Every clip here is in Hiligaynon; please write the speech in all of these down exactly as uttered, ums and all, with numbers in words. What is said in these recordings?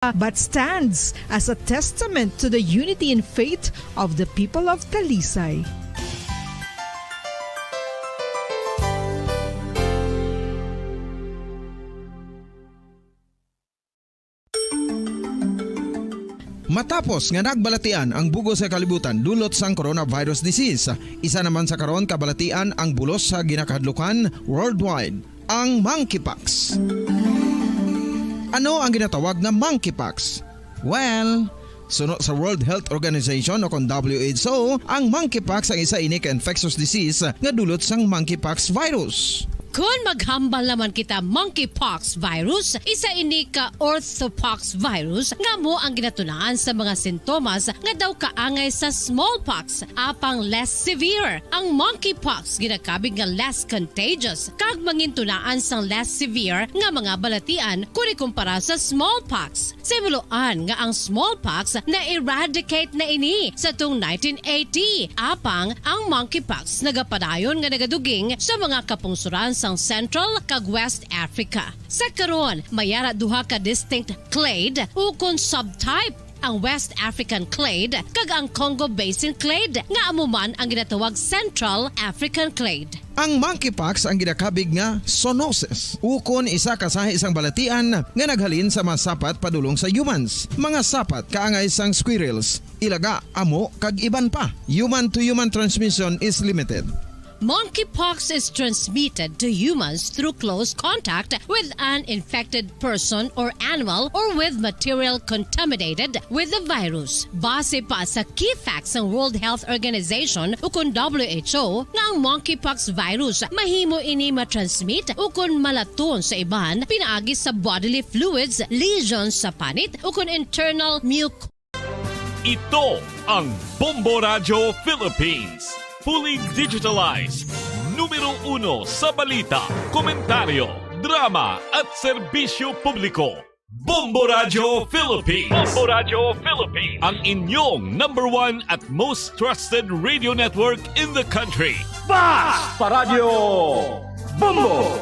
but stands as a testament to the unity in faith of the people of Talisay. Matapos nga nagbalatian ang bug-os nga kalibutan dulot sang coronavirus disease, isa naman sa karon kabalatian ang bulos sa ginakahadlukan worldwide, ang monkeypox. Ano ang ginatawag nga monkeypox? Well, suno sa World Health Organization o kon W H O, ang monkeypox ang isa ini ka infectious disease nga dulot sang monkeypox virus. Kon maghambal naman kita monkeypox virus, isa ini ka orthopox virus nga amo ang ginatunaan sa mga sintomas nga daw kaangay sa smallpox, apang less severe. Ang monkeypox ginakabig nga less contagious kag mangintunaan sang less severe nga mga balatian kon ikumpara sa smallpox. Sa himuloan nga ang smallpox na-eradicate na ini sa tung nineteen eighty, apang ang monkeypox nagapadayon nga nagaduging sa mga kapungsoran sang Central kag West Africa. Sa karon, may ara duha ka distinct clade ukon subtype, ang West African clade kag ang Congo Basin clade, nga amo man ang ginatawag Central African clade. Ang monkeypox ang ginakabig nga zoonosis, ukon isa ka sahi sang balatian nga naghalin sa mga sapat padulong sa humans, mga sapat kaangay sang squirrels, ilaga, amo, kag iban pa. Human-to-human transmission is limited. Monkeypox is transmitted to humans through close contact with an infected person or animal or with material contaminated with the virus. Base pa sa key facts sang World Health Organization ukon W H O nga ang monkeypox virus mahimo ini matransmit ukon malaton sa iban pinaagi sa bodily fluids, lesions sa panit, ukon internal muc- Ito ang Bombo Radyo Philippines. Fully digitalized. Numero uno sa balita, komentaryo, drama, at serbisyo publiko. Bombo Radyo Philippines. Bombo Radyo Philippines. Ang inyong number one at most trusted radio network in the country. Basta Radyo Bombo!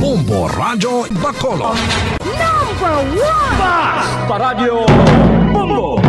Bombo Radyo Bacolod. Number one! Basta Radyo Bombo!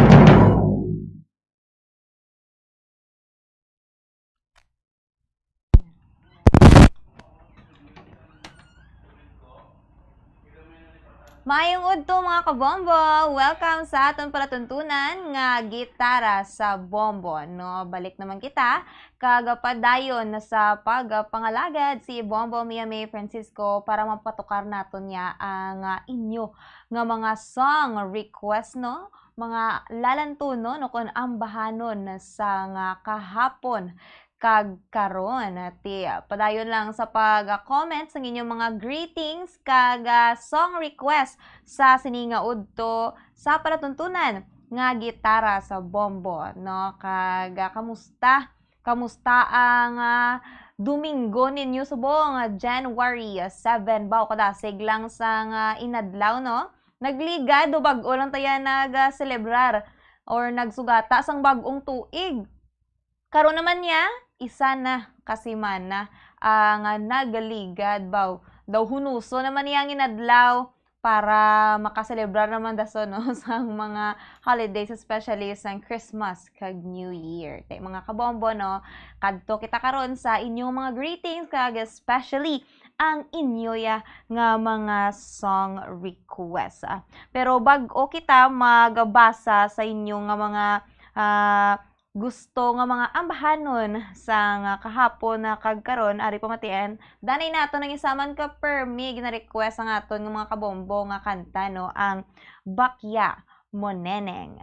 Maayong udto, mga kabombo! Welcome sa aton palatuntunan nga Gitara sa Bombo, no? Balik naman kita, kag padayon na sa pagpangalagad si Bombo Mia May Francisco para mapatukar naton niya ang, ah, inyo nga mga song request, no? Mga lalantunon o kon ambahanon sa nga kahapon kag karon. Ti, padayon lang sa pag-comment sang inyong mga greetings kag, ah, song request sa sini nga udto sa palatuntunan nga Gitara sa Bombo, no? Kag, ah, kamusta? Kamusta ang, ah, Domingo ninyo subong, ah, January seven? Baw kadasig lang sang, ah, inadlaw, no? Nagligad o bag-o lang ta ya nag, ah, selebrar or nagsugata sang bag-ong tuig? Karon naman niya, isa na ka semana ang, ah, nagaligad, baw. Daw hunuso naman niya ang inadlaw para makaselebrar naman dason, no, sang mga holidays, especially sang Christmas kag New Year. Te, mga kabombo, no, kadto kita karon sa inyong mga greetings, kag especially ang inyo ya nga mga song request. Ah, pero bag-o kita magbasa sa inyo nga mga, ah, gusto nga mga ambahanon sang kahapon na kag karon, ari pamatian, danay naton ang isa man ka permi gina-request ang aton nga mga kabombo nga kanta, no, ang Bakya Mo Neneng.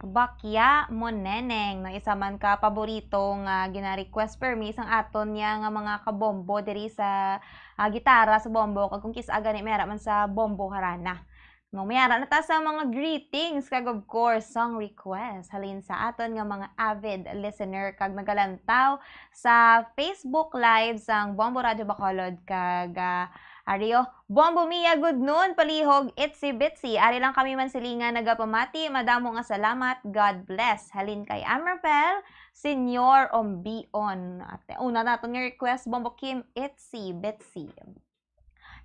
Bakya Mo Neneng, no, isa man ka paborito nga gina-request permi sang aton niya nga mga kabombo diri sa, ah, Gitara sa Bombo, kag kung kis-a gani may ara man sa Bombo Harana. No, may ara na ta sa mga greetings kag, of course, song request halin sa aton nga mga avid listener kag nagalantaw sa Facebook Live sang Bombo Radio Bacolod kag, ah, ari, oh, Bombo Mia, good noon, palihog, Itsy Bitsy. Ari lang kami man silingan nagapamati. Madamo nga salamat. God bless. Halin kay Amrapel Senior Ombion. At una naton nga request, Bombo Kim, Itsy Bitsy.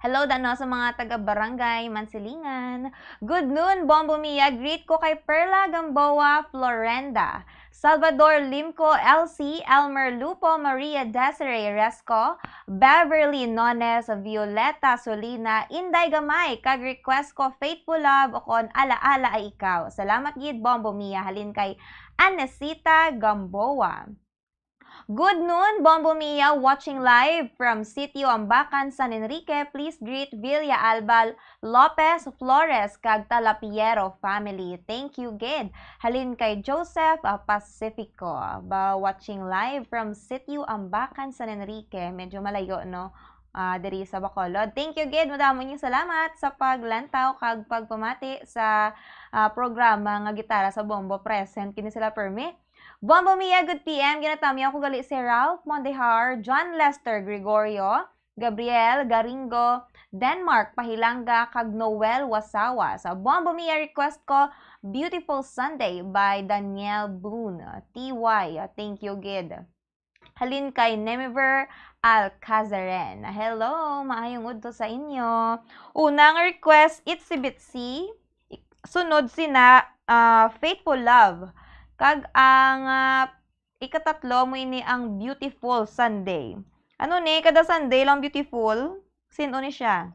Hello, dano sa mga taga Barangay Mansilingan. Good noon, Bombo Mia. Greet ko kay Perla Gamboa Florenda, Salvador Limco, L C, Elmer Lupo, Maria Desiree Resco, Beverly Nones, Violeta Solina, Inday Gamay, kag request ko Faithful Love o kon Alaala Ay Ikaw. Salamat gid, Bombo Mia, halin kay Anesita Gamboa. Good noon, Bombo Mia, watching live from Sitio Ambacan, San Enrique. Please greet Villa Albal Lopez Flores kag Talapiero family. Thank you gid. Halin kay Joseph, ah, Pacifico. Ba, watching live from Sitio Ambacan, San Enrique. Medyo malayo, no? Ah, diri sa Bacolod. Thank you gid. Madamo inyong salamat sa paglantaw kag pagpamati sa, ah, programa nga Gitara sa Bombo. Present kini sila permi. Bombo Mia, good P M. Ginatamyaw ko gali si Ralph Mondehar, John Lester Gregorio, Gabriel Garingo, Denmark Pahilanga, kag Noel Wasawa. Sa Bombo Mia request ko, Beautiful Sunday by Daniel Boone, T Y. Thank you gid. Halin kay Nemever Alcazaren. Hello, maayong udto sa inyo. Una nga request, Itsy Bitsy. Sunod sina, ah, Faithful Love. Kag ang, ah, ikatatlo mo ini ang Beautiful Sunday. Ano ni? Kada Sunday lang beautiful? Sin-o ni siya?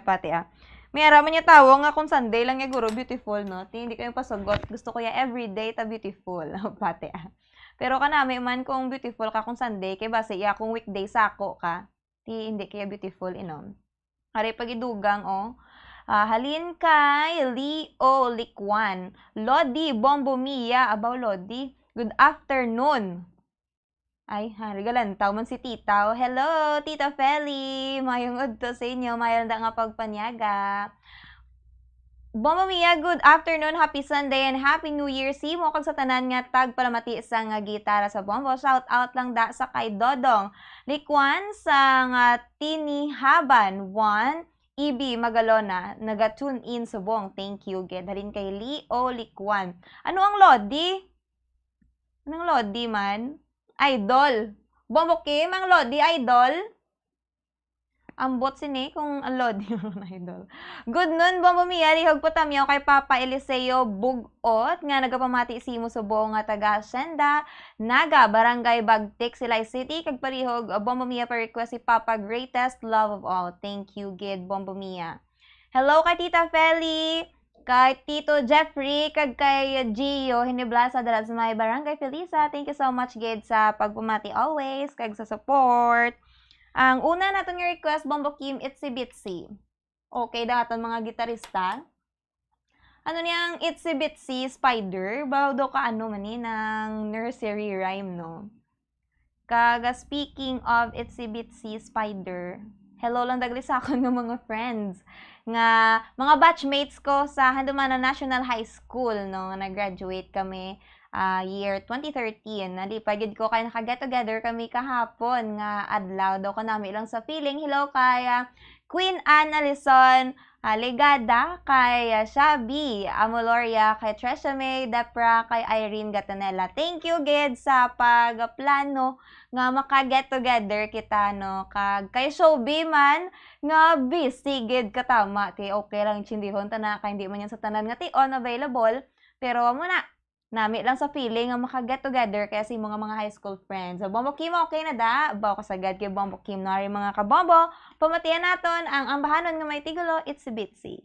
Pati, ah. May ara man niya tawo nga kung Sunday lang niya guro beautiful, no? Ti, hindi kayo pasagot. Gusto ko ya everyday ta beautiful. Pati, ah. Pero kanami man kung beautiful ka kung Sunday, kay basi iya kung weekday sako ka. Ti, hindi kaya beautiful, inom. Ari pagidugang, oh. Ah, halin kay Leo Likwan. Lodi, Bombo Mia. Abaw, Lodi. Good afternoon. Ay, ha, regalantaw man si Tita. Oh, hello, Tita Feli. Mayong udto sa inyo. Mayo lang da nga pagpanyaga. Bombo Mia, good afternoon, happy Sunday, and happy New Year sa imo kag sa tanan nga tagpalamati sa nga Gitara sa Bombo. Shout out lang da sa kay Dodong Likwan sa nga Tinihaban, Juan, E B Magalona, naga-tune in subong. Thank you gid. Halin kay Leo Likwan. Ano ang Lodi? Anong Lodi man? Idol. Bombo Kim, ang Lodi, idol? Ambot sini kung ang Lodi man, idol. Good noon, Bombo Mia. Lihog po tamyaw kay Papa Eliseo Bugot nga nagapamati sa imo subong nga taga Hacienda Naga, Barangay Bagtik, Silay City. Kag palihog, uh, Bombo Mia, pa-request si Papa Greatest Love of All. Thank you gid, Bombo Mia. Hello kay Tita Feli, kay Tito Jeffrey, kag kay Gio Hiniblasa, dala sa may Barangay Felisa. Thank you so much gid sa pagpamati always, kag sa support. Ang una naton nga request, Bombo Kim, Itsy Bitsy. Okay, daw aton mga gitarista. Ano niyang Itsy Bitsy Spider? Baw daw ka ano man ni, nang nursery rhyme, no? Kag, ah, speaking of Itsy Bitsy Spider, hello lang dagli sa akon nga mga friends, nga mga batchmates ko sa Handumanan National High School, no? Nag-graduate kami, ah, year twenty thirteen. Nalipay gid ko kay naka-get together kami kahapon nga adlaw. Daw kanami lang sa feeling. Hello kay, ah, Queen Ann Alison, ah, Legada, kay, ah, Shabi Amoloria, kay Tresha May Depra, kay Irene Gatanela. Thank you gid sa pagplano nga maka-get together kita, no? Kag kay Shobi man, nga busy gid katama. Ti, okay lang, intsindihon ta na, kay hindi man yan sa tanan nga tion available. Pero amo na, nami lang sa feeling nga maka-get together kaya sa imo nga mga high school friends. So, Bombo Kim, okay na da? Baw ka sagad kay Bombo Kim. Nari, mga kabombo, pamatian naton ang ambahanon nga may tigulo, Itsy Bitsy.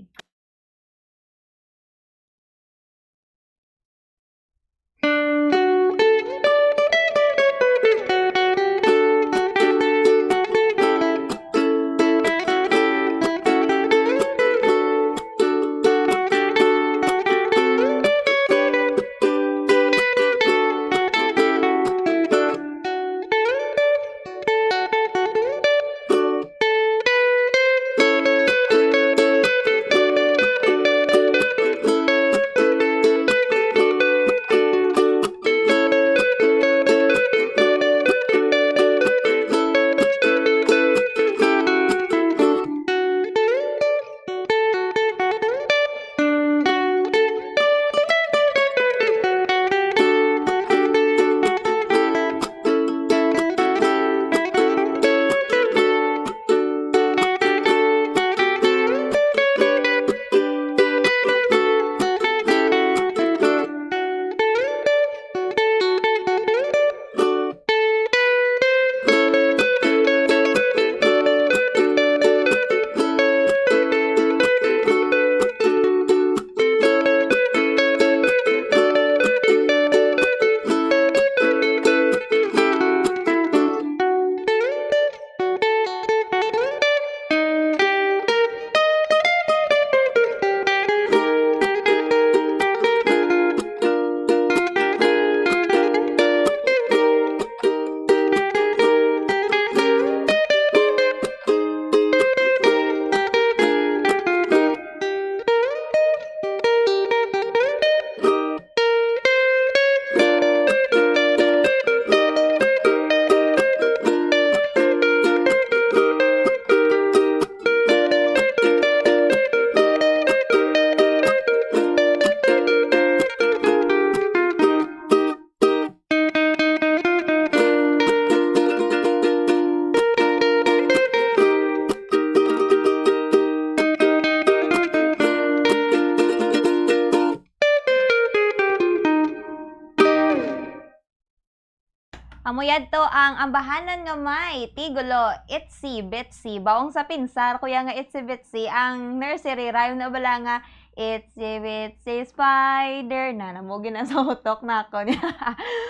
Amo yadto ang ambahanan nga may tigulo, Itsy Bitsy. Baong sa pinsar ko ya nga Itsy Bitsy, ang nursery rhyme na bala nga, "Itsy Bitsy Spider," na, na mo ginasutok na ako niya.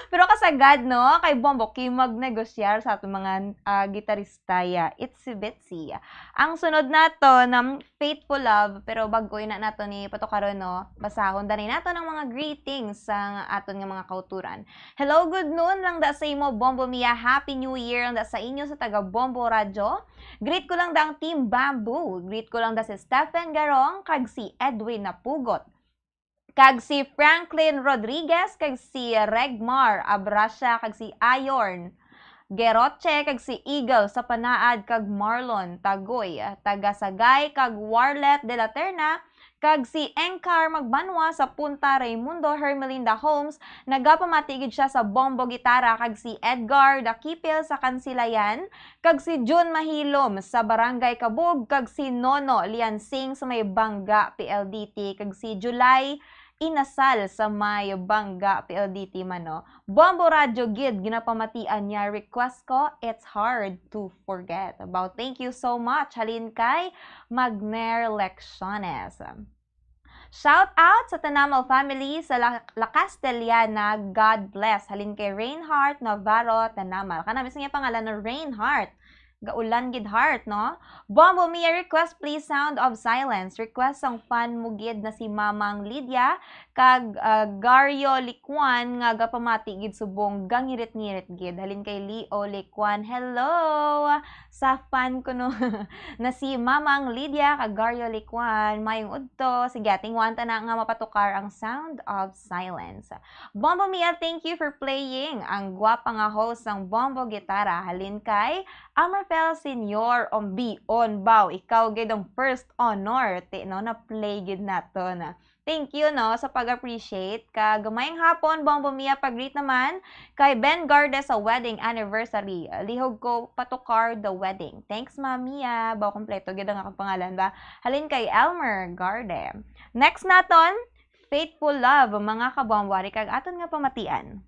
Pero kasagad, no? Kay Bombo Kim magnegosyar sa aton mga, ah, gitarista ya. Itsy Bitsy. Ang sunod nato na Faithful Love, pero bag-o na nato ni patukaron, no? Basahon dali nato ng mga greetings sa aton nga mga kauturan. Hello, good noon lang da sa imo, Bombo Mia. Happy New Year lang da sa inyo sa taga Bombo Radyo. Greet ko lang da ang Team Bamboo. Greet ko lang da si Stephen Garong kag si Edwin Napugot. Kag si Franklin Rodriguez, kag si Regmar Abrasia, kag si Ayorn Geroche, kag si Eagle sa Panaad, kag Marlon Tagoy, taga Sagay, kag Warlet de la Terna, kag si Engcar Magbanwa sa Punta Raimundo Hermelinda Homes, nagapamati gid siya sa Bombo Gitara, kag si Edgar Dakipil sa Kansilayan, kag si Jun Mahilom sa Barangay Kabug, kag si Nono Liansing sa may Bangga P L D T, kag si July Inasal sa may Bangga P L D T man, no? Bombo Radyo gid ginapamatian niya, request ko, It's Hard to Forget. About, thank you so much. Halin kay Magner Lecciones. Shout out sa Tanamal family sa La, La Castellana. God bless. Halin kay Reinhardt Navarro Tanamal. Kana mismo nga pangalan na Reinhardt. Gaulan gid heart, no? Bombo Mia request, please, Sound of Silence. Request sang fan mo gid na si Mamang Lydia kag, ah, Gario Licuan nga gapamati gid subong gangirit-ngirit gid. Halin kay Leo Licuan. Hello! Sa fan ko no na si Mamang Lydia kag Gario Licuan. Mayong udto. Sige, ating wanta na nga mapatukar ang Sound of Silence. Bombo Mia, thank you for playing. Ang gwapa nga host sang Bombo Gitara, halin kay Amrafel Senior Ombion. Baw, ikaw gid ang first honor, ti, no, na-play gid nato na. Thank you, no, sa pag-appreciate. Kag mayong hapon, Bombo Mia, pag-greet naman kay Ben Garde sa wedding anniversary. Lihog ko patukar the wedding. Thanks, Ma Mia. Baw, kompleto gid ang akong pangalan ba? Halin kay Elmer Garde. Next naton, Faithful Love, mga kabombo, ari kag aton nga pamatian.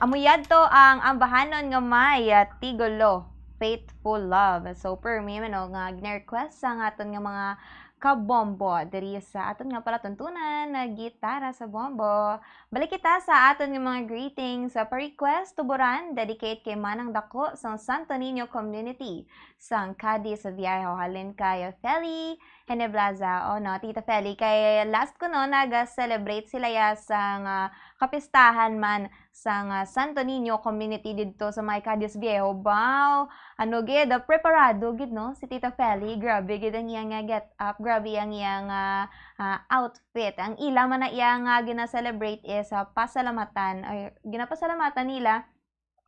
Muyadto ang ambahanon nga may, ah, tigulo, Faithful Love. So, permi man, no, nga gina-request sa aton nga mga kabombo diri sa aton nga palatuntunan na Gitara sa Bombo. Balik kita sa aton nga mga greetings. Sa pa-request, tuburan, dedicate kay Manang Dako sang Santo Niño Community, sang Cadiz Viejo, halin kay Feli Heneblaza. Oh, no, Tita Feli, kay last ko, no, naga-celebrate sila ya sang, ah, kapistahan man sang, ah, Santo Niño Community didto sa may Cadiz Viejo. Wow! Ano gid, ah, preparado gid, no, si Tita Feli. Grabe gid ang iyang, ah, get up, grabe ang iyang, ah, ah, outfit. Ang ila man na iya nga gina-celebrate is, ah, pasalamatan, ay, ginapasalamatan nila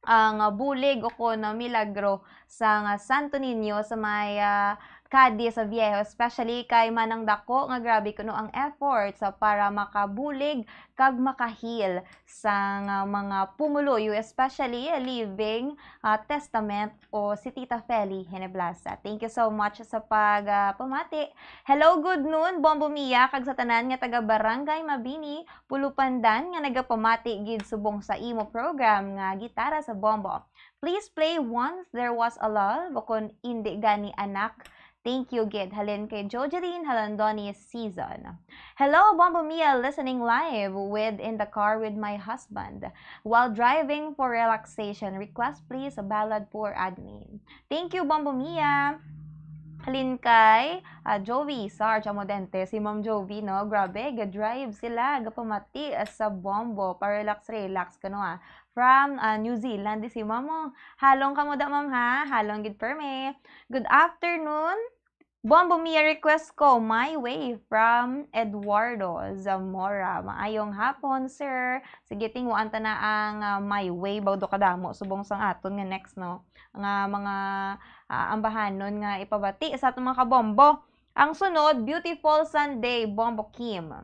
ang, ah, bulig o kon, ah, milagro sang, ah, Santo Niño sa may, ah, Cadiz Viejo, especially kay Manang Dako, nga grabe kuno ang efforts, ah, para makabulig kag maka-heal sang, ah, mga pumuluyo, especially, ah, Living, ah, Testament o si Tita Feli Heneblasa. Thank you so much sa pag, ah, pamati. Hello, good noon, Bombo Mia, kag sa tanan nga taga Barangay Mabini, Pulupandan, nga nagapamati gid subong sa imo program nga Gitara sa Bombo. Please play Once There Was a Love o kon Indi Gani Anak. Thank you gid. Halin kay Jojeline Halandoni Season. Hello, Bombo Mia, listening live with In the Car with My Husband. While driving for relaxation, request please a ballad for admin. Thank you, Bombo Mia. Halin kay, ah, Jovi Sarge Amodente, si Ma'am Jovi, no? Grabe, ga-drive sila, gapamati, ah, sa Bombo, pa-relax-relax, kano, ah. From, ah, New Zealand, di si Ma'am, oh. Halong kamo da, Ma'am, ha? Halong gid permi. Good afternoon. Bombo Mia, request ko, My Way from Eduardo Zamora. Maayong hapon, sir. Sige, tinguan ta na ang, ah, My Way, bawdo kadamo, subong sang aton nga next, no? Nga mga, ah, ambahanon nga ipabati sa atong mga kabombo. Ang sunod, Beautiful Sunday, Bombo Kim.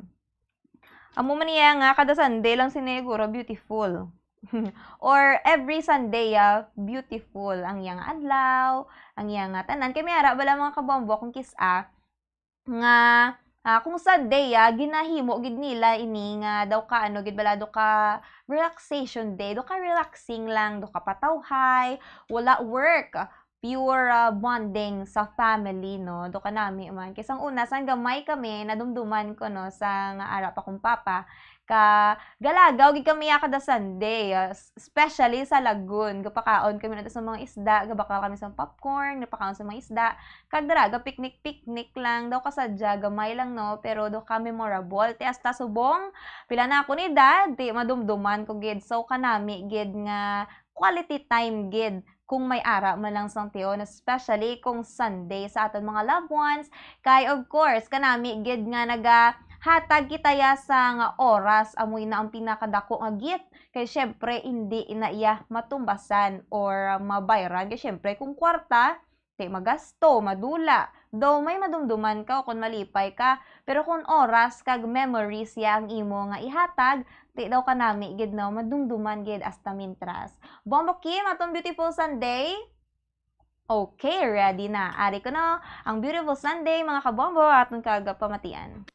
Amo man niya nga kada Sunday lang siniguro beautiful. Or every Sunday, ah, beautiful ang iyang adlaw, ang iyang, ah, tanan. Kay may ara bala mga kabombo kung kis-a nga, ah, kung Sunday, ah, ginahimo gid nila ini nga daw ka, ano gid bala, daw ka relaxation day, daw ka relaxing lang, daw ka patawhay, wala work. Pure, ah, bonding sa family, no? Do kanami man. Kay sang una, sang gamay kami, nadumduman ko, no, sang ara pa kong papa, ka galagaw gid kami ya kada Sunday, ah, s-, especially sa lagun. Gapakaon kami na sa mga isda, gabakal kami sa popcorn, gapakaon sa mga isda. Kag dara, ga-picnic-picnic lang daw kasadya, gamay lang, no? Pero do ka memorable. Ti hasta subong, pila na ako ni dad, ti madumduman ko gid. So, kanami gid nga quality time gid kung may ara man lang sang tion, especially kung Sunday sa aton mga loved ones. Kay, of course, kanami gid nga nagahatag kita ya sang oras, amoy na ang pinakadako nga gift. Kay, syempre, hindi na iya matumbasan or mabayran. Kay, syempre, kung kwarta, ti magasto, madula. Daw may madumduman ka o kon malipay ka. Pero kung oras kag memories ya ang imo nga ihatag, ti daw kanami gid, no, madumduman gid hasta mintras. Bombo Kim, atong Beautiful Sunday. Okay, ready na. Ari ko, no, ang Beautiful Sunday, mga kabombo, aton kag pamatian.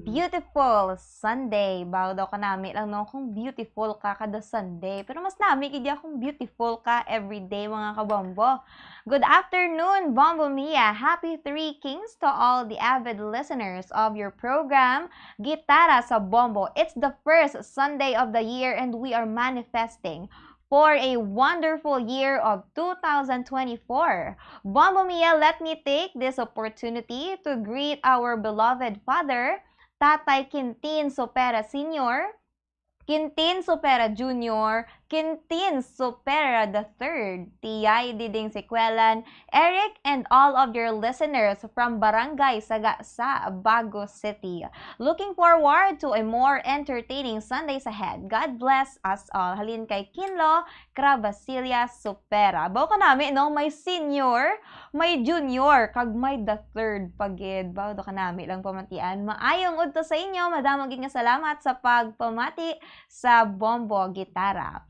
Beautiful Sunday. Baw daw kanami lang, no, kung beautiful ka kada Sunday. Pero mas nami gid ya kung beautiful ka everyday, mga kabombo. Good afternoon, Bombo Mia. Happy Three Kings to all the avid listeners of your program, Gitara sa Bombo. It's the first Sunday of the year and we are manifesting for a wonderful year of two thousand twenty-four. Bombo Mia, let me take this opportunity to greet our beloved father, Tatay Quintin Sopera Senior, Quintin Sopera Junior, Quintin Sopera the third, Tiyay Diding Sikwelan, Eric, and all of your listeners from Barangay Sagasa, Bago City. Looking forward to a more entertaining Sundays ahead. God bless us all. Halin kay Kinlo Crabasilia Sopera. Baw kanami, no? May senior, may junior, kag may the third pa gid. Baw daw kanami lang pamatian. Maayong udto sa inyo. Madamo gid nga salamat sa pagpamati sa Bombo Gitara.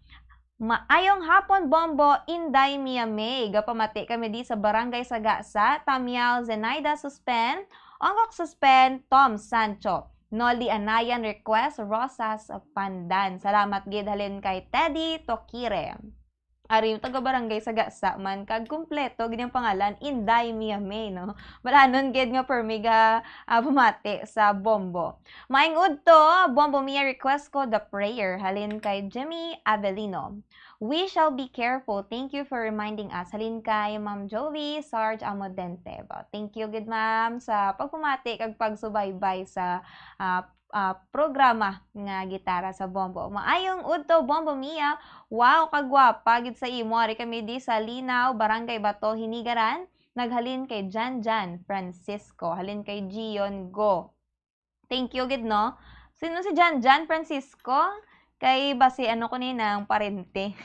Maayong hapon, Bombo, Inday Mia May. Gapamati kami di sa Barangay Sagasa, Tamiao Zenaida Suspen, Ongkok Suspen, Tom Sancho. Noli Anayan request, Rosas Pandan. Salamat gid halin kay Teddy Tokire. Ari, taga Barangay Sagasa man, kag kumpleto gid ang pangalan, Inday Mia May, no? Balanon gid nga permi ga, ah, pamati sa Bombo. Maayong udto, Bombo Mia, request ko The Prayer, halin kay Jimmy Avelino. We shall be careful. Thank you for reminding us. Halin kay Ma'am Jovi, Sarge Amodente. Ba, thank you gid, ma'am, sa pagpamati kag pagsubaybay sa, ah, ah, programa nga Gitara sa Bombo. Maayong udto, Bombo Mia. Wow, kagwapa gid sa imo. Ari kami di sa Linaw, Barangay Bato, Hinigaran. Naghalin kay Jan Jan Francisco. Halin kay Gion Go. Thank you gid, no? Sino si Jan Jan Francisco? Kay basi ano ko ni nang parente.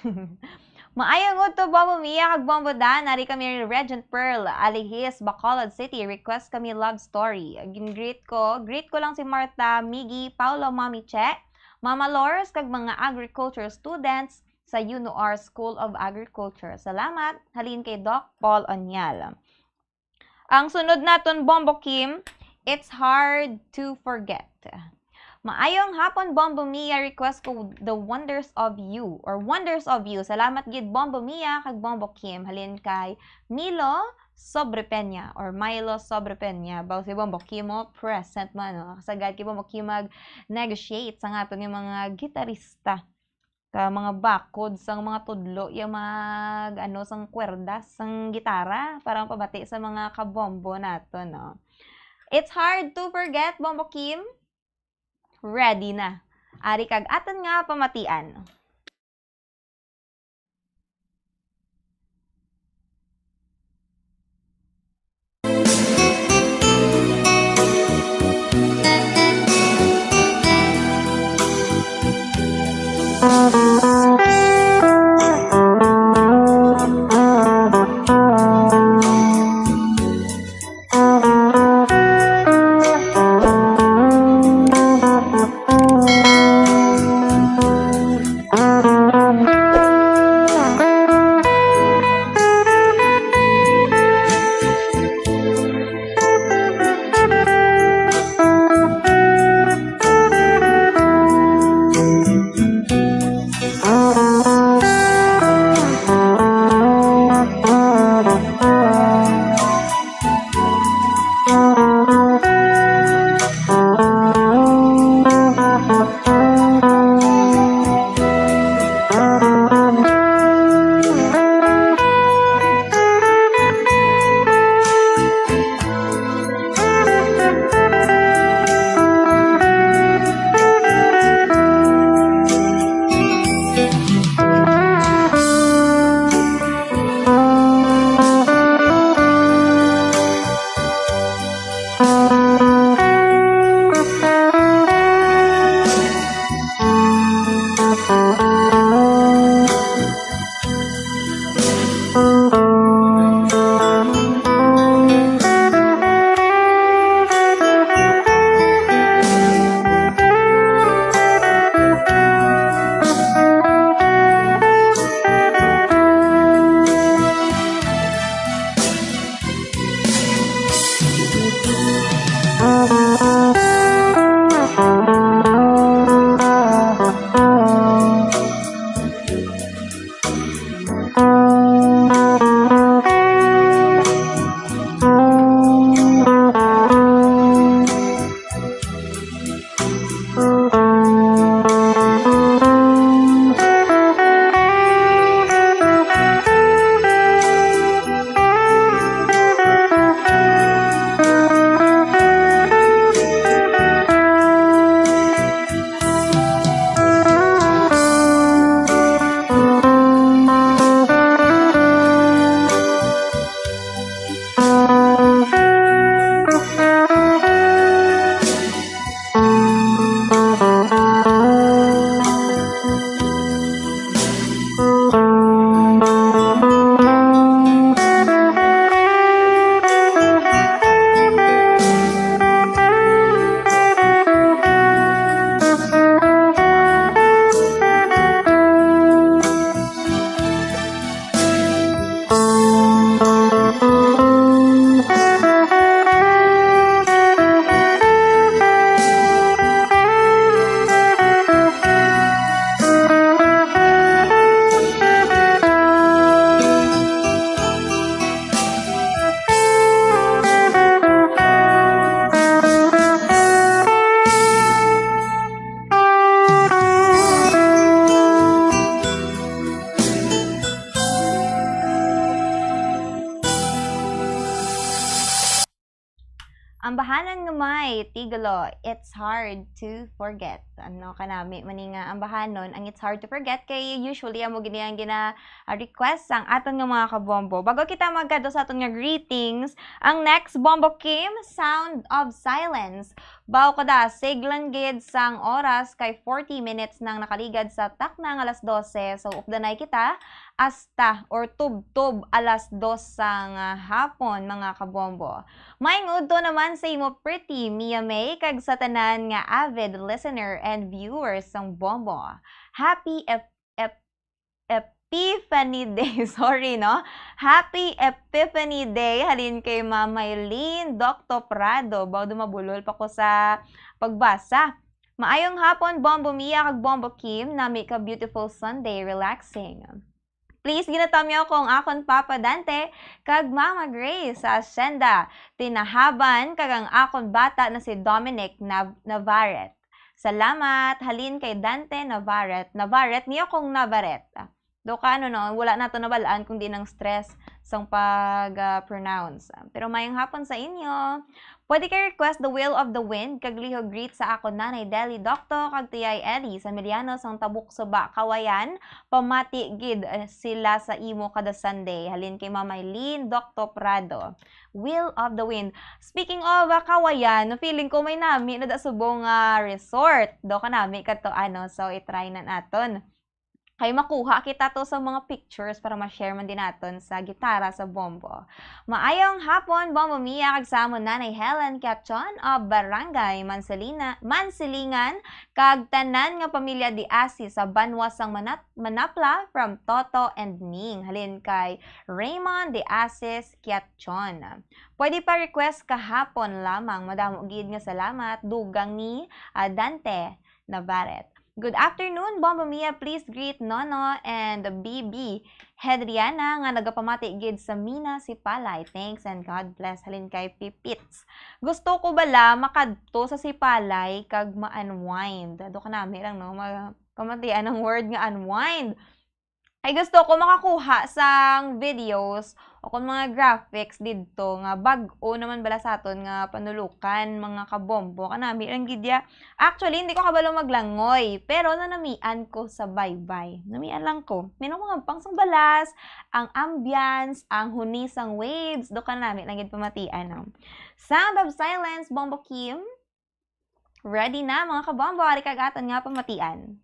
Maayong udto, Bombo Mia kag Bombo Dan. Ari kami ni Regent Pearl, Alihis, Bacolod City. Request kami love story. Gin-greet ko. Greet ko lang si Martha, Miggy, Paulo, Mami Che, Mama Lors, kag mga agriculture students sa UNOR School of Agriculture. Salamat. Halin kay Doc Paul Onyal. Ang sunod naton, Bombo Kim, It's Hard to Forget. Maayong hapon, Bombo Mia. Request ko The Wonders of You or Wonders of You. Salamat gid, Bombo Mia kag Bombo Kim. Halin kay Milo Sobrepeña or Milo Sobrepeña. Baw si Bombo Kim mo, present man, no? Kasagad kay Bombo Kim mag-negotiate sa aton nga mga gitarista. Ka mga bakod sang mga tudlo, yung mag, ano, sang kwerdas, sang gitara, para mapabati sa mga kabombo nato, no? It's Hard to Forget, Bombo Kim. Ready na. Ari kag aton nga pamatian. Ambahanon nga may tigulo, it's hard to forget. Ano, kanami man ni nga ambahanon ang it's hard to forget, kay usually amo gid ang gina-request sang aton nga mga kabombo. Bago kita magkadto sa aton nga greetings, ang next, Bombo Kim, Sound of Silence. Baw ko da, siglan gid sang oras kay forty minutes nang nakaligad sa takna nga alas dose. So, updanay kita hasta or tubtob alas dos sang, ah, hapon, mga kabombo. Maayong udto naman sa imo, Pretty Mia May, kag sa tanan nga avid listener and viewers sang Bombo. Happy ep-, ep-, Epiphany Day. Sorry, no? Happy Epiphany Day halin kay Ma'am Maylene Docto Prado. Baw, dumabulol pa ko sa pagbasa. Maayong hapon, Bombo Mia kag Bombo Kim. Nami ka beautiful Sunday, relaxing. Please, ginatamyaw ko ang akon Papa Dante kag Mama Grace sa Hacienda Tinahaban, kag ang akon bata na si Dominic Nav-, Navarrete. Salamat, halin kay Dante Navarrete. Navarrete, niyo kong Navarrete. Do ka, ano, no, wala nato nabal-an kung di nang stress sang pag, ah, pronounce. Pero mayong hapon sa inyo. Pwede kay request The Will of the Wind, kag liho greet sa akon nanay Deli Docto, kag tiyay Eli sa Miliano sang Tabuk Suba, Kawayan. Pamati gid, eh, sila sa imo kada Sunday. Halin kay Mama Eileen Docto Prado. Will of the Wind. Speaking of, ah, Kawayan, feeling ko may nami na da subong, ah, resort. Do ka nami kadto, ano, so i-try na naton. Kay makuha kita to sa mga pictures para ma-share man din naton sa Gitara sa Bombo. Maayong hapon, Bombo Mia, kag sa amon Nanay Helen Kiachon of Barangay Mansilina-, Mansilingan, kag tanan nga pamilya Diasi sa banwa sang Manat-, Manapla, from Toto and Ning. Halin kay Raymond Diasis Kiachon. Pwede pa request kahapon lamang. Madamo gid nga salamat, dugang ni, ah, Dante Navarrete. Good afternoon, Bombo Mia. Please greet Nono and B B Hedriana nga nagapamati gid sa Mina Sipalay. Thanks and God bless. Halin kay Pipits. Gusto ko bala makadto sa Sipalay kag ma-unwind. Do ka nami lang, no? Ma-, pamatian ang word nga unwind. Ay, gusto ko makakuha sang videos o kung mga graphics didto nga bag-o naman bala sa aton nga panulukan, mga kabombo. Kanami lang gid ya. Actually, hindi ko kabalo maglangoy, pero nanamian ko sa baybay. Namian lang ko. Meron ko nga pang sang balas, ang ambience, ang huni sang waves, do ka nami lang gid pamatian, no? Sound of Silence, Bombo Kim. Ready na, mga kabombo, ari kag aton nga pamatian.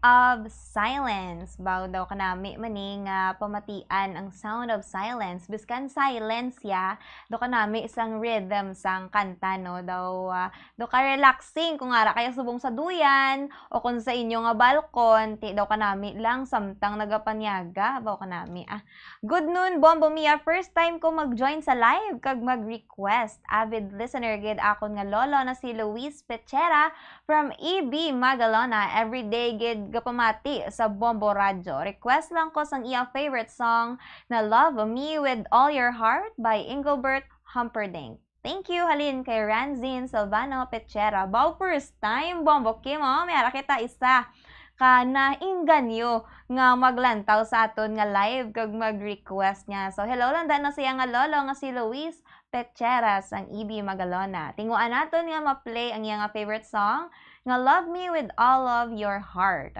of Silence. Baw daw kanami man ni nga pamatian ang Sound of Silence. Biskan silence ya, daw kanami sang rhythm sang kanta, no? Daw, ah, daw ka relaxing kung ara kayo subong sa duyan o kung sa inyo nga balkon, ti daw kanami lang samtang nagapanyaga, baw kanami, ah. Good noon, Bombo Mia. First time ko mag-join sa live kag mag-request. Avid listener gid akon nga lolo na si Luis Pechera from E B Magalona. Everyday gid gapamati sa Bombo Radyo. Request lang ko sang iya favorite song na Love Me With All Your Heart by Engelbert Humperdinck. Thank you, halin kay Ranzin Silvano Pechera. Baw first time, Bombo Kim, oh. May ara kita isa ka nainganyo nga maglantaw sa aton nga live kag mag-request niya. So, hello lang da na siya nga lolo nga si Luis Pechera sang E B Magalona. Tinguan naton nga ma-play ang iya nga favorite song nga Love Me With All of Your Heart.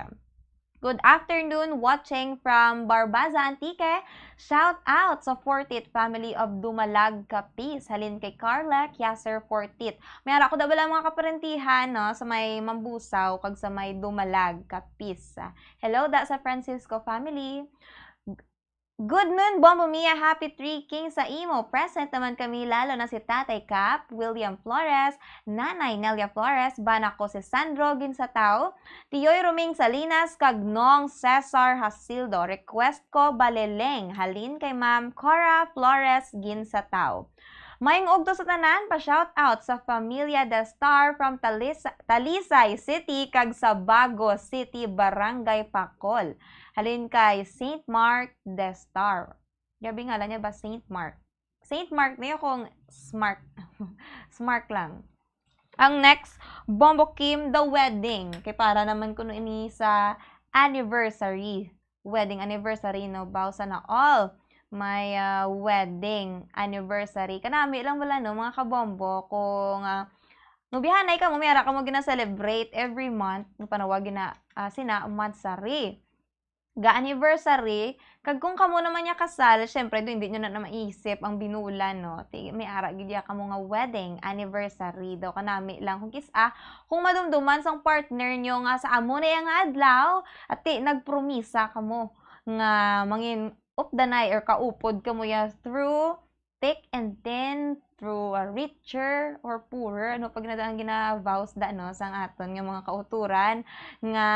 Good afternoon, watching from Barbaza, Antique. Shout out sa Fortit family of Dumalag, Capiz. Halin kay Carla Kiaser Fortit. May ara ko da bala mga kaparentihan, no, sa may Mambusaw kag sa may Dumalag, Capiz. Hello da sa Francisco family. Good noon, Bombo Mia. Happy Three Kings sa imo. Present naman kami, lalo na si Tatay Cap, William Flores, Nanay Nelia Flores, bana ko si Sandro Ginsatao, Tiyoy Roming Salinas, kag Nong Cesar Hasildo. Request ko, Baleleng, halin kay Ma'am Cora Flores Ginsatao. Maayong udto sa tanan, pa-shout out sa Familia Destar from Talisa-, Talisay City kag Sabago City, Barangay Pacol. Halin kay Saint Mark Destar. Grabe ngalan niya ba, Saint Mark? Saint Mark niyo kung Smart. Smart lang. Ang next, Bombo Kim, The Wedding. Kay para naman kuno ini sa anniversary. Wedding anniversary, no? Baw sana all may, ah, wedding anniversary. Kanami lang wala, no, mga kabombo, kung, ah, nubihanay kamo, may ara kamo gina-celebrate every month, no, panawag gina, ah, sina monthsary. Ga-anniversary, kag kung kamo naman niya kasal, syempre, do, hindi nyo na, na maisip ang binulan, no? Ti-, may ara gid ya kamo nga wedding anniversary daw. Kanami lang kung kis-a, kung madumduman sang partner nyo nga sa amo na iya nga adlaw, ati, nagpromisa kamo nga mangin-updanay or kaupod kamo ya through thick and thin, through, ah, richer or poorer, ano pa gid na ang gina-vows da, no, sang aton nga mga kautoran nga,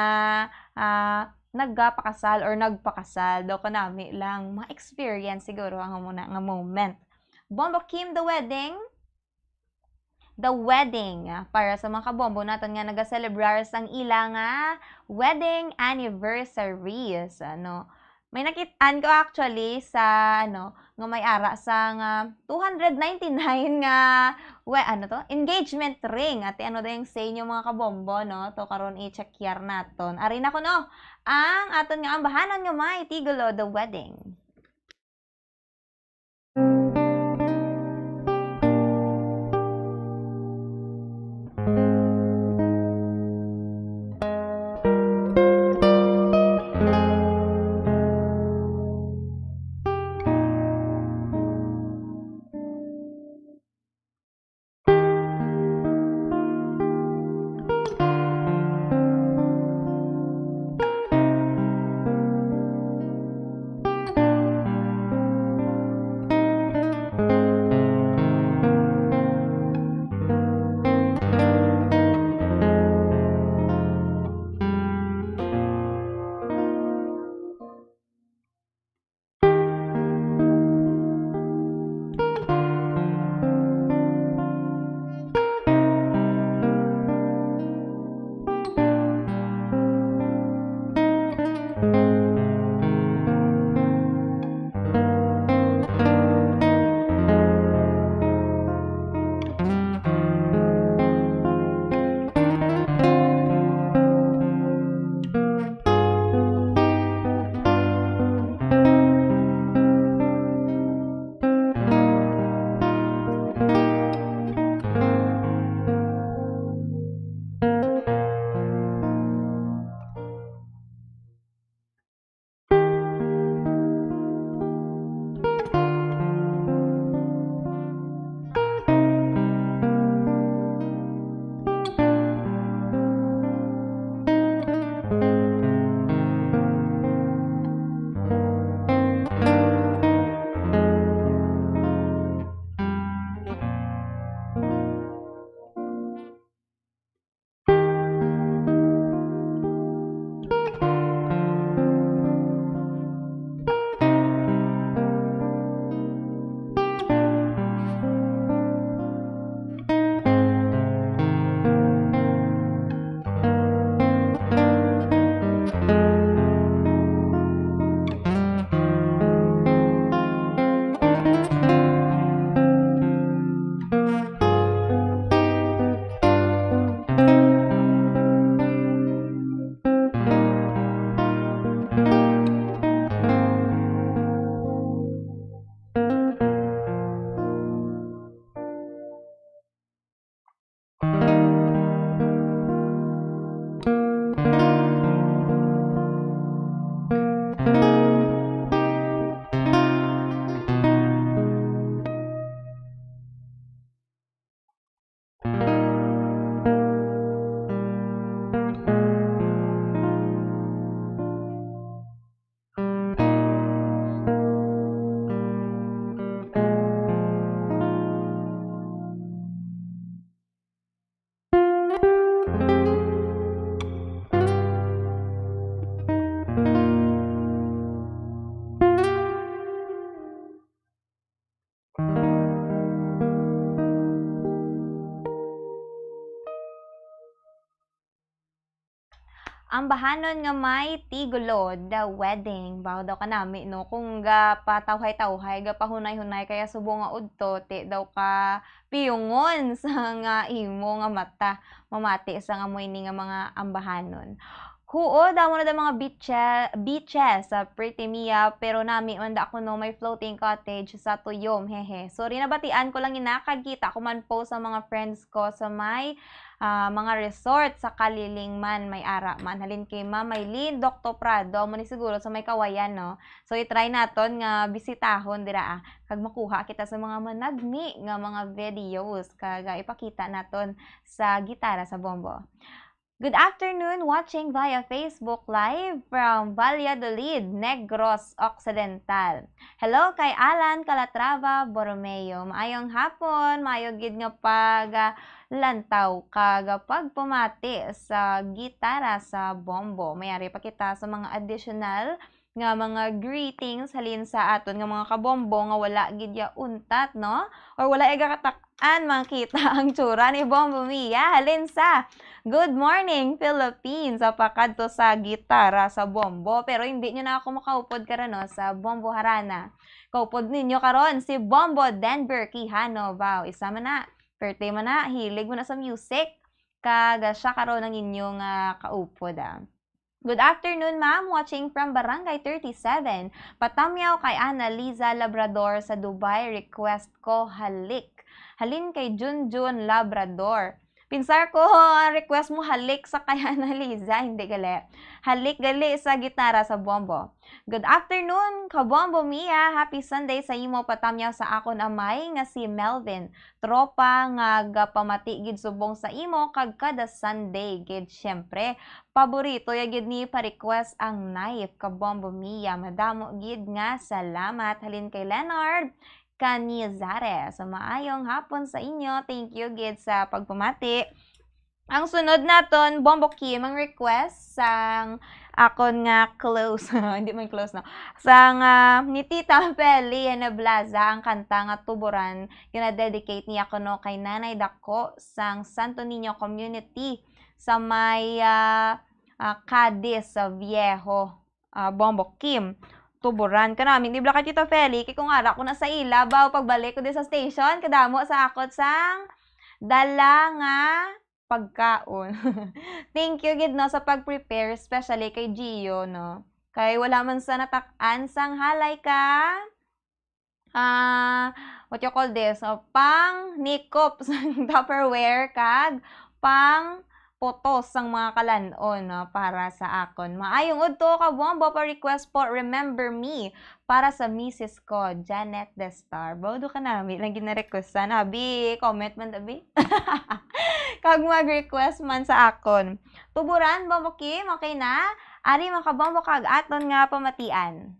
ah, nagapakasal or nagpakasal, daw kanami lang. Mga experience siguro ang amo na nga moment. Bombo Kim, The Wedding. The Wedding, ah, para sa mga kabombo naton nga nagaselebrar sang ila nga wedding anniversaries, ano. May nakit-an ko actually sa, ano, nga may ara sang, ah, two hundred ninety-nine nga, we-, ano to? Engagement ring. Ate, ano da yung sa inyo, mga kabombo, no? To karon i-check here naton. Ari na ko, no? Ang aton nga ambahanan nga may titulo, The Wedding. Ambahanon nga may tigulo, the wedding. Baw daw kanami, no? Kung gapatawhay-tawhay, gapahunay-hunay, kaya subong nga udto, ti daw ka piyungon sa nga imo nga mata. Mamati sa nga mo ini nga mga ambahanon. Huo, damo na daw mga beache-, beaches sa Pretty Mia, pero nami man da kuno may floating cottage sa Tuyom, hehe. Sorry, nabatian ko lang ina, kag kita ko man po sa mga friends ko sa may, ah, mga resort sa Kalilingman, may ara man. Halin kay Ma'am Maylene Doctor Prado, amo ni siguro sa may Kawayan, no? So, i-try naton nga bisitahon dira, ah. Kag makuha kita sa mga managmi nga mga videos, kag, ah, ipakita naton sa Gitara sa Bombo. Good afternoon, watching via Facebook Live from Valladolid, Negros Occidental. Hello kay Alan Calatrava Borromeo. Maayong hapon, maayo gid nga pag, ah, lantaw kag pagpamati sa Gitara sa Bombo. May ari pa kita sa mga additional nga mga greetings halin sa aton nga mga kabombo nga wala gid ya untat, no? Or wala ya gakatak-an makita ang tsura ni Bombo Mia halin sa Good Morning Philippines, sa pakadto sa Gitara sa Bombo. Pero hindi nyo na ako makaupod karon, no, sa Bombo Harana. Kaupod ninyo karon si Bombo Denver Quijano. Wow, isa man na, perte man na, hilig mo na sa music. Kag, ah, siya karon ang inyong, ah, kaupod, ah. Good afternoon, ma'am. Watching from Barangay thirty-seven. Patamyaw kay Annalisa Labrador sa Dubai. Request ko, Halik. Halin kay Junjun Labrador. Pinsar ko, ang request mo, Halik sa kay Annalisa. Hindi gali. Halik gali sa Gitara sa Bombo. Good afternoon, Kabombo Mia. Happy Sunday sa imo. Patamyaw sa akon amay nga si Melvin. Tropa nga gapamati gid subong sa imo kag kada Sunday gid, syempre. Paborito ya gid ni pa-request ang Knife, Kabombo Mia. Madamo gid nga salamat. Halin kay Leonard Canizares. So, maayong hapon sa inyo. Thank you gid sa pagpamati. Ang sunod naton, Bombo Kim, ang request sang akon nga close. Hindi man close, no? Sang, ah, ni Tita Feli Eneblaza, ang kanta nga Tuburan, gina-dedicate niya kuno kay Nanay Dako sang Santo Niño Community sa may, ah, ah, Cadiz, sa Viejo. Ah, Bombo Kim, Tuburan. Kanami, di bala kay Tita Feli, kay kung ara ko na sa ila, baw pagbalik ko din sa station, kadamo sa akot sang dala nga pagkaon. Thank you gid, no, sa pag-prepare, especially kay Gio, no. Kay wala man sa natak-an sang halay ka, ah, what you call this, ah, pang nikop sang Tupperware kag pang putos sang mga kalan-on, no, para sa akon. Maayong udto, Kabombo, pa-request po, Remember Me, para sa misis ko, Janet Destar. Baw daw kanami lang gina-requestan. Abi, comment man, abi. Kag mag-request man sa akon. Tuburan, Bombo Kim, okay na? Ari, mga Kabombo, kag aton nga pamatian.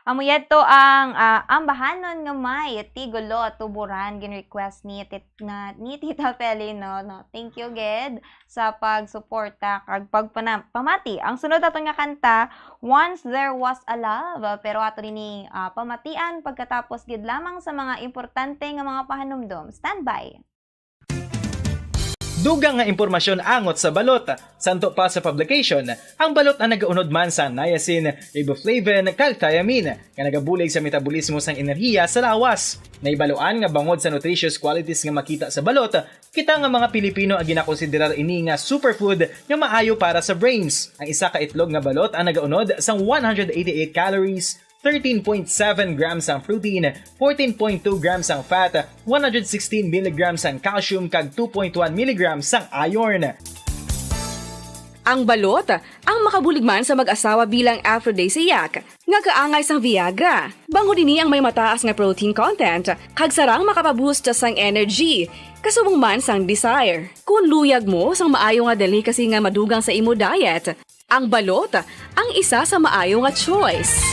Amo yadto ang, ah, ambahanon nga may tigulo, tuburan, gin-request ni Tit-, na, ni Tita Feli, no? No, thank you gid sa pagsuporta kag pagpana-, pamati. Ang sunod naton nga kanta, Once There Was a Love, pero ato nini, ah, pamatian pagkatapos gid lamang sa mga importante nga mga pahanumdom. Standby. Dugang nga impormasyon angot sa balot. Santo pa sa publication, ang balot ang nagaunod man sang niacin, riboflavin, kag thiamine, nga nagabulig sa metabolismo sang enerhiya sa lawas. Nahibaluan nga bangod sa nutritious qualities nga makita sa balot, kita nga mga Pilipino ang ginakonsiderar ini nga superfood nga maayo para sa brains. Ang isa ka itlog nga balot ang nagaunod sang one hundred eighty-eight calories, thirteen point seven grams ang protein, fourteen point two grams ang fat, one hundred sixteen milligrams ang calcium, kag two point one milligrams ang iron. Ang balot, ang makabulig man sa mag-asawa bilang aphrodisiac, nga kaangay sang Viagra. Bangod ini ang may mataas nga protein content, kag sarang makapaboost sang energy, kasubong man sang desire. Kung luyag mo sang maayo nga delicacy nga madugang sa imo diet, ang balot ang isa sa maayo nga choice.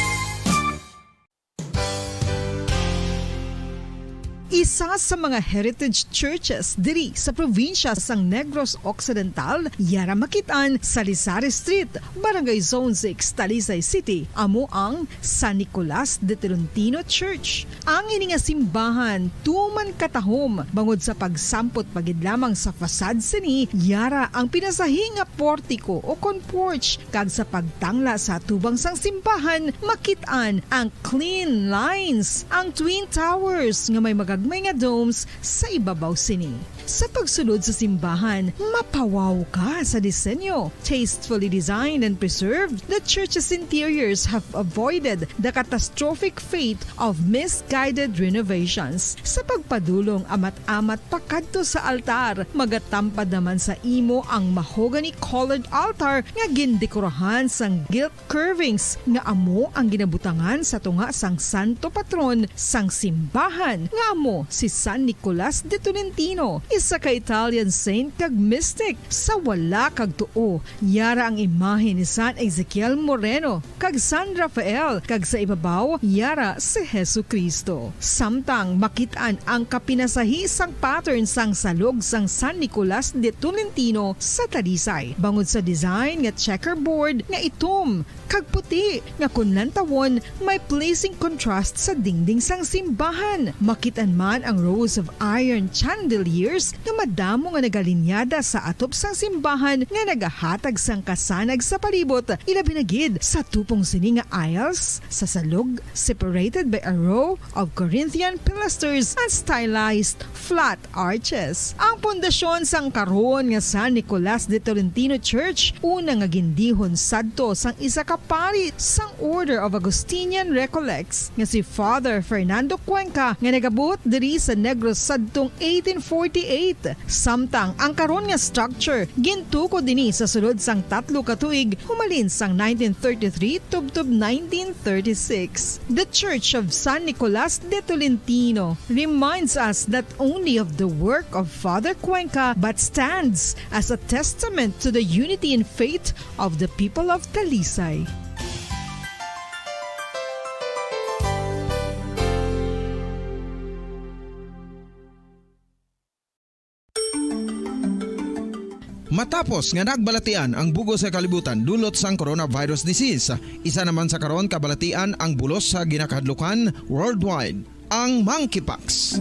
Isa sa mga heritage churches diri sa probinsya sang Negros Occidental, yara makit-an sa Lisari Street, Barangay Zone six, Talisay City, amo ang San Nicolas de Tolentino Church. Ang ini nga simbahan tuman katahom bangod sa pagsampot pa gid lamang sa facade sini, yara ang pinasahi nga portiko o kon porch, kag sa pagtangla sa atubang sang simbahan makit-an ang clean lines, ang twin towers nga may magagmay nga domes sa ibabaw sini. Sa pagsulod sa simbahan, mapawaw ka sa disenyo. Tastefully designed and preserved, the church's interiors have avoided the catastrophic fate of misguided renovations. Sa pagpadulong amat-amat pakadto sa altar, magatampad naman sa imo ang mahogany-colored altar nga gindekorahan sang gilt curvings nga amo ang ginabutangan sa tunga sang santo patron sang simbahan, nga amo si San Nicolas de Tolentino, isa ka Italian saint kag mystic. Sa wala kag tuo, yara ang imahe ni San Ezekiel Moreno kag San Rafael, kag sa ibabaw, yara si Jesu-Cristo. Samtang makit-an ang kapinasahi sang pattern sang salog sang San Nicolas de Tolentino sa Talisay, bangod sa design nga checkerboard nga itom kag puti nga kon lantawon may pleasing contrast sa dingding sang simbahan. Makit-an man ang rows of iron chandeliers nga madamo nga nagalinyada sa atop sang simbahan nga nagahatag sang kasanag sa palibot, ilabi na gid sa tupong sini nga aisles sa salog, separated by a row of Corinthian pilasters and stylized flat arches. Ang pundasyon sang karon nga San Nicolas de Tolentino Church, una nga gindihon sadto sang isa ka pari sang Order of Augustinian Recollects nga si Father Fernando Cuenca, nga nagabuot diri sa Negros sadtong eighteen forty-eight. Samtang ang karon nga structure gintukod ini sa sulod sang tatlo ka tuig, humalin sang nineteen thirty-three tubtob nineteen thirty-six. The Church of San Nicolas de Tolentino reminds us not only of the work of Father Cuenca but stands as a testament to the unity in faith of the people of Talisay. Matapos nga nagbalatian ang bug-os nga kalibutan dulot sang coronavirus disease, isa naman sa karon kabalatian ang bulos sa ginakahadlukan worldwide, ang monkeypox.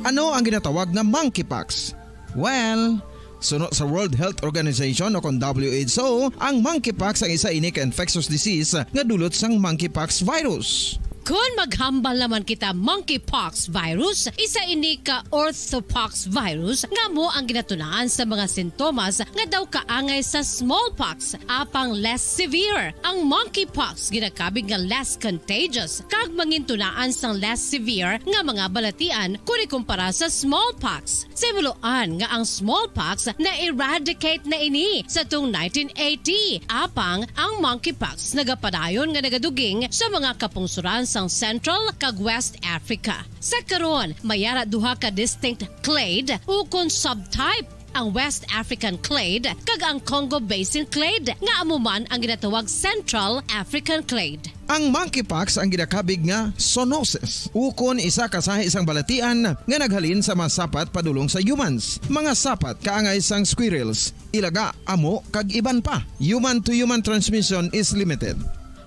Ano ang ginatawag nga monkeypox? Well, suno sa World Health Organization o kon W H O, ang monkeypox ang isa ini ka infectious disease nga dulot sang monkeypox virus. Kon maghambal naman kita monkeypox virus, isa ini ka orthopox virus nga amo ang ginatunaan sa mga sintomas nga daw kaangay sa smallpox, apang less severe. Ang monkeypox ginakabig nga less contagious kag mangintunaan sang less severe nga mga balatian kon ikumpara sa smallpox. Sa hibaluan nga ang smallpox na-eradicate na ini sa tung nineteen eighty, apang ang monkeypox nagapadayon nga nagaduging sa mga kapungsoran sang Central kag West Africa. Sa karon, may ara duha ka distinct clade ukon subtype ang West African clade, kag ang Congo Basin clade, nga amo man ang ginatawag Central African clade. Ang monkeypox ang ginakabig nga zoonosis, ukon isa ka sahi sang balatian nga naghalin sa mga sapat padulong sa humans, mga sapat kaangay sang squirrels, ilaga, amo, kag iban pa. Human to human transmission is limited.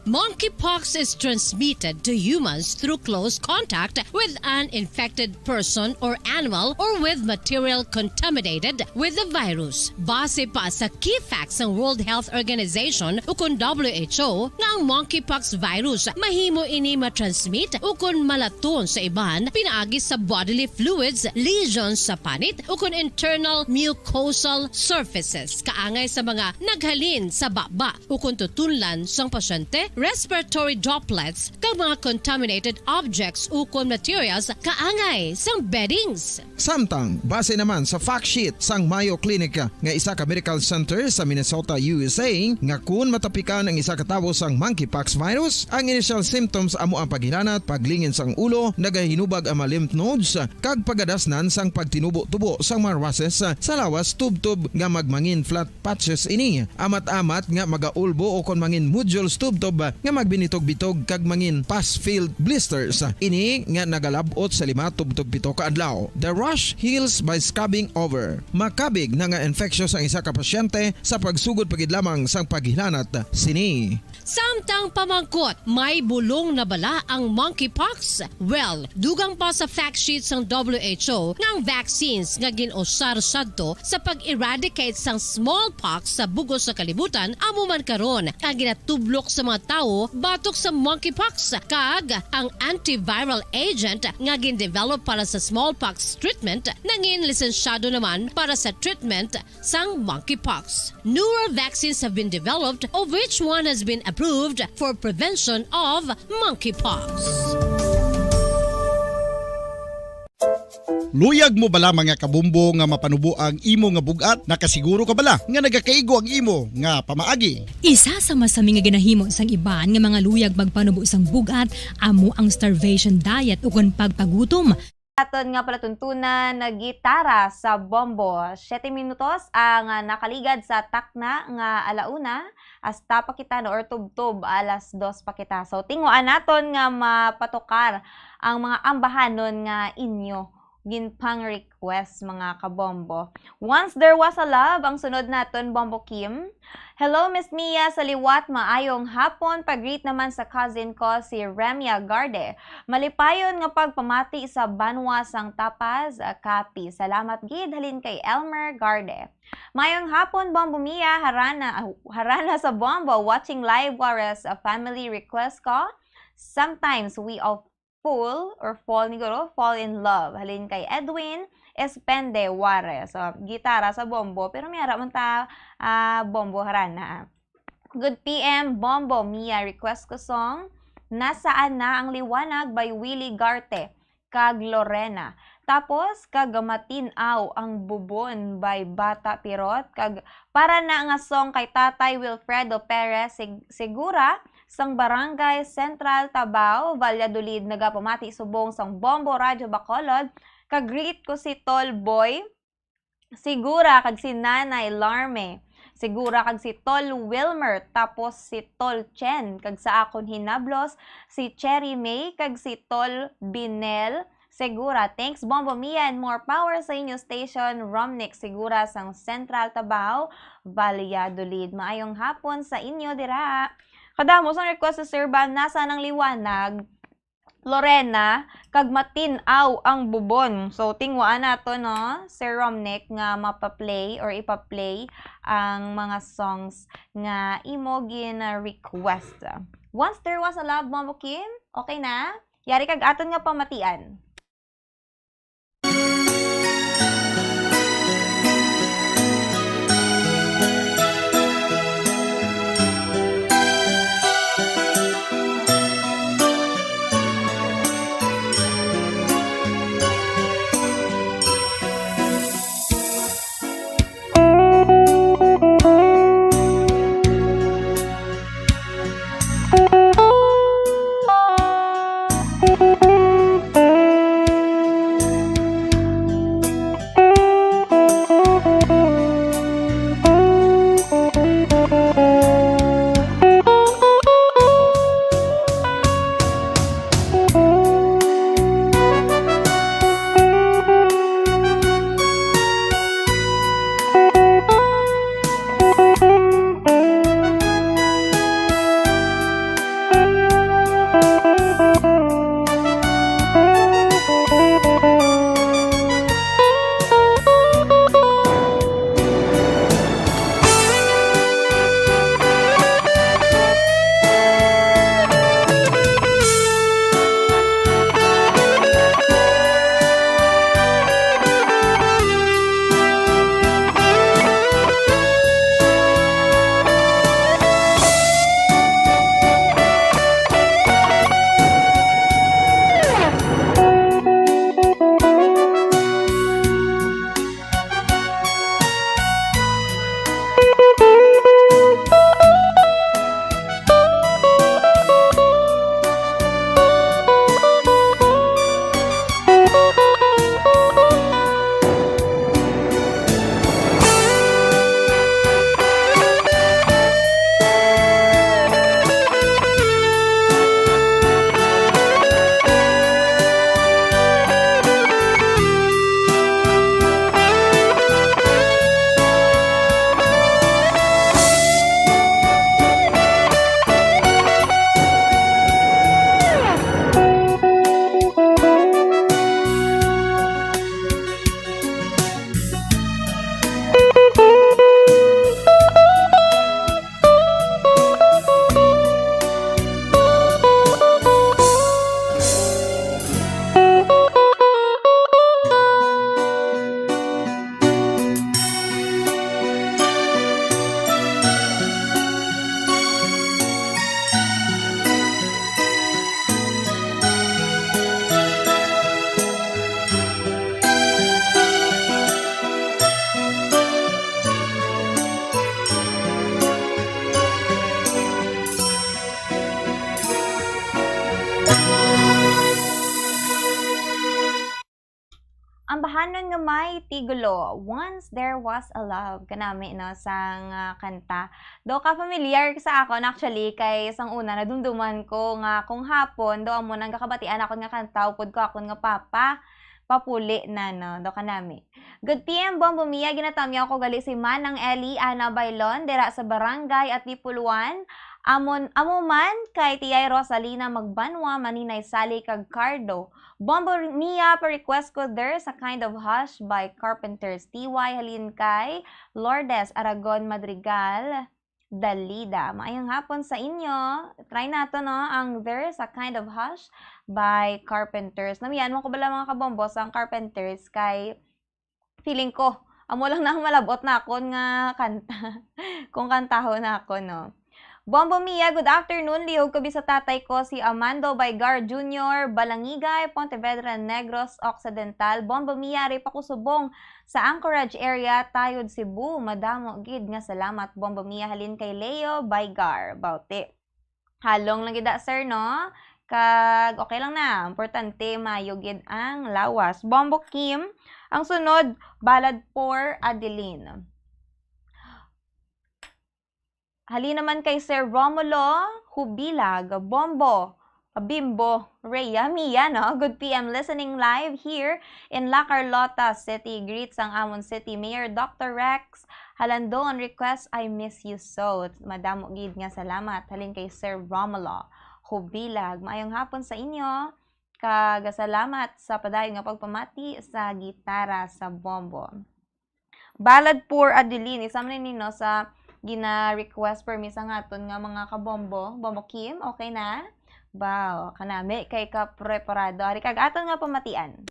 Monkeypox is transmitted to humans through close contact with an infected person or animal or with material contaminated with the virus. Base pa sa key facts sang World Health Organization ukon W H O nga ang monkeypox virus mahimo ini ma-transmit ukon malaton sa iban pinaagi sa bodily fluids, lesions sa panit ukon internal mucosal surfaces kaangay sa mga naghalin sa baba ukon tutunlan sang pasyente, respiratory droplets, kag mga contaminated objects ukon materials kaangay sang beddings. Samtang, base naman sa fact sheet sang Mayo Clinic nga isa ka medical center sa Minnesota, U S A, nga kun matapikan ang isa ka tawo sang monkeypox virus, ang initial symptoms amo ang paghilanat, paglingin sang ulo, nagahinubag ang mga lymph nodes, kag pagadasnan sang pagtinubo-tubo sang mga rushes sa lawas tubtob nga magmangin flat patches ini. Amat-amat nga magaulbo o kon mangin nodules tubtob nga magbinitog-bitog kag mangin pus-filled blisters. Ini nga nagalab-ot sa lima tubtob pito ka adlaw. The rash heals by scabbing over. Makabig na nga infectious ang isa ka pasyente sa pagsugod pa gid lamang sang paghilanat sini. Samtang pamangkot, may bulong na bala ang monkeypox? Well, dugang pa sa fact sheet sang W H O nga ang vaccines nga gin-usar sadto sa pag-eradicate sang smallpox sa bug-os nga kalibutan amo man karon ang ginatublok sa mga tawo batok sa monkeypox, kag ang antiviral agent nga gin-develop para sa smallpox treatment nangin lisensyado naman para sa treatment sang monkeypox. Newer vaccines have been developed, of which one has been approved for prevention of monkeypox. Luyag mo bala, mga kabombo, nga mapanubo ang imo nga bug-at? Nakasiguro ka bala nga nagakaigo ang imo nga pamaagi? Isa sa masami nga ginahimo sang iban nga mga luyag magpanubo sang bug-at amo ang starvation diet ukon pagpagutom. Aton nga palatuntunan, gitara sa bombo. Siyete minutos ang, ah, nakaligad sa takna nga alauna, hasta pa kita, no, or tubtob alas dos pa kita. So, tinguan naton nga mapatukar ang mga ambahanon nga inyo ginpang-request, mga kabombo. Once There Was a Love ang sunod naton, Bombo Kim. Hello, Miss Mia, sa liwat, maayong hapon. Pa-greet naman sa cousin ko, si Remia Garde. Malipayon nga pagpamati sa banwa sang Tapaz, ah, Capiz. Salamat gid, halin kay Elmer Garde. Maayong hapon, Bombo Mia, harana, ah, harana sa Bombo, watching live, Juarez, ah, family request ko. Sometimes we all fool or fall, ni guro, fall in love. Halin kay Edwin Espende Juarez. So, gitara sa bombo, pero may ara man ta, ah, bombo harana. Good P M, Bombo Mia, request ko song, Nasaan Na ang Liwanag by Willie Garte kag Lorena. Tapos, kag Matin-aw ang Bubon by Bata Pirot, kag para na nga song kay Tatay Wilfredo Perez Sig-, Segura, sang Barangay Central Tabao, Valladolid, nagapamati subong sang Bombo Radyo Bacolod, kag greet ko si Tol Boy Segura kag si Nanay Larme Segura kag si Tol Wilmer, tapos si Tol Chen, kag sa akon hinablos, si Cherry May kag si Tol Binel Segura. Thanks, Bombo Mia, and more power sa inyo station, Romnick Segura sang Central Tabao, Valladolid. Maayong hapon sa inyo dira. Kadamo sang request sa Sir Ban, Nasaan ang Liwanag, Lorena, kag Matin-aw ang Bubon. So, tinguhaan nato, no, Sir Romnick, nga mapa-play or ipa-play ang mga songs nga imo gina-request. Once There Was a Love, Bombo Kim, okay na? Yari kag aton nga pamatian. Spy Tigulo, Once There Was a Love. Kanami, no, sang, ah, kanta. Do ka familiar sa akon, actually, kay sang una nadumduman ko nga kung hapon, do amo nang gakabatian akon nga kanta, upod ko akon nga papa, papuli na, no, do kanami. Good P M, Bombo Mia, ginatamyaw ko gali si Manang Eli Ana Bailon, dira sa Barangay Atipuluan. Amon, amo man kay Tiyay Rosalina Magbanwa, Maninay Sally, kag Cardo. Bombo Mia, pa-request ko There's a Kind of Hush by Carpenters. T Y, halin kay Lourdes Aragon Madrigal Dalida. Maayong hapon sa inyo. Try nato, no, ang There's a Kind of Hush by Carpenters. Namian mo ko bala, mga kabombo, sa Carpenters kay feeling ko, amo lang na ang malabot na akon nga kanta, kung kantahon na ako, no? Bombo Mia, good afternoon. Lihog ko bi sa tatay ko, si Amando Baygar Junior, Balangigay, Pontevedra, Negros Occidental. Bombo Mia, ri pa ko subong sa Anchorage area, Tayod, Cebu. Madamo gid nga salamat, Bombo Mia, halin kay Leo Baygar. Bauti. Halong lang gid, sir, no? Kag okay lang na. Importante, maayo gid ang lawas. Bombo Kim, ang sunod, Ballad for Adeline. Halin naman kay Sir Romulo Hubilag, Bombo, Bimbo, Rhea, Mia, no? Good P M, listening live here in La Carlota City. Greets ang amon City Mayor, Doctor Rex Halandon. Request, I Miss You So. Madamo gid nga salamat. Halin kay Sir Romulo Hubilag. Maayong hapon sa inyo. Kag salamat sa padayon nga pagpamati sa Gitara sa Bombo. Ballad for Adeline, isa man ini, no, sa gina-request for me sa ngaton nga mga kabombo. Bombo Kim, okay na? Wow, kanami kay ka preparado. Ari kag aton nga pamatian.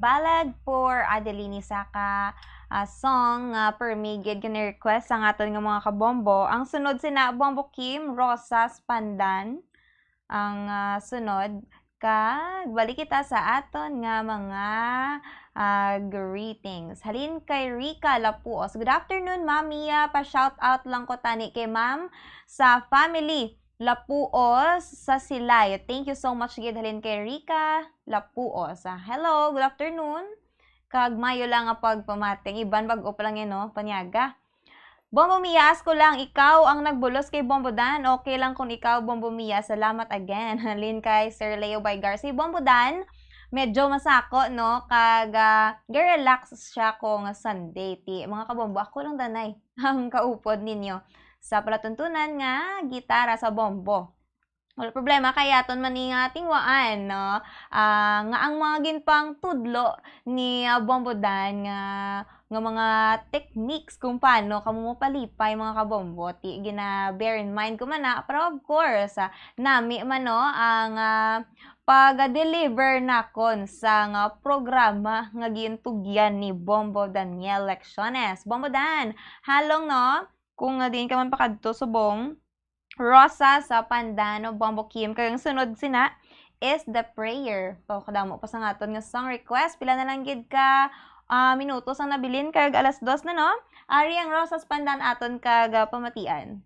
Ballad for Adeline, isa ka, ah, song nga permi gid nga ni-request sang aton nga mga kabombo. Ang sunod sina Bombo Kim, Rosas Pandan. Ang, ah, sunod, Kag balik kita sa aton nga mga, ah, greetings. Halin kay Rica Lapuos. "Good afternoon, Ma'am Mia. Pa-shout out lang ko tani kay Ma'am sa family Lapuos sa Silay." Thank you so much gid, halin kay Rica Lapuos. Ah, hello, good afternoon. Kag mayo lang nga pagpamati. Ang iban bag-o pa lang yan, no? Panyaga. "Bombo Mia, ask ko lang, ikaw ang nagbulos kay Bombo Dan? Okay lang kung ikaw, Bombo Mia. Salamat again." Halin kay Sir Leo Baygar. Si Bombo Dan, medyo masako, no? Kag, ah, ga-relax siya kung Sunday. Ti, mga kabombo, ako lang danay ang kaupod ninyo. Sa palatuntunan nga gitara sa bombo. Wala problema, kay aton man ni nga tingwaan, no? Ah, nga ang mga ginpangtudlo ni, ah, Bombo Dan nga, nga mga techniques kung paano kamo mapalipay, mga kabombo, ti gina-bear in mind ko man na. Pero of course, ah, nami man, no, ang, ah, pag-deliver nakon sa nga programa nga gintugyan ni Bombo Daniel Lecciones. Bombo Dan, halong, no? Kung, ah, diin ka man pakadto subong, Rosa sa Pandan, Bombo Kim. Kag ang sunod sina is The Prayer. O, kadamo pa sa nga aton nga song request. Pila na lang gid ka, ah, minutos ang nabilin, kag alas dos na, no? Ari ang Rosa sa Pandan aton kag, ah, pamatian.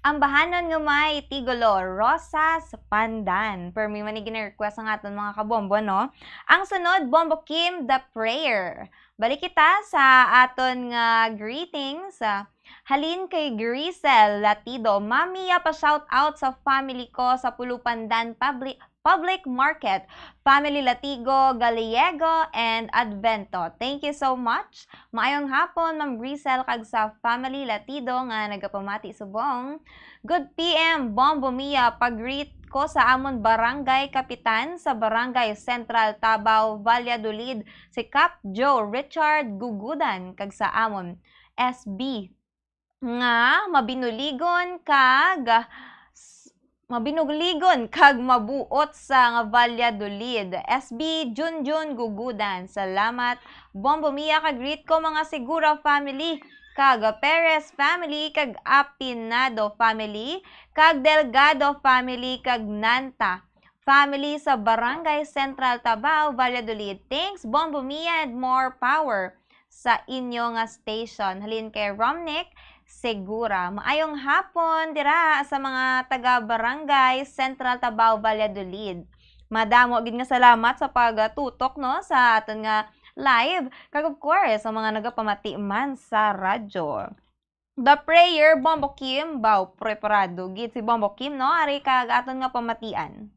Ang bahanon nga may titulo, Rosa sa Pandan. Permi man ni gina-request ang aton mga kabombo, no? Ang sunod, Bombo Kim, The Prayer. Balik kita sa aton nga greetings. Ah, halin kay Grisel Latido, "Ma'am Mia, pa-shout out sa family ko sa Pulupandan Public, Public Market, Family Latigo, Gallego, and Advento. Thank you so much. Maayong hapon, Ma'am Grisel, kag sa Family Latido nga nagapamati subong. Good P M, Bombo Mia, pag-greet ko sa amon barangay kapitan sa Barangay Central Tabao, Valladolid, si Cap Joe Richard Gugudan, kag sa amon S B nga mabinuligon kag s-, mabinuligon kag mabuot sa nga Valladolid. S B Junjun Gugudan, salamat. Bombo Mia, kag greet ko mga Segura family, kag Perez family, kag Apinado family, kag Delgado family, kag Nanta family sa Barangay Central Tabao, Valladolid. Thanks, Bombo Mia, and more power sa inyo nga station. Halin kay Romnick Segura. Maayong hapon dira sa mga taga Barangay Central Tabao, Valladolid. Madamo gid nga salamat sa pagtutok, no, sa aton nga live. Kag of course, sa mga nagapamati man sa radyo. The Prayer, Bombo Kim, baw, preparado gid si Bombo Kim, no? Ari kag aton nga pamatian.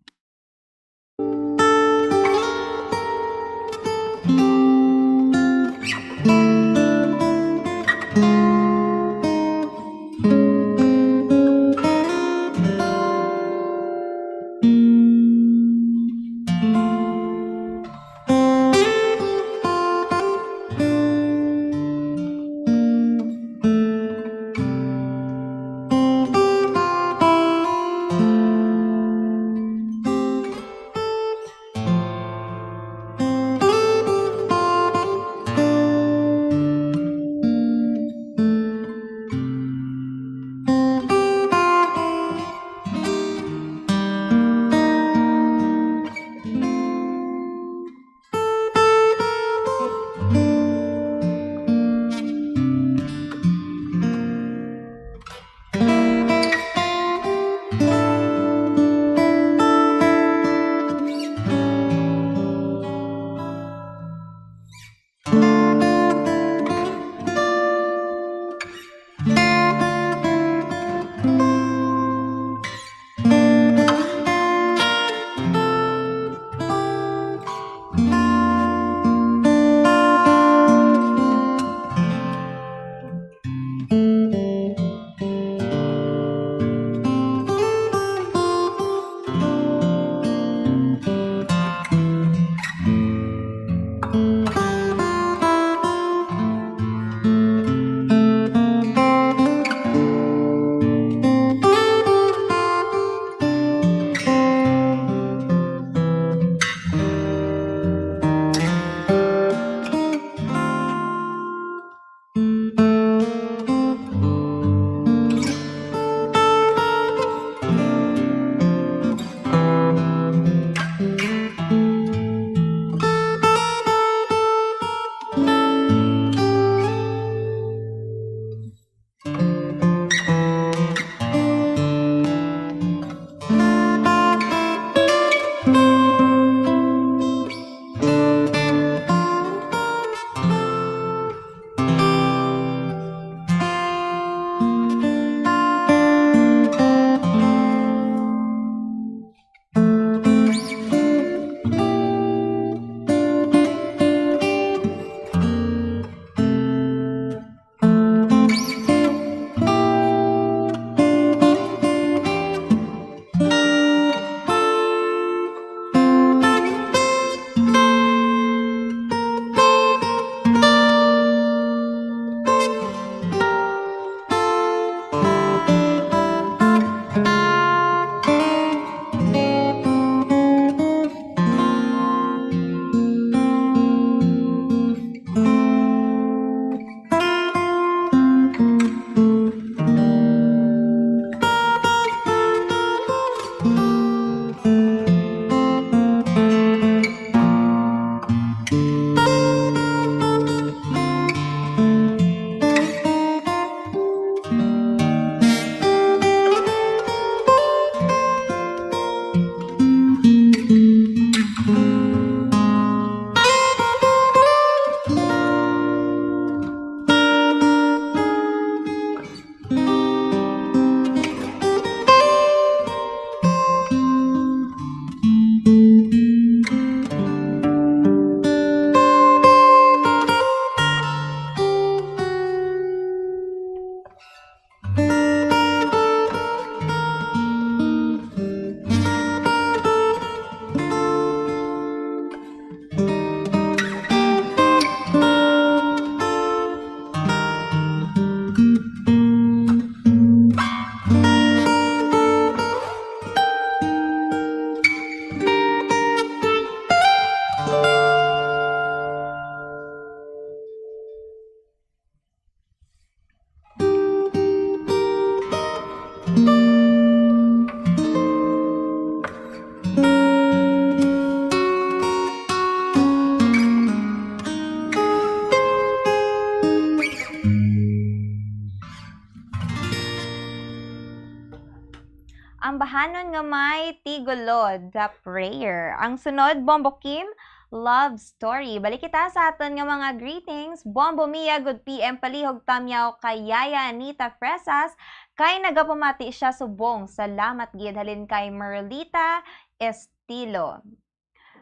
Anon nga may Tigulod the prayer. Ang sunod, Bombo Kim, love story. Balik kita sa aton nga mga greetings. Bombo Mia, good P M, palihog tamyaw kay Yaya Anita Fresas, kay nagapamati siya subong. Salamat gid, halin kay Merlita Estilo.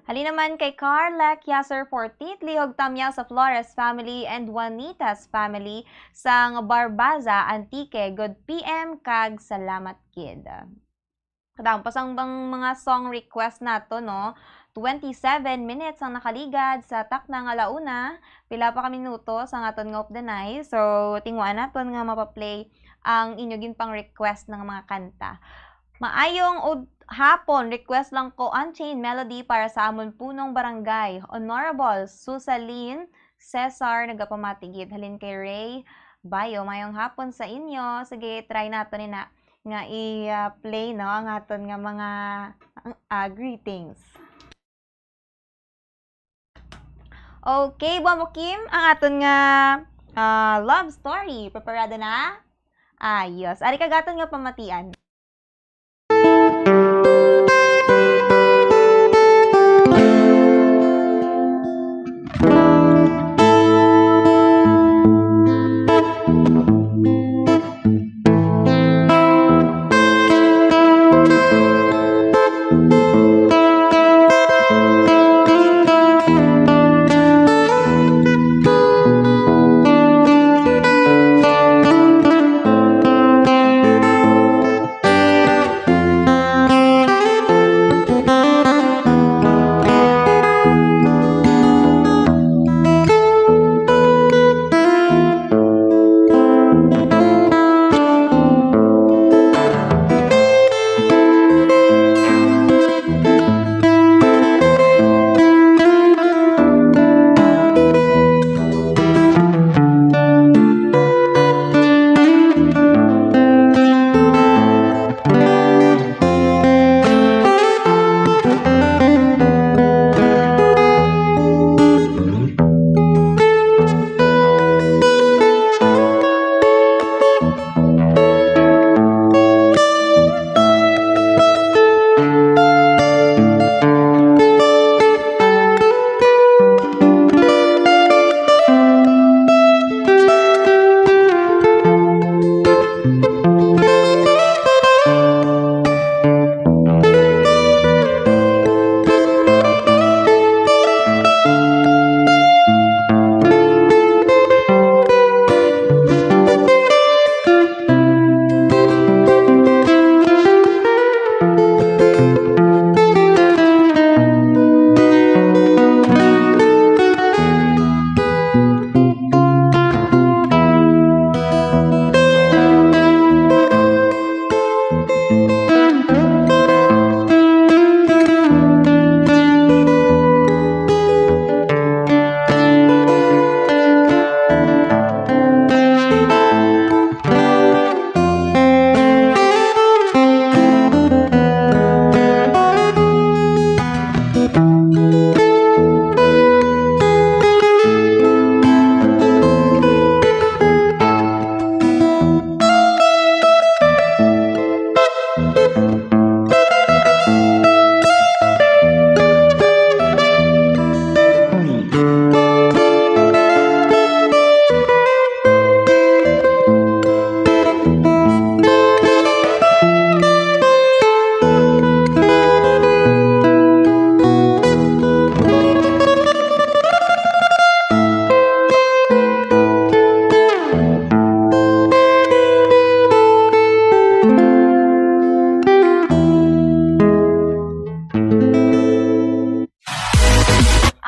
Halin naman kay Carla Kiaser Fortit, lihog tamyaw sa Flores family and Juanitas family sang Barbaza, Antique. Good P M kag salamat gid. Kadamo pa sang bang mga song request nato, no? Twenty-seven minutes ang nakaligad sa takna nga alauna. Pila pa ka minuto sa aton nga updanay. So, tinguhaan naton nga mapaplay ang inyo ginpang-request nga mga kanta. Maayong ud-, hapon, request lang ko Unchained Melody para sa amon punong barangay. Honorable Susalin Cesar, nagapamati gid. Halin kay Ray Bayo, maayong hapon sa inyo. Sige, try nato ni na nga i-play, no, ang aton nga mga, ah, greetings. Okay, Bombo Kim, ang aton nga, ah, love story. Preparada na? Ayos. Ari kag aton nga pamatian.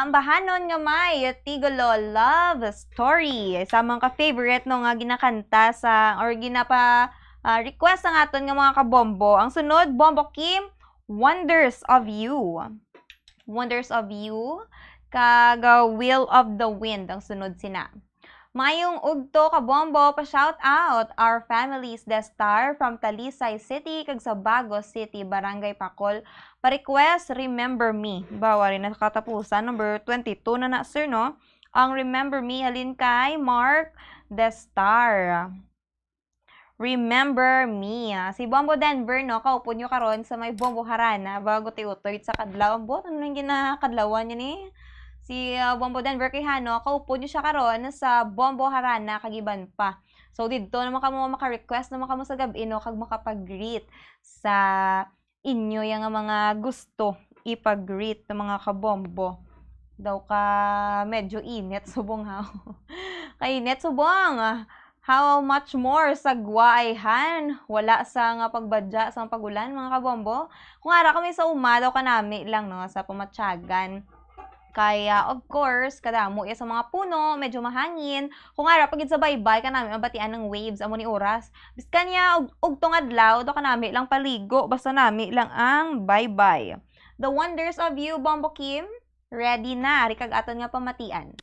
Ambahanon nga may Tigolo love story. Isa man ka favorite, no, nga ginakanta sa, or ginapa, ah, request sa aton nga mga kabombo. Ang sunod, Bombo Kim, Wonders of You. Wonders of You, kag, ah, Will of the Wind ang sunod sina. Mayong udto, kabombo, pa-shout out our families, The Star from Talisay City kag sa Bagos City, Barangay Pacol. Pa-request, Remember Me. Ba, wari na katapusan. Number twenty-two na na, sir, no? Ang Remember Me, halin kay Mark The Star. Remember Me. Ah, si Bombo Denver, no, kaupod nyo karon sa may Bombo Harana, bago tiutoy sa kadlaw. Ambot, ano nang ginakadlawan niya ni? Si, ah, Bombo Denver Quijano, kaupod nyo siya karon sa Bombo Harana, kag iban pa. So, didto naman kamo maka-request naman kamo sa gab-i, no, kag makapag-greet sa inyo yang mga gusto ipag-greet ng mga kabombo. Daw ka medyo init subong ha. Kainit subong. How much more sa Guaihan? Wala sa nga pagbadya sang pag-ulan, mga kabombo. Kung ara kami sa uma, daw kanami lang, no, sa pamatyagan. Kaya, of course, kadamo iya sa mga puno, medyo mahangin. Kung ara pa gid sa baybay, kanami mabatian ng waves, amo ni oras. Biskan niya, ug, ugtong adlaw, daw kanami lang paligo, basta nami lang ang baybay. The Wonders of You, Bombo Kim, ready na, ari kag aton nga pamatian.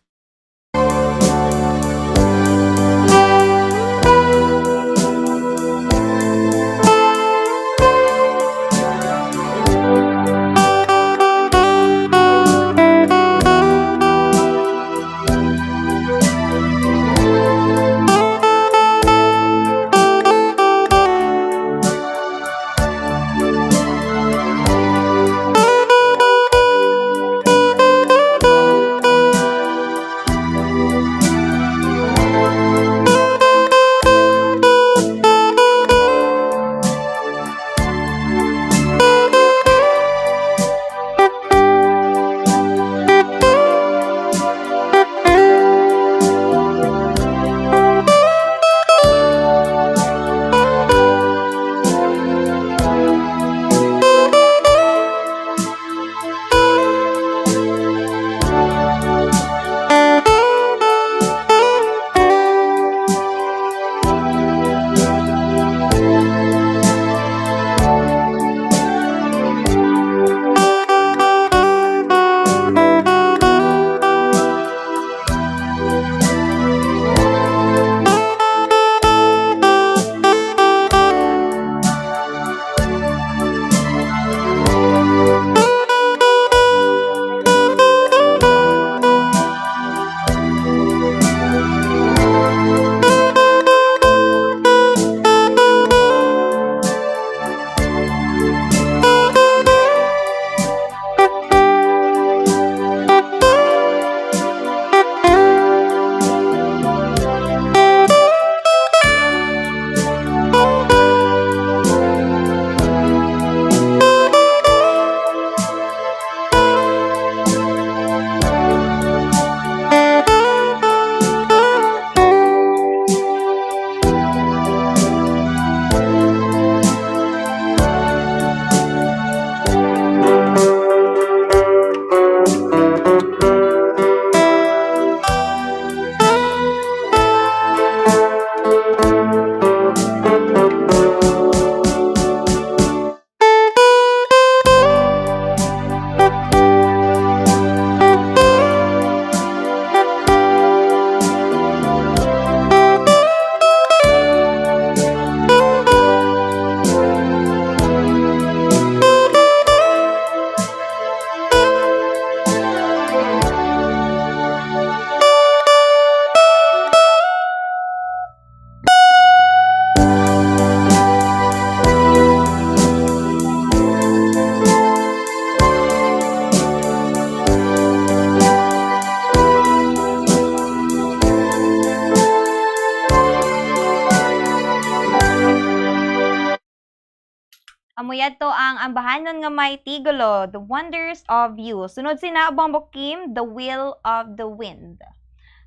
Amo yadto ang ambahanon nga may tigulo, The Wonders of You. Sunod sina, Bombo Kim, The Will of the Wind.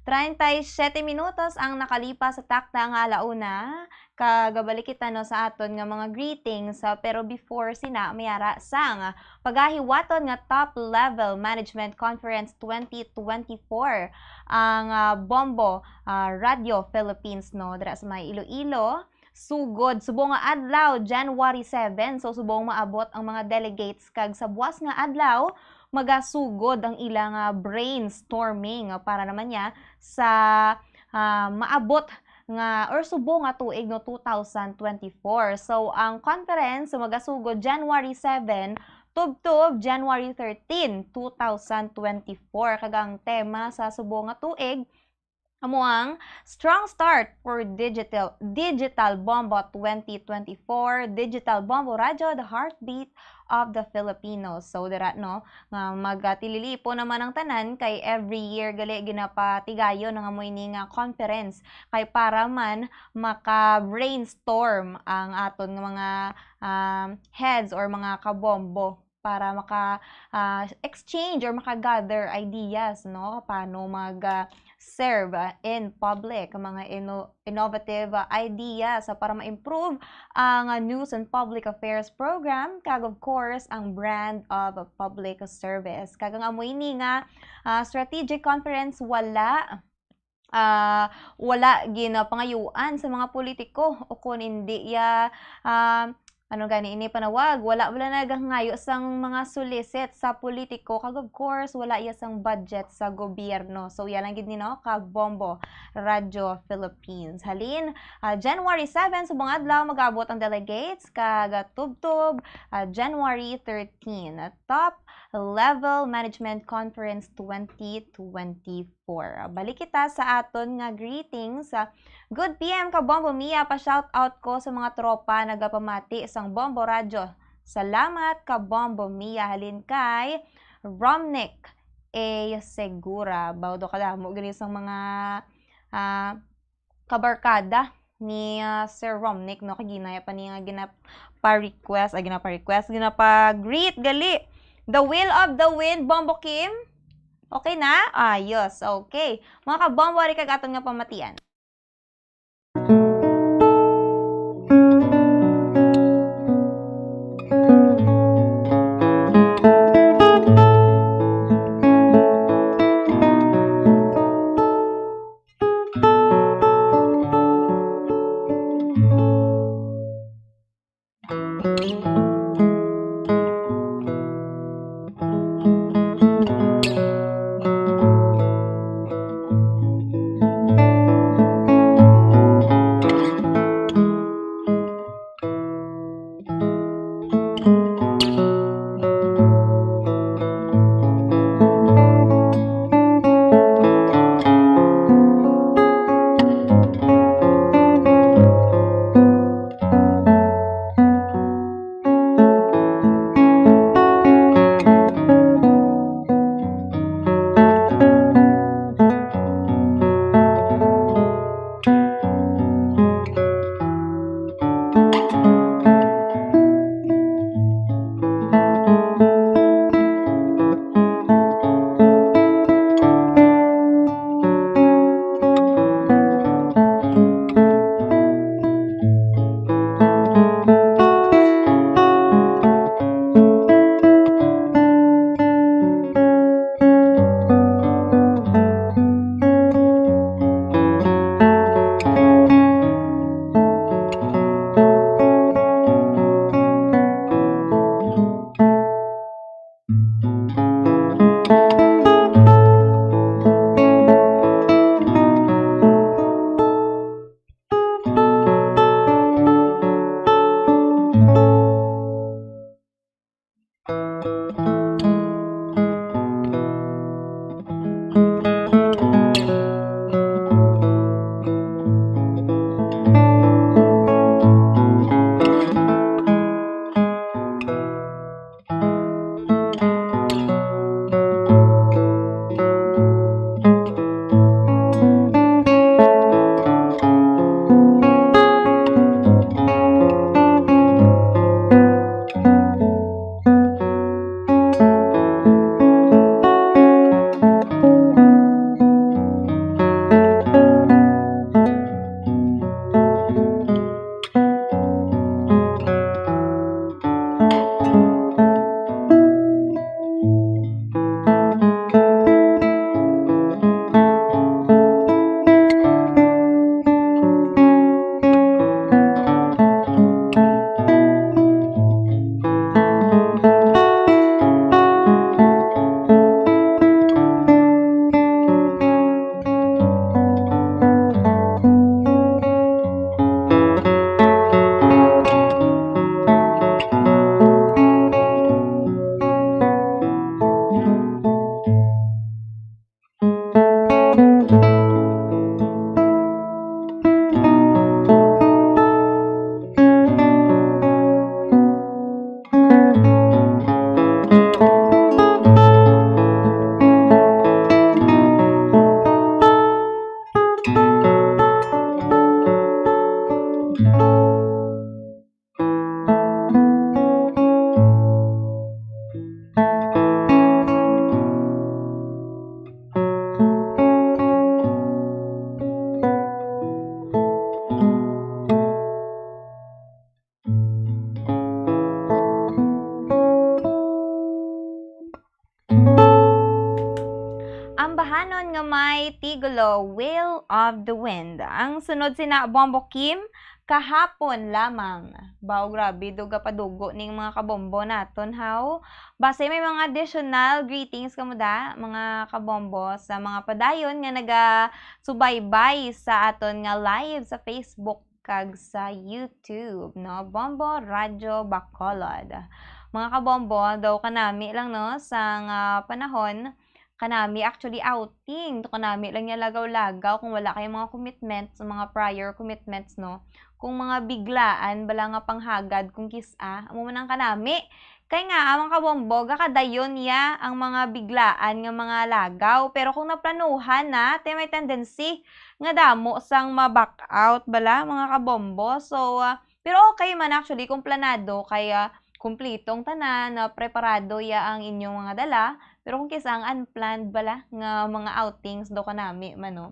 Treinta y siete minutos ang nakalipas sa takna nga alauna. Kagabalik kita, no, sa aton nga mga greetings, ah, pero before sina, may ara sang pagahiwaton nga Top Level Management Conference twenty twenty-four ang, ah, Bombo, ah, Radio Philippines, no, dira sa may Iloilo. Sugod, subong nga adlaw, January seven. So, subong maabot ang mga delegates kag sa buwas nga adlaw, magasugod ang ila nga brainstorming, ah, para naman niya sa, ah, maabot nga or subong nga tuig, no, two thousand twenty-four. So, ang conference magasugod January seven tubtob January thirteen, two thousand twenty-four. Kag ang tema sa subong nga tuig, Amo ang strong start for digital, Digital Bombo twenty twenty-four, Digital Bombo Radyo, the heartbeat of the Filipinos. So, dira, no, nga magatililipo naman ang tanan kay every year gali ginapatigayon nga amo ini nga conference kay para man maka-brainstorm ang aton nga mga, um, heads or mga kabombo para maka, ah, exchange or maka-gather ideas, no? Paano mag, ah, serve, ah, in public, mga inno-, innovative, ah, ideas, ah, para ma-improve ang, ah, News and Public Affairs program, kag of course, ang brand of public service. Kag ang amo ini nga, ah, strategic conference, wala, ah, wala ginapangayuan sa mga politiko o kon indi ya, ah, ano gani ini panawag, wala, wala nagangayo sang mga solicit sa politiko, kag of course, wala ya sang budget sa gobyerno. So, ya lang gid ni, no, ka Bombo Radyo Philippines. Halin, ah, January seven, subong adlaw, mag-abot ang delegates, kag, ah, tubtob, ah, January thirteen. Top Level Management Conference twenty twenty-four. Balik kita sa aton nga greetings. Good P M ka Bombo Mia, pa-shout out ko sa mga tropa nagapamati sang Bombo Radyo. Salamat ka Bombo Mia, halin kay Romnick A Segura. Bawdo kadamo gani sang mga, ah, kabarkada ni, ah, Sir Romnick, no? Kay ginaya pa niya nga ginapa-request, ay, ginapa-request, ginapa-greet gali. The Will of the Wind, Bombo Kim. Okay na? Ayos. Okay. Mga kabombo, ari kag aton nga pamatian. Tanon nga may tigulo, Will of the Wind. Ang sunod sina Bombo Kim, Kahapon Lamang. Baw, grabe, duga pa dugo ning mga kabombo naton, haw. Basi may mga additional greetings kamo da, mga kabombo, sa mga padayon nga nagasubaybay sa aton nga live sa Facebook kag sa YouTube, no? Bombo Radyo Bacolod. Mga kabombo, daw kanami lang, no, sang, ah, panahon, kanami actually outing, daw kanami lang niya lagaw-lagaw kung wala kay mga commitments, mga prior commitments, no? Kung mga biglaan bala nga panghagad kung kis-a, amo man ang kanami. Kay nga, ang mga kabombo, gakadayon ya ang mga biglaan nga mga lagaw. Pero kung naplanuhan na, te may tendency nga damo sang ma-back out bala, mga kabombo. So, ah, pero okay man actually kung planado, kay, ah, kumplito ang tanan, na preparado ya ang inyong mga dala. Pero kung kis-a ang unplanned bala nga mga outings daw kanami man, no?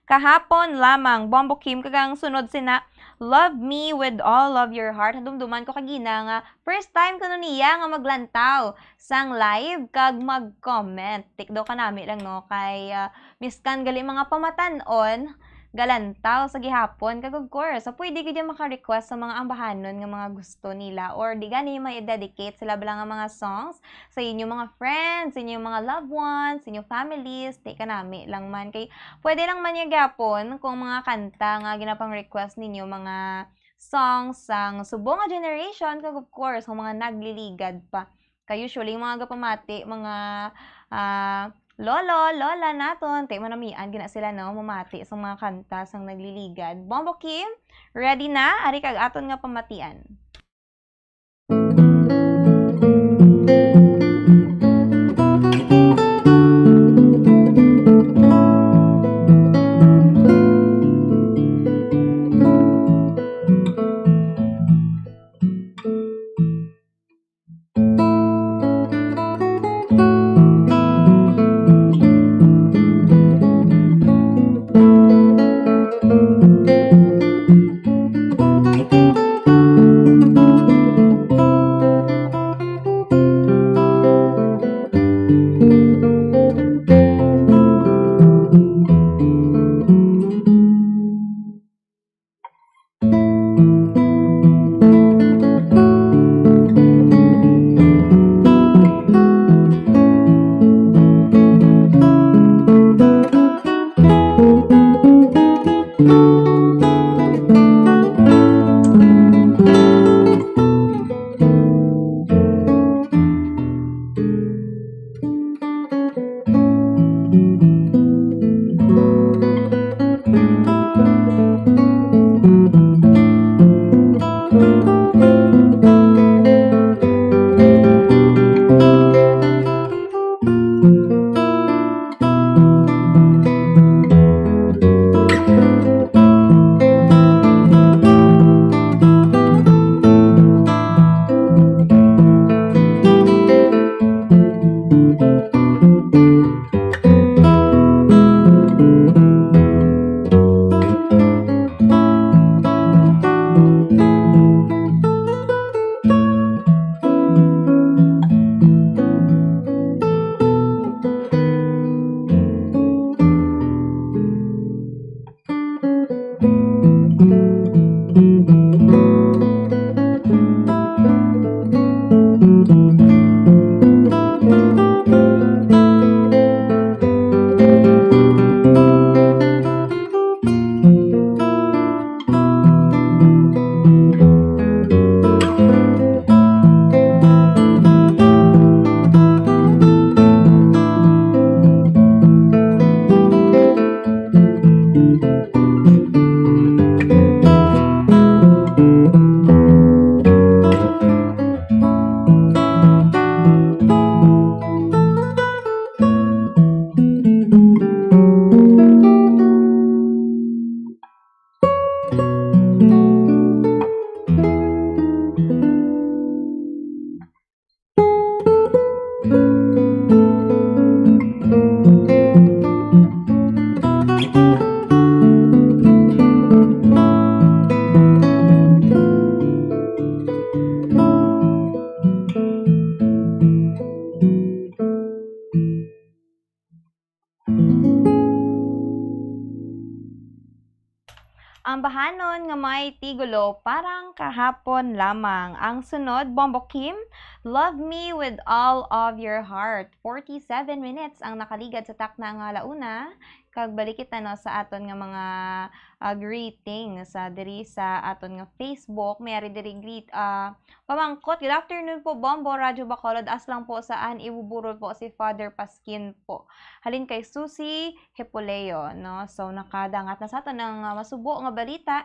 Kahapon Lamang, Bombo Kim, kag ang sunod sina, Love Me With All of Your Heart. Nadumduman ko kagina nga first time kuno niya nga maglantaw sang live kag mag-comment. Tik daw kanami lang, no, kay, ah, miskan gali mga pamatan-on, galantaw sa gihapon. Kag of course, so pwede gid yan maka-request sa mga ambahanon nga mga gusto nila, or di gani may dedicate sila bala nga mga songs sa inyong mga friends, sa inyong mga loved ones, sa inyong families, di kanami lang man. Kay pwede lang man niya gyapon kung mga kanta nga ginapang-request ninyo, mga songs sang subong nga generation, kag of course, ang mga nagliligad pa. Kay usually, mga gapamati, mga, ah, lolo, lola naton, te manamian gina sila, no, mamati sang mga kanta sang nagliligad. Bombo Kim, ready na? Ari kag aton nga pamatian. Bahanon nga may tigulo, parang kahapon lamang. Ang sunod, Bombo Kim, Love Me With All of Your Heart. Forty-seven minutes ang nakaligad sa takna nga alauna. Kag balik kita, no, sa aton nga mga, ah, greetings, ah, diri sa aton nga Facebook. May ari diri greet, ah, pamangkot, "Good afternoon po, Bombo, Radyo Bacolod. As lang po saan ibuburol po si Father Pasquin po." Halin kay Susie Hipuleo, no? So, nakadangat na sa aton ang, ah, masubo nga balita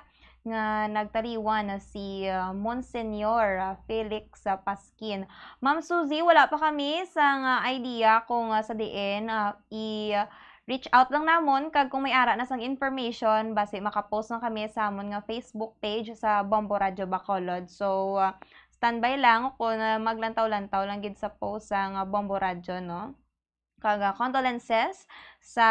nga nagtaliwan na si, ah, Monsignor, ah, Felix, ah, Pasquin. Ma'am Susie, wala pa kami sang, ah, idea kung, ah, sa diin, ah, i-reach out lang namon, kag kung may ara na sang information, basi makapost lang kami sa amon nga Facebook page sa Bombo Radyo Bacolod. So, ah, standby lang, kung, ah, maglantaw-lantaw lang gid sa post sang, ah, Bombo Radyo, no? Kag, ah, condolences sa,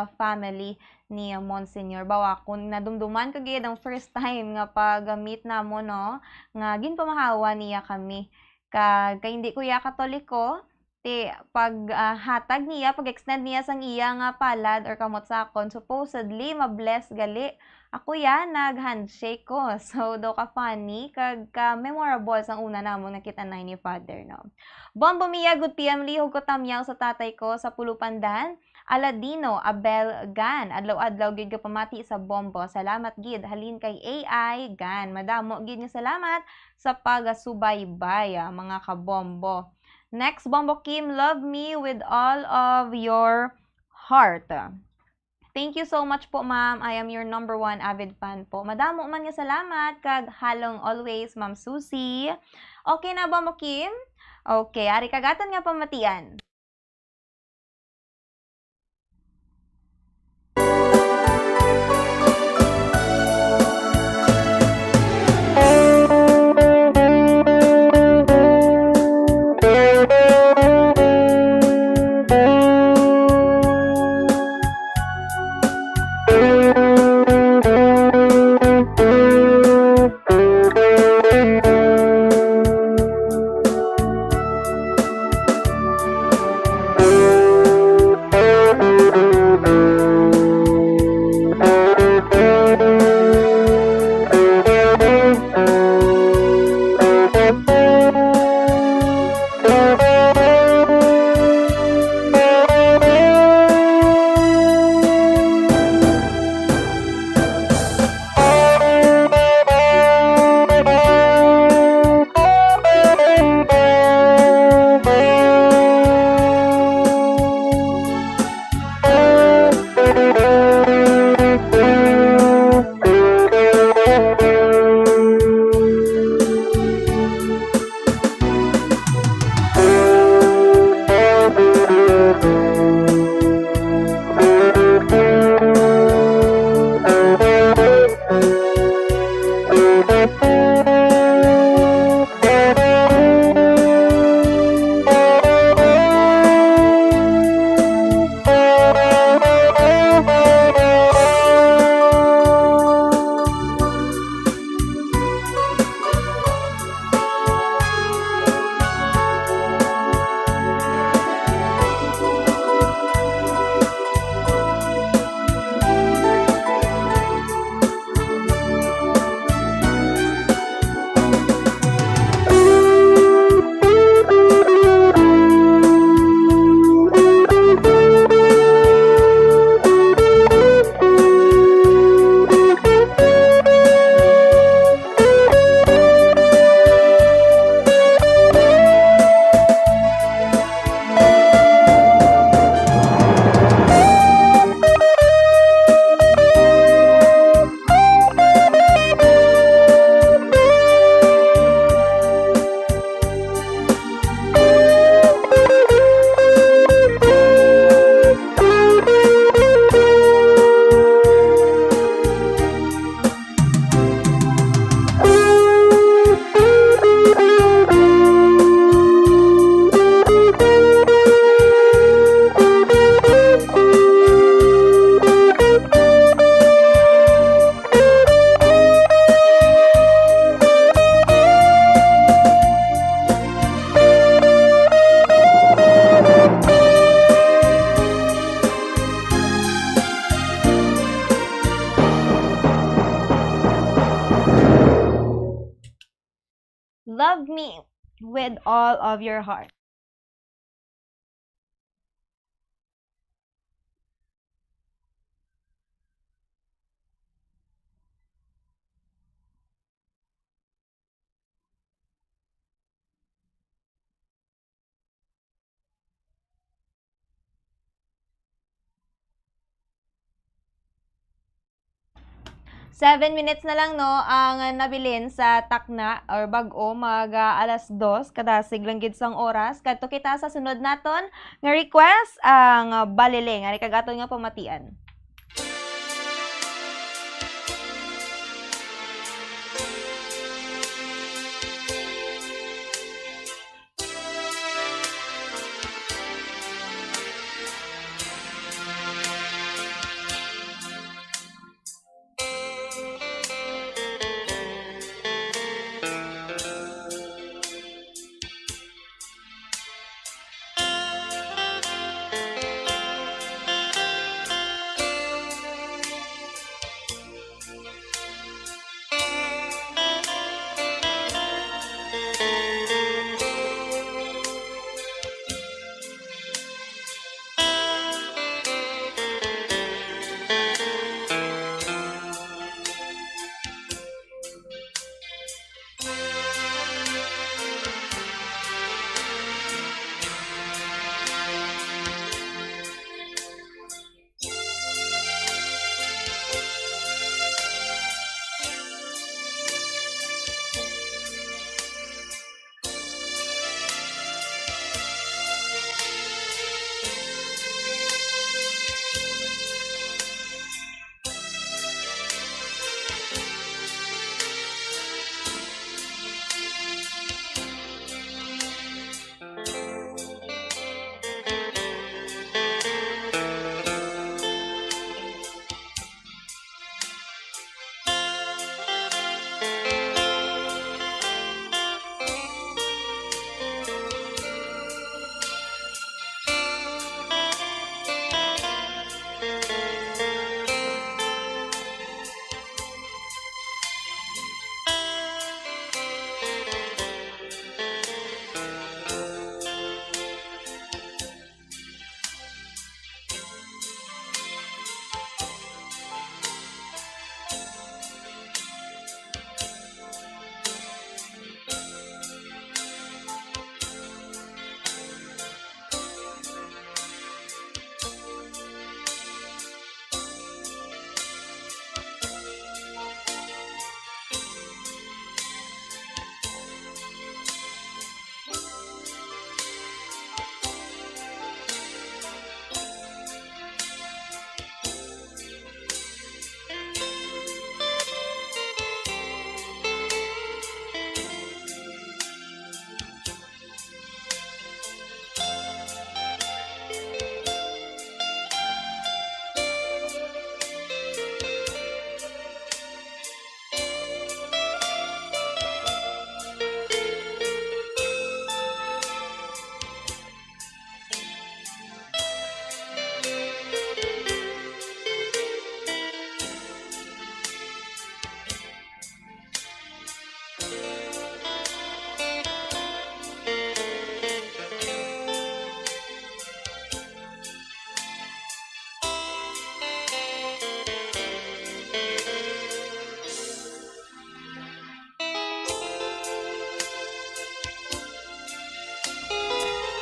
ah, family ni, ah, Monsignor. Bawa, kung nadumduman ko gid ang first time nga pag-meet namon, no, nga ginpamahawa niya kami. Kag, kay hindi ko iya Katoliko, ti pag, ah, hatag niya, pag-extend niya sang iya nga palad or kamot sa akon, supposedly, ma-bless gali ako ya, nag-handshake ko. So, daw ka funny, kag ka memorable sang una namon nga kita-nay ni Father, no? Bombo Mia, good P M, lihog ko tamyaw sa tatay ko sa Pulupandan, Aladino, Abel Gan. Adlaw-adlaw gid ka pamati sa Bombo. Salamat gid. Halin kay A I Gan. Madamo gid nga salamat sa pagasubaybay, ah, mga kabombo. Next, Bombo Kim, love me with all of your heart. Thank you so much po, ma'am. I am your number one avid fan po. Madamo man nga salamat, kag halong always, Ma'am Susie. Okay na ba mo, Kim? Okay, ari kag aton nga pamatian. all of your heart. Seven minutes na lang, no, ang nabilin sa takna or bag-o mag, ah, alas dos, kadasig lang gid sang oras. Kadto kita sa sunod naton nga request, ang Baleleng. Ari kag aton nga pamatian.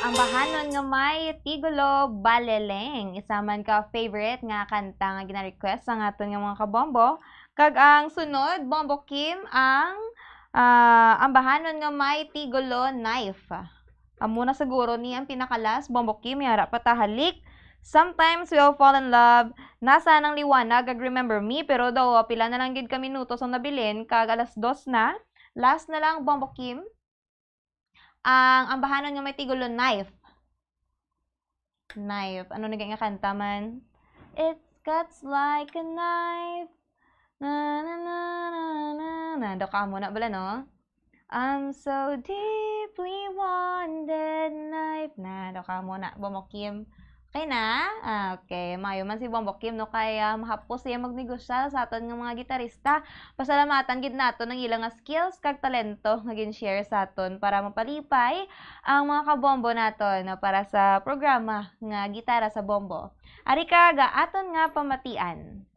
Ambahanon nga may titulo, Baleleng. Isa man ka favorite nga kanta nga gina-request sang aton nga mga kabombo. Kag ang sunod, Bombo Kim, ang, ah, ambahanon nga may titulo, Knife. Amo na siguro ni ang pinaka-last, Bombo Kim, yara pa ta halik. Sometimes we all fall in love. Nasaan ang liwanag, kag Remember Me, pero daw pila na lang gid ka minutos ang nabilin, kag alas dos na. Last na lang, Bombo Kim. Ang ambahanon nga may titulo, Knife. Knife. Ano na nga kanta man? It cuts like a knife. Na, na, na, na, na, na. Daw ka mo na bala, no? I'm so deeply wounded, knife. Na, daw ka mo na. Bombo Kim. Okay na? Ah, okay. Maayo man si Bombo Kim, no? Kay, ah, mahapos siya magnegosya sa aton nga mga gitarista. Pasalamatan gid naton ang ila nga skills kag talento nga gin-share sa aton para mapalipay ang mga kabombo naton, no? Para sa programa nga Gitara sa Bombo. Ari ka ga aton nga pamatian.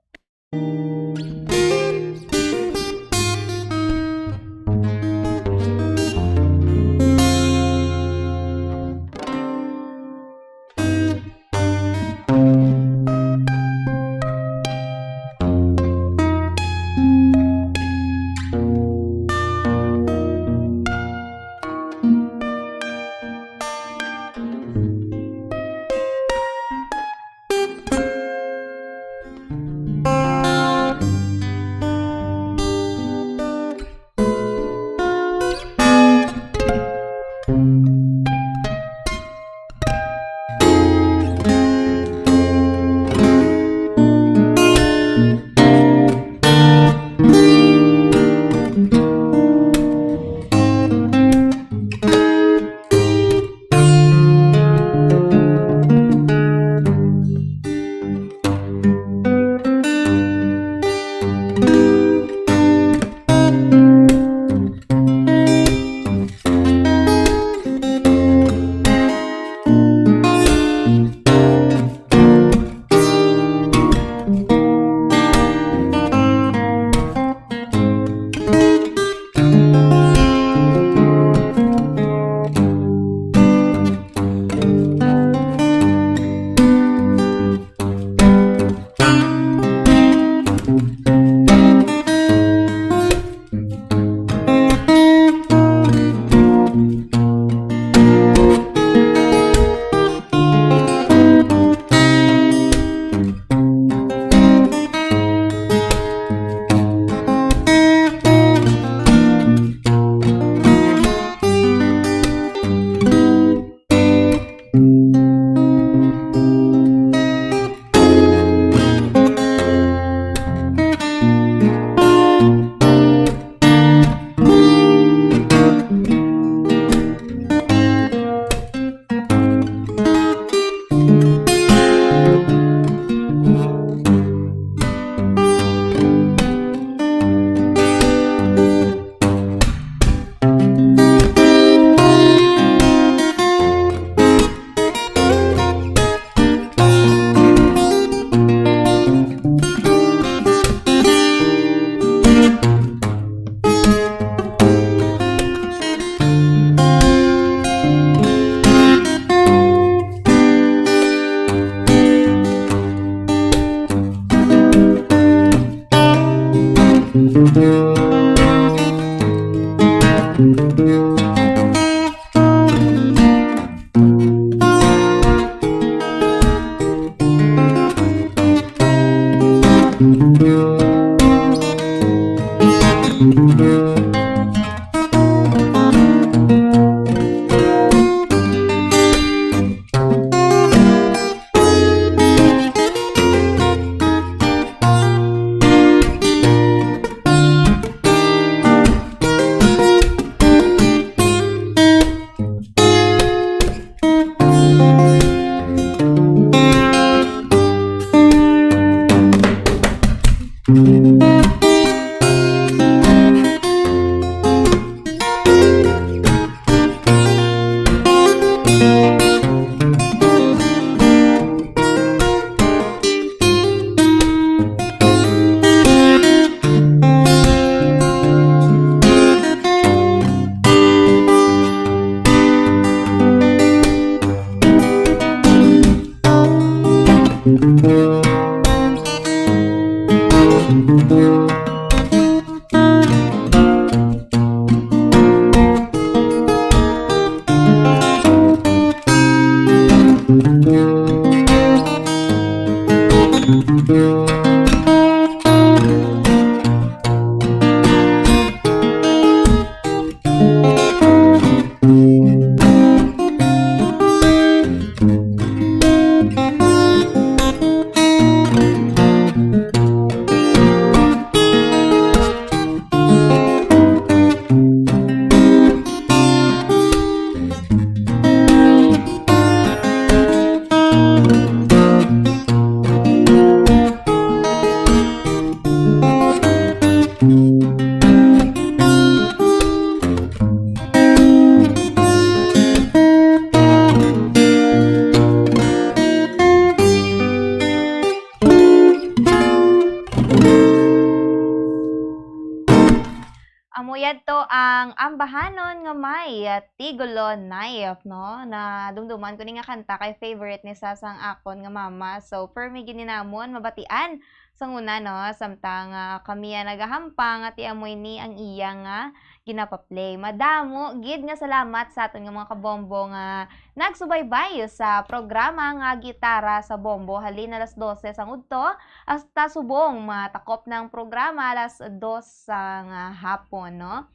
Ito ang Ambahanon nga may, ah, Tigulo Knife, no? Nadumduman ko ni nga kanta kay favorite ni sa sang akon nga mama. So, permi gid ni namon mabatian sang una, no? Samtang, ah, kami ang nagahampang at amoy ni ang iya nga ginapaplay. Madamo gid nga salamat sa aton nga mga kabombo nga nagsubaybay sa programa nga Gitara sa Bombo halin alas dose sang udto hasta subong matakop ng programa alas dos sa nga hapon, no?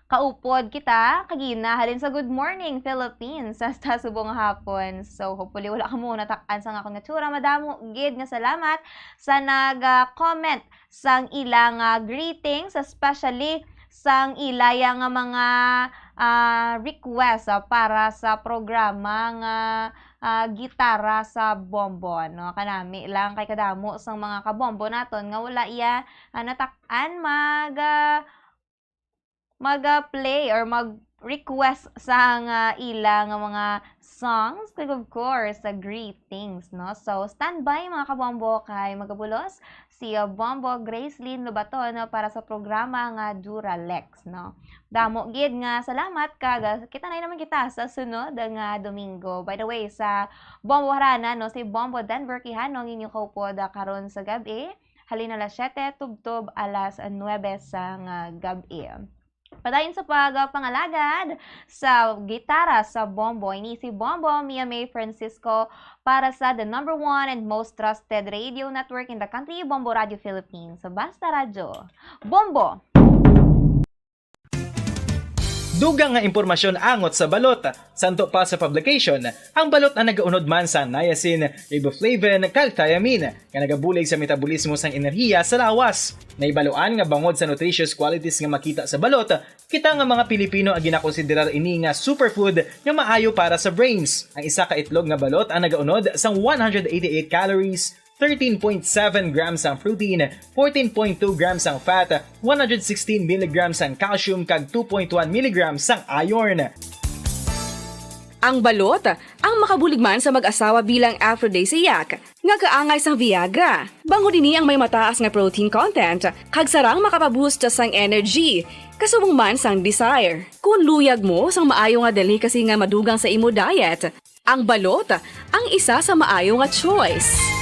Kaupod kita kagina halin sa Good Morning Philippines hasta subong nga hapon. So, hopefully, wala ka mo natak-an sa akon nga tsura. Madamo gid nga salamat sa nag-comment sang ila nga greetings, especially sang ila ya nga mga, ah, request, ah, para sa programa nga, ah, Gitara sa Bombo, no? Kanami lang kay kadamo sang mga kabombo naton nga wala iya, ah, natak-an mag, ah, mag, ah, play or mag-request sang, ah, ila nga mga songs, kag of course, sa greetings, no? So, standby, mga kabombo, kay magabulos si, ah, Bombo Gracelyn Lobaton, no, para sa programa nga Duralex, no? Damo gid nga salamat, kag, ah, kita na naman kita sa sunod nga Domingo. By the way, sa Bombo Harana, no, si Bombo Denver Quijano ang inyo kaupod, ah, karon sa gab-i. Halin alas siyete, tubtob alas nuebe sang, ah, gab-i. Padayon sa pagpangalagad sa Gitara sa Bombo, ini si Bombo Mia May Francisco para sa the number one and most trusted radio network in the country, Bombo Radio Philippines. Basta Radyo. Bombo! Dugang nga impormasyon angot sa balot. Santo pa sa publication, ang balot ang nagaunod man sa niacin, riboflavin, kag thiamine, nga nagabulig sa metabolismo sang enerhiya sa lawas. Nahibaluan nga bangod sa nutritious qualities nga makita sa balot, kita nga mga Pilipino ang ginakonsiderar ini nga superfood nga maayo para sa brains. Ang isa ka itlog nga balot ang nagaunod sang one hundred eighty-eight calories, thirteen point seven grams ang protein, fourteen point two grams ang fat, one hundred sixteen milligrams ang calcium, kag two point one milligrams ang iron. Ang balot, ang makabulig man sa mag-asawa bilang aphrodisiac, nga kaangay sang Viagra. Bangod ini ang may mataas nga protein content, kag sarang makapaboost sang energy, kasubong man sang desire. Kung luyag mo sang maayo nga delicacy nga madugang sa imo diet, ang balot ang isa sa maayo nga choice.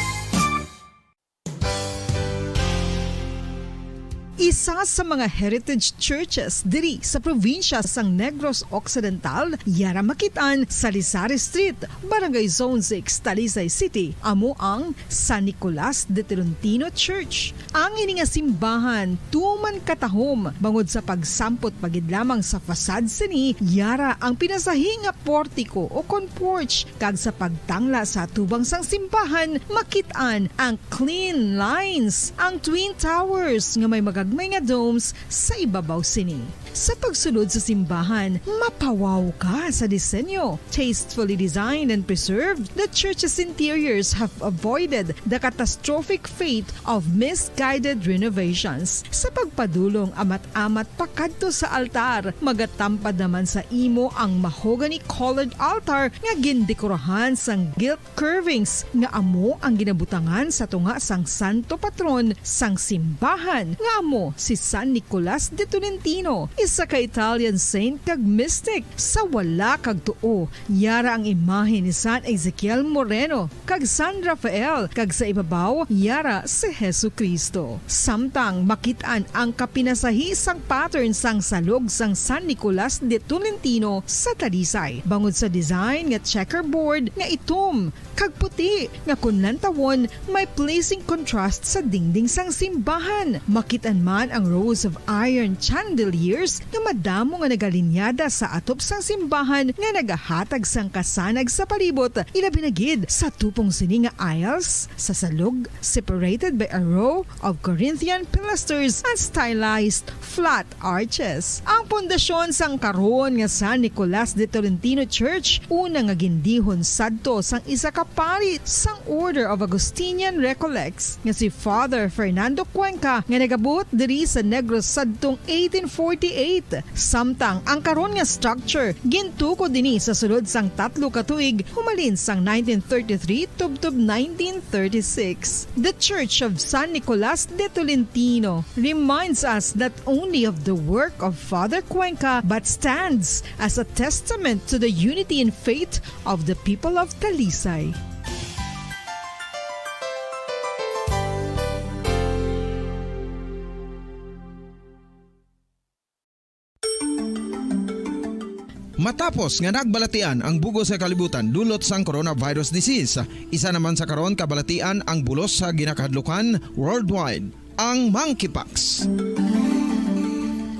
Isa sa mga heritage churches diri sa probinsya sang Negros Occidental, yara makit-an sa Lizares Street, Barangay Zone six, Talisay City, amo ang San Nicolas de Tolentino Church. Ang ini nga simbahan tuman katahom bangod sa pagsampot pa gid lamang sa facade sini, yara ang pinasahi nga portico o kon porch, kag sa pagtangla sa atubang sang simbahan, makit-an ang clean lines, ang twin towers nga may magagmay nga domes sa ibabaw sini. Sa pagsulod sa simbahan, mapawaw ka sa disenyo. Tastefully designed and preserved, the church's interiors have avoided the catastrophic fate of misguided renovations. Sa pagpadulong amat-amat pakadto sa altar, magatampad naman sa imo ang mahogany-colored altar nga gindekorahan sang gilt curvings nga amo ang ginabutangan sa tunga sang santo patron sang simbahan, nga amo si San Nicolas de Tolentino, isa ka Italian saint kag mystic. Sa wala kag tuo, yara ang imahe ni San Ezekiel Moreno kag San Rafael, kag sa ibabaw, yara si Jesu-Cristo. Samtang makit-an ang kapinasahi sang pattern sang salog sang San Nicolas de Tolentino sa Talisay, bangod sa design nga checkerboard nga itom kag puti, nga kon lantawon, may pleasing contrast sa dingding sang simbahan. Makit-an man ang rows of iron chandeliers nga madamo nga nagalinyada sa atop sang simbahan nga nagahatag sang kasanag sa palibot, ilabi na gid sa tupong sini nga aisles sa salog, separated by a row of Corinthian pilasters and stylized flat arches. Ang pundasyon sang karon nga San Nicolas de Tolentino Church, una nga gindihon sadto sang isa ka pari sang Order of Augustinian Recollects nga si Father Fernando Cuenca, nga nagabot diri sa Negros sadtong eighteen forty-eight, Eight. Samtang ang karon nga structure gintukod dinhi sa sulod sang tatlo ka tuig, humalin sang nineteen thirty-three tubtob nineteen thirty-six. The Church of San Nicolas de Tolentino reminds us not only of the work of Father Cuenca but stands as a testament to the unity and faith of the people of Talisay. Matapos nga nagbalatian ang bug-os nga kalibutan dulot sang coronavirus disease, isa naman sa karon kabalatian ang bulos sa ginakahadlukan worldwide, ang monkeypox.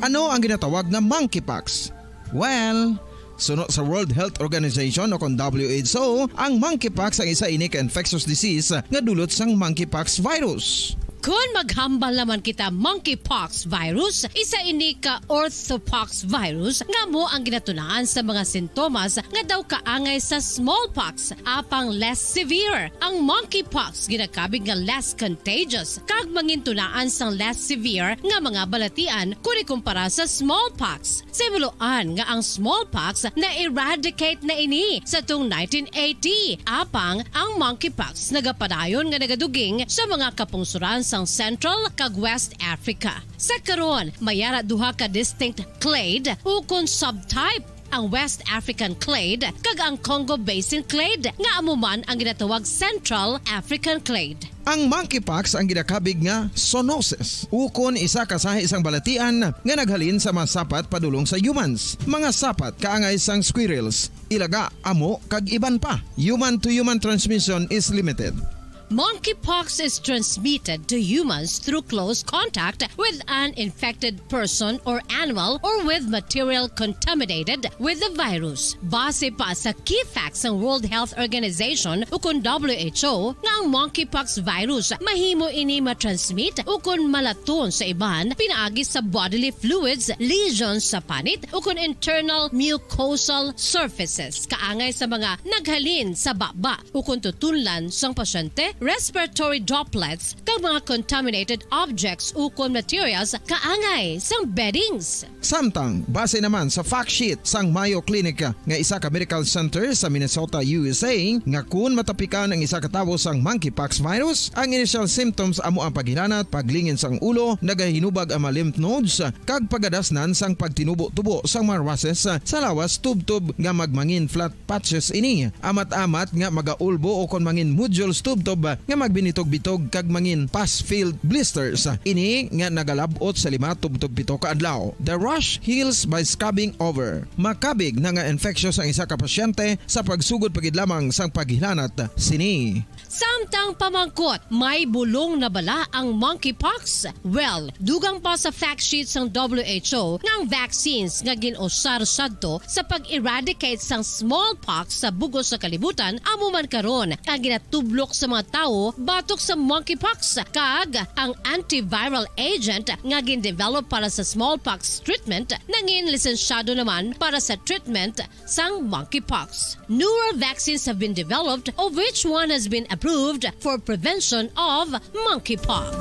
Ano ang ginatawag nga monkeypox? Well, suno sa World Health Organization o kon W H O, ang monkeypox ang isa ini ka infectious disease nga dulot sang monkeypox virus. Kon maghambal naman kita monkeypox virus, isa ini ka orthopox virus nga amo ang ginatunaan sa mga sintomas nga daw kaangay sa smallpox, apang less severe. Ang monkeypox ginakabig nga less contagious kag mangintunaan sang less severe nga mga balatian kon ikumpara sa smallpox. Sa himuloan nga ang smallpox na-eradicate na ini sa tuong nineteen eighty, apang ang monkeypox nagapadayon nga nagaduging sa mga kapungsoran sang Central kag West Africa. Sa karon, may ara duha ka distinct clade ukon subtype, ang West African clade kag ang Congo Basin clade, nga amo man ang ginatawag Central African clade. Ang monkeypox ang ginakabig nga zoonosis, ukon isa ka sahi sang balatian nga naghalin sa mga sapat padulong sa humans, mga sapat kaangay sang squirrels, ilaga, amo, kag iban pa. Human-to-human transmission is limited. Monkeypox is transmitted to humans through close contact with an infected person or animal or with material contaminated with the virus. Base pa sa key facts sang World Health Organization ukon W H O nga ang monkeypox virus mahimo ini matransmit ukon malaton sa iban pinaagi sa bodily fluids, lesions sa panit ukon internal mucosal surfaces, kaangay sa mga naghalin sa baba ukon tutunlan sang pasyente, respiratory droplets, kag mga contaminated objects ukon materials kaangay sang beddings. Samtang, base naman sa fact sheet sang Mayo Clinic nga isa ka medical center sa Minnesota, U S A, nga kun matapikan ang isa ka tawo sang monkeypox virus, ang initial symptoms amo ang paghilanat, paglingin sang ulo, nagahinubag ang mga lymph nodes, kag pagadasnan sang pagtinubo-tubo sang mga rushes sa lawas tubtob nga magmangin flat patches ini, amat-amat nga magaulbo ukon mangin nodules tubtob nga magbinitog-bitog kag mangin pus-filled blisters. Ini nga nagalab-ot sa lima tubtob pito ka adlaw. The rash heals by scabbing over. Makabig na nga infectious ang isa ka pasyente sa pagsugod pa gid lamang sang paghilanat sini. Samtang pamangkot, may bulong na bala ang monkeypox? Well, dugang pa sa fact sheet sang W H O nga ang vaccines nga gin-usar sadto sa pag-eradicate sang smallpox sa bug-os sa kalibutan amo man karon ang ginatublok sa mga tawo batok sa monkeypox, kag ang antiviral agent nga gin-develop para sa smallpox treatment nangin lisensyado naman para sa treatment sang monkeypox. Newer vaccines have been developed, of which one has been approved for prevention of monkeypox.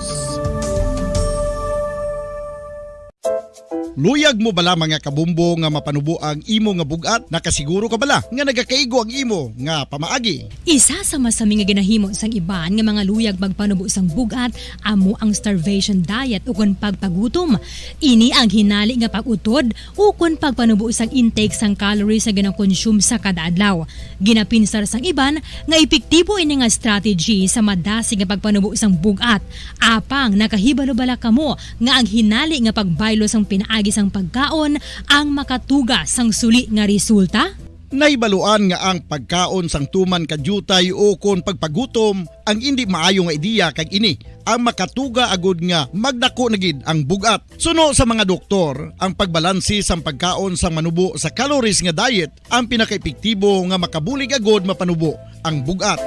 Luyag mo bala, mga kabombo, nga mapanubo ang imo nga bug-at? Nakasiguro ka bala nga nagakaigo ang imo nga pamaagi? Isa sa masami nga ginahimo sang iban nga mga luyag magpanubo sang bug-at amo ang starvation diet ukon pagpagutom. Ini ang hinali nga pag-utod ukon pagpanubo sang intake sang calories nga ginakonsume sa kada adlaw. Ginapinsar sang iban nga epektibo ini nga strategy sa madasig nga pagpanubo sang bug-at. Apang nakahibalo bala kamo nga ang hinali nga pagbaylo sang pinaagi sang pagkaon ang makatuga sang suli nga resulta? Nahibaluan nga ang pagkaon sang tuman ka diutay ukon pagpagutom ang indi maayo nga ideya, kag ini ang makatuga agud nga magdako na gid ang bug-at. Suno sa mga doktor, ang pagbalanse sang pagkaon sang manubo sa calories nga diet ang pinakaepektibo nga makabulig agud mapanubo ang bug-at.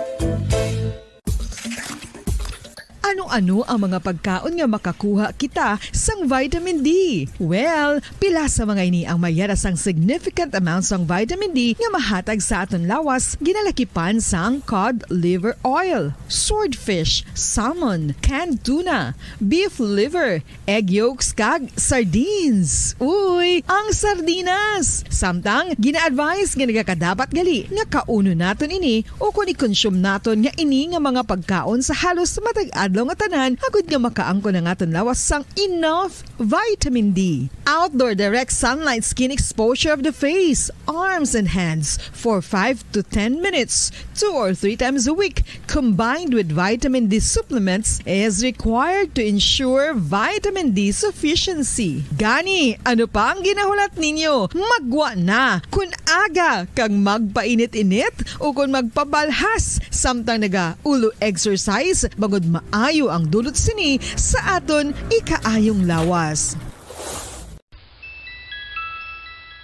Ano Ano ang mga pagkaon nga makakuha kita sang vitamin D? Well, pila sa mga ini ang mayara sang significant amount sang vitamin D nga mahatag sa aton lawas, ginalakipan sang cod liver oil, swordfish, salmon, canned tuna, beef liver, egg yolks, kag sardines. Uy, ang sardinas! Samtang, gina-advise nga nagakadapat gali nga kaunon naton ini ukon i-consume naton nga ini nga mga pagkaon sa halos matag adlaw nga tanan, agud nga makaangkon ang aton lawas sang enough vitamin D. Outdoor direct sunlight skin exposure of the face, arms, and hands for five to ten minutes, two or three times a week, combined with vitamin D supplements, is required to ensure vitamin D sufficiency. Gani, ano pa ang ginahulat ninyo? Maggwa na! Kun aga kag magpainit-init ukon magpabalhas samtang nagaulo exercise, bangod maayo ang dulot sini sa aton ikaayong lawas.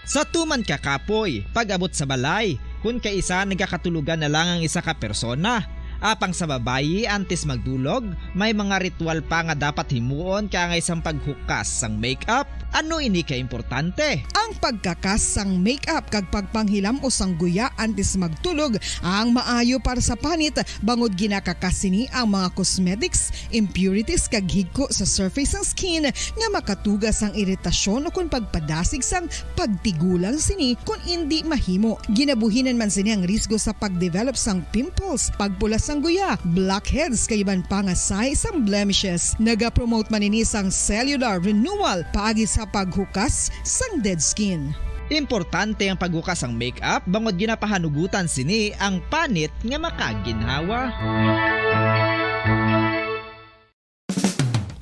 Sa tuman ka kapoy, pag-abot sa balay, kun kaisa nagakatulogan na lang ang isa ka persona. Apang sa babayi, antes magdulog, may mga ritual pa nga dapat himuon kaangay sang paghukas sang makeup. Ano ini ka importante? Ang pagkakas sang makeup kag pagpanghilam-os sang guya antes magtulog ang maayo para sa panit, bangod ginakakas sini ang mga cosmetics, impurities kag higko sa surface sang skin nga makatuga sang iritasyon ukon pagpadasig sang pagtigulang sini kon indi mahimo. Ginabuhinan man sini ang risgo sa pagdevelop sang pimples, pagpula sang guya, blackheads kag iban pa nga sahi sang blemishes. Nagapromote man ini sang cellular renewal paagi sa paghukas sang dead skin. Importante ang paghukas sang makeup bangod ginapahanugutan sini ang panit nga makaginhawa.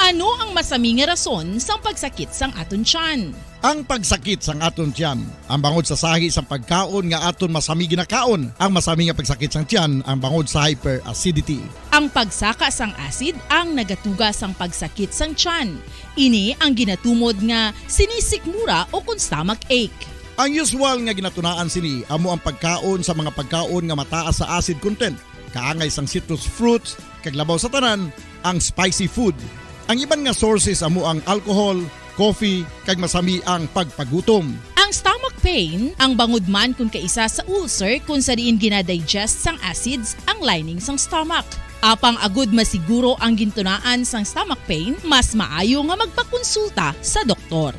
Ano ang masami nga rason sang pagsakit sang aton tiyan? Ang pagsakit sang aton tiyan, ang bangod sa sahi sang pagkaon nga aton masami ginakaon. Ang masami nga pagsakit sang tiyan, ang bangod sa hyperacidity. Ang pagsaka sang acid ang nagatuga sang pagsakit sang tiyan. Ini ang ginatumod nga sinisikmura ukon stomach ache. Ang usual nga ginatunaan sini amo ang pagkaon sa mga pagkaon nga mataas sa acid content, kaangay sang citrus fruits, kag labaw sa tanan, ang spicy food. Ang iban nga sources amo ang alcohol, coffee, kag masami ang pagpagutom. Ang stomach pain ang bangod man kon kaisa sa ulcer kon sa diin gina-digest sang acids ang lining sang stomach. Apang agud masiguro ang gintunaan sang stomach pain, mas maayo nga magpakonsulta sa doktor.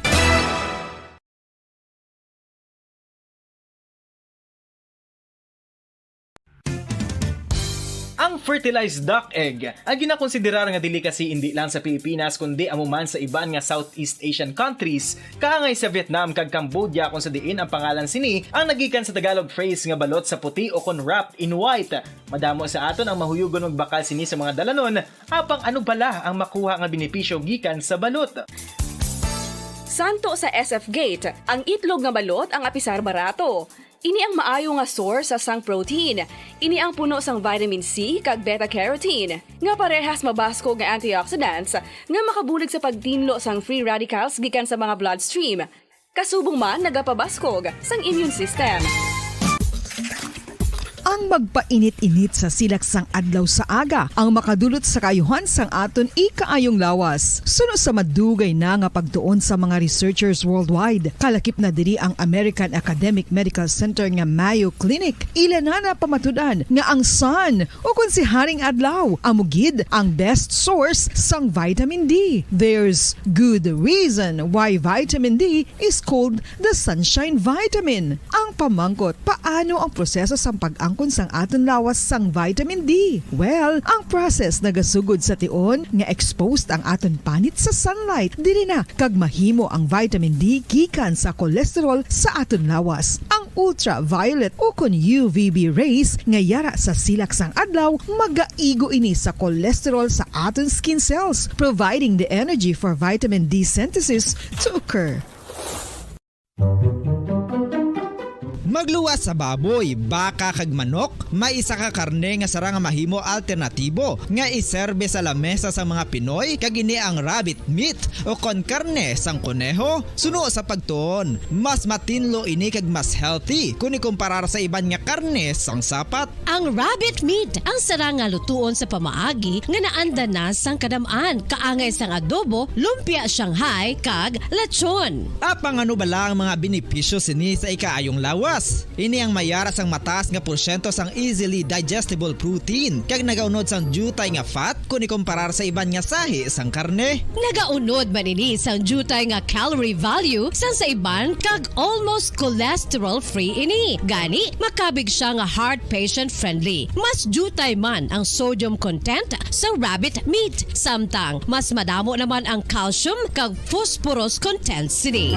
Ang fertilized duck egg, ang ginakonsiderar nga delicacy indi lang sa Pilipinas kundi amo man sa iban nga Southeast Asian countries, kaangay sa Vietnam kag Cambodia, kung sa diin ang pangalan sini ang nagikan sa Tagalog phrase nga balot sa puti o kon wrapped in white. Madamo sa aton ang mahuyugon magbakal sini sa mga dalanon, apang ano bala ang makuha nga benepisyo gikan sa balot? Santo sa S F Gate, ang itlog nga balot ang apisar barato. Ini ang maayo nga source sang protein. Ini ang puno sang vitamin C kag beta-carotene, nga parehas mabaskog nga antioxidants nga makabulig sa pagtinlo sang free radicals gikan sa mga bloodstream. Kasubong man nagapabaskog sang immune system. Ang magpainit-init sa silak sang adlaw sa aga ang makadulot sa kaayuhan sang aton ikaayong lawas. Suno sa madugay na nga pagtuon sa mga researchers worldwide, kalakip na diri ang American Academic Medical Center nga Mayo Clinic, ila na napamatud-an nga ang sun, ukon si Haring Adlaw, amo gid ang best source sang vitamin D. There's good reason why vitamin D is called the sunshine vitamin. Ang pamangkot, paano ang proseso sang pag-angkon sang aton lawas sang vitamin D? Well, ang process nagasugod sa tion nga exposed ang aton panit sa sunlight. Diri na kag mahimo ang vitamin D gikan sa cholesterol sa aton lawas. Ang ultraviolet ukon U V B rays nga yara sa silak sang adlaw, magaigo ini sa cholesterol sa aton skin cells, providing the energy for vitamin D synthesis to occur. Magluwas sa baboy, baka kag manok, may isa ka karne nga sarang nga mahimo alternatibo nga iserbe sa lamesa sa mga Pinoy, kag ini ang rabbit meat o kon karne sang kuneho. Suno sa pagtuon, mas matinlo ini kag mas healthy kon ikumparar sa iban nga karne sang sapat. Ang rabbit meat ang sarang nga lutuon sa pamaagi nga naanda na sang kadam-an, kaangay sang adobo, lumpia Shanghai, kag lechon. Apang ano bala ang mga benepisyo sini sa ikaayong lawas? Ini ang may ara sang mataas nga porsyento sang easily digestible protein, kag nagaunod sang diutay nga fat kon ikumparar sa iban nga sahi sang karne. Nagaunod man ini sang diutay nga calorie value sang sa iban, kag almost cholesterol-free ini. Gani, makabig siya nga heart patient-friendly. Mas diutay man ang sodium content sa rabbit meat, samtang mas madamo naman ang calcium kag phosphorus content sini.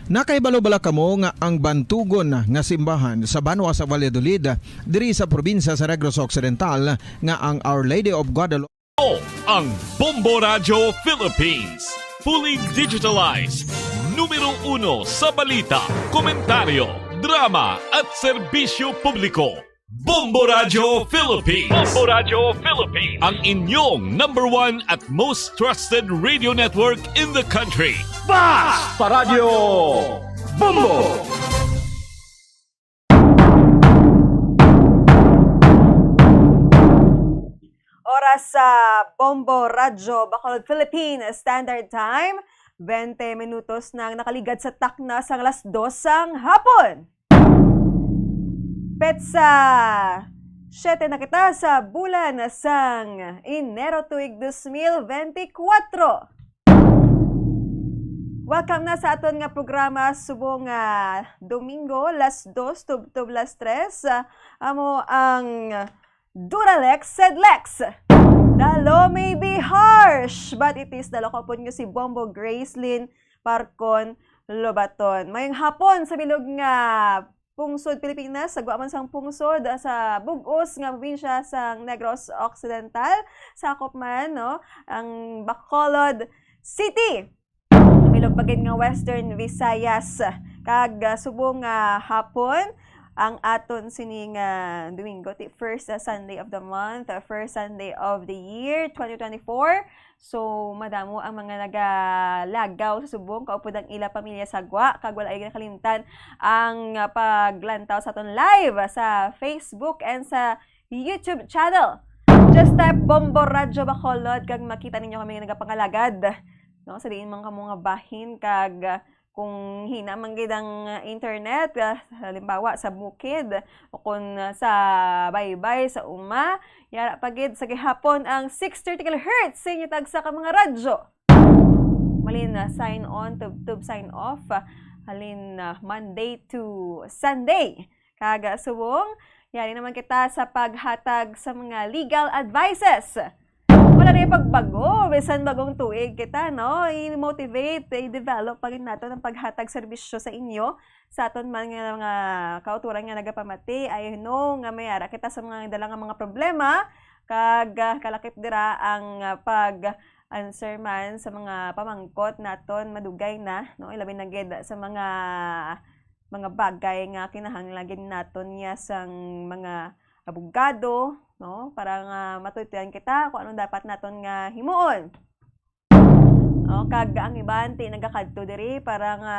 Nakahibalo bala kamo nga ang bantugon nga simbahan sa banwa sa Valladolid, diri sa probinsya sa Negros Occidental, nga ang Our Lady of Guadalupe? Ang Bombo Radyo Philippines, fully digitalized, numero uno sa balita, komentaryo, drama, at serbisyo publiko. Bombo Radyo Philippines. Bombo Radyo Philippines. Ang inyong number one at most trusted radio network in the country. Basta Radyo Bombo! Oras sa Bombo Radyo Bacolod Philippine Standard Time, twenty minutos na ang nakaligad sa takna sang alas dos sang hapon. Petsa siete na kita sa bulan sang Enero tuig dos mil benti kwatro. Welcome na sa aton nga programa subong nga Domingo, las dos tubtob las tres. Ah, amo ang Duralex Sedlex. The law may be harsh, but it is the law. Kaupod nyo si Bombo Gracelyn Parcon Lobaton. Mayong hapon sa bilog nga pungsod Pilipinas, sa gwa man sang pungsod, ah, sa bug-os nga probinsya sang Negros Occidental, sakop man, no, ang Bacolod City. Bilog pa gid nga Western Visayas. Kag, ah, subong nga hapon, ang aton sini nga Domingo, ti first, ah, Sunday of the month, ah, first Sunday of the year, twenty twenty-four. So, madamo ang mga nagalagaw sa subong, kaupod ang ila pamilya sa gwa, kag wala ay nakalimtan ang, ah, paglantaw sa aton live sa Facebook and sa YouTube channel. Just type Bombo Radyo Bacolod kag makita ninyo kami nga nagapangalagad, no, sa diin man kamo nga bahin, kag, ah, kung hina man gid ang, ah, internet, ah, halimbawa sa bukid o kon, ah, sa baybay, sa uma, yara pa gid sa gihapon ang six thirty kilohertz sa inyo tagsa ka mga radyo. Malin, ah, sign on, tubtob sign off, ah, halin, ah, Monday to Sunday. Kag, ah, subong, yari naman kita sa paghatag sa mga legal advices. Wala na yung pagbago, bisan bagong tuig kita, no? I-motivate, i-develop pa rin nato ang paghatag serbisyo sa inyo, sa aton man nga mga kauturan nga nagapamati. I know nga may ara kita sa mga dala nga mga problema, kag, ah, kalakip dira ang, ah, pag-answer man sa mga pamangkot naton, madugay na, no? Ilabi na gid sa mga mga bagay nga kinahanglan gid naton niya sang mga abogado, no? Para nga matuytoyan kita kung ano dapat naton nga himuon. O, kag ang iban ti nagakadto diri para nga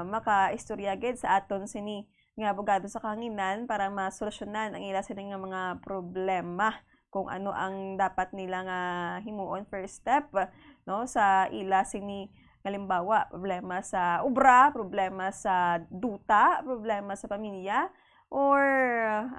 makaistorya gid sa aton sini nga abogado sa kahanginan para masolusyonan ang ila sini nga mga problema, kung ano ang dapat nila nga himuon, first step, no, sa ila sini, halimbawa, problema sa obra, problema sa duta, problema sa pamilya, or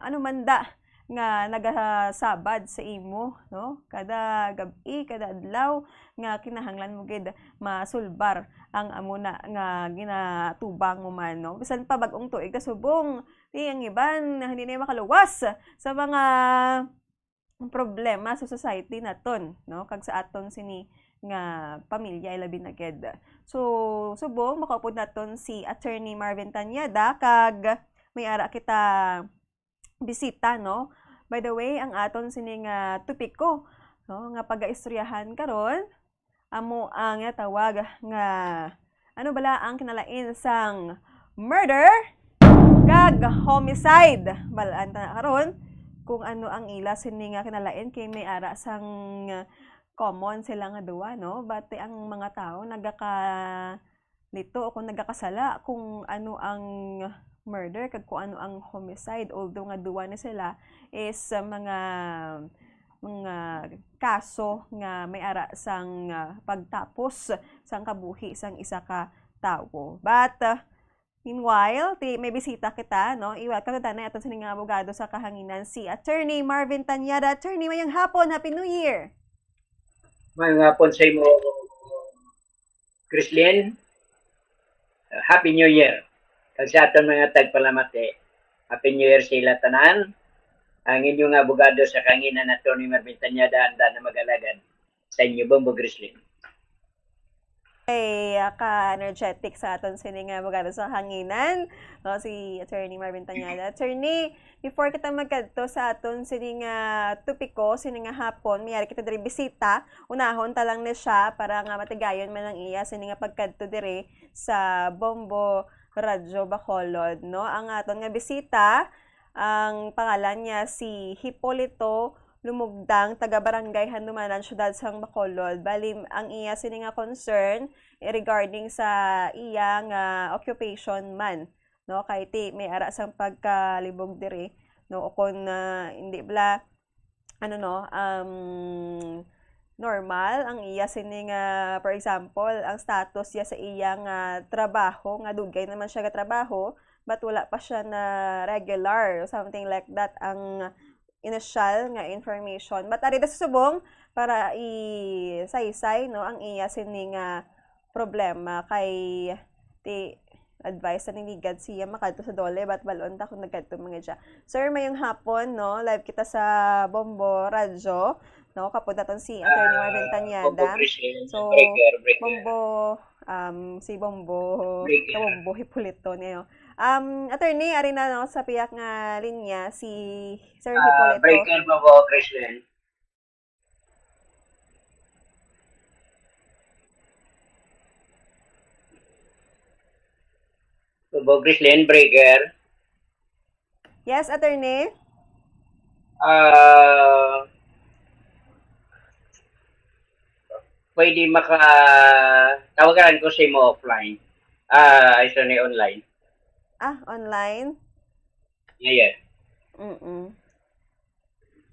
ano man da nga nagasabad sa imo, no? Kada gab-i, kada adlaw nga kinahanglan mo gid masulbar ang amo na nga ginatubang mo man, no? Bisan pa bag-ong tuig na subong, ti ang iban hindi na makaluwas sa mga problema sa society naton, no? Kag sa aton sini nga pamilya, ilabi na gid. So, subong makaupod naton si Attorney Marvin Tañeda, kag may ara kita bisita, no? By the way, ang aton sini nga topiko, no, nga pagaistoryahan karon, amo ang natawag nga, ano bala ang kinalain sang murder kag homicide. Bal-an ta na karon kung ano ang ila sini nga kinalain, kay may ara sang common sila nga duwa, no? But ang mga tawo nagaka- lito o kung nagakasala kung ano ang murder kag kung ano ang homicide, although nga duwa ni sila is, uh, mga, mga kaso nga may ara sang, uh, pagtapos sang kabuhi sang isa ka tawo. But, uh, meanwhile, ti may bisita kita, no? I-welcome na tanay aton sini nga abogado sa kahanginan, si Attorney Marvin Tañada. Attorney, mayong hapon, Happy New Year. Mayong hapon sa imo, Chrislyn. Happy New Year. Kag sa aton mga tagpalamati, Happy New Year sa ila tanan. Ang inyong abogado sa kanginan, Attorney Marvin Tañada, anda na mag-alagad sa inyo, Bombo Chrislyn. Ay, ah, ka-energetic sa aton sini nga abogado sa hanginan, no, si Attorney Marvin Tañada. Attorney, before kita magkadto sa aton sini nga topiko, sini nga hapon, may ari kita diri bisita, unahon ta lang ni siya para nga matigayon man ang iya sini nga pagkadto diri sa Bombo Radyo Bacolod, no? Ang aton nga bisita, ang pangalan niya si Hipolito Lumugdang, taga Barangay Handumanan, Siyudad sang Bacolod. Bali, ang iya sini nga concern, eh, regarding sa iya nga occupation man, no? Kay ti may ara sang pagkalibog diri, no? O kon, ah, hindi bala, ano, no, um, normal ang iya sini nga, for example, ang status niya sa iya nga trabaho, nga dugay naman siya gatrabaho, but wala pa siya na regular, something like that, ang initial nga information. But ari ta sa subong para isaysay, no, ang iya sini nga problema kay ti advice na ni Ligad siya makadto sa DOLE, but balon ta kung nagkadto mga siya. Sir, mayong hapon, no? Live kita sa Bombo Radyo, no? Kapod naton si Attorney Marvin Ah, Tañada. Bombo Christian, So, breaker, breaker. Bombo, um, si Bombo, Breaker. Ka Bombo Hipolito niyo. Um, Attorney, ari na, no, sa piyak nga linya si Sir Ah, Hipolito. Breaker, Bombo Christian. Bombo Chrislyn, breaker. Yes, attorney. Ah, pwede maka tawagan ko sa imo offline. Ah, isa ni online. Ah, online? Yeah, yeah. Mm-mm.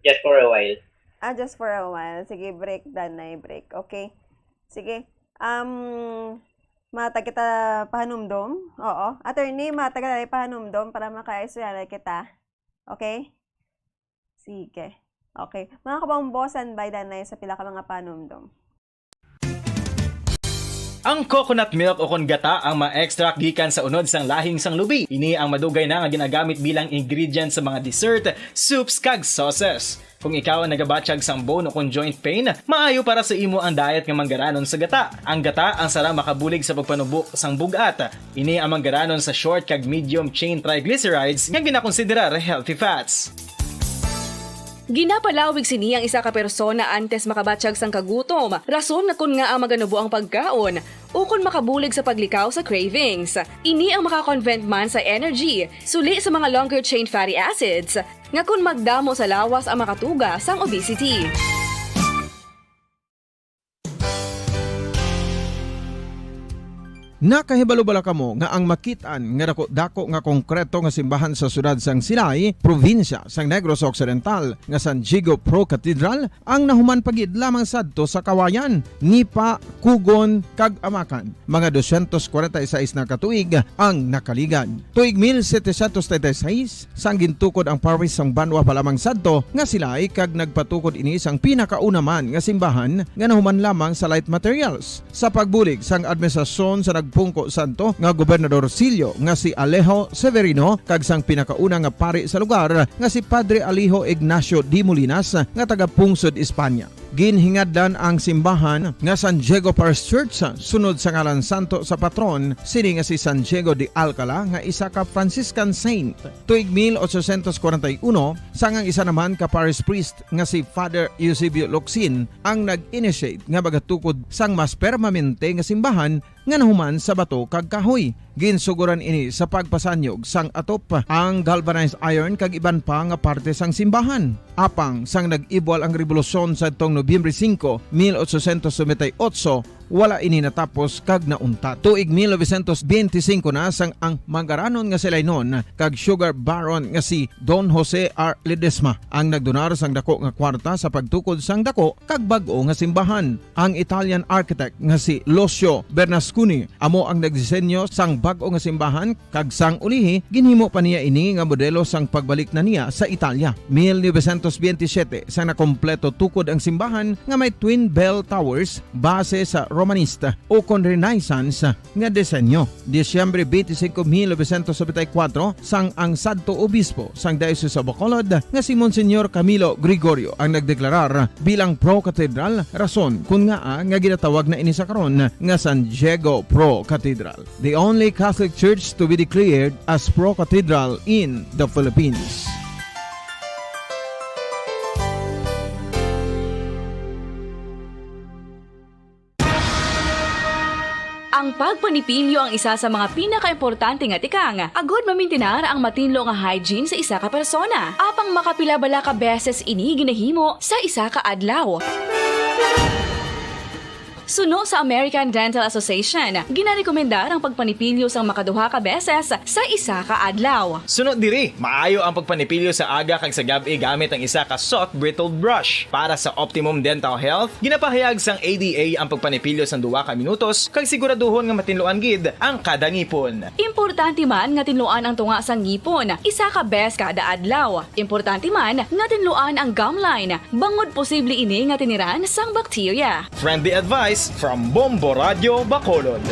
Just for a while. Ah, just for a while. Sige, break, Danay, break. Okay. Sige. Um, matag kita pahanumdom. Oo. Attorney, matag kita pahanumdom para makaistorya kita. Okay? Sige. Okay. Mga kabombo, standby, Danay, sa pila ka mga pahanumdom. Ang coconut milk o kon gata ang ma-extract gikan sa unod sang lahing sang lubi. Ini ang madugay na nga ginagamit bilang ingredient sa mga dessert, soups, kag sauces. Kung ikaw ang nagabatyag sang bone o kon joint pain, maayo para sa imo ang diet nga manggaranon sa gata. Ang gata ang sara makabulig sa pagpanubo sang bug-at. Ini ang manggaranon sa short kag medium chain triglycerides nga ginakonsiderar healthy fats. Ginapalawig sini ang isa ka persona antes makabatyag sang kagutom, rason nga kon ngaa maganubo ang pagkaon, ukon makabulig sa paglikaw sa cravings. Ini ang maka-convert man sa energy, suli sa mga longer chain fatty acids, nga kon magdamo sa lawas ang makatuga sang obesity. Nakahibalo bala kamo nga ang makit-an nga daku-daku nga konkreto nga simbahan sa siyudad sang Silay, probinsya sang Negros Occidental, nga San Diego Pro Cathedral ang nahuman pa gid lamang sadto sa Kawayan, Nipa, Cogon, kag Amacan? Mga dosyentos kwarenta y seis na ka tuig ang nakaligad. Tuig mil setecientos treinta y seis, sang gintukod ang parish sang banwa pa lamang sadto nga Silay, kag nagpatukod ini sang pinakauna man nga simbahan nga nahuman lamang sa light materials. Sa pagbulig sang administrasyon sa nagpungko sadto nga Gobernador Silyo nga si Alejo Severino kag sang pinakauna nga pari sa lugar nga si Padre Alejo Ignacio de Molinas nga taga Pungsod, Espanya. Ginhingadlan ang simbahan nga San Diego Parish Church sunod sa ngalan santo sa patron sini nga si San Diego de Alcala nga isa ka Franciscan saint. Tuig mil ochocientos kwarenta y uno, sang ang isa naman ka parish priest nga si Father Eusebio Locsin ang nag-initiate nga magatukod sang mas permanente nga simbahan nga nahuman sa bato kag kahoy. Ginsuguran ini sa pagpasanyog sang atop, ang galvanized iron kag iban pa nga parte sang simbahan. Apang sang nag-ibwal ang rebolusyon sadtong Nobyembre singko, mil ochocientos noventa y ocho, wala ini natapos kag nauntat. Tuig mil novecientos benti singko na sang ang mangaranon nga si Lainon kag sugar baron nga si Don Jose R. Ledesma ang nagdonar sang dako nga kwarta sa pagtukod sang dako kag bag-o nga simbahan. Ang Italian architect nga si Lucio Bernasconi amo ang nagdisenyo sang bag-o nga simbahan, kag sang ulihi ginhimo pa niya ini nga modelo sang pagbalik na niya sa Italia. Mil novecientos benti siyete, sang nakompleto tukod ang simbahan nga may twin bell towers base sa Romanista ukon Renaissance nga disenyo. Disyembre twenty-five, mil novecientos noventa y cuatro, sang ang sadto obispo sang Diocese of Bacolod nga si Monsignor Camilo Gregorio ang nagdeklarar bilang pro-cathedral, rason kon ngaa nga ginatawag na ini sa karon nga San Diego Pro Cathedral, the only Catholic church to be declared as pro-cathedral in the Philippines. Ang pagpanipilyo ang isa sa mga pinakaimportante nga tikang agud mamintinar ang matinlo nga hygiene sa isa ka persona. Apang makapila bala ka beses ini ginahimo sa isa ka adlaw? Suno sa American Dental Association, ginarekomendar ang pagpanipilyo sang makaduha ka beses sa isa ka adlaw. Suno diri, maayo ang pagpanipilyo sa aga kag sa gab-i gamit ang isa ka soft bristle brush. Para sa optimum dental health, ginapahayag sang A D A ang pagpanipilyo sang duha ka minutos kag siguraduhon nga matinluan gid ang kada ngipon. Importante man nga tinluan ang tunga sang ngipon isa ka bes kada adlaw. Importante man nga tinluan ang gum line, bangod posible ini nga tiniran sang bakterya. Friendly advice from Bombo Radio Bacolod.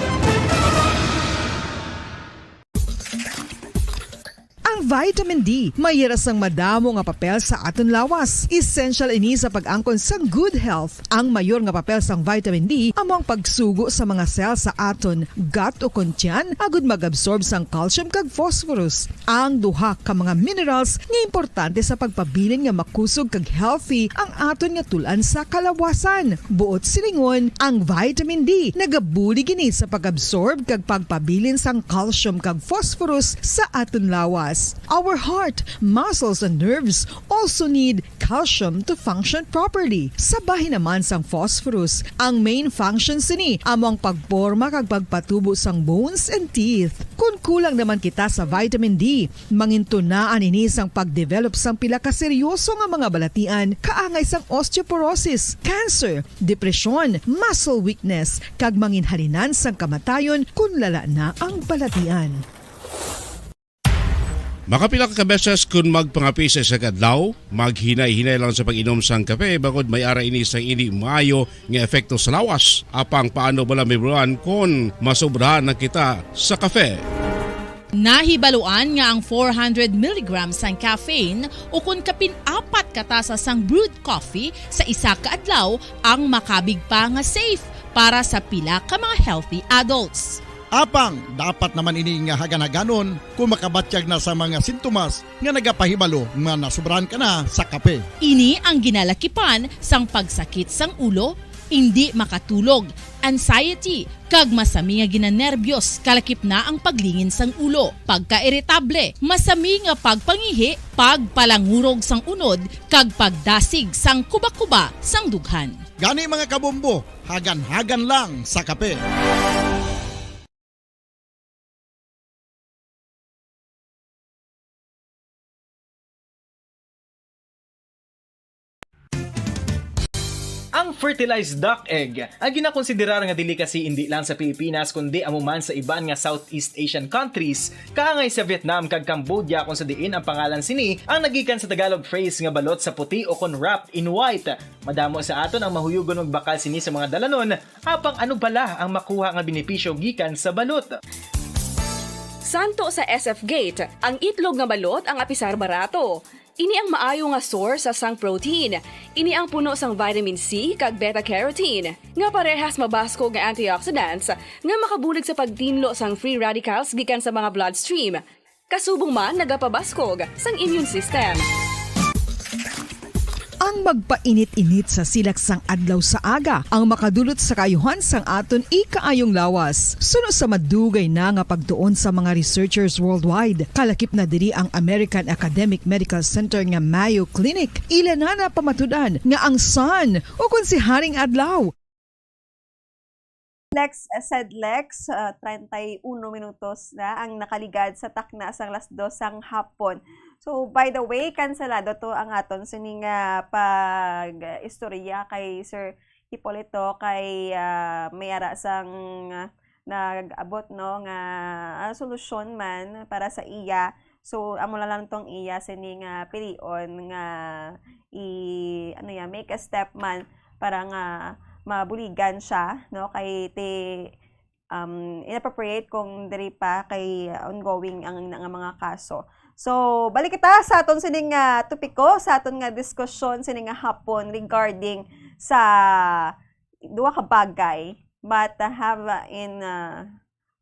Ang vitamin D may ira sang madamo nga papel sa aton lawas. Essential ini sa pag-angkon sang good health. Ang mayor nga papel sang vitamin D amo ang pagsugo sa mga cell sa aton gut ukon tiyan agud mag-absorb sang calcium kag phosphorus. Ang duha ka mga minerals nga importante sa pagpabilin nga makusog kag healthy ang aton nga tul-an sa kalawasan. Buot silingon, ang vitamin D nagabulig ini sa pag-absorb kag pagpabilin sang calcium kag phosphorus sa aton lawas. Our heart, muscles, and nerves also need calcium to function properly. Sa bahin naman sang phosphorus, ang main function sini amo ang pagporma kag pagpatubo sang bones and teeth. Kon kulang naman kita sa vitamin D, mangintunaan ini sang pag-develop sang pila ka seryoso nga mga balatian, kaangay sang osteoporosis, cancer, depresyon, muscle weakness, kag manginhalinan sang kamatayon kon lala na ang balatian. Makapila ka beses kon magpangape sa isa ka adlaw, maghinay-hinay lang sa pag-inom sang kape, bangod may ara ini sang indi maayo nga epekto sa lawas. Apang paano bala mahibaluan kon masobrahan na kita sa kape? Nahibaluan nga ang four hundred milligrams sang caffeine ukon kapin apat ka tasa sang brewed coffee sa isa ka adlaw ang makabig pa nga safe para sa pila ka mga healthy adults. Apang dapat naman ini nga hagan-haganon kon makabatyag na sa mga sintomas nga nagapahibalo nga nasobrahan ka na sa kape. Ini ang ginalakipan sang pagsakit sang ulo, indi makatulog, anxiety, kag masami nga ginanerbyos, kalakip na ang paglingin sang ulo, pagkairitable, masami nga pagpangihi, pagpalangurog sang unod, kag pagdasig sang kubakuba sang dughan. Gani, mga kabombo, hagan-hagan lang sa kape. Ang fertilized duck egg, ang ginakonsiderar nga delicacy indi lang sa Pilipinas kundi amo man sa iban nga Southeast Asian countries, kaangay sa Vietnam kag Cambodia, kung sa diin ang pangalan sini ang nagikan sa Tagalog phrase nga balot sa puti o kon wrapped in white. Madamo sa aton ang mahuyugon magbakal sini sa mga dalanon. Apang ano bala ang makuha nga benepisyo gikan sa balot? Santo sa S F Gate, ang itlog nga balot ang apisar barato. Ini ang maayo nga source sang protein. Ini ang puno sang vitamin C kag beta-carotene, nga parehas mabaskog nga antioxidants nga makabulig sa pagtinlo sang free radicals gikan sa mga bloodstream. Kasubong man nagapabaskog sang immune system. Ang magpainit-init sa silak sang adlaw sa aga ang makadulot sa kaayuhan sang aton ikaayong lawas. Suno sa madugay na nga pagtuon sa mga researchers worldwide, kalakip na diri ang American Academic Medical Center nga Mayo Clinic. Ila na napamatud-an nga ang sun, ukon si Haring Adlaw, Lex, said Lex, uh, treinta y uno minutos na ang nakaligad sa takna sang las dos sang hapon. So, by the way, kanselado to ang aton sini nga pag-istorya kay Sir Hipolito kay uh, may ara sang uh, nag-abot no nga uh, solusyon man para sa iya. So, amo na lang tong iya sini nga pilion nga i ano ya, make a step man para nga mabuligan siya no kay ti um, inappropriate kung diri pa kay ongoing ang nga mga kaso. So, balik kita sa aton sining uh, topiko, sa aton nga diskusyon sining nga hapon regarding sa duha ka bagay but uh, have uh, in uh,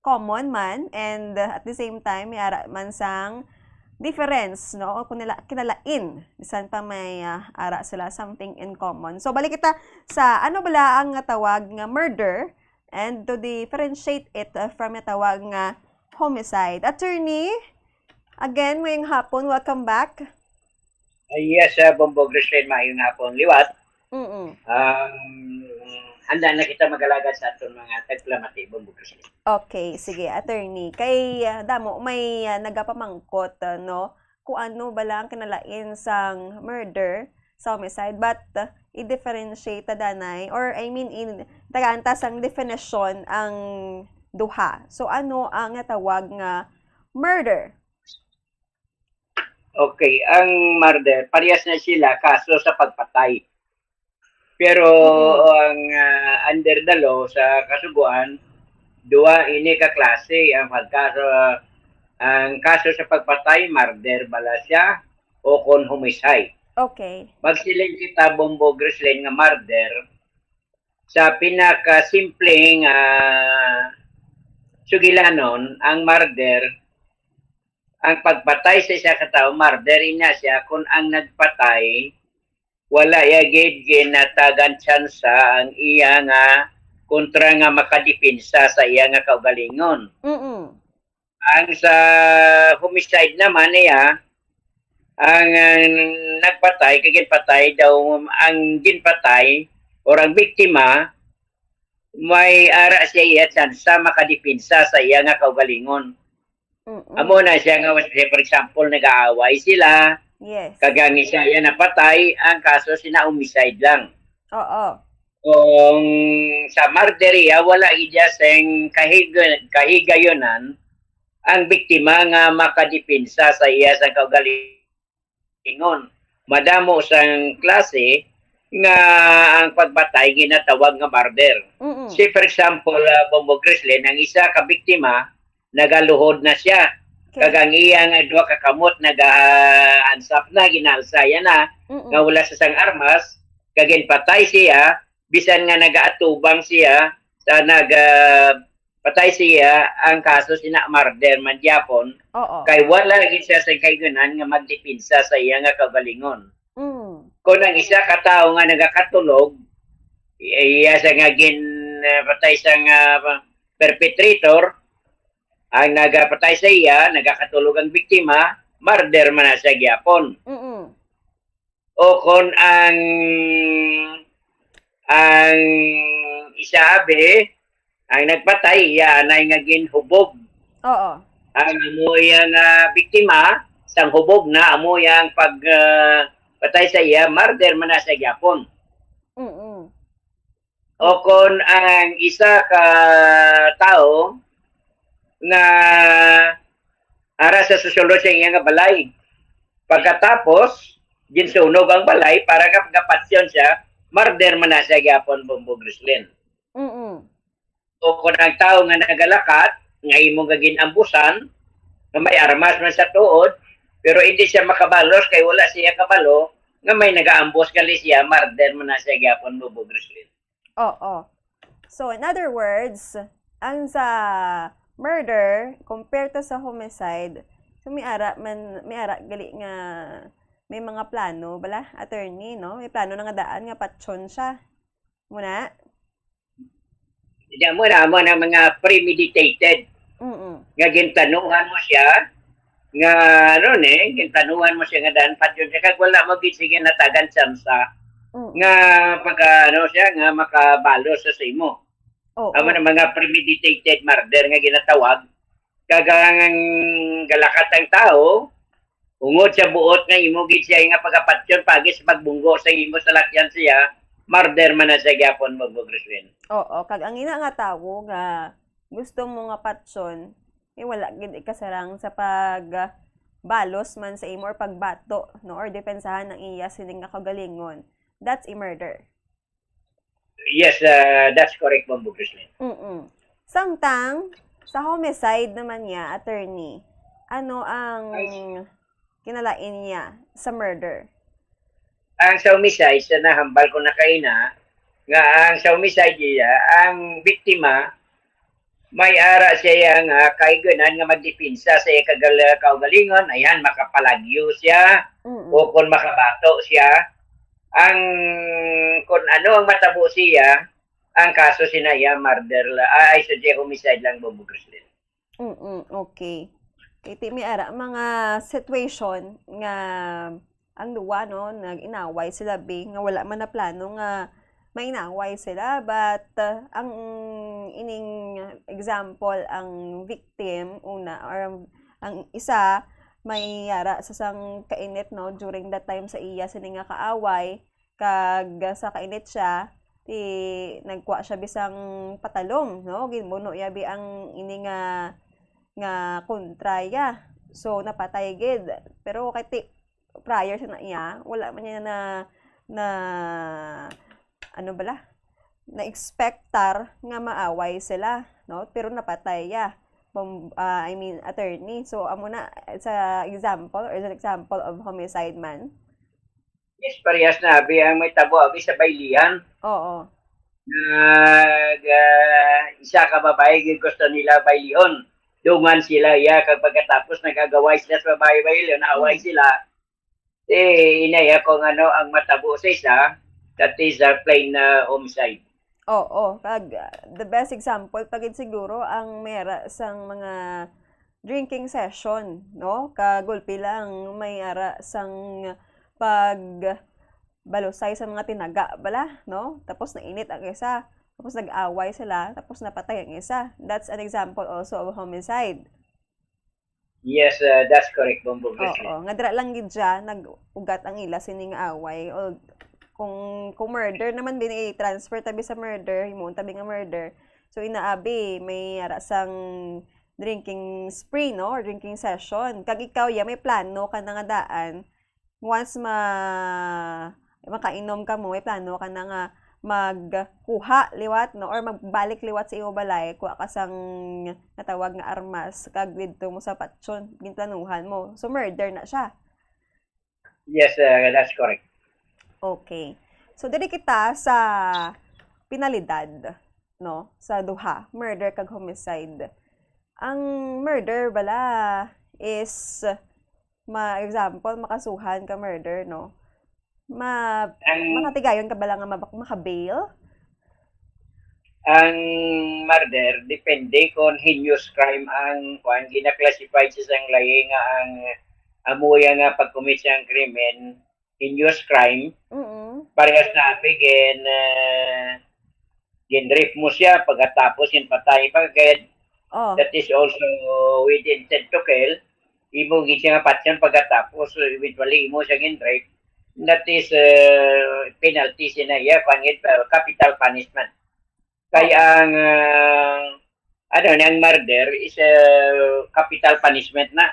common man and uh, at the same time may ara man sang difference no o kunila kinalain bisan pa may uh, ara sila something in common. So balik kita sa ano bala ang tawag nga murder and to differentiate it uh, from tawag nga homicide. Attorney, again, ngayong hapon, welcome back. Uh, yes, uh, Bombo Grisel, maayong hapon liwat. Mm-mm. Um, handa na kita magalagad sa aton mga tagpalamati, Bombo Grisel. Okay, sige, attorney. Kay uh, damo may uh, nagapamangkot uh, no kung ano bala ang kinalain sang murder sa homicide but uh, i-differentiate ta danay or I mean in tagaan ta sang definition ang duha. So ano ang natawag nga murder? Okay, ang murder, parehas na sila kaso sa pagpatay. Pero ang uh, under the law sa kasugoan, duha ini ka klase ang pagkaso ang kaso sa pagpatay, murder bala siya o kon homicide. Okay. Magsiling kita, Bombo Grisel, nga murder sa pinakasimpleng uh, sugilanon, ang murder ang pagpatay sa isa ka tawo, murder ina siya kung ang nagpatay wala ya gid ginatagan tsansa ang iya nga kontra nga makadepensa sa iya nga kaugalingon. Mm-mm. Ang sa homicide naman niya, ang uh, nagpatay kay ginpatay daw ang ginpatay or ang biktima may ara siya iya tsansa makadepensa sa iya nga kaugalingon. Mm-mm. Amo na siya nga, say, for example, nag-aaway sila, Yes. kag ang isa iya napatay, ang kaso sina homicide lang. Oo. Kung sa murder iya, wala iya sing kahig- kahigayunan ang biktima nga makadepensa sa iya sa kaugalingon. Madamo sang klase nga ang pagpatay ginatawag nga murder. Mm-mm. Si, for example, uh, Bombo Grisel, ang isa ka biktima nagaluhod na siya. Okay. Kag ang iya nga duha ka kamot naga-ansap na, ginaalsa iya na, Mm-mm. nga wala sa sang armas, kag ginpatay siya, bisan nga nagaatubang siya sa nag ah, patay siya, ang kaso sina murder man gyapon, Oo. kay wala gid siya sa kahigayunan nga magdepensa sa iya nga kaugalingon. Mm. Kung ang isa ka tawo nga nagakatulog, iya sa nga gin ah, patay sa nga perpetrator, ang nagapatay sa iya, nagakatulog ang biktima, murder man na siya gyapon. Mm-mm. O kon ang ang isa abi, ang nagpatay, iya anay nga ginhubog. Oo. Ang amo iya nga biktima, sang hubog na, amo iya ang pag ah, patay sa iya, murder man na sa gyapon. Mm-mm. O kon ang isa ka tawo nga ara sa susulod sa iya nga balay. Pagkatapos, ginsunog ang balay para nga pagapatyon siya, murder man na siya gyapon, Bombo Grisel. Mm-mm. O kung ang tawo nga nagalakat, nga imo nga gin-ambusan, nga may armas man sa tuod, Pero hindi siya makabalos kay wala siya kabalo nga may nagaambos gali siya, murder man na siya gyapon, Bobo Grislin. Oo. So, in other words, ang sa murder, compared to sa homicide, so may ara man, may ara gali nga may mga plano bala, attorney, no? May plano na nga daan nga patyon siya. Muna? Diyan mo na, mo na mga premeditated Mm-mm. nga ginplanuhan mo siya, nga ano ni, ginplanuhan mo siya nga daan patyon siya, kag wala mo gid sige natagan tsansa Mm-mm. nga pagka ano siya, nga makabalo sa sa imo. Oo. Amo na mga premeditated murder nga ginatawag, kag ang galakat ang tao, ungod sa buot nga imo gid siya nga pagapatyon, pagis pagbunggo sa imo salakyan siya, murder man na siya gyapon, Bobo Grislin. Oo, kag ang ina nga tawo nga gusto mo nga patyon, eh, wala gid ikasarang sa pag ah, balos man sa imo or pagbato, no, or depensahan ang iya sining nga kaugalingon. That's a murder. Yes, uh, that's correct, Bobo Grislin. Mm-mm. Samtang sa homicide naman niya, attorney, ano ang kinalain niya sa murder? Ang sa homicide, sa nahambal ko na kaina, nga ang sa homicide iya, ang biktima may ara siya nga kaiganan nga magdepensa sa iya kagal- kaugalingon, ayan, makapalagyo siya Mm-mm. o kung makabato siya. Ang kung ano ang matabo siya, ang kaso sina iya murder la, ay, sa homicide lang, Bobo Grislin. Mm-mm, okay. Kay ti may ara mga situation nga ang duwa, no, nag-inaway sila, be, nga wala man na plano nga mainaway sila, but uh, ang ining example, ang victim una or ang, ang isa may ara sa sang kainit, no, during that time sa iya sini nga kaaway, kag sa kainit siya, ti nagkuha siya bisang patalom, no, ginbuno iya bi ang ini nga nga kontra iya. So napatay gid. Pero kay ti prior sa na iya, wala man niya na na ano bala, na expectar nga maaway sila, no? Pero napatay iya. Pam- ah, I mean, attorney. So amo na sa example or is an example of homicide man. Yes, parehas na abi ang may tabo abi sa baylihan. Oo. Nag ah, isa ka babae gid gusto nila baylihon. Dungan sila iya kag pagkatapos nag-agaway sila sa babae baylihon, naaway Mm. sila. Eh, inaya ko nga ano ang matabo sa isa, that is a plain uh, homicide. Oo, kag ah, the best example pa gid siguro ang mera sang mga drinking session, no? Kagulpi lang may ara sang pag balusay sa mga tinaga bala, no? Tapos nainit ang isa, tapos nag-away sila, tapos napatay ang isa. That's an example also of homicide. Yes, uh, that's correct, Bombo Grizzly. Oo, nga dira lang gid siya nag-ugat ang ila sini nga away. O kung kung murder naman din, i-transfer tabi sa murder, himuon tabi nga murder. So inaabi may ara sang drinking spree, no, or drinking session. Kag ikaw ya may plano ka na nga daan, once ma makainom ka mo, may plano ka na nga magkuha liwat, no, or magbalik liwat sa imo balay, kuha ka sang natawag nga armas, kag didto mo sa patyon, ginplanuhan mo. So murder na siya. Yes, uh, that's correct. Okay. So diri kita sa penalidad, no, sa duha, murder kag homicide. Ang murder bala is ma example, makasuhan ka murder, no? Ma Ang makatigayon ka bala nga mabak maka-bail? Ang murder, depende kung heinous crime ang kuan, gina-classify sa isang lahi nga ang amuya nga pag-commit sang krimen, heinous crime, Mm. parehas na abi gin uh, gin-rape mo siya pagkatapos gin patay pa gid. Oh. That is also with intent to kill. Imo gid siya nga patyon pagkatapos, so eventually imo siya gin-rape. That is uh, penalty sina iya, kuan gid, uh, capital punishment. Kay ang uh, ano, ang murder is a capital punishment na.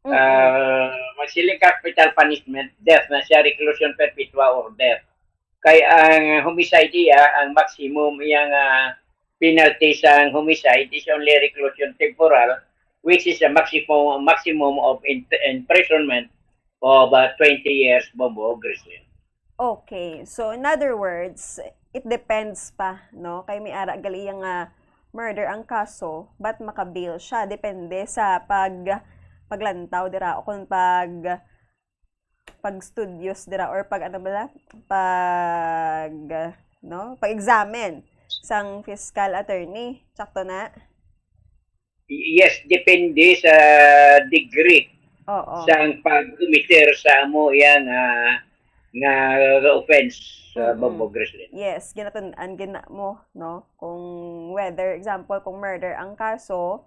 Mm-mm. Uh, magsiling capital punishment, death na siya, reclusion perpetua or death. Kay ang homicide iya, ang maximum iyang uh, penalty sa homicide is only reclusion temporal, which is a maximum, maximum of in-, imprisonment of uh, twenty years, Bombo, Grislin. Okay. So, in other words, it depends pa, no? Kay may ara gali iya nga murder ang kaso, but maka-bail siya. Depende sa pag paglantaw dira o kung pag pag-studios dira or pag ano ba, pag, no, pag-examine sang fiscal attorney. Sakto na? Yes, depende sa degree Oo. sang pag-committer sa amo iya nga, nga offense sa Mm-mm. Bombo, Grislin. Yes, ginatun-an gina mo, no? Kung whether, example, kung murder ang kaso,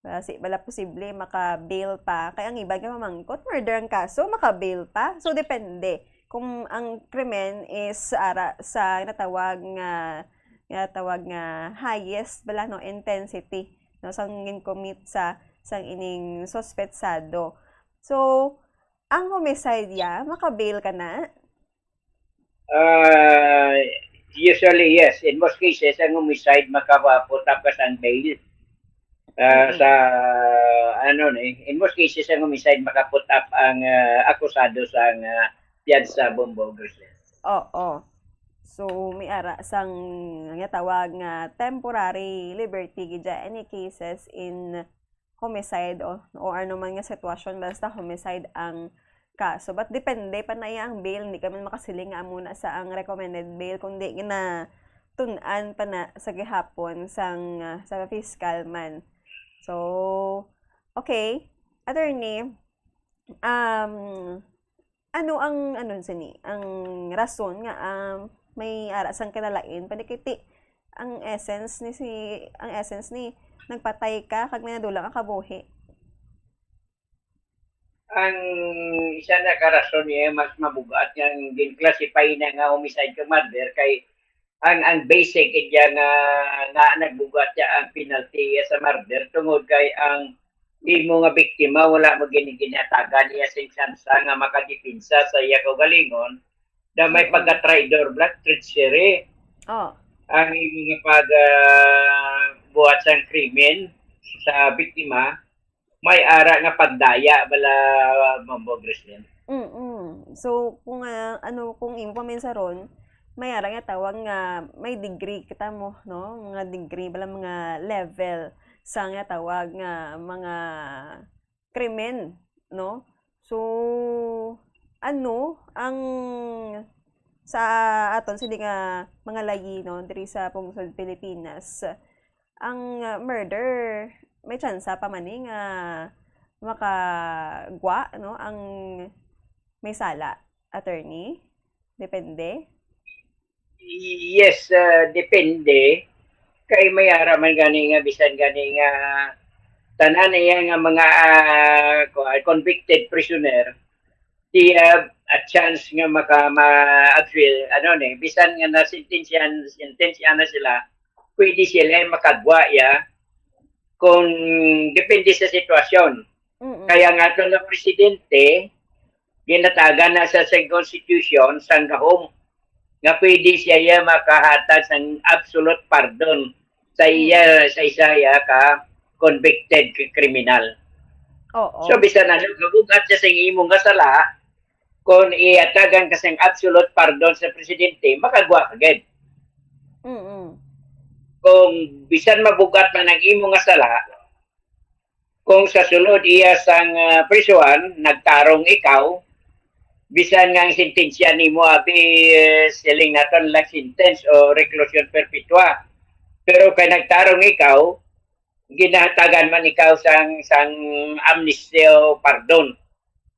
wala si wala posible maka-bail pa. Kay ang iban nga mamangkot, murder ang kaso, maka-bail pa. So, depende. Kung ang krimen is ara sa natawag nga natawag nga highest bala, no, intensity, no, sang gin-commit sa sang ining suspetsado. So, ang homicide ya, maka-bail ka na? Uh, usually, yes. In most cases, ang homicide makaputap ka sang bail. Uh, Mm-mm. Sa, ano ni, in most cases, ang homicide makaputap ang uh, akusado sang uh, piyansa, Bombo, Grislin. Oo. So, may ara sang nga tawag nga temporary liberty gid dya, any cases in homicide o, o ano man nga sitwasyon, basta homicide ang kaso. But depende pa na iya ang bail, hindi ka man makasiling nga amo na sa ang recommended bail, kundi ginatun-an pa na sa gihapon sang, ah, sa fiscal man. So, okay. Attorney, um, ano ang, ano sini, ang rason nga, um, may ara sang kinalain, panikiti ang essence ni si, ang essence ni nagpatay ka kag may nadulang ka kabuhi? Ang isa na ka rason niya mas mabugat nga gin-classify na nga homicide kag murder kay ang, ang basic niya nga, nga nagbugat siya ang penalty sa murder tungod kay ang imo nga biktima wala mo gini-, ginatagan niya sing tsansa nga makadepensa sa iya kaugalingon na may Mm-mm. Pagka-traidor, black treachery. Oh. Ang imo nga pag, ah, buhat sang krimen sa biktima, may ara nga pagdaya bala, Bombo, Grislin. Mm. So, kung, ah, ano, kung imo pa man sa ron, may ara nga tawag nga may degree kita mo, no? Mga degree bala, mga level sa nga tawag nga mga krimen, no? So, ano ang sa aton sini nga mga layi, no, diri sa pungsod Pilipinas, ang, ah, murder may tsansa pa man ni nga makagwa, no, ang may sala, attorney? Depende? Yes, uh, depende. Kay may ara man gani nga bisan gani nga tanan niya nga mga uh, convicted prisoner, they have a chance nga maka ma-appeal, ano ni, bisan nga nasentensyahan, sentensyahan na sila, pwede sila makagwa ya kung depende sa sitwasyon. Mm-mm. Kaya nga ito nga presidente, ginatagan na sa, sa constitution sang gahom nga pwede siya ya makahatag sang absolute pardon sa iya, mm, sa isa ya ka convicted criminal. Oo. So bisan ano, gabugat siya sa imo nga sala, kung iatagan ka sang absolute pardon sa presidente, makagwa ka gid. Mm-mm. Kung bisan mabugat man ang imo nga sala, kung sa sulod iya sang uh, prisuhan, nagtarong ikaw, bisan nga ang sentensya nimo abi, uh, siling naton life sentence o reclusion perpetua. Pero kay nagtarong ikaw, ginahatagan man ikaw sang sang amnesty o pardon.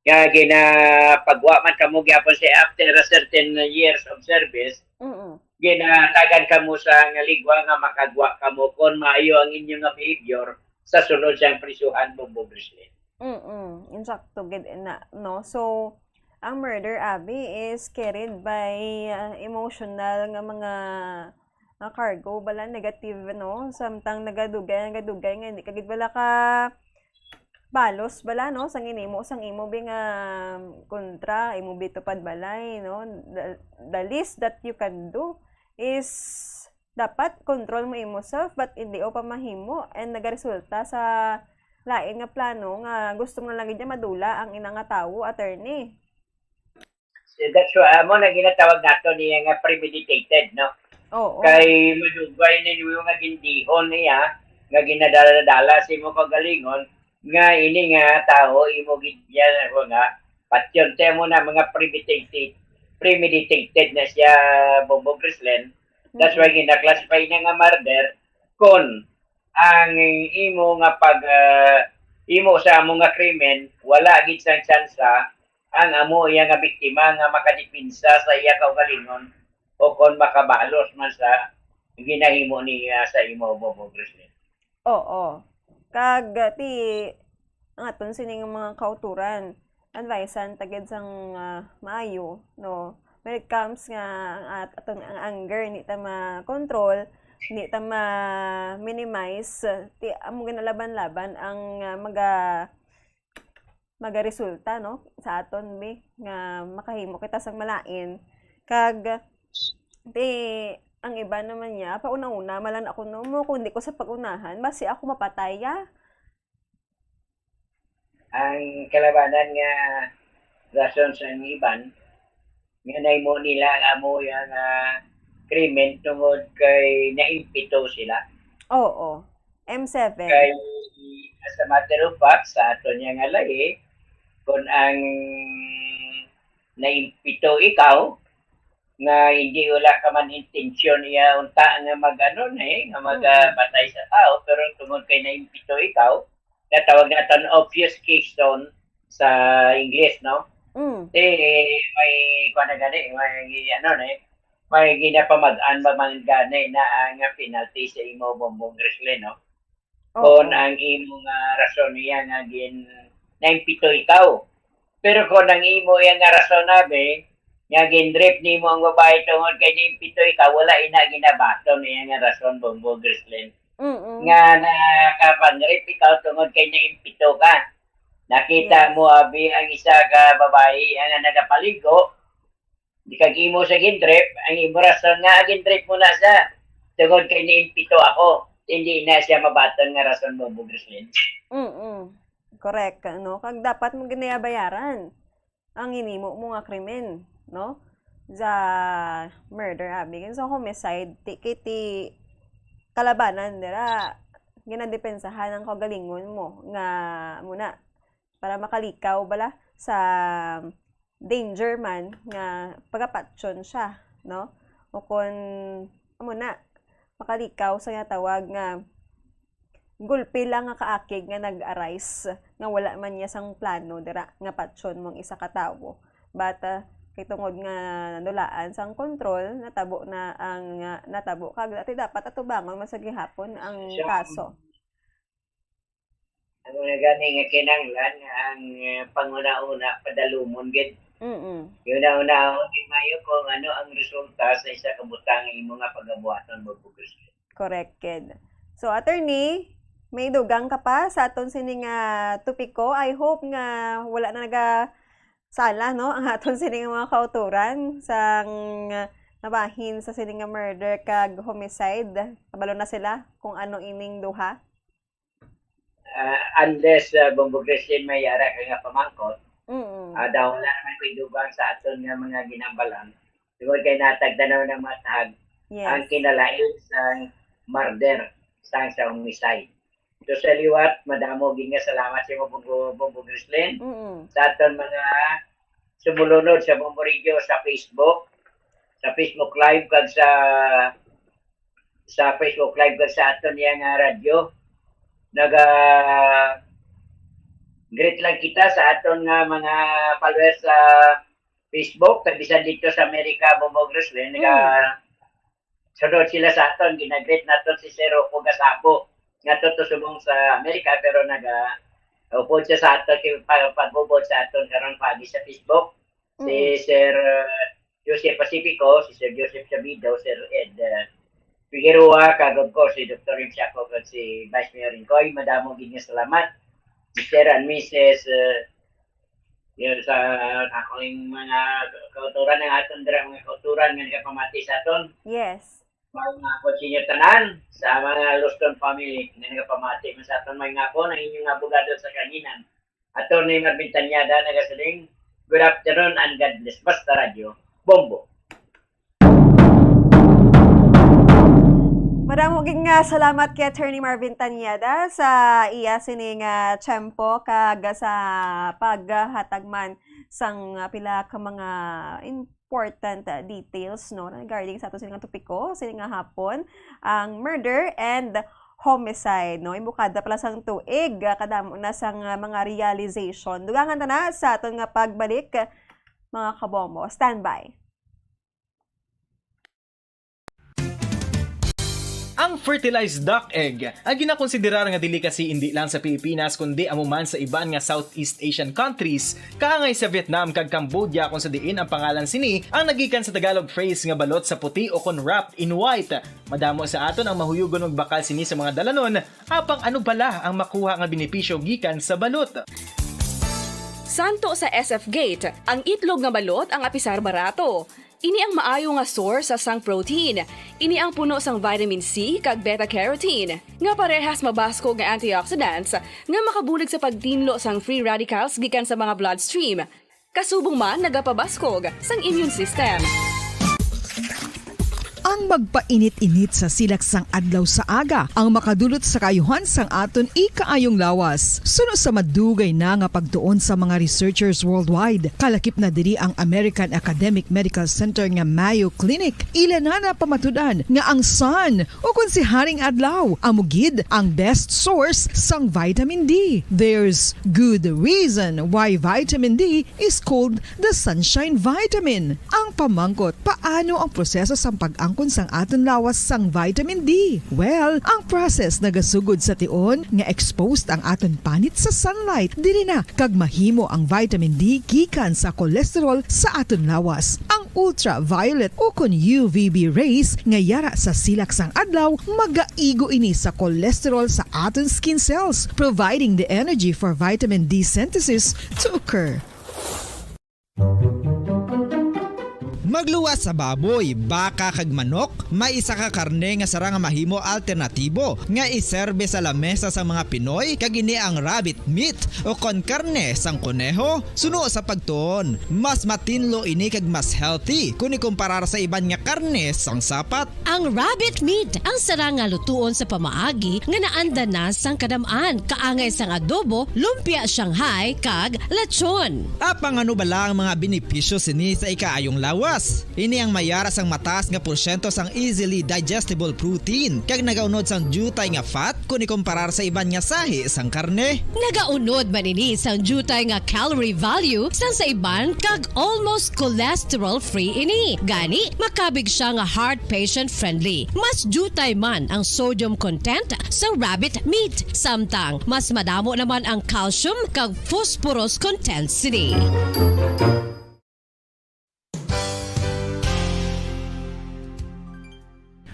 Nga ginapagwa man kamo gyapon sa after a certain years of service, mm-mm, ginahatagan kamo sang ligwa nga makagwa kamo kon maayo ang inyo nga behavior sa sulod sang prisuhan, Bombo Grislin. Mm-mm. Insakto gid na, no? So, ang murder, abi, is carried by, ah, emotional nga mga, nga cargo, bala negative, no? Samtang nagadugay, nagadugay nga hindi ka gid bala ka balos bala, no? Sang inimo, sang imo bi nga kontra, imo bi tupad balay, no? The, the least that you can do is dapat control mo imo self, but hindi o pa mahimo, and nagaresulta sa lain nga plano nga gusto mo na lang gid niya madula ang ina nga tawo, attorney. So, that's why, amo na ginatawag nato niya nga premeditated, no? Oo. Kay madugay na niyo nga gindihon niya, nga ginadala-dala sa imo kaugalingon, nga ini nga tawo imo gid yan, ako nga, patyon, kaya mo na mga premeditated, premeditated na siya, Bongbong Grislen. That's why gina-classify na nga murder kung ang imo nga pag, ah, imo sa amo nga krimen, wala gid sang tsansa ang amo iya nga biktima nga makadipinsa sa iya kaugalingon o kon makabalos man sa ginahimo niya sa imo, Bongbong Grislen. Oo. Kag, ah, ti ang aton sining mga kauturan, advisean ta gid sang, ah, maayo, no? When it comes nga ang at-, aton ang anger, hindi ta ma-control, hindi ta ma-minimize, ti amo ginalaban-laban ang, ah, maga-, magaresulta, no? Sa aton, bi, nga makahimo kita sang malain. Kag, ti, ang iban naman niya, pauna-una, malan ako no mo, kung di ko sa pag-unahan, basi ako mapatay, ya. Ang kalabanan nga rason sa iban, nga nahimo nila ang amo yang, ah, krimen tungod kay naimpito sila. Oo. M seven. Kay, as a matter of fact, sa aton niya nga lahi, kung ang naimpito ikaw, nga hindi wala ka man intensyon iya unta nga mag-ano na eh, nga Mm. magpatay sa tao, pero tungod kay naimpito ikaw, natawag naton obfuscation sa English, no? Mm. Ti, may kuha na gani, may ano na eh, may ginapamag-an ba man gani na ang penalty sa imo, Bongbong Grislen, no? Oo. Kung ang imo nga rason niya nga gin naimpito ikaw. Pero kung ang imo iya nga rason, abi, nga gin-rape nimo ang babae tungod kay naimpito ikaw, wala ina ginabaton niya nga rason, Bongbong Grislen. Mm-mm. Nga nakapang-rape ikaw tungod kay naimpito ka. Nakita Yes. mo, abi, ang isa ka babae nga nagapaligo, di kag imo sa gin-rape, ang imo rason nga gin-rape mo na siya. Tungod kay niimpito ako, hindi na siya mabaton nga rason, Bongbong Grislen. Mm-mm. Correct, no? Kag dapat mo ginabayaran ang hinimo mo nga krimen, no? Sa murder, abi. Kag sa homicide, ti, kay ti kalabanan dira, ginadepensahan ang kaugalingon mo nga muna para makalikaw bala sa danger man nga pagapatyon siya, no? O kon, amo na, makalikaw sa ginatawag nga gulpi lang nga kaakig nga nag-arise, nga wala man niya sang plano dira nga patyon mo ang isa ka tawo. But, ah, kay tungod nga nadulaan sang kontrol, natabo na ang, ah, natabo, kag dati dapat atubangon man sa gihapon ang Siya, kaso. Ang mga gani nga kinahanglan nga ang, eh, panguna-una padalumon gid. Mm-mm. Yun ang unahon gid maayo kung ano ang resulta sa isa ka butang nga imo nga pagabuhaton, Bongbong Grislen. Correct, kid. So, attorney, may dugang ka pa sa aton sini nga topiko? I hope nga wala na nagasala, no, ang aton sini nga mga kauturan sang nabahin sa sini nga murder kag homicide. Kabalo na sila kung ano ining duha. Ah, unless, ah, Bongbong Grislen may ara ka nga pamangkot, Mm. ah, daw wala naman ko'y dugang sa aton nga mga ginambalan. Tungod kay natagdanaw ng matag ang Yes. kinalain sang murder sang sa homicide. So sa liwat, madamo gid nga salamat sa imo, Bongbong, Bongbong Grislen, Mm. sa aton mga sumulunod sa Bombo Radio sa Facebook, sa Facebook Live kag sa sa Facebook Live kag sa aton niya nga radyo. Naga greet lang kita sa aton nga mga followers sa Facebook, kag bisan dito sa Amerika, Bongbong Grislen, naga Mm. sunod sila sa aton, ginagreet naton si Sir Rocco Gasabo, nga to subong sa Amerika, pero naga upod siya sa aton, kay pa-, pagubod sa aton karong pagi sa Facebook. Si Mm. Sir, uh, Joseph Pacifico, si Sir Joseph Sabido, Sir Ed, uh, Figueroa, kag of course si Doktor Rim Siaco, kag si Vice Mayor Rincoy. Madamo gid nga salamat, Mister and Missus, uh, yun, sa akong mga kauturan, ang aton dira, mga kauturan nga nagapamati sa aton. Yes. Maayong hapon sa inyo tanan, sa mga Luston family nga nagapamati man sa aton. Maayong hapon, ang inyong abogado sa kahanginan, Attorney Marvin Tañada, nagasiling, "Good afternoon and God bless." Basta Radyo, Bombo. Madamo gid nga salamat kay Attorney Marvin Tañada sa iya sini nga tiyempo kag sa paghatag man sang, ah, pila ka mga important, ah, details, no, regarding sa ato sini nga topiko sini nga hapon, ang murder and homicide, no. Imbukada pa lang sang tuig, ah, kadamo na sang, ah, mga realization. Dugangan ta na sa aton nga pagbalik, mga kabombo. Standby. Ang fertilized duck egg ay ginakonsiderar nga delicacy indi lang sa Pilipinas kundi amo man sa iban nga Southeast Asian countries, kaangay sa Vietnam kag Cambodia, kung sa diin ang pangalan sini ang nagikan sa Tagalog phrase nga balot sa puti o kon wrapped in white. Madamo sa aton ang mahuyugon magbakal sini sa mga dalanon, apang ano bala ang makuha nga benepisyo gikan sa balot? Santo sa S F Gate, ang itlog nga balot ang apisar barato. Ini ang maayo nga source sang protein. Ini ang puno sang vitamin C kag beta-carotene, nga parehas mabaskog nga antioxidants nga makabulig sa pagtinlo sang free radicals gikan sa mga bloodstream. Kasubong man nagapabaskog sang immune system. Ang magpainit-init sa silak sang adlaw sa aga ang makadulot sa kaayuhan sang aton ikaayong lawas. Suno sa madugay na nga pagtuon sa mga researchers worldwide, kalakip na diri ang American Academic Medical Center nga Mayo Clinic. Ila na napamatud-an nga ang sun, o kon si Haring Adlaw, amo gid ang best source sang vitamin D. There's good reason why vitamin D is called the sunshine vitamin. Ang pamangkot, paano ang proseso sang pag-angkon sang aton lawas sang vitamin D? Well, ang process nagasugod sa tion nga exposed ang aton panit sa sunlight. Diri na kag mahimo ang vitamin D gikan sa cholesterol sa aton lawas. Ang ultraviolet o kon U V B rays nga yara sa silak sang adlaw magaigo ini sa cholesterol sa aton skin cells, providing the energy for vitamin D synthesis to occur. Magluwas sa baboy, baka kag manok, may isa ka karne nga sarang nga mahimo alternatibo nga iserbe sa lamesa sang mga Pinoy, kag ini ang rabbit meat o kon karne sang koneho. Suno sa pagtuon, mas matinlo ini kag mas healthy kon ikumparar sa iban nga karne sang sapat. Ang rabbit meat ang sarang nga lutuon sa pamaagi nga naanda na sang kadam-an, kaangay sang adobo, lumpia Shanghai, kag lechon. Apang ano bala ang mga benepisyo sini sa ikaayong lawas? Ini ang mayara sang mataas nga porsyento sang easily digestible protein kag nagaunod sang diutay nga fat kon ikumparar sa iban nga sahi sang karne. Nagaunod man ini sang diutay nga calorie value sang sa iban kag almost cholesterol-free ini. Gani, makabig siya nga heart patient-friendly. Mas diutay man ang sodium content sang rabbit meat, samtang mas madamo naman ang calcium kag phosphorus content sini.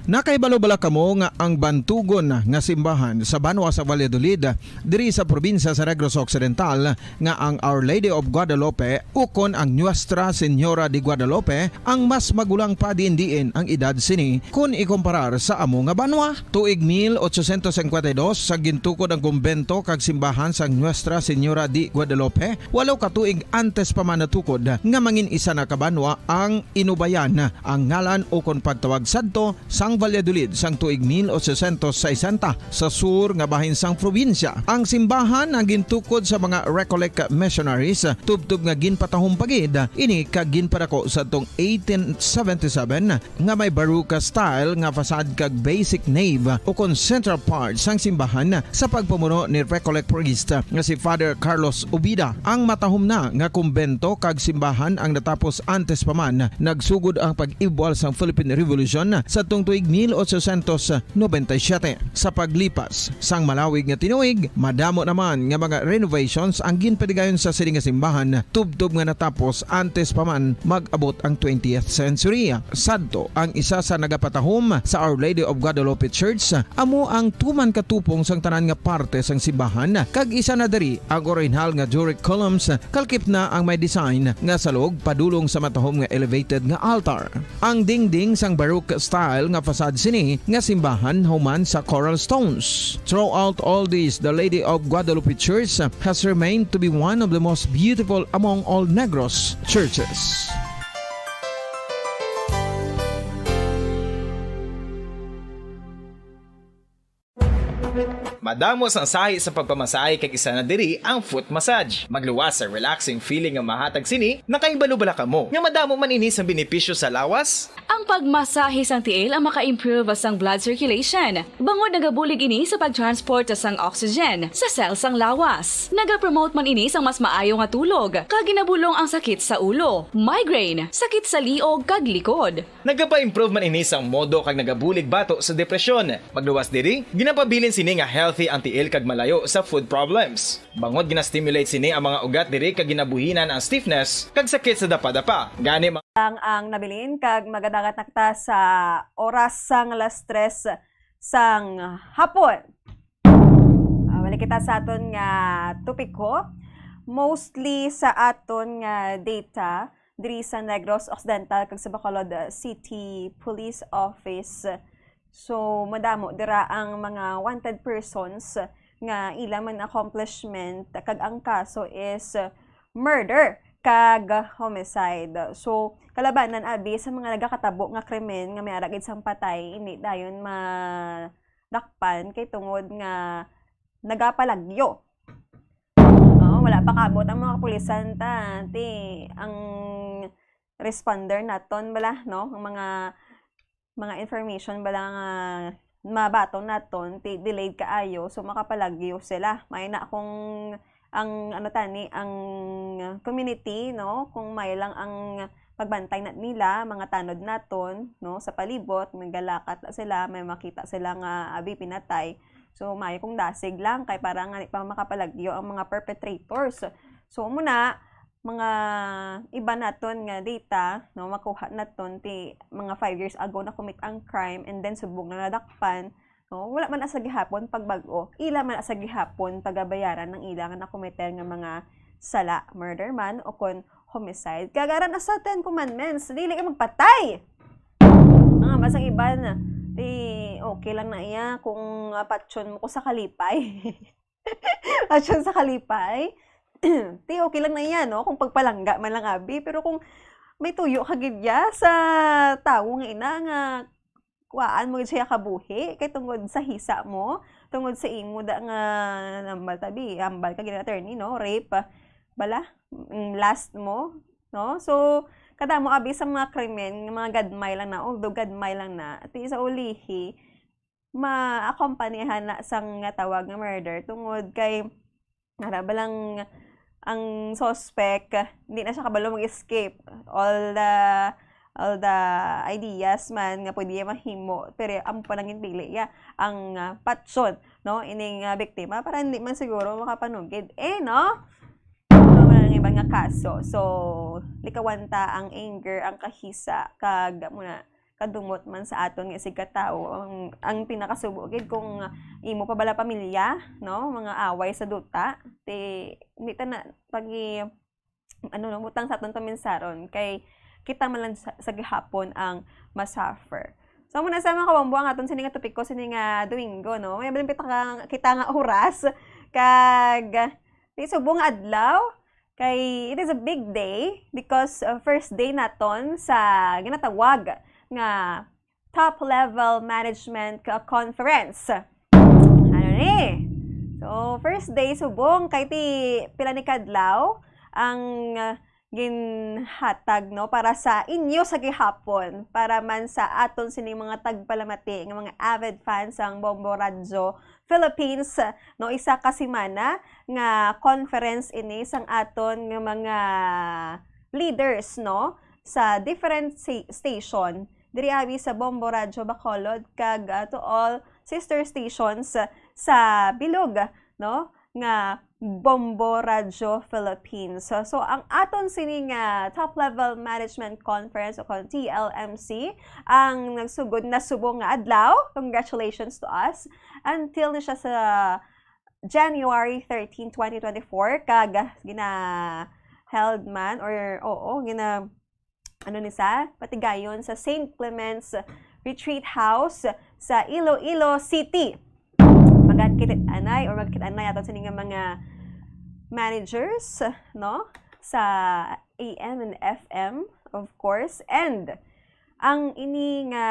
Nakahibalo bala kamo nga ang bantugon nga simbahan sa banwa sa Valladolid, diri sa probinsya sa Negros Occidental, nga ang Our Lady of Guadalupe ukon ang Nuestra Señora de Guadalupe ang mas magulang pa diin-diin ang edad sini kon ikumparar sa amo nga banwa? Tuig mil ochocientos cincuenta y dos, sa gintukod ang kumbento kag simbahan sang Nuestra Señora de Guadalupe, walo ka tuig antes pa man natukod nga mangin isa na ka banwa ang Inubayan, ang ngalan ukon pagtawag sadto sang Valladolid sang tuig mil ochocientos sesenta, sa sur nga bahin sang probinsya. Ang simbahan ang gintukod sa mga Recollect missionaries, tubtob nga ginpatahom pa gid ini kag ginpadako sadtong eighteen seventy-seven, nga may Baroque style nga facade kag basic nave ukon central part sang simbahan sa pagpamuno ni Recollect priest nga si Father Carlos Ubida. Ang matahom na nga kumbento kag simbahan ang natapos antes pa man nagsugod ang pag-ibwal sang Philippine Revolution sadtong tuig mil ochocientos noventa y siete. Sa paglipas sang malawig nga tinuig, madamo naman nga mga renovations ang ginpadigayon sa sini nga simbahan, tubtob nga natapos antes pa man mag-abot ang twentieth century. Sadto, ang isa sa nagapatahom sa Our Lady of Guadalupe Church amo ang tuman katupong sang tanan nga parte sang simbahan, kag isa na diri ang orihinal nga Doric columns, kalkip na ang may design nga salog padulong sa matahom nga elevated nga altar. Ang dingding sang Baroque style nga Sad sini nga simbahan human sa Coral Stones. Throughout all this, the Lady of Guadalupe Church has remained to be one of the most beautiful among all Negros churches. Madamo sang sahi sa pagpamasahe kag isa na diri ang foot massage. Magluwas sa relaxing feeling nga mahatag sini, nakahibalo bala kamo nga madamo man ini sang benepisyo sa lawas? Ang pagmasahe sang tiil ang maka-improve sang blood circulation, bangod nagabulig ini sa pag-transport sang oxygen sa cell sang lawas. Nagapromote man ini sang mas maayo nga tulog, kag ginabulong ang sakit sa ulo, migraine, sakit sa liog kag likod. Nagapa-improve man ini sang modo kag nagabulig bato sa depresyon. Magluwas diri, ginapabilin sini nga healthy ang tiil kag malayo sa food problems. Bangod gina-stimulate sini ang mga ugat diri kag ginabuhinan ang stiffness kag sakit sa dapadapa. Gani, Ang ang nabilin kag magadangat na kita sa oras sang alas tres sang hapon. Ah, balik kita sa aton nga topiko. Mostly sa aton nga data diri sa Negros Occidental kag sa Bacolod City Police Office. So, madamo dira ang mga wanted persons nga ila man accomplishment kag ang kaso is murder kag homicide. So, kalabanan abi sa mga nagakatabo nga krimen nga may ara gid sang patay, hindi dayon madakpan kay tungod nga nagapalagyo. Oh, wala pa kabot ang mga kapulisan ta, ti ang responder naton bala, no? Ang mga mga information bala nga mabaton naton, ti delayed kaayo, so makapalagyo sila. May na kung ang ano tani, ang community, no, kung may lang ang pagbantay na nila, mga tanod naton, no, sa palibot, may galakat na sila, may makita sila nga abi pinatay. So, may kung dasig lang kay para nga pa makapalagyo ang mga perpetrators. So, muna, mga iba naton nga data, no, makuha naton ti mga five years ago na commit ang crime and then subong na nadakpan, no, wala man na sa gihapon pagbag-o, ila man na sa gihapon pagabayaran ng ila nga nakometer nga mga sala, murder man o kon homicide. Kagaran na sa Ten Commandments, dili ka magpatay. Ang masang iban, di okay lang na iya kung uh, patyon mo ko sa kalipay. Patyon sa kalipay. Ti okay lang na iya, no? Kung pagpalangga man lang abi. Pero kung may tuyo ka gid ya sa tawo nga ina nga kuwaan mo gid siya kabuhi kay tungod sa hisa mo, tungod sa imo da nga nambal tabi, ambal ka gid attorney, no? Rape bala, mm, last mo, no? So kada mo abi sa mga krimen nga mga gadmay lang na, although gadmay lang na, ti sa ulihi ma-accompanihan na sang nga tawag nga murder tungod kay nara ba lang ang suspect, hindi na siya kabalo mag-escape. All the all the ideas man nga pwede niya mahimo, pero ang panangin pili ya ang uh, patyon, no, ining uh, biktima para hindi man siguro makapanugid, eh, no? Wala nang iban nga kaso. So likawan ta ang anger, ang kahisa, kag muna kadumot man sa aton nga isigkatawo ang, ang pinakasubo gid kung imo pa bala pamilya, no, mga away sa duta, ti hindi ta na pagi ano, no, butang sa aton paminsaron kay kita man lang sa, sa gihapon ang masuffer. So muna sa mga kawambo ang aton sini nga topiko sini nga Domingo, no, may balimpit ka kita nga oras kag di subong adlaw. Kay it is a big day because uh, first day naton sa ginatawag nga top level management conference. Ano ni? So, first day subong kay ti pila ni kadlaw ang uh, ginhatag, no, para sa inyo sa gihapon, para man sa aton sining mga tagpalamati nga mga avid fans sang Bombo Radyo Philippines, no, isa ka semana nga conference ini sang aton nga mga leaders, no, sa different station diri abi sa Bombo Radyo Bacolod kag uh, to all sister stations sa bilog, no, nga Bombo Radyo Philippines. So, so ang aton sini nga Top Level Management Conference o kon T L M C ang nagsugod na subong nga adlaw. Congratulations to us. Until ni siya sa January thirteen, twenty twenty-four kag gina held man or oo, gina ano ni sa patigayon sa Saint Clements Retreat House sa Iloilo City. Magkit-anay or magkit-anay aton sini nga mga managers, no? Sa A M and F M, of course. And ang ini nga,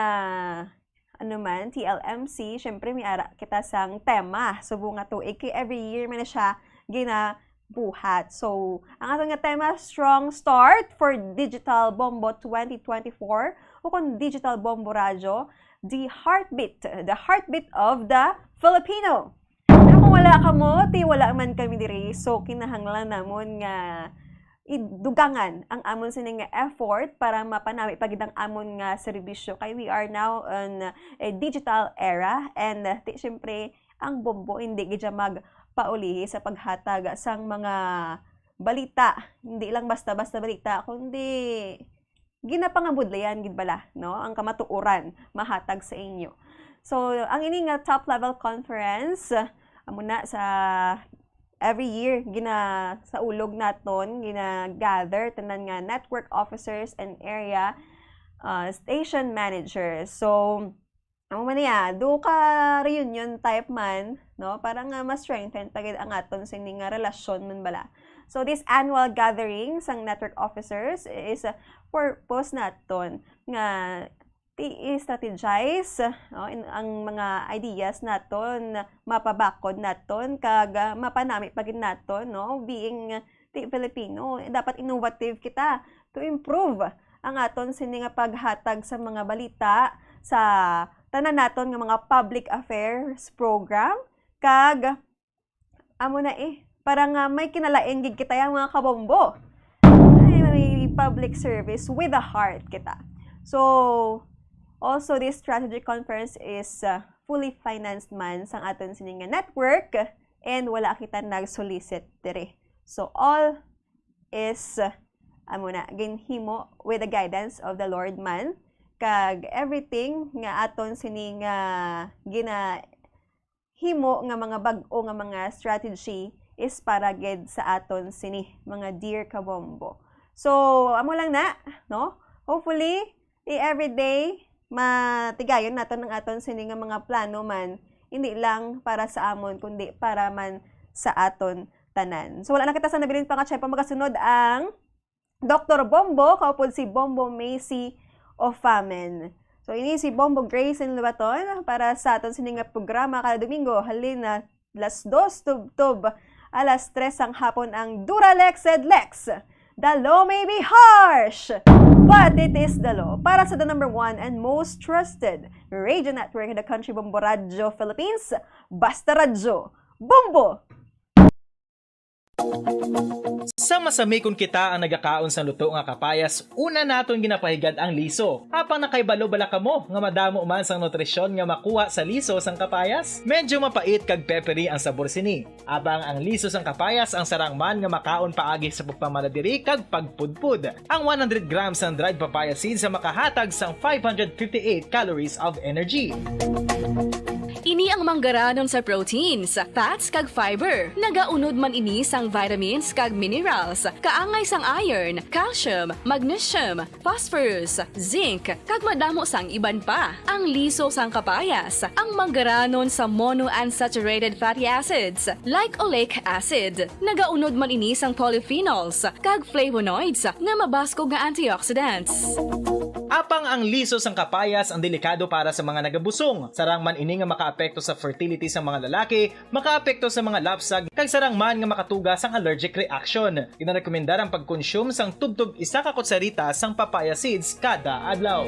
ano man, T L M C, syempre may ara kita sang tema subong nga tuig. Kay every year man na siya ginabuhat. So, ang aton nga tema, Strong Start for Digital Bombo twenty twenty-four, o kung Digital Bombo Radyo, the heartbeat, the heartbeat of the Filipino. Pero kung wala kamo, ti wala man kami diri. So, kinahanglan namon nga idugangan ang amon sini nga effort para mapanami pa gid ang amon nga serbisyo, kay we are now on a digital era, and, uh, ti, syempre, ang Bombo hindi gid siya magpaulihi sa paghatag sang mga balita, hindi lang basta-basta balita, kundi ginapangabudlayan gid bala, no, ang kamatuoran mahatag sa inyo. So, ang ini nga top level conference, uh, amo na sa every year gina sa ulog naton gina-gather tanan nga network officers and area, uh, station managers. So, amo man niya, do ka reunion type man, no? Para nga ma-strengthen pa gid ang aton sini nga relasyon man bala. So, this annual gathering sang network officers is a purpose naton nga ti-strategize, no, in, ang mga ideas naton, mapabakod naton, kag, ah, mapanami pa gid naton, no, being ti Filipino, dapat innovative kita to improve ang aton sini nga paghatag sa mga balita sa tanan naton nga mga public affairs program, kag amo na eh, para nga may kinalain gid kita yang mga kabombo. Ay, may public service with a heart kita. So, also this strategic conference is, uh, fully financed man sang aton sini nga network, and wala kita nag-solicit diri. So, all is, uh, amo na, ginhimo with the guidance of the Lord man, kag everything nga aton sini nga gina himo nga mga bag-o nga mga strategy is para gid sa aton sini, mga dear kabombo. So, amo lang na, no? Hopefully, i-, everyday matigayon naton ang aton sini nga mga plano man, hindi lang para sa amon, kundi para man sa aton tanan. So, wala na kita sa nabilin pa nga tiyempo, magasunod ang Doktor Bombo, kaupod si Bombo Macy Ofamen. So, ini si Bombo Grace in Lubaton para sa aton sini nga programa kada Domingo, halin na alas dos tubtob alas tres sang hapon ang Duralex Edlex. The law may be harsh, but it is the law. Para sa the number one and most trusted radio network in the country, Bombo Radyo Philippines, Basta Radyo, Bombo! Sa masami kon kita ang nagakaon sang luto nga kapayas, una naton ginapahigad ang liso. Apang nakahibalo bala kamo nga madamo man sang nutrisyon nga makuha sa liso sang kapayas? Medyo mapait kag peppery ang sabor sini. Apang ang liso sang kapayas ang sarang man nga makaon paagi sa pagpamalabiri kag pagpudpod. Ang one hundred grams sang dried papaya seeds ang makahatag sang five hundred fifty-eight calories of energy. Ini ang manggaranon sa proteins, fats kag fiber. Nagaunod man ini sang vitamins kag minerals, kaangay sang iron, calcium, magnesium, phosphorus, zinc, kag madamo sang iban pa. Ang liso sang kapayas, ang manggaranon sa monounsaturated fatty acids, like oleic acid. Nagaunod man ini sang polyphenols kag flavonoids nga mabaskog nga antioxidants. Apang ang liso sang kapayas ang delikado para sa mga nagabusong. Sarang man ini nga makaapekto sa fertility sang mga lalaki, makaapekto sa mga lapsag, kag sarang man nga makatuga sang allergic reaction. Ginarekomendar ang pagkonsume sang tubtob isa ka kutsarita sang papaya seeds kada adlaw.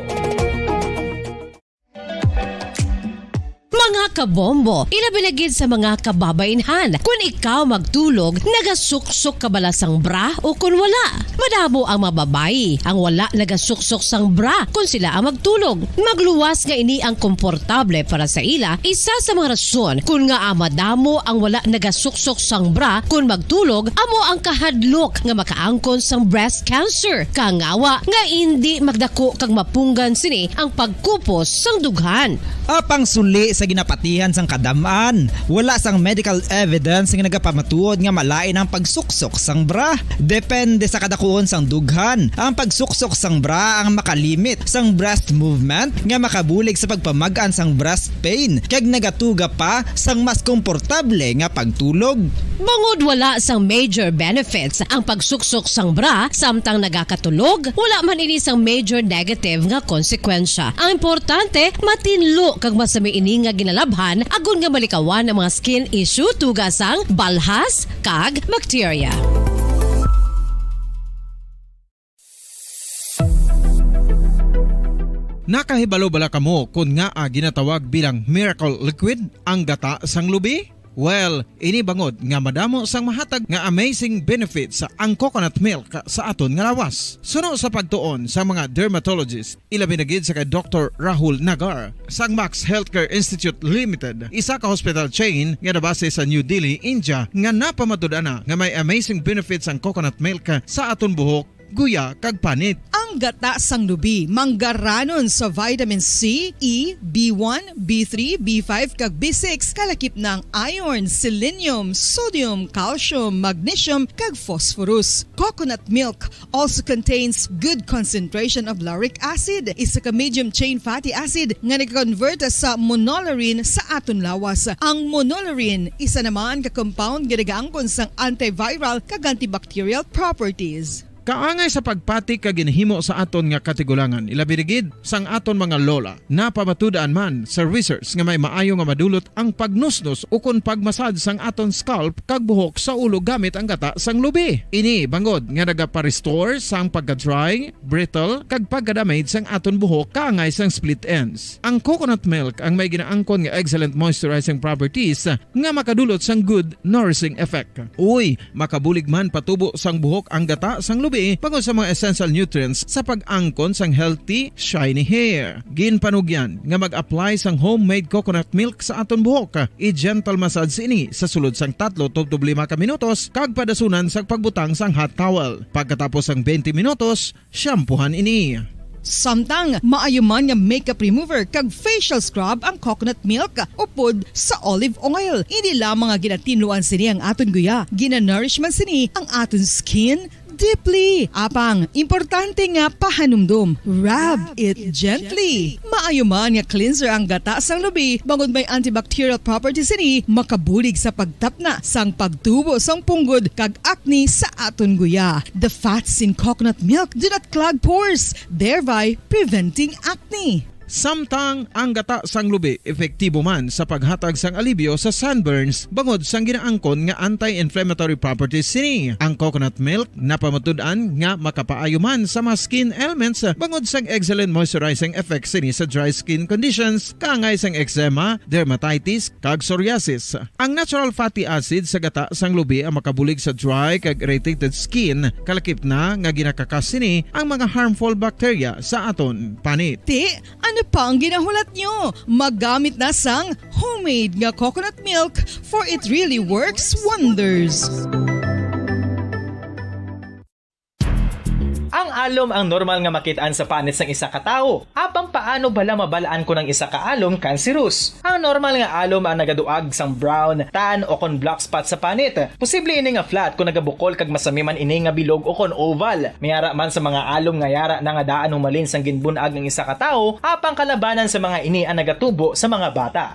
Mga kabombo, ilabi na gid sa mga kababainhan. Kun ikaw magtulog, nagasuksok ka bala sang bra o kun wala? Madamo ang mga babayi ang wala nagasuksok sang bra kun sila ang magtulog. Magluwas nga ini ang komportable para sa ila, isa sa mga rason kun ngaa madamo ang wala nagasuksok sang bra kun magtulog amo ang kahadlok nga makaangkon sang breast cancer, kangawa nga indi magdako kag mapunggan sini ang pagkupos sang dughan. Apang suli sa ginapat Tihan sang kadam-an, wala sang medical evidence nga nagapamatuod nga malain ang pagsuksok sang bra. Depende sa kadakuon sang dughan, ang pagsuksok sang bra ang makalimit sang breast movement nga makabulig sa pagpamag-an sang breast pain kag nagatuga pa sang mas komportable nga pagtulog. Bangod wala sang major benefits ang pagsuksok sang bra samtang nagakatulog, wala man ini sang major negative nga konsekwensya. Ang importante, matinlo kag masami ini nga ginalabhan agod nga malikawan ang mga skin issue tuga sang balhas kag bakterya. Nakahibalo bala kamo kon ngaa ginatawag bilang miracle liquid ang gata sang lubi? Well, ini bangod nga madamo sang mahatag nga amazing benefits ang coconut milk sa aton nga lawas. Suno sa pagtuon sa mga dermatologist, ilabi na gid sa kay Doktor Rahul Nagar sang Max Healthcare Institute Limited, isa ka hospital chain nga nabase sa New Delhi, India, nga napamatud-an na nga may amazing benefits ang coconut milk sa aton buhok, guya, kag panit. Ang gata sang lubi manggaranon sa vitamin C, E, B one, B three, B five, kag B six, kalakip na ang iron, selenium, sodium, calcium, magnesium, kag phosphorus. Coconut milk also contains good concentration of lauric acid, isa ka medium chain fatty acid nga nag-convert sa monolaurin sa aton lawas. Ang monolaurin, isa naman ka compound nga nagaangkon sang antiviral kag antibacterial properties. Kaangay sa pagpati kag ginhimo sa aton nga katigulangan, ilabi na gid sang aton mga lola. Napamatud-an man sa research nga may maayo nga madulot ang pagnusnos ukon pagmasad sang aton scalp kag buhok sa ulo gamit ang gata sang lubi. Ini bangod nga nagapa-restore sang pagka-dry, brittle, kag pagka-damage sang aton buhok kaangay sang split ends. Ang coconut milk ang may ginaangkon nga excellent moisturizing properties nga makadulot sang good nourishing effect. Uy, makabulig man patubo sang buhok ang gata sang lubi bangod sa mga essential nutrients sa pag-angkon sang healthy, shiny hair. Ginpanugyan nga mag-apply sang homemade coconut milk sa aton buhok. I-gentle massage ini sa sulod sang tatlo tubtob lima ka minutos kag padasunan sa pagbutang sang hot towel. Pagkatapos sang twenty minutos, shampoohan ini. Samtang maayo man nga makeup remover kag facial scrub ang coconut milk upod sa olive oil. Hindi lamang nga ginatinluan sini ang aton guya, ginanourish man sini ang aton skin deeply. Apang, importante nga pahanumdom, rub it gently. Maayo man nga cleanser ang gata sang lubi, bangod may antibacterial properties sini, makabulig sa pagtapna sang pagtubo sang punggod kag acne sa aton guya. The fats in coconut milk do not clog pores, thereby preventing acne. Samtang ang gata sang lubi epektibo man sa paghatag sang alibyo sa sunburns bangod sang ginaangkon nga anti-inflammatory properties sini. Ang coconut milk napamatud-an nga makapaayo man sa mga skin ailments bangod sang excellent moisturizing effects sini sa dry skin conditions, kaangay sang eczema, dermatitis, kag psoriasis. Ang natural fatty acid sa gata sang lubi ang makabulig sa dry kag irritated skin, kalakip na nga ginakakas sini ang mga harmful bacteria sa aton panit. Ti, ano pa ang ginahulat nyo? Magamit na sang homemade nga coconut milk, for it really works wonders. Ang alom ang normal nga makit-an sa panit sang isa ka tawo. Apang paano bala mabal-an kon ang isa ka alom kanserus? Ang normal nga alom ang nagaduag sang brown, tan, o kon black spot sa panit. Posible ini nga flat kon nagabukol kag masami man ini nga bilog o kon oval. May ara man sa mga alom nga yara na nga daan humalin sang ginbun-ag ang isa ka tawo, apang kalabanan sa mga ini ang nagatubo sa mga bata.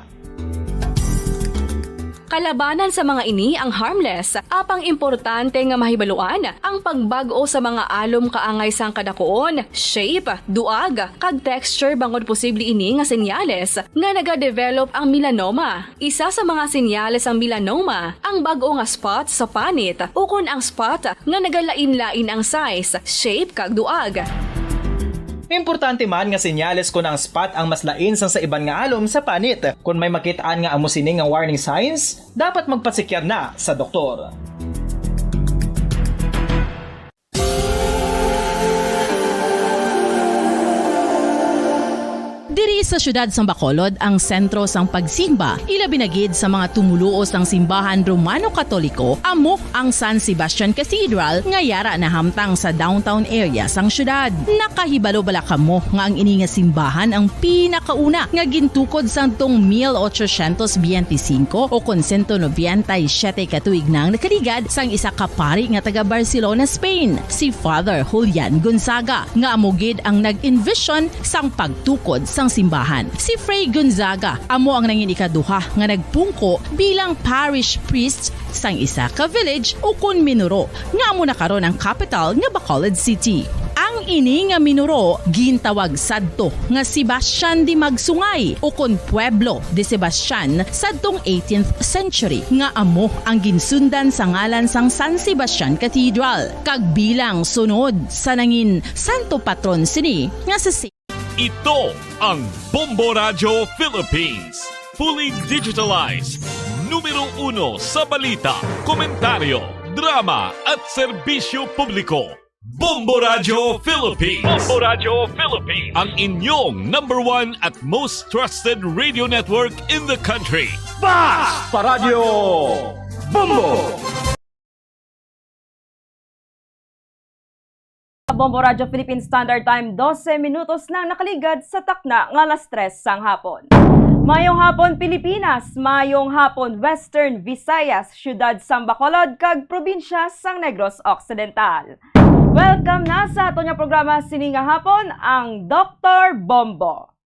Kalabanan sa mga ini ang harmless, apang importante nga mahibaluan ang pagbag-o sa mga alom kaangay sang kadakuon, shape, duag, kag texture, bangod posible ini nga senyales nga nagadevelop ang melanoma. Isa sa mga senyales sang melanoma ang bag-o nga spot sa panit ukon ang spot nga nagalain-lain ang size, shape, kag duag. Importante man nga senyales kon ang spot ang mas lain sang sa iban nga alom sa panit. Kon may makit-an nga amo sini nga warning signs, dapat magpasikyar na sa doktor. Diri sa Sa siyudad sang Bacolod ang sentro sang pagsimba, ilabi na gid sa mga tumuluo sang simbahan Romano-Katoliko, amo ang San Sebastian Cathedral nga yara nahamtang sa downtown area sang siyudad. Nakahibalo bala kamo nga ang ini nga simbahan ang pinakauna nga gintukod sadtong mil ochocientos biyente singko o kon sento nobenta y siyete ka tuig na ang nakaligad sang isa ka pari nga taga Barcelona, Spain, si Father Julian Gonzaga, nga amo gid ang nag-envision sang pagtukod sang simbahan. Si Fray Gonzaga amo ang nangin ikaduha nga nagpungko bilang parish priest sang isa ka village ukon minuro nga amo na karon ang capital nga Bacolod City. Ang ini nga minuro gintawag sadto nga Sebastian de Magsungay ukon Pueblo de Sebastian sadtong eighteenth century, nga amo ang ginsundan sa ngalan sang San Sebastian Cathedral, kag bilang sunod sa nangin santo patron sini nga si Ito ang Bombo Radyo Philippines. Fully digitalized. Numero uno sa balita, komentaryo, drama at serbisyo publiko. Bombo Radyo Philippines. Bombo Radyo Philippines. Ang inyong number one at most trusted radio network in the country. Basta Radyo Bombo! Bombo Radyo Philippine Standard Time, dose minutos na nakaligad sa takna nga alas tres sang hapon. Mayong hapon, Pilipinas! Mayong hapon, Western Visayas, siyudad sang Bacolod, kag probinsya sang Negros Occidental. Welcome na sa aton nga programa sini nga hapon, ang Doktor Bombo.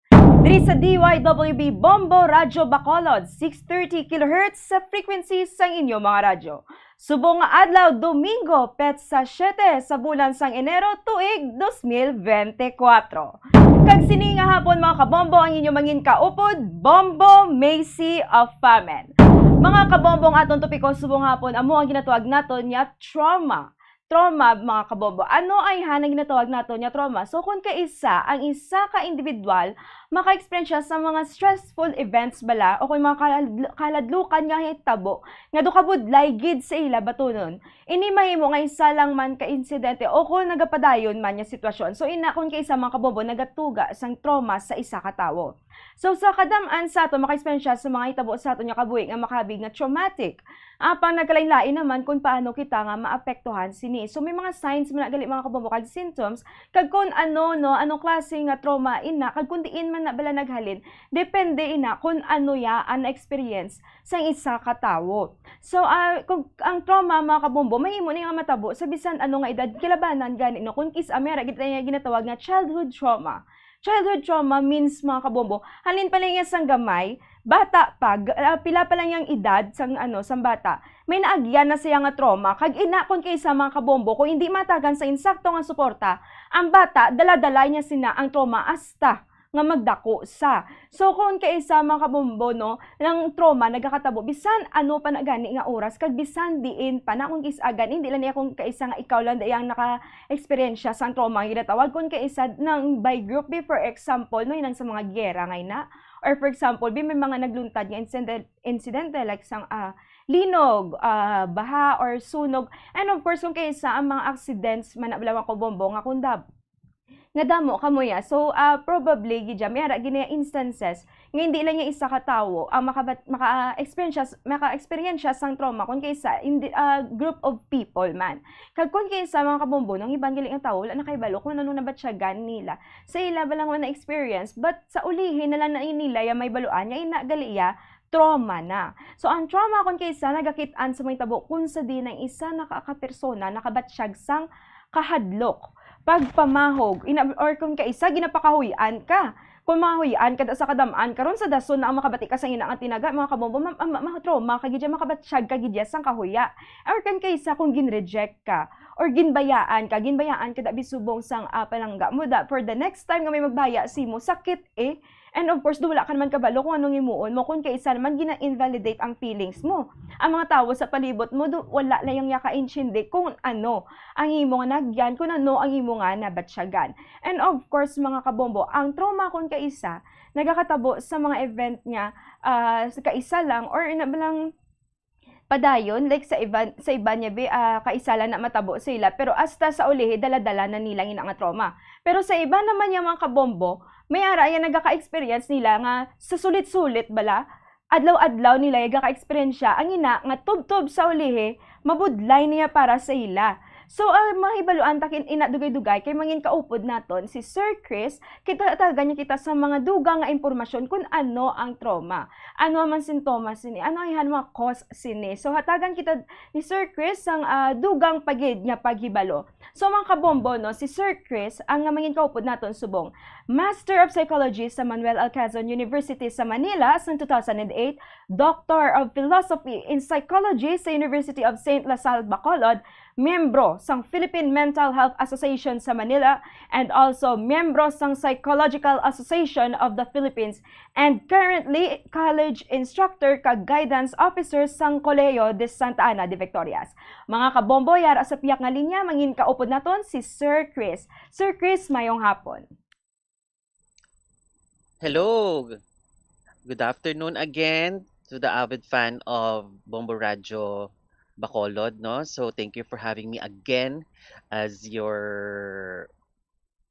Diri sa D Y W B Bombo Radyo Bacolod, six thirty kilohertz sa frequency sang inyo mga radyo. Subong nga adlaw, Domingo, petsa siete sa bulan sang Enero, tuig dos mil bente kuwatro. Kag sini nga hapon, mga kabombo, ang inyo mangin kaupod, Bombo Macy of Famen. Mga kabombo, ang aton topiko subong hapon amo ang ginatawag naton nga trauma. Trauma, mga kabombo. Ano ay han ang ginatawag naton nga trauma? So, kung kaisa, ang isa ka individual maka-eksperyensya sa mga stressful events bala o kung mga kahad-, kahadlukan nga hitabo nga do kabudlay gid sa ila batunon. Ini mahimo nga isa lang man ka insidente o kung nagapadayon man nga sitwasyon. So, ina kung kaisa, mga kabombo, nagatuga sang trauma sa isa ka tawo. So, sa kadam-an sa aton maka-eksperyensya sa mga hitabo sa aton nga kabuhi nga makabig nga traumatic. Apang nagkalain-lain naman kung paano kita nga maapektuhan sini. So, may mga signs man na gali, mga kabombo, kag symptoms, kag kung ano, no, anong klase nga trauma ina, kag kung diin man na bala naghalin, depende ina kung ano ya ang na-experience sang isa ka tawo. So, ah, kung ang trauma, mga kabombo, mahimo ni nga matabo sa bisan ano nga edad, kilabanan gani, no, kung kis-a may ara gid nga ginatawag nga childhood trauma. Childhood trauma means, mga kabombo, halin pa lang iya sang gamay, bata pa, g-, ah, pila pa lang yang edad sang, ano, sang bata, may naagyan na siya nga trauma. Kag ina, kung kaisa, mga kabombo, kung hindi matagan sa insakto nga suporta, ang bata, dala-dala niya sina ang trauma hasta nga magdako sa. So, kung kaisa, mga kabombo, no, ang trauma nagakatabo bisan ano pa na gani nga oras, kag bisan diin pa na, kung kis-a gani, hindi lang niya kung kaisa nga ikaw lang dayang naka-eksperyensya sang trauma nga ginatawag, kung kaisa nang by group, be, for example, no, inang sa mga giyera ngay na, or for example, be, may mga nagluntad nga incident, insidente like sang, ah, linog, ah, baha, or sunog, and of course, kung kaisa ang mga accidents man na bala, mga kabombo, nga kung dab-, nga damo kamo ya. So, ah, probably, gid ya, may ara gid na instances nga hindi lang yung isa ka tawo ang makabat-, maka-experience, maka-experience sang trauma, kung kaisa, hindi, ah, group of people man. Kag kung kaisa, mga kabombo, ang iban gali nga tawo, wala na kay balo kung ano nabatyagan nila sa ila ba lang man na experience, but sa ulihi na lang na nila ya may baluan nga ina gali ya trauma na. So, ang trauma kung kaisa nagakit-an sa mga tabo kung sa di nang isa na ka, ka persona nakabatsyag sang kahadlok, pagpamahog, ina-, or kung kaisa ginapakahuy-an ka. Kung mahuy-an ka da sa kadam-an, karon sa dason na ang makabati ka sa ina nga tinaga, mga kabombo, ma-, ma-, ma-, trauma ka gid ya, makabatsyag ka gid ya sang kahuya. Or kung kaisa kung ginreject ka, or ginbayaan ka, ginbayaan ka da bisubong sang, ah, palangga mo da, for the next time nga may magbaya simo, sakit eh. And of course, do wala ka naman kabalo kung anong himuon mo, kung kaisa naman gina-invalidate ang feelings mo. Ang mga tawo sa palibot mo, do, wala na yang yaka-intindi kung ano ang imo nga nagyan, kung ano ang imo nga nabatsyagan. And of course, mga kabombo, ang trauma kung kaisa, nagakatabo sa mga event nga, ah, sa kaisa lang, or ina ba lang, padayon, like sa iban, sa iban niya, bi, ah, kaisa lang na matabo sa ila, pero hasta sa ulihi, dala-dala na nila ang ina nga trauma. Pero sa iban naman niya, mga kabombo, may ara yan nagaka-experience nila nga sa sulit-sulit bala, adlaw-adlaw nila nagaka-experience siya, ang ina nga tubtob sa ulihi, mabudlay niya para sa ila. So, ah, mahibaluan ta kin-, ina dugay-dugay kay mangin kaupod naton si Sir Chris, kita tagan niya kita sa mga dugang nga impormasyon kung ano ang trauma. Ano man sintomas sini? Ano ang mga cause sini? So, hatagan kita ni Sir Chris sang, ah, dugang pa gid nga paghibalo. So, mga kabombo, no, si Sir Chris ang nga mangin kaupod naton subong Master of Psychology sa Manuel Alcazon University sa Manila sang two thousand and eight, Doctor of Philosophy in Psychology sa University of Saint La Salle, Bacolod, membro sang Philippine Mental Health Association sa Manila, and also membro sang Psychological Association of the Philippines, and currently college instructor kag guidance officer sang Colegio de Santa Ana de Victorias. Mga kabombo, yara sa piyak nga linya, mangin kaupod naton si Sir Chris. Sir Chris, mayong hapon. Hello. Good afternoon again to the avid fan of Bombo Radio Bacolod, no? So thank you for having me again as your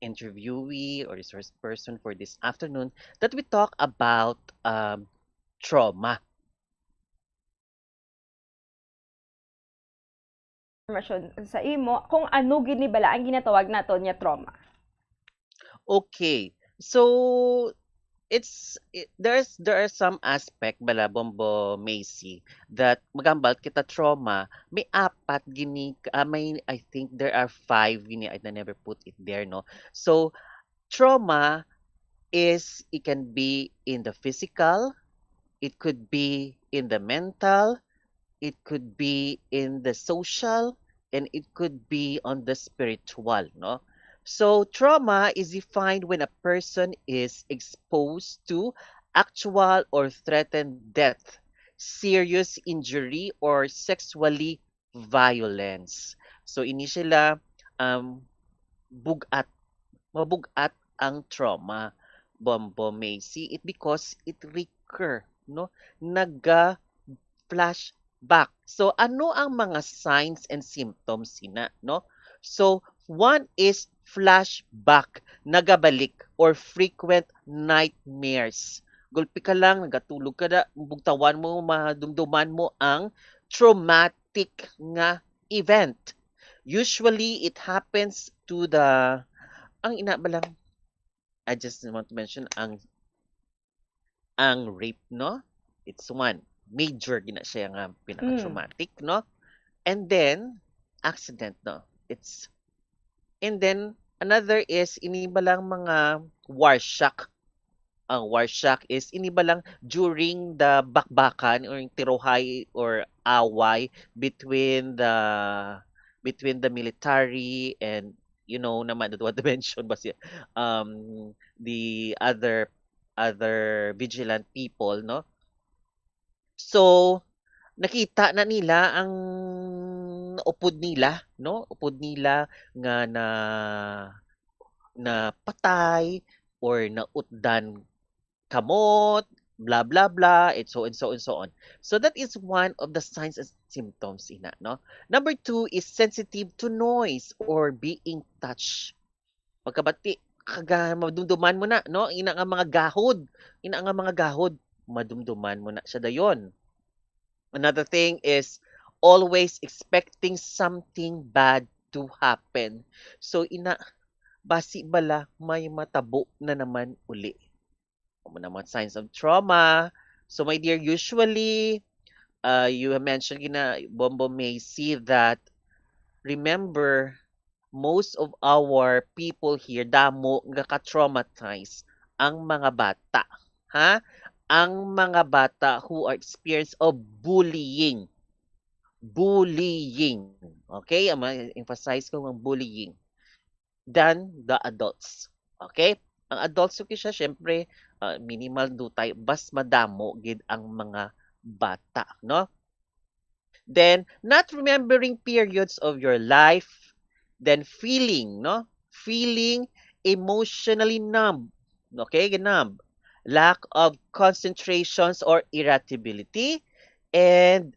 interviewee or resource person for this afternoon that we talk about um, trauma. Impormasyon sa imo kung ano gid ni bala ang ginatawag naton nga trauma. Okay. So, it's it, there's there are some aspect bala, Bombo, Macy, that magambal kita trauma, may apat gini, ah, may, I think there are five gini, I never put it there, no? So, trauma is, it can be in the physical, it could be in the mental, it could be in the social, and it could be on the spiritual, no? So, trauma is defined when a person is exposed to actual or threatened death, serious injury, or sexually violence. So, ini sila, um, bugat, mabugat ang trauma, Bombo Macy, it because it recur, no? Naga flashback. So, ano ang mga signs and symptoms sina, no? So, one is flashback, nagabalik or frequent nightmares. Gulpi ka lang, nagatulog ka na, bugtawan mo, madumduman mo ang traumatic nga event. Usually, it happens to the, ang ina ba lang, I just want to mention ang ang rape, no? It's one. Major gina siya nga pinaka-traumatic, no? And then, accident, no? It's, and then, another is, ini ba lang mga war shock? Ang war shock is, ini ba lang during the bakbakan or yung tiruhay or away between the, between the military and, you know, naman, what to mention ba siya? Um, the other other vigilant people, no? So, nakita na nila ang upod nila, no? Upod nila nga na, napatay or nautdan kamot, blah, blah, blah, and so and so and so on. So that is one of the signs and symptoms, ina, no? Number two is sensitive to noise or being touched. Pagkabati, kaga-, madumduman mo na, no? Ina nga mga gahod, ina nga mga gahod, madumduman mo na siya dayon. Another thing is always expecting something bad to happen. So, ina, basi bala may matabo na naman uli. Amo na mga signs of trauma. So, my dear, usually, uh, you have mentioned gina, Bombo Macy, that remember, most of our people here, damo nga ka-traumatize ang mga bata. Ha? Ang mga bata who are experience of bullying. Bullying. Okay? Ang ma-, emphasize ko ang bullying than the adults. Okay? Ang adults, okay siya, syempre, ah, minimal do tayo, mas madamo gid ang mga bata, no? Then, not remembering periods of your life, then feeling, no? Feeling emotionally numb. Okay, numb. Lack of concentrations or irritability, and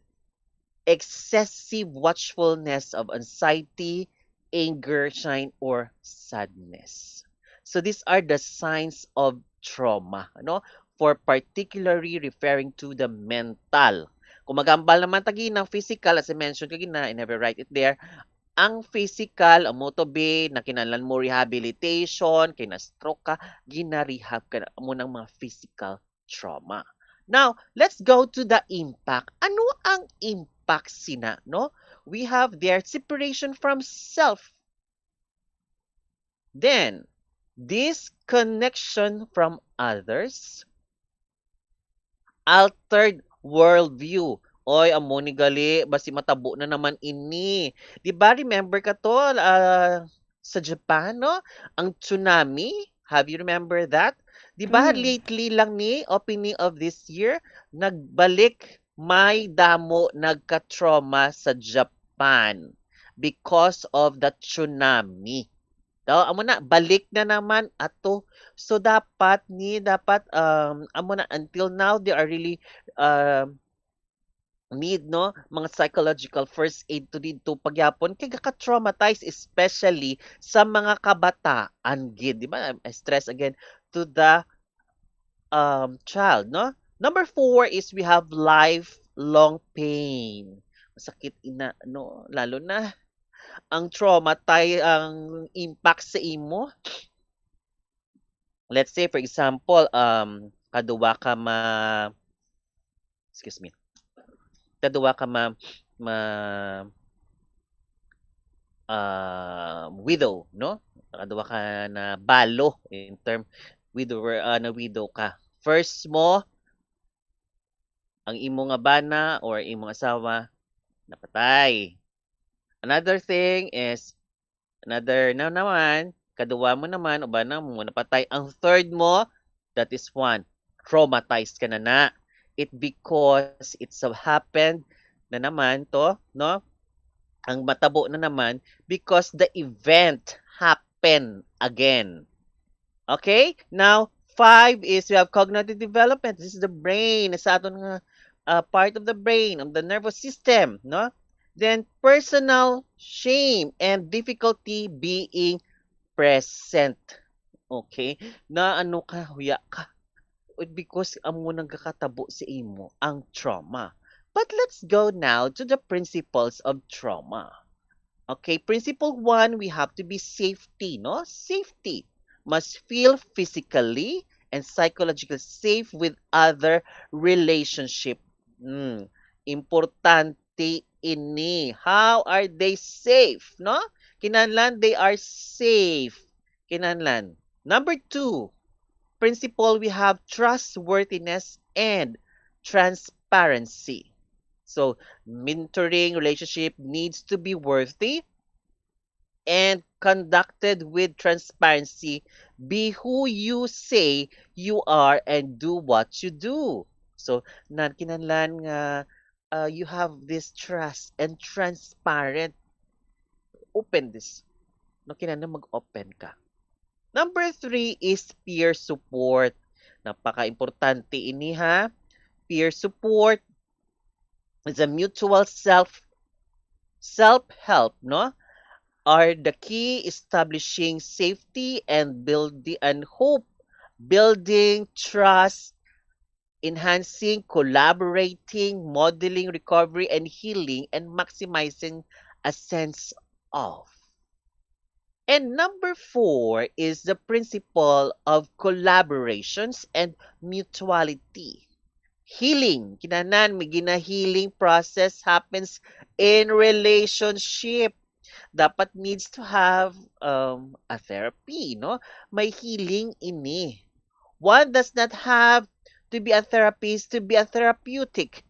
excessive watchfulness of anxiety, anger, shine, or sadness. So these are the signs of trauma, no? For particularly referring to the mental. Kung magambal naman tagi ng physical, as I mentioned kagina, I never write it there, ang physical, amo to be, na kinahanglan mo rehabilitation, kay na-stroke ka, gina-rehab ka na, amo ng mga physical trauma. Now, let's go to the impact. Ano ang impact sina, no? We have their separation from self. Then, disconnection from others. Altered worldview. Oy, amo ni gali, basi matabo na naman ini. Di ba, remember ka to, ah, sa Japan, no? Ang tsunami, have you remember that? Di ba, Mm. lately lang ni, opening of this year, nagbalik may damo nagka-trauma sa Japan because of the tsunami. Daw, amo na, balik na naman ato. So, dapat ni, dapat, um, amo na, until now, they are really, um, need, no, mga psychological first aid to didto pagyapon kay gaka-traumatize, especially sa mga kabataan gid, di ba? I stress again to the, um, child, no? Number four is we have lifelong pain. Masakit ina, no? Lalo na ang trauma tay-, ang impact sa imo. Let's say, for example, um, kaduwa ka ma-, excuse me, kaduwa ka ma-, ma-, ah, widow, no? Kaduwa ka na balo in term, widower, ah, na widow ka. First mo, ang imo nga bana or imong asawa napatay. Another thing is, another na naman, kaduwa mo naman, o bana mo, napatay. Ang third mo, that is one, traumatized ka na na. It because it so happened na naman to, no? Ang matabo na naman because the event happened again. Okay? Now, five is we have cognitive development. This is the brain. Sa aton nga, uh, part of the brain, of the nervous system, no? Then, personal shame and difficulty being present. Okay? Na ano ka, huya ka. Because amo nagkakatabo sa imo ang trauma. But let's go now to the principles of trauma. Okay, principle one, we have to be safety, no? Safety. Must feel physically and psychologically safe with other relationship. Hmm. Importante ini. How are they safe, no? Kinahanglan they are safe. Kinahanglan. Number two, principle, we have trustworthiness and transparency. So, mentoring relationship needs to be worthy and conducted with transparency. Be who you say you are and do what you do. So, nan kinahanglan nga, uh, you have this trust and transparent. Open this. No, kinahanglan mag-open ka. Number three is peer support. Napaka-importante ini, ha. Peer support is a mutual self, self-help, no? Are the key establishing safety and building and hope, building trust, enhancing, collaborating, modeling recovery and healing, and maximizing a sense of. And number four is the principle of collaborations and mutuality. Healing, kinahanglan, may gina-healing process happens in relationship. Dapat needs to have, um, a therapy, no? May healing ini. One does not have to be a therapist to be a therapeutic.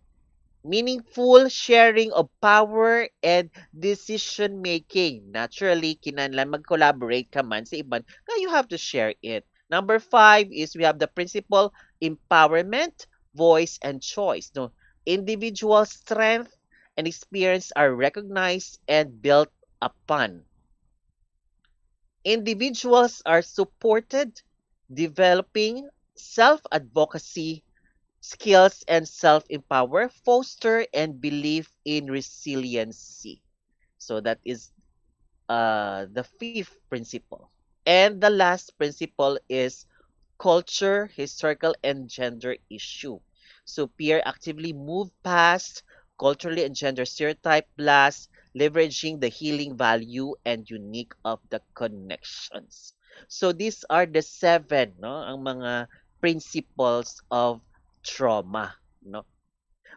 Meaningful sharing of power and decision making. Naturally, kinahanglan mag-collaborate ka man sa iban, nga you have to share it. Number five is we have the principle, empowerment, voice, and choice. No? Individual strength and experience are recognized and built upon. Individuals are supported developing self-advocacy skills and self-empower, foster and belief in resiliency. So that is uh, the fifth principle. And the last principle is culture, historical, and gender issue. So peer actively move past culturally and gender stereotype, plus leveraging the healing value and unique of the connections. So these are the seven, no, ang mga principles of trauma, no.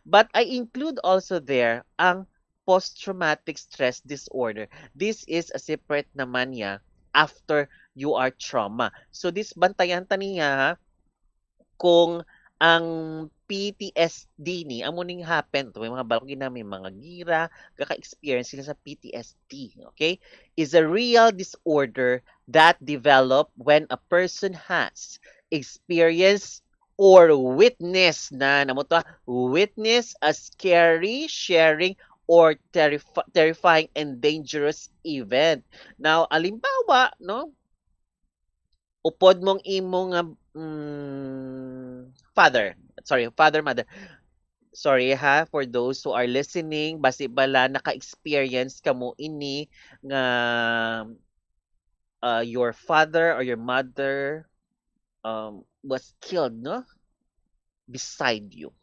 But I include also there ang post-traumatic stress disorder. This is a separate naman niya after you are trauma. So this, bantayan ta niya, ha, kung ang P T S D ni, amo ning happen to, may mga balok gina, may mga gira, kaka-experience sila sa P T S D, okay? Is a real disorder that develop when a person has experienced or witness na, namo to, ah, witness a scary, sharing, or terrif-, terrifying and dangerous event. Now, alimbawa, no, upod mong imo nga, mm, father, sorry, father, mother. Sorry ha, for those who are listening, basi bala naka-experience kamo ini nga, uh, your father or your mother, um, was killed, no? Beside you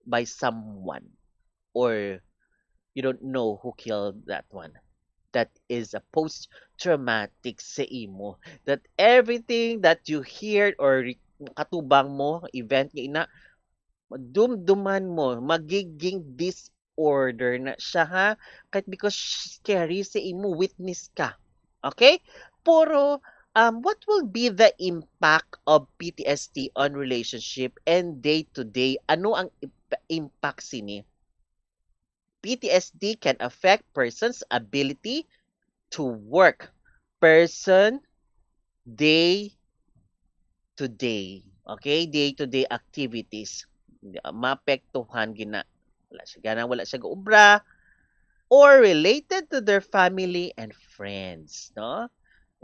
by someone, or you don't know who killed that one. That is a post-traumatic sa imo. That everything that you hear or re-, katubang mo, event nga ina, madumduman mo, magiging disorder na siya, ha? Kahit because scary sa imo, witness ka. Okay? Pero, um, what will be the impact of P T S D on relationship and day-to-day? Ano ang imp-, impact sini? P T S D can affect person's ability to work. Person, day to day. Okay? Day to day activities. Maapektuhan gina. Wala siya gana, wala siya gaobra. Or related to their family and friends, no?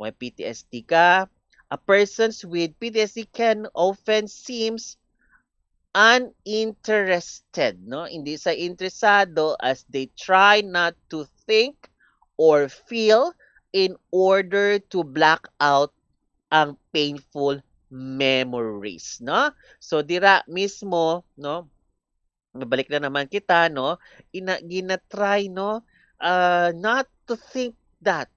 May P T S D ka, a persons with P T S D can often seems uninterested, no? Hindi sa interesado as they try not to think or feel in order to block out ang painful memories, no? So, dira mismo, no? Mabalik na naman kita, no? Ina-, gina-try, no? Ah, not to think that.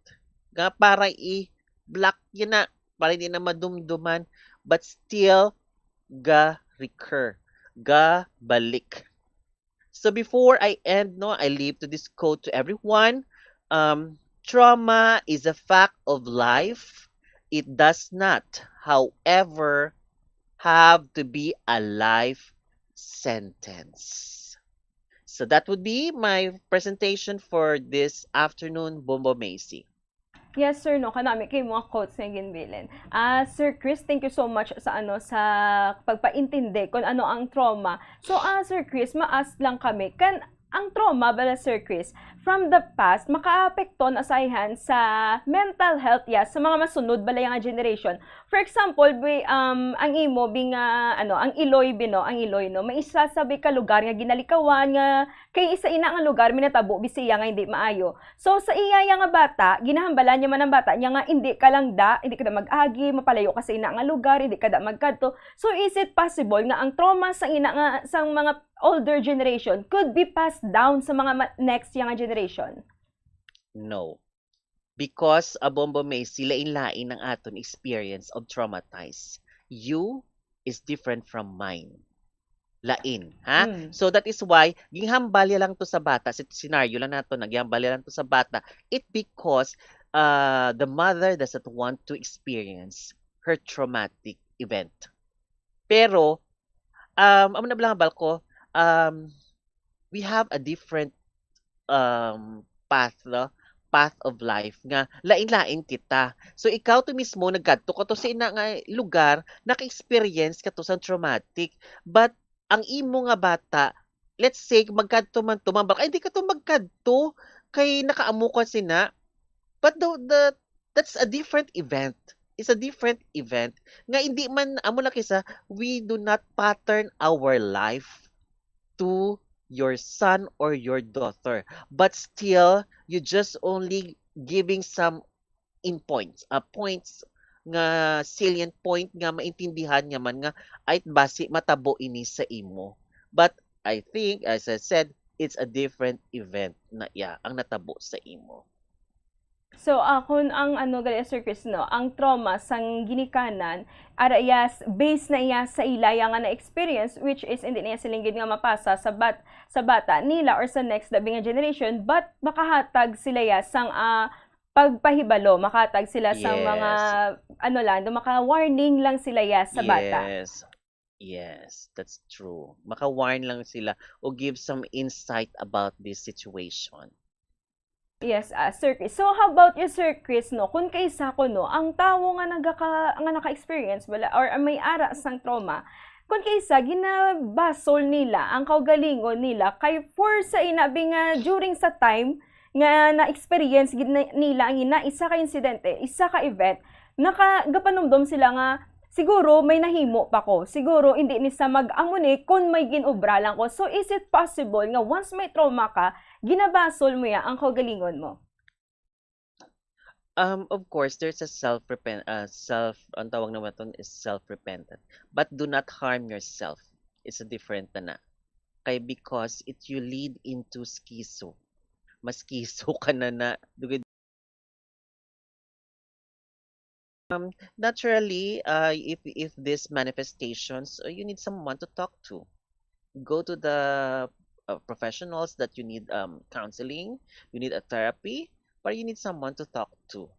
Nga para i-block yun na, para hindi na madumduman, but still ga-recur, ga-balik. So before I end, no, I leave to this quote to everyone. Um, trauma is a fact of life. It does not, however, have to be a life sentence. So that would be my presentation for this afternoon, Bombo Macy. Yes, sir, no, kanami kay mga quotes nga ginbilin. Ah, Sir Chris, thank you so much sa, ano, sa pagpaintindi kung ano ang trauma. So, ah, Sir Chris, ma-ask lang kami, kan ang trauma bala, Sir Chris, from the past, makaapekto na sa ihan sa mental health, ya, sa mga masunod bala nga generation. For example, bi-, um, ang imo, bi nga, ano, ang Iloy, bi, no, ang Iloy, no, may isa sa bi ka lugar nga ginalikawan nga kay isa ina nga lugar, minatabo bi siya nga hindi maayo. So, sa iya, iya nga bata, ginahambalan niya man ang bata niya nga, "Hindi ka lang da, hindi ka da mag-agi, mapalayo ka sa ina nga lugar, hindi ka da magkadto." So, is it possible nga ang trauma sa ina nga, sang mga older generation could be passed down sa mga ma-, next iya nga generation? No. Because, ah, Bombo Macy, lain-lain ang aton experience of traumatize. You is different from mine. Lain, ha? Mm. So that is why, ginhambal niya lang to sa bata, si-, scenario lang nato, naghambal niya lang to sa bata. It because, uh, the mother doesn't want to experience her traumatic event. Pero, um, amo na bala nga bal ko, um, we have a different, um, path, no? Path of life nga lain-lain kita. So, ikaw to mismo, nagkadto ka to sa ina nga lugar, naka-experience ka to sa traumatic. But, ang imo nga bata, let's say, magkadto man to, mambal, "Ay, di ka to magkadto, kay nakaamo ka sina." But the, the, that's a different event. it's a different event nga hindi man, amo na kisa, we do not pattern our life to your son or your daughter. But still, you just only giving some in points, ah, points nga salient point nga maintindihan niya man nga, "Ay, basi matabo ini sa imo." But I think, as I said, it's a different event na iya ang natabo sa imo. So, ah, kung ang ano gali, Sir Chris, no, ang trauma sang ginikanan, ara iya s-, base na iya sa ila iya nga na-experience, which is hindi niya siling gid nga mapasa sa bat-, sa bata nila or sa next labi nga generation, but makahatag sila iya sang, ah, pagpahibalo, makahatag sila sang mga, Yes. ano lang, do maka-warning lang sila iya sa bata. Yes. Yes, that's true. Maka-warn lang sila o give some insight about this situation. Yes, ah, Sir Chris. So, how about you, Sir Chris, no? Kung kaisa ko, no, ang tawo nga nagaka-, nga naka-experience, wala, or may ara sang trauma, kung kaisa, ginabasol nila ang kaugalingon nila kay for sa ina, bi nga during sa time nga na-experience gid na-, nila ang ina, isa ka insidente, isa ka event, naka-, gapanumdom sila nga, "Siguro may nahimo pa ko. Siguro hindi ni sa mag-amo ni kung may gin-obra lang ko." So, is it possible nga once may trauma ka, ginabasol mo ya ang kaugalingon mo? Um, of course, there's a self-repent-, uh, self, ang tawag naman ton is self-repentance. But do not harm yourself. It's a different na na. Kay because it, you lead into schizo. Mas schizo ka na na. Dugay-, um, naturally, uh, if, if these manifestations, uh, you need someone to talk to. Go to the, uh, professionals that you need, um, counseling, you need a therapy, or you need someone to talk to.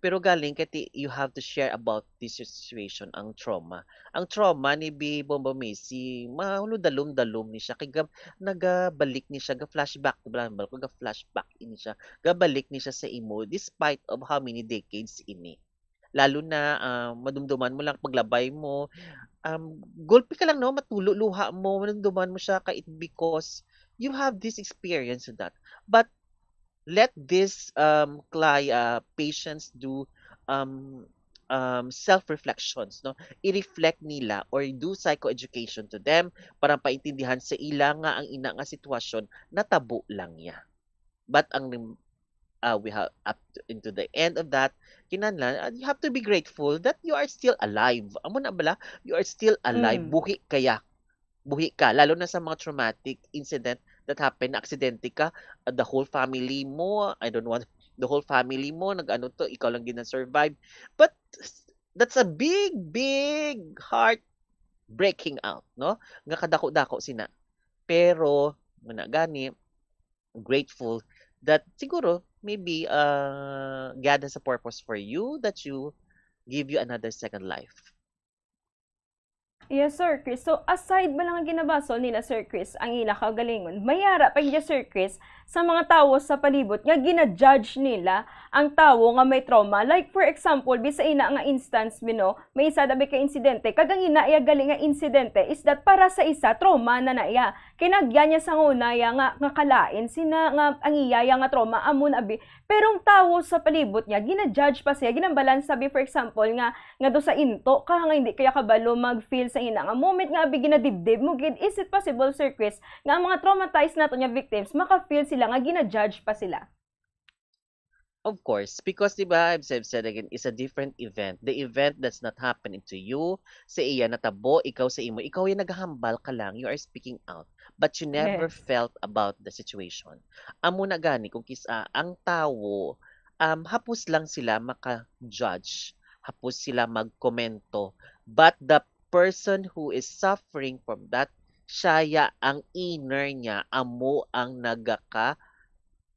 Pero galing kay ti-, you have to share about this situation, ang trauma. Ang trauma ni Bi Bombo Macy, mahulog dalom-dalom ni siya, kay ga-, nagabalik ni siya, ga-flashback, bala, bala ko, ga-flashback ini siya. Gabalik ni siya sa imo, despite of how many decades ini. Lalo na, ah, madumduman mo lang paglabay mo, um, gulpi ka lang, no, matulo luha mo, madumduman mo siya, kay it, because you have this experience with that. But let this, um, cli-, ah, patients do, um, um, self-reflections, no? I-reflect nila or do psychoeducation to them para paintindihan sa ila nga ang ina nga sitwasyon natabo lang niya. But ang, ah, we have up to, into the end of that, kinahanglan, ah, you have to be grateful that you are still alive. Amo na bala, you are still alive, Mm. buhi kaya. Buhi ka, lalo na sa mga traumatic incident that happened, na aksidente ka, ah, the whole family mo, I don't want, the whole family mo, nag-ano to, ikaw lang gid na-survive. But that's a big, big heart breaking out, no? Nga kadako-dako sina. Pero, muna gani, grateful that siguro, maybe, uh, God has a purpose for you, that you give you another second life. Yes, Sir Chris. So, aside ba lang nga ginabasol nila, Sir Chris, ang ila kaugalingon, may ara pa gid, Sir Chris, sa mga tawo sa palibot nga gina-judge nila ang tawo nga may trauma. Like, for example, bi sa ina nga instance, bi, no, may isa dabi ka insidente, kag ang ina iya gali nga insidente is that para sa isa, trauma na na iya. Kinagyan niya sa una iya nga, nga kalain, sina nga ang iya iya nga trauma, amo na, bi. Pero ang tawo sa palibot niya, gina-judge pa siya, ginambalan sa, bi, for example, nga, nga do sa into ka, nga hindi kaya kabalo mag-feel sa ina nga moment nga, bi, ginadibdib mo gid. Is it possible, Sir Chris, nga ang mga traumatized nato nga victims, maka-feel sila nga gina-judge pa sila? Of course, because, di ba, I've said, said again, it's a different event. The event that's not happening to you, sa iya natabo, ikaw sa imo, ikaw yung naghahambal ka lang, you are speaking out, but you never Yes. felt about the situation. Amo na gani, kung kisa ang tawo, um, hapos lang sila maka-judge, hapos sila magkomento, but the person who is suffering from that, siya ya ang inner niya, amo ang nagaka-,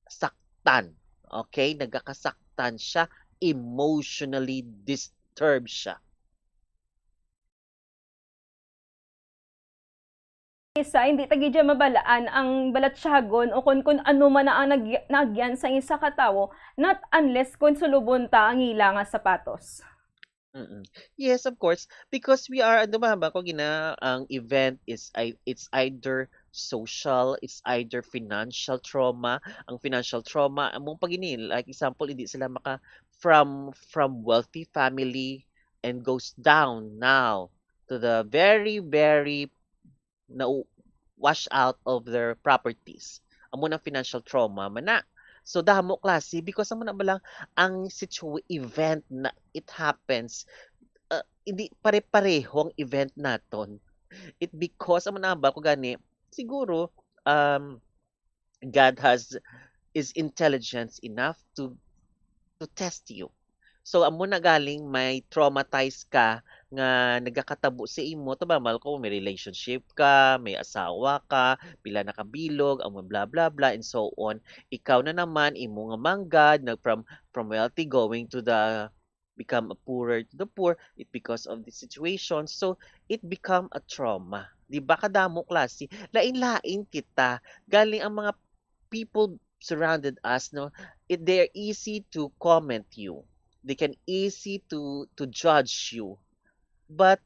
saktan. Okay? Nagakasaktan siya, emotionally disturbed siya. Isa, hindi ta gid dyan mabalaan ang balatyagon o kung, kung ano man ang nag-, nagyan sa isa ka tawo, not unless kung sulubon ta ang ila nga sapatos. Mm. Yes, of course. Because we are, ano ba, ba ko gina-, ang event is ei-, it's either social, it's either financial trauma. Ang financial trauma, among pag ini, like example, hindi sila maka-, from from wealthy family and goes down now to the very, very na wash out of their properties. Amo na financial trauma man na. So, damo klase because amo na ba lang ang situa-, event na it happens, uh, hindi pare-pareho ang event naton. It because amo na ba ko gani, siguro, um, God has is intelligence enough to to test you. So, amo na galing may traumatize ka nga nagakatabo sa imo, to ba, mal ko, may relationship ka, may asawa ka, pila na ka bilog, amo bla, bla, bla, and so on. Ikaw na naman, imo nga manggad, nag from, from wealthy going to the, become a poorer to the poor, it because of the situation. So, it become a trauma. Di ba? Kadamo klase. Lain-lain kita. Galing ang mga people surrounded us, no? It, they're easy to comment you. They can easy to to judge you. But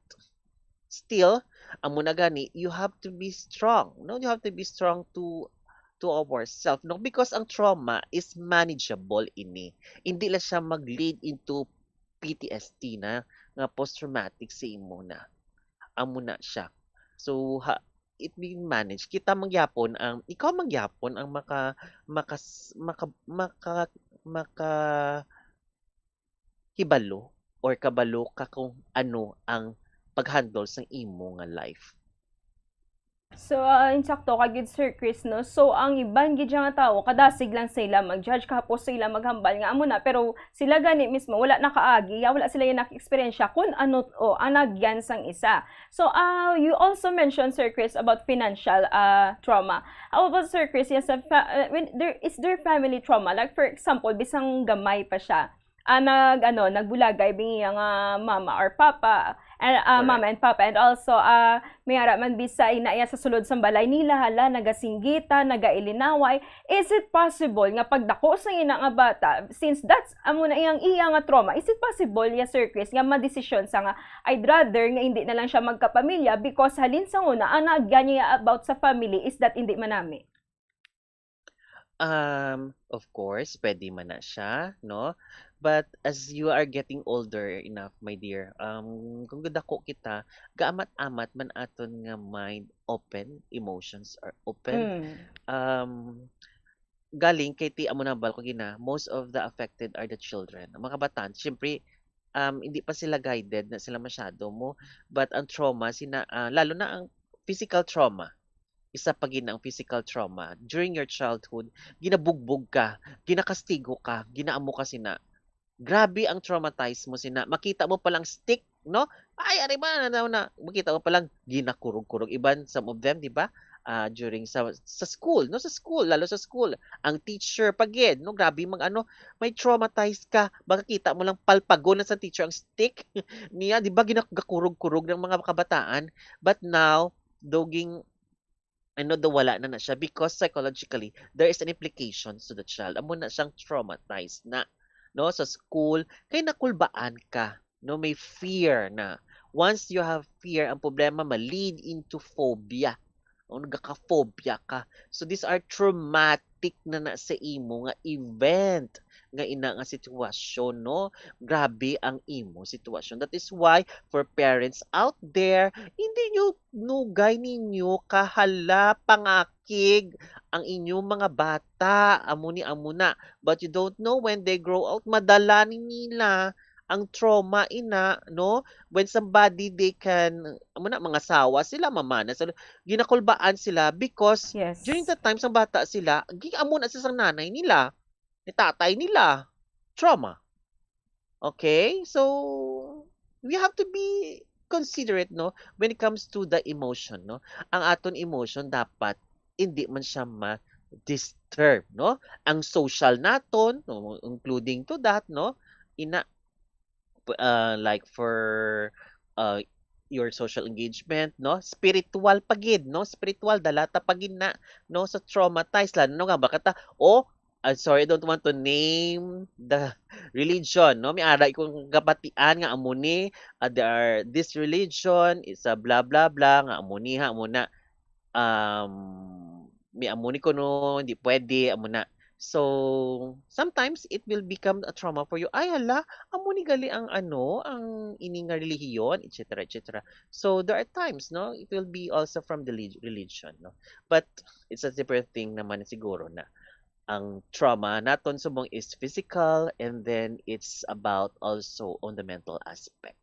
still, amo na gani, you have to be strong, no? You have to be strong to to ourselves, no? Because ang trauma is manageable ini. Hindi lang siya mag-lead into P T S D na, nga post-traumatic sa imo na. Amo na siya. So, ha, it being managed. Kita man gyapon ang, ikaw man gyapon ang maka-, makas-, maka-, maka-, maka-, hibalo or kabalo ka kung ano ang pag-handle sang imo nga life. So, ah, insakto ka gid, Sir Chris, no? So, ang iban gid nga tawo, kadasig lang sila mag-judge, kahapos sila maghambal nga amo na, pero sila gani mismo, wala nakaagi, ya, wala sila yung naka-eksperyensya kung ano, o, ang nagyan sang isa. So, ah, you also mentioned, Sir Chris, about financial, ah, trauma. How about, Sir Chris, yes, sa fa-, uh, when there is there family trauma? Like, for example, bisang gamay pa siya, ah, nag-, ano, nagbulagay bing iya nga mama or papa, and, ah, Correct. mama and papa, and also, ah, may ara man bisay na iya sa sulod sang balay nila, hala, nagasinggitan, nagailinaway. Is it possible nga pagdako sa ina nga bata, since that's amo na iyang iya nga trauma, is it possible, yes, Sir Chris, nga madesisyon sa nga, I'd rather nga hindi na lang siya magkapamilya because halin sa una, ang naagyan niya about sa family is that hindi manami? Um, of course, pwede man na siya, no? But as you are getting older enough, my dear, um, kung gadako kita, gaamat-amat man aton nga mind open, emotions are open. Mm. Um, galing kay ti amo na bal ko gina, most of the affected are the children. Ang mga kabataan, syempre, um, hindi pa sila guided na sila masyado mo, but ang trauma sina, ah, lalo na ang physical trauma. Isa pa gid ang physical trauma. During your childhood, ginabugbog ka, ginakastigo ka, ginaamo ka sina. Grabe ang traumatize mo sina. Makita mo palang stick, no? Ay, ari ba na, na, na. Makita mo palang ginakurog-kurog. Iban, some of them, di ba? Ah, during sa, sa school, no? Sa school, lalo sa school. Ang teacher, pagid, no? Grabe, mag ano, may traumatized ka. Makakita mo lang palpagon na sa teacher ang stick niya, di ba? Gina-, gakurog-kurog ng mga kabataan. But now, doging, ano, daw wala na na siya because psychologically, there is an implication to the child. Amo na siyang traumatized na, no? Sa school, kay nakulbaan ka, no? May fear na. Once you have fear, ang problema ma-lead into phobia. O, nagka-phobia ka. So, these are traumatic na na sa imo nga event, nga ina nga sitwasyon, no? Grabe ang imo sitwasyon. That is why, for parents out there, hindi nyo nugay ninyo kahala, pangakig ang inyong mga bata. Amo ni, amo na. But you don't know when they grow out, madala ni nila ang trauma ina, no? When somebody they can, amo na, mangasawa sila, mamana sila, ginakulbaan sila because Yes. during the time sang bata sila, gi-, amo na sa sang nanay nila, ni tatay nila. Trauma. Okay? So, we have to be considerate, no, when it comes to the emotion, no? Ang aton emotion dapat hindi man siya ma-disturb, no? Ang social naton, no, including to that, no? Ina, p-, ah, like for, ah, your social engagement, no? Spiritual pa gid, no? Spiritual, dalata pa gid na, no? Sa traumatized, lalo na nga, baka ta, oh, I'm sorry, I don't want to name the religion, no? May ara kong gabatian nga amo ni, ah, there are, this religion is a blah, blah, blah, nga amo ni, ha, amo na, um, may amo ni kuno, hindi pwede, amo na. So, sometimes it will become a trauma for you. Ay, hala, amo ni gali ang ano, ang ini nga relihiyon, et cetera, et cetera. So, there are times, no, it will be also from the relig- religion, no. But it's a different thing naman siguro na ang trauma naton subong is physical, and then it's about also on the mental aspect.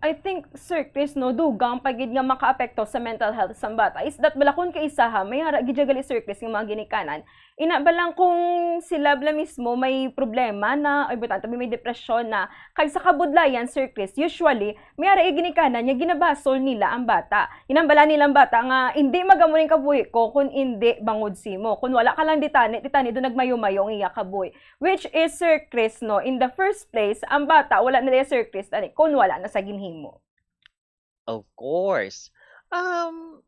I think, Sir Chris, no, dugang pa gid nga makaapekto sa mental health sang bata is that bala kun kaisaha, may ara gid gali, Sir Chris, nga mga ginikanan. Ina ba lang kung sila bala mismo may problema na, ay, butan tabi may depresyon na, kag sa kabudlayan, Sir Chris, usually, may ara gid ginikanan nga ginabasol nila ang bata. Ginambala nila ang bata nga, "Hindi magamuning kabuhi ko kun hindi bangod simo. Kun wala ka lang ditani, ditani do nagmayo-mayo ang iya kabuhi." Which is, Sir Chris, no, in the first place, ang bata, wala na diya, Sir Chris, ani, kung wala na sa ginhimo. Of course. Um,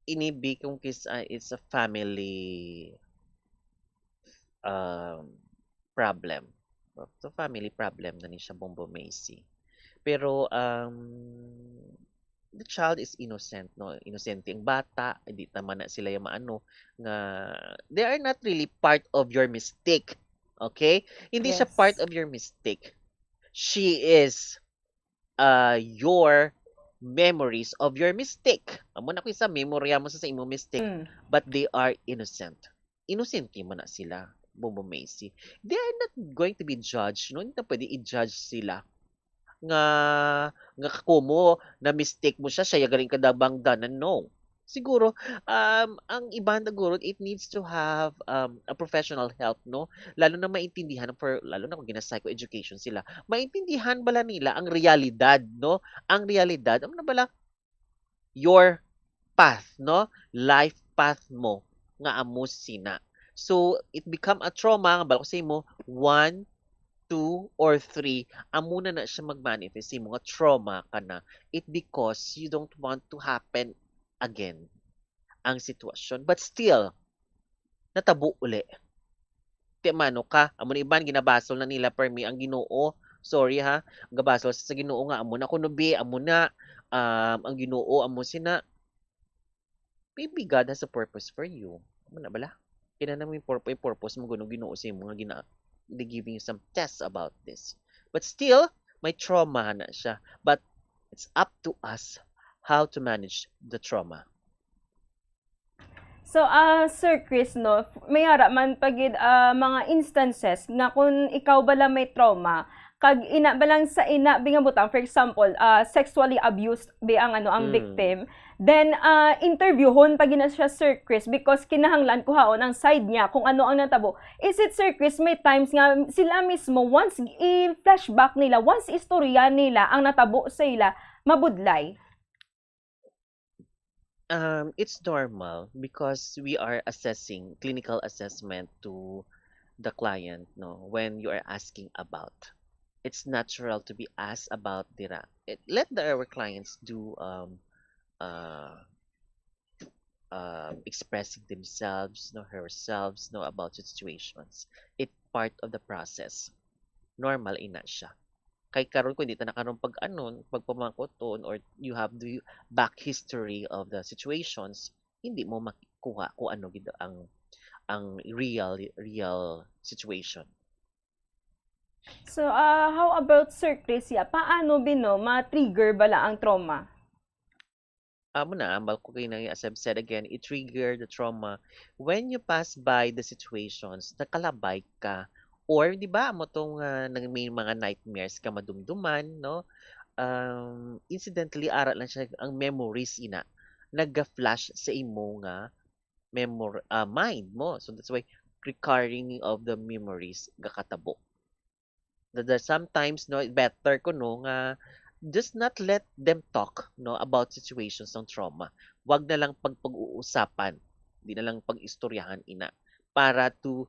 inibi kung kis uh, it's a family um, problem. So, family problem na ni siya, Bombo Macy. Pero um, the child is innocent, no? Inosente ang bata, hindi naman na sila yung maano, nga they are not really part of your mistake. Okay? Hindi siya part Yes. of your mistake. She is uh, your memories of your mistake. Amo na ko sa memory mo sa, sa imo mistake, Mm. but they are innocent. Inosente man na sila, Bombo Macy. They are not going to be judged, no? Hindi na pwede i-judge sila nga nga kumo na mistake mo siya, siya ya galing kadabangdanan, no. Siguro um ang iban siguro it needs to have um a professional help, no, lalo na maintindihan for lalo na kung gina-psychoeducation sila, maintindihan bala nila ang realidad, no, ang realidad, ano na bala your path, no, life path mo nga amo sina. So it become a trauma nga bala ko sa imo one, two, or three, amo na na siya mag-manifest sa imo nga trauma ka na. It because you don't want to happen again ang sitwasyon. But still, natabo uli. Ti mano ka, amo na iban ginabasol na nila permi ang Ginoo. Sorry ha, gabasol sa Ginoo nga amo na kuno bi, amo na um, ang Ginoo amo sina. Maybe God has a purpose for you. Amo na bala? Kina na may purpose, purpose mo gano Ginoo sa imo nga gina they giving you some tests about this. But still, may trauma na siya. But it's up to us how to manage the trauma. So, ah, Sir Chris, no, may ara man pa gid ah, mga instances nga kung ikaw bala may trauma, kag ina ba lang sa ina bi nga butang, for example, ah, sexually abused bi ang ano ang Mm. victim, then ah, interviewhon pa gina siya, Sir Chris, because kinahanglan kuhaon ang side niya kung ano ang natabo. Is it, Sir Chris, may times nga sila mismo, once i-flashback nila, once istorya nila ang natabo sa ila, mabudlay? Um, it's normal because we are assessing clinical assessment to the client, no, when you are asking about. It's natural to be asked about dira. It, let the, our clients do um, uh, um, expressing themselves, no, herself, no, about situations. It part of the process. Normal ina siya. Kay karon kung di ta na karon pag anon, pagpamangkoton, or you have the back history of the situations, hindi mo makuha kung ano gid ang ang real real situation. So, ah, how about, Sir Chris, ya, paano bino ma-trigger bala ang trauma? Amo na, ambal ko kay na, as I've said again, it trigger the trauma. When you pass by the situations, nakalabay ka. Or, di ba, amo tong uh, nag may mga nightmares ka madumduman, no? Um, incidentally, ara lang siya ang memories ina. Nag-flash sa imo nga memor uh, mind mo. So that's why recurring of the memories gakatabo. That there's sometimes, no, better ko, no, nga just not let them talk, no, about situations ng trauma. Wag na lang pagpag-uusapan. Di na lang pag-istoryahan ina. Para to,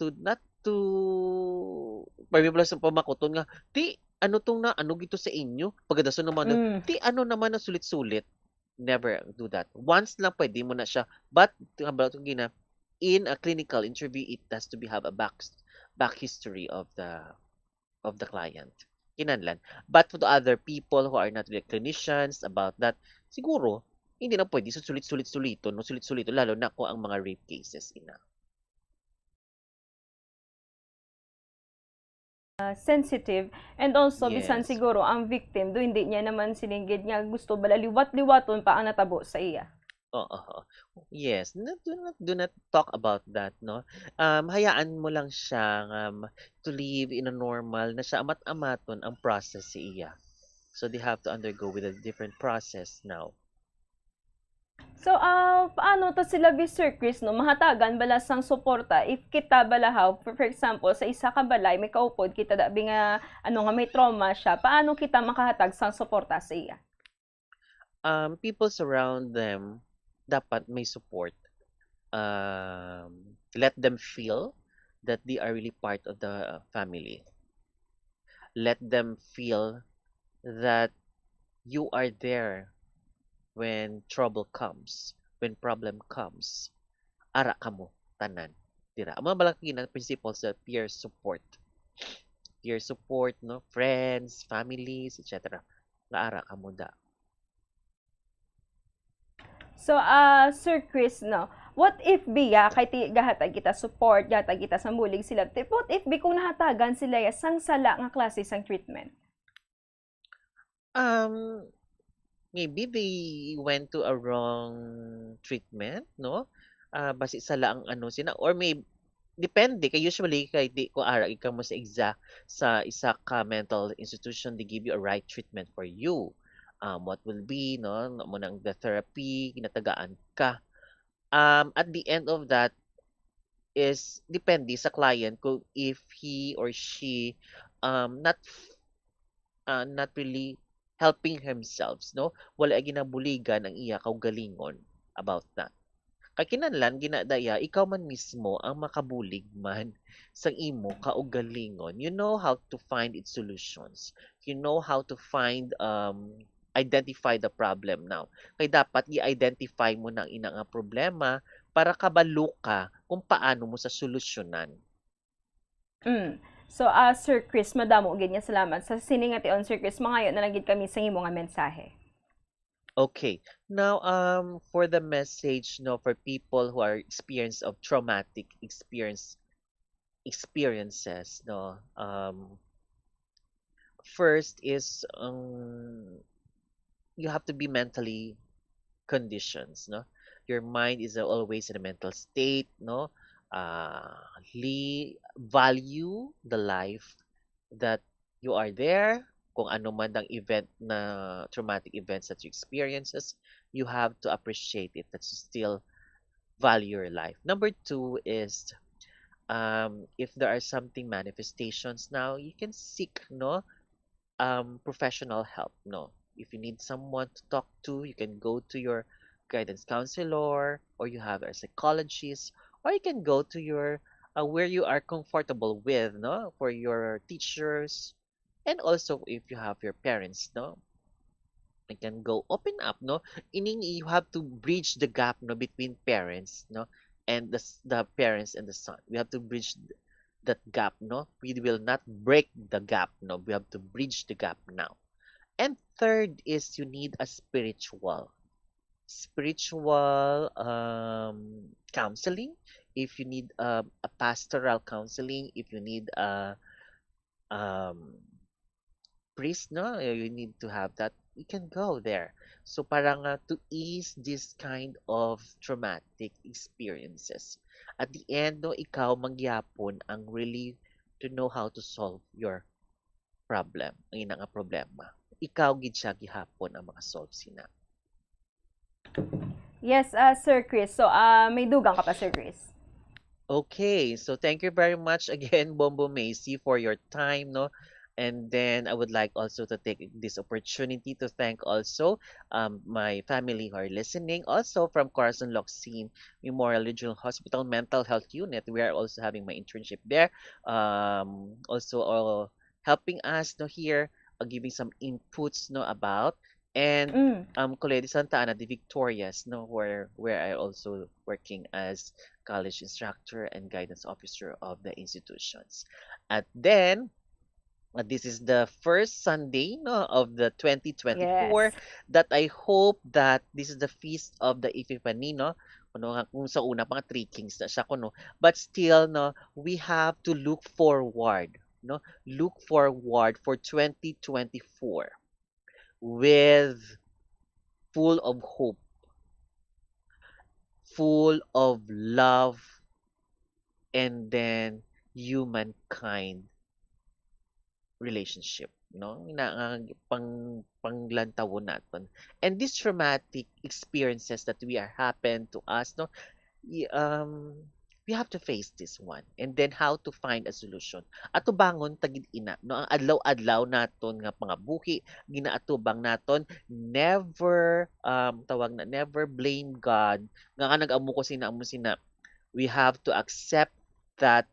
to not to, pwede pala sa pamakuton nga, ti, ano tong na, ano gito sa inyo? Pagkadason naman, Mm. ti, ano naman ang sulit-sulit? Never do that. Once lang pwede mo na siya. But, about gina, in a clinical interview, it has to be have a back, back history of the of the client. Kinahanglan. But for the other people who are not really clinicians about that, siguro, hindi na pwede sa sulit-sulit-suliton, no? Sulit-suliton, lalo na kung ang mga rape cases, ina. Uh, sensitive, and also bisan Yes. siguro ang victim do hindi niya naman sinigid nga gusto bala liwat-liwaton pa ang natabo sa iya. Oo. Yes, not, do not do not talk about that, no? Um, hayaan mo lang siya um, to live in a normal na siya amat-amaton ang process sa iya. So they have to undergo with a different process now. So, ah, paano to sila bi Sir Chris, no? Mahatagan bala sang suporta if kita bala haw, for, for example, sa isa ka balay may kaupod kita dabi nga ano nga may trauma siya, paano kita makahatag sang suporta sa iya? Um, people surround them, dapat may support. Um, let them feel that they are really part of the family. Let them feel that you are there when trouble comes, when problem comes. Ara kamo tanan dira. Amo bala ang ginang principle sa peer support. Peer support, no? Friends, families, et cetera. Nga ara kamo da. So, ah, Sir Chris, no, what if biya kay ti gahatag kita support, gahatag kita sang bulig sila. Ti- What if bi kung nahatagan sila ya sang sala nga klase sang treatment? Um, maybe they went to a wrong treatment, no? Ah, basi sala ang ano sina, or may depende kay usually kay di ko ara gid kamo sa exact sa isa ka mental institution, they give you a right treatment for you. Um, what will be, no? Mo nang the therapy, ginatagaan ka. Um, at the end of that is depende sa client kung if he or she um not uh, not really helping himself, no? Wala ginabuligan ang iya kaugalingon about that. Kay kinahanglan ginadaya ikaw man mismo ang makabulig man sang imo kaugalingon. You know how to find its solutions. You know how to find um identify the problem now. Kay dapat i-identify mo na ang ina nga problema para kabalo ka kung paano mo sa solusyonan. Mm. So, ah, Sir Chris, madamo gid nga salamat sa sini nga tion, Sir Chris. Mangayo na lang gid kami sa imo nga mensahe. Okay. Now, um, for the message, no, for people who are experience of traumatic experience experiences, no, um, first is um, you have to be mentally conditions, no? Your mind is always in a mental state, no? Uh, li- value the life that you are there. Kung ano man ang event na traumatic events that you experiences, you have to appreciate it. That you still value your life. Number two is um, if there are something manifestations now, you can seek, no, um, professional help, no. If you need someone to talk to, you can go to your guidance counselor, or you have a psychologist, or you can go to your uh, where you are comfortable with, no, for your teachers, and also if you have your parents, no, you can go open up, no. Ining you have to bridge the gap, no, between parents, no, and the s- the parents and the son. We have to bridge th- that gap, no. We will not break the gap, no. We have to bridge the gap now. And third is you need a spiritual, spiritual um counseling. If you need um, a pastoral counseling, if you need a um priest, no, you need to have that. You can go there. So para nga to ease this kind of traumatic experiences. At the end, no, ikaw man gihapon ang really to know how to solve your problem, ang ina nga problema. Ikaw gid siya gihapon ang maka-solve sina. Yes, ah, Sir Chris. So, ah, may dugang ka pa, Sir Chris. Okay, so thank you very much again, Bombo Macy, for your time, no? And then I would like also to take this opportunity to thank also um, my family who are listening. Also from Corazon Locsin Memorial Regional Hospital Mental Health Unit, we are also having my internship there. Um, also uh, helping us, no, here, uh, giving some inputs, no, about and Mm. um, Colegio Santa Ana de Victorias, no, where where I also working as college instructor and guidance officer of the institutions. And then, Uh, this is the first Sunday, no, of the twenty twenty-four, Yes. that I hope that this is the feast of the Epiphany, no? Ano nga, kung sa una, mga Three Kings na siya, kuno. But still, no, we have to look forward, no? Look forward for twenty twenty-four with full of hope, full of love, and then humankind relationship, no? Nga, nga pang, panglantawon naton. And these traumatic experiences that we are happen to us, no? Y-, um, we have to face this one. And then how to find a solution. Atubangon ta gid ina, no? Ang adlaw-adlaw naton nga pangabuhi, ginaatubang naton, never, um, tawag na, never blame God. Nga, nga nag-amo ko sina, amo sina. We have to accept that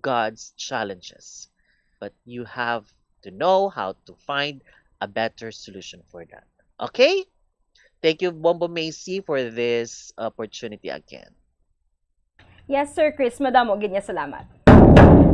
God's challenges. But you have to know how to find a better solution for that. Okay? Thank you, Bombo Macy, for this opportunity again. Yes, Sir Chris, madamo gid nga salamat.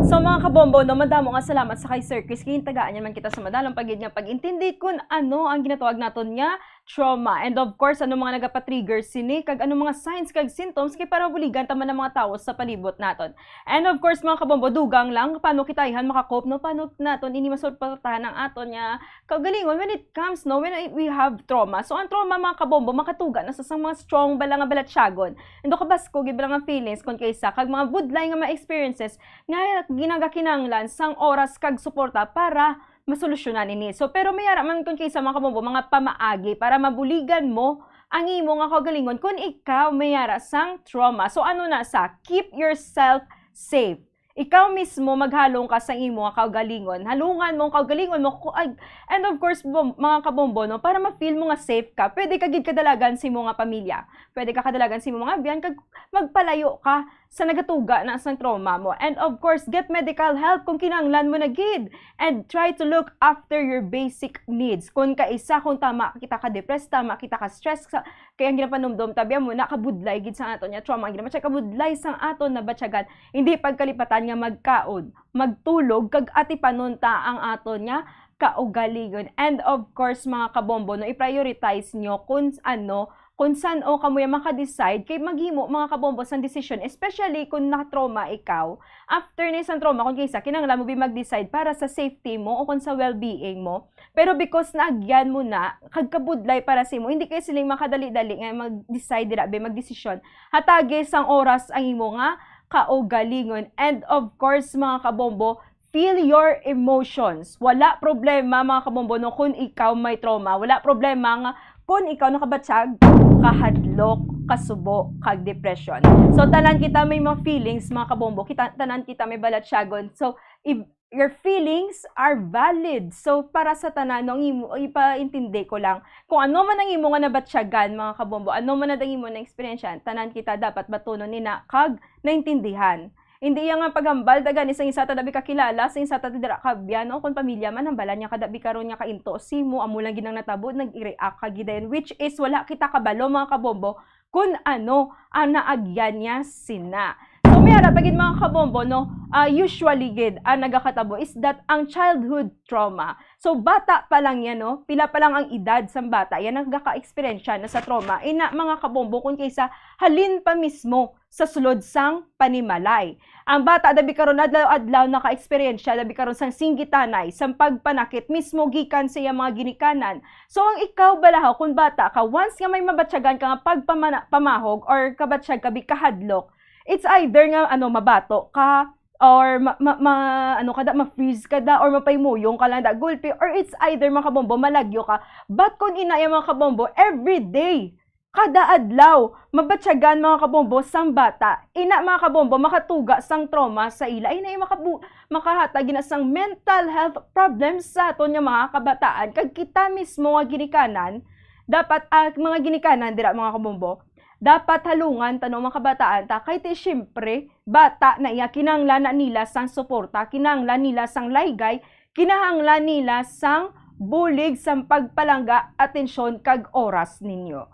So, mga kabombo, no, madamo nga salamat sa kay Sir Chris. Gintagaan niya man kita sa madalong pa gid nga pag-intindi kung ano ang ginatawag naton nga trauma. And of course, ano mga nagapatrigger sini, kag ano mga signs kag symptoms kay para mabuligan ta man ang mga tawo sa palibot naton. And of course, mga kabombo, dugang lang, paano kita ihan makakope, no? Paano naton ini masuportahan ang aton nga kaugalingon when it comes, no, when we have trauma. So, ang trauma, mga kabombo, makatuga na sa, sa mga strong bala nga balatyagon. And do kabaskog gid bala nga feelings kung kaysa kag mga budlay nga mga experiences nga ginagakinanglan sang oras kag suporta para masolusyonan ini. So, pero may ara man kung kaysa, mga kabombo, mga pamaagi para mabuligan mo ang imo nga kaugalingon kung ikaw may ara sang trauma. So, ano na sa, keep yourself safe. Ikaw mismo maghalong ka sa imo nga kaugalingon. Halungan mo ang kaugalingon mo. Ku-, ay, and of course, bom-, mga kabombo, no, para ma-feel mo nga safe ka, pwede ka gid kadalagan sa imo nga pamilya. Pwede ka kadalagan sa imo mga abyan, kag magpalayo ka sa nagatuga na sang trauma mo. And of course, get medical help kung kinahanglan mo na gid. And try to look after your basic needs. Kung kaisa, kung tama kita ka-depressed, tama kita ka-stress, sa, kay ang ginapanumdom, tabi mo, nakabudlay gid sa aton nga trauma. Ang ginamatya, kabudlay sang aton nabatyagan. Hindi pagkalipatan nga magkaon, magtulog, kag atipanon ta ang aton nga kaugalingon. And of course, mga kabombo, no, i-prioritize nyo kung ano, kung san-o kamo ya maka-decide kay maghimo, mga kabombo, sang desisyon, especially kung na-trauma ikaw. After ni sang trauma, kung kaysa, kinahanglan mo bi mag-decide para sa safety mo o kung sa well-being mo. Pero because naagyan mo na, kag kabudlay para sa imo, hindi kay siling makadali-dali nga mag-decide dira, be, magdesisyon. Hatagi sang oras ang imo nga kaugalingon. And of course, mga kabombo, feel your emotions. Wala problema, mga kabombo, no, kung ikaw may trauma. Wala problema nga kung ikaw nakabatyag, kahadlok, kasubo, kag depression. So, tanan kita may mga feelings, mga kabombo. Kita, tanan kita may balatyagon. So, if your feelings are valid. So, para sa tanan, no, ang imo, ipaintindi ko lang, kung ano man ang imo nga nabatyagan, mga kabombo, ano man ang imo na eksperyensya, tanan kita dapat batunon nina kag naintindihan. Hindi iya nga paghambal, dagan, isang isa ta dabi kakilala, sa isa ta dira kabyan, o kung pamilya man, hambalan niya kadabi karon nga kainto, simo, amo lang gid ang natabo, nag-react ka gid dayon, which is wala kita kabalo, mga kabombo, kung ano ang naagyan niya sina. So, may ara pa gid, mga kabombo, no? Ah, usually gid, ang nagakatabo is that ang childhood trauma. So, bata pa lang yan, no? Pila pa lang ang edad sang bata, yan nagaka-eksperyensya na sa trauma. Ina, mga kabombo, kung kaysa halin pa mismo sa sulod sang panimalay. Ang bata, dabi karon adlaw-adlaw naka-eksperyensya, dabi karon sang singgitanay, sang pagpanakit mismo gikan sa iyang mga ginikanan. So, ang ikaw balahaw, kung bata ka, once nga may mabatyagan ka nga pagpamana-, pamahog or kabatyag ka bi kahadlok, it's either nga, ano, mabato ka, or ma-, ma-, ma-, ano ka da, ma-freeze ka da, or mapaymuyong ka lang da gulpi, or it's either, mga kabombo, malagyo ka. But kung ina ya, mga kabombo, every day, kada adlaw, mabatyagan, mga kabombo, sang bata. Ina, mga kabombo, makatuga sang trauma sa ila. Ina, makabu-, makahatag gina sang mental health problems sa aton nga mga kabataan. Kag kita mismo nga ginikanan, dapat, ah, mga ginikanan dira, mga kabombo, dapat halungan ta, no, mga kabataan ta. Kay ti, siyempre, bata na iya, kinahanglan na nila sang suporta, kinahanglan nila sang laygay, kinahanglan nila sang bulig, sang pagpalangga, atensyon, kag oras ninyo.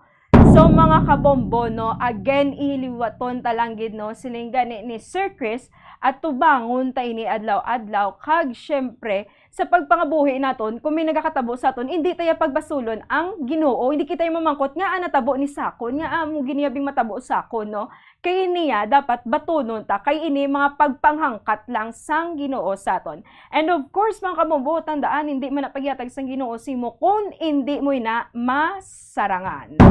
So, mga kabombo, no, again, ihiliwaton ta lang gid, no, siling gani ni Sir Chris, at tubangon ta ini adlaw-adlaw, kag syempre, sa pagpangabuhi naton, kung may nagakatabo sa aton, hindi tayo pagbasulon ang Ginoo, hindi kita yung mamangkot nga, ah, natabo ni sakon, nga amo gini bing matabo sakon, no? Kay niya, dapat batunon ta, kay ini mga pagpanghangkat lang sang Ginoo sa aton. And of course, mga kabombo, tandaan, hindi man na pagyatag sang Ginoo simo kung hindi mo na masarangan.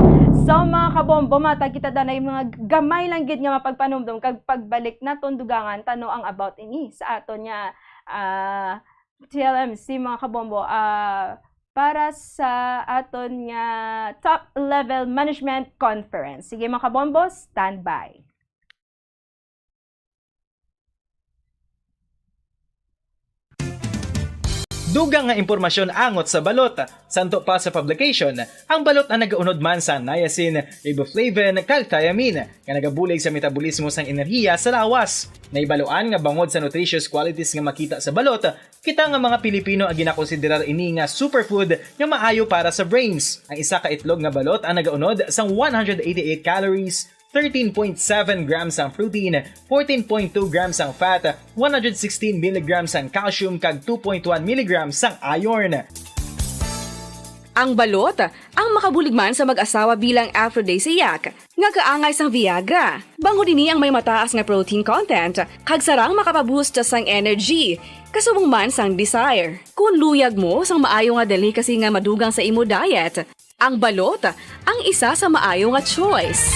So, mga kabombo, matag kita danay mga gamay lang gid nga mapagpanumdom kag pagbalik naton dugangan tano ang about ini sa aton nga, ah, T L M C, mga kabombo, ah, para sa aton nga top level management conference. Sige, mga kabombo, standby. Dugang nga impormasyon angot sa balot. Santo pa sa publication, ang balot ang nagaunod man sa niacin, riboflavin, kag thiamine, nga nagabulig sa metabolismo sang enerhiya sa lawas. Naibaluan nga bangod sa nutritious qualities nga makita sa balot, kita nga mga Pilipino ang ginakonsiderar ini nga superfood nga maayo para sa brains. Ang isa ka itlog nga balot ang nagaunod sang one hundred eighty-eight calories, thirteen point seven grams ang protein, fourteen point two grams ang fat, one hundred sixteen milligrams ang calcium, kag two point one milligrams ang iron. Ang balot ang makabulig man sa mag-asawa bilang aphrodisiac nga kaangay sang Viagra. Bangod ini ang may mataas nga protein content kag sarang makapaboost sang energy, kasubong man sang desire. Kung luyag mo sang maayo nga delicacy nga madugang sa imo diet, ang balot ang isa sa maayo nga choice.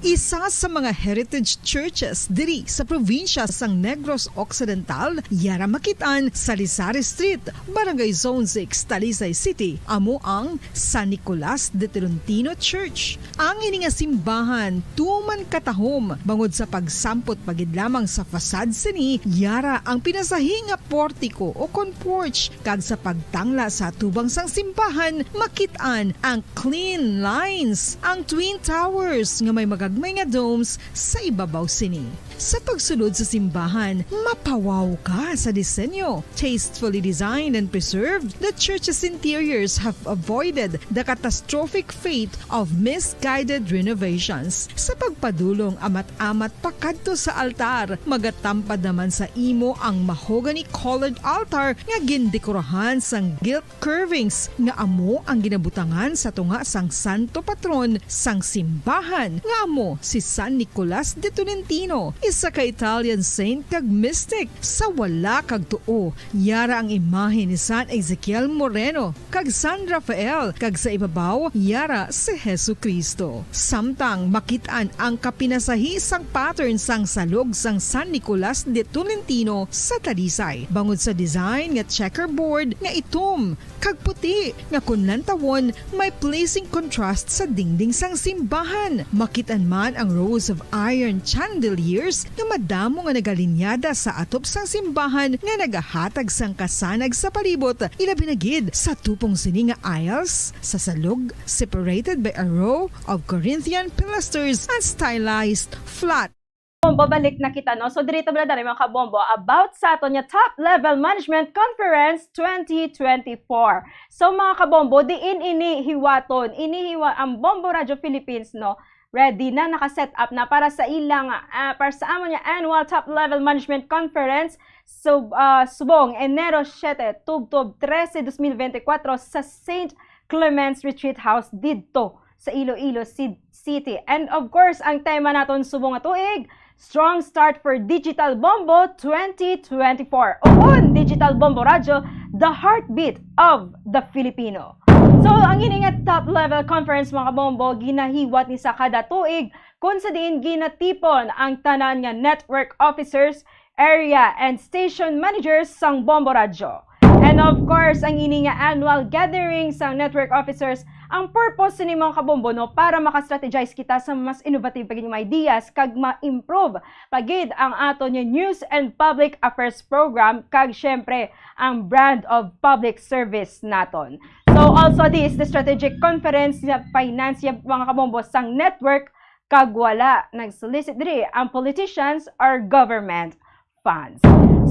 Isa sa mga heritage churches diri sa probinsya sang Negros Occidental, yara makit-an sa Lisari Street, Barangay Zone six, Talisay City, amo ang San Nicolas de Tolentino Church. Ang ini nga simbahan tuman katahom bangod sa pagsampot pa gid lamang sa facade sini, yara ang pinasahi nga portiko o kon porch, kag sa pagtangla sa atubang sang simbahan, makit-an ang clean lines, ang twin towers nga may magagmay nga domes sa ibabaw sini. Sa pagsulod sa simbahan, mapawaw ka sa disenyo. Tastefully designed and preserved, the church's interiors have avoided the catastrophic fate of misguided renovations. Sa pagpadulong amat-amat pakadto sa altar, magatampad naman sa imo ang mahogany-colored altar nga gindekorahan sang gilt curvings nga amo ang ginabutangan sa tunga sang santo patron sang simbahan, nga amo si San Nicolas de Tolentino, isa ka Italian saint kag mystic. Sa wala kag tuo, yara ang imahe ni San Ezekiel Moreno kag San Rafael, kag sa ibabaw, yara si Jesu-Cristo. Samtang makit-an ang kapinasahi sang pattern sang salog sang San Nicolas de Tolentino sa Talisay, bangod sa design nga checkerboard nga itom kag puti nga kon lantawon may pleasing contrast sa dingding sang simbahan. Makit-an man ang rows of iron chandeliers nga madamo nga nagalinyada sa atop sang simbahan nga nagahatag sang kasanag sa palibot, ilabi na gid sa tupong sini nga aisles sa salog, separated by a row of Corinthian pilasters and stylized flat Bombo, balik na kita, no? So, diri ta bala dari, mga kabombo, about sa aton nga Top Level Management Conference twenty twenty-four. So, mga kabombo, diin ini hiwaton, ini hiwa ang Bombo Radio Philippines, no? Ready na, naka-set up na para sa ilang, ah, para sa amon nga annual Top Level Management Conference, so, ah, subong Enero siete, tubtob trese, dos mil veinticuatro sa Saint Clements Retreat House didto sa Iloilo Ci-, City. And of course, ang tema naton subong nga tuig, Strong Start for Digital Bombo twenty twenty-four. Uhon, Digital Bombo Radyo, the heartbeat of the Filipino. So, ang ini nga top level conference, mga kabombo, ginahiwat ni sa kada tuig, kung sa diin ginatipon ang tanan nga network officers, area, and station managers sang Bombo Radyo. And of course, ang ini nga annual gathering sang network officers, ang purpose sini, mga kabombo, no, para maka-strategize kita sa mas innovative pa gid nga mga ideas kag ma-improve pa gid ang aton nga news and public affairs program kag syempre ang brand of public service naton. So also, this is the strategic conference nga finance, mga kabombo, sang network kag wala nag-solicit diri ang politicians or government. fans.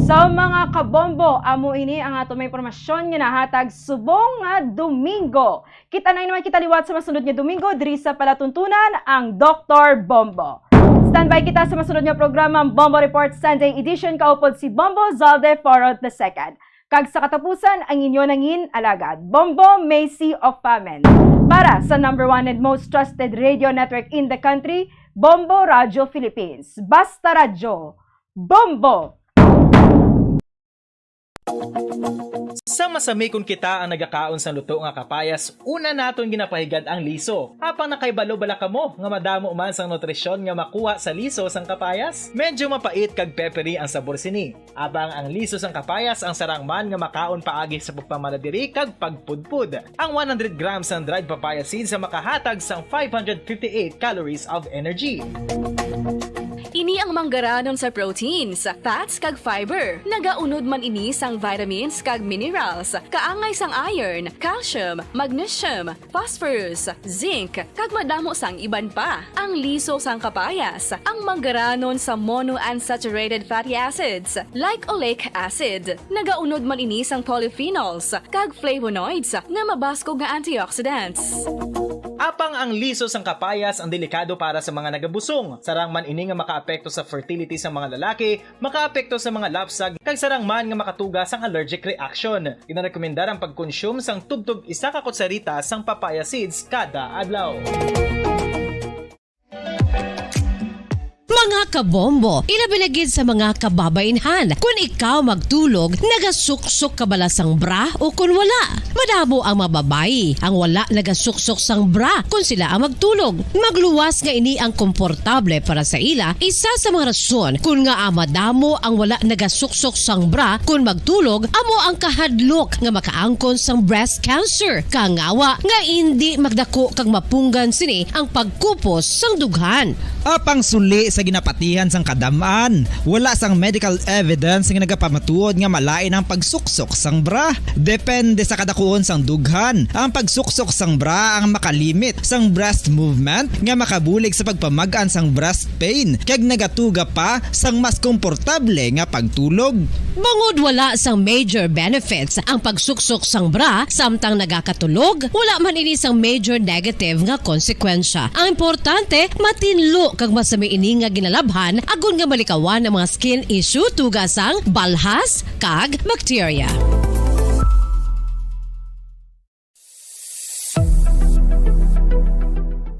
So, mga kabombo, amo ini ang ato may impormasyon nga nahatag subong nga Domingo. Kita na naman kita liwat sa masunod nga Domingo diri sa palatuntunan, ang Doktor Bombo. Standby kita sa masunod nga programa, ang Bombo Report Sunday Edition, kaupod si Bombo Zalde Forod the second. Kag sa katapusan, ang inyo nangin alagad, Bombo Macy of Pamen. Para sa number one and most trusted radio network in the country, Bombo Radio Philippines. Basta Radyo, Bombo! Sa masamikon kita ang nagakaon sang luto nga kapayas, una naton ginapahigad ang liso. Apang nakahibalo bala kamo nga madamo man sang nutrisyon nga makuha sa liso sang kapayas? Medyo mapait kag peppery ang sabor sini. Apang ang liso sang kapayas ang sarang man nga makaon paagi sa pagpamana diri kag pagpudpod. Ang one hundred grams sang dried papaya seeds ang makahatag sang five hundred fifty-eight calories of energy. Ini ang manggaranon sa proteins, fats, kag fiber. Nagaunod man ini sang vitamins kag minerals, kaangay sang iron, calcium, magnesium, phosphorus, zinc, kag madamo sang iban pa. Ang liso sang kapayas, ang manggaranon sa monounsaturated fatty acids, like oleic acid. Nagaunod man ini sang polyphenols kag flavonoids nga mabaskog nga antioxidants. Apang ang liso sang kapayas ang delikado para sa mga nagabusong. Sarang man ini nga makaapekto sa fertility sa mga lalaki, makaapekto sa mga lapsag, kag sarang man nga makatuga sang allergic reaction. Ginarekomendar ang pagkonsume sang tubtob isa ka kutsarita sang papaya seeds kada adlaw. Mga kabombo, ilabi na gid sa mga kababainhan, kun ikaw magtulog, nagasuksok ka bala sang bra o kun wala? Madamo ang mga babayi ang wala nagasuksok sang bra kun sila ang magtulog. Magluwas nga ini ang komportable para sa ila, isa sa mga rason kun ngaa madamo ang wala nagasuksok sang bra kun magtulog amo ang kahadlok nga makaangkon sang breast cancer. Kangawa nga indi magdako kag mapunggan sini ang pagkupos sang dughan. Apang suli sa ginapatihan sang kadam-an, wala sang medical evidence nga nagapamatuod nga malain ang pagsuksok sang bra. Depende sa kadakuon sang dughan, ang pagsuksok sang bra ang makalimit sang breast movement nga makabulig sa pagpamag-an sang breast pain kag nagatuga pa sang mas komportable nga pagtulog. Bangod wala sang major benefits ang pagsuksok sang bra samtang nagakatulog, wala man ini sang major negative nga konsekwensya. Ang importante, matinlo kag masami ini nga ginalabhan agod nga malikawan ang mga skin issue tuga sang balhas kag bakterya.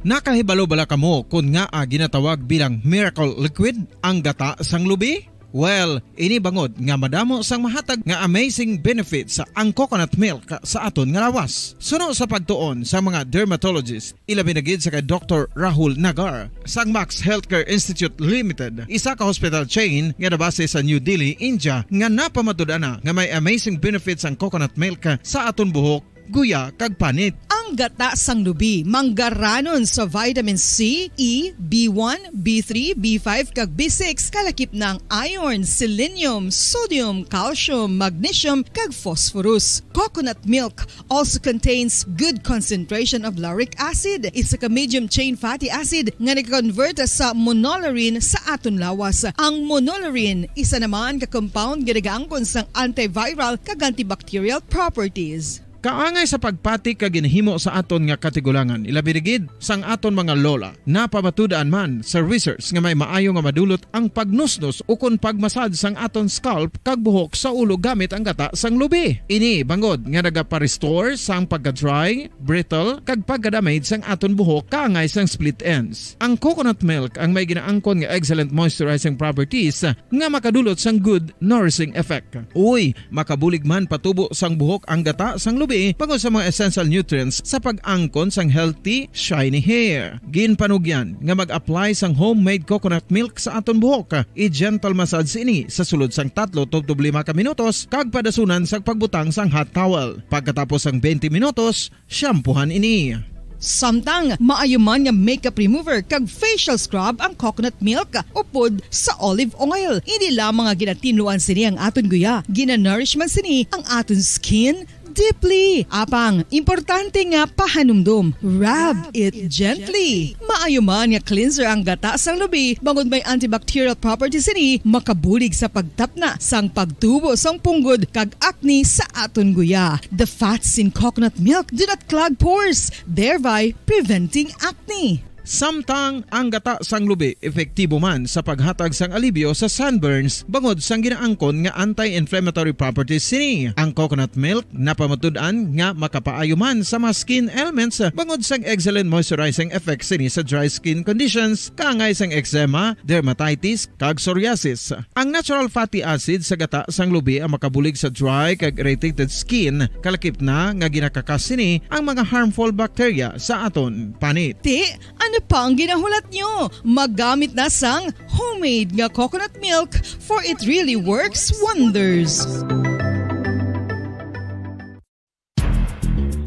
Nakahibalo bala kamo kon ngaa ginatawag bilang miracle liquid ang gata sang lubi? Well, ini bangod nga madamo sang mahatag nga amazing benefits ang coconut milk sa aton nga lawas. Suno sa pagtuon sa mga dermatologist, ilabi na gid sa kay Doktor Rahul Nagar sang Max Healthcare Institute Limited, isa ka hospital chain nga nabase sa New Delhi, India, nga napamatud-an na nga may amazing benefits ang coconut milk sa aton buhok, guya, kag panit. Ang gata sang lubi manggaranon sa vitamin C, E, B one, B three, B five, kag B six, kalakip na ang iron, selenium, sodium, calcium, magnesium, kag phosphorus. Coconut milk also contains good concentration of lauric acid, isa ka medium chain fatty acid nga nag-convert sa monolaurin sa aton lawas. Ang monolaurin, isa naman ka compound nga nagaangkon sang antiviral kag antibacterial properties. Kaangay sa pagpati kag ginhimo sa aton nga katigulangan, ilabi na gid sang aton mga lola. Napamatud-an man sa research nga may maayo nga madulot ang pagnusnos ukon pagmasad sang aton scalp kag buhok sa ulo gamit ang gata sang lubi. Ini bangod nga nagapa-restore sang pagka-dry, brittle, kag pagka-damage sang aton buhok kaangay sang split ends. Ang coconut milk ang may ginaangkon nga excellent moisturizing properties nga makadulot sang good nourishing effect. Uy, makabulig man patubo sang buhok ang gata sang lubi bangod sa mga essential nutrients sa pag-angkon sang healthy, shiny hair. Ginpanugyan nga mag-apply sang homemade coconut milk sa aton buhok. I-gentle massage ini sa sulod sang tatlo tubtob lima ka minutos kag padasunan sa pagbutang sang hot towel. Pagkatapos sang twenty minutos, shampoohan ini. Samtang maayo man nga makeup remover kag facial scrub ang coconut milk upod sa olive oil. Hindi lamang nga ginatinluan sini ang aton guya, ginanourish man sini ang aton skin, Deeply. Apang, importante nga pahanumdom. Rub it gently. Maayo man nga cleanser ang gata sang lubi, bangod may antibacterial properties ini, makabulig sa pagtapna sang pagtubo sang punggod kag acne sa aton guya. The fats in coconut milk do not clog pores, thereby preventing acne. Samtang ang gata sang lubi epektibo man sa paghatag sang alibyo sa sunburns bangod sang ginaangkon nga anti-inflammatory properties sini. Ang coconut milk napamatud-an nga makapaayo man sa mga skin ailments bangod sang excellent moisturizing effect sini sa dry skin conditions, kaangay sang eczema, dermatitis, kag psoriasis. Ang natural fatty acid sa gata sang lubi ang makabulig sa dry kag irritated skin, kalakip na nga ginakakas sini ang mga harmful bacteria sa aton panit. Ti, ano pa ang ginahulat nyo? Maggamit na sang homemade nga coconut milk, for it really works wonders.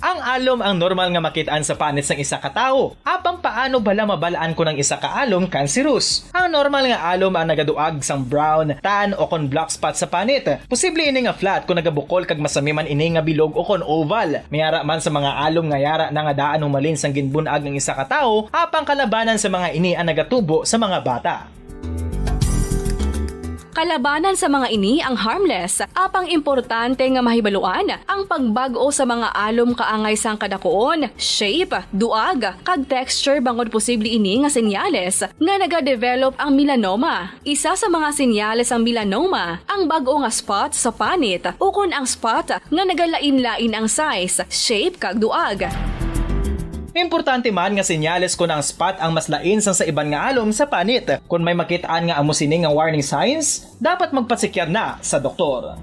Ang alom ang normal nga makit-an sa panit sang isa ka tawo. Apang paano bala mabal-an kon ang isa ka alom cancerous? Ang normal nga alom ang nagaduag sang brown, tan, o kon black spot sa panit. Posible ini nga flat kon nagabukol kag masami man ini nga bilog o kon oval. May ara man sa mga alom nga yara na nga daan humalin sang ginbun-ag ang isa ka tawo, apang kalabanan sa mga ini ang nagatubo sa mga bata. Kalabanan sa mga ini ang harmless, apang importante nga mahibaluan ang pagbag-o sa mga alom kaangay sang kadakuon, shape, duag, kag texture, bangod posible ini nga senyales nga nagadevelop ang melanoma. Isa sa mga senyales sang melanoma ang bag-o nga spot sa panit ukon ang spot nga nagalain-lain ang size, shape, kag duag. Importante man nga senyales kon ang spot ang mas lain sang sa iban nga alom sa panit. Kon may makit-an nga amo sini nga warning signs, dapat magpasikyar na sa doktor.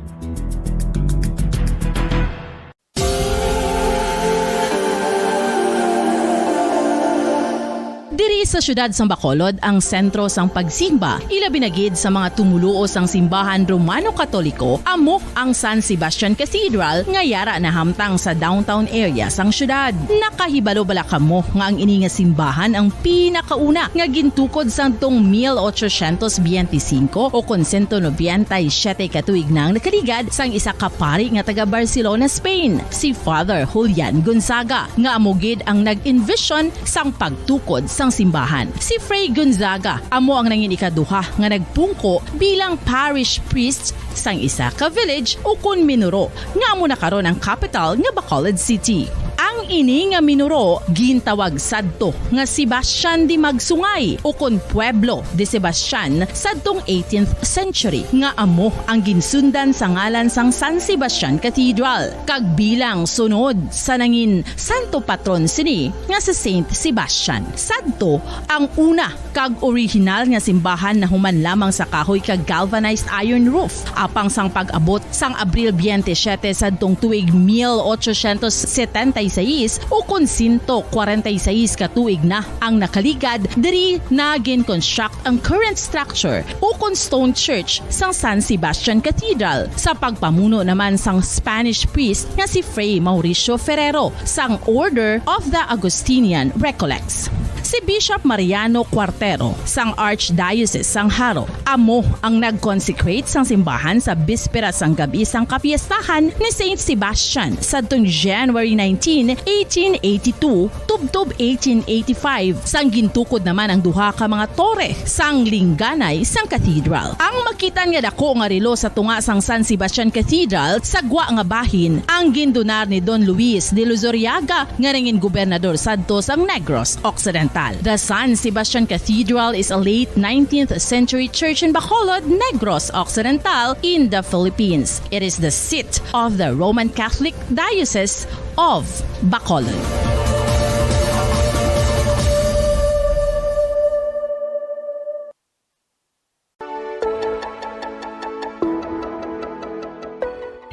Diri sa siyudad sang Bacolod ang sentro sang pagsimba, ilabi na gid sa mga tumoluo sang simbahan Romano-Katoliko, amo ang San Sebastian Cathedral nga yara nahamtang sa downtown area sang siyudad. Nakahibalo bala kamo nga ang ini nga simbahan ang pinakauna nga gintukod sadtong mil ochocientos biyente singko o kon sento nobenta y siyete ka tuig na ang nakaligad sang isa ka pari nga taga Barcelona, Spain, si Father Julian Gonzaga, nga amo gid ang nag-envision sang pagtukod sang simbahan. Si Fray Gonzaga amo ang nangin ikaduha nga nagpungko bilang parish priest sang isa ka village ukon minuro nga amo na karon ang kapital nga Bacolod City. Ang ini nga minuro gintawag sadto nga Sebastian de Magsungay ukon Pueblo de Sebastian sadtong eighteenth century, nga amo ang ginsundan sa ngalan sang San Sebastian Cathedral, kag bilang sunod sa nangin santo patron sini nga si Saint Sebastian. Sadto ang una kag orihinal nga simbahan nahuman lamang sa kahoy kag galvanized iron roof. Apang sang pag-abot sang Abril biyente siyete sadtong tuig mil ochocientos setenta y seis, ukon sento kwarenta y seis ka tuig na ang nakaligad, diri na gin-construct ang current structure ukon stone church sang San Sebastian Cathedral, sa pagpamuno naman sang Spanish priest nga si Fray Mauricio Ferrero sang Order of the Augustinian Recollects. Si Bishop Mariano Cuartero sang Archdiocese sang Jaro amo ang nag-consecrate sang simbahan sa bispera sang gab-i sang kapiestahan ni Saint Sebastian sadtong January nineteen, eighteen eighty-two, tubtob eighteen eighty-five, sang gintukod naman ang duha ka mga tore sang lingganay sang cathedral. Ang makit-an nga dako nga relo sa tunga sang San Sebastian Cathedral sa gwa nga bahin ang gindonar ni Don Luis de Luzuriaga, nga nangin gobernador sadto sang Negros Occidental. The San Sebastian Cathedral is a late nineteenth century church in Bacolod, Negros Occidental, in the Philippines. It is the seat of the Roman Catholic Diocese of Bacolod.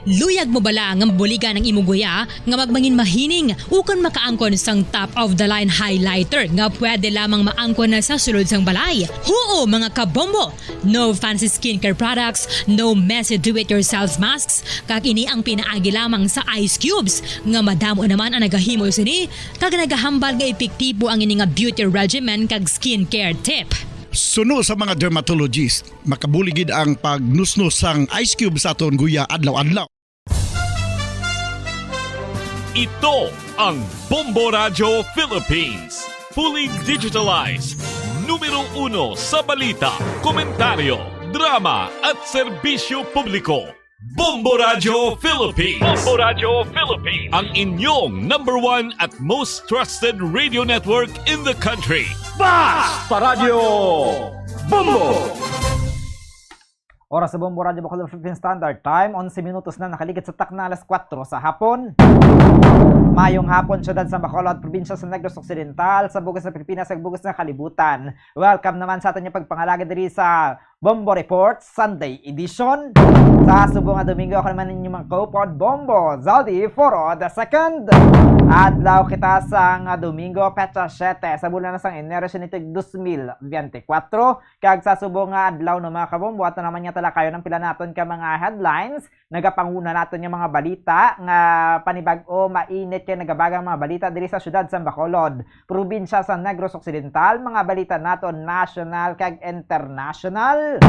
Luyag mo bala nga mabuligan ang imo guya nga magmangin mahining ukon makaangkon sang top of the line highlighter nga pwede lamang maangkon na sa sulod sang balay? Huo, mga kabombo! No fancy skincare products, no messy do-it-yourself masks, kag ini ang pinaagi lamang sa ice cubes, nga madamo naman ang nagahimo sini, kag nagahambal nga epektibo ang ini nga beauty regimen kag skincare tip. Suno sa mga dermatologist, makabulig gid ang pagnusnos sang ice cube sa aton guya adlaw-adlaw. Ito ang Bombo Radyo Philippines. Fully digitalized. Numero uno sa balita, komentaryo, drama at serbisyo publiko. Bombo Radyo Philippines. Bombo Radyo Philippines. Ang inyong number one at most trusted radio network in the country. Basta Radyo Bombo! Oras sa Bombo Radyo Bacolod Philippine Standard Time, onse minutos na nakaligid sa takna alas kuwatro sa hapon. Mayong hapon, siyudad sa Bacolod, probinsya sa Negros Occidental, sa bug-os sa Pilipinas, sa bug-os nga kalibutan. Welcome naman sa aton nga pagpangalagad diri sa Bombo Report Sunday Edition. Sa subong nga Domingo, ako naman ninyo mga kaupod, Bombo Zaldi Foro the second. Adlaw kita sang Domingo, petsa siyete sa bulan na sang Enero, sinitig dos mil biyente kwatro. Kag sa subong nga adlaw, no, mga kabombo, ato naman nga talakayon ang pila naton ka mga headlines. Nagapanguna naton nga mga balita nga panibag-o, mainit kay nagabagang mga balita diri sa siyudad sa Bacolod, probinsya sa Negros Occidental, mga balita naton national kag international.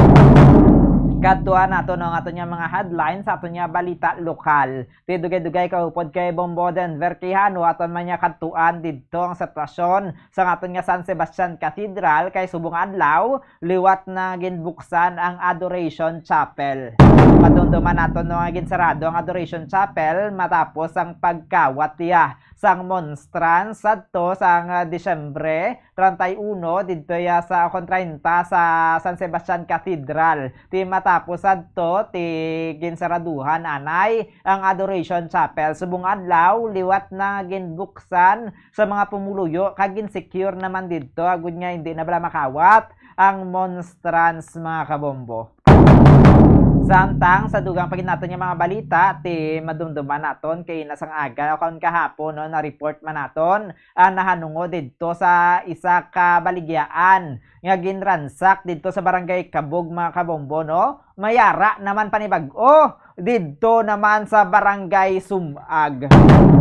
Kadtuan nato, no, ang aton nga mga headlines sa aton nga balita lokal. Ti dugay-dugay kaupod kay Bombo Denver Quijano, aton man nga kadtuan didto ang sitwasyon sa aton nga San Sebastian Cathedral kay subong adlaw liwat na ginbuksan ang Adoration Chapel. Madumduman naton, no, nga ginsarado ang Adoration Chapel matapos ang pagkawat niya sang monstrance sadto sang, ah, Disyembre treinta y uno didto ya sa, kon treinta, sa San Sebastian Cathedral. Ti matapos sadto, ti ginsaraduhan anay ang Adoration Chapel. Subong adlaw, liwat na ginbuksan sa mga pumuluyo kag gin-secure naman didto agud nga hindi na bala makawat ang monstrance, mga kabombo. Samtang sa dugang pa gid naton nga mga balita, ti madumduman naton kay ina sang aga o kon kahapon, no, na-report man naton ang nahanungod didto sa isa ka baligyaan nga ginransak didto sa Barangay Kabug, mga kabombo, no? Mayara naman panibag-o didto naman sa Barangay Sumag.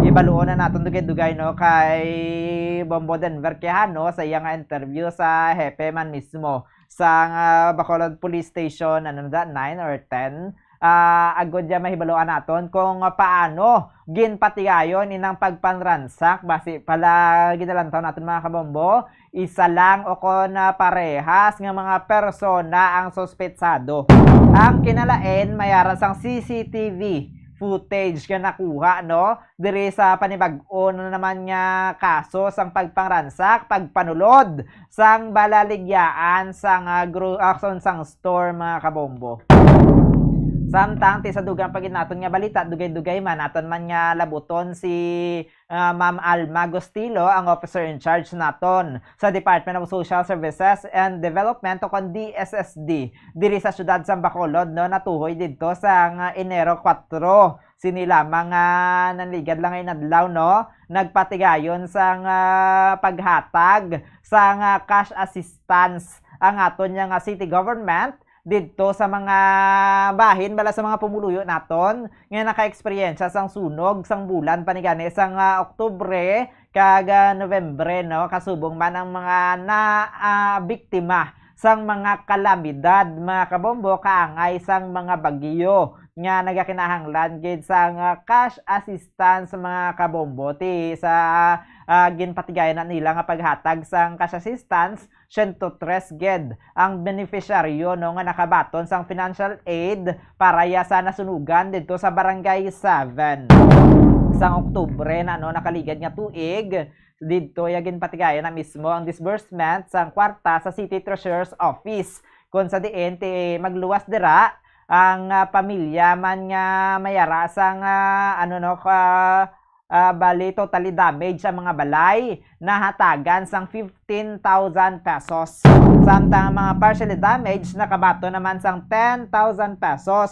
Ibaluon na naton dugay-dugay, no, kay Bombo Denver Quijano sa iya nga interview sa hepe man mismo sa, ah, Bacolod Police Station, ano na, nine or ten. Ah, agud ya mahibaluan naton kung paano ginpatigayon inang pagpanransak. Basi pala ginalantaw naton, mga kabombo, isa lang o kon, ah, parehas nga mga persona ang suspetsado. Ang kinalain, mayara sang C C T V footage nga nakuha, no, diri sa panibag-o na naman nga kaso sang pagpangransak, pagpanulod sang balaligyaan sang, ah, gro-, ah, sang, sang store, mga kabombo. Samtang ti sa dugang pa gid naton nga balita, dugay-dugay man naton man nga labuton si, ah, Ma'am Alma Gustilo, ang officer in charge naton sa Department of Social Services and Development o kon D S S D diri sa siyudad sa Bacolod, no, natuhoy didto sang Enero kuwatro. Sini lamang nga nanligad lang nga inadlaw, no, nagpatigayon sang, ah, paghatag sang, ah, cash assistance ang aton nga city government didto sa mga bahin bala sa mga pumuluyo naton nga naka-eksperyensya sang sunog sang bulan pa ni gani sang, ah, Oktubre kag, ah, Nobyembre, no, kasubong man ang mga na, ah, biktima sang mga kalamidad, mga kabombo, kaangay sang mga bagyo nga nagakinahanglan gid sang, ah, cash assistance, mga kabombo. Ti sa, ah, ginpatigayon na nila nga paghatag sang cash assistance, siyento tres gid ang beneficiaryo, no, nga nakabaton sang financial aid para ya sa nasunugan didto sa Barangay seven. Sang Oktubre na, no, nakaligad nga tuig, didto ya ginpatigayon na mismo ang disbursement sang kwarta sa City Treasurer's Office, kon sa diin ti magluwas dira ang, ah, pamilya man nga mayara sang, ah, ano, no, ka, ah, bali, totally damage ang mga balay, nahatagan sang fifteen thousand pesos. Samtang ang mga partially damaged nakabaton naman sang ten thousand pesos.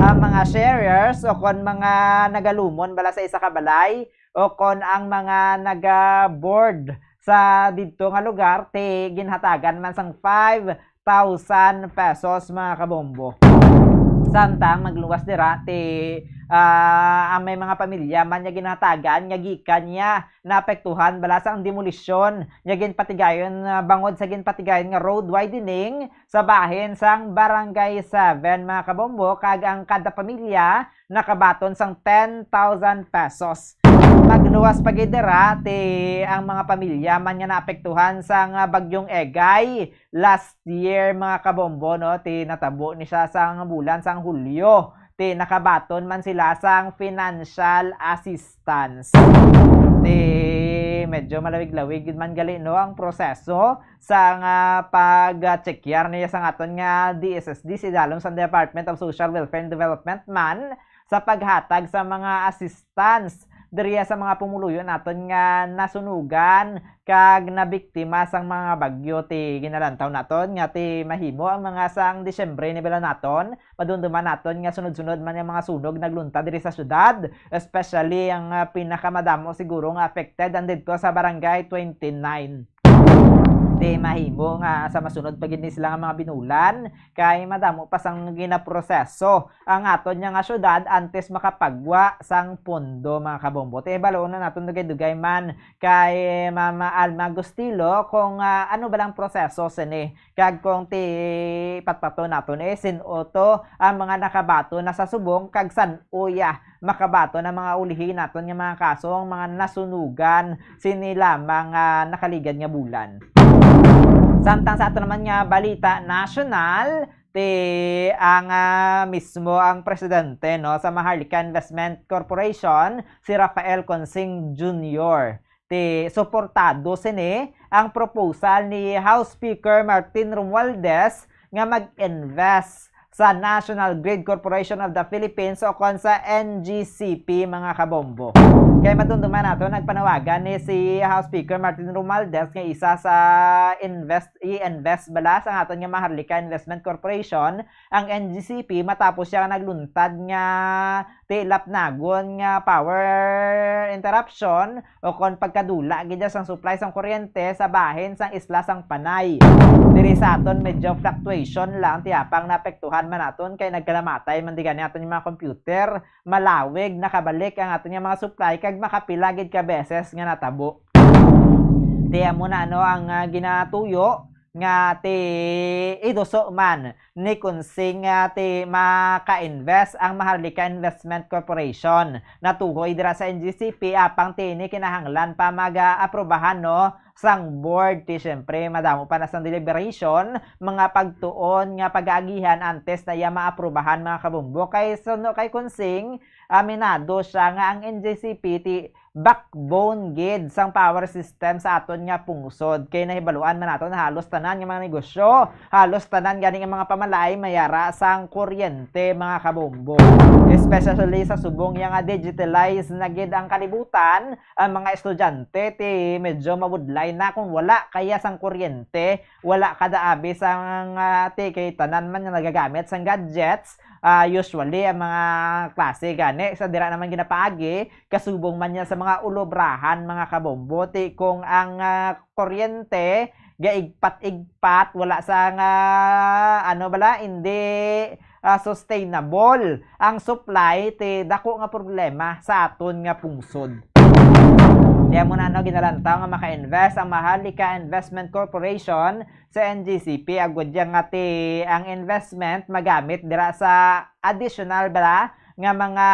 Ang mga sharers o kon mga nagalumon bala sa isa ka balay, o kon ang mga naga-board sa didto nga lugar, ti ginhatagan man sang five thousand pesos, mga kabombo. Samtang magluwas dira, ti, ah, ang may mga pamilya man nga ginhatagan nga gikan niya naapektuhan bala sang demolisyon nga ginpatigayon, ah, bangod sa ginpatigayon nga road widening sa bahin sang Barangay seven, mga kabombo, kag ang kada pamilya nakabaton sang ten thousand pesos. Nagluwas pa gid dira ti ang mga pamilya man nga naapektuhan sang Bagyong Egay last year, mga kabombo, no? Ti natabo ni siya sang bulan sang Hulyo. Ti nakabaton man sila sang financial assistance. Ti medyo malawig-lawig gid man gali, no, ang proseso sang pag-check niya sang aton nga D S S D, si dalom sang Department of Social Welfare and Development man sa paghatag sa mga assistance diriya sa mga pumuluyo naton nga nasunugan kag nabiktima sang mga bagyo. Ti ginalantaw naton nga ti mahimo ang mga sang Disyembre ni bala naton, madumduman naton nga sunod-sunod man ang mga sunog nagluntad diri sa syudad, especially ang, ah, pinakamadamo siguro nga affected andito sa Barangay twenty-nine. Ti mahimo nga sa masunod pa gid ni sila nga mga binulan, kay madamo pa sang ginaproseso ang aton nga, nga syudad antes makapagwa sang pondo, mga kabombo. Ti baloon na naton dugay-dugay man kay Mama Alma Gustilo kung, ah, ano ba lang proseso sini, kag kung ti patpato naton, eh, sin-o to ang mga nakabaton na sa subong kag san-o ya makabaton ang mga ulihi naton nga mga kaso ang mga nasunugan sini lamang nga nakaligad nga bulan. Samtang sa ato naman nga balita nasyonal, ti ang, ah, mismo ang presidente, no, sa Maharlika Investment Corporation, si Rafael Consing Junior. Ti suportado sini ang proposal ni House Speaker Martin Romualdez nga mag-invest sa National Grid Corporation of the Philippines o kon sa N G C P, mga kabombo. Kay madumduman nato, nagpanawagan ni si House Speaker Martin Romualdez nga isa sa invest i-invest bala sa aton nga Maharlika Investment Corporation ang N G C P matapos siya nagluntad nga ti lapnagon nga power interruption o kon pagkadula gid sang supply sang kuryente sa bahin sang isla sang Panay. Diri sa aton medyo fluctuation lang ti apang naapektuhan man naton kay nagkalamatay man di gani aton yung mga computer, malawig nakabalik ang aton nga mga supply kag makapila gid ka beses nga natabo. Ti amo na ano ang, ah, ginatuyo nga ti iduso man ni Consing nga ti maka-invest ang Maharlika Investment Corporation. Natuhoy dira sa N G C P apang ti ini kinahanglan pa mag-aprobahan, no, sang board. Ti siyempre madamo pa na sang deliberation, mga pagtuon nga pag-aagihan antes na iya maaprubahan, mga kabombo. Kay suno kay Consing, aminado siya nga ang N G C P ti backbone gid sang power system sa aton nga pungsod, kay nahibaluan man naton halos tanan nga mga negosyo, halos tanan gani nga mga pamalaay may ara sang kuryente, mga kabombo. Especially sa subong ya nga digitalize na gid ang kalibutan, ang mga estudyante ti medyo mabudlay na kung wala kaya sang kuryente, wala kada abi sang, ah, ti kay tanan man nga nagagamit sang gadgets, ah, usually ang mga klase gani sa dira naman ginapaagi kasubong man niya sa mga ulobrahan, mga kabombo. Ti kung ang, ah, kuryente gaigpat-igpat, wala sa nga, ano bala, hindi, ah, sustainable ang supply, ti dako nga problema sa aton nga pungsod. Kaya mo na, no, ginalantaw nga maka-invest ang Maharlika Investment Corporation sa N G C P, agud ya nga ti ang investment magamit dira sa additional bala nga mga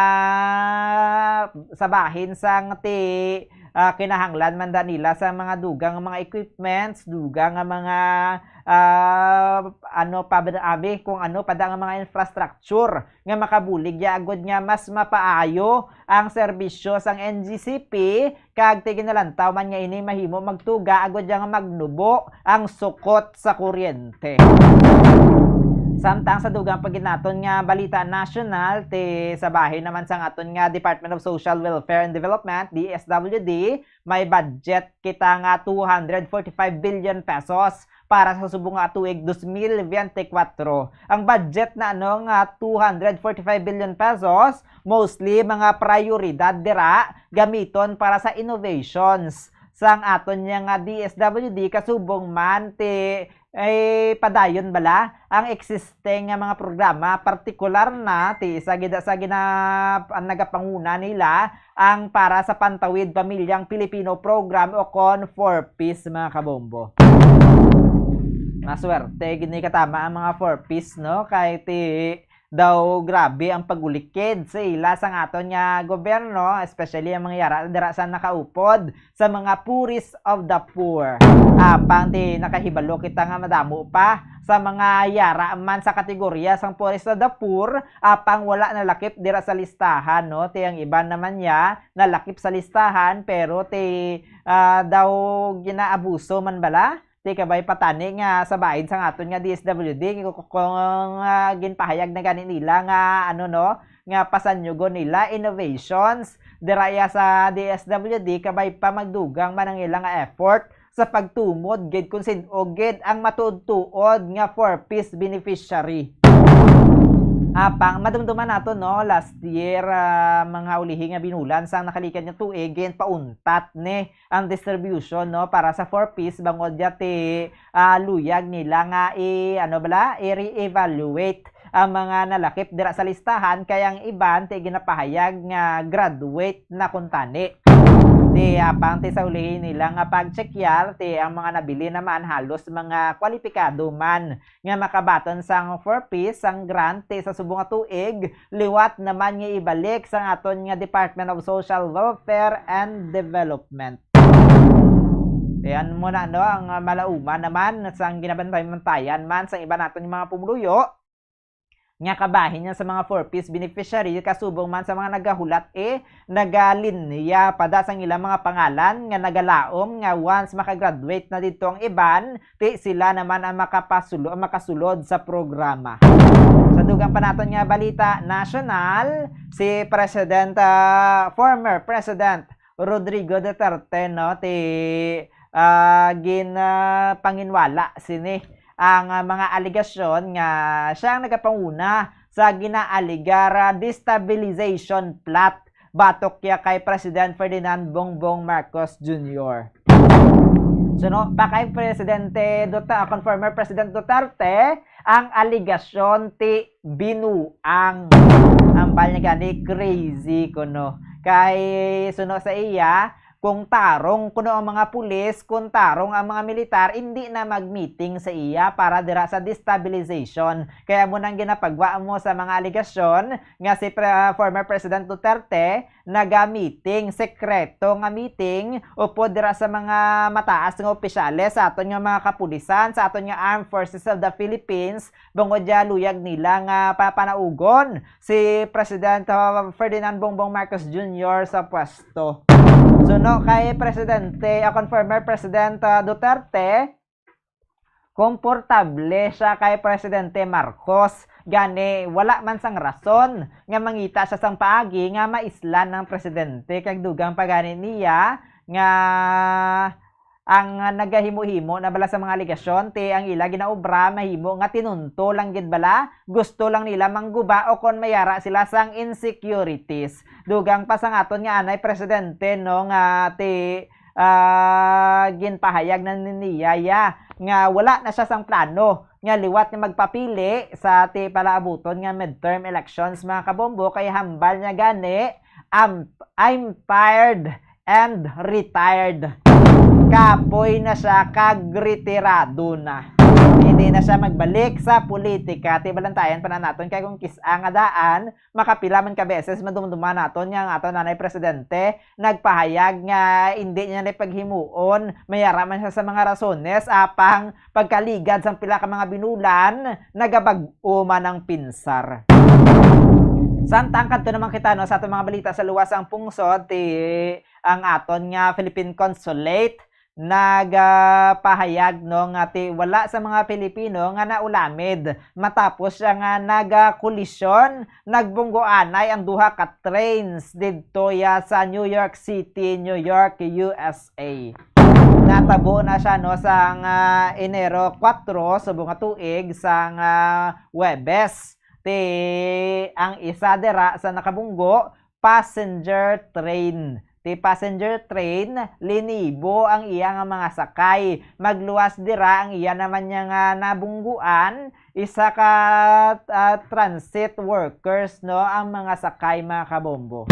sa bahin sang ti, ah, kinahanglan man da nila sa mga dugang nga mga equipments, dugang nga mga, ah, ano pa ba abi, kung ano pa da nga mga infrastructure nga makabulig ya agud nga mas mapaayo ang serbisyo sang N G C P, kag ti ginalantaw man nga ini mahimo magtuga agud ya nga magnubo ang sukot sa kuryente. Samtang sa dugang pa gid naton nga balita nasyonal, ti sa bahin naman sang aton nga Department of Social Welfare and Development, D S W D, may budget kita nga two hundred forty-five billion pesos para sa subong nga tuig dos mil biyente kwatro. Ang budget na ano nga two hundred forty-five billion pesos, mostly mga prioridad dira gamiton para sa innovations sang aton niya nga D S W D, kasubong man ti, eh, padayon bala ang existing nga mga programa, partikular na ti isa gid sa gina-, ang nagapanguna nila ang para sa Pantawid Pamilyang Pilipino Program o kon four Ps, mga kabombo. Maswerte gid ni katama ang mga four Ps, no? Kay ti daw grabe ang pag-ulikid sa ila sang aton nga gobyerno, especially ang mga yara dira sa nakaupod sa mga poorest of the poor. Apang ti nakahibalo kita nga madamo pa sa mga yara man sa kategorya sang poorest of the poor, apang wala nalakip dira sa listahan, no? Ti ang iban naman niya nalakip sa listahan, pero ti, ah, daw ginaabuso man bala? Ti kabay pa tani nga sa bahin sang aton nga D S W D, kung, kung, ah, ginpahayag na gani nila nga, ano, no, nga pasanyugon nila innovations dira ya sa D S W D, kabay pa magdugang man ang ila nga effort sa pagtumod gid kung sin-o gid ang matuod-tuod nga four Ps beneficiary. Apang madumduman nato, no, last year, ah, mga ulihi nga binulan sang nakalikad nga tuig, ginpauntat ni ang distribution, no, para sa four Ps bangod ya ti, ah, luyag nila nga i, ano bala, i-reevaluate ang mga nalakip dira sa listahan, kay ang iban ti ginapahayag nga graduate na kuntani. Ti apang ti sa ulihi nila nga pagtsekyar, ti ang mga nabili naman halos mga kwalipikado man nga makabaton sang four Ps sang grant ti sa subong nga tuig, liwat naman nga ibalik sang aton nga Department of Social Welfare and Development. Ayan mo na, no, ang, ah, malauman naman sang ginabantay-bantayan man sa iba naton nga mga pumuluyo nga kabahin niya sa mga four Ps beneficiary, kasubong man sa mga nagahulat, eh, nagalinya pa da sang ilang mga pangalan nga nagalaom nga once makagraduate na didto ang iban, ti sila naman ang makapasulo-, ang makasulod sa programa. Sa dugang pa naton nga balita nasyonal, si President, ah, former President Rodrigo Duterte, no, ti, ah, gin, ah, panginwala sini ang, ah, mga alegasyon nga siya ang nagapanguna sa ginaaligar, ah, destabilization plot batok ya kay President Ferdinand Bongbong Marcos Junior. Suno pa kay Presidente Duterte, kon former President Duterte, ang alegasyon ti binuang. Ambal niya gani, crazy kuno. Kay suno sa iya, kung tarong kuno ang mga pulis, kung tarong ang mga militar, indi na mag-meeting sa iya para dira sa destabilization. Kaya mo nang ginapagwa mo sa mga alegasyon nga si pre-, ah, former President Duterte naga-meeting, sekreto nga meeting, upod dira sa mga mataas nga opisyales sa aton nga mga kapulisan, sa aton nga Armed Forces of the Philippines, bangod ya luyag nila nga papanaugon si President, uh, Ferdinand Bongbong Marcos Junior sa pwesto. Suno kay Presidente, uh, kon former President, uh, Duterte, komportable siya kay Presidente Marcos. Gani, wala man sang rason nga mangita siya sang paagi nga maislan ang presidente, kag dugang pa gani niya nga ang nagahimo-himo na bala sa mga alegasyon, ti ang ila ginaobra mahimo nga tinunto lang gid bala, gusto lang nila mangguba o kon mayara sila sang insecurities. Dugang pa sang aton nga anay presidente, no, nga ti, ah, ginpahayag na ni niya ya nga wala na siya sang plano nga liwat nga magpapili sa ti palaabuton nga midterm elections, mga kabombo, kay hambal niya gani, "I'm, I'm tired and retired." Kapoy na siya kag retirado na. Hindi na siya magbalik sa politika. Ti balantayan pa na naton kay kung kis-a nga daan, makapila man ka beses madumduman naton nga ang aton anay presidente nagpahayag nga hindi niya na paghimuon, mayara man siya sa mga rasones, apang pagkaligad sang pila ka mga binulan, nagabag-o man ang pinsar. Samtang kadto naman kita, no, sa aton mga balita sa luwas sang pungsod, ti ang aton nga Philippine Consulate nagapahayag, no, nga ti wala sa mga Pilipino nga naulamid matapos siya nga nagakolisyon, nagbunggoanay ang duha ka trains didto ya sa New York City, New York, U S A. Natabo na siya, no, sang, ah, Enero kuwatro, subong nga tuig, sang, ah, Huwebes. Ti ang isa dira sa nakabunggo, passenger train. Ti passenger train, linibo ang iya nga mga sakay. Magluwas dira ang iya naman niya nga nabungguan, isa ka, ah, transit workers, no, ang mga sakay, mga kabombo.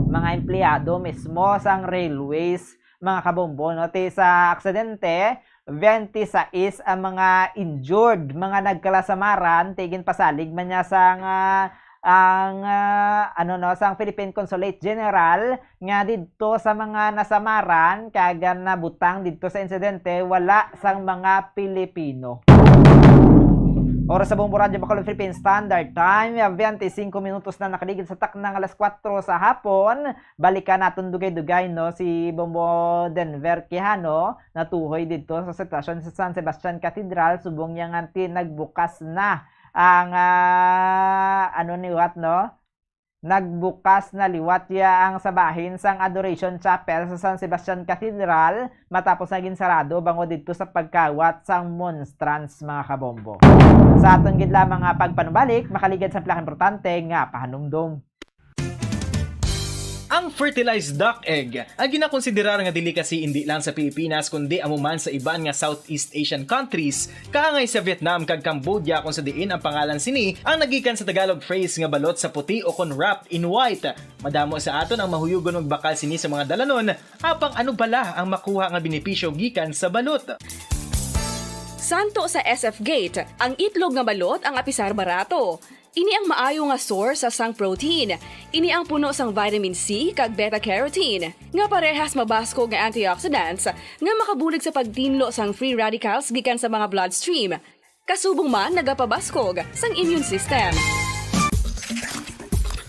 Mga empleyado mismo sang railways, mga kabombo, no? Ti sa aksidente, twenty-sais ang mga injured, mga nagkalasamaran, ti ginpasalig man niya sang, ah, ang, ah, ano, no, sang Philippine Consulate General nga didto sa mga nasamaran kag, ah, nabutang didto sa insidente, wala sang mga Pilipino. Oras sa Bombo Radyo Bacolod, Philippine Standard Time, twenty-five minutos na nakaligid sa taknang alas kuwatro sa hapon. Balikan naton dugay-dugay, no, si Bombo Denver Quijano, natuhoy didto sa sitwasyon sa San Sebastian Cathedral, subong niya nga ti nagbukas na ang, ah, ano ni what, no? Nagbukas na liwat ya ang sabahin sang Adoration Chapel sa San Sebastian Cathedral matapos nga ginsarado bangod didto sa pagkawat sang monstrance, mga kabombo. Sa aton gid lamang nga pagpanubalik, makaligad sa pila ka importante nga pahanumdom. Ang fertilized duck egg ang ginakonsiderar nga delicacy indi lang sa Pilipinas kundi amo man sa iban nga Southeast Asian countries, kaangay sa Vietnam kag Cambodia, kung sa diin ang pangalan sini ang nagikan sa Tagalog phrase nga balot sa puti o kon wrapped in white. Madamo sa aton ang mahuyugon magbakal sini sa mga dalanon, apang ano bala ang makuha nga benepisyo gikan sa balot? Santo sa S F Gate, ang itlog nga balot ang apisar barato. Ini ang maayo nga source sang protein. Ini ang puno sang vitamin C kag beta-carotene, nga parehas mabaskog nga antioxidants nga makabulig sa pagtinlo sang free radicals gikan sa mga bloodstream. Kasubong man nagapabaskog sang immune system.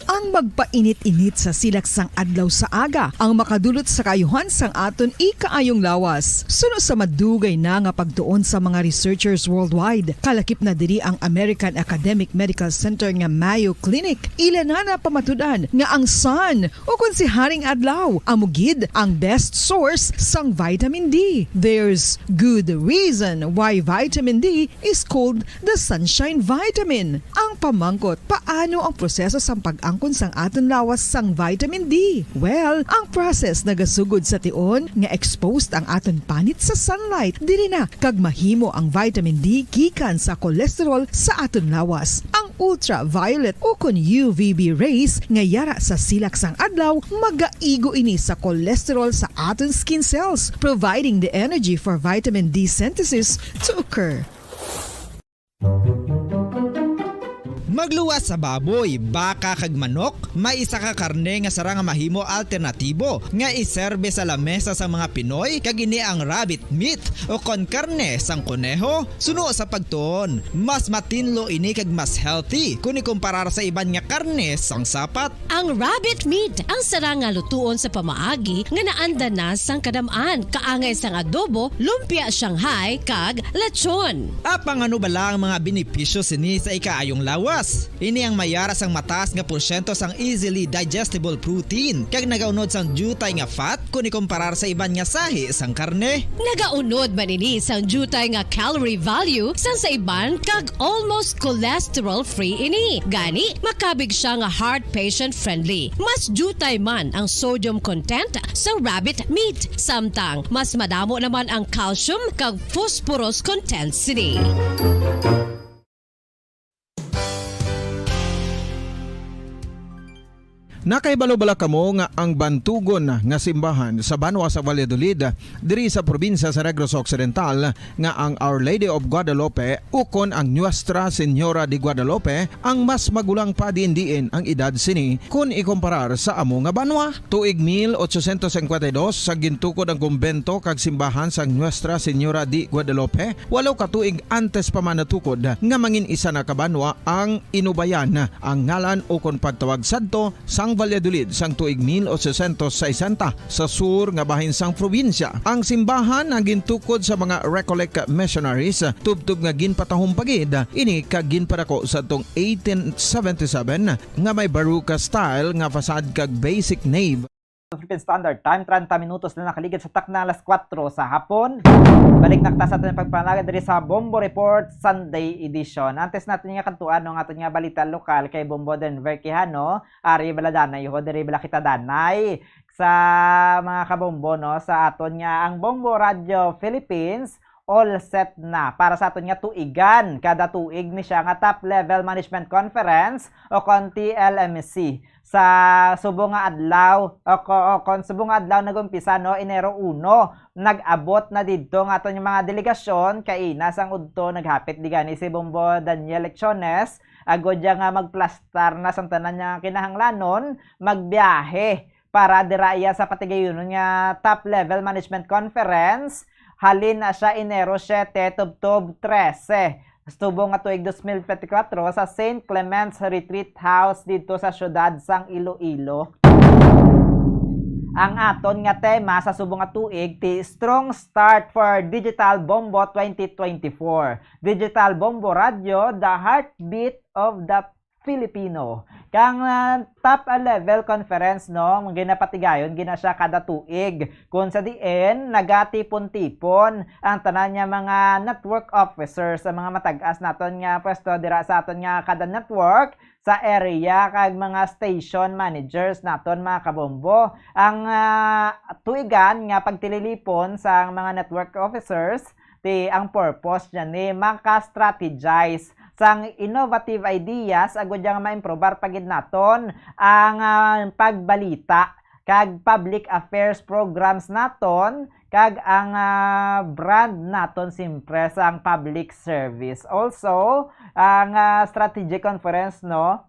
Ang magpainit-init sa silak sang adlaw sa aga ang makadulot sa kaayuhan sang aton ikaayong lawas. Suno sa madugay na nga pagtuon sa mga researchers worldwide, kalakip na diri ang American Academic Medical Center nga Mayo Clinic. Ila na napamatud-an nga ang sun, o kon si Haring Adlaw, amo gid ang best source sang vitamin D. There's good reason why vitamin D is called the sunshine vitamin. Ang pamangkot, paano ang proseso sang pag-angkon sang aton lawas sang vitamin D? Well, ang process nagasugod sa tion nga exposed ang aton panit sa sunlight. Diri na kag mahimo ang vitamin D gikan sa cholesterol sa aton lawas. Ang ultraviolet o kon U V B rays nga yara sa silak sang adlaw magaigo ini sa cholesterol sa aton skin cells, providing the energy for vitamin D synthesis to occur. Magluwas sa baboy, baka kag manok, may isa ka karne nga sarang nga mahimo alternatibo nga iserbe sa lamesa sang mga Pinoy, kag ini ang rabbit meat o kon karne sang koneho. Suno sa pagtuon, mas matinlo ini kag mas healthy kon ikumparar sa iban nga karne sang sapat. Ang rabbit meat ang sarang nga lutuon sa pamaagi nga naanda na sang kadam-an, kaangay sang adobo, lumpia Shanghai, kag lechon. Apang ano bala ang mga benepisyo sini sa ikaayong lawas? Ini ang mayara sang mataas nga porsyento sang easily digestible protein, kag nagaunod sang diutay nga fat kon ikumparar sa iban nga sahi sang karne. Nagaunod man ini sang diutay nga calorie value sang sa iban, kag almost cholesterol-free ini. Gani, makabig sia nga heart patient-friendly. Mas diutay man ang sodium content sa rabbit meat, samtang mas madamo naman ang calcium kag phosphorus content sini. Nakahibalo bala kamo nga ang bantugon nga simbahan sa banwa sa Valladolid, diri sa probinsya sa Negros Occidental, nga ang Our Lady of Guadalupe ukon ang Nuestra Señora de Guadalupe ang mas magulang pa diin-diin ang edad sini kon ikumparar sa amo nga banwa? Tuig mil ochocientos cincuenta y dos, sa gintukod ang kumbento kag simbahan sang Nuestra Señora de Guadalupe, walo ka tuig antes pa man natukod nga mangin isa na ka banwa ang Inubayan, ang ngalan ukon pagtawag sadto sang Valladolid sang tuig mil ochocientos sesenta sa sur nga bahin sang probinsya. Ang simbahan ang gintukod sa mga Recollect missionaries, tubtob nga ginpatahom pa gid ini kag ginpadako sadtong eighteen seventy-seven, nga may Baroque style nga facade kag basic nave. Philippine Standard Time, treinta minutos na nakaligid sa takna alas kuwatro sa hapon. Balik na kita sa aton pagpanagad diri sa Bombo Report Sunday Edition. Antes natin nga kantuan ang aton nga balita lokal kay Bombo Denver Quijano, ari bala danay ho, diri bala kita danay sa mga kabombo, no, sa aton nga ang Bombo Radio Philippines all set na para sa aton nga tuigan. Kada tuig ni siya nga Top Level Management Conference o kon T L M C. Sa subong nga adlaw, o ko-, o kon subong nga adlaw nag-umpisa, no, Enero uno, nag-abot na didto nga aton nga mga delegasyon. Kaina sang udto, naghapit di gani si Bombo Daniel Lecciones, agod ya nga magplastar na sang tanan nga kinahanglanon, magbiyahe para dira iya sa patigayunon nga Top Level Management Conference. Halin na siya Enero siete tubtob trese, subong nga tuig dos mil twenty-four, sa Saint Clement's Retreat House didto sa siyudad sang Iloilo. Ang aton nga tema sa subong nga tuig ti Strong Start for Digital Bombo twenty twenty-four. Digital Bombo Radio, the heartbeat of the Filipino. Kang, ah, top level conference, no, ginapatigayon gina siya kada tuig, kung sa diin nagatipon-tipon ang tanan nga mga network officers, ang mga matag-as naton nga pwesto dira sa aton nga kada network, sa area, kag mga station managers naton, mga kabombo. Ang, ah, tuigan nga pagtililipon sa mga network officers, ti ang purpose niya ni maka-strategize sang innovative ideas agud nga ma-improbar pa gid naton ang, ah, pagbalita kag public affairs programs naton kag ang, ah, brand naton simpre sang public service. Also, ang, ah, strategic conference, no,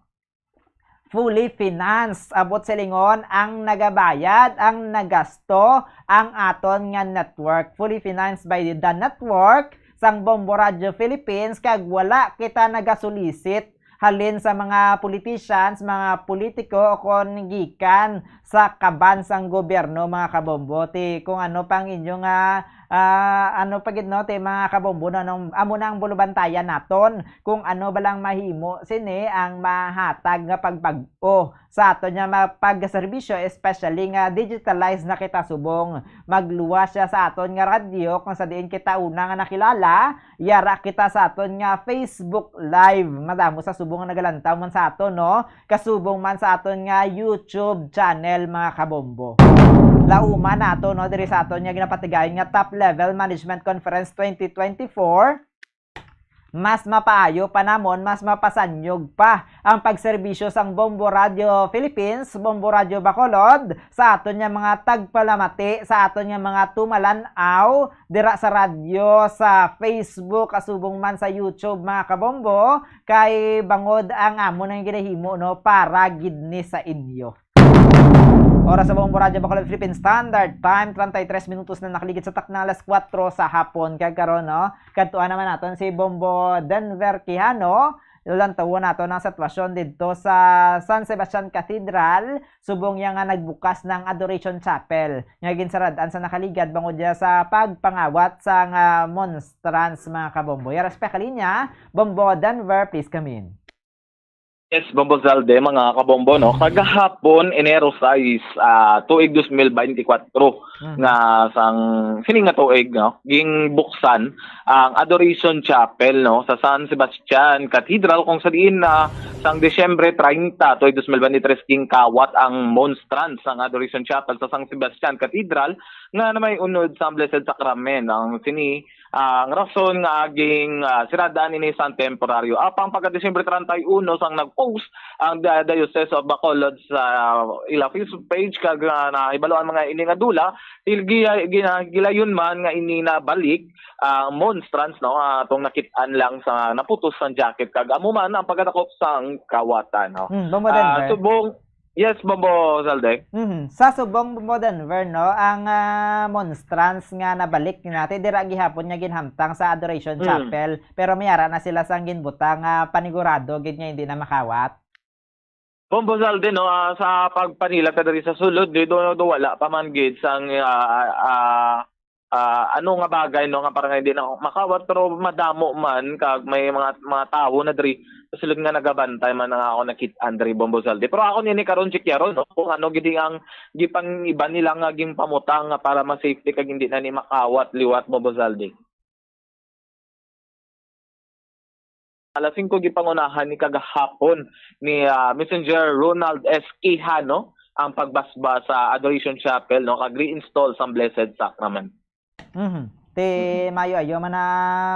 fully financed. Abot silingon, ang nagabayad, ang nagasto, ang aton nga network. Fully financed by the network sang Bombo Radio Philippines, kag wala kita nagasulisit halin sa mga politicians, mga politiko, o kon gikan sa kaban sang gobyerno, mga kabombo. Ti kung ano pang inyo nga, ah, ano pa gid, no, ti mga kabombo, no, nung, amo na ang bulubantayan naton kung ano ba lang mahimo sini ang mahatag nga pagbag-o sa aton nga mga pagserbisyo, especially nga digitalized na kita subong. Magluwas siya sa aton nga radyo kung sa diin kita una nga nakilala, yara kita sa aton nga Facebook Live. Madamo sa subong nga nagalantaw man sa aton, no? Kasubong man sa aton nga YouTube channel, mga kabombo. Lauma nato, no, diri sa aton nga ginapatigayon nga Top Level Management Conference twenty twenty-four. Mas mapaayo pa namon, mas mapasanyog pa ang pagserbisyo sang Bombo Radio Philippines, Bombo Radio Bacolod, sa aton nga mga tagpalamati, sa aton nga mga tumalan-aw dira sa radyo, sa Facebook, kasubong man sa YouTube, mga kabombo, kay bangod ang amon nga ginahimo, no, para gid ni sa inyo. Oras sa Bombo Radio Bacolod Philippine Standard Time, treinta y tres minutos na nakaligid sa takna alas kuwatro sa hapon. Kag karon, no, kadtuan naman naton si Bombo Denver Quijano. Lantawon nato ang sitwasyon didto sa San Sebastian Cathedral, subong niya nga nagbukas ng Adoration Chapel nga ginsarad-an sa nakaligad bangod niya sa pagpangawat sang, ah, monstrance, mga kabombo. Yara sa kalinya, Bombo Denver, please come in. Yes, Bombo Zalde, mga kabombo, no? Kagahapon, Enero sais, ah, tuig dos mil beintikwatro, Mhm. nga sang, sini nga tuig, no? Ginbuksan ang Adoration Chapel, no? Sa San Sebastian Cathedral, kung sa diin na sang Disyembre treinta, tuig dos mil beintitres, ginkawat ang monstrance sang Adoration Chapel sa San Sebastian Cathedral, nga na may unod sa Blessed Sacrament. Ang sini, ah, ang rason nga aging, ah, sirad-an ini sang temporaryo. Apang pagka Disyembre treinta y uno sang nag-post ang da-, Diocese of Bacolod sa ila Facebook page, kag, ah, nahibaloan man nga ini nga dula, til-, gi-, gina-, gilayon man nga ini nabalik ang monstrance, no, ah, atong nakit-an lang sa naputos sang jacket, kag amo man ang pagkadakop sang kawatan, no. Hmm, Bombo Ah, Denver. Subong, yes, Bombo Zalde. Mhm. Sa subong, Bombo Denver, no, ang, ah, monstrance nga nabalik natin, dira gihapon nga ginhamtang sa Adoration Mm. Chapel, pero may ara na sila sang ginbutang nga panigurado gid nga hindi na makawat. Bombo Zalde, no, ah, sa pagpanilat ta diri sa sulod, di do, do wala pa man gid sang, ah, ah, ah, ano nga bagay, no, nga para nga hindi na makawat, pero madamo man kag may mga, mga tawo na diri sa sulod nga nagabantay man nga ako nakit-an diri, Bombo Zalde. Pero ako nini karon, checkaron, no, kung ano gid ang gipang-iba nila nga ginpamutang nga para ma-safety kag hindi na ni makawat liwat, Bombo Zalde. Alas singko gipangunahan ni kagahapon ni, ah, Monsignor Ronald S. Quijano ang pagbasba sa Adoration Chapel, no, kag reinstall sang Blessed Sacrament. Mhm. Ti mayo-ayo man na,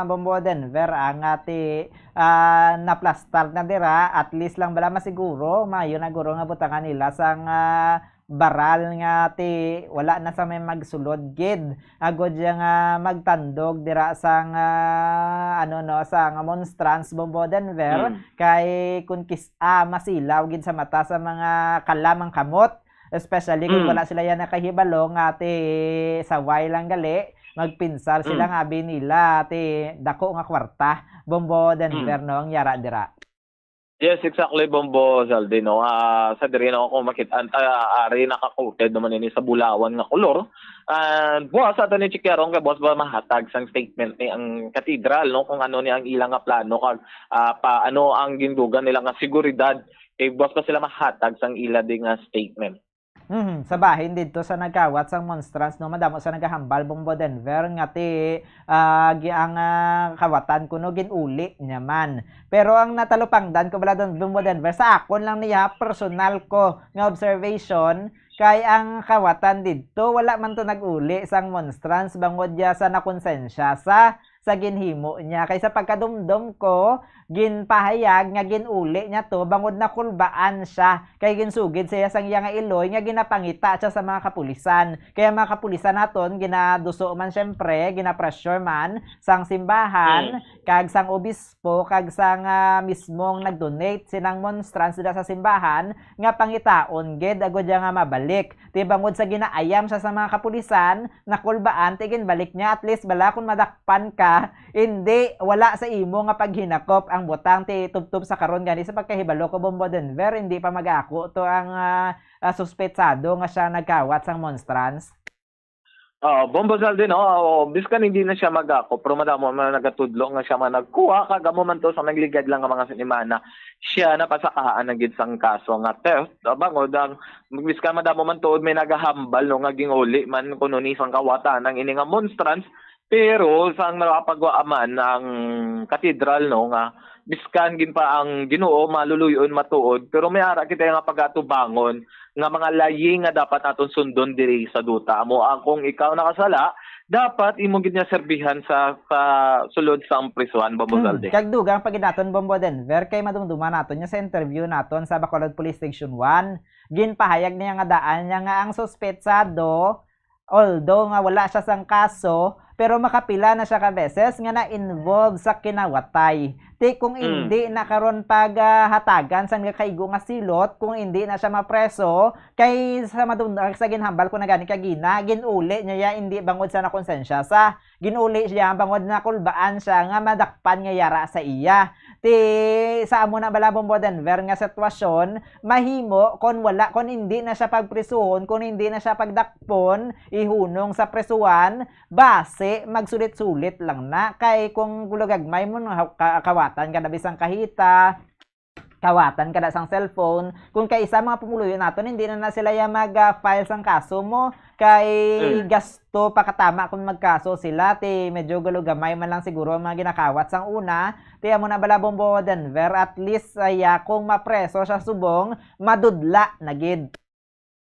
Bombo Denver, ang, ah, ti, ah, naplastar na dira, at least lang bala masiguro, mayo na guro nga butangan nila sang, ah, baral nga ti wala na sa may magsulod gid. Agod siya nga magtandog dira sang, ah, ano, no, sang monstrance, Bombo Denver, Mm. kay kun kis-, ah, masilaw gid sa mata sa mga kalamang kamot, especially kung Mm. wala sila yan nakahibalo nga ti saway lang gali, magpinsar sila Mm. nga abi nila ti dako nga kwarta, Bombo Denver, Mm. no, ang yara dira. Yes, exactly, Bombo Zaldi, no? Ah, sa diri, no, kung makit-, an-, ah, ari naka-coated naman ini sa bulawan nga kolor. And buwas ato ni Chikiarong kay buwas ba mahatag sang statement ni ang katedral, no, kung ano ni ang ila nga plano kag, ah, pa, ano ang gindugan nila nga seguridad, kay buwas pa sila mahatag sang ila di nga statement. Mhm, sa bahin didto sa nagkawat sang monstrance, no, madamo sa nagahambal, Bombo Denver, nga ti, ah, gi-, ang, ah, kawatan kuno gin-uli niya man. Pero ang natalupangdan ko bala, Don Bombo Denver, sa akon lang niya, personal ko nga observation, kay ang kawatan didto, wala man to nag-uli sang monstrance bangod ya sa nakonsensya sa sa ginhimo niya. Kay sa pagkadumdom ko, ginpahayag nga gin-uli niya to bangod nakulbaan siya. Kay ginsugid siya sang iya nga iloy nga ginapangita siya sa mga kapulisan. Kaya mga kapulisan naton, ginaduso man siyempre, ginapressure man sang simbahan, Mm. kag sang obispo, kag sang, ah, mismong nag-donate sinang monstrance dira sa simbahan, nga pangitaon gid agud ya nga mabalik. Ti bangod sa ginaayam sa, sa mga kapulisan, nakulbaan, ti ginbalik niya, at least bala kung madakpan ka, hindi, wala sa imo nga paghinakop ang butang, ti tubtob sa karon gani sa pagkahibalo ko, Bombo Denver, hindi pa mag-ako to ang, ah, ah, suspetsado nga siya nagkawat sang monstrance. Oo, Bombo Zaldi, no? Oo, biskan hindi na siya mag-ako, pero madamo man nagatudlo nga siya man nagkuha, kag amo man to sa nagligad lang nga mga sinimana, siya napasakaan na gid sang kaso nga theft. Bangod ang, biskan madamo man tuod may nagahambal, no, nga gin-uli man kuno ni sang kawatan ang ini nga monstrance, pero sang nakapagwa man ang katedral, no, nga biskan gin pa ang Ginoo maluluy-on matuod, pero may ara kita nga pagatubangon nga mga layi nga dapat naton sundon diri sa duta. Amo ang kung ikaw nakasala, dapat imo gid niya serbihan sa, sa sulod sang prisuhan, Bombo Hmm, Zaldi. Kag dugang pa gid naton, Bombo Denver, kay madumduman naton niya sa interview naton sa Bacolod Police Station one. Ginpahayag niya nga daan niya nga ang suspetsado, although nga wala siya sang kaso, pero makapila na siya ka beses nga na-involve sa kinawatay. Ti kung Mm. indi na karon pag, ah, hatagan sang nakaigo nga silot, kung indi na siya mapreso, kay sa madun-, sa ginhambal ko na gani kagina, gin-uli niya ya, indi bangod sa nakonsensya sa, gin-uli siya bangod nakulbaan siya nga madakpan nga yara sa iya. Ti sa amo na bala, Bombo Denver, nga sitwasyon, mahimo kon wala, kon indi na siya pagprisuhon, kon indi na siya pagdakpon, ihunong sa prisuhan, basi magsulit-sulit lang na. Kay kung gulagagmay mo, nga ka-, kawatan ka na bisang kahita, kawatan ka na sang cellphone. Kung kay isa mga pumuluyo naton, hindi na, na sila ya mag, ah, file sang kaso mo. Kay Mm. gasto pa katama kung magkaso sila, ti medyo galugamay man lang siguro ang mga ginakawat sang una. Ti amo na bala, Bombo Denver, at least, ah, ya, kung mapreso siya subong, madudla na gid.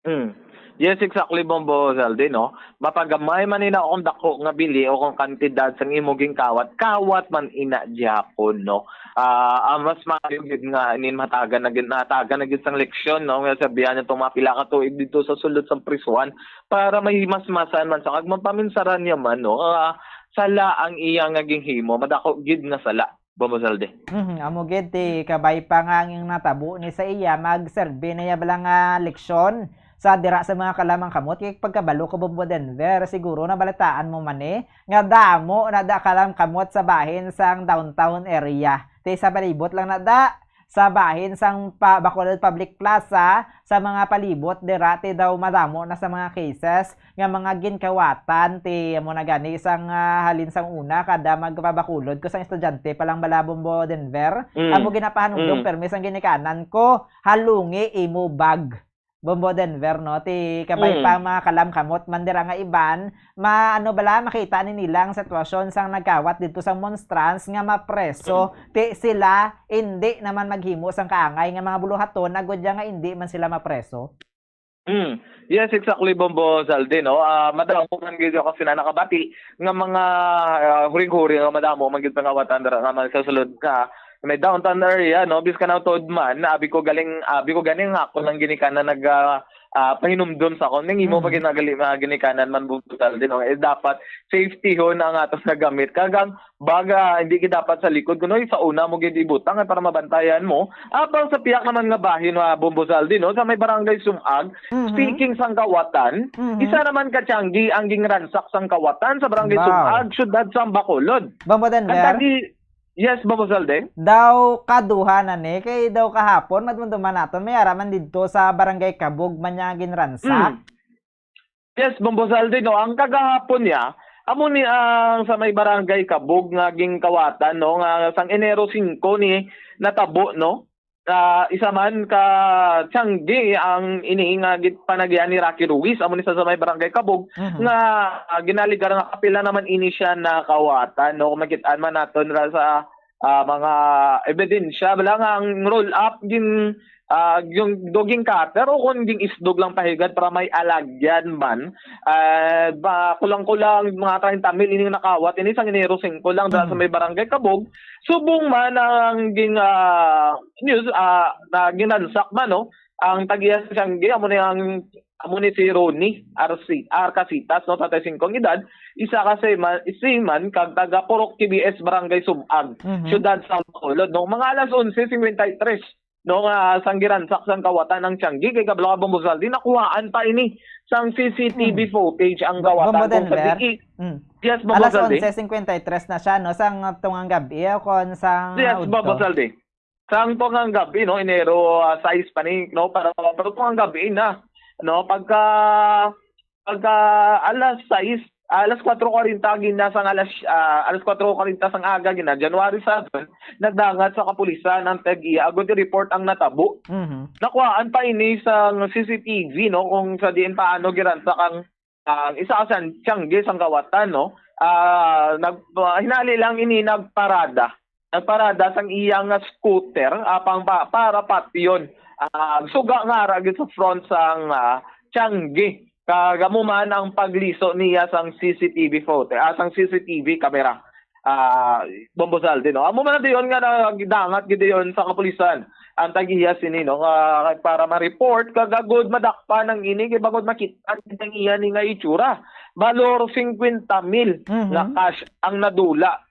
Mm. Yes, exactly, Bombo Zaldi, no? Mapagamay man ina o kung dako nga bili o kung kantidad sang imo ginkawat, kawat man ina gyapon, no? Ah, ah, mas maayo gid nga inin matagan na gid, natagan na gid sang leksyon, no? Nga sabihan niya tong mga pila ka tuig dito sa sulod sang prisuhan para may mas masan man sa kag mapaminsaran niya man, no? Ah, sala ang iya nga ginhimo, madako gid nga sala. Bombo Zaldi. Mhm, amo gid ti kabay pa nga ang natabo ni sa iya, magserbi na iya bala nga leksyon sa dira sa mga kalamang kamot. Kay pagkabalo ko, Bombo Denver, siguro nabalitaan mo man ni nga damo na da kalamang kamot sa bahin sang downtown area. Ti sa palibot lang na da, sa bahin sang pa-, Bacolod Public Plaza, sa mga palibot dira, ti daw madamo na sa mga cases nga mga ginkawatan, ti amo na gani sang, ah, halin sang una, kada magpabakulod ko sang estudyante pa lang bala, Bombo Denver, Mm. amo ginapahanumdom Mm. permi sang ginikanan ko, halungi imo bag, Bombo Denver, no? Ti kabay Mm. pa mga kalamkamot man dira nga iban, ma-, ano bala, makita ni nila ang sitwasyon sang nagkawat dito sa monstrance nga mapreso, Mm. ti sila indi naman maghimo sang kaangay nga mga buluhaton, agud ya nga indi man sila mapreso. Mm. Yes, exactly, Bombo Zaldi, no? Ah, madamo man gid ako sina nakabati nga mga, ah, huring-huring nga madamo man gid pangawatan dira naman sa sulod na may downtown area, no? Bisan na tuod man, abi ko galing, abi ko galing nga ako lang ginikanan nag, ah, ah, pahinumdom sa akon. Ning imo pa Mhm. ginagali-, ah, ginikanan man, Bombo Zaldi, no? Eh, dapat safety hon ang atos nagamit. Kagang baga, hindi gid dapat sa likod kuno sa una mo gid ibutang, eh, para mabantayan mo. Apang sa piyak naman nga bahin, ah, Bombo Zaldi, no, sa may barangay Sumag, Mhm. speaking sang kawatan, Mhm. isa naman ka tiyanggi ang ginransak sang kawatan sa barangay Wow. Sumag, syudad sang Bacolod. Bombo Ang Denver, tagi-, yes, Bombo Zaldi? Daw kaduha na ni, kay daw kahapon, madumduman naton, may ara man didto sa barangay Kabug man niya ginransak. Mm. Yes, Bombo Zaldi, no? Ang kagahapon niya, amo ni ang sa may barangay Kabug nga gingkawatan, no? Nga sang Enero singko ni natabo, no? Ah, isa man ka tiyanggi ang ini nga git-, panagian ni Rocky Ruiz, amo ni sa, sa may barangay Kabug, Mhm. nga, ah, ginaligar nga kapila naman ini siya nakawatan, no? Kung makit-an man naton ra sa, ah, mga ebidensya, bala nga ang roll up gin, ah, yung doging cutter o kung ging isdog lang pahigad para may alagyan man, ah, ba, kulang-kulang mga treinta mil ining nakawat ini sang Enero singko lang dira sa Mhm. may barangay Kabog. Subong man ang ging, ah, news, ah, na ginansak man, no, ang tag-iya sa tiyanggi, amo ni ang, amo ni si Ronnie Arci-, Arcasitas, no, treinta y cinco ang edad, isa ka seaman, seaman kag taga Purok K B S, Barangay Sumag, Mhm. Siyudad sa Bacolod, no. Mga alas onse cincuenta y tres, no, nga sang giransak sang kawatan ang tiyanggi, kay kabalo ka, Bombo Zaldi, nakuhaan pa ini sang C C T V Hmm. footage ang Bo-, kawatan Bombo kung sa Denver? diin. Hmm. Yes, Bombo Alas Zaldi. onse cincuenta y tres na siya, no, sang tungang gabi, o kon sang Yes, udto? Bombo Zaldi. Sang tungang gabi, no, Enero, ah, sais pa ni, no, para, pero tungang gabi na, no, pagka, pagka alas sais, alas kwatro kwarenta gina sang alas, ah, alas kwatro kwarenta sang aga gina, January seven, nagdangat sa kapulisan ang tag-iya agud i-report ang natabo. Mhm. Nakuhaan pa ini sang C C T V, no, kung sa diin paano giransak ang, ang isa ka sang tiyanggi sang kawatan, no. Ah, nag-, ah, hinali lang ini nagparada. Nagparada sang iya nga scooter, ah, pang pa-, para patyon. Ah, suga nga ara gid sa front sang, ah, tiyanggi. Kag amo man ang pagliso niya sang C C T V footage, ah, sang C C T V camera. Ah, Bombo Zaldi, no? Amo man na diyon nga nagidangat gid diyon sa kapulisan ang tag-iya sini, no? Nga para ma-report, kag agud madakpan ang ini, kay bangod makit-an ang iya ni nga itsura. Balor cincuenta mil Mhm. nga cash ang nadula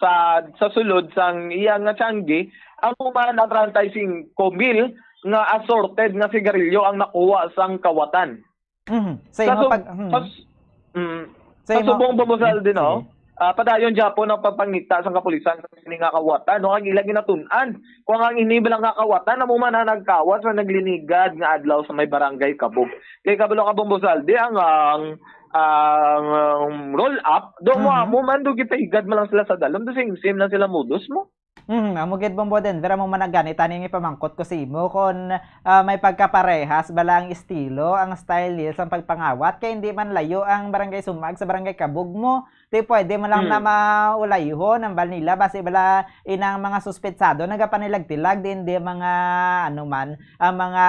sa, sa sulod sang iya nga tiyanggi, amo man ang treinta y cinco mil nga assorted nga sigarilyo ang nakuha sang kawatan. Mhm. Sa Sa imo sub-, pag-, mhm. sa s-, mm, Sa sa imo, subong, Bombo Zaldi, no? sige. Ah, padayon gyapon ang pagpangita sang kapulisan sa sini nga kawatan, no? Ang ila ginatun-an. Kung ang ini bala nga kawatan, amo man ang nagkawat sa naglinigad nga adlaw sa may barangay Kabog. Kay kabalo ka, Bombo Zaldi, ang, ang, ang, um, roll up, do mo Mhm. amo man, do gipahigad man lang sila sa dalom, do same-same lang sila modus mo. Mhm, amo gid, Bombo Denver, amo man ang gani tani nga ipamangkot ko sa imo kon, ah, may pagkaparehas bala ang estilo, ang style nila sa pagpangawat, kay hindi man layo ang Barangay Sumag sa Barangay Kabog mo. Di pwede mo lang na Hmm. maulayhon ang bal nila, basi bala inang mga suspetsado nagapanilag-tilag, di, hindi mga, ano man, ang mga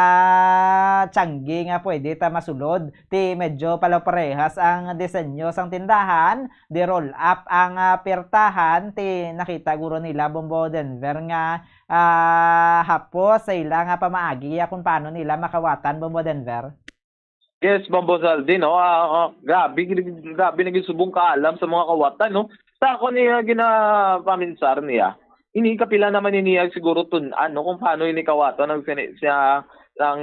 tiyanggi nga pwede ta masulod. Ti medyo pala parehas ang disenyo sang tindahan, di roll up ang, ah, pirtahan, ti nakita guro nila, Bombo Denver, nga, ah, hapos sa ila nga pamaagi, ah, kung paano nila makawatan, Bombo Denver. Yes, Bombo Zaldi, no? Ah, ah, grabe, gid-, grabe na gid subong kaalam sa mga kawatan, no? Sa ako niya ginapaminsar niya, ini kapila naman ini siguro tun-an, no? Kung paano ini kawatan ang sini-, siya, ang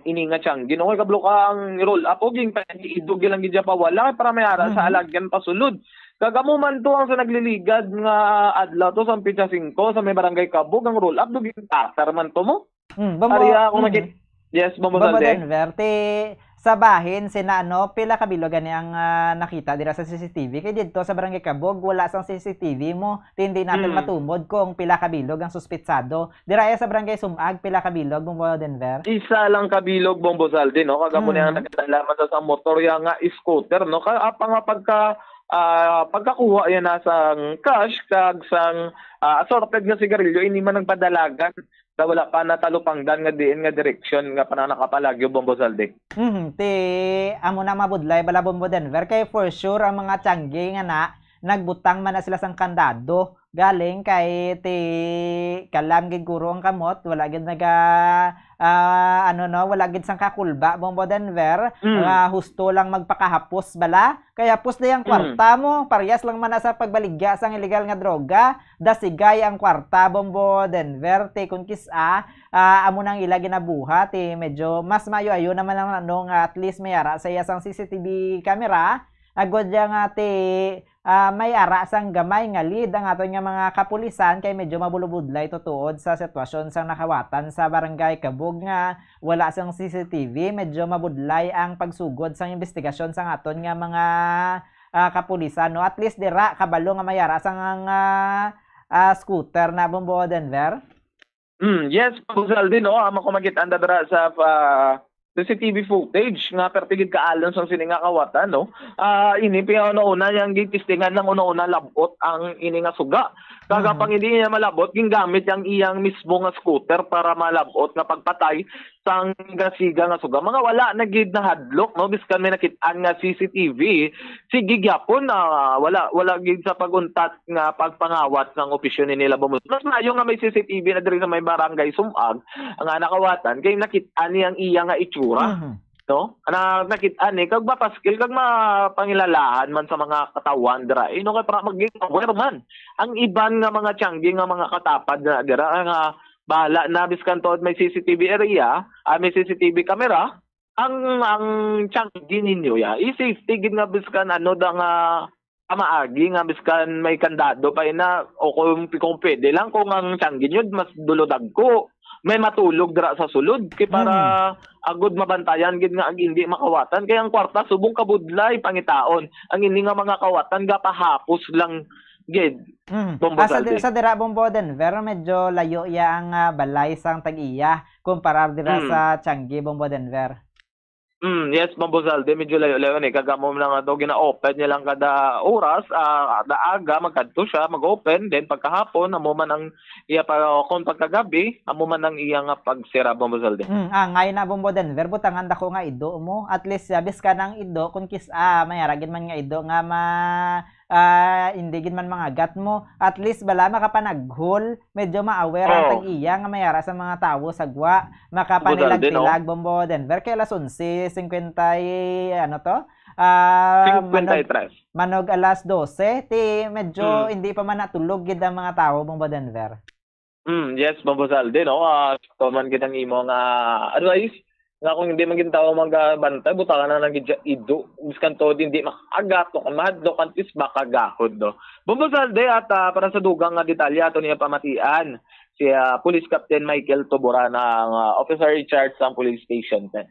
ini nga tiyanggi, no? Kay kabalo ka ang roll up, o ging pa-, idog lang gid siya pa wala, para may ara sa Mhm. alagyan pasulod. Kag amo man to ang sa nagliligad nga adlaw to, sa petsa singko, sa may barangay Kabog, ang roll up, dugin cutter man to mo. Hmm, Bombo, Ari, ah, kung mhm. nagit-, yes, Bombo Bombo Zaldi. Denver, ti sa bahin, sina ano, pila ka bilog gani ang, ah, nakita dira sa C C T V? Kay didto sa Barangay Kabog, wala sang C C T V mo. Ti hindi natin Hmm. matumod kung pila ka bilog ang suspitsado. Dira ya sa Barangay Sumag, pila ka bilog, Bombo Denver? Isa lang ka bilog, Bombo Zaldi, no? Kag amo ni ang Mhm. nagdala man sa, sa motor ya nga scooter, no? Ka-, apa nga pagka, ah, pagkakuha ya na sang cash, kag sang, ah, assorted nga sigarilyo, ini man nagpadalagan sa wala pa natalupangdan nga diin nga direksyon nga pananakapalagyo, Bombo Zaldi. Mhm, ti amo na mabudlay bala, Bombo Denver, kay for sure ang mga tiyanggi nga na nagbutang man na sila sang kandado. Galing kay ti kalam gid guro ang kamot, wala gid naga, ah, ano, no, wala gid sang kakulba, Bombo Denver, Mm. nga husto lang magpakahapos bala. Kay hapos na yang Mm. kwarta mo, parehas lang man na sa pagbaligya sang illegal nga droga. Dasigay ang kwarta, Bombo Denver, ti kun kis-a, ah, amo nang ila ginabuhat, ti medyo mas maayo-ayo naman ang ano nga at least may ara sa iya sang C C T V camera. Agod ya nga ti, ah, may ara sang gamay nga lead ang aton nga mga kapulisan kay medyo mabulubudlay tutuod sa sitwasyon sang nakawatan sa Barangay Kabug nga wala sang C C T V, medyo mabudlay ang pagsugod sang investigasyon sang aton nga mga, ah, kapulisan, no? At least dira, kabalo nga may ara sang, ah, ah, scooter na, Bombo Denver. Hmm, yes, Bombo Zaldi, no? Amo ko makit-an dira sa, ah, C C T V footage nga perti gid kaalam sang sini nga kawatan, no? Ah, ini pinakauna-una yang gitistingan ng una-una labot ang ini nga suga. Kag Mhm. pang hindi niya malabot, gingamit yang iyang mismo nga scooter para malabot nga pagpatay sang gasiga nga suga. Mga wala na gid nahadlok, no? Biskan may nakit-an nga C C T V, sige gyapon na wala, wala gid sa pag-untat nga pagpangawat sang opisyon ni nila Bombo. Mas maayo nga may C C T V na diri sa may barangay Sumag nga nakawatan kay nakit-an niya ang iya nga itsura. Mhm. No? Na nakit-an ni kag mapaskil kag mapangilalahan man sa mga katawhan dira. Ino kay para mag-aware man ang iban nga mga tiyanggi nga mga katapad na dira nga bahala na biskan tuod may C C T V area, ah, may C C T V camera, ang, ang tiyanggi ninyo ya, i-safety gid nga biskan ano da nga pamaagi nga biskan may kandado pa ina, o kung, kung pwede lang kung ang tiyanggi nyo mas dulo dagko, may matulog dira sa sulod kay para Hmm. agud mabantayan gid nga ang hindi makawatan kay ang kwarta subong kabudlay pangitaon. Ang ini nga mga kawatan gapahapos lang gid. Hmm. Bombo Ah, sa di-, Zaldi. sa dira, Bombo Denver, medyo layo ya ang, ah, balay sang tag-iya kumparar dira Hmm. sa Tiangge, Bombo Denver. Mm, yes, Bombo Zaldi, medyo layo-layo ni. Kag amo na nga daw, gina-open niya lang kada oras, ah, kada aga, magkadto siya, mag-open. Then, pagkahapon, amo man ang iya pa, kung pagkagabi, amo man ang iya nga pagsira, Bombo Zaldi. Mm, ah, ngay na, Bombo Denver, butangan dako nga ido mo. At least, ah, biskan ang ido, kung kis-, ah, may ara gid man nga ido nga ma-, ah, hindi gid man mangagat mo. At least, bala, makapanaghol, medyo ma-aware ang Oh. tag-iya nga may ara sa mga tawo sa gwa. Makapanilagtilag, Bombo Zaldi, no? Bombo Denver, kay alas onse cincuenta y, ano to? Ah, Cincuenta y tres. manog, manog alas dose, ti medyo Mm. hindi pa man natulog gid ang mga tawo, Bombo Denver. Mm, yes, Bombo Zaldi, no? Ah, sakto man gid ang imo nga advice. Nga kung hindi man gid tawo magabantay, butangan na lang gid siya ido. Biskan tuod hindi makaagat, o kung mahadlok, at least makagahod, no? Bombo Zaldi, at, ah, para sa dugang nga detalye, ato niya pamatian si, ah, Police Captain Michael Tuburana, ang, ah, officer in charge sang Police Station ten.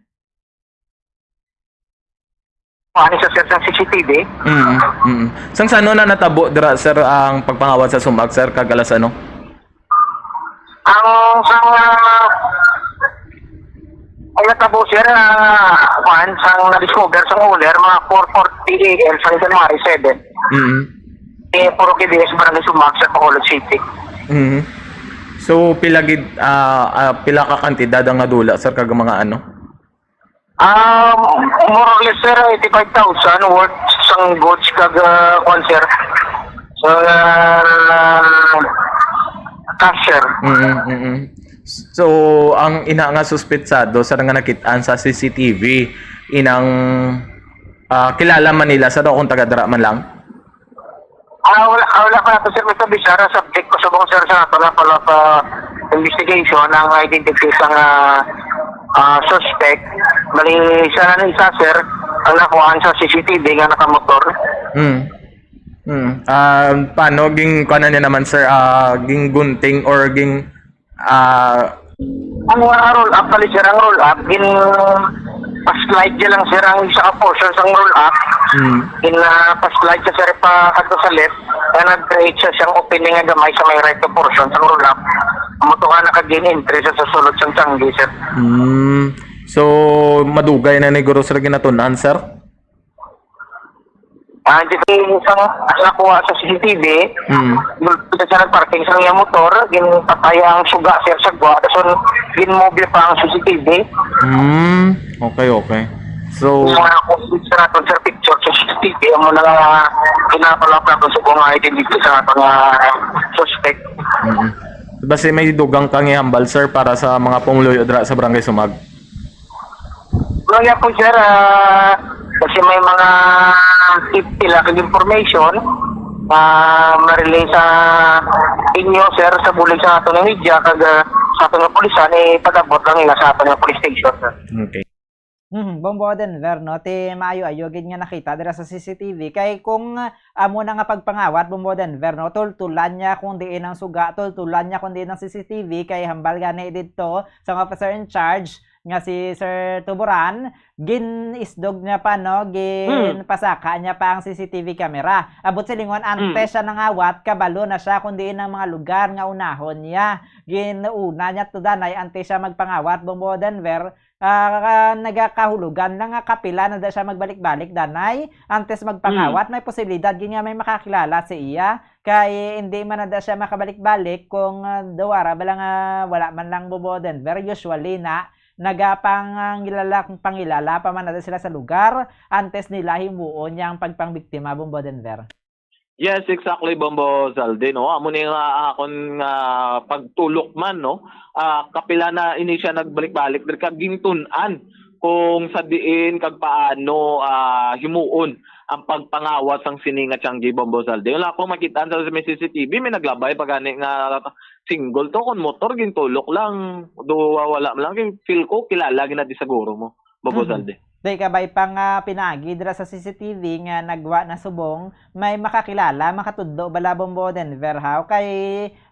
Ano sa, sir, sa C C T V? Mm, mm. Sang sano na natabo dira, sir, ang pagpangawat sa sumag, sir, kag alas ano? Ang sang, ah, ang natabo, sir, ah, kuan, sang na-discover sang owner, mga four forty A M sang January seven. Mm. Eh, puro K B S Barangay Sumag sa Bacolod City. Mhm. So, pila gid, ah, ah, pila ka kantidad ang nadula, sir, kag mga ano? Ah, more or less, sir, eighty-five thousand worth sang goods kag, ah, kuan, sir. So, ah, cash, sir. Mm, mm, mm. So, ang ina nga suspetsado, sir, nga nakit-an sa C C T V, inang, ah, kilala man nila, sir, o kung taga dira man lang? Ah, wala, ah, wala pa nato, sir, ito bisara subject ko subong, sir, sa ato na follow-up, ah, investigation ang identity sang, ah, ah, suspect. Bali, siya na ni isa, sir, ang nakuhaan sa C C T V nga nakamotor. Hmm. Hmm. Ah, paano ging, kuha na niya naman, sir, ah, ging gunting or ging Ah, ang, ah, roll up, bali, sir, ang roll up, gin pa-slide niya lang, sir, ang isa ka portion sang roll up. Mm. Gin, ah, pa-slide siya, sir, pa kadto sa left. Kaya nag-create siya siyang opening nga gamay sa may right portion sang roll up. Amo to nga nakagin entry siya sa sulod sang tiyanggi, sir. Mm. So, madugay na ni guro, sir, ginatun-an, sir? Ah, dito sa, sa nakuha sa C C T V, Mm. Dito sa nagparking sa iyang motor, ginpatay ang suga, sir, sa gwa. Tapos, ginmobile pa ang C C T V. Mm. Okay, okay. So, Yung mga kumpit sa natin, sir, picture sa C C T V, ang mga kinapalap natin sa mga identity sa ating mga suspect. Mm. Basi may dugang kang ihambal, sir, para sa mga pumuluyo dira sa Barangay Sumag? Kaya po, sir, ah, kasi may mga tip sila kag information, ah, ma-relay sa inyo, sir, sa bulig sa ato nga media, kag, ah, sa ato nga pulisan, eh, pag-abot lang nila sa ato nga police station, sir. Okay. Mhm, Bombo Denver, no? Ti maayo-ayo gid nga nakita dira sa C C T V. Kay kung, ah, amo na nga pagpangawat, Bombo Denver, no? Tultulan niya kung diin ang suga, tultulan niya kung diin ang C C T V. Kay hambal gani didto sa officer in charge nga si Sir Tuburan, gin-isdog niya pa, no? Hmm. Ginpasaka niya pa ang C C T V camera. Abot silingon, antes Hmm. siya nangawat, kabalo na siya kung diin ang mga lugar nga unahon niya. Ginuuna niya to, danay, antes siya magpangawat, Bombo Denver, ah, nagakahulugan lang nga kapila na da siya magbalik-balik, danay. Antes magpangawat, Mm. may posibilidad gid nga may makakilala sa iya. Kay hindi man na da siya makabalik-balik kung, ah, daw wala ba lang, ah, wala man lang, Bombo Denver. Usually na, nagapangilala, pangilala pa man na da sila sa lugar antes nila himuon yang pagpangbiktima, Bombo Denver. Yes, exactly, Bombo Zalde, no? Amo ni nga akon nga pagtulok man, no? Ah, kapila na ini siya nagbalik-balik diri, kag gintun-an kung sa diin kag paano, ah, himuon ang pagpangawat sang sini nga tiyanggi, Bombo Zalde. Wala akong makita sa may C C T V, may naglabay pa gani nga single to, kon motor, gintulok lang. Do, wala man lang. Feel ko, kilala gid na di siguro mo, Bombo Mhm. Zalde. Di kabay pa nga pinaagi dira sa C C T V nga nagwa na subong, may makakilala, makatudlo bala, Bombo Denver, haw? Kay,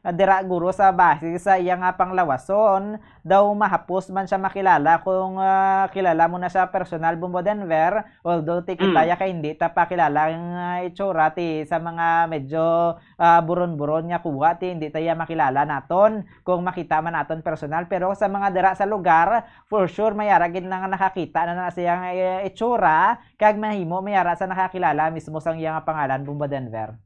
ah, dira guro sa base sa iya nga panglawason, daw mahapos man siya makilala kung, ah, kilala mo na siya personal, Bombo Denver. Although ti kita Mm. ya kay hindi ta pa kilala ang, ah, itsura ti sa mga medyo, ah, buron-buron nga kuha, ti hindi ta ya makilala naton kung makita man naton personal. Pero sa mga dira sa lugar, for sure, may ara gid na nga nakakita na na siyang, eh, itsura, kag mahimo may ara sa nakakilala mismo sang iya nga pangalan, Bombo Denver.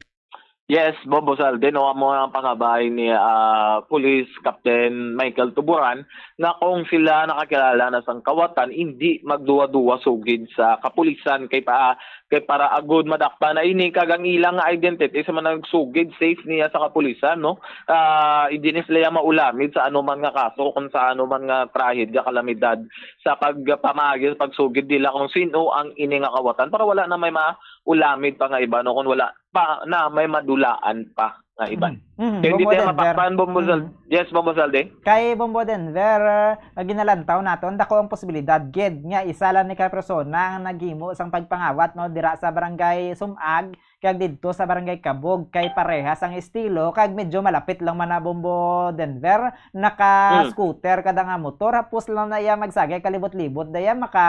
Yes, Bombo Salde, no, amo ang pangabay ni, ah, Police Captain Michael Tuburan nga kung sila nakakilala na sang kawatan, hindi magduwa-duwa sugid sa kapulisan kay pa, kay para agud madakpan na ini, kag ang ilang identity sa mga nagsugid safe niya sa kapulisan, no? Ah, hindi ni sila maulamid sa anuman nga kaso kung sa anuman nga trahedya, kalamidad sa pagpamagi, sa pagsugid nila kung sino ang ini nga kawatan para wala na may maulamid pa nga iba, no? Kung wala pa na may madulaan pa nga iban. Mm. Mm. Kaya hindi Bombo tayo Denver. Mapakpan, Bombo Sal-, Mm. Yes, Bombo Salde. Kay Bombo Denver, ah, ginalantaw naton, dako ang posibilidad gid nga isa lang ni ka persona ang naghimo sang pagpangawat, no, dira sa Barangay Sumag kag didto sa Barangay Kabog, kay parehas ang estilo kag medyo malapit lang man na, Bombo Denver, naka Mm. scooter kada nga motor, hapos lang na iya magsagay kalibot-libot, daya maka,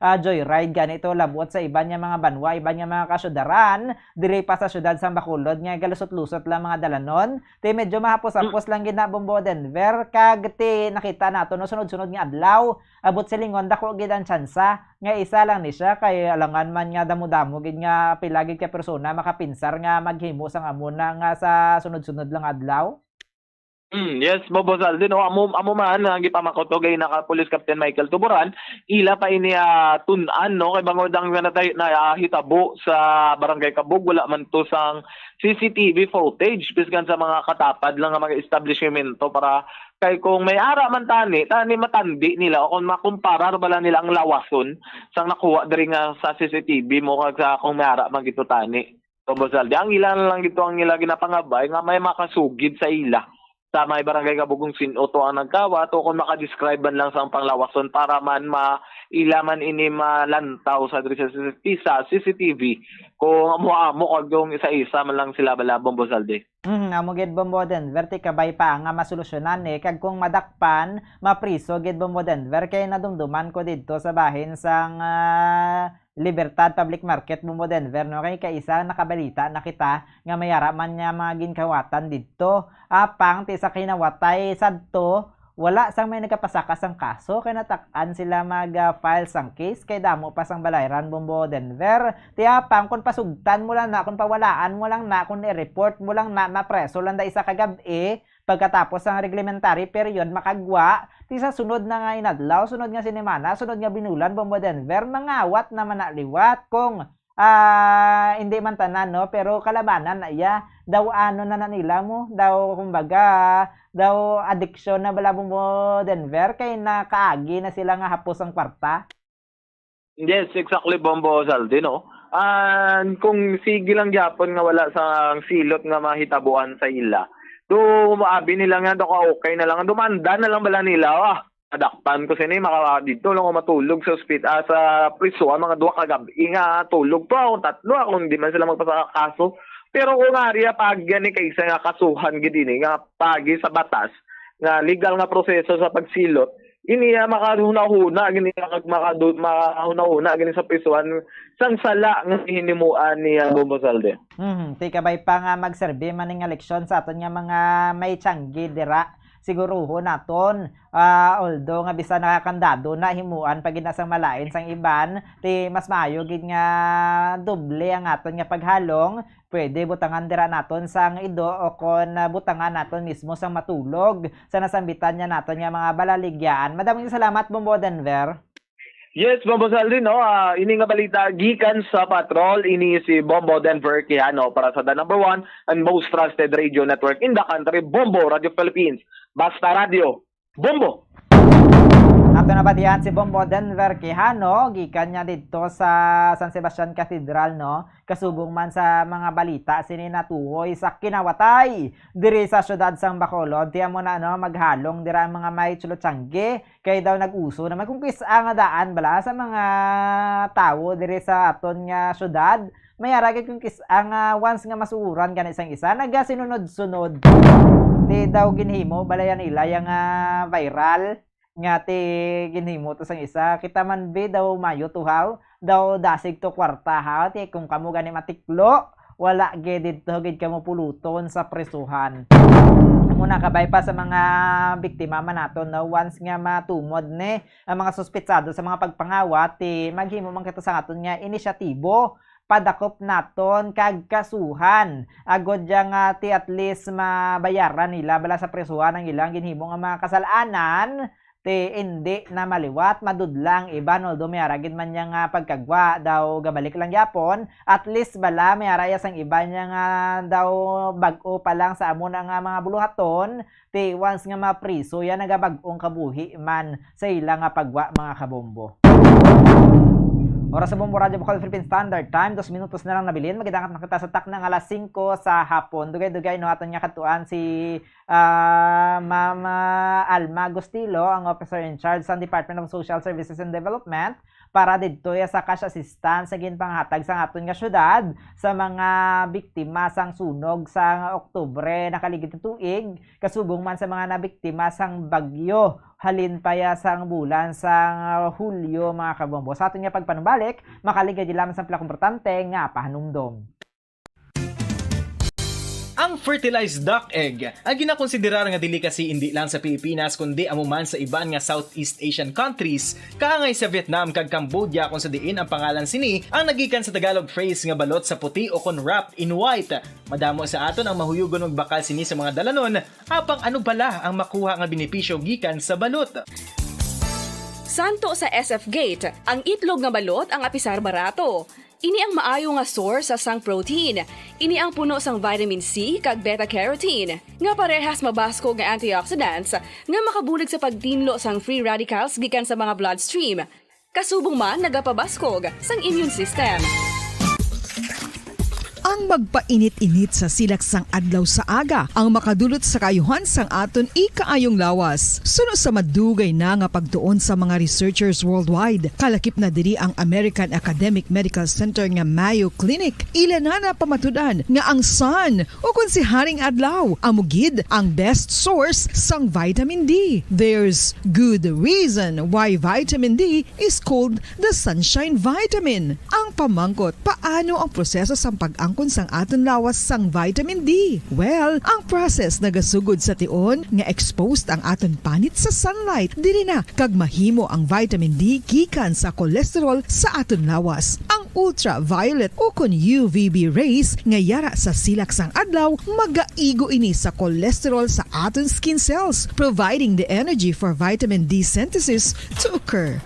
ah, joyride gani to, labot sa iban nga mga banwa, iban nga mga kasyudaran, diri pa sa siyudad sang Bacolod nga galusot-lusot lang mga dalanon. Ti medyo mahapos-hapos Mm. lang gid na, Bombo Denver, kag ti nakita nato, no, sunod-sunod nga adlaw, abot silingon, dako gid ang tsansa nga isa lang ni siya, kay alangan man nga damo-damo gid nga pila gid ka persona makapinsar nga maghimo sang amo na nga sa sunod-sunod lang adlaw. Mm, yes, Bombo Salde, no? Amo, amo man ang gipamangkot ko kay naka Police Captain Michael Tuburan, ila pa ini, ah, tun-an, no? Kay bangod ang natay-, na, ah, hitabo sa Barangay Kabog, wala man to sang C C T V footage, biskan sa mga katapad lang nga mga establishmento para kay kung may ara man tani, tani matandi nila o kung makumparar bala nila ang lawason sang nakuha diri nga sa C C T V mo kag sa kung may ara man gito tani. Bombo Salde. Ang ila na lang gito ang ila ginapangabay nga may makasugid sa ila sa may Barangay Kabog kung sin-o to ang nagkawat o kung makadescribe man lang sa panglawason para man ma-, ila man ini malantaw sa diri sa, sa C C T V kung amo-amo kag kung isa-isa man lang sila bala, Bombo Salde. Mhm, amo gid, Bombo Denver, ti kabay pa nga masolusyonan ni, kag kung madakpan, mapriso gid, Bombo Denver, kay nadumduman ko didto sa bahin sang, ah, Libertad Public Market, Bombo Denver, no? Kay kaisa nakabalita na kita nga may ara man nga mga ginkawatan didto. Apang ti sa kinawatay sadto, Wala sang may nagapasaka sang kaso kay natak-an sila mag-file sang case kay damo pa sang balayran, Bombo Denver. Tiyapang kung pasugtan mo lang na, kung pawalaan mo lang na, kung i-report mo lang na, mapreso lang da isa ka gab-i, pagkatapos sang reglementary period makagwa, ti sa sunod na nga inadlaw, sunod nga sinimana, sunod nga binulan, Bombo Denver, mangawat naman na liwat kung ah, hindi man tanan, no? Pero kalabanan na iya. Daw ano na na nila mo, daw kumbaga, daw adiksyon na bala mo, Denver, kay nakaagi na sila nga hapos ang kwarta. Yes, exactly, Bombo Saldi, no? And kung sige lang gyapon nga wala sang silot nga mahitabuan sa ila, do abi nila nga do ka okay na lang, dumanda na lang bala nila, ah. Madakpan ko sini, maka dito lang ko matulog sa ospital, ah, sa prisuhan mga duha ka gab-i nga tulog pa akong tatlo, ako hindi man sila magpasaka kaso. Pero kung ari, ah, pag gani kay isa nga kasuhan gid ini nga pagi sa batas nga legal nga proseso sa pagsilot, ini, ah, makahuna-huna gini, makadu- makahuna-huna gini sa prisuhan sang sala nga hinimuan ni, ah, Bombo Salde. Hmm, tikabay pa nga magserbi man ning nga leksyon sa aton nga mga may tiyanggi dira. Siguruhon naton, ah, although nga bisan nakakandado na himuan pa gid na sang malain sang iban, ti mas maayo gid nga doble ang aton nga paghalong. Pwede butangan dira naton sang ido o kon, ah, butangan naton mismo sang matulog sa nasambitan niya naton nga mga balaligyaan. Madaming salamat, Bombo Denver. Yes, Bombo Saldi, no? Ah, ini nga balita gikan sa Patrol, ini si Bombo Denver Quijano para sa The Number One and Most Trusted Radio Network in the Country, Bombo Radio Philippines. Basta Radio, Bombo! Ato na batihan si Bombo Denver Quijano, gikan niya didto sa San Sebastian Cathedral, no? Kasubong man sa mga balita sini natuhoy sa kinawatay diri sa siyudad sang Bacolod. Ti amo na, no, maghalong dira ang mga may chulutiyangge kay daw nag-uso naman kung kis-a nga daan bala sa mga tawo diri sa aton nga siyudad. May ara gid kung kis-a nga once nga masuuran gani sang isa, nagasinunod-sunod. Ti daw ginhimo bala yan ila yang, ah, viral nga ti ginhimo to sang isa. Kita man bi daw mayo to haw, daw dasig to kwarta haw. Ti kung kamo gani matiklo, wala gid didto gid kamo puluton sa prisuhan. Amo na, kabay pa sa mga biktima man naton, no, once nga matumod ni ang mga suspitsado sa mga pagpangawat, ti maghimo man kita sa aton nga inisyatibo, padakop naton kag kasuhan, agod ya nga ti at least mabayaran nila bala sa prisuhan ang ilang ginhimo nga mga kasal-anan. Ti indi na maliwat, madudla ang iban, although may ara gid man niya nga pagkagwa daw gabalik lang gyapon. At least bala may ara ya sang iban niya nga daw bag-o pa lang sa amo na nga mga buluhaton. Ti once nga mapriso ya, nagabag-ong kabuhi man sa ila nga pagwa, mga kabombo. Oras sa Bombo Radyo Bukal Philippine Standard Time, dos minutos na lang nabilin. Magidangat na kita sa takna nga alas singko sa hapon. Dugay-dugay, no, aton nga katuan si ah, Ma'am, ah, Alma Agustilo, ang officer in charge sa Department of Social Services and Development, para didto ya sa cash assistance sa ginpanghatag sa aton nga syudad sa mga biktima sang sunog sa Oktubre nakaligid nga tuig, kasubong man sa mga nabiktima sang bagyo halin pa ya sang bulan sang, ah, Hulyo, mga kabombo. Sa aton nga pagpanumbalik, makaligid lamang sa pila ka importante nga pahanumdom. Ang fertilized duck egg ang ginakonsiderar nga delicacy indi lang sa Pilipinas kundi amo man sa iban nga Southeast Asian countries, kaangay sa Vietnam kag Cambodia, kung sa diin ang pangalan sini ang nagikan sa Tagalog phrase nga balot sa puti o kon wrapped in white. Madamo sa aton ang mahuyugon magbakal sini sa mga dalanon, apang ano bala ang makuha nga benepisyo gikan sa balot? Santo sa S F Gate, ang itlog nga balot ang apisar barato. Ini ang maayo nga source sang protein. Ini ang puno sang vitamin C kag beta-carotene, nga parehas mabaskog nga antioxidants nga makabulig sa pagtinlo sang free radicals gikan sa mga bloodstream. Kasubong man nagapabaskog sang immune system. Ang magpainit-init sa silak sang adlaw sa aga ang makadulot sa kaayuhan sang aton ikaayong lawas. Suno sa madugay na nga pagtuon sa mga researchers worldwide, kalakip na diri ang American Academic Medical Center nga Mayo Clinic. Ila na napamatud-an nga ang sun, o kon si Haring Adlaw, amo gid ang best source sang vitamin D. There's good reason why vitamin D is called the sunshine vitamin. Ang pamangkot, paano ang proseso sang pag-angkon sang aton lawas sang vitamin D? Well, ang process nagasugod sa tion nga exposed ang aton panit sa sunlight. Diri na kag mahimo ang vitamin D gikan sa cholesterol sa aton lawas. Ang ultraviolet ukon U V B rays nga yara sa silak sang adlaw magaigo ini sa cholesterol sa aton skin cells, providing the energy for vitamin D synthesis to occur.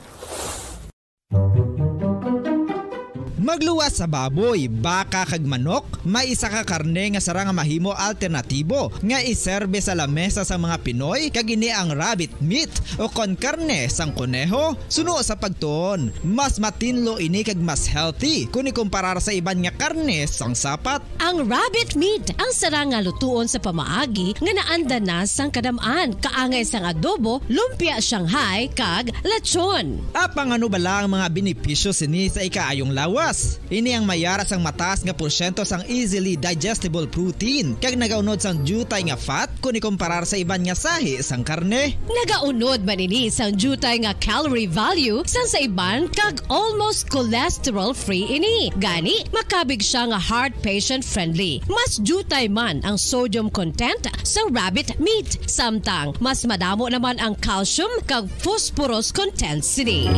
Magluwas sa baboy, baka kag manok, may isa ka karne nga sarang nga mahimo alternatibo nga iserbe sa lamesa sang mga Pinoy, kag ini ang rabbit meat o kon karne sang koneho. Suno sa pagtuon, mas matinlo ini kag mas healthy kon ikumparar sa iban nga karne sang sapat. Ang rabbit meat ang sarang nga lutuon sa pamaagi nga naanda na sang kadam-an, kaangay sang adobo, lumpia Shanghai, kag lechon. Apang ano bala ang mga benepisyo sini sa ikaayong lawas? Ini ang mayara sang mataas nga porsyento sang easily digestible protein, kag nagaunod sang diutay nga fat kon ikumparar sa iban nga sahi sang karne. Nagaunod man ini sang diutay nga calorie value sang sa iban, kag almost cholesterol-free ini. Gani, makabig siya nga heart patient-friendly. Mas diutay man ang sodium content sa rabbit meat, samtang mas madamo naman ang calcium kag phosphorus content sini.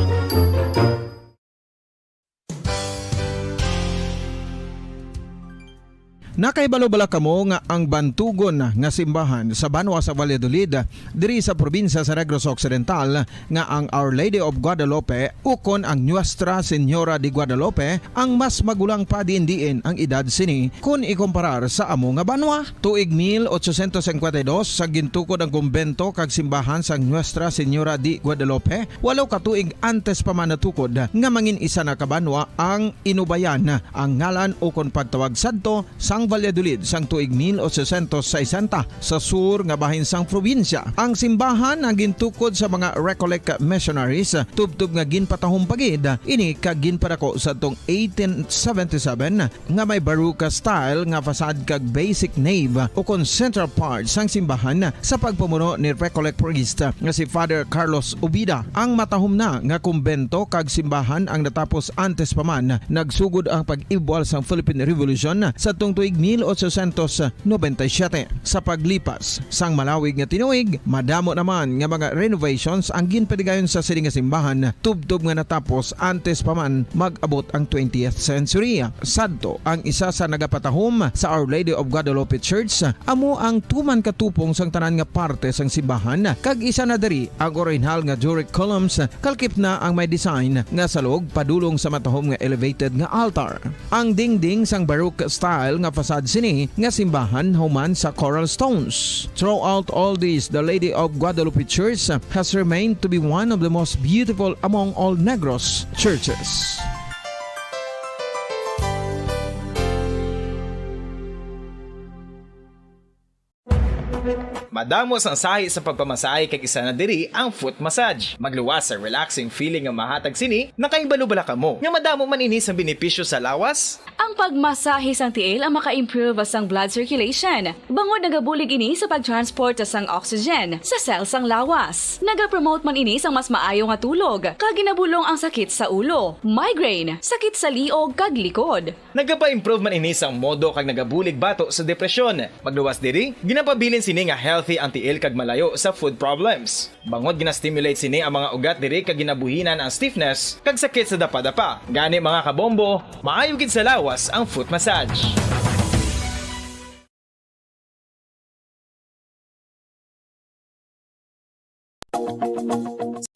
Nakahibalo bala kamo nga ang bantugon nga simbahan sa banwa sa Valladolid, diri sa probinsya sa Negros Occidental, nga ang Our Lady of Guadalupe ukon ang Nuestra Señora de Guadalupe ang mas magulang pa diin-diin ang edad sini kon ikumparar sa amo nga banwa? Tuig mil ochocientos cincuenta y dos, sa gintukod ang kumbento kag simbahan sang Nuestra Señora de Guadalupe, walo ka tuig antes pa man natukod nga mangin isa na ka banwa ang Inubayan, ang ngalan ukon pagtawag sadto sang Valladolid sang tuig mil ochocientos sesenta, sa sur nga bahin sang probinsya. Ang simbahan ang gintukod sa mga Recollect missionaries, tubtob nga ginpatahom pa gid ini kag ginpadako sadtong eighteen seventy-seven, nga may Baroque style nga facade kag basic nave ukon central part sang simbahan sa pagpamuno ni Recollect priest nga si Father Carlos Ubida. Ang matahom na nga kumbento kag simbahan ang natapos antes pa man nagsugod ang pag-ibwal sang Philippine Revolution sadtong tuig mil ochocientos noventa y siete. Sa paglipas sang malawig nga tinuig, madamo naman nga mga renovations ang ginpadigayon sa sini nga simbahan, tubtob nga natapos antes pa man mag-abot ang twentieth century. Sadto, ang isa sa nagapatahom sa Our Lady of Guadalupe Church amo ang tuman ka tupong sang tanan nga parte sang simbahan, kag isa na diri ang orihinal nga Doric columns, kalkip na ang may design nga salog padulong sa matahom nga elevated nga altar. Ang dingding sang Baroque style nga facade sini nga simbahan human sa coral stones. Throughout all this, the Lady of Guadalupe Church has remained to be one of the most beautiful among all Negros churches. Madamo sang sahi sa pagpamasahe, kag isa na diri ang foot massage. Magluwas sa relaxing feeling nga mahatag sini. Nakahibalo bala kamo nga madamo man ini sang benepisyo sa lawas? Ang pagmasahe sang tiil ang maka-improve sang blood circulation, bangod nagabulig ini sa pag-transport sang oxygen sa cell sang lawas. Nagapromote man ini sang mas maayo nga tulog, kag ginabulong ang sakit sa ulo, migraine, sakit sa liog, kag likod. Nagapa-improve man ini sang modo kag nagabulig bato sa depresyon. Magluwas diri, ginapabilin sini nga healthy ang tiil kag malayo sa foot problems. Bangod gina-stimulate sini ang mga ugat diri kag ginabuhinan ang stiffness kag sakit sa dapadapa. Gani, mga kabombo, maayo gid sa lawas ang foot massage.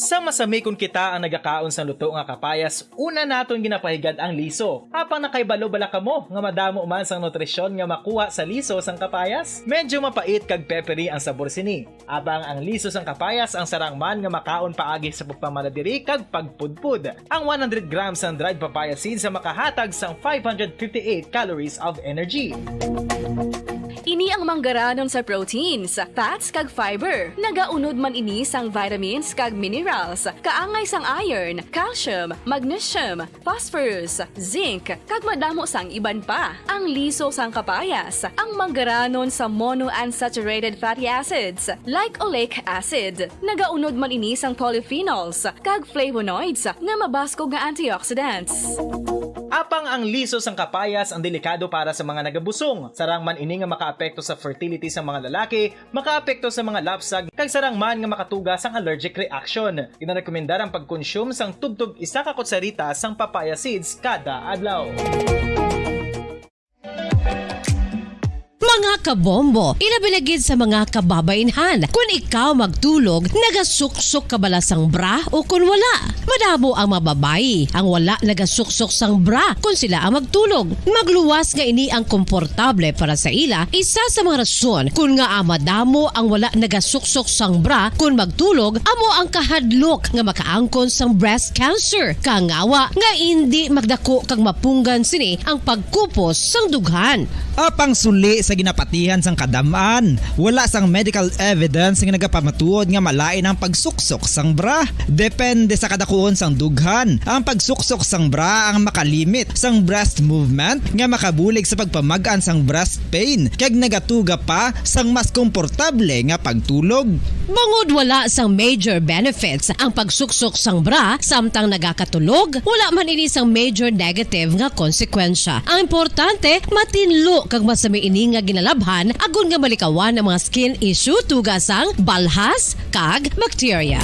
Sa masami, kon kita ang nagakaon sang luto nga kapayas, una naton ginapahigad ang liso. Apang nakahibalo bala kamo nga madamo man sang nutrisyon nga makuha sa liso sang kapayas? Medyo mapait kag peppery ang sabor sini. Apang ang liso sang kapayas ang sarang man nga makaon paagi sa pagpamanadiri kag pagpudpod. Ang one hundred grams sang dried papaya seeds ang makahatag sang five hundred fifty-eight calories of energy. Ini ang manggaranon sa proteins, fats, kag fiber. Nagaunod man ini sang vitamins kag minerals, kaangay sang iron, calcium, magnesium, phosphorus, zinc, kag madamo sang iban pa. Ang liso sang kapayas, ang manggaranon sa monounsaturated fatty acids like oleic acid. Nagaunod man ini sang polyphenols kag flavonoids nga mabaskog nga antioxidants. Apang ang liso sang kapayas ang delikado para sa mga nagabusong. Sarang man ini nga makaapekto sa fertility sang mga lalaki, makaapekto sa mga lapsag, kag sarang man nga makatuga sang allergic reaction. Ginarekomendar ang pagkonsume sang tubtob isa ka kutsarita sang papaya seeds kada adlaw. Mga kabombo, ilabi na gid sa mga kababainhan. Kun ikaw magtulog, nagasuksok ka bala sang bra o kun wala? Madamo ang mga babayi ang wala nagasuksok sang bra kun sila ang magtulog. Magluwas nga ini ang komportable para sa ila, isa sa mga rason kun ngaa madamo ang wala nagasuksok sang bra kun magtulog amo ang kahadlok nga makaangkon sang breast cancer. Kangawa nga indi magdako kag mapunggan sini ang pagkupos sang dughan. Apang suli sa ginapatihan sang kadam-an, wala sang medical evidence nga nagapamatuod nga malain ang pagsuksok sang bra. Depende sa kadakuon sang dughan, ang pagsuksok sang bra ang makalimit sang breast movement nga makabulig sa pagpamag-an sang breast pain kag nagatuga pa sang mas komportable nga pagtulog. Bangod wala sang major benefits ang pagsuksok sang bra samtang nagakatulog, wala man ini sang major negative nga konsekwensya. Ang importante, matinlo kag masami ini nga ginalabhan agod nga malikawan ang mga skin issue tuga sang balhas kag bakterya.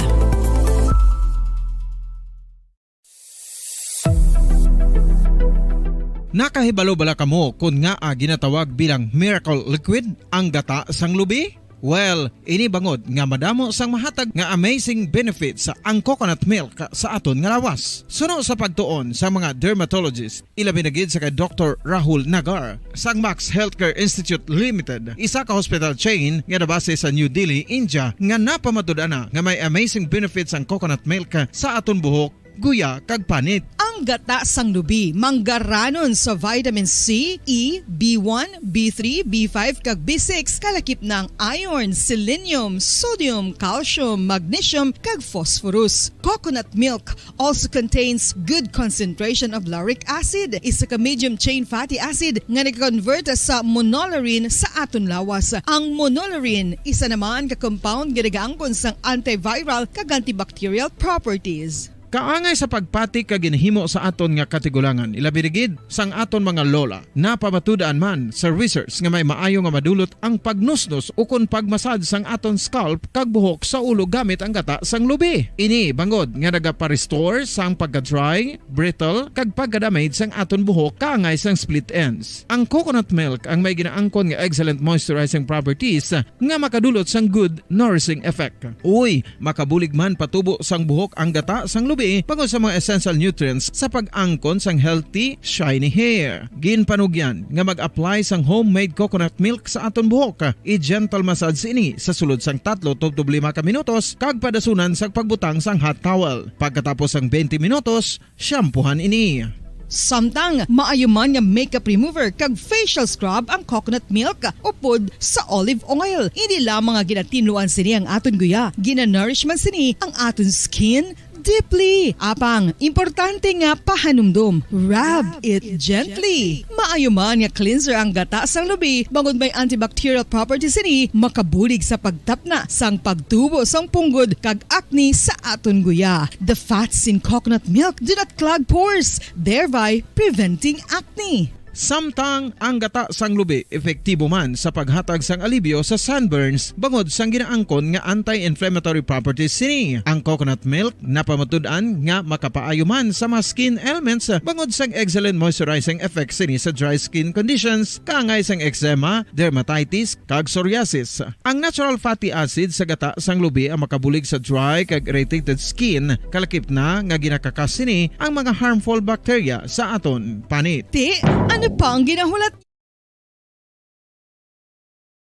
Nakahibalo bala kamo kon ngaa ginatawag bilang miracle liquid ang gata sang lubi? Well, ini bangod nga madamo sang mahatag nga amazing benefits ang coconut milk sa aton nga lawas. Suno sa pagtuon sa mga dermatologist, ilabi na gid sa kay Doktor Rahul Nagar sang Max Healthcare Institute Limited, isa ka hospital chain nga nabase sa New Delhi, India, nga napamatud-an na nga may amazing benefits ang coconut milk sa aton buhok, guya, kag panit. Ang gata sang lubi manggaranon sa vitamin C, E, B one, B three, B five, kag B six, kalakip na ang iron, selenium, sodium, calcium, magnesium, kag phosphorus. Coconut milk also contains good concentration of lauric acid, isa ka medium chain fatty acid nga nag-convert sa monolaurin sa aton lawas. Ang monolaurin isa naman ka compound nga nagaangkon sang antiviral kag antibacterial properties. Kaangay sa pagpati kag ginhimo sa aton nga katigulangan, ilabi na gid sang aton mga lola. Napamatud-an man sa research nga may maayo nga madulot ang pagnusnos ukon pagmasad sang aton scalp kag buhok sa ulo gamit ang gata sang lubi. Ini bangod nga nagapa-restore sang pagka-dry, brittle, kag pagka-damage sang aton buhok kaangay sang split ends. Ang coconut milk ang may ginaangkon nga excellent moisturizing properties nga makadulot sang good nourishing effect. Uy, makabulig man patubo sang buhok ang gata sang lubi bangod sa mga essential nutrients sa pag-angkon sang healthy, shiny hair. Ginpanugyan nga mag-apply sang homemade coconut milk sa aton buhok. I-gentle massage ini sa sulod sang tatlo tubtob lima ka minutos kag padasunan sang pagbutang sang hot towel. Pagkatapos sang twenty minutos, shampoohan ini. Samtang maayo man nga makeup remover kag facial scrub ang coconut milk upod sa olive oil. Hindi lamang nga ginatinluan sini ang aton guya, ginanourish man sini ang aton skin deeply. Apang, importante nga pahanumdom, rub it gently. Maayo man nga cleanser ang gata sang lubi, bangod may antibacterial properties sini, makabulig sa pagtapna sang pagtubo sang punggod kag acne sa aton guya. The fats in coconut milk do not clog pores, thereby preventing acne. Samtang ang gata sang lubi epektibo man sa paghatag sang alibyo sa sunburns bangod sang ginaangkon nga anti-inflammatory properties sini. Ang coconut milk napamatud-an nga makapaayo man sa mga skin ailments bangod sang excellent moisturizing effect sini sa dry skin conditions, kaangay sang eczema, dermatitis, kag psoriasis. Ang natural fatty acid sa gata sang lubi ang makabulig sa dry kag irritated skin, kalakip na nga ginakakas sini ang mga harmful bacteria sa aton panit. Ti, ano pa ang ginahulat?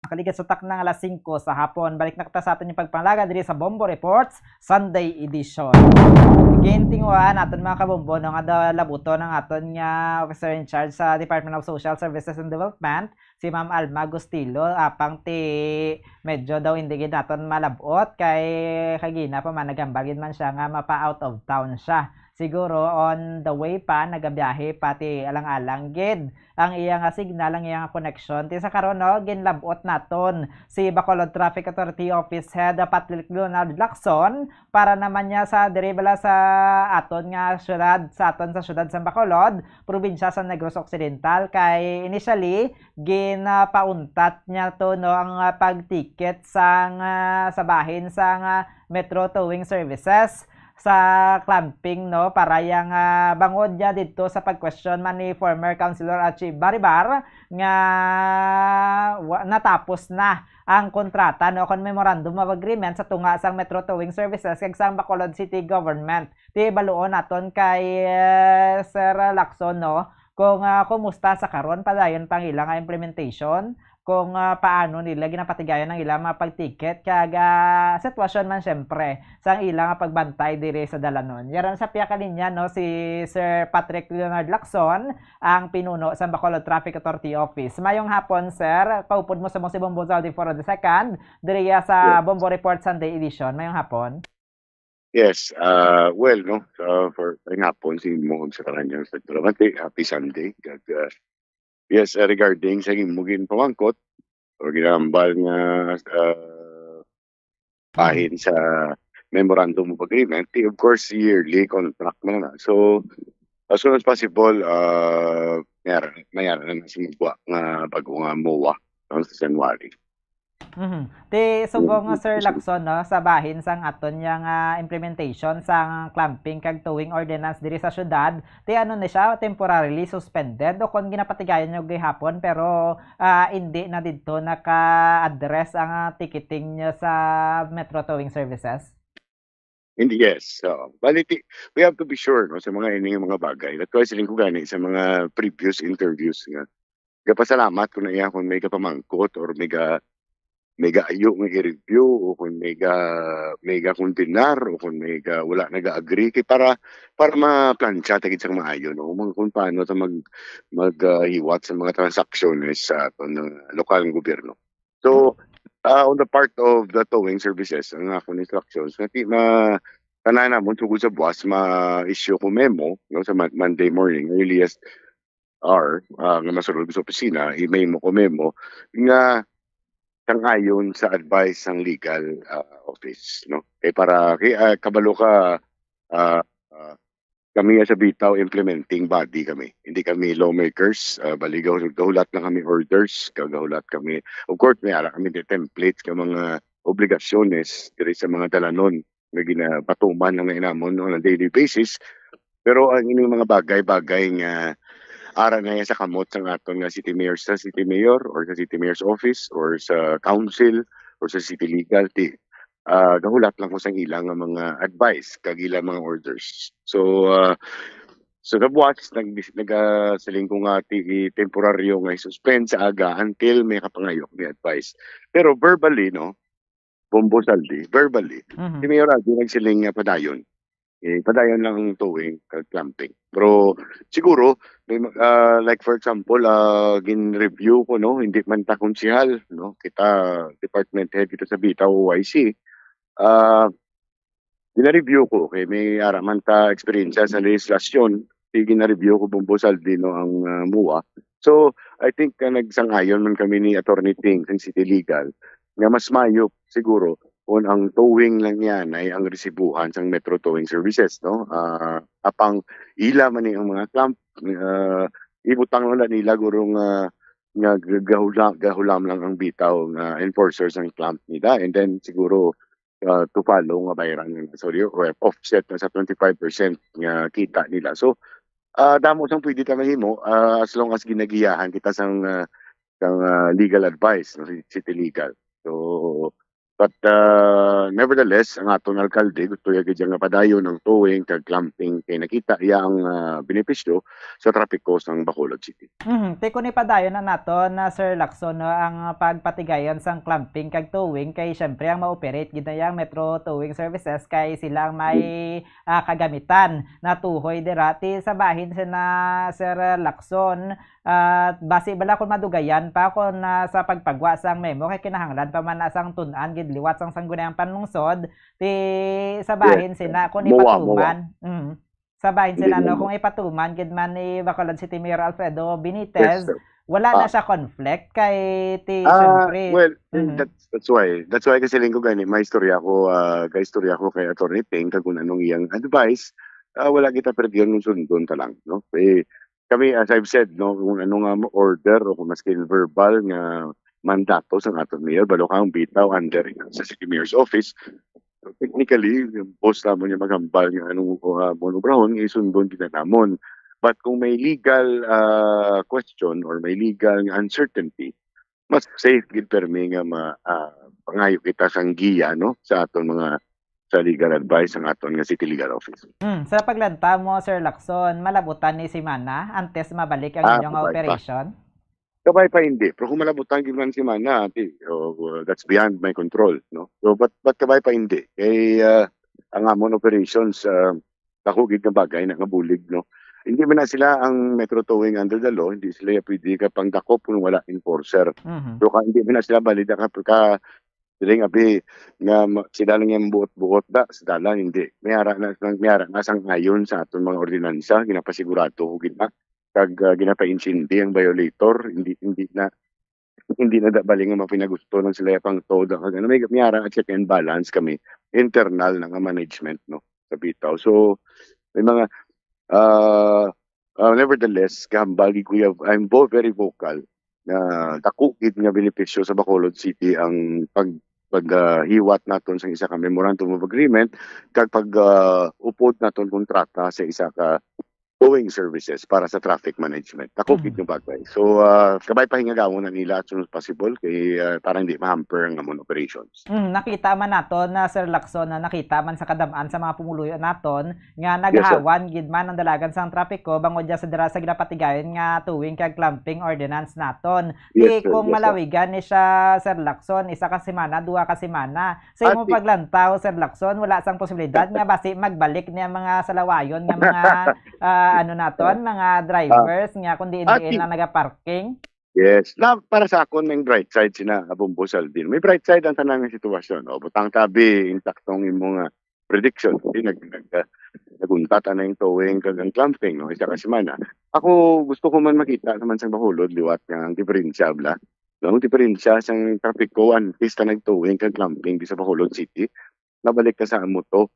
Nakaligas sa takna nga alas singko sa hapon. Balik na kita sa aton yung pagpanglaga diri sa Bombo Reports Sunday Edition. Gintinguhan naton, mga kabombo, no, nga daw labuton ang aton nga officer in charge sa Department of Social Services and Development, si Ma'am Alma Gustilo, apang ti medyo daw hindi gid naton malabot kay kagina pa man naghambal gid man siya nga mapa out of town siya. Siguro on the way pa, nagabiyahe pa ti alang-alang gid ang iya nga signal, ang iya nga connection. Ti sa karon, no, ginlab-ot naton si Bacolod Traffic Authority Office Head, uh, Patrick Leonard Lacson, para naman niya sa diri bala sa aton nga syudad, sa aton sa syudad sang Bacolod, probinsya sa Negros Occidental, kay initially ginapauntat niya to, no, ang, uh, pagticket sang, uh, sa bahin sang, uh, Metro Towing Services sa clamping, no, para yang, ah, bangod niya didto sa pag-question man ni former Councilor Archie Baribar nga wa-, natapos na ang kontrata, no, kon memorandum of agreement sa tunga sang Metro Towing Services kag sang Bacolod City Government. Ti baluon naton kay, eh, Sir Lacson, no, kung, ah, kumusta sa karon padayon pa ang ila nga implementation, kung, ah, paano nila ginapatigayon ang ilang mga pagtiket kag, ah, sitwasyon man siyempre sang ilang nga pagbantay diri sa dalanon. Yaran sa pihak linya, no, si Sir Patrick Leonard Lacson, ang pinuno sa Bacolod Traffic Authority Office. Mayong hapon, sir. Kaupod mo sa mo si Bombo Zaldi for the second, diri sa Yes. Bombo Report Sunday Edition. Mayong hapon. Yes, ah, well, no, ah, for, ay nga po, si Mohog sa kanya, sa Duramante, happy Sunday. Kag, ah, yes, ah, regarding sa imo ginpamangkot or ginambal nga, ah, Mm. bahin sa memorandum of agreement, di, of course, yearly contract man na. So, as soon as possible, ah, mayara, mayara na sa mugwa nga bago nga MOA, no, sa January. Mhm. Ti subong, Mm. Sir Lacson, no, sa bahin sang aton yang, ah, implementation sang clamping kag towing ordinance diri sa syudad, ti ano ni siya, temporarily suspended o kon ginapatigayon niyo gihapon pero, ah, indi na didto naka-address ang, ah, ticketing niyo sa Metro Towing Services? Hindi, yes. Oo. Bali, ti-, we have to be sure, no, sa mga ining mga bagay. That's why siling ko gani sa mga previous interviews nga, gapasalamat ko na iya kung may kapamangkot or may ga-, may gaayo nga i-review o kung may ga-, may ga-condenar o kung may ga-, wala nag-agree kay para, para maplantsa ta gid sang maayo, no? Mga kung paano ta mag-, mag, ah, hiwat sa mga transaksyones sa aton nga lokal nga gobyerno. So, ah, on the part of the towing services, ang akong instructions, nga ti-, ma-, tanan namon sugod sa buwas, ma-issue ko memo, no, sa Mon-, Monday morning, earliest hour, ah, nga masulod ko sa opisina, i-memo ko memo, nga sang-ayon sa advice sang legal, ah, office, no? Eh, para, kay, ah, kabalo ka, ah, ah, kami sa bitaw, implementing body kami. Hindi kami lawmakers, ah, bali gahu-, gahulat lang kami orders, kag gahulat kami. Of course, may ara kami di templates ka mga obligasyones diri sa mga dalanon nga ginapatuman na nga inamon on a daily basis. Pero ang ining mga bagay-bagay nga ara na yan sa kamot sang aton nga city mayor, sa city mayor or sa city mayor's office or sa council or sa city legal, ti, ah, gahulat lang ko sang ilang nga mga advice kag ilang mga orders. So, ah, so sa buwas, nag-, nag-, ah, siling ko nga ti-, temporaryo nga i-suspend sa aga until may kapangayo, may advice. Pero verbally, no, Bombo Saldi, verbally, Mhm. si Mayor Alvin nagsiling nga padayon. Eh, padayon lang ang towing kag clamping. Pero siguro, may ma-, ah, like for example, ah, gin-review ko, no, hindi man ta konsehal, no, kita department head kita sa bitaw, O I C. Ah, gina-review ko kay may ara man ta eksperyensya sa legislasyon. Sige, gina-review ko, Bombo Saldi, no, ang, ah, MOA. So, I think, ah, nagsang-ayon man kami ni Attorney Ting sa City Legal nga mas maayo siguro kung ang towing lang yan ay ang resibuhan sang Metro Towing Services, no? Ah, apang ila man ni ang mga clamp, ah, ibutang lang na nila guro nga, nga gahula-, gahulam lang ang bitaw nga enforcers ang clamp nila, and then siguro, ah, to follow nga bayaran nila. So, di, or offset na sa twenty-five percent nga kita nila. So, ah, damo sang pwede ta mahimo, ah, as long as ginagiyahan kita sang, ah, sang, ah, legal advice, no, si City Legal. So, but, ah, nevertheless, ang aton alkalde gusto ya gid nga padayon ang towing kag clamping kay nakita iya ang, ah, benepisyo sa trapiko sang Bacolod City. Mhm. Ti kon ipadayon na naton, ah, Sir Lacson, no, ang pagpatigayon sang clamping kag towing kay siyempre ang ma-operate gid na yang Metro Towing Services kay sila ang may, ah, kagamitan na tuhoy dira. Ti sa bahin sina Sir Lacson, ah, basi bala kung madugayan pa kung, ah, sa pagpagwa sang memo kay kinahanglan pa man na sang tun-an gid liwat sang Sangguniang Panlungsod, ti sa Yes. bahin sina kung MOA, MOA. ipatuman. Mm. Sa bahin sila, no, kung ipatuman gid man ni Bacolod City Mayor Alfredo Benitez, sir. Wala na siya conflict kay ti, ah, syempre. Well, mhm, that's, that's why. That's why kasi linggo gani, may istorya ko, ah, kay istorya ko kay Attorney Ting, kag kung anong iyang advice, ah, wala kita perdiyon kung sundon ta lang, no? Eh, kami, as I've said, no, kung ano nga mo order o kung maski verbal nga mandato sa aton mayor, balo ka ang bitaw under sa city mayor's office, technically, yung boss namon yung maghambal nga anong, uh, mo obrahon, nga isundon kita namon. But kung may legal, ah, question or may legal nga uncertainty, mas safe gid permi nga ma-, ah, pangayo kita sang giya, no, sa aton mga, sa legal advice sang aton nga City Legal Office. Hmm, sa paglantaw mo, Sir Lacson, malabutan ni semana antes mabalik ang, ah, inyong operation? Kabay pa hindi. Pero kung malabutan gid man semana, di, oh, that's beyond my control, no? So, but, but kabay pa hindi. Kay, ah, ang amon operations, ah, dako gid nga bagay na nga bulig, no? Hindi man na sila ang Metro Towing under the law, hindi sila pwede ka pangdakop kung wala enforcer. Mhm. So, ka, hindi man na sila valid ka, ka, siling abi nga ma-, sila lang yung buot-buot da sa dalan, hindi. May ara na, may ara na sang ayon sa aton mga ordinansa, ginapasigurado ko gid na. Kag, ah, ginapaintindi ang violator, hindi, hindi na, hindi na da bali nga mapinagusto lang sila pang todo. Kag ano, may, may ara check and balance kami, internal na nga management, no, sa bitaw. So, may mga, ah, ah, nevertheless, kahambal gid ko, I'm vo-, very vocal na dako gid nga benepisyo sa Bacolod City ang pag, pag, ah, hiwat naton sa isa ka memorandum of agreement kag pag, ah, upod naton kontrata sa isa ka towing services para sa traffic management. Dako gid, mhm, nga bagay. So, ah, kabay pahingagawon na nila as soon as possible kay, ah, para hindi ma-hamper ang amon operations. Mm, nakita man naton na, Sir Lacson, na nakita man sa kadam-an sa mga pumuluyo naton nga, yes, sir, naghawan gid man ang dalagan sang trapiko bangod dya sa dira sa ginapatigayon nga towing kag clumping ordinance naton. Yes, sir. Yes, sir. Ti kung malawigan ni siya, Sir Lacson, isa ka semana, duha ka semana. Sa imong paglantaw, Sir Lacson, wala sang posibilidad nga basi magbalik ni ang mga salawayon nga mga, ah, ano naton, mga drivers nga kung diin-diin lang nagaparking? Yes. Na, para sa akon, may bright side sina, Abumbo Saldin. May bright side ang tanan nga sitwasyon. O, butang tabi, intaktong imo nga prediction. Di nag-, nag-, ah, naguntat na yung towing kag ang clumping, no? Isa ka semana. Ako, gusto ko man makita naman sa Bacolod, liwat nga ang diferensya, bla. No? Ang diferensya sa trapiko, antes ta nag-towing kag clumping di sa Bacolod City. Nabalik ka sa amo to.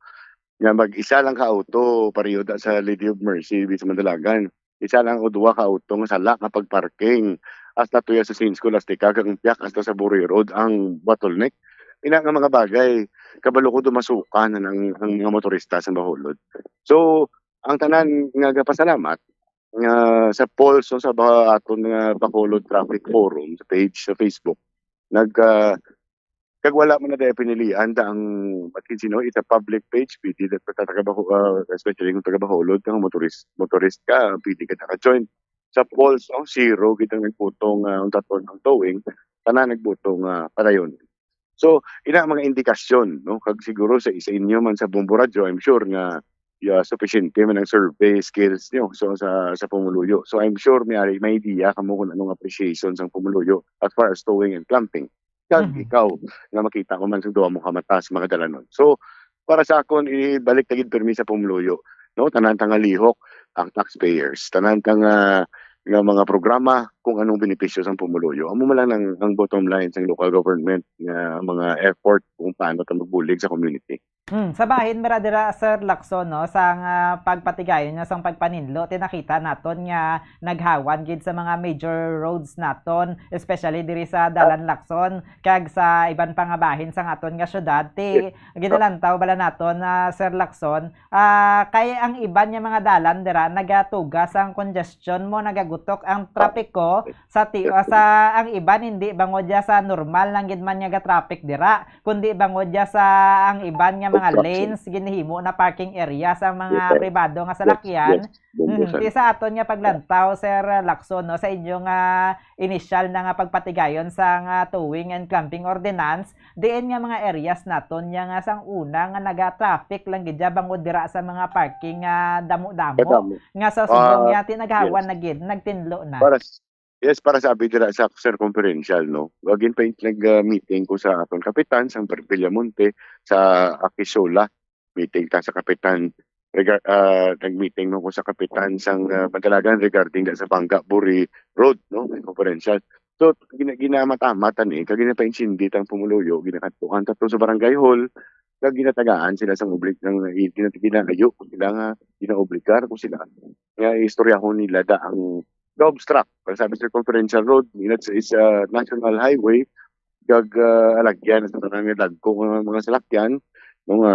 Nga mag-isa lang ka auto, pareho da sa Lady of Mercy, di sa Mandalagan. Isa lang o duha ka auto nga sala nga pagparking. Hasta tuya sa Saint Scholastica, kag ang piyak hasta sa Buroy Road, ang bottleneck. Ina nga mga bagay, kabalo ko dumasukan ang, ang mga motorista sa Bacolod. So, ang tanan nga gapasalamat nga sa polls, no, sa ba-, aton nga Bacolod Traffic Forum sa page sa Facebook, nag, ah, kag wala man na tayo pinilian ta ang, at sino, it's a public page, pwede na ta-, taga Baco-, ah, especially kung taga Bacolod ka, motorist, motorist ka, pwede ka naka-join. Sa polls, oh, zero gid ang nagboto nga ang taton ang towing, tanan nagboto nga padayon. So, ina ang mga indikasyon, no? Kag siguro sa, sa inyo man sa Bombo Radyo, I'm sure nga, yeah, sufficiente man ang survey skills nyo, so, sa, sa pumuluyo. So, I'm sure may ari, may idea kamo kung anong appreciation sang pumuluyo as far as towing and clumping. Kag, mhm, ikaw, nga makita mo man sa duha mo ka mata sa mga dalanon. So, para sa akon, ibalik ta gid pirmi sa pumuluyo, no? Tanan ta nga lihok ang taxpayers, tanan ta nga, nga mga programa kung anong benepisyo sang pumuluyo. Amo man lang ang, ang bottom line sang local government nga mga effort kung paano ta magbulig sa community. Hmm, sa bahin mira dira, Sir Lacson, no, sa nga pagpatigayon nga sang pagpaninlo, tinakita naton nga naghawan gid sa mga major roads naton, especially diri sa Dalan Lacson, kag sa iban pa nga bahin sang aton nga syudad. Ti, yes, ginalantaw bala naton, ah, Sir Lacson, ah, kay ang iban nga mga dalan dira nagatuga sang congestion mo, nagagutok ang trapiko sa ti-, ah, sa ang iban hindi bangod ya sa normal lang gid man nga ga-traffic dira, kundi bangod ya sa ang iban nga mga lanes ginhimo na parking area sa mga pribado nga salakyan. Yes, yes. Bombo Saldin. Ti sa aton nga paglantaw, Sir Lacson, no, sa inyo nga inisyal na nga pagpatigayon sa nga towing and clumping ordinance, diin nga mga areas naton ya nga sang una nga naga-traffic lang gid ya bangod dira sa mga parking nga damo-damo, kadamo, nga sa subong, ah, ya ti naghawan, yes, na gid, nagtinlo na. Para s-, yes, para sa abi dira sa circumferential, no? Again, pa nag, ah, meeting ko sa aton kapitan, sang Villamonte, sa Aquisola. Meeting ta sa kapitan, regar-, ah, nag-meeting man ko sa kapitan sang, ah, Madalagan regarding da sa Banga Buri Road, no, may conferential. So, gina-, ginamata-mata ni, kag ginapaintindi tang pumuluyo, ginakadtuan ta to sa barangay hall, kag ginatagaan sila sang oblig-, ng, gina-, ginaayo ko sila nga, ginaobligar ko sila nga istoryahon nila da ang ga-obstruct. Kag sabi sa conferential road, it's, it's a national highway, kag, ah, alagyan sa tanan nga dagko nga mga salakyan, no, nga,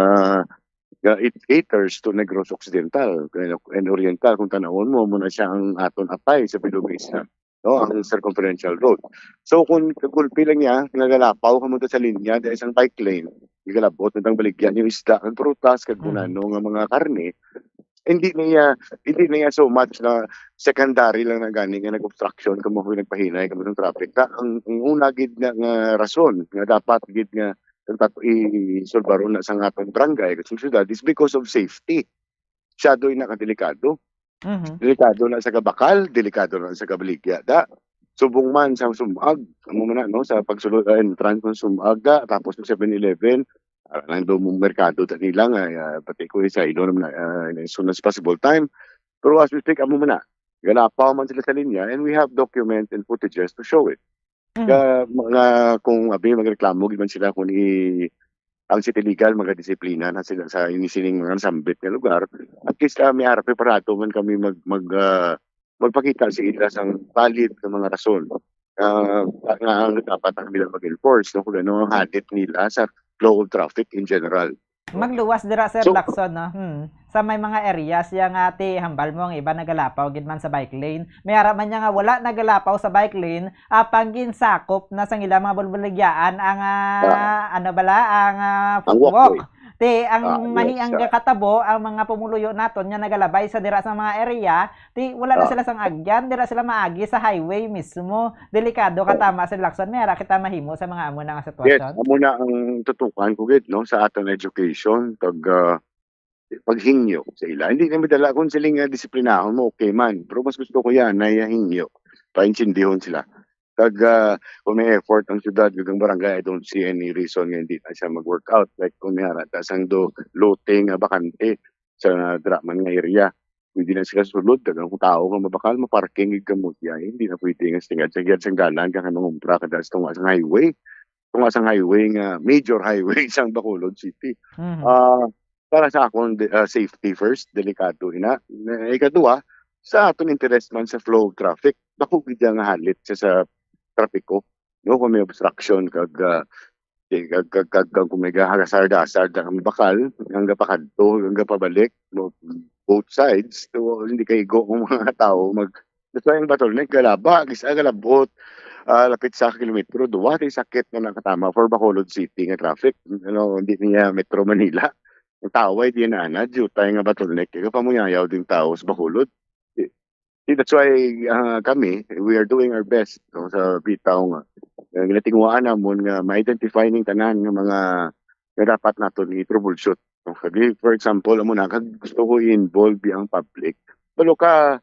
nga it caters to Negros Occidental and Oriental. Kung tanawon mo, muna siya ang aton apay sa Bilog Isla, no, ang circumferential road. So, kung kagulpi lang niya, nagalapaw ka mo sa linya, dahil isang bike lane, igalabot, nagdang baligyan yung isda, kag prutas, kag kung Mhm. ano nga mga karne, hindi na iya, hindi na iya so much na secondary lang na gani nga nag-obstruction, kamo ko'y nagpahinay, kamo ng traffic. Ta, ang, ang una gid nga, nga rason nga dapat gid nga dapat isulbaron na sa aton barangay, sa syudad, is because of safety. Masyado na kadelikado. Mhm. Delikado na sa gabakal, delikado na sa kabaligya. Da, subong man sa sumag, amo man na, no, sa pagsulod, ah, entrance ng sumag, da, tapos sa Seven Eleven, ah, nang do mo merkado ta nila nga, ah, pati ko sa ilo naman, ah, as soon as possible time. Pero as we speak, amo man na. Galapaw man sila sa linya, and we have documents and footages to show it. Mhm. Ka, mga, kung abi, magreklamo gid man sila kung i-, ang City Legal magadisiplina na sila sa inisining mga nasambit nga lugar. At least, ah, may ara preparado man kami mag, mag, ah, magpakita sa ila sang valid nga mga rason, ah, nga ang dapat ang nila mag-enforce, no? Kung ano ang hadit nila sa flow of traffic in general. Magluwas dira, Sir So, Lacson, no? Hmm. Sa may mga areas ya nga ti hambal mo ang iba nagalapaw gid man sa bike lane. May ara man niya nga wala nagalapaw sa bike lane, apang ginsakop na sang ila mga bulbuligyaan ang, ah, Ah. ano bala, ang, ah, Ang footwalk. walkway. Ti ang Ah, mahi yes, ang ah. gakatabo, ang mga pumuluyo naton nga nagalabay sa dira sa mga area, ti wala na Ah. sila sang agyan, dira sila maagi sa highway mismo. Delikado ka, Oh. tama, Sir Lacson. May ara kita mahimo sa mga amo na nga Yes, sitwasyon. amo na ang tutukan ko gid, no, sa aton education, pag, ah, paghingyo sa ila. Hindi na madala kung siling nga disiplinahon mo, okay man. Pero mas gusto ko yan, na hingyo. Paintindihon sila. Kag, ah, kung may effort ang syudad, kag ang barangay, I don't see any reason nga hindi na siya mag-work out. Like, kung may ara, ta sang do, lote nga bakante sa dira man nga area. Pwede na sila sulod, daghang tao nga mabakal, maparking gid kamo diay. Hindi na pwede nga stingad sa giyad sang dalan, kag mangumpra ka dahil sa tunga sang highway. Tunga sang highway nga, major highway sang Bacolod City. Mhm. Ah, para sa akon, de-, ah, safety first, delikado ina. Na, ikaduha, sa aton interest man sa flow of traffic, dako gid nga halit sa, sa trapiko. No, kung may obstruction kag, ah, di, kag, kag, kag, kag kung may gahasard-hasard ang bakal, ang gapakadto, ang gapabalik, mo, both sides, to, hindi kay go ang mga tao mag, that's why ang bottleneck, galaba, gis-, ah, galabot, ah, lapit sa kilometro, duwa, di sakit na nakatama for Bacolod City nga traffic. Ano, hindi niya Metro Manila. Ang tao ay di na, na, jutay nga bottleneck, kaya pamuyayaw din tao sa Bacolod. Di, di, that's why, ah, kami, we are doing our best, no, sa bitaw nga. Ang ginatinguhaan namon nga ma-identify ning tanan nga mga nga dapat naton i-troubleshoot. No? Kag, for example, amo na, kag gusto ko i-involve ang public. Balo ka,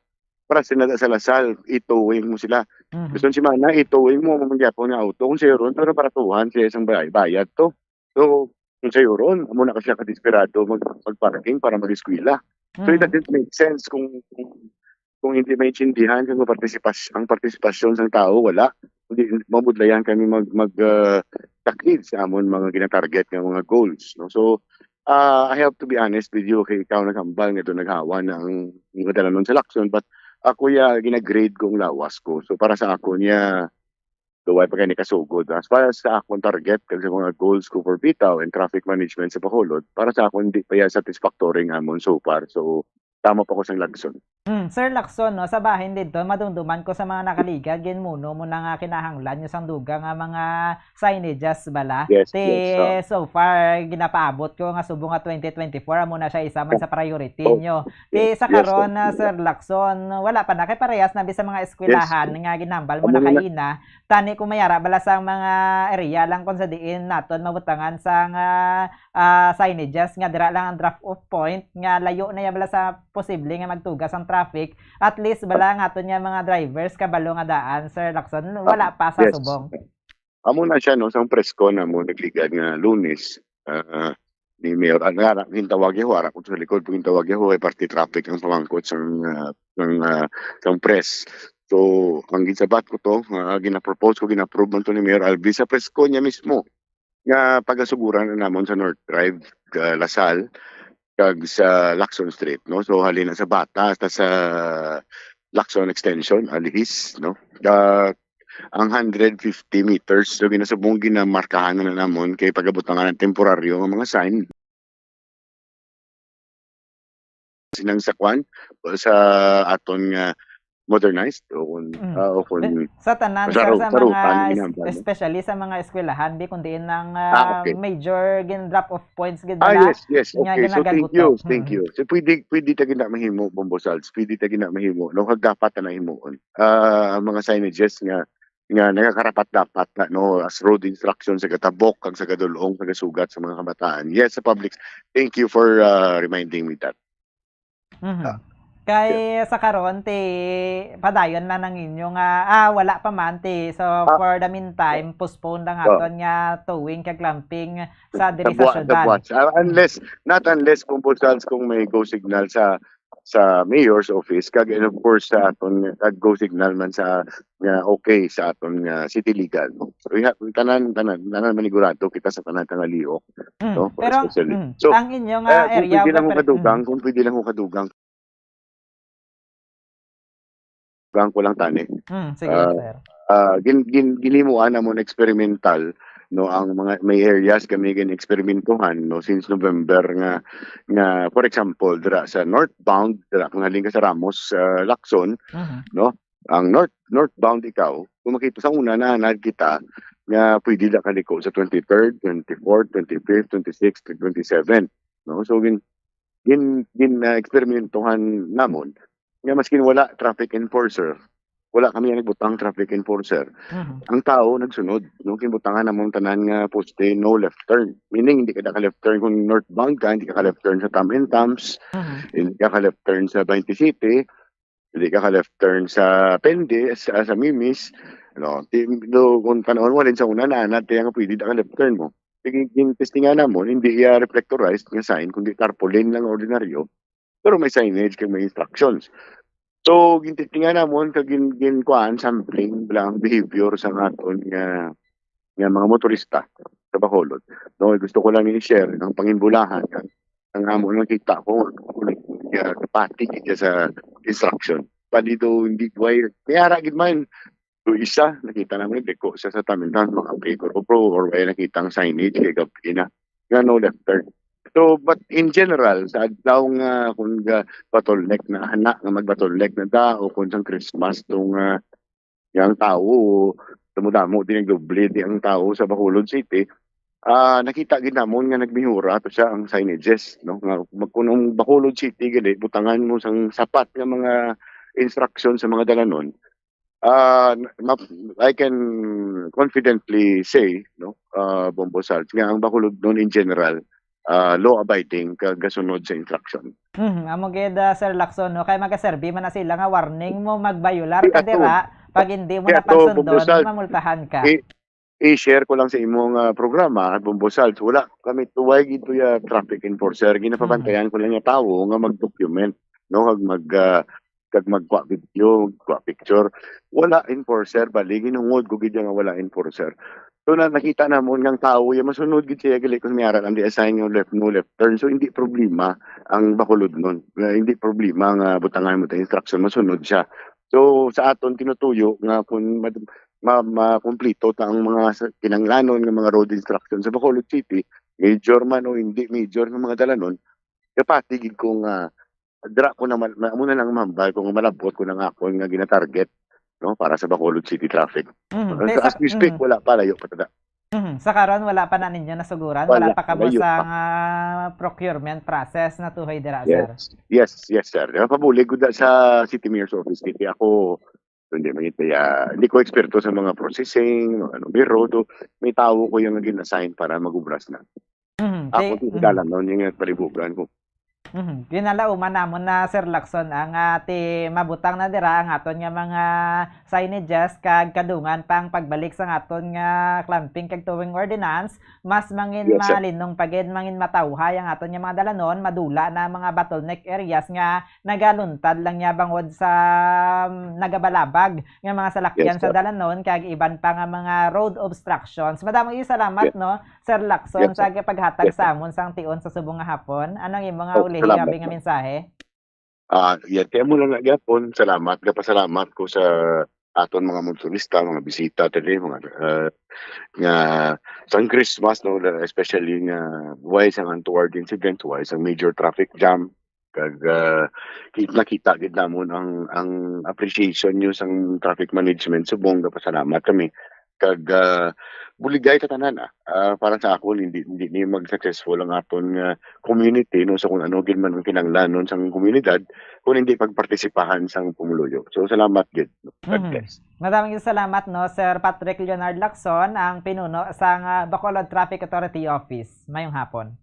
para sila sa Lasal, i-towing mo sila. Mhm. Gusto si Mana, i-towing mo, ang gyapon nga auto. Kung siya ron, pero paratuhan siya isang bay-, bayad to. So, kung siya ron, amo na ka siya kadesperado mag-, mag-parking para mag-eskwela. So, it Mhm. doesn't make sense kung, kung, kung hindi maintindihan kung partisipas-, ang partisipasyon sang tao, wala. Hindi, mabudlayan kami mag, mag, ah, succeed sa amon mga ginatarget nga mga goals, no? So, ah, I have to be honest with you, kay ikaw naghambal nga doon naghawa na ang mga dalanon sa Lacson, but ako ya, ginagrade ko ang lawas ko. So, para sa ako niya, duway pa gani kasugod. As far as sa akong target, kag sa mga goals ko for Bitaw and traffic management sa Bacolod, para sa akon, hindi pa yan satisfactory nga amon so far. So, tama pa ko sa Lacson. Mm, Sir Lacson, no, sa bahin dito, madumduman ko sa mga nakaligad, ginmuno mo na nga kinahanglan nyo sang dugang nga mga signages bala. Yes, Ti, yes, ah. So far, ginapaabot ko nga subong nga twenty twenty-four, amo na siya isa man sa priority Oh, nyo. Ti, yes, sa yes, karon, sir. na, Sir Lacson, wala pa na kay parehas na bi sa mga Yes. eskwelahan nga ginambal mo Amo na na. Kaina. Tani kung may ara bala sa mga area lang kung sa diin naton mabutangan sa nga, ah, signages nga dira lang ang drop off point nga layo na ya bala sa posible nga magtugas ang traffic. At least bala ang aton nga mga drivers kabalo nga daan, Sir Lacson, wala pa sa Yes. subong. Amo na siya, no, sa presko na mo nagligad nga Lunes. Ah, ni Mayor. Ang ara, gintawag yaho, ara ko sa likod, gintawag yaho, ay parte traffic ang pamangkot sang, ah, sang, ah, sang press. So, ang ginsabat ko to, ah, gina-propose ko, gina-approve man to ni Mayor Albi sa press ko niya mismo nga pagasuguran na namon sa North Drive, ah, Lasal, kag sa Lacson Street, no? So, halin na sa Bata hasta sa Lacson Extension, Alihis, no? Ah, ang hundred fifty meters, so, ginasubong ginamarkahan na namon kay pagabutangan ng temporaryo nga mga sign. Sinang sa kwan, sa aton nga modernized o kung, Mm. ah, o kung Di-, sa tanan, sa sir, ro-, sa sa mga rutan, es-, ginambal. Especially sa mga eskwelahan, di, kundi nang, Ah, ah, okay. major gin drop off points gid Ah, nila yes, yes. nga Okay. So, thank ginagalbuto. you. Thank Mm. you. So, pwede, pwede ta gina mahimo, Bombo Salts. Pwede ta gina mahimo. No, kag dapat na himuon. Ah, ang mga signages nga, nga nagakarapat-dapat na, no, as road instruction sa gatabok, kag sa gadulong, sa gasugat sa mga kabataan. Yes, sa public. Thank you for, ah, reminding me that. Mhm. Ah, Kay sa karon, ti, padayon na nang inyo nga, ah, wala pa man, ti. So, Ah, for the meantime, postpone lang ah. aton nga towing kag clamping sa diri sa Sa buwa-, sa syudad. buwas. Ah, Mm. unless, not unless, Bombo Salts, kung may go signal sa, sa mayor's office, kag, and of course, sa aton, kag go signal man sa, nga okay sa aton nga city legal. So, iha-, tanan, tanan, tanan manigurado kita sa tanan nga liok, Mm. no? Pero, Especially. mm, So, ang inyo nga eh, kung area pwede lang ko refer-, kadugang, mm. kung pwede lang ko kadugang, Gang ko lang tani. Mm, sige, Ah, sir. ah, gin-, gin-, ginhimuan namon experimental, no, ang mga, may areas kami gin-eksperimentuhan, no, since November nga, nga, for example, dira sa northbound, dira kung halin ka sa Ramos, sa Lacson, Mhm. no, ang north, northbound ikaw, kung makita sa una, naanad kita nga pwede na kaliko sa twenty-third, twenty-fourth, twenty-fifth, twenty-sixth, twenty-seventh, no? So, gin-, gin-, gin-, ah, eksperimentohan namon nga maskin wala traffic enforcer, wala kami ang nagbutang traffic enforcer, Mhm. ang tao nagsunod, no? Ginbutangan namon tanan nga poste, no left turn. Meaning, hindi ka ka left turn kung northbound ka, hindi ka ka left turn sa Tam and Tams, Mhm. hindi ka ka left turn sa Twenty City, hindi ka ka left turn sa Pende, sa, sa Mimis, no? Ti-, do, kung tan-awon mo rin sa una, naanad kaya nga pwede ka left turn mo. Sige, gin-testingan namon, hindi iya reflectorized nga sign, kundi tarpaulin lang ordinaryo, pero may signage kag may instructions. So, gintitingan namon kag gin-, ginkuhaan, sampling lang behavior sa aton nga, nga mga motorista sa Bacolod. No, gusto ko lang i-share ang pangimbulahan nga ang amo nakita ko, nga kapati gid sa instruction. Palido, hindi, why, may ara gid man. So, isa, nakita namin, liko siya sa tamintan, mga piguro, bro, or wala nakita ang signage kay gabi na. Nga no left turn. So, but in general, sa adlaw nga, kung ga-, bottleneck na, hana nga mag-bottleneck na ta, o kung sang Christmas, tong, ah, nga ang tao, damo-damo, di nagdoble, di ang tao sa Bacolod City, ah, nakita gid namon nga nagmihura to siya ang signages, no? Nga mag-, kung ang Bacolod City, gali, butangan mo sang sapat nga mga instruction sa mga dalanon, ah, ma-, I can confidently say, no, ah, Bombo Salts, nga ang Bacolodnon in general, ah, law-abiding kag gasunod sa instruction. Mhm, amo gid, ah, Sir Lacson, no? Kay magaserbi man na sila nga warning mo magbayular Di ka ato. dira, pag hindi mo Di na ato, Bombo pagsundon, Salts. mamultahan ka. I-, i-share ko lang sa imong, ah, programa, Bombo Salts, wala kami tuway gid to ya traffic enforcer. Ginapabantayan Mhm. ko lang yung tao nga mag-document, no? Kag mag, ah, kag magkuha video, magkuha picture. Wala enforcer, bali, ginungod ko gid nga wala enforcer. So, na, nakita namon nga ang tao, yung masunod gid siya, gali kung may aral, ang di assign yung left, no left turn. So, hindi problema ang Bacolodnon. Nga hindi problema nga butangan mo ta instruction, masunod siya. So, sa aton tinutuyo nga kung ma-, ma-, makumplito ta ang mga sa, kinanglanon nga mga road instruction sa Bacolod City, major man o hindi major nga mga dalanon, kapati gid ko nga dira ko naman, ma-, amo na lang mahambal kung malabot ko na nga ako nga ginatarget, no, para sa Bacolod City traffic. Mhm. As, Kay sa, as we speak, mhm. wala pa, layo pa tada. Mhm. Sa karon, wala pa na ninyo nasuguran? Wala Wala, pa kamo layo sa pa. nga procurement process na tuhoy dira, sir? Yes. Yes, yes, sir. Di ba, pabulig ko da sa City Mayor's Office, City. Ako, hindi man ito, ya, hindi ko eksperto sa mga processing, ano, pero do, may tao ko yung naging assign para mag-ubras na. Mhm. Ako, Kay, di mhm. dalan, no, yung palibugan ko. Mhm. Ginalauman namon na, Sir Lacson, ang, ah, ti mabutang na dira ang aton nga mga signages kag kadungan pang pagbalik sang aton nga clamping kag towing ordinance. Mas mangin Yes, sir. malinong pa gid, mangin matawhay ang aton nga mga dalanon, madula na ang mga bottleneck areas nga nagaluntad lang niya bangod sa, um, nagabalabag nga mga salakyan Yes, sa sir. dalanon kag iban pa nga mga road obstructions. Madamo gyud salamat, Yes. no, Sir Lacson, Yes, sa sir. paghatag Yes, sir. sa amon sang tion sa subong nga hapon. Anong imo nga Oh, ulihi salamat, abi nga sir. mensahe? Ah, yan. Kaya mo lang nga gyapon, salamat. Gapasalamat ko sa aton mga motorista, mga bisita dali, mga, ah, nga sang Christmas, no, especially nga why sang untoward incident, why sang major traffic jam. Kag, ah, ki-, nakita gid namon ang, ang appreciation nyo sang traffic management subong. Gapasalamat kami. Kag, ah, buligay ta tanan, ah. Ah, para sa akon, hindi, hindi ni mag-successful ang aton nga community, no, sa kung ano gid man ang kinahanglanon sang komunidad, kung hindi pagpartisipahan sang pumuluyo. So, salamat gid, no? God Mhm. bless. Madaming salamat, no, Sir Patrick Leonard Lacson, ang pinuno sang, ah, Bacolod Traffic Authority Office. Mayong hapon.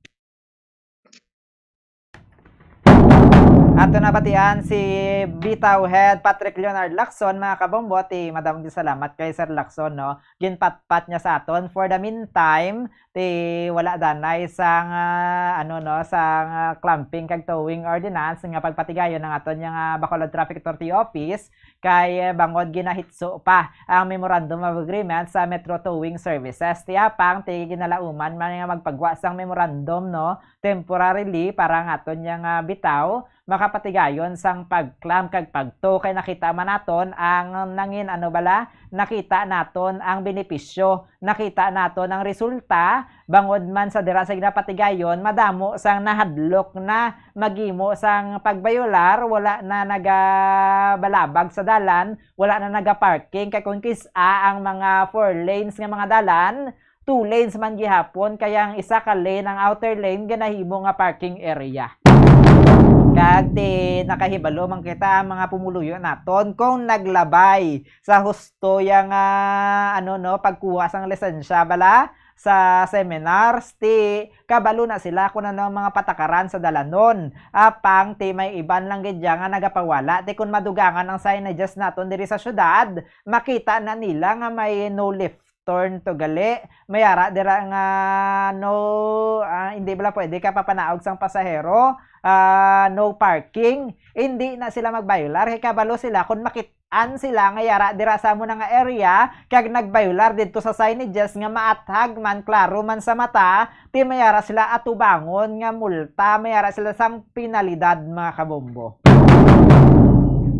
Ato na batian si Bitaw Head Patrick Leonard Lacson, mga kabombo, ti madamong salamat kay Sir Lacson, no? Ginpatpat niya sa aton. For the meantime, ti wala danay sang, ah, ano, no, sang, ah, clamping kag towing ordinance nga pagpatigayon ang aton nga Bacolod Traffic Authority Office kay, eh, bangod ginahitso pa ang Memorandum of Agreement sa Metro Towing Services. Ti apang ti ginalauman man nga magpagwa sang memorandum, no, temporarily para ang aton nga, ah, bitaw makapatigayon sang pag-clamp kag pag-tow kay nakita man naton ang nangin ano bala, nakita naton ang benepisyo, nakita naton ang resulta, bangod man sa dira sa ginapatigayon, madamo sang nahadlok na maghimo sang pagbayolar, wala na nagabalabag sa dalan, wala na nagaparking, kay kung kis-a ang mga four lanes nga mga dalan, two lanes man gihapon, kay ang isa ka lane, ang outer lane, ginahimo nga parking area. Kag ti nakahibalo man kita, ang mga pumuluyo naton, kung naglabay sa husto ya nga, ano, no, pagkuha sang lisensya bala sa seminars, ti kabalo na sila kung ano ang mga patakaran sa dalanon. Apang ti may iban lang gid ya nga nagapawala, ti kung madugangan ang signages naton diri sa syudad, makita na nila nga may no left turn to gali. May ara dira nga no, ah, hindi bala pwede ka papanaog sang pasahero, ah, no parking. Hindi na sila magbayular kay kabalo sila kung makit-an sila nga yara dira sa amo na nga area kag nagbayular didto sa signages nga maathag man, klaro man sa mata, ti may ara sila atubangon nga multa, may ara sila sang penalidad, mga kabombo.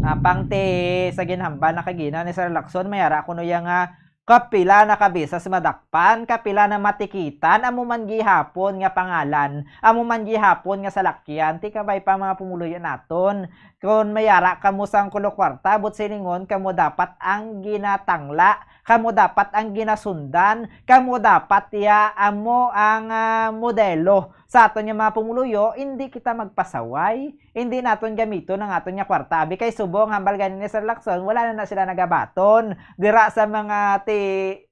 Apang ti sa ginhambal na kagina ni Sir Lacson, may ara kuno ya nga kapila na ka beses madakpan, kapila na matikitan, amo man gihapon nga pangalan, amo man gihapon nga salakyan, ti kabay pa mga pumuluyo naton. Kon mayara kamo sang kulo kwarta, but silingon kamo dapat ang ginatangla, kamo dapat ang ginasundan, kamo dapat ya amo ang, ah, modelo sa aton nga mga pumuluyo, hindi kita magpasaway. Hindi naton gamiton ang aton nga kwarta. Abi kay subong hambal gani ni Sir Lacson, wala na, na sila nagabaton dira sa mga ti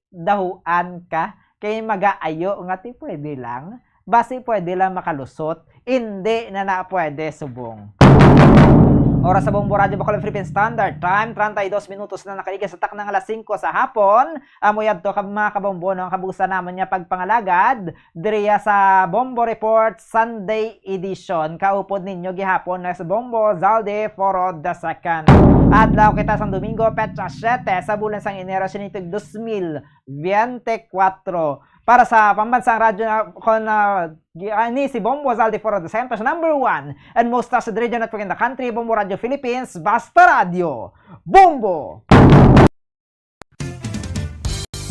dahuan ka. Kay magaayo nga ti pwede lang. Basi pwede lang makalusot. Hindi na na pwede subong. Oras sa Bombo Radyo Bacolod Philippine Standard Time, treinta y dos minutos na nakaigas sa takna nga alas singko sa hapon. Amo yadto ka mga kabombo, no, ang kabusa namon nga pagpangalagad diriya sa Bombo Report Sunday Edition. Kaupod ninyo gihapon na sa Bombo Zaldi Foro the second. Adlaw kita sang Domingo, petsa siete sa bulan sang Enero, sini tig dos mil biyente kwatro. Para sa Pambansang Radyo na, kon, ah, gi-, ah, ni si Bombo Zaldi Foro the second, number one and most trusted radio network in the country, Bombo Radyo Philippines, Basta Radyo, Bombo!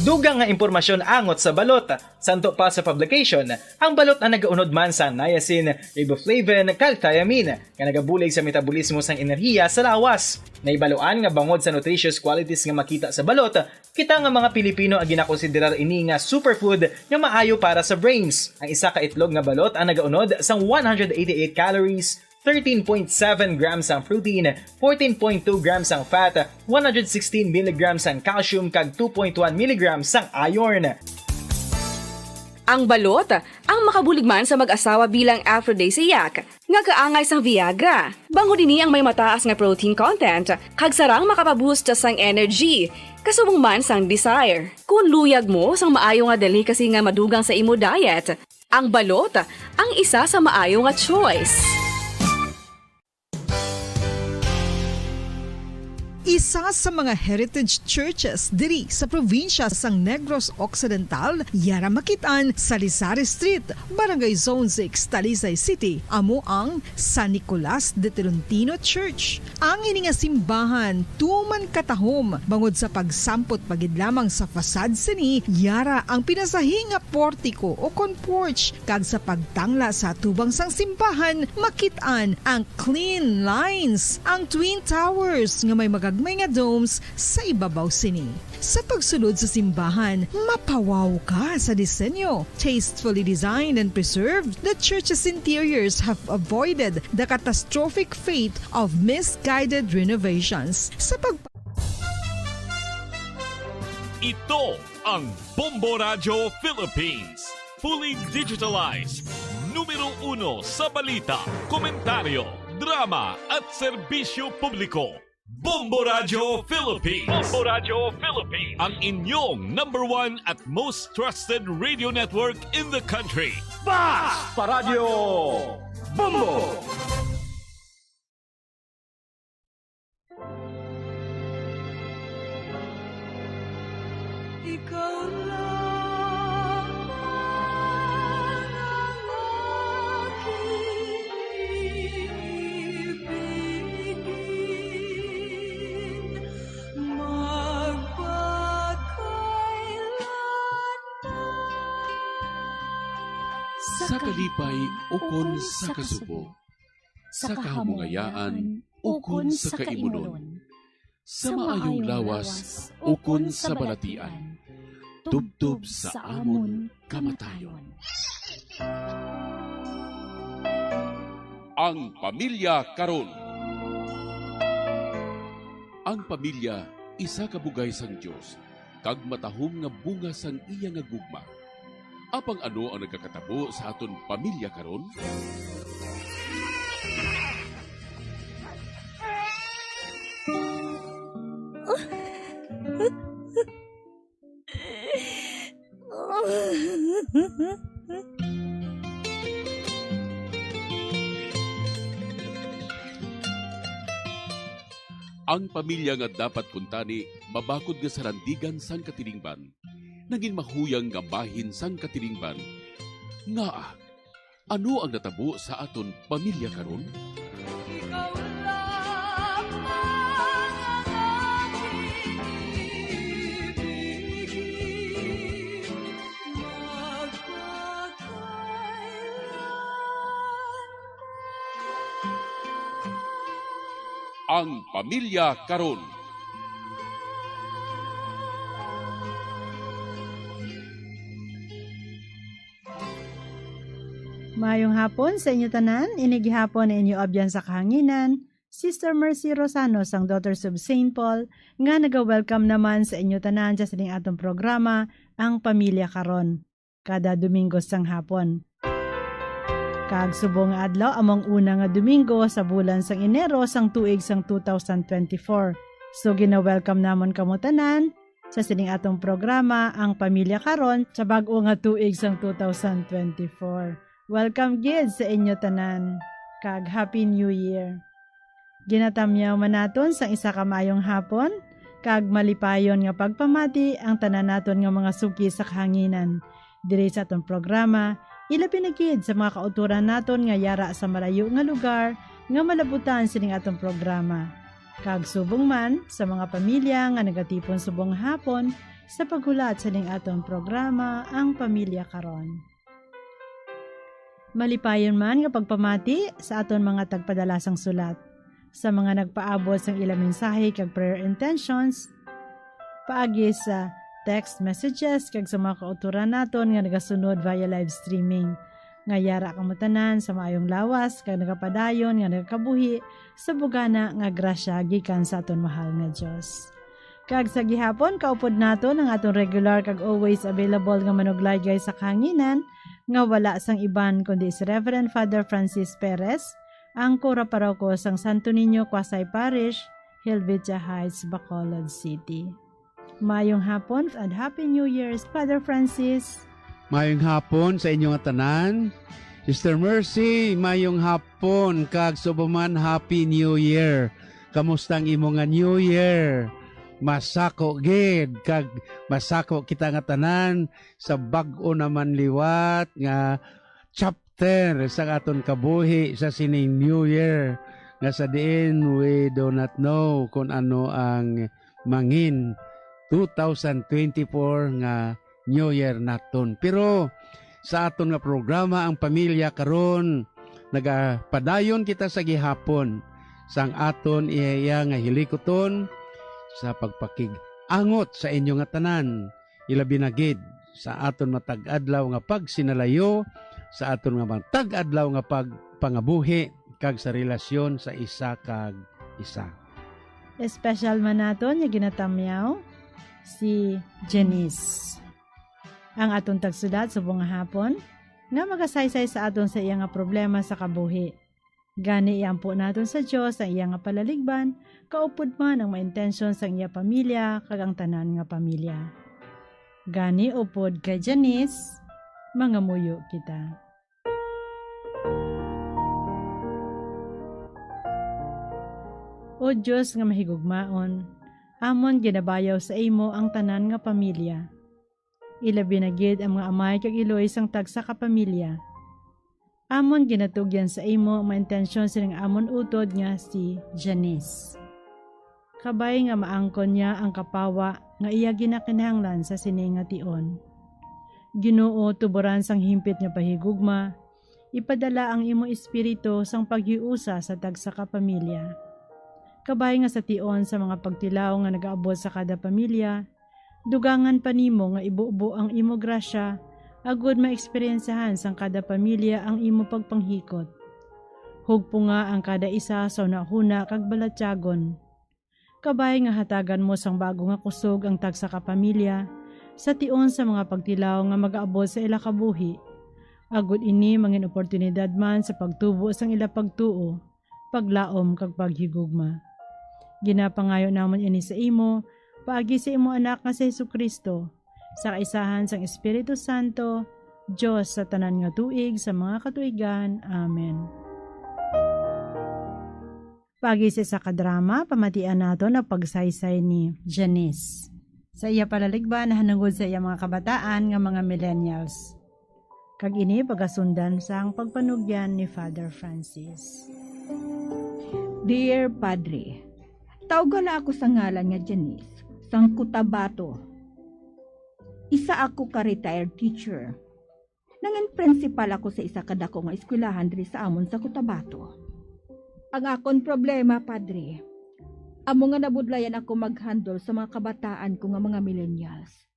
Dugang nga impormasyon angot sa balot. Santo pa sa publication, ang balot ang nagaunod man sa niacin, riboflavin, kag thiamine, nga nagabulig sa metabolismo sang enerhiya sa lawas. Naibaluan nga bangod sa nutritious qualities nga makita sa balot, kita nga mga Pilipino ang ginakonsiderar ini nga superfood nga maayo para sa brains. Ang isa ka itlog nga balot ang nagaunod sang one hundred eighty-eight calories, thirteen point seven grams ang protein, fourteen point two grams ang fat, one hundred sixteen milligrams ang calcium, kag two point one milligrams ang iron. Ang balot, ang makabulig man sa mag-asawa bilang aphrodisiac, nga kaangay sang Viagra. Bangod ini ang may mataas nga protein content, kag sarang makapaboost sang energy, kasubong man sang desire. Kung luyag mo sang maayo nga delicacy nga madugang sa imo diet, ang balot ang isa sa maayo nga choice. Isa sa mga heritage churches diri sa probinsya sang Negros Occidental, yara makit-an sa Lizares Street, Barangay Zone six, Talisay City, amo ang San Nicolas de Tolentino Church. Ang ini nga simbahan tuman katahom bangod sa pagsampot pa gid lamang sa facade sini, yara ang pinasahi nga portico o kon porch, kag sa pagtangla sa atubang sang simbahan, makit-an ang clean lines, ang twin towers nga may magagmay nga domes sa ibabaw sini. Sa pagsulod sa simbahan, mapawaw ka sa disenyo. Tastefully designed and preserved, the church's interiors have avoided the catastrophic fate of misguided renovations. Sa pag- Ito ang Bombo Radyo Philippines. Fully digitalized. Numero uno sa balita, komentaryo, drama, at serbisyo publiko. Bombo Radyo Philippines. Bombo Radyo Philippines. Ang inyong number one at most trusted radio network in the country. Bas! Paradyo Bombo! Ikaw lamang ang aking ibigin, magpakailanman. Sa kalipay ukon sa kasubo, sa kahamungayaan ukon sa kaimunon, sa maayong lawas ukon sa balatian, tubtob sa amon kamatayon. Ang pamilya karon. Ang pamilya isa ka bugay sang Dios, kag matahom nga bunga sang iya nga gugma. Apang ano ang nagakatabo sa aton pamilya karon? Ang pamilya nga dapat kuntani mabakod nga sarandigan sang katilingban, nagin mahuyang nga bahin sang katilingban. Ngaa, ano ang natabo sa aton pamilya karon? Ikaw lamang ang aking ibigin, magpakailanman. Ang pamilya karon. Maayong hapon sa inyo tanan. Ini gihapon ang inyo abyan sa kahanginan, Sister Mercy Rosano sang Daughters of Saint Paul, nga naga-welcome naman sa inyo tanan sa sining atong programa, Ang Pamilya Karon, kada Domingo sang hapon. Kag subong nga adlaw, amo ang una nga Domingo sa bulan sang Enero sang tuig sang two thousand twenty-four. So, gina-welcome namon kamo tanan sa sining atong programa, Ang Pamilya Karon, sa bag-o nga tuig sang two thousand twenty-four. Welcome gid sa inyo tanan, kag Happy New Year. Ginatamyaw man naton sang isa ka maayong hapon, kag malipayon nga pagpamati ang tanan naton nga mga suki sa kahanginan diri sa aton programa, ilabi na gid sa mga kautoran naton nga yara sa malayo nga lugar nga malabutan sining aton programa, kag subong man sa mga pamilya nga nagatipon subong hapon sa paghulat sining aton programa, Ang Pamilya Karon. Malipayon man nga pagpamati sa aton mga tagpadala sang sulat, sa mga nagpaabot sang ila mensahe kag prayer intentions, paagi sa text messages, kag sa mga kautoran naton nga nagasunod via live streaming, nga yara kamo tanan sa maayong lawas kag nagapadayon nga nagakabuhi sa bugana nga grasya gikan sa aton mahal nga Dios. Kag sa gihapon, kaupod naton ang aton regular kag always available nga manuglaygay sa kahanginan, nga wala sang iban kundi si Reverend Father Francis Perez, ang kura paroko sang Santo Niño Quasi Parish, Helvetia Heights, Bacolod City. Mayong hapon and Happy New Year's, Father Francis. Mayong hapon sa inyo nga tanan. Sister Mercy, mayong hapon kag subong man Happy New Year. Kamusta ang imo nga New Year? Masako gid kag masako kita nga tanan sa bag-o naman liwat nga chapter sa aton kabuhi sa sining New Year, nga sa diin we do not know kung ano ang mangin two thousand twenty-four nga New Year naton. Pero sa aton nga programa, Ang Pamilya Karon, nagapadayon kita sa gihapon sang aton iya nga hilikuton sa pagpakig-angot sa inyo nga tanan, ilabi na gid sa aton matag-adlaw nga pagsinalayo, sa aton nga matag-adlaw nga pagpangabuhi, kag sa relasyon sa isa kag isa. Espesyal man naton nga ginatamyaw si Janice, ang aton tagsulat subong nga hapon, nga magasaysay sa aton sa iya nga problema sa kabuhi. Gani, iampo naton sa Dios ang iya nga palaligban, kaupod man ang mga intensyon sang iya pamilya kag ang tanan nga pamilya. Gani, upod kay Janice, mangamuyo kita. O Dios nga mahigugmaon, amon ginabayaw sa imo ang tanan nga pamilya. Ilabi na gid ang mga amay kag iloy sang tagsa ka pamilya. Amon ginatugyan sa imo ang mga intensyon sining amon utod nga si Janice. Kabay nga maangkon niya ang kapawa nga iya ginakinahanglan sa sini nga tion. Ginoo, tuboran sang himpit nga pahigugma, ipadala ang imo Espiritu sang paghiusa sa tagsa ka pamilya. Kabay nga sa tion sa mga pagtilaw nga nagaabot sa kada pamilya, dugangan pa nimo nga ibubo ang imo grasya, agod maeksperiensiyahan sang kada pamilya ang imo pagpanghikot. Hugpunga ang kada isa sa hunahuna kag balatyagon. Kabay nga hatagan mo sang bago nga kusog ang tagsa ka pamilya, sa tion sa mga pagtilaw nga magaabot sa ila kabuhi, agod ini mangin oportunidad man sa pagtubo sang ila pagtuo, paglaom, kag paghigugma. Ginapangayo namon ini sa imo, paagi sa imo Anak nga si Jesu-Cristo, sa kaisahan sang Espiritu Santo, Dios sa tanan nga tuig sa mga katuigan. Amen. Paagi sa isa ka drama, pamatian naton ang pagsaysay ni Janice sa iya palaligban nahanungod sa iya mga kabataan nga mga millennials. Kag ini pagasundan sang pagpanugyan ni Father Francis. Dear Padre, tawga na ako sa ngalan nga Janice, sang Cotabato. Isa ako ka retired teacher. Nangin principal ako sa isa ka dako nga eskwelahan diri sa amon sa Cotabato. Ang akon problema, Padre, amo nga nabudlayan ako mag-handle sa mga kabataan ko nga mga millennials.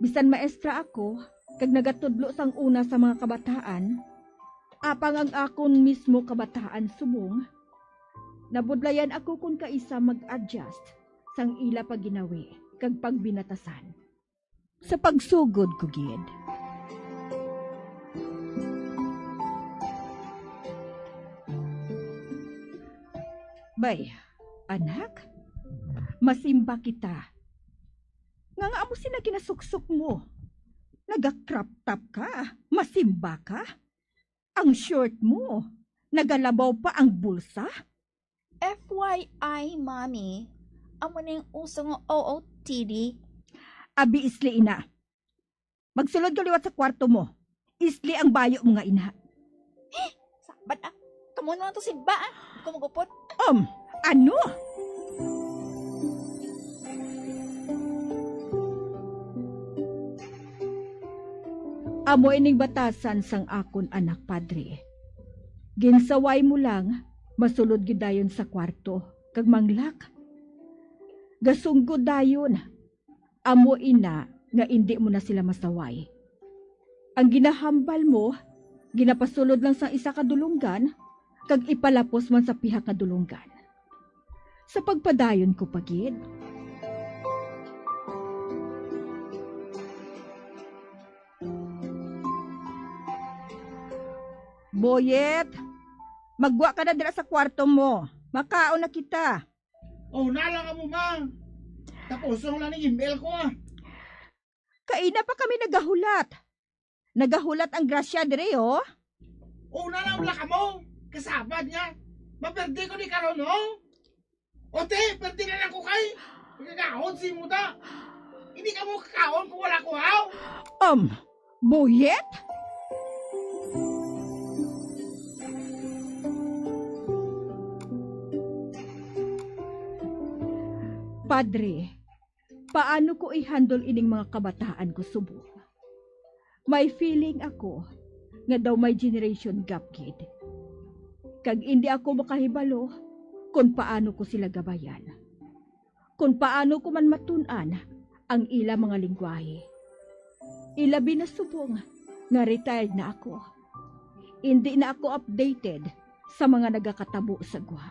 Bisan maestra ako, kag nagatudlo sang una sa mga kabataan, apang ang akon mismo kabataan subong, nabudlayan ako kon kaisa mag-adjust sang ila pagginawi kag pagbinatasan. Sa pagsugod ko gid. Bay, anak, masimba kita. Nga nga amo sina ginasuksok mo? Naga-crop top ka, masimba ka? Ang short mo, nagalabaw pa ang bulsa? F Y I, Mommy, amo ning uso nga O O T D. Abi, isli ina. Magsulod ka liwat sa kwarto mo. Isli ang bayo mo nga ina. Sabat, ah. Kamo na lang to si Ba, ah. Di ko magupod. Um, ano? Amo ining batasan sang akon anak, Padre. Ginsaway mo lang, masulod gid dayon sa kwarto, kag manglak. Gasunggod dayon, amo ina nga indi mo na sila masaway. Ang ginahambal mo, ginapasulod lang sa isa ka dulonggan, kag ipalapos man sa pihak nga dulonggan. Sa pagpadayon ko pa gid. Boyet, magwa ka na dira sa kwarto mo. Makaon na kita. Oh, na lang amo, ma. Tapos lang ning email ko, ah. Kaina pa kami nagahulat. Nagahulat ang grasya diri, oh. Oh, na lang wala kamo. Kasabad nga. Maperde ko ni karon, oh. O, te, perde na lang ko kay. Pagkakaon si muta. Hindi ka mo kakaon kung wala ko, haw? Um, Boyet? Padre, paano ko i-handle ining mga kabataan ko subong? May feeling ako nga daw may generation gap gid. Kag indi ako makahibalo kon paano ko sila gabayan. Kon paano ko man matun-an ang ila mga lingwahe. Ilabi na subong nga retired na ako. Indi na ako updated sa mga nagakatabo sa gwa.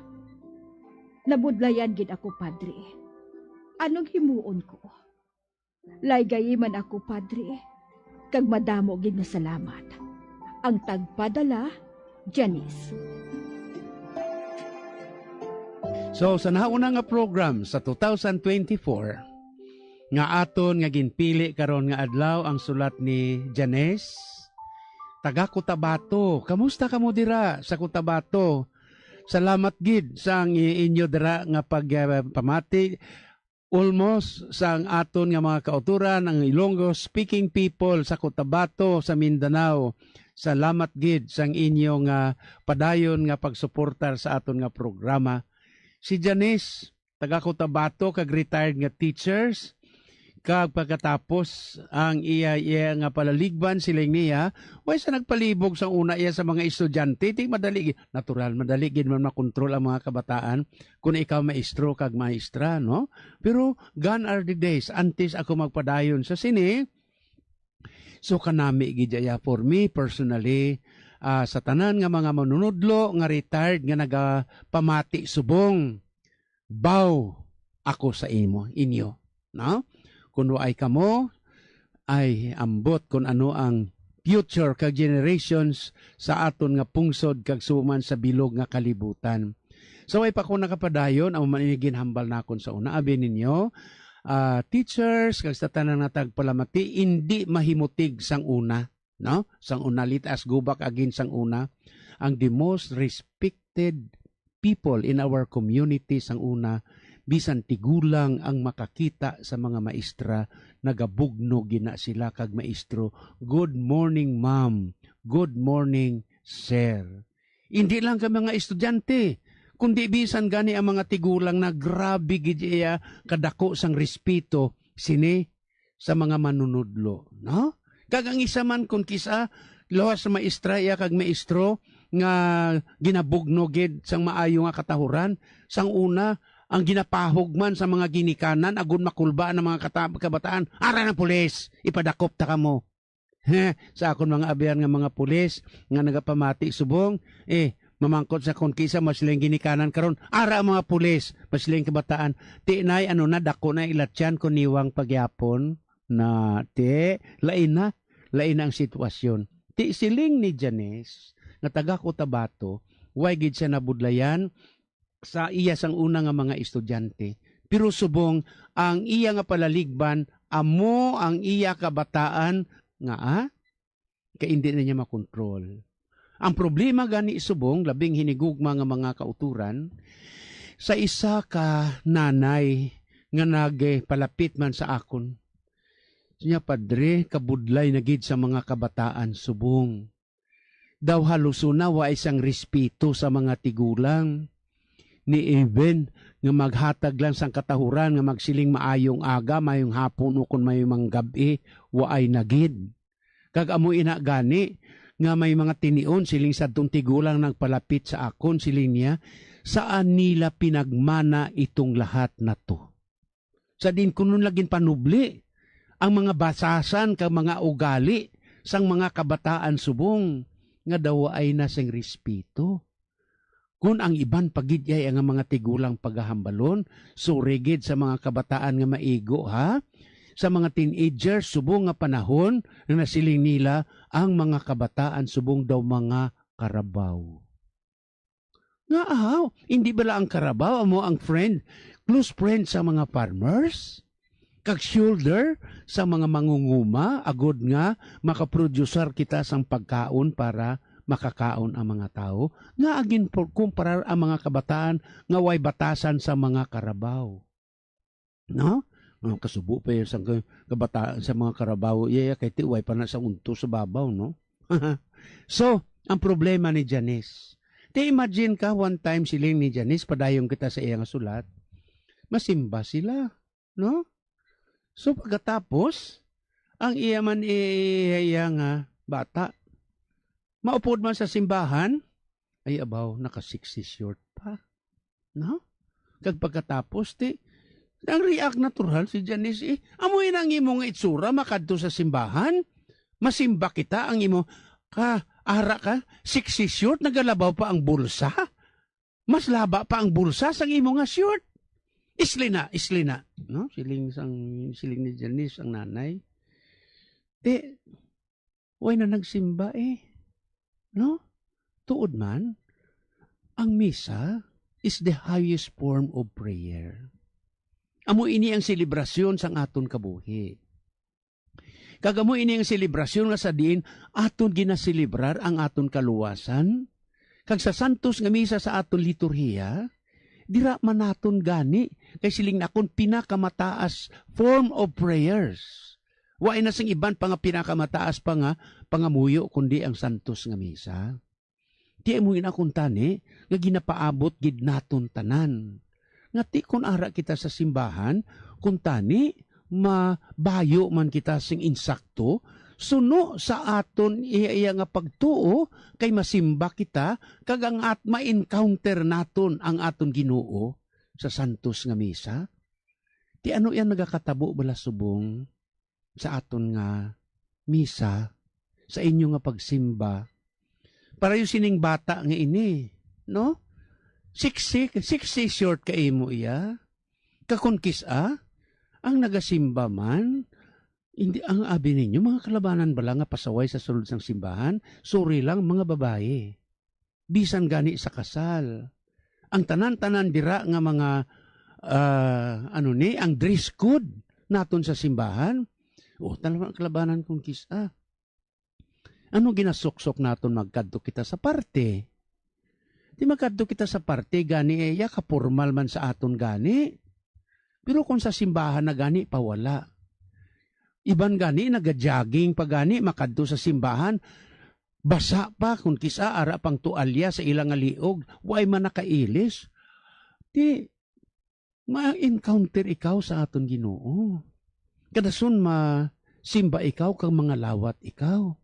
Nabudlayan gid ako, Padre. Anong himuon ko? Laygayi man ako, Padre, kag madamo gid nga salamat. Ang tagpadala, Janice. So, sa nahauna nga program sa two thousand twenty-four, nga aton nga ginpili karon nga adlaw ang sulat ni Janice, taga Cotabato. Kamusta kamo dira sa Cotabato? Salamat gid sa ang i-, inyo dira nga pag, ah, pamati. Almost sa ang aton nga mga kautoran, ang Ilonggo speaking people sa Cotabato, sa Mindanao. Salamat gid sang inyo nga padayon nga pagsuportar sa aton nga programa. Si Janice, taga Cotabato kag retired nga teachers, kag pagkatapos ang iya, iya nga palaligban, siling niya, way sa nagpalibog sang una iya sa mga estudyante, di madali gi-, natural, madali gid man makontrol ang mga kabataan kung ikaw maestro kag maestra, no? Pero gone are the days, antes ako magpadayon sa sini, so kanami gid iya for me personally, ah, sa tanan nga mga manunudlo nga retired nga nagapamati subong, baw ako sa imo, inyo, no? Kung waay kamo, ay ambot kung ano ang future kag generations sa aton nga pungsod kag suman sa bilog nga kalibutan. Sa way pa ko nakapadayon, amo man ini ginhambal nakon sa una, abi ninyo, ah, teachers, kag sa tanan nga tagpalamati, indi mahimutig sang una, no? Sang una, let us go back again sang una. Ang the most respected people in our community sang una, bisan tigulang ang makakita sa mga maestra, nagabugno gina sila kag maestro, "Good morning, ma'am. Good morning, sir." Hindi lang ka mga estudyante, kundi bisan gani ang mga tigulang na grabe gid iya kadako sang respeto sini sa mga manunudlo, no? Kag ang isa man, kun kisa, luwas sa maestra iya kag maestro nga ginabugno gid sang maayo nga katahuran, sang una, ang ginapahog man sa mga ginikanan, agud makulba ang mga kata-, kabataan, "Ara ng pulis, ipadakop ta kamo." He, sa akon mga abyan nga mga pulis nga nagapamati subong, eh, mamangkot sa kon kisa mas siling ginikanan karon, "Ara ang mga pulis," mas siling kabataan, "Ti nay, ano na, dako na ilatyan ko niwang pagyapon." Na, ti, lain na, lain na ang sitwasyon. Ti siling ni Janice, nga taga Cotabato, way gid siya nabudlayan sa iya sang una nga mga estudyante. Pero subong, ang iya nga palaligban, amo ang iya kabataan nga, ah, kay indi na niya makontrol. Ang problema gani subong, labing hinigugma nga mga kauturan, sa isa ka nanay nga nagpalapit man sa akon. Siya, "Padre, kabudlay na gid sa mga kabataan subong. Daw halos na wa isang respeto sa mga tigulang. Ni even nga maghatag lang sang katahuran nga magsiling maayong aga, maayong hapon, o kon maayong gab-i, waay na gid." Kag amo ina gani nga may mga tinion, siling sadtong tigulang nagpalapit sa akon, siling niya, "Saan nila pinagmana itong lahat na to?" Sa diin ko nun laging panubli ang mga basasan kag mga ugali sang mga kabataan subong nga daw waay na sing respeto. Kun ang iban pa gid ay ang mga tigulang pagahambalon, suri gid sa mga kabataan nga maigo, ha? Sa mga teenagers subong nga panahon nga nasiling nila ang mga kabataan subong daw mga karabaw. Nga ahaw, hindi bala ang karabaw amo ang friend, close friend sa mga farmers? Kag shoulder sa mga mangunguma, agod nga makaproducer kita sang pagkaon para makakaon ang mga tawo? Nga agin por-, kumparar ang mga kabataan nga way batasan sa mga karabaw? No? Ang kasubo pa yun sa ka-, kabataan sa mga karabaw, iya, iya, kay ti way pa na sa unto sa babaw, no? So, ang problema ni Janice. Ti imagine ka, one time siling ni Janice, padayon kita sa iya nga sulat, masimba sila, no? So, pagkatapos, ang iya man i-, iya nga bata, maupod man sa simbahan, ay abaw, naka-sixty short pa. No? Kag pagkatapos, ti, ang react natural si Janice, eh, amo yun ang imo nga itsura, makadto sa simbahan, masimba kita, ang imo, ka, ara ka, sixty short, nagalabaw pa ang bulsa. Mas laba pa ang bulsa sang imo nga short. Isli na, isli na. No? Siling sang, siling ni Janice ang nanay. Ti, way na nagsimba eh. No? Tuod man, ang misa is the highest form of prayer. Amo ini ang selebrasyon sang aton kabuhi. Kag amo ini ang selebrasyon nga sa diin aton ginaselebrar ang aton kaluwasan. Kag sa santos nga misa sa aton liturhiya, dira man naton gani kay siling nakon pinakamataas form of prayers. Wa na sing iban pa nga pinakamataas pa nga pangamuyo kundi ang santos nga misa. Ti amo ina kuntani nga ginapaabot gid naton tanan. Nga ti kun ara kita sa simbahan, kuntani mabayo man kita sing insakto, suno sa aton iya-iya nga pagtuo, kay masimba kita, kag ang at ma-encounter naton ang aton Ginoo sa santos nga misa. Ti ano yan nagakatabo bala subong sa aton nga misa, sa inyo nga pagsimba? Parayo sining bata nga ini, no? Sixty, sixty short ka imo iya. Kakon kis-a, ang nagasimba man, hindi, ang abi ninyo, mga kalabanan bala nga pasaway sa sulod sang simbahan? Sorry lang, mga babayi. Bisan gani sa kasal. Ang tanan-tanan dira nga mga, ah, ano ni, ang dress code naton sa simbahan. O, talagang kalabanan kung kis-a. Ano ginasuksok naton magkadto kita sa parte? Di magkadto kita sa parte, gani, eh, iya ka formal man sa aton gani. Pero kung sa simbahan na gani, pa wala. Iban gani, nagajogging pa gani, makadto sa simbahan, basa pa, kung kis-a ara pang tualya sa ila nga liog, way man nakailis. Di, ma-encounter ikaw sa aton Ginoo. Kadason masimba ikaw kag mangalawat ikaw.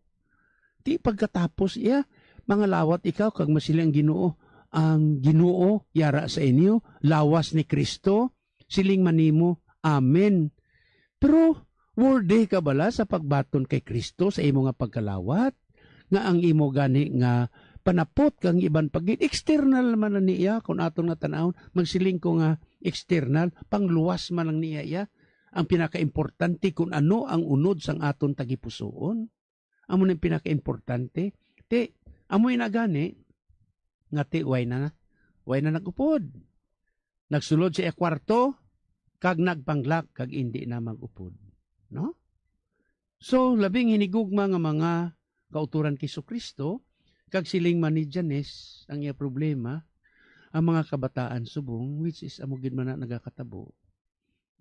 Di pagkatapos iya, mangalawat ikaw kag masiling ang Ginoo, ang Ginoo yara sa inyo, lawas ni Cristo, siling man nimo, "Amen." Pero worthy ka bala sa pagbaton kay Cristo sa imo nga pagkalawat? Nga ang imo gani nga panapot kang iban pa gid, external man lang niya, kung aton nga tan-awon, magsiling ko nga external, pangluwas man lang niya iya. Ang pinakaimportante kung ano ang unod sang aton tagipusoon. Amo na ang pinakaimportante. Ti, amoy na gani, nga ti, way na, way na nag-upod. Nagsulod sa iya kwarto, kag nagpanglak, kag indi na mag-upod. No? So, labing hinigugma nga mga kauturan kay Jesu-Cristo, kag siling man ni Janice, ang iya problema, ang mga kabataan subong, which is amo gid man na nagakatabo,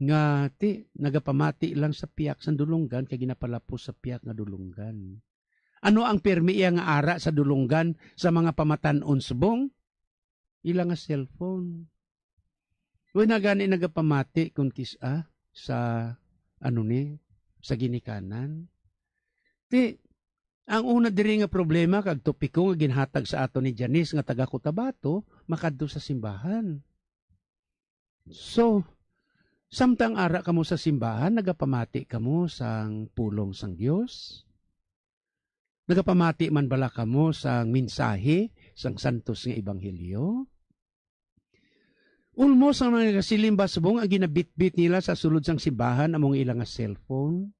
nga ti, nagapamati lang sa piyak sang dulonggan kay ginapalapos sa piyak nga dulonggan. Ano ang pirmi iya nga ara sa dulonggan sa mga pamatan-on subong? Ila nga cellphone. Way na gani nagapamati kung kis-a sa, ano ni, sa ginikanan. Ti, ang una diri nga problema kag topiko nga ginhatag sa aton ni Janice nga taga Cotabato, makadto sa simbahan. So, samtang ara kamo sa simbahan, nagapamati kamo sang pulong sang Dios? Nagapamati man bala kamo sang mensahe sang santos nga ebanghelyo? Ulmos ang mga nagasiling ba subong ang ginabitbit nila sa sulod sang simbahan amo nga ila nga cellphone?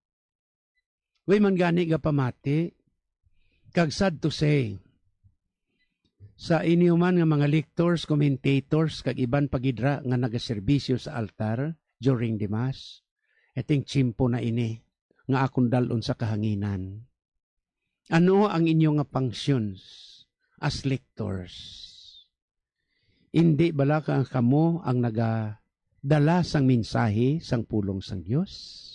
Way man gani gapamati. Kag sad to say, Sa inyo man nga mga lectors, commentators, kag iban pa gid ra nga nagaserbisyo sa altar during the Mass, I think tiyempo na ini nga akon dal-on sa kahanginan. Ano ang inyo nga functions as lectors? Indi bala ka kamo ang nagadala sang mensahe sang pulong sang Dios?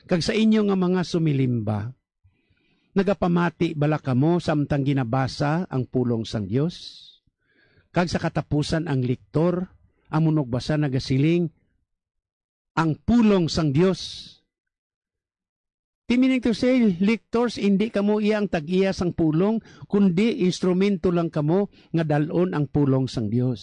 Kag sa inyo nga mga sumilimba, nagapamati bala kamo samtang ginabasa ang pulong sang Dios? Kag sa katapusan ang lektor, amo nagbasa nagasiling, "Ang pulong sang Dios." Ti meaning to say, lectors, indi kamo iya ang tag-iya sang pulong, kundi instrumento lang kamo nga dal-on ang pulong sang Dios.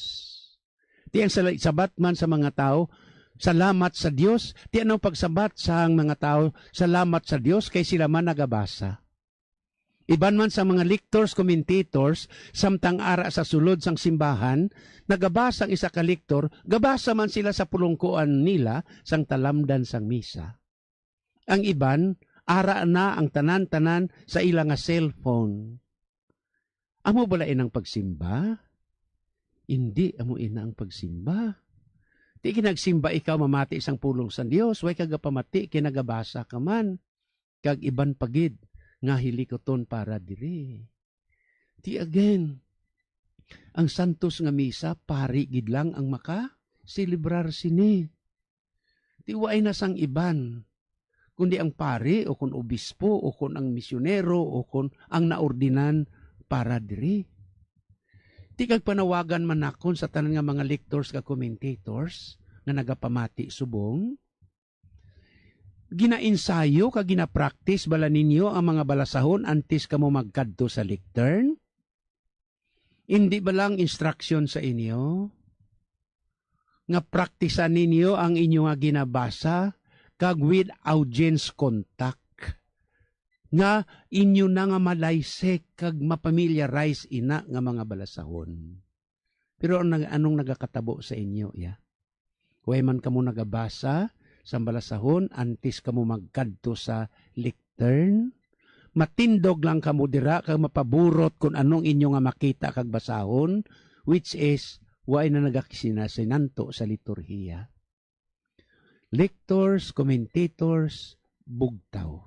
Ti ang sala-, sabat man sa mga tawo, "Salamat sa Dios." Ti ano pagsabat sang mga tawo, "Salamat sa Dios," kay sila man nagabasa? Iban man sa mga lectors, commentators, samtang ara sa sulod sang simbahan, nagabasa ang isa ka lektor, gabasa man sila sa pulongkoan nila sang talamdan sang misa. Ang iban, ara na ang tanan-tanan sa ila nga cellphone. Amo bala inang pagsimba? Indi amo ina ang pagsimba. Ti kinagsimba ikaw mamati sang pulong sang Dios, way ka gapamati kay nagabasa ka man, kag iban pa gid nga hilikuton para diri. Ti again, ang santos nga misa, pari gid lang ang maka-selebrar sini. Ti waay na sang iban, kundi ang pari, o kon obispo, o kon ang misyonero, o kon ang naordinan para diri. Ti kag panawagan man nakon sa tanan nga mga lectors kag commentators nga nagapamati subong, ginaensayo kag ginapraktis bala ninyo ang mga balasahon antes kamo magkadto sa lectern? Indi bala ang instruction sa inyo nga praktisan ninyo ang inyo nga ginabasa kag with audience contact, nga inyo na nga malaysik kag mapamilyarize ina nga mga balasahon? Pero ang nag-, anong nagakatabo sa inyo, ya? Way man kamo nagabasa sang balasahon antes kamo magkadto sa lectern? Matindog lang kamo dira kag mapaburot kon anong inyo nga makita kag basahon, which is, way na nagakisinasinanto sa liturhiya. Lectors, commentators, bugtaw.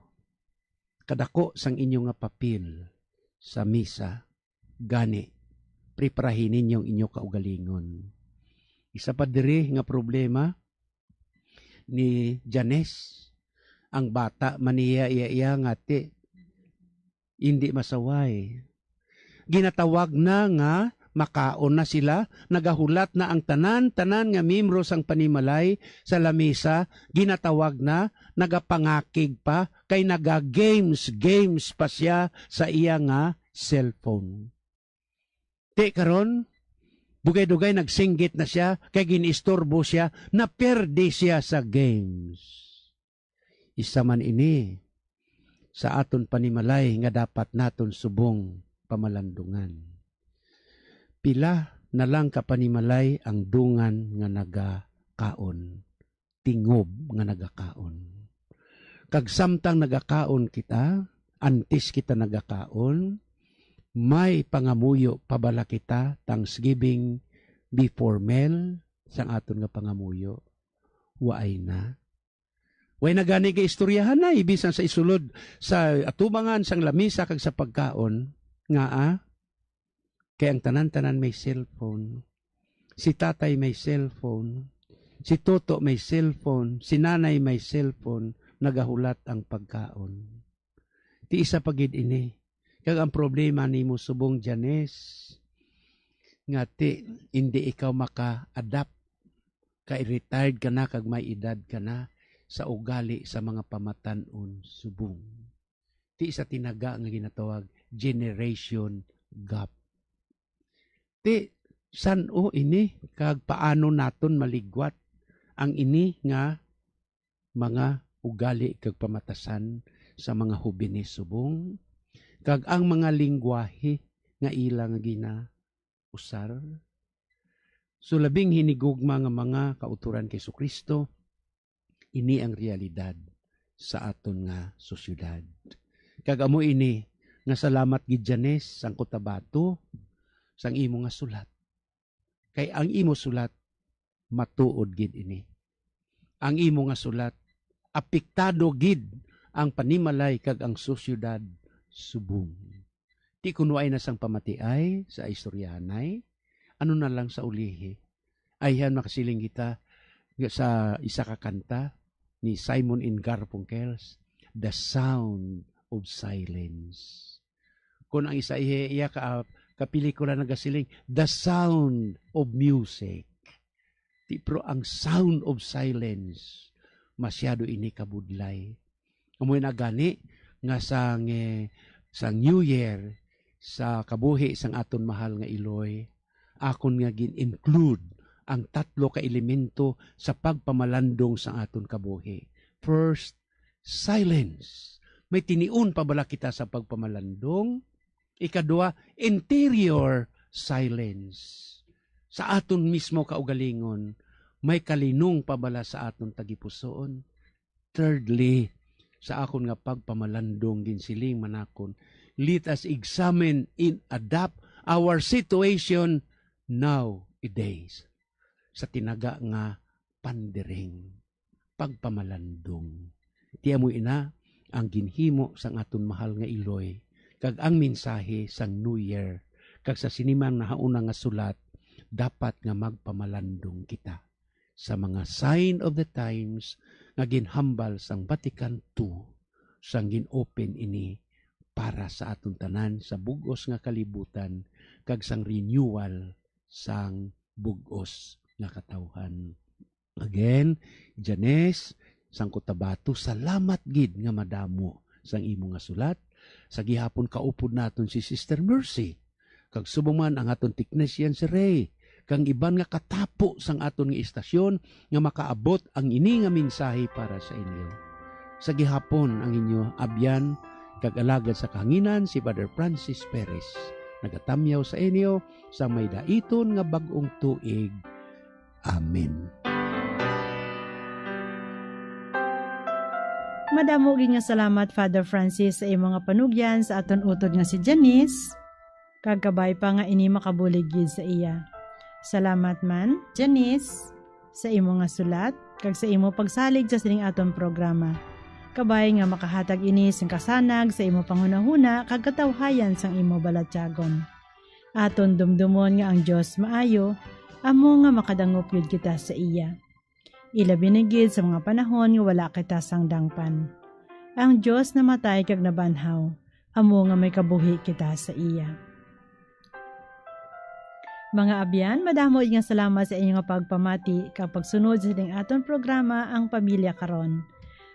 Kadako sang inyo nga papel sa misa, gani, preparahi ninyo ang inyo kaugalingon. Isa pa diri nga problema ni Janes, ang bata man niya iya, iya nga ti, indi masaway. Ginatawag na nga makaon na sila, nagahulat na ang tanan-tanan nga miyembro sang panimalay sa lamisa, ginatawag na, nagapangakig pa, kay naga-games, games pa siya sa iya nga cellphone. Ti karon, dugay-dugay nagsinggit na siya, kay gin-istorbo siya, naperde siya sa games. Isa man ini sa aton panimalay nga dapat naton subong pamalandungan. Pila na lang ka panimalay ang dungan nga nagakaon, tingob nga nagakaon. Kag samtang nagakaon kita, antes kita nagakaon, may pangamuyo pa bala kita, thanksgiving before meal, sang aton nga pangamuyo? Waay na. Way na gani gaistoryahanay bisan sa isulod sa atubangan sang lamisa kag sa pagkaon, ngaa? Kay ang tanan-tanan may cellphone. Si tatay may cellphone. Si toto may cellphone. Si nanay may cellphone. Nagahulat ang pagkaon. Ti isa pa gid ini. Kag ang problema nimo subong, Janes, nga ti indi ikaw maka-adapt, kay retired ka na kag may edad ka na, sa ugali sa mga pamatan-on subong. Ti sa tinaga nga ginatawag generation gap. Ti san-o ini kag paano naton maligwat ang ini nga mga ugali kag pamatasan sa mga hubines subong, kag ang mga linggwahe nga ila nga ginausar? So, labing hinigugma nga mga kauturan kay Jesu-Cristo, ini ang realidad sa aton nga sosyedad. Kag amo ini nga salamat gid, Janes, sang Cotabato, sang imo nga sulat. Kay ang imo sulat, matuod gid ini. Ang imo nga sulat, apektado gid ang panimalay kag ang sosyedad subong. Ti kun waay na sang pamatiay sa istoryahanay, ano na lang sa ulihi? Ayhan makasiling kita nga sa isa ka kanta ni Simon and Garfunkel, The Sound of Silence. Kung ang isa iya, iya ka, ka pelikula nagasiling, The Sound of Music. Ti, pero ang Sound of Silence, masyado ini kabudlay. Amo na gani nga sang, eh, sang New Year, sa kabuhi sang aton mahal nga Iloy, akon nga gin-include ang tatlo ka elemento sa pagpamalandong sa aton kabuhi. First, silence. May tinion pa bala kita sa pagpamalandong? Ikadua, interior silence. Sa aton mismo kaugalingon, may kalinong pa bala sa aton tagipusoon? Thirdly, sa akon nga pagpamalandong, ginsiling man akon, let us examine and adapt our situation nowadays. Sa tinaga nga pandering, pagpamalandong. Ti amo ina ang ginhimo sang aton mahal nga Iloy, kag ang mensahe sang New Year, kag sa sini man nahauna nga sulat, dapat nga magpamalandong kita sa mga sign of the times nga ginhambal sang Vatican two, sang gin-open ini para sa aton tanan sa bug-os nga kalibutan, kag sang renewal sang bug-os nga katawhan. Again, Janice sang Cotabato, salamat gid nga madamo sang imo nga sulat. Sa gihapon, kaupod naton si Sister Mercy, kag subong man ang aton technician si Ray, kag iban nga katapo sang aton nga istasyon nga makaabot ang ini nga mensahe para sa inyo. Sa gihapon, ang inyo abyan kag alagad sa kahanginan, si Father Francis Perez, nagatamyaw sa inyo sa may daiton nga bag-ong tuig. Amen. Madamo gid nga salamat, Father Francis, sa imo nga panugyan sa aton utod nga si Janice, kag kabay pa nga ini makabulig gid sa iya. Salamat man, Janice, sa imo nga sulat kag sa imo pagsalig sa sining aton programa. Kabay nga makahatag ini sing kasanag sa imo panghunahuna kag katawhayan sang imo balatyagon. Aton dumdumon nga ang Dios maayo, amo nga makadangop gid kita sa iya. Ilabi na gid sa mga panahon nga wala kita sang dangpan. Ang Dios namatay kag nabanhaw, amo nga may kabuhi kita sa iya. Mga abyan, madamo nga salamat sa inyo nga pagpamati kag pagsunod sa sining aton programa, Ang Pamilya Karon.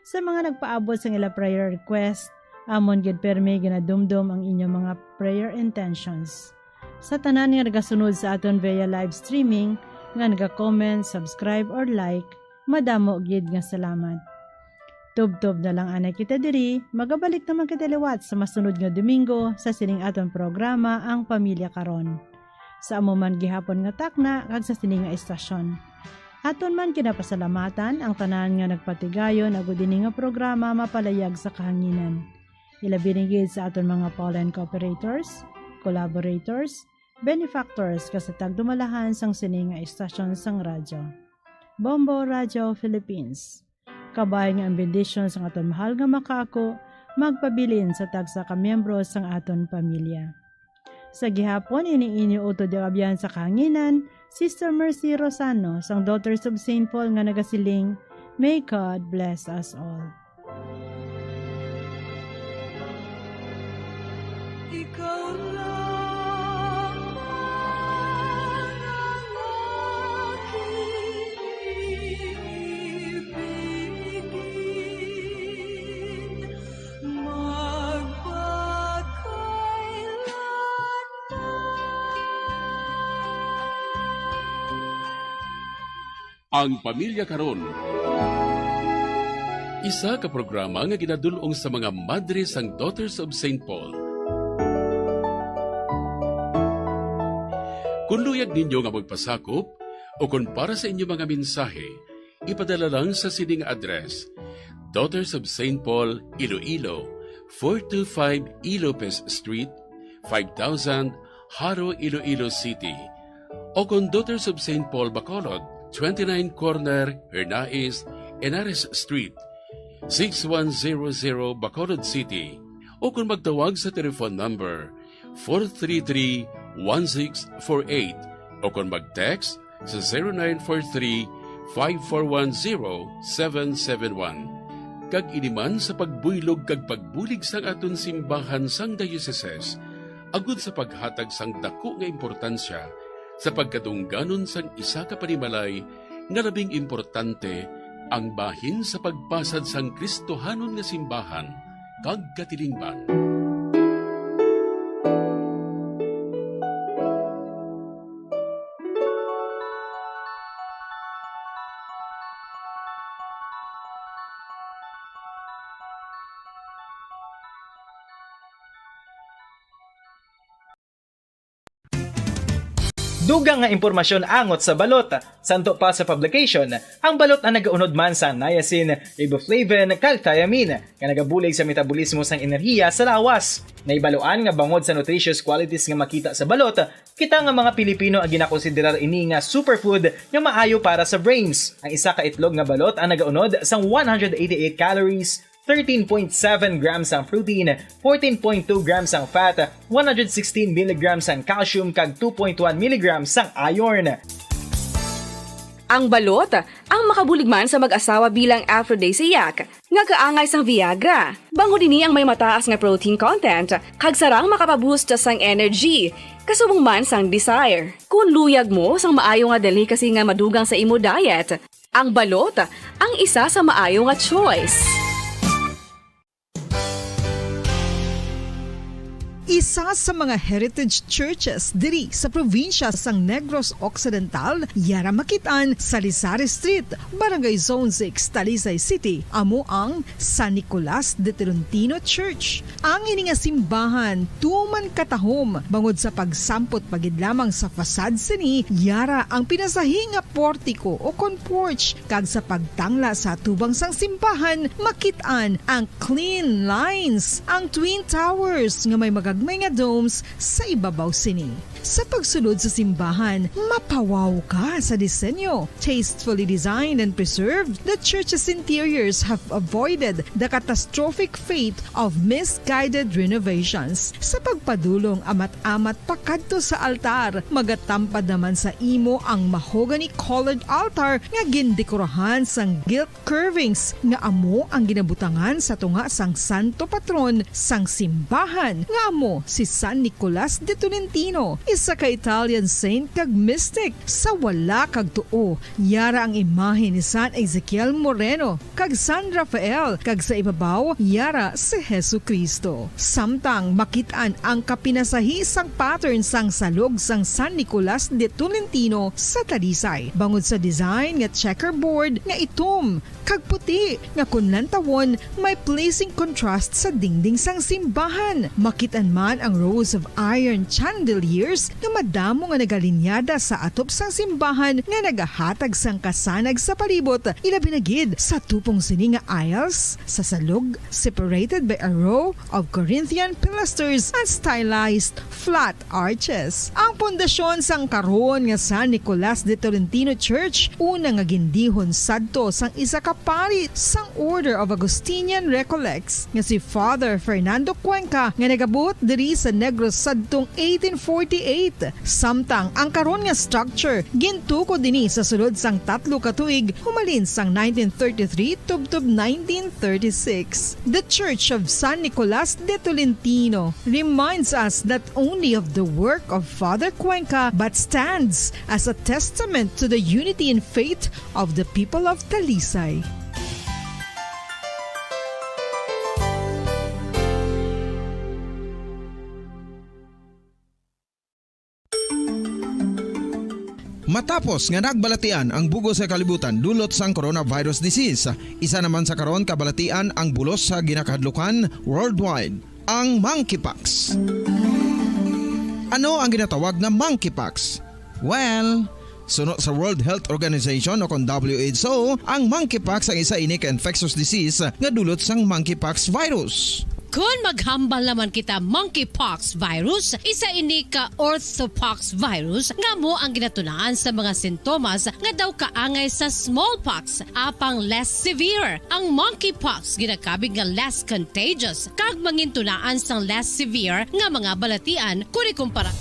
Sa mga nagpaabot sang ila prayer request, amon gid pirmi ginadumdom ang inyo mga prayer intentions. Sa tanan nga nagasunod sa aton via live streaming, nga naga-comment, subscribe, or like, madamo gid nga salamat. Tubtob na lang anay kita diri, magabalik naman kita liwat sa masunod nga Domingo sa sining aton programa, Ang Pamilya Karon. Sa amo man gihapon nga takna kag sa sini nga estasyon. Aton man ginapasalamatan ang tanan nga nagpatigayon agud ini nga programa mapalayag sa kahanginan. Ilabi na gid sa aton mga call-in cooperators, collaborators, benefactors, kag sa tagdumalahan sang sini nga estasyon sang radyo. Bombo Radio Philippines. Kabay nga ang bendisyon sang aton mahal nga makaako magpabilin sa tagsa ka miyembro sang aton pamilya. Sa gihapon, ini inyo utod nga abyan sa kahanginan, Sister Mercy Rosano sang Daughters of Saint Paul nga nagasiling, "May God bless us all." Ikaw lang ang aking ibigin, magpakailanman. Ang Pamilya Karon. Isa ka programa nga ginadul-ong sa mga madre sang Daughters of Saint Paul. Kung luyag ninyo nga magpasakop o kung para sa inyo mga mensahe, ipadala lang sa sining address: Daughters of Saint Paul, Iloilo, four two five Ilopez Street, five thousand, Jaro, Iloilo City, o kon Daughters of Saint Paul Bacolod, twenty-nine Corner Hernais, Henares Street, six one zero zero, Bacolod City, o kon magtawag sa telephone number four three three, one six four eight, o kon mag-text sa zero nine four three, five four one, zero seven seven one. Kag ini man sa pagbuylog kag pagbulig sang aton simbahan sang diocese, agud sa paghatag sang daku nga importansya sa pagkadungganon sang isa ka panimalay nga labing importante, ang bahin sa pagpasad sang Kristohanon nga simbahan kag katilingban. Dugang nga impormasyon angot sa balot. Santo pa sa publication, ang balot ang nagaunod man sa niacin, riboflavin, kag thiamine, nga nagabulig sa metabolismo sang enerhiya sa lawas. Nahibaluan nga bangod sa nutritious qualities nga makita sa balot, kita nga mga Pilipino ang ginakonsiderar ini nga superfood nga maayo para sa brains. Ang isa ka itlog nga balot ang nagaunod sang one hundred eighty-eight calories, thirteen point seven grams ang protein, fourteen point two grams ang fat, one hundred sixteen milligrams ang calcium, kag two point one milligrams ang iron. Ang balot, ang makabulig man sa mag-asawa bilang aphrodisiac, nga kaangay sang Viagra. Bangod ini ang may mataas nga protein content, kag sarang makapaboost sang energy, kasubong man sang desire. Kung luyag mo sang maayo nga delicacy nga madugang sa imo diet, ang balot ang isa sa maayo nga choice. Isa sa mga heritage churches diri sa probinsya sang Negros Occidental, yara makit-an sa Salisari Street, Barangay Zone six, Talisay City, amo ang San Nicolas de Tolentino Church. Ang ini nga simbahan tuman katahom bangod sa pagsampot pa gid lamang sa facade sini, yara ang pinasahi nga portiko o kon porch, kag sa pagtangla sa atubang sang simbahan, makit-an ang clean lines, ang twin towers nga may magagmay nga domes sa ibabaw sini. Sa pagsulod sa simbahan, mapawaw ka sa disenyo. Tastefully designed and preserved, the church's interiors have avoided the catastrophic fate of misguided renovations. Sa pagpadulong amat-amat pakadto sa altar, magatampad naman sa imo ang mahogany-colored altar nga gindekorahan sang gilt curvings nga amo ang ginabutangan sa tunga sang santo patron sang simbahan, nga amo si San Nicolas de Tolentino, isa ka Italian saint kag mystic. Sa wala kag tuo, yara ang imahe ni San Ezekiel Moreno kag San Rafael, kag sa ibabaw, yara si Jesu-Cristo. Samtang makit-an ang kapinasahi sang pattern sang salog sang San Nicolas de Tolentino sa Talisay, bangod sa design nga checkerboard nga itom kag puti, nga kon lantawon, may pleasing contrast sa dingding sang simbahan. Makit-an man ang rows of iron chandeliers nga madamo nga nagalinyada sa atop sang simbahan nga nagahatag sang kasanag sa palibot, ilabi na gid sa tupong sini nga aisles sa salog, separated by a row of Corinthian pilasters and stylized flat arches. Ang pundasyon sang karon nga San Nicolas de Tolentino Church, una nga gindihon sadto sang isa ka pari sang Order of Augustinian Recollects nga si Father Fernando Cuenca, nga nagabuot diri sa Negros sadtong eighteen forty-eight. Samtang ang karon nga structure gintukod ini sa sulod sang tatlo ka tuig, humalin sang nineteen thirty-three tubtob nineteen thirty-six. The Church of San Nicolas de Tolentino reminds us not only of the work of Father Cuenca, but stands as a testament to the unity and faith of the people of Talisay. Matapos nga nagbalatian ang bug-os nga kalibutan dulot sang coronavirus disease, isa naman sa karon kabalatian ang bulos sa ginakahadlukan worldwide, ang monkeypox. Ano ang ginatawag nga monkeypox? Well, suno sa World Health Organization o kon W H O, ang monkeypox ang isa ini ka infectious disease nga dulot sang monkeypox virus. Kon maghambal naman kita monkeypox virus, isa ini ka orthopox virus nga amo ang ginatunaan sa mga sintomas nga daw kaangay sa smallpox, apang less severe. Ang monkeypox ginakabig nga less contagious kag mangintunaan sang less severe nga mga balatian kon ikumpara.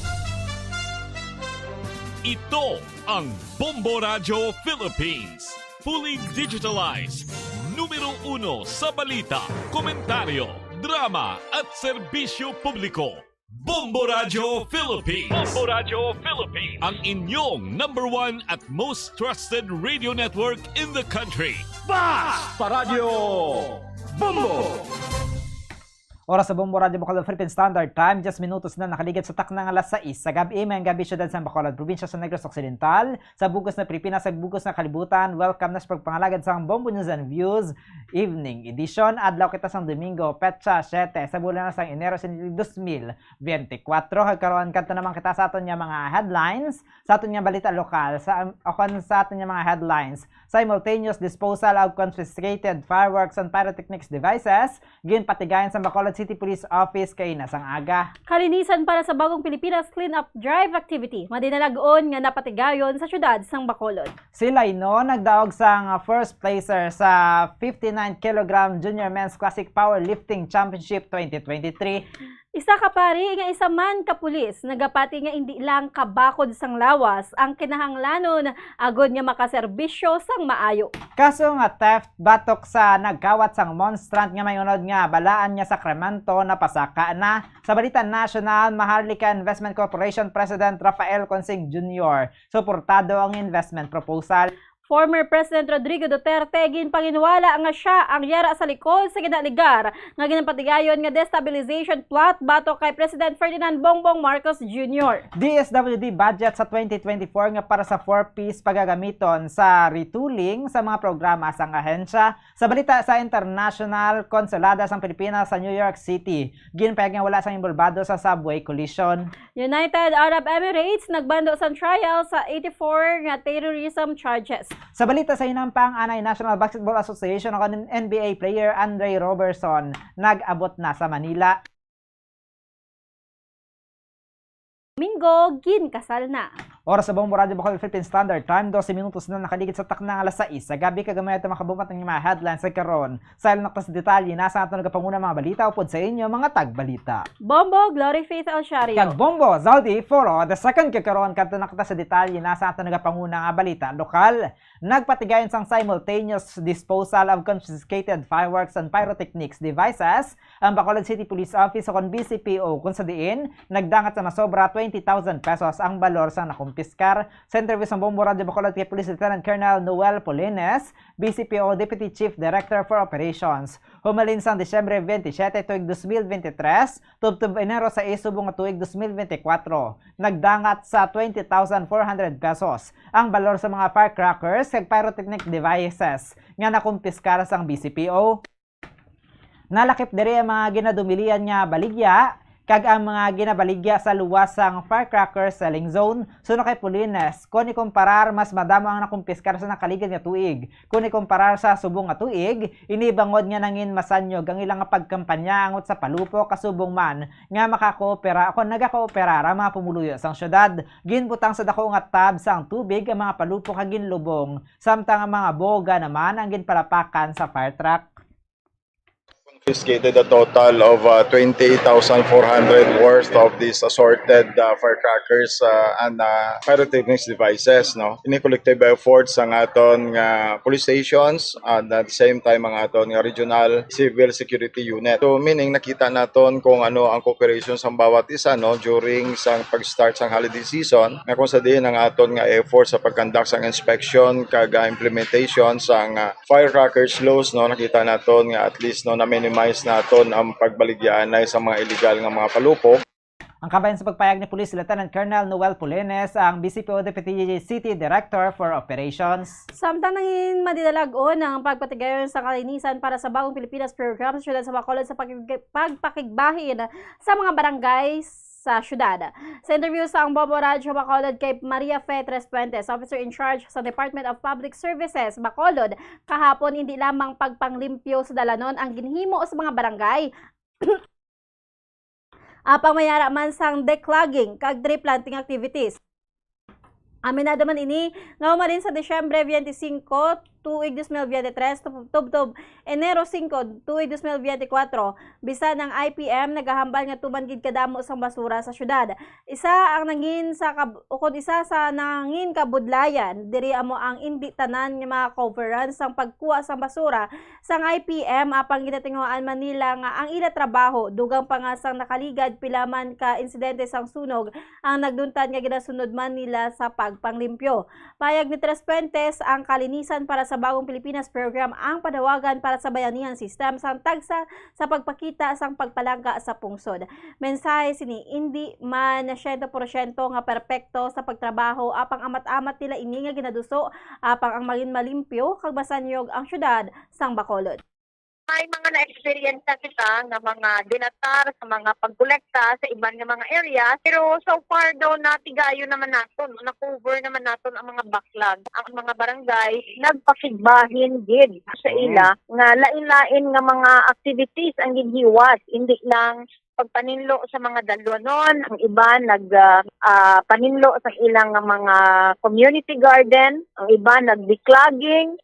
Ito ang Bombo Radyo Philippines. Fully digitalized. Numero uno sa balita, komentaryo, drama, at serbisyo publiko. Bombo Radyo Philippines. Bombo Radyo Philippines. Ang inyong number one at most trusted radio network in the country. Basta Radyo Bombo! Oras sa Bombo Radyo Bacolod Philippine Standard Time, diyes minutos na nakaligid sa takna nga alas sais sa gab-i. Mayong gab-i, siyudad sang Bacolod, probinsya sa Negros Occidental, sa bug-os nga Pilipinas, sa bug-os nga kalibutan. Welcome na sa pagpangalagad sang Bombo News and Views Evening Edition. Adlaw kita sang Domingo, petsa siyete sa bulan na sang Enero sa dos mil bente kwatro. Kag karon, kadto naman kita sa aton nga mga headlines, sa aton nga balita lokal, sa, o kon sa aton nga mga headlines. Simultaneous disposal of confiscated fireworks and pyrotechnics devices, ginpatigayon sa Bacolod City Police Office kaina sang aga. Kalinisan para sa Bagong Pilipinas clean-up drive activity, madinalag-on nga napatigayon sa siyudad sang Bacolod. Si Laino nagdaog sang first placer sa fifty-nine kilogram Junior Men's Classic Powerlifting Championship twenty twenty-three. Isa ka pari nga isa man ka pulis nagapati nga indi lang kabakod sang lawas ang kinahanglanon agod nga makaserbisyo sang maayo. Kaso nga theft batok sa nagkawat sang monstrant nga may unod nga balaan nga Sacramento napasaka na. Sa balita nasyonal, Maharlika Investment Corporation President Rafael Consing Junior, suportado ang investment proposal. Former President Rodrigo Duterte ginpanginwala nga sia ang yara sa likod sa ginaligar nga ginapatigayon nga destabilization plot batok kay President Ferdinand Bongbong Marcos Junior. D S W D budget sa twenty twenty-four nga para sa four Ps pagagamiton sa retooling sa mga programa sang ahensya. Sa balita sa international, konsulada sang Pilipinas sa New York City, ginpahayag nga wala sang inbolbado sa subway collision. United Arab Emirates nagbando sang trial sa eighty-four nga terrorism charges. Sa balita sa hinampang, anay National Basketball Association o kon N B A player Andre Roberson nag-abot na sa Manila. Domingo, ginkasal na. Oras sa Bombo Radyo Bacolod Philippine Standard Time, dose minutos na nakaligid sa takna nga alas sais sa gab-i, kag gamay ta makabumat ang mga headlines sa karon. Sa ilang naktas detalye, nasa aton nagapanguna mga balita upod sa inyo, mga tagbalita. Bombo, Glory Faith Alciario. Kag Bombo, Zaldi Foro the second. Kag karon, kadto na kita sa detalye, nasa aton nagapanguna nga balita lokal. Nagpatigayon sang simultaneous disposal of confiscated fireworks and pyrotechnics devices ang Bacolod City Police Office o kon B C P O, kung sa diin nagdangat sa masobra twenty thousand pesos ang balor sang nakumpiskar. Sa interview sang Bombo Radyo Bacolod kay Police Lieutenant Colonel Noel Polines, B C P O Deputy Chief Director for Operations, humalin sang Disyembre twenty-seven tuig dos mil bente tres, tubtob Enero sais subong nga tuig dos mil bente kwatro, nagdangat sa twenty thousand four hundred pesos ang balor sa mga firecrackers kag pyrotechnic devices nga nakumpiskar sang B C P O. Nalakip diri ang mga ginadumilian nga baligya kag ang mga ginabaligya sa luwas sang firecracker selling zone. Suno kay Polines, kon ikumparar, mas madamo ang nakumpiskar sa nakaligad nga tuig. Kon ikumparar sa subong nga tuig, ini bangod nga nangin masanyog ang ilang pagkampanya angot sa palupok kasubong man nga makakoopera o kon nagakooperar ang mga pumuluyo sang syudad. Ginbutang sa dako nga tub sang tubig ang mga palupok nga ginlubong, samtang ang mga boga naman ang ginpalapakan sa fire truck. Confiscated a total of, uh, twenty-eight thousand four hundred worth of these assorted, uh, firecrackers, uh, and, uh, pyrotechnics devices, no? Ini collective efforts sang aton nga police stations and at the same time ang aton nga regional civil security unit. So, meaning nakita naton kung ano ang cooperation sa bawat isa, no, during sa pag-start sa holiday season, nga kung sa diin ang aton nga effort sa pag-conduct sa inspection kag, ah, implementation sa, ah, firecrackers laws, no, nakita naton nga at least, no, na-minimize naton ang pagbaligyaanay sa mga illegal nga mga palupok. Ang kabahin sa pagpayag ni Police Lieutenant Colonel Noel Polines, ang B C P O Deputy City Director for Operations. Samtang nangin madinalag-on ang pagpatigayon sa kalinisan para sa Bagong Pilipinas program sa siyudad sa Bacolod sa pag-, pagpakigbahin sa mga barangay sa siyudad. Sa interview sa ang Bombo Radyo Bacolod kay Maria Fe Tres Puentes, Officer in Charge sa Department of Public Services, Bacolod, kahapon, hindi lamang pagpanglimpyo sa dalanon ang ginhimo sa mga barangay, Apang may ara man sang declogging kag tree planting activities. Aminado man ini nga humalin sa Disyembre twenty-five, tuig dos mil veintitrés, tub-, tubtob Enero singko, tuig dos mil veintikwatro, bisan ang I P M nagahambal nga tuman gid kadamo sang basura sa syudad. Isa ang nangin sa kab-, ukon isa sa nangin kabudlayan diri amo ang indi tanan nga mga coverance sang pagkuha sang basura sang I P M, apang ginatinguhaan man nila nga ang ila trabaho, dugang pa nga sang nakaligad pila man ka insidente sang sunog ang nagduntad nga ginasunod man nila sa pagpanglimpyo. Pahayag ni Tres Puentes, ang kalinisan para sa Bagong Pilipinas Program ang panawagan para sa bayanihan system sang tagsa sa pagpakita sang pagpalangga sa pungsod. Mensahe sini, indi man siyento porsyento nga perpekto sa pagtrabaho, apang amat-amat nila ini nga ginaduso, apang ang magin malimpyo kag masanyog ang syudad sang Bacolod. May mga na-experience na kita nga mga dilatar sa mga pagkolekta sa iban nga mga area, pero so far daw natigayon naman naton, na-cover naman naton ang mga backlog. Ang mga barangay nagpakigbahin gid sa Mm. ila nga lain-lain nga mga activities ang ginhiwas, hindi lang pagpaninlo sa mga dalwanon, ang iban nag, ah, ah, paninlo sa ilang nga mga community garden, ang iban nag-declogging.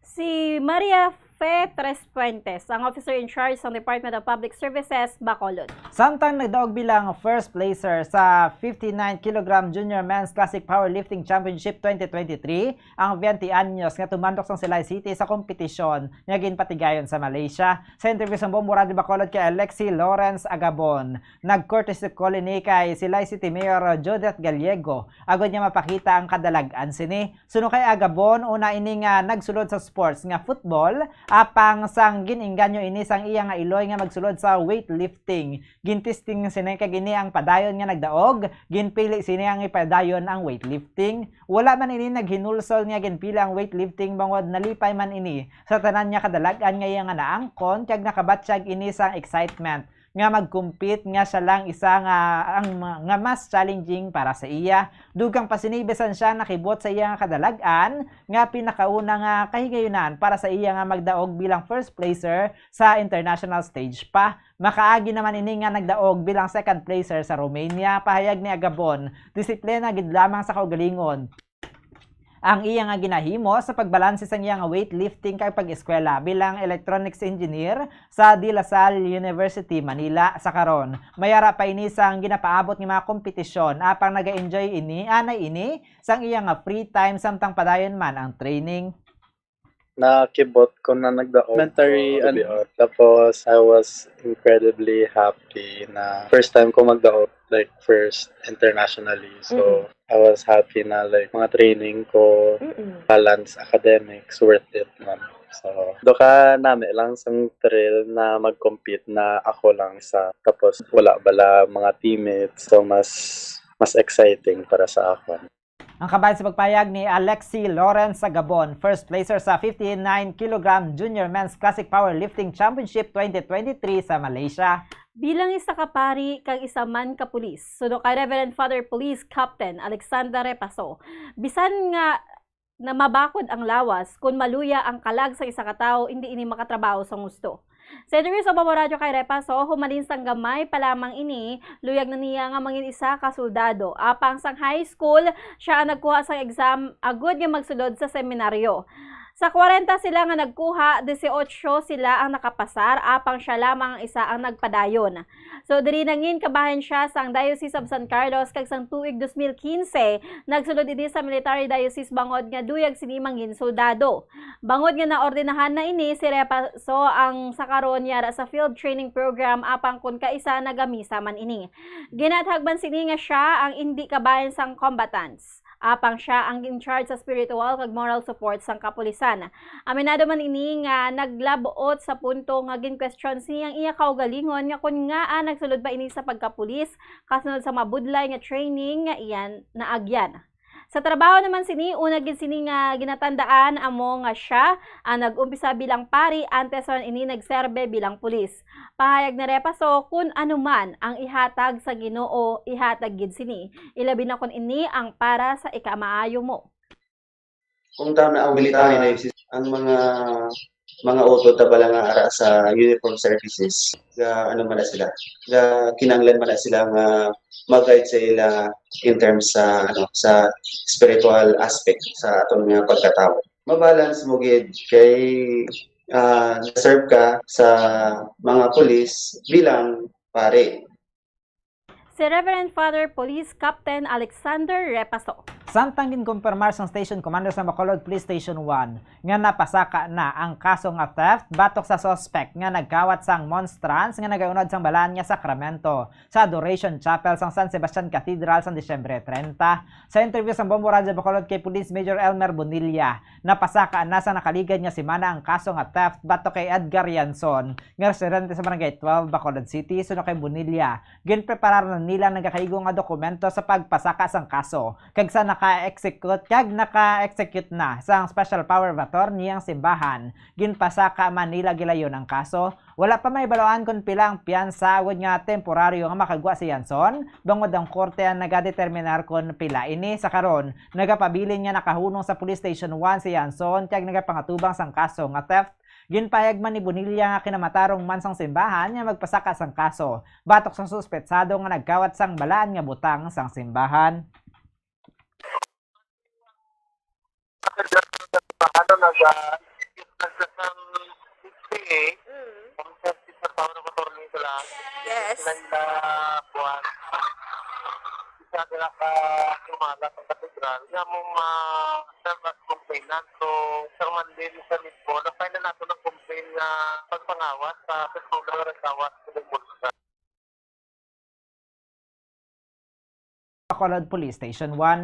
Si Maria Fe Tres Puentes, ang officer in charge sa Department of Public Services, Bacolod. Samtang nagdaog bilang first placer sa fifty-nine kilogram Junior Men's Classic Powerlifting Championship twenty twenty-three, ang twenty anyos nga tumandok sang Silay City sa kompetisyon nga ginpatigayon sa Malaysia. Sa interview sang Bombo Radyo Bacolod kay Alexi Lawrence Agabon, nag-courtesy call ini kay Silay City Mayor Jodette Gallego agod nga mapakita ang kadalag-an sini. Suno kay Agabon, una ini nga nagsulod sa sports nga football, apang sang gin-inganyo ini sang iya nga iloy nga magsulod sa weightlifting. Gin-testing sini kag ini ang padayon nga nagdaog, ginpili sini ang ipadayon ang weightlifting. Wala man ini naghinulsol nga ginpili ang weightlifting, bangod nalipay man ini sa tanan nga kadalag-an nga iya nga naangkon kag nakabatyag ini sang excitement nga mag-compete nga siya lang isa nga ang ma-, nga mas challenging para sa iya. Dugang pa sini, bisan siya nakibot sa iya nga kadalag-an nga pinakauna nga kahigayunan para sa iya nga magdaog bilang first placer sa international stage pa. Makaagi naman ini nga nagdaog bilang second placer sa Romania. Pahayag ni Agabon, disiplina gid lamang sa kaugalingon ang iya nga ginahimo sa pagbalanse sang iya nga weightlifting kag pag-eskwela bilang electronics engineer sa De La Salle University, Manila, sa karon. May ara pa ini sang ginapaabot nga mga kompetisyon, apang naga-enjoy ini, anay ini, sang iya nga free time samtang padayon man ang training. Nakibot ko na nagdaog Elementary ko and beyond. Tapos, I was incredibly happy na first time ko magdaog, like, first internationally. So, Mm-mm. I was happy na, like, mga training ko, Mm-mm. balance academics, worth it man. So, do ka nami lang sang thrill na mag-compete na ako lang sa, tapos wala bala mga teammates. So, mas, mas exciting para sa ako. Ang kabahin sa pagpayag ni Alexi Lawrence sa Gabon, first placer sa fifty-nine kilogram Junior Men's Classic Powerlifting Championship twenty twenty-three sa Malaysia. Bilang isa ka pari kag isa man ka pulis, suno kay Reverend Father Police Captain Alexander Repaso, bisan nga na mabakod ang lawas, kun maluya ang kalag sa isa ka tawo, indi ini makatrabaho sang husto. Sa interview sa Bombo Radyo kay Repaso, humalin sang gamay pa lamang ini, luyag na niya nga mangin isa ka soldado. Apang sang high school, siya ang nagkuha sang exam agud nga magsulod sa seminaryo. Sa kwarenta sila nga nagkuha, disiotso sila ang nakapasar, apang siya lamang ang isa ang nagpadayon. So, diri nangin kabahin siya sang Diocese of San Carlos, kag sang tuig dos mil quince, nagsulod ini sa Military Diocese bangod nga luyag sini mangin soldado. Bangod nga naordenahan na ini, si Repaso ang sa karon yara sa field training program, apang kun kaisa nagamisa man ini. Ginatag man sini nga siya ang indi kabahin sang combatants. Apang siya ang in charge sa spiritual kag moral support sang kapulisan. Aminado man ini nga naglab-ot sa punto nga ginkwestiyon sini ang iya kaugalingon nga kun ngaa nagsulod pa ini sa pagkapulis kasunod sa mabudlay nga training nga iya naagyan. Sa trabaho naman sini, una gid sini nga ginatandaan amo nga siya ang nag-umpisa bilang pari antes man ini nagserbe bilang pulis. Pahayag ni Repaso, kun ano man ang ihatag sa Ginoo, ihatag gid sini. Ilabi na kun ini ang para sa ikamaayo mo. Kung tama ang military diocese, ang mga mga utod ta bala nga ara sa uniform services, ga ano man na sila, ga kinahanglan man na sila nga mag-guide sa ila in terms sa, ano, sa spiritual aspect sa aton nga pagkatawo. Mabalance mo gid kay, ah, serve ka sa mga pulis bilang pari. Si Reverend Father Police Captain Alexander Repaso. Samtang ginkumpirmar sang Station Commander sa Bacolod Police Station one nga napasaka na ang kaso nga theft batok sa suspect nga nagkawat sang monstrance nga nagaunod sang Balaan nga Sakramento sa Adoration Chapel sang San Sebastian Cathedral sang Disyembre treinta. Sa interview sang Bombo Radyo Bacolod kay Police Major Elmer Bonilla, napasaka na sa nakaligad nga semana ang kaso nga theft batok kay Edgar Yanson nga residente sa Barangay twelve, Bacolod City, suno kay Bonilla. Ginpreparar na nila ang nagakaigo nga dokumento sa pagpasaka sang kaso, kag sa naka-execute, kag naka-execute na sang special power of attorney ang simbahan. Ginpasaka man nila gilayon ang kaso. Wala pa mahibaluan kon pila ang piyansa agod nga temporaryo nga makagwa si Yanson, bangod ang korte ang nagadeterminar kon pila ini. Sa karon, nagapabilin nga nakahunong sa Police Station one si Yanson kag nagapangatubang sang kaso nga theft. Ginpahayag man ni Bonilla nga kinamatarong man sang simbahan nga magpasaka sang kaso batok sa suspetsado nga nagkawat sang balaan nga butang sang simbahan. Ano, nag-execute na siya ng sixty-eight. Mm. Ang sixty sa power of attorney sila. Yes. Sila na, kuwan. Isa sila ka sumala sa katedral. Nga mong ma-serve as complainant. So, Sir Mandel, sa mismo, na-file na nato ng complaint na pagpangawas sa personal na nagkawat sa bulsa. Bacolod Police Station one.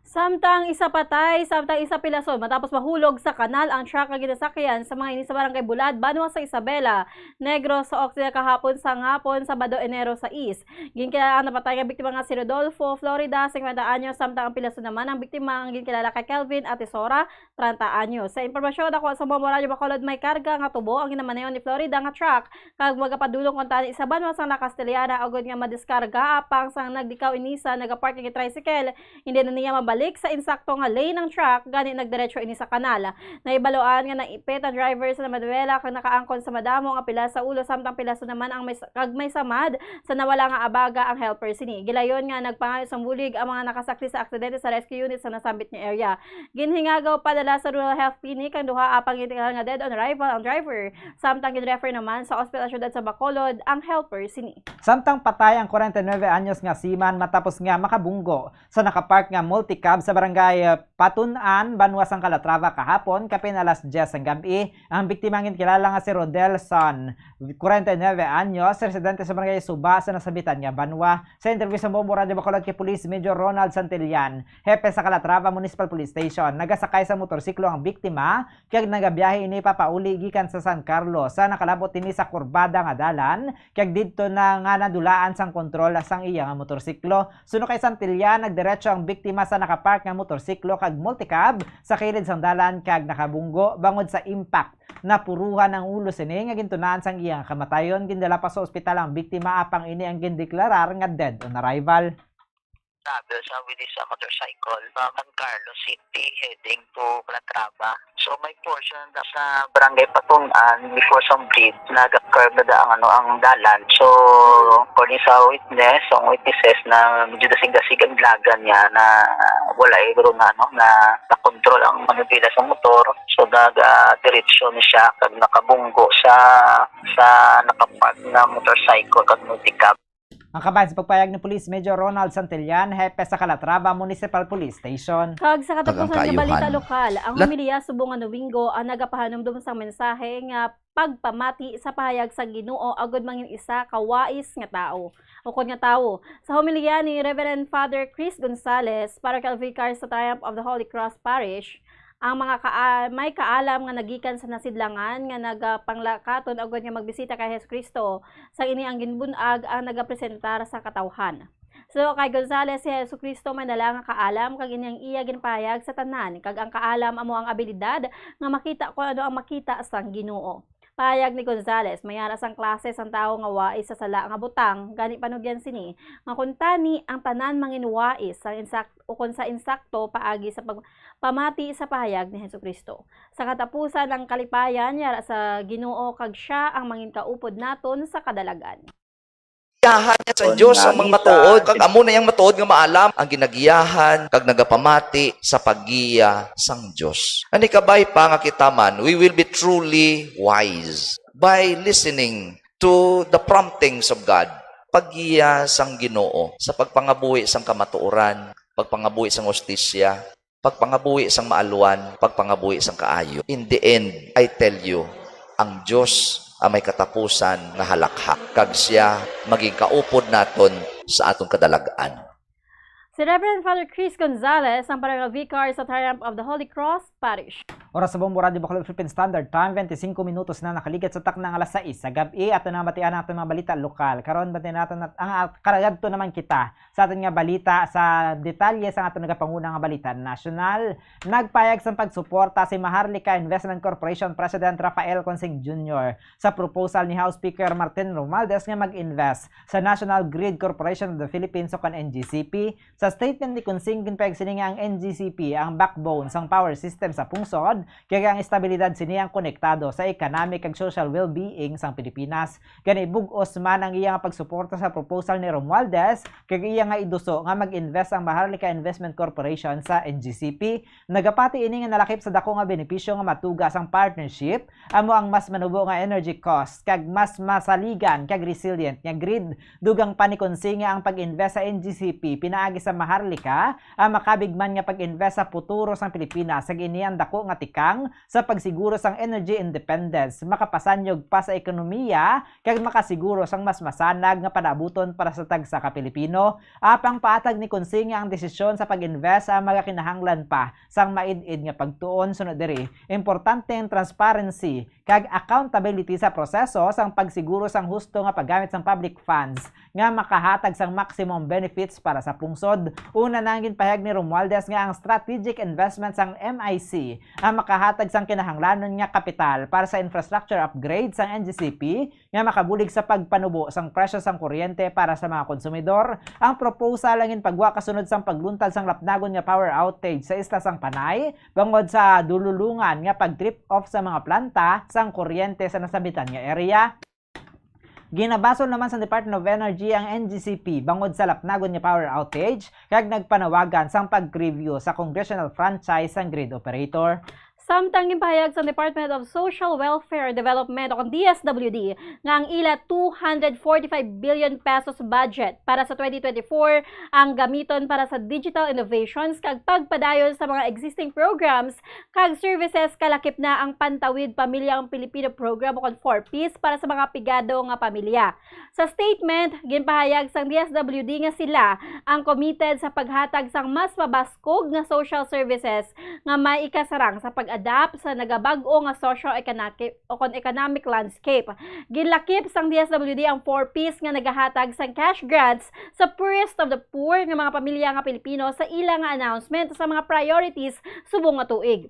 Samtang isa patay, samtang isa pilason matapos mahulog sa kanal ang truck nga ginasakyan sa mga ini sa Barangay Bulad, banwa sa Isabela, Negros Occidental kahapon sa hapon, Sabado, Enero sais. Ginkilala ang napatay nga biktima nga si Rodolfo Florida, singkwenta anyos, samtang ang pilason naman ang biktima nga ginkilala kay Kelvin Atisora, treinta anyos. Sa impormasyon nakuha sa Bombo Radyo Bacolod, may karga nga tubo ang ginamaneho ni Florida nga truck kag magapadulong kuntani sa banwa sang La Castellana agud nga madiskarga, apang sang nagdikaw ini sa nagapark nga tricycle, hindi na niya mabalik sa insakto nga lane ang truck, gani nagdiretso ini sa kanal. Nahibaluan nga naipit ang driver sa namanuela kag nakaangkon sa madamo nga pilas sa ulo, samtang pilason naman ang may sa-, kag may samad sa nawala nga abaga ang helper sini. Gilayon nga nagpangayo sang bulig ang mga nakasaksi sa aksidente sa rescue unit sa nasambit nga area. Ginhingagaw padala sa Rural Health Clinic ang duha, apang gintingala nga dead on arrival ang driver. Samtang gin-refer naman sa ospital siyudad sa Bacolod ang helper sini. Samtang patay ang kwarenta y nuebe anyos nga seaman matapos nga makabunggo sa nakapark nga multicab sa barangay, eh, Patun-an, banwa sang Calatrava kahapon, kapin alas dyes sang gab-i, ang biktima nga ginkilala nga si Rodelson, kwarenta y nuebe anyos, residente sa barangay Suba sa nasambitan nga banwa. Sa interview sa Bombo Radyo Bacolod kay Police Major Ronald Santillan, hepe sa Calatrava Municipal Police Station, nagasakay sa motorsiklo ang biktima, kag nagabiyahe ini papauli gikan sa San Carlos. Sa nakalabot ini sa kurbada nga dalan, kag didto na nga nadulaan sang kontrol sang iya nga motorsiklo. Suno kay Santillan, nagdiretso ang biktima sa nakapark nga motorsiklo kag multicab sa kilid sang dalan kag nakabunggo bangod sa impact. Napuruhan ang ulo sini nga gintunaan sang iya nga kamatayon. Gindala pa sa ospital ang biktima, apang ini ang gindeklarar nga dead on arrival. Travel sa with his uh, motorcycle from San Carlos City heading to Calatrava. So may portion na sa barangay Patun-an before sa bridge, naga-curve na da ang, ano, ang dalan. So according sa witness, ang witnesses, na medyo dasig-dasig ang lagan niya, na wala eh, bro, na, ano, na na-control ang manubela sa motor. So naga-diretsyo ni siya kag nakabunggo sa sa nakapark na motorcycle kag multicab. Ang kabahin sa pagpayag ni Police Major Ronald Santillan, hepe sa Calatrava Municipal Police Station. Kag sa katapusan nga balita lokal, ang homilya subong nga Domingo ang nagapahanumdom sang mensahe nga pagpamati sa pahayag sang Ginoo agud mangin isa ka wais nga tawo, ukon nga tawo. Sa homilya ni Reverend Father Chris Gonzalez, Parochial Vicar sa Triumph of the Holy Cross Parish, ang mga kaa-, may kaalam nga nagikan sa nasidlangan nga nagapanglakaton agud nga magbisita kay Jesu-Cristo, sang ini ang ginbun-ag ang nagapresentar sa katawhan. Suno kay Gonzalez, si Jesu-Cristo may dala nga kaalam, kag ini ang iya ginpahayag sa tanan, kag ang kaalam amo ang abilidad nga makita kon ano ang makita sang Ginoo. Pahayag ni Gonzales, may ara sang klase sang tawo nga wais sa sala nga butang, gani panugyan sini nga kuntani ang tanan mangin wais sang insak-, ukon sa insakto paagi sa pagpamati sa pahayag ni Jesu-Cristo. Sa katapusan, ang kalipayan yara sa Ginoo, kag sia ang mangin kaupod naton sa kadalag-an. Giyahan niya sang Dios ang mga matuod, kag amo na yang matuod nga maalam ang ginagiyahan kag nagapamati sa paggiya sang Dios. Ani kabay pa nga kita man, we will be truly wise by listening to the promptings of God. Paggiya sang Ginoo sa pagpangabuhi sang kamatuoran, pagpangabuhi sang hustisya, pagpangabuhi sang maalwan, pagpangabuhi sang kaayo. In the end, I tell you, ang Dios ang may katapusan nga halakhak, kag sia maging kaupod naton sa aton kadalag-an. Si Reverend Father Chris Gonzalez, ang Parochial Vicar sa Triumph of the Holy Cross Parish. Oras sa Bombo Radyo Bacolod, Philippine Standard Time, twenty-cinco minutos na nakaligad sa takna nga alas sais sa gab-i. Ato na mabatian ang aton mga balita lokal. Karon, batian naton nat-, ang, ah, karagadto naman kita sa aton nga balita, sa detalye sa aton nagapanguna nga balita nasyonal. Nagpahayag sang pagsuporta si Maharlika Investment Corporation President Rafael Consing Junior sa proposal ni House Speaker Martin Romualdez nga mag-invest sa National Grid Corporation of the Philippines o kon N G C P. Sa statement ni Consing, ginpahayag sini nga ang N G C P ang backbone sang power system sa pungsod, kag ang estabilidad sini ang konektado sa economic kag social well-being sang Pilipinas. Gani, bug-os man ang iya nga pagsuporta sa proposal ni Romualdez, kag iya nga iduso nga mag-invest ang Maharlika Investment Corporation sa N G C P. Nagapati ini nga nalakip sa dako nga benepisyo nga matuga sang partnership, amo ang mas manubo nga energy cost, kag mas masaligan kag resilient nga grid. Dugang pa ni Consing nga ang pag-invest sa N G C P pinaagi sa Maharlika ang makabig man nga pag-invest sa futuro sang Pilipinas, kag ini ang dako nga tikang sa pagsiguro sang energy independence, makapasanyog pa sa ekonomiya, kag makasiguro sang mas masanag nga panaabuton para sa tagsa ka Pilipino. Apang paatag ni Consing nga ang desisyon sa pag-invest ang magakinahanglan pa sang maid-id nga pagtuon. Sunod diri, importante ang transparency kag accountability sa proseso sang pagsiguro sang husto nga paggamit sang public funds nga makahatag sang maximum benefits para sa pungsod. Una na ang ginpahayag ni Romualdez nga ang strategic investment sang M I C ang makahatag sang kinahanglanon nga kapital para sa infrastructure upgrade sang N G C P nga makabulig sa pagpanubo sang presyo sang kuryente para sa mga konsumidor. Ang proposal ang ginpagwa kasunod sang pagluntad sang lapnagon nga power outage sa isla sang Panay bangod sa dululungan nga pag-trip off sa mga planta sang kuryente sa nasabitan nga area. Ginabasol naman sa Department of Energy ang N G C P bangod sa lapnagon nga power outage, kag nagpanawagan sang pag-review sa congressional franchise sang grid operator. Samtang ginpahayag sa Department of Social Welfare and Development o D S W D nga ang ila two hundred forty-five billion pesos budget para sa twenty twenty-four ang gamiton para sa digital innovations kag pagpadayon sa mga existing programs kag services, kalakip na ang Pantawid Pamilya ang Pilipino Program o kon four Ps para sa mga pigado nga pamilya. Sa statement, ginpahayag sang D S W D nga sila ang committed sa paghatag sang mas mabaskog nga social services nga may ikasarang sa pag-adapt sa nagabag-o nga socio-economic o kon economic landscape. Ginlakip sang D S W D ang four Ps nga nagahatag sang cash grants sa poorest of the poor nga mga pamilya nga Pilipino sa ila nga announcement sa mga priorities subong nga tuig.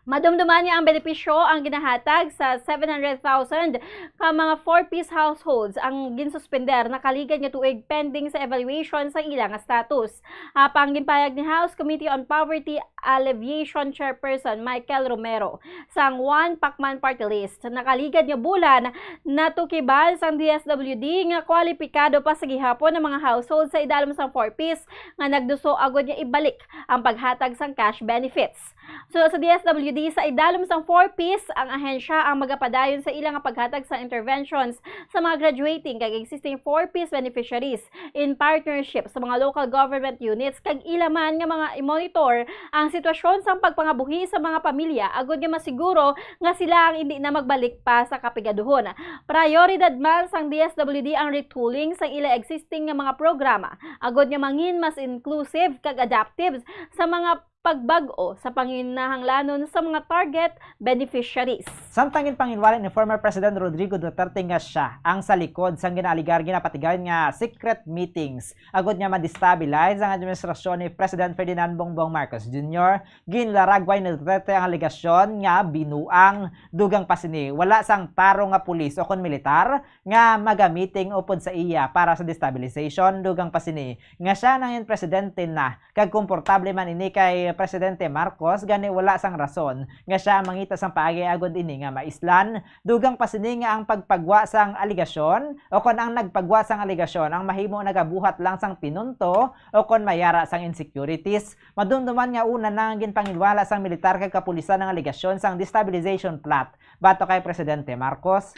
Madumduman nga ang benepisyo ang ginahatag sa seven hundred thousand ka mga four Ps households ang ginsuspender nakaligad nga tuig pending sa evaluation sa ila nga status. Apang ginpahayag ni House Committee on Poverty Alleviation Chairperson Michael Romero sang One Pacman Party List, nakaligad nga bulan natukiban sang D S W D nga kwalipikado pa sa gihapon ang mga household sa idalom sang four Ps nga nagduso agod nga ibalik ang paghatag sang cash benefits. So, sa D S W D, sa idalom sang four Ps, ang ahensya ang magapadayon sa ila nga paghatag sa interventions sa mga graduating kag existing four Ps beneficiaries in partnership sa mga local government units, kag ila man nga mga i-monitor ang sitwasyon sang pagpangabuhi sa mga pamilya agud nga masiguro nga sila ang indi na magbalik pa sa kapigaduhon. Prayoridad man sang D S W D ang retooling sang ila existing nga mga programa agud nga mangin mas inclusive kag adaptive sa mga pagbag-o sa panginahanglanon sa mga target beneficiaries. Samtang ginpanginwali ni former President Rodrigo Duterte nga siya ang sa likod sang ginaaligar ginapatigayon nga secret meetings agud nga ma-destabilize ang administrasyon ni President Ferdinand Bongbong Marcos Junior, ginlaragway ni Duterte ang alegasyon nga binuang. Dugang pa sini, wala sang tarong nga pulis o kon militar nga magamiting upod sa iya para sa destabilization. Dugang pa sini nga siya nangin presidente na, kag komportable man ini kay Presidente Marcos, gani wala sang rason nga siya ang mangita sang paagi agud ini nga maislan. Dugang pa sini nga ang pagpagwa sang alegasyon o kon ang nagpagwa sang alegasyon ang mahimo nagabuhat lang sang pinunto o kon mayara sang insecurities. Madumduman nga una na nga ginpanginwala sang militar kag kapulisan ang alegasyon sang destabilization plot batok kay Presidente Marcos.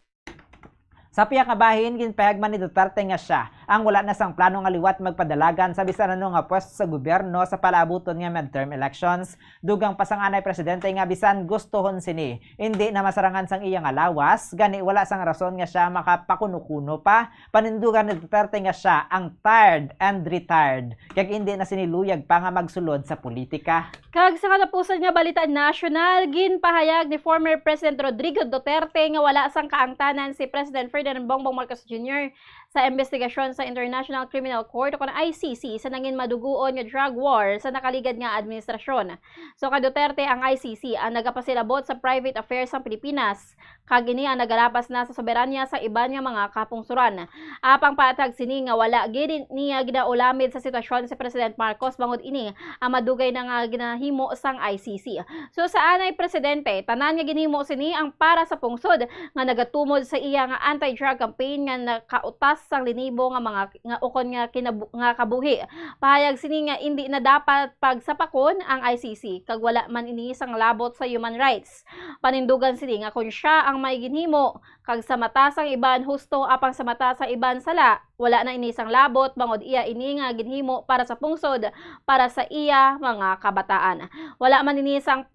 Sa pihak nga bahin, ginpahayag man ni Duterte nga siya ang wala na sang plano nga liwat magpadalagan sa bisan ano nga pwesto sa gobyerno sa palaabuton nga midterm elections. Dugang pa sang anay presidente nga bisan gustohon sini, indi na masarangan sang iya nga lawas, gani wala sang rason nga siya makapakuno-kuno pa. Panindugan ni Duterte nga siya ang tired and retired, kag indi na sini luyag pa nga magsulod sa politika. Kag sa katapusan nga balita nasyonal, ginpahayag ni former President Rodrigo Duterte nga wala sang kaangtanan si President Ferdinand Bongbong Marcos Junior sa investigasyon sa International Criminal Court o kon I C C sa nangin madugoon nga drug war sa nakaligad nga administrasyon. So, kay Duterte, ang I C C ang nagapasilabot sa private affairs sang Pilipinas, kag ini ang nagalapas na sa soberanya sa iban nga mga kapungsoran. Apang paathag sini nga wala gid niya ginaulamid sa sitwasyon si President Marcos, bangod ini ang madugay na nga ginahimo sang I C C. So, sa anay presidente, tanan nga ginhimo sini ang para sa pungsod nga nagatumod sa iya nga anti-drug campaign nga nakautas sang linibo nga mga, nga ukon nga kinabu-, nga kabuhi. Pahayag sini nga indi na dapat pagsapakon ang I C C, kag wala man ini sang labot sa human rights. Panindugan sini nga kon siya ang may ginhimo, kag sa mata sang iban husto apang sa mata sang iban sala, wala na ini sang labot, bangod iya ini nga ginhimo para sa pungsod, para sa iya mga kabataan. Wala man ini sang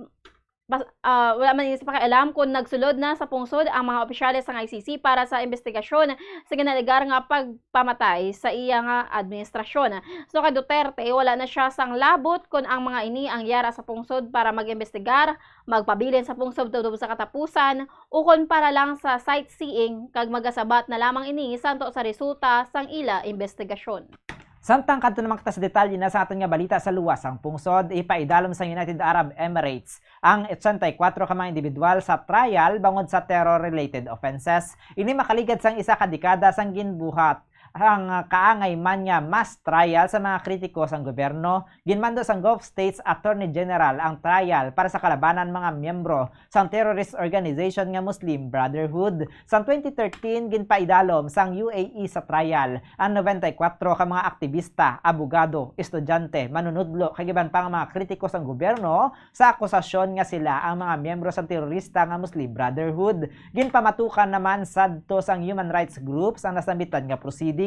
pas-, ah, wala man ini sa pakialam kon nagsulod na sa pungsod ang mga opisyales sang I C C para sa investigasyon sa ginaligar nga pagpamatay sa iya nga administrasyon. So, kay Duterte, wala na siya sang labot kon ang mga ini ang yara sa pungsod para mag-imbestigar, magpabilin sa pungsod tubtob sa katapusan, ukon para lang sa sightseeing, kag magasabat na lamang ini santo sa resulta sang ila investigasyon. Samtang kadto naman kita sa detalye na sa aton nga balita sa luwas sang pungsod, ipaidalom sang United Arab Emirates ang eighty-four ka mga individual sa trial bangod sa terror-related offenses. Ini makaligad sang isa ka dekada sang ginbuhat ang, ah, kaangay man nga mass trial sa mga kritiko sang gobyerno. Ginmando sang Gulf States Attorney General ang trial para sa kalabanan mga miyembro sang terrorist organization nga Muslim Brotherhood. Sang twenty thirteen, ginpaidalom sang U A E sa trial ang nobenta y kuwatro ka mga aktibista, abogado, estudyante, manunudlo, kag iban pa nga mga kritiko sang gobyerno sa akusasyon nga sila ang mga miyembro sang terorista nga Muslim Brotherhood. Ginpamatukan naman sadto sang human rights groups ang nasambitan nga proceedings.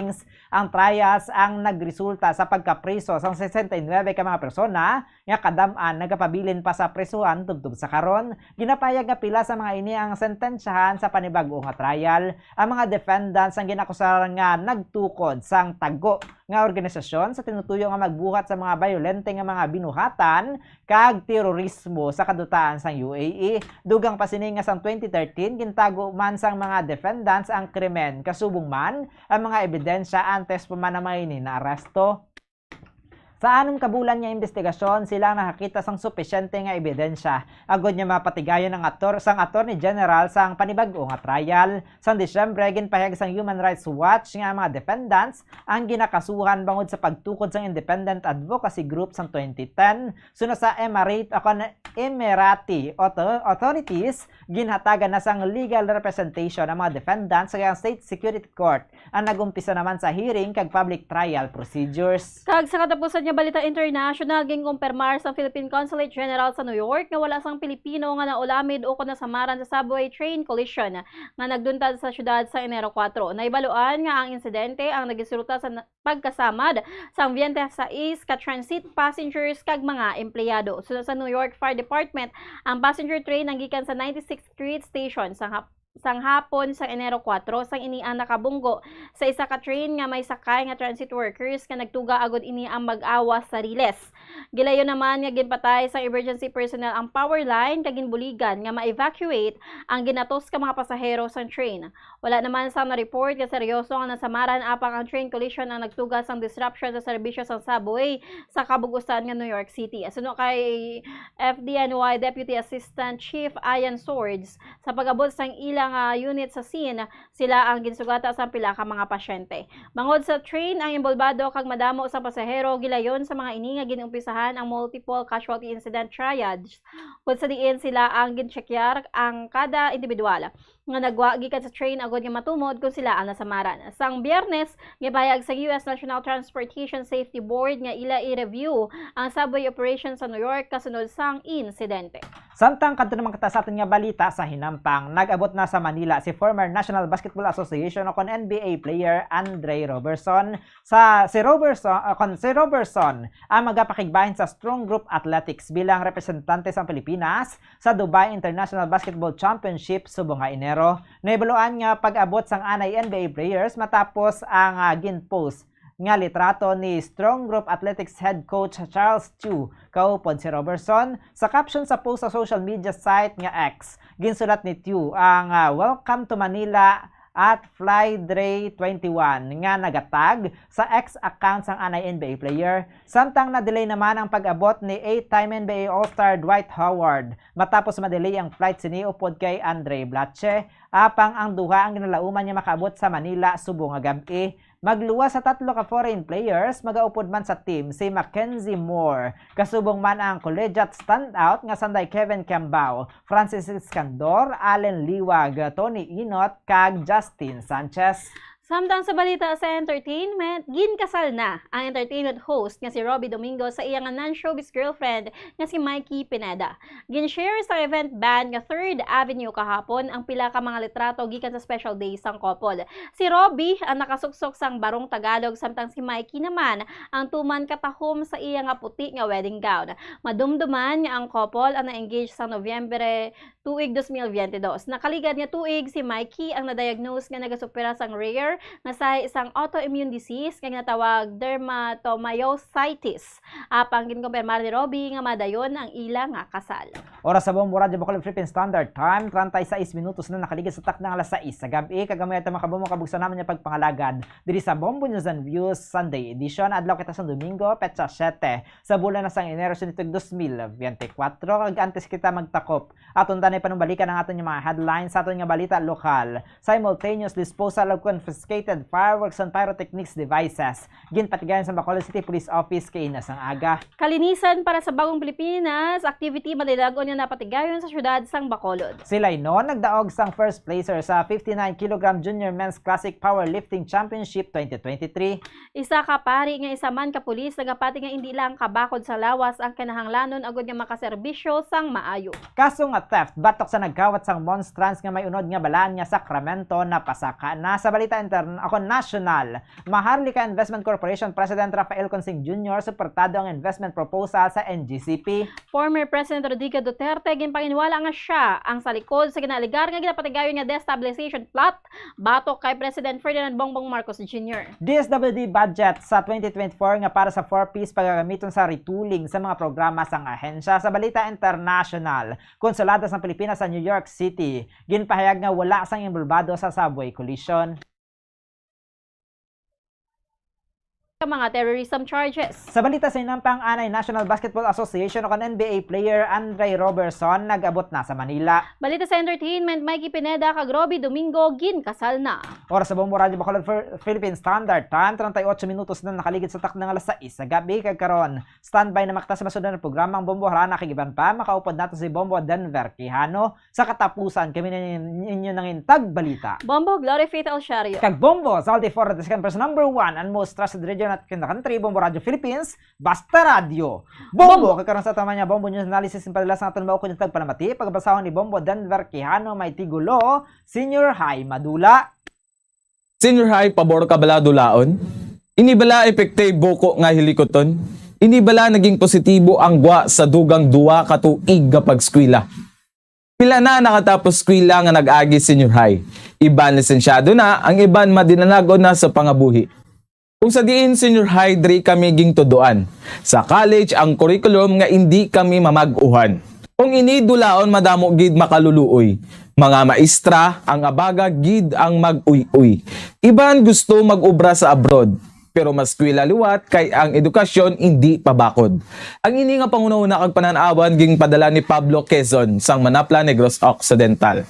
Ang trials ang nagresulta sa pagkapriso sang sesenta y nuebe ka mga persona nga kadam-an nagapabilin pa sa prisuhan tubtob sa karon. Ginapahayag nga pila sa mga ini ang sentensyahan sa panibag-o nga trial. Ang mga defendants ang ginakusar nga nagtukod sang tago nga organisasyon sa tinutuyo nga magbuhat sa mga bayolente nga mga binuhatan kag terorismo sa kadutaan sang U A E. Dugang pa sini nga sang twenty thirteen, gintago man sang mga defendants ang krimen, kasubong man ang mga ebidensya antes pa man ang mga ini naaresto. Sa anom ka bulan nga imbestigasyon, sila ang nakakita sang supisyente nga ebidensya agud nga mapatigayon ang ator-, sang Attorney General sang panibag-o nga trial. Sang Disyembre, ginpahayag sang Human Rights Watch nga ang mga defendants ang ginakasuhan bangod sa pagtukod sang independent advocacy group sang twenty ten. Suno sa Emirate, o kon Emirati auto-, authorities, ginhatagan na sang legal representation ang mga defendants, kag ang State Security Court ang nag-umpisa naman sa hearing kag public trial procedures. Kag sa katapusan nga balita international, ginkumpirmar sa Philippine Consulate General sa New York nga wala sang Pilipino nga naulamid o kon nasamaran sa subway train collision nga nagduntad sa siyudad sa Enero kuwatro. Nahibaluan nga ang insidente ang nagresulta sa na-, pagkasamad sang biyente sa sais ka transit passengers kag mga empleyado. Suno sa New York Fire Department, ang passenger train nanggikan sa ninety-sixth Street Station sa hap-, sang hapon sang Enero kuwatro, sang ini ang nakabunggo sa isa ka train nga may sakay nga transit workers nga nagtuga agod ini ang mag-awas sa riles. Gilayon naman nga ginpatay sang emergency personnel ang power line kag ginbuligan nga ma-evacuate ang ginatos ka mga pasahero sang train. Wala naman sang na-report nga seryoso ang nasamaran, apang ang train collision ang nagtuga sang disruption sa serbisyo sang subway sa kabug-usan nga New York City. Suno kay F D N Y Deputy Assistant Chief Ian Swords, sa pag-abot sang ila nga unit sa scene, sila ang ginsugata sang pila ka mga pasyente. Bangod sa train ang imbolbado kag madamo sang pasahero, gilayon sa mga ini nga ginumpisahan ang multiple casualty incident triage, kung sa diin sila ang ginchekyar ang kada individual nga nagwa gikan sa train agod nga matumod kung sila ang nasamaran. Sang Biyernes, gipahayag sa U S National Transportation Safety Board nga ila i-review ang subway operation sa New York kasunod sang insidente. Samtang kadto naman kita sa aton nga balita sa hinampang, nag-abot na sa Manila si former National Basketball Association o kon N B A player Andre Roberson. Sa si Roberson, ah, kon si Roberson ang magapakigbahin sa Strong Group Athletics bilang representante sang Pilipinas sa Dubai International Basketball Championship subong nga Enero. Nahibaluan nga pag-abot sang anay N B A players matapos ang, ah, gin-post nga litrato ni Strong Group Athletics head coach Charles Chu kaupod si Roberson. Sa caption sa post sa social media site nga X, ginsulat ni Chu ang, ah, "Welcome to Manila" at Flydre twenty-one nga nagatag sa X account sang anay N B A player. Samtang na-delay naman ang pag-abot ni eight-time N B A All-Star Dwight Howard matapos ma-delay ang flight sini upod kay Andre Blache, apang ang duha ang ginalauman nga makaabot sa Manila subong nga gab-i. Magluwas sa tatlo ka foreign players, magaupod man sa team si Mackenzie Moore, kasubong man ang collegiate standout nga sanday Kevin Kembao, Francis Escandor, Allen Liwag, Tony Inot, kag Justin Sanchez. Samtang sa balita sa entertainment, ginkasal na ang entertainment host nga si Robbie Domingo sa iya nga non-showbiz girlfriend nga si Mikey Pineda. Gin-share sa event band nga Third Avenue kahapon ang pila ka mga litrato gikan sa special day sang couple. Si Robbie ang nakasuksok sang barong Tagalog, samtang si Mikey naman ang tuman katahom sa iya nga puti nga wedding gown. Madumduman nga ang couple ang na-engage sa Nobyembre tuig dos mil biyente dos. Nakaligad nga tuig, si Mikey ang na-diagnose nga nagasupera sang rare nga sahi sang autoimmune disease nga ginatawag dermatomyositis. Apang ginkumpirmar ni Robbie nga madayon ang ila nga kasal. Oras sa Bombo Radyo Bacolod Philippine Standard Time, treinta y seis minutos na nakaligid sa takna nga alas sais sa gab-i, kag amo ta, mga kabombo, kabugsan naman nga pagpangalagad diri sa Bombo News and Views Sunday Edition. Adlaw kita sa Domingo, petsa siete sa bulan na sang Enero, sini tuig dos mil biyente kwatro, kag antes kita magtakop, aton tanay panumbalikan ang aton nga mga headlines sa aton nga balita lokal. Simultaneous disposal of confiscated fireworks and pyrotechnics devices. Ginpatigayon sa Bacolod City Police Office kaina sang aga. Kalinisan para sa bagong Pilipinas activity malilag-on nga napatigayon sa siyudad sang Bacolod. Si Lainon nagdaog sang first placer sa fifty-nine kilogram Junior Men's Classic Powerlifting Championship twenty twenty-three. Isa ka pari nga isa man ka pulis nagapati nga indi lang kabakod sa lawas ang kinahanglanon agud nga makaserbisyo sang maayo. Kaso nga theft batok sa nagkawat sang monstrance nga may unod nga balaan nga sakramento napasaka na. Sa balita intern-, ako, nasyonal, Maharlika Investment Corporation President Rafael Consing Junior suportado ang investment proposal sa N G C P. Former President Rodrigo Duterte ginpanginwala nga siya ang sa likod sa ginaalegar nga ginapatigayon nga destabilization plot batok kay President Ferdinand Bongbong Marcos Junior. D S W D budget sa twenty twenty-four nga para sa four Ps pagagamiton sa retooling sa mga programa sang ahensya. Sa balita internasyonal, konsulador sang Pilipinas sa New York City ginpahayag nga wala sang inbolbado sa subway collision. Ka mga terrorism charges. Sa balita sa inampang, anay National Basketball Association o kon N B A player Andre Roberson nag-abot na sa Manila. Balita sa entertainment, Mikey Pineda kag Robbie Domingo ginkasal na. Oras sa Bombo Radyo Bacolod for Philippine Standard Time, treinta y ocho minutos na nakaligid sa takna nga alas sais sa gab-i, kag karon, standby na makita sa masunod nga programa ang Bombo Harana kag iban pa. Makaupod nato si Bombo Denver Quijano. Sa katapusan, kami na nin-, inyo nangin tagbalita. Bombo Glory Faith Alciario. Kag Bombo Zaldi for the second person number one and most trusted radio network in the country, Bombo Radio Philippines, basta radyo. Bombo! Bombo! Kay karon sa tama niya, Bombo News Analysis, ang padala sa aton maukod yung tagpalamati, pagbasahon ni Bombo Denver Quijano, may tigulo, Senior High Madula. Senior High, pabor ka bala dulaon? Ini bala epektibo ko nga hilikoton? Ini bala naging positibo ang gwa sa dugang duwa ka tuig nga pagskwela? Pila na nakatapos eskwela nga nag-agi senior high? Iban lisensyado na, ang iban madinanag-on na sa pangabuhi. Kung sa diin senior high, diri kami gintudoan. Sa college, ang curriculum nga indi kami mamag-uhan. Kung ini dulaon, madamo gid makaluluoy. Mga maestra, ang abaga gid ang mag-uy-uy. Iban gusto mag-obra sa abroad, pero mas eskwela liwat kay ang edukasyon indi pabakod. Ang ini nga panghunahuna kag panan-awan ginpadala ni Pablo Quezon sang Manapla, Negros Occidental.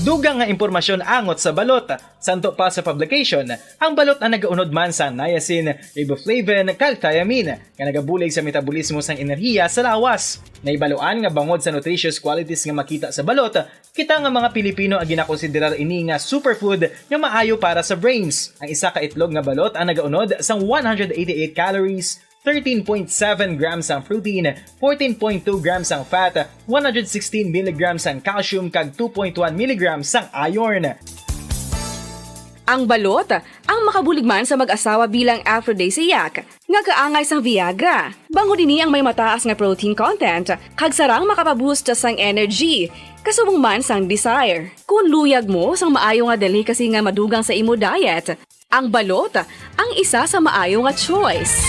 Dugang nga impormasyon angot sa balot. Santo pa sa publication, ang balot ang nagaunod man sa niacin, riboflavin, kag thiamine, nga nagabulig sa metabolismo sang enerhiya sa lawas. Nahibaluan nga bangod sa nutritious qualities nga makita sa balot, kita nga mga Pilipino ang ginakonsiderar ini nga superfood nga maayo para sa brains. Ang isa ka itlog nga balot ang nagaunod sang one hundred eighty-eight calories, thirteen point seven grams ang protein, fourteen point two grams ang fat, one hundred sixteen milligrams ang calcium, kag two point one milligrams ang iron. Ang balot ang makabulig man sa mag-asawa bilang aphrodisiac nga kaangay sang Viagra. Bangod ini ang may mataas nga protein content kag sarang makapaboost sang energy, kasubong man sang desire. Kon luyag mo sang maayo nga delicacy nga madugang sa imo diet, ang balot ang isa sa maayo nga choice.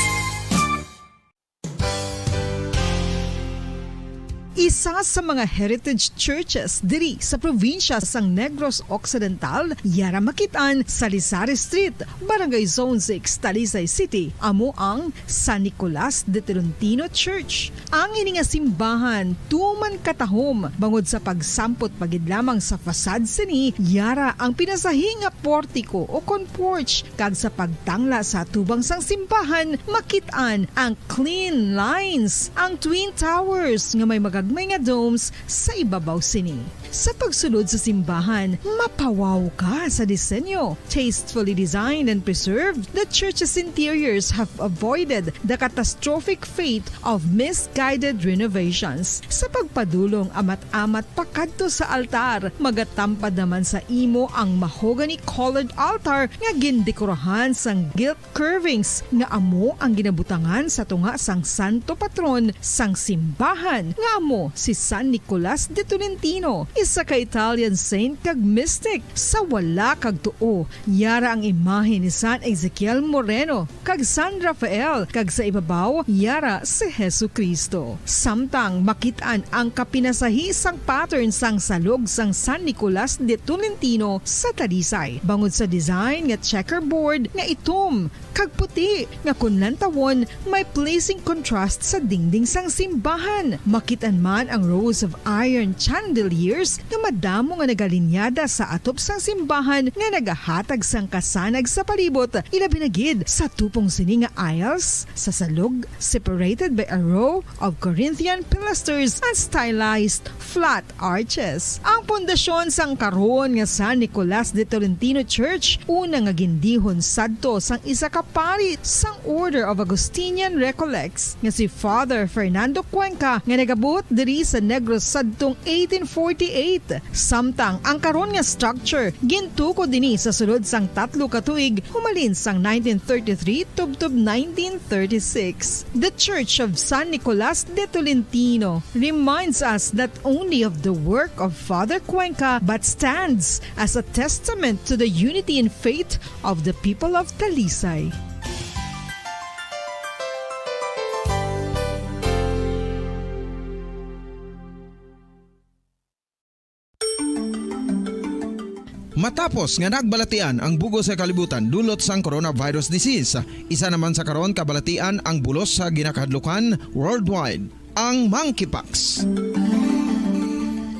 Isa sa mga heritage churches diri sa probinsya sang Negros Occidental, yara makit-an sa Lisari Street, Barangay Zone six, Talisay City, amo ang San Nicolas de Tolentino Church. Ang ini nga simbahan tuman katahom bangod sa pagsampot pa gid lamang sa facade sini, yara ang pinasahi nga portiko o kon porch, kag sa pagtangla sa atubang sang simbahan, makit-an ang clean lines, ang twin towers nga may magagmay nga domes sa ibabaw sini. Sa pagsulod sa simbahan, mapawaw ka sa disenyo. Tastefully designed and preserved, the church's interiors have avoided the catastrophic fate of misguided renovations. Sa pagpadulong amat-amat pakadto sa altar, magatampad naman sa imo ang mahogany-colored altar nga gindekorahan sang gilt curvings nga amo ang ginabutangan sa tunga sang santo patron sang simbahan, nga amo si San Nicolas de Tolentino, isa ka Italian saint kag mystic. Sa wala kag tuo, yara ang imahe ni San Ezekiel Moreno kag San Rafael, kag sa ibabaw, yara si Jesu-Cristo. Samtang makit-an ang kapinasahi sang pattern sang salog sang San Nicolas de Tolentino sa Talisay, bangod sa design nga checkerboard nga itom kag puti, nga kon lantawon, may pleasing contrast sa dingding sang simbahan. Makit-an man ang rows of iron chandeliers nga madamo nga nagalinyada sa atop sang simbahan nga nagahatag sang kasanag sa palibot, ilabi na gid sa tupong sini nga aisles sa salog, separated by a row of Corinthian pilasters and stylized flat arches. Ang pundasyon sang karon nga San Nicolas de Tolentino Church, una nga gindihon sadto sang isa ka pari sang Order of Augustinian Recollects nga si Father Fernando Cuenca, nga nagabuot diri sa Negros sadtong eighteen forty-eight. Samtang ang karon nga structure gintukod dinhi sa sulod sang tatlo ka tuig, humalin sang nineteen thirty-three tubtob nineteen thirty-six. The Church of San Nicolas de Tolentino reminds us not only of the work of Father Cuenca, but stands as a testament to the unity in faith of the people of Talisay. Matapos nga nagbalatian ang bug-os nga kalibutan dulot sang coronavirus disease, isa naman sa karon kabalatian ang bulos sa ginakahadlukan worldwide, ang monkeypox.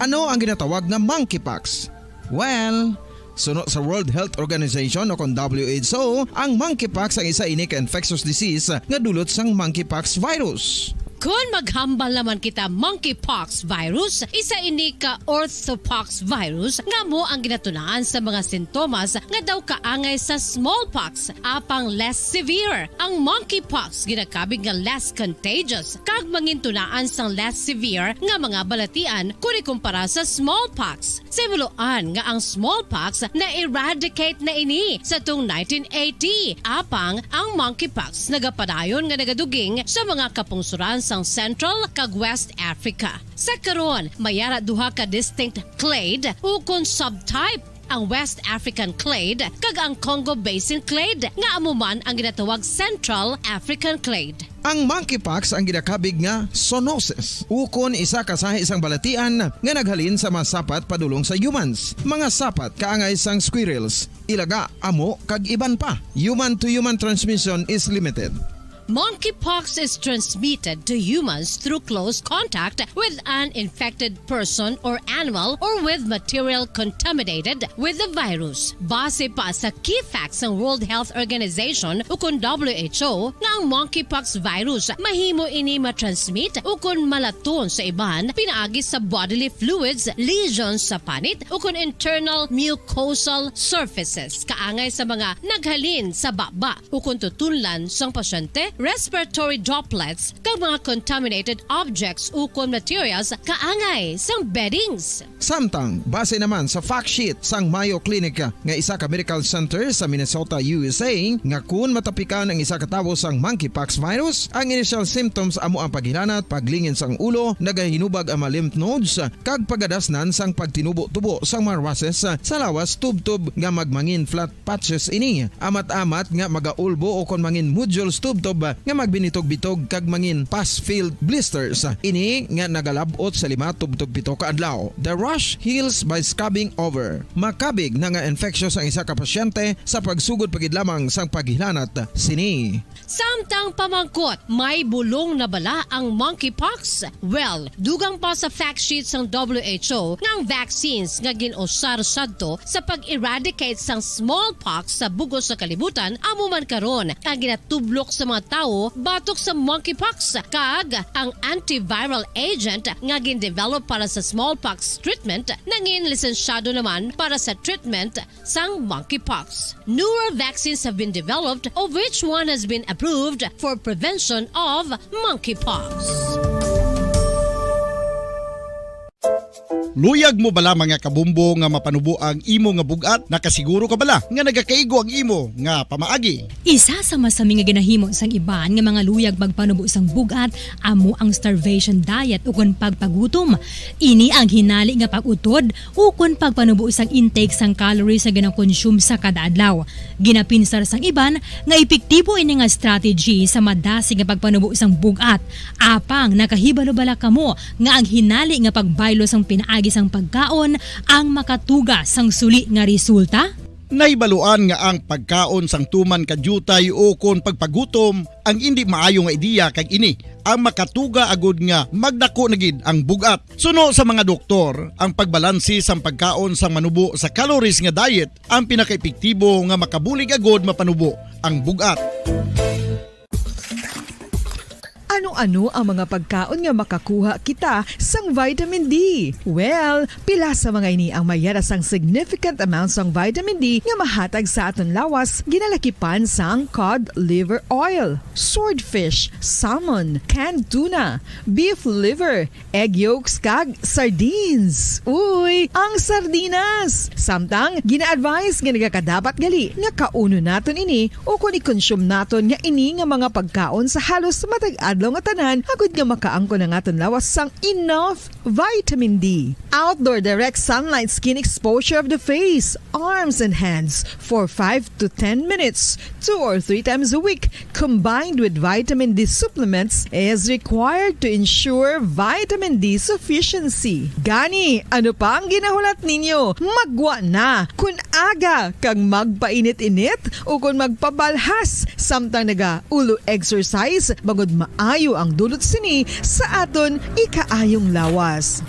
Ano ang ginatawag nga monkeypox? Well, suno sa World Health Organization o kon W H O, ang monkeypox ang isa ini ka infectious disease nga dulot sang monkeypox virus. Kon maghambal naman kita monkeypox virus, isa ini ka orthopox virus nga amo ang ginatunaan sa mga sintomas nga daw kaangay sa smallpox, apang less severe. Ang monkeypox ginakabig nga less contagious kag mangintunaan sang less severe nga mga balatian kon ikumpara sa smallpox. Sa hibaluan nga ang smallpox na-eradicate na ini sa tung nineteen eighty, apang ang monkeypox nagapadayon nga nagaduging sa mga kapungsoran sa ang Central kag West Africa. Sa karon, may ara duha ka distinct clade ukon subtype, ang West African clade kag ang Congo Basin clade, nga amo man ang ginatawag Central African clade. Ang monkeypox ang ginakabig nga zoonosis, ukon isa ka sahi sang balatian nga naghalin sa mga sapat padulong sa humans, mga sapat kaangay sang squirrels, ilaga, amo, kag iban pa. Human-to-human transmission is limited. Monkeypox is transmitted to humans through close contact with an infected person or animal or with material contaminated with the virus. Base pa sa key facts sang World Health Organization ukon W H O, nga ang monkeypox virus mahimo ini matransmit ukon malaton sa iban pinaagi sa bodily fluids, lesions sa panit, ukon internal mucosal surfaces, kaangay sa mga naghalin sa baba ukon tutunlan sang pasyente, respiratory droplets, kag mga contaminated objects ukon materials kaangay sang beddings. Samtang, base naman sa fact sheet sang Mayo Clinic nga isa ka medical center sa Minnesota, U S A, nga kun matapikan ang isa ka tawo sang monkeypox virus, ang initial symptoms amo ang paghilanat, paglingin sang ulo, nagahinubag ang mga lymph nodes, kag pagadasnan sang pagtinubo-tubo sang mga rushes sa lawas, tubtob nga magmangin flat patches ini, amat-amat nga magaulbo ukon mangin nodules tubtob nga magbinitog-bitog kag mangin pus-filled blisters. Ini nga nagalab-ot sa lima tubtob pito ka adlaw. The rash heals by scabbing over. Makabig na nga infectious ang isa ka pasyente sa pagsugod pa gid lamang sang paghilanat sini. Samtang pamangkot, may bulong na bala ang monkeypox? Well, dugang pa sa fact sheet sang W H O nga ang vaccines nga gin-usar sadto sa pag-eradicate sang smallpox sa bug-os nga kalibutan amo man karon ang ginatublok sa mga tawo batok sa monkeypox, kag ang antiviral agent nga gin-develop para sa smallpox treatment nangin lisensyado naman para sa treatment sang monkeypox. Newer vaccines have been developed, of which one has been approved for prevention of monkeypox. Luyag mo bala, mga kabombo, nga mapanubo ang imo nga bug-at? Nakasiguro ka bala nga nagakaigo ang imo nga pamaagi? Isa sa masami nga ginahimo sang iban nga mga luyag magpanubo sang bug-at amo ang starvation diet ukon pagpagutom. Ini ang hinali nga pag-utod ukon pagpanubo sang intake sang calories nga ginakonsume sa kada adlaw. Ginapinsar sang iban nga epektibo ini nga strategy sa madasig nga pagpanubo sang bug-at. Apang nakahibalo bala kamo nga ang hinali nga pagbaylo sang pinaagi sang pagkaon ang makatuga sang suli nga resulta? Nahibaluan nga ang pagkaon sang tuman ka diutay ukon pagpagutom ang indi maayo nga ideya, kag ini ang makatuga agud nga magdako na gid ang bug-at. Suno sa mga doktor, ang pagbalanse sang pagkaon sang manubo sa calories nga diet ang pinakaepektibo nga makabulig agud mapanubo ang bug-at. Ano-ano ang mga pagkaon nga makakuha kita sang vitamin D? Well, pila sa mga ini ang may ara sang significant amount sang vitamin D nga mahatag sa aton lawas, ginalakipan sang cod liver oil, swordfish, salmon, canned tuna, beef liver, egg yolks, kag sardines. Uy, ang sardinas! Samtang, gina-advise nga nagakadapat gali nga kaunon naton ini ukon i-consume naton nga ini nga mga pagkaon sa halos matag adlaw nga tanan, agud nga makaangkon ang aton lawas sang enough vitamin D. Outdoor direct sunlight skin exposure of the face, arms, and hands for five to ten minutes, two or three times a week, combined with vitamin D supplements, is required to ensure vitamin D sufficiency. Gani, ano pa ang ginahulat ninyo? Maggwa na! Kun aga kag magpainit-init ukon magpabalhas samtang naga-ulo exercise, bangod maayo ang dulot sini sa aton ikaayong lawas.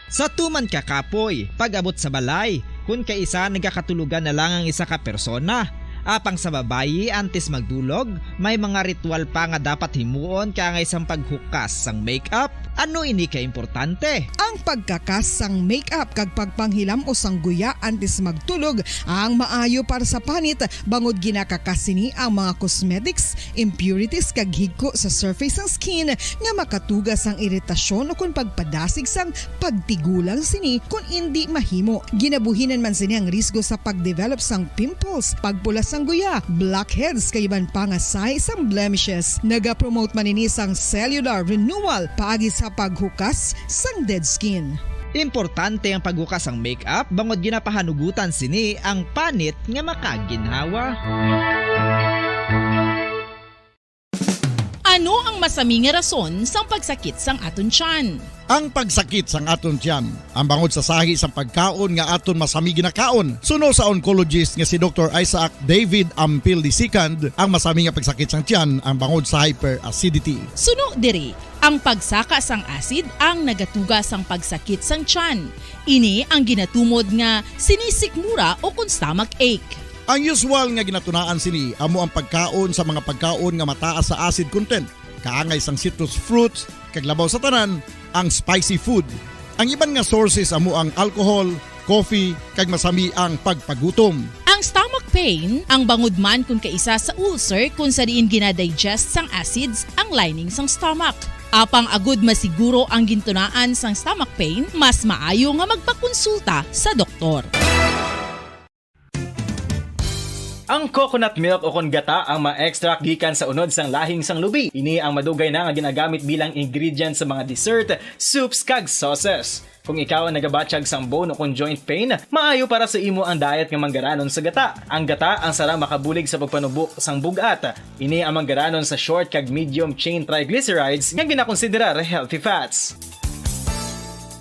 Sa tuman ka kapoy, pag-abot sa balay, kun kaisa nagakatulogan na lang ang isa ka persona. Apang sa babayi, antes magdulog, may mga ritual pa nga dapat himuon kaangay sang paghukas sang make-up. Ano ini ka importante? Ang pagkakas sang make-up kag pagpanghilam-os sang guya antes magtulog ang maayo para sa panit, bangod ginakakas sini ang mga cosmetics, impurities, kag higko sa surface sang skin nga makatuga sang iritasyon ukon pagpadasig sang pagtigulang sini kon indi mahimo. Ginabuhinan man sini ang risgo sa pag-develop sang pimples, pagpula Sang guya, blackheads kag iban pa nga sahi sang blemishes. Nagapromote man ini sang cellular renewal paagi sa paghukas sang dead skin. Importante ang paghukas sang makeup bangod ginapahanugutan sini ang panit nga makaginhawa. Ano ang masami nga rason sang pagsakit sang aton tiyan? Ang pagsakit sang aton tiyan, ang bangod sa sahi sang pagkaon nga aton masami ginakaon, suno sa oncologist nga si Doktor Isaac David Ampil the second, ang masami nga pagsakit sang tiyan ang bangod sa hyperacidity. Suno diri, ang pagsaka sang acid ang nagatuga sang pagsakit sang tiyan. Ini ang ginatumod nga sinisikmura o kon stomach ache. Ang usual nga ginatunaan sini amo ang pagkaon sa mga pagkaon nga mataas sa acid content, kaangay sang citrus fruits, kag labaw sa tanan, ang spicy food. Ang iban nga sources amo ang alcohol, coffee, kag masami ang pagpagutom. Ang stomach pain, ang bangod man kon kaisa sa ulcer kon sa diin ginadigest sang acids ang lining sang stomach. Apang agud masiguro ang gintunaan sang stomach pain, mas maayo nga magpakonsulta sa doktor. Ang coconut milk o kon gata ang ma-extract gikan sa unod sang lahing sang lubi. Ini ang madugay na nga ginagamit bilang ingredient sa mga dessert, soups, kag sauces. Kung ikaw ang nagabatyag sang bone o kon joint pain, maayo para sa imo ang diet nga manggaranon sa gata. Ang gata ang sara makabulig sa pagpanubo sang bug-at. Ini ang manggaranon sa short kag medium chain triglycerides nga ginakonsiderar healthy fats.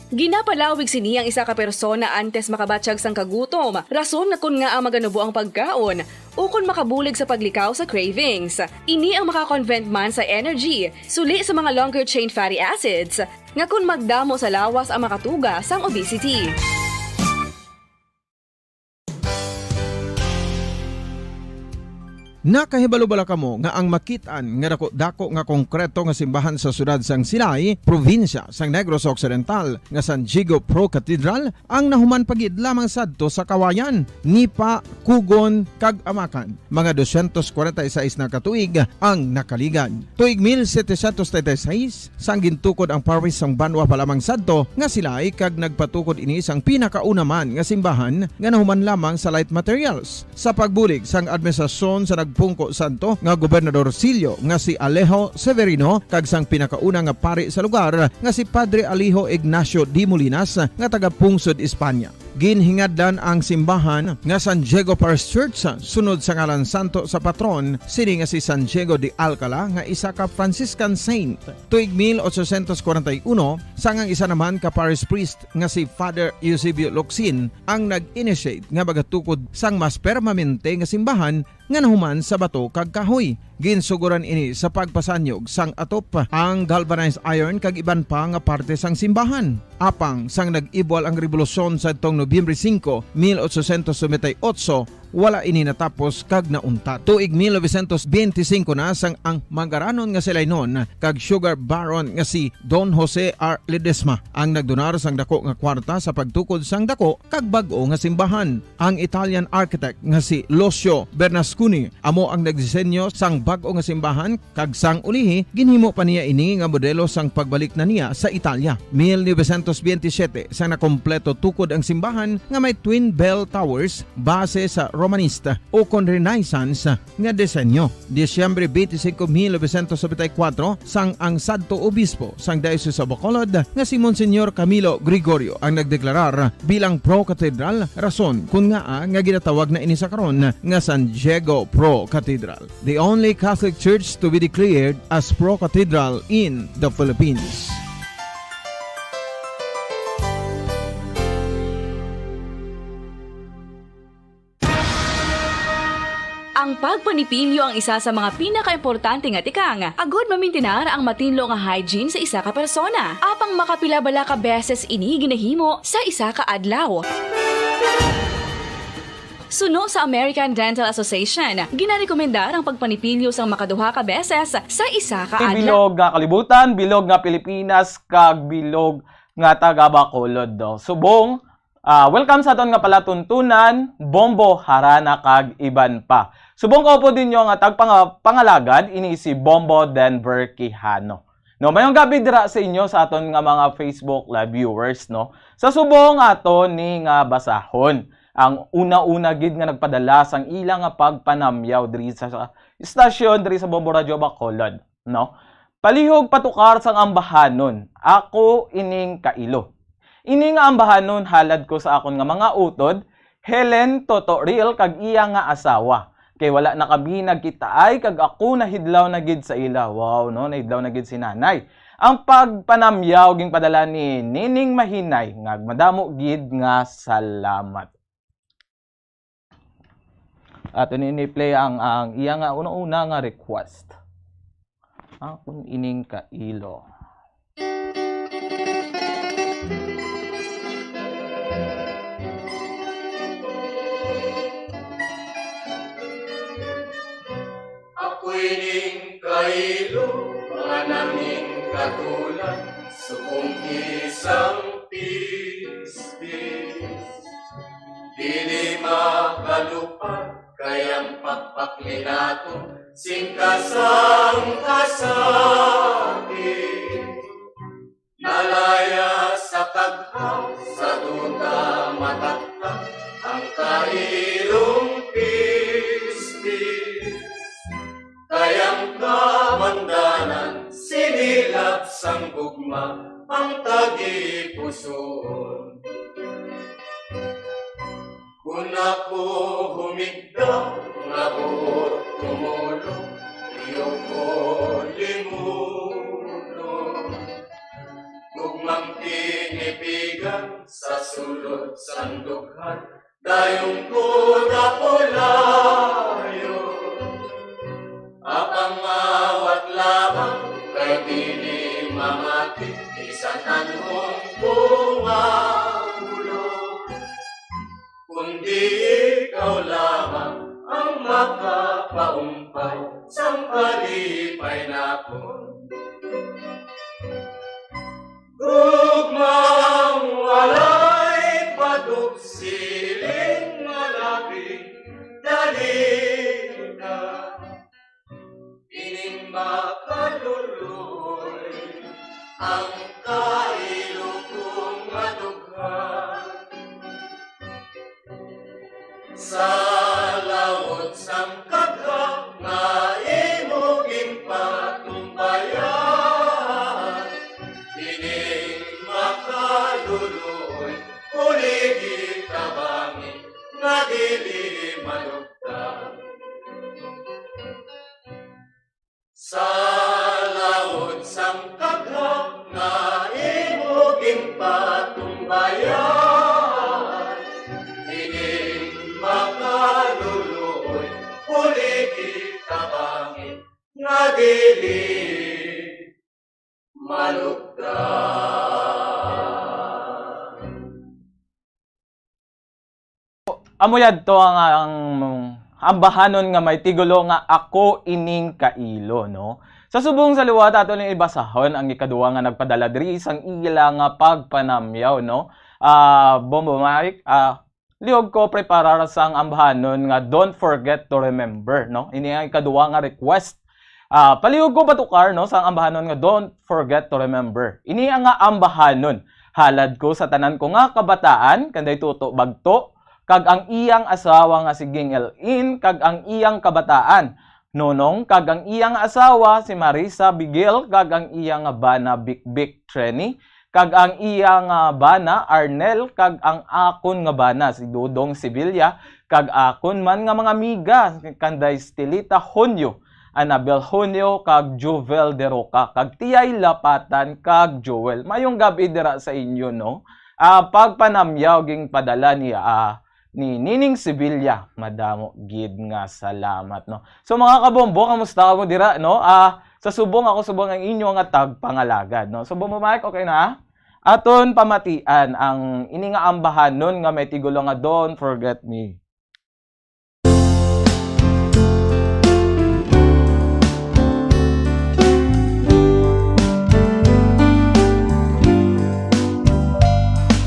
Ginapalawig sini ang isa ka persona antes makabatyag sang kagutom, rason na kon ngaa maganubo ang pagkaon, ukon makabulig sa paglikaw sa cravings. Ini ang makakonvert man sa energy, suli sa mga longer chain fatty acids, nga kon magdamo sa lawas ang makatuga sang obesity. Nakahibalo bala kamo nga ang makit-an nga dako-dako nga konkreto nga simbahan sa siyudad sang Silay, probinsya sang Negros Occidental, nga San Diego Pro Cathedral ang nahuman pa gid lamang sadto sa Kawayan, Nipa, Cogon, kag Amacan? Mga dosyentos kwarenta y seis na ka tuig ang nakaligad. Tuig mil setecientos treinta y seis, sang gintukod ang parish sang banwa pa lamang sadto nga Silay, kag nagpatukod ini sang pinakauna man nga simbahan nga nahuman lamang sa light materials. Sa pagbulig sang administrasyon sa nagpungko sadto nga gobernadorcillo nga si Alejo Severino kag sang pinakauna nga pari sa lugar nga si Padre Alejo Ignacio de Molinas nga taga-pungsod Espanya. Ginhingadlan ang simbahan nga San Diego Parish Church sunod sa ngalan santo sa patron sini nga si San Diego de Alcala nga isa ka Franciscan saint. Tuig mil ochocientos kwarenta y uno, sang ang isa naman ka parish priest nga si Father Eusebio Locsin ang nag-initiate nga magatukod sang mas permanente nga simbahan nga nahuman sa bato kag kahoy. Ginsugoran ini sa pagpasanyog sang atop, ang galvanized iron kag iban pa nga parte sang simbahan. Apang sang nag-ibwal ang rebolusyon sadtong Nobyembre singko, mil ochocientos noventa y ocho, wala ini natapos kag nauntat. Tuig mil novecientos benti singko na sang ang manggaranon nga si Lainon kag sugar baron nga si Don Jose R. Ledesma ang nagdonar sang dako nga kwarta sa pagtukod sang dako kag bag-o nga simbahan. Ang Italian architect nga si Lucio Bernasconi amo ang nagdisenyo sang bag-o nga simbahan, kag sang ulihi, ginhimo pa niya ini nga modelo sang pagbalik na niya sa Italia. Mil novecientos benti siyete, sang nakompleto tukod ang simbahan nga may twin bell towers base sa Romanista o kon Renaissance nga disenyo. Disyembre twenty-five, mil novecientos noventa y cuatro, sang ang sadto obispo sang Diocese of Bacolod nga si Monsignor Camilo Gregorio ang nagdeklarar bilang pro-cathedral, rason kon ngaa nga ginatawag na ini sa karon nga San Diego Pro Cathedral, the only Catholic church to be declared as pro-cathedral in the Philippines. Ang pagpanipilyo ang isa sa mga pinakaimportante nga tikang agud mamintinar ang matinlo nga hygiene sa isa ka persona. Apang makapila bala ka beses ini ginahimo sa isa ka adlaw? Suno sa American Dental Association, ginarekomendar ang pagpanipilyo sang makaduha ka beses sa isa ka adlaw. Bilog nga kalibutan, bilog nga Pilipinas, kag bilog nga taga Bacolod, no? Subong, ah, welcome sa aton nga palatuntunan, Bombo Harana kag iban pa. Subong ko po ninyo nga tagpanga-, pangalagad, ini si Bombo Denver Quijano. No, mayong gabi dira sa inyo sa aton nga mga Facebook Live viewers, no. Sa subong ato ni nga basahon. ang una-una gid nga nagpadala sang ila nga pagpanamyaw diri sa, sa istasyon diri sa Bombo Radyo Bacolod, no? Palihog patukar sang ambahanon, ako ining kailo. Ini nga ambahanon halad ko sa akon nga mga utod, Helen Toto Real kag iya nga asawa. Kay wala na kami nagkitaay kag ako nahidlaw na gid sa ila. Wow, no? Nahidlaw na gid si Nanay. Ang pagpanamyaw ginpadala ni Nining Mahinay nga madamo gid nga salamat. Ato ni ni play ang, ang iya nga una-una nga request. Akon ining kailo. Ako ining kailo nga nangin katulan, subong isang pispis. Dili makalupad kay ang pagpakli nato sing kasang kasakit. Nalaya sa taghaw, sa duta mataktak ang kailong pispis. Kay ang kabangdanan, sinilab sang gugma ang tagipusoon. Kon ako humigda nga buot tumulong, iyo ko limunon. Gugmang tinipigan sa sulod sang dughan, dayon ko napulayon. Apang maawat lamang kay dili mamati, bisan anhon ko mahulog. Kundi ikaw lamang ang makapaumpay sang kalipay nakon. Gugmang walay patog, siling nga labing dali ka. Ining makaluloy ang kailo kong madughan. Sa laod sang kagha nga imo ginpatumbayan, ining makaluloy, uligi tabangi nga dili malugtan. Sa laod sang kagha nga imo ginpatumbayan, ining makaluluoy, uligi tabangi nga dili malugtan. Amo yadto ang, ang ambahanon nga may tigulo nga Ako Ining Kailo, no? Sa subong sa liwat, ato ning ibasahon ang ikaduha nga nagpadala diri sang ila nga pagpanamyaw, no? Ah, Bombo Mike, ah, lihog ko preparar sang ambahanon nga Don't Forget to Remember, no? Ini ang ikaduha nga request. Ah, palihog ko patukar, no, sang ambahanon nga Don't Forget to Remember. Ini ang nga ambahanon. Halad ko sa tanan ko nga kabataan, kanday Toto Bagto, kag ang iyang asawa nga si Ging L In, kag ang iyang kabataan, Nonong, kag ang iyang asawa si Marisa Bigil, kag ang iyang bana Bikbik Trenny, kag ang iyang bana Arnel, kag ang akon nga bana si Dodong Sevilla, kag akon man nga mga amiga, kanday Stilita Honyo, Annabel Honyo, kag Jovel De Roca, kag Tiyay Lapatan, kag Joel. Mayong gab-i dira sa inyo, no? Ah, pagpanamyaw ginpadala ni, ah, ni Nining Sevilla. Madamo gid nga salamat, no? So, mga kabombo, kamusta kamo dira, no? Ah, sa subong, ako subong ang inyo nga tagpangalagad, no? So, Bombo Mike, okay na? Aton pamatian ang ini nga ambahanon nga may tigulo nga Don't Forget Me.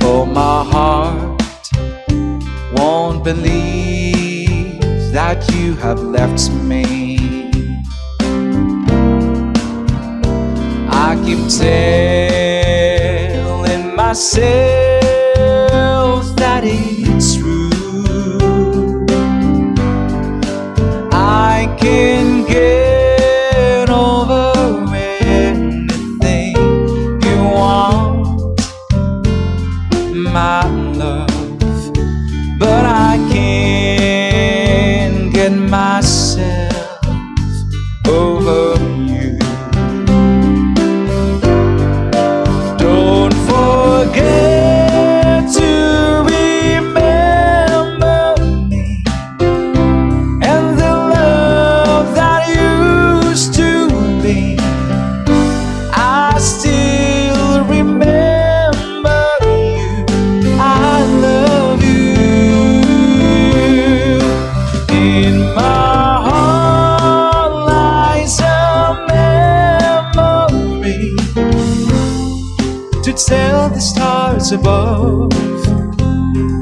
Oh, my heart won't believe that you have left me. I keep telling myself that it's true. Tell the stars above.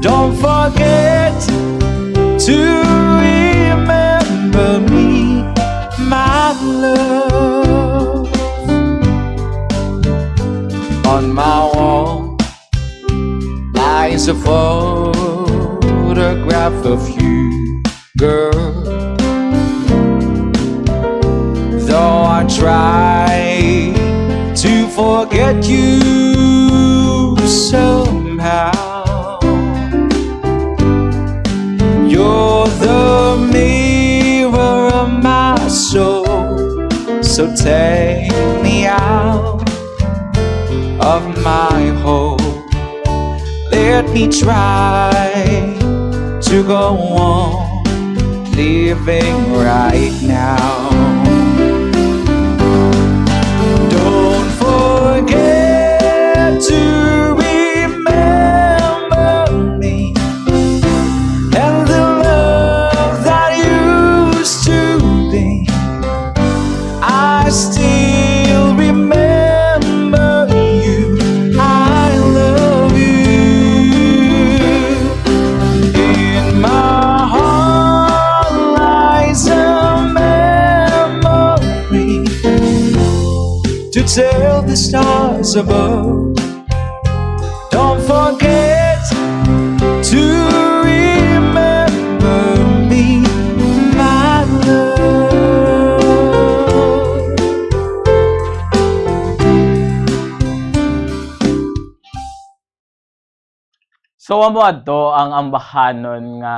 Don't forget to remember me, my love. On my wall lies a photograph of you, girl. Though I try to forget you somehow, you're the mirror of my soul. So take me out of my hole. Let me try to go on living right now. Don't forget to remember me and the love that used to be. I still remember you. I love you. In my heart lies a memory to tell the stars above. Don't forget to remember me, my love. So, amo adto ang ambahanon nga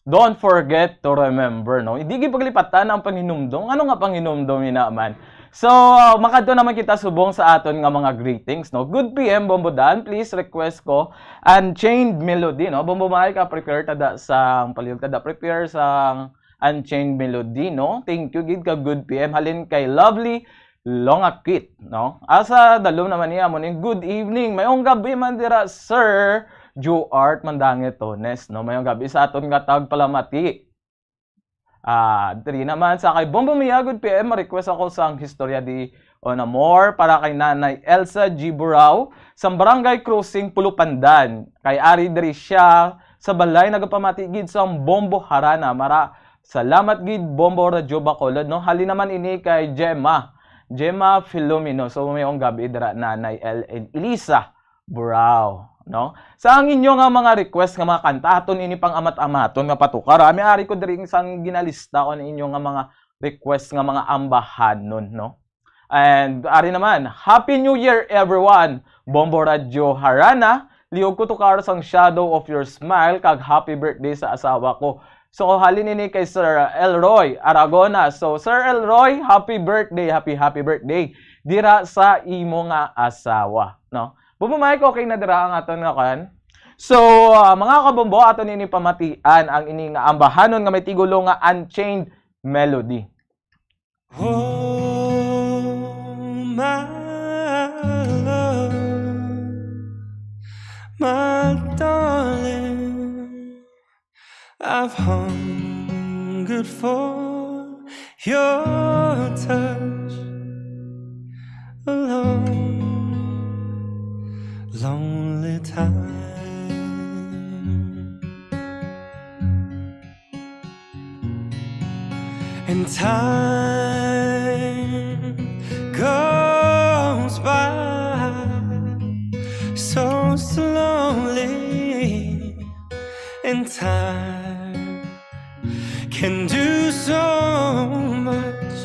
don't forget to remember, no? Hindi gid paglipatan ang panghinumdom. Ano nga panghinumdom ina man? So, uh, makadto naman kita subong sa aton nga mga greetings, no? Good P M, Bombo Dan, please request ko Unchained Melody, no? Bombo Mike, ah, prepare tada sang palihog tada prepare sang Unchained Melody, no? Thank you gid ka Good P M. Halin kay Lovely Longakit, no? Asa dalom naman niya mo ning good evening. Mayong gabi man dira, Sir Juart Mandangetones, no? Mayong gabi sa aton nga tagpalamati. Ah, diri naman sa kay Bombo Mia, good P M, ma-request ako sang Historia de un Amor para kay Nanay Elsa G Burao sang Barangay Crossing, Pulupandan. Kay ari diri siya sa balay nagapamati gid sang Bombo Harana. Mara, salamat gid Bombo Radyo Bacolod, no? Halin naman ini kay Gemma. Gemma Filomeno. So, mayong gabi dira, Nanay El-, El-, Elisa Burao, no? Sa ang inyo nga mga request nga mga kanta, aton ini pang amat-amaton nga patukar. Ami ari ko diri sang ginalista ko ang inyo nga mga request nga mga ambahanon, no? And ari naman, Happy New Year, everyone! Bombo Radyo Harana, lihog ko tukar sang Shadow of Your Smile, kag happy birthday sa asawa ko. So, halin ini kay Sir Elroy Aragona. So, Sir Elroy, happy birthday, happy, happy birthday dira sa imo nga asawa, no? Bombo Mike, okay na dira ang aton nga kan? So, ah, mga kabombo, aton ini pamatian ang ini nga ambahanon nga may tigulo nga Unchained Melody. Oh, my love, my darling, I've hungered for your touch a long, lonely time. And time goes by so slowly, and time can do so much.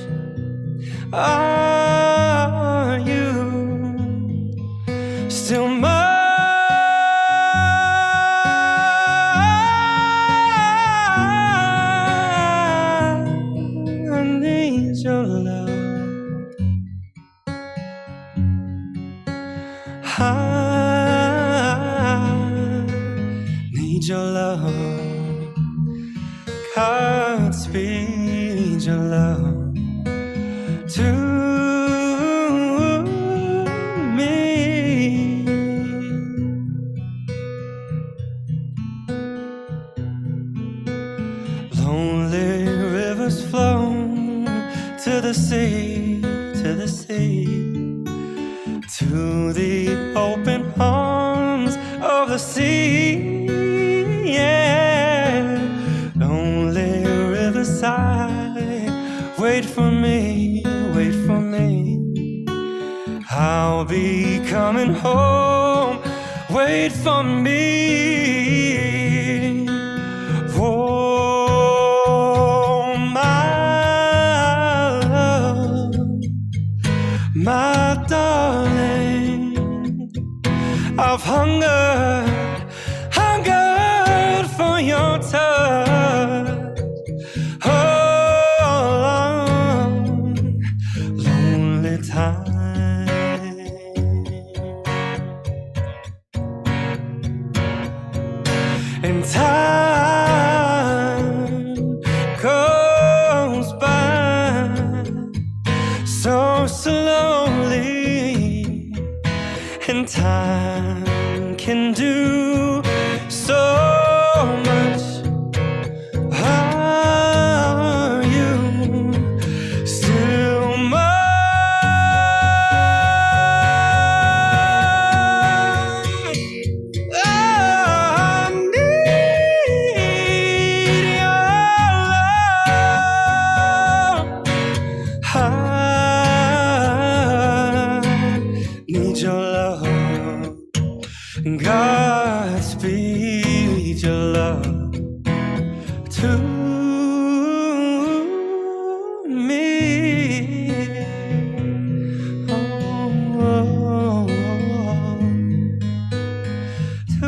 Are you still mine? I need your love. I need your love. Godspeed your love to me. Lonely rivers flow to the sea, to the sea, too deep for me, wait for me. I'll be coming home. Wait for me. Oh, my love, my darling. I've hungered, hungered for your touch. Oh, long, lonely time. And time goes by so slowly, and time can do so much. Are you still mine? I need your love. I need your love. Godspeed your love to me. Oh, oh, oh, oh. To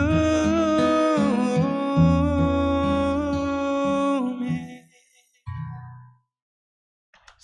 me.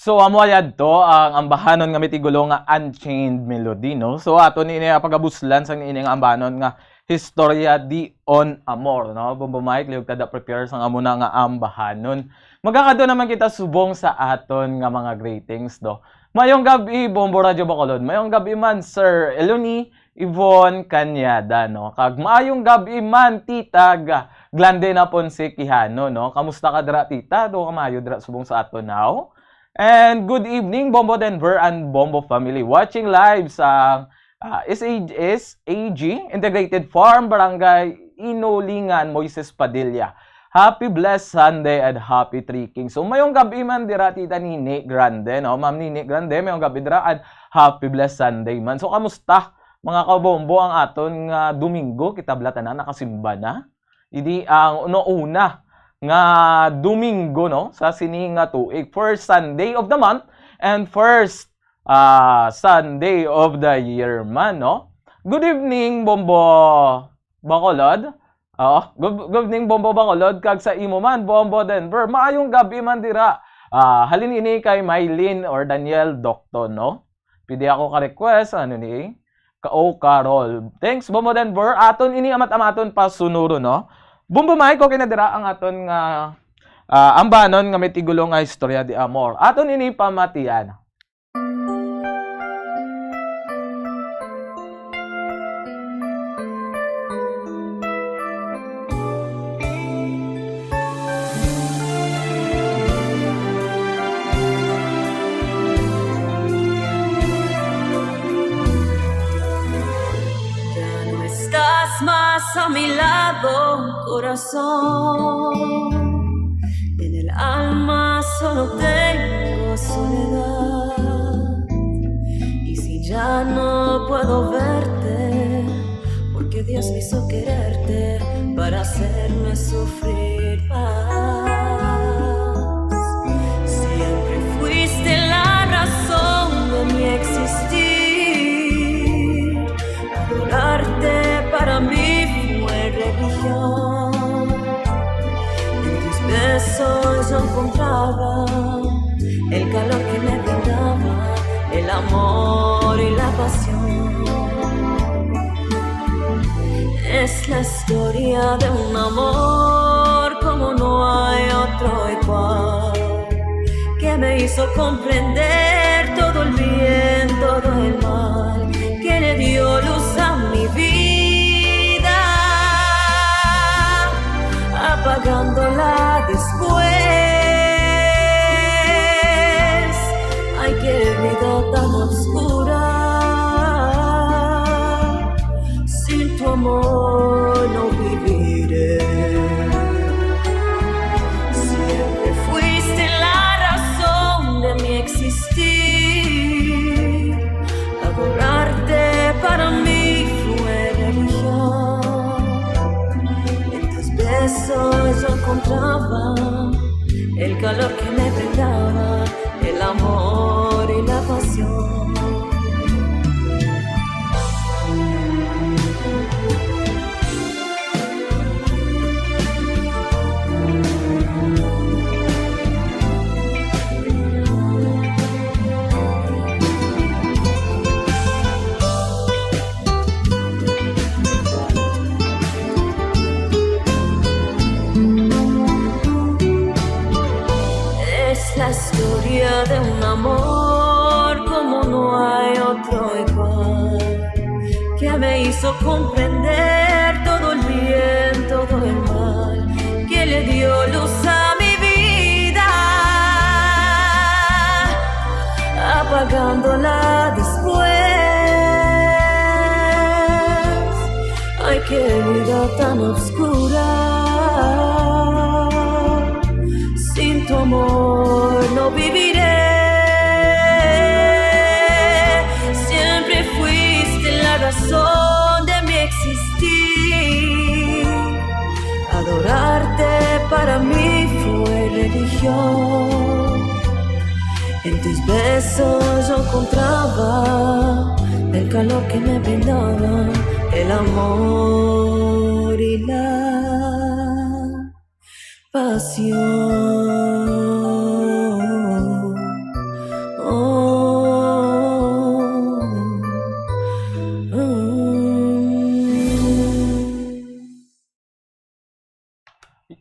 So, amo yadto ang ambahanon nga may titulo nga Unchained Melody, no? So, aton ini pagabuslan sang ini nga ambahanon nga Historia de un Amor, no? Bombo Mike, lihog ta da prepare sang amo na nga ambahanon. Magakadto naman kita subong sa aton nga mga greetings, no? Mayong gab-i, Bombo Radyo Bacolod. Mayong gab-i man, Sir Eloni. Yvonne Cañada, no? Kag maayong gab-i man, Tita Ga-, Glendina Ponce Quijano, no? Kamusta ka dira, Tita? Do ka maayo dira subong sa aton, now? And good evening, Bombo Denver and Bombo family. Watching live sa, ah, S A S A G, Integrated Farm, Barangay Inulingan, Moises Padilla. Happy blessed Sunday and happy trekking. So, mayong gab-i man dira, Tita Nini Grande, no? Ma'am Nini Grande, mayong gab-i dira and happy blessed Sunday man. So, kamusta, mga kabombo, ang aton nga Domingo? Kita bala tanan nakasimba na. Ini ang una-una nga Domingo, no, sa sini nga tuig. First Sunday of the month and first, ah, Sunday of the year man, no? Good evening, Bombo Bacolod. Oh, good, good evening, Bombo Bacolod, kag sa imo man, Bombo Denver. Maayong gab-i man dira. Ah, halin ini kay Mylene or Daniel Docto, no? Pwede ako ka-request, ano ni? Ka-, o Carol. Thanks, Bombo Denver. Aton ini amat-amaton pa sunuro, no? Bombo Mike, okay na dira ang aton nga, ah, ambanon nga may titulo nga Historia de Amor. Aton ini pamatian. Ya no estás más a mi lado, corazón. En el alma solo tengo soledad. Y si ya no puedo verte, porque Dios me hizo quererte para hacerme sufrir más. Siempre fuiste la razón de mi existir. Adorarte para mí fue religión. En tus besos yo encontraba el calor que me brindaba el amor y la pasión. Es la historia de un amor como no hay otro igual, que me hizo comprender todo el bien, todo el mal, que le dio luz a mi vida, apagándola después. Ay, qué vida tan oscura, sin tu amor no viviré. Siempre fuiste la razón de mi encontraba, el calor que me brindaba, el amor y la pasión. Es la historia de un amor como no hay otro igual, que me hizo comprender todo el bien, todo el mal, que le dio luz a mi vida, apagándola después. Ay, qué vida tan oscura. Sin tu amor no viviré. Siempre fuiste la razón de mi existir. Adorarte para mí fue religión. En tus besos yo encontraba el calor que me brindaba el amor y la pasión. Oh, oh, oh.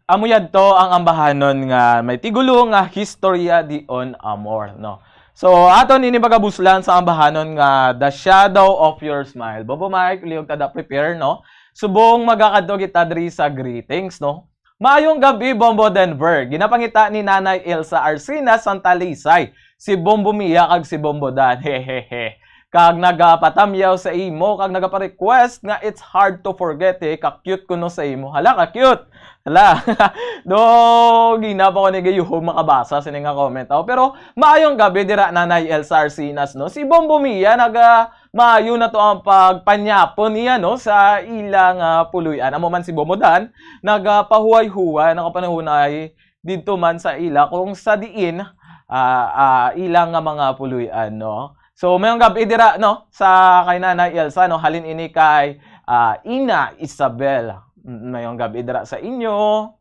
Amo yadto ang ambahanon nga may tigulo nga Historia de un Amor, no? So, aton ini pagabuslan sa ambahanon nga The Shadow of Your Smile. Bombo Mike, lihog ta da prepare, no? Subong magakadto kita diri sa greetings, no? Maayong gabi, Bombo Denver. Ginapangita ni Nanay Elsa Arcina sang Talisay, si Bombo Mia kag si Bombo Dan. Hehehe. Kag nagapatamyaw sa imo, kag nagapa-request nga It's Hard to Forget, eh. Ka-cute kuno sa imo. Hala, ka-cute. Hala. Do, gina pa ko ni gayuhong makabasa sini nga comment. Oh, pero maayong gabi dira, Nanay Elsa Arcinas, no? Si Bombo Mia, naga, maayo na to ang pagpanyapon niya, no, sa ila nga puloy-an. Amo man si Bombo Dan, nagapahuway-huway, nakapanahunay didto man sa ila kung sa diin, ah, ah, ila nga mga puloy-an, no? So, mayong gabi dira, no, sa kay Nanay Elsa, no, halin ini kay, ah, Ina Isabel. Mm, mayong gabi dira sa inyo.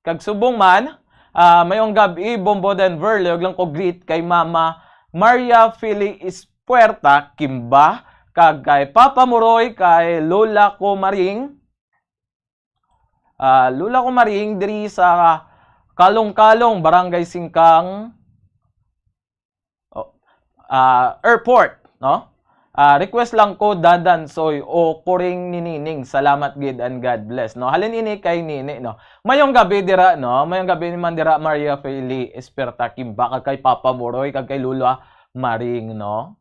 Kag subong man, ah, mayong gabi, Bombo Denver, lihog lang ko greet kay Mama Maria Fili Ispuerta Kimba, kag kay Papa Moroy, kay Lola ko Maring, ah, Lola ko Maring diri sa Kalong-Kalong, Barangay Singkang, oh, ah, Airport, no? Ah, request lang ko, Dadansoy o Kuring ni Nining. Salamat gid and God bless, no? Halin ini kay Nini, no? Mayong gabi dira, no? Mayong gabi man dira, Maria Feli Esperta Kimba, kag kay Papa Moroy, kag kay Lula Maring, no?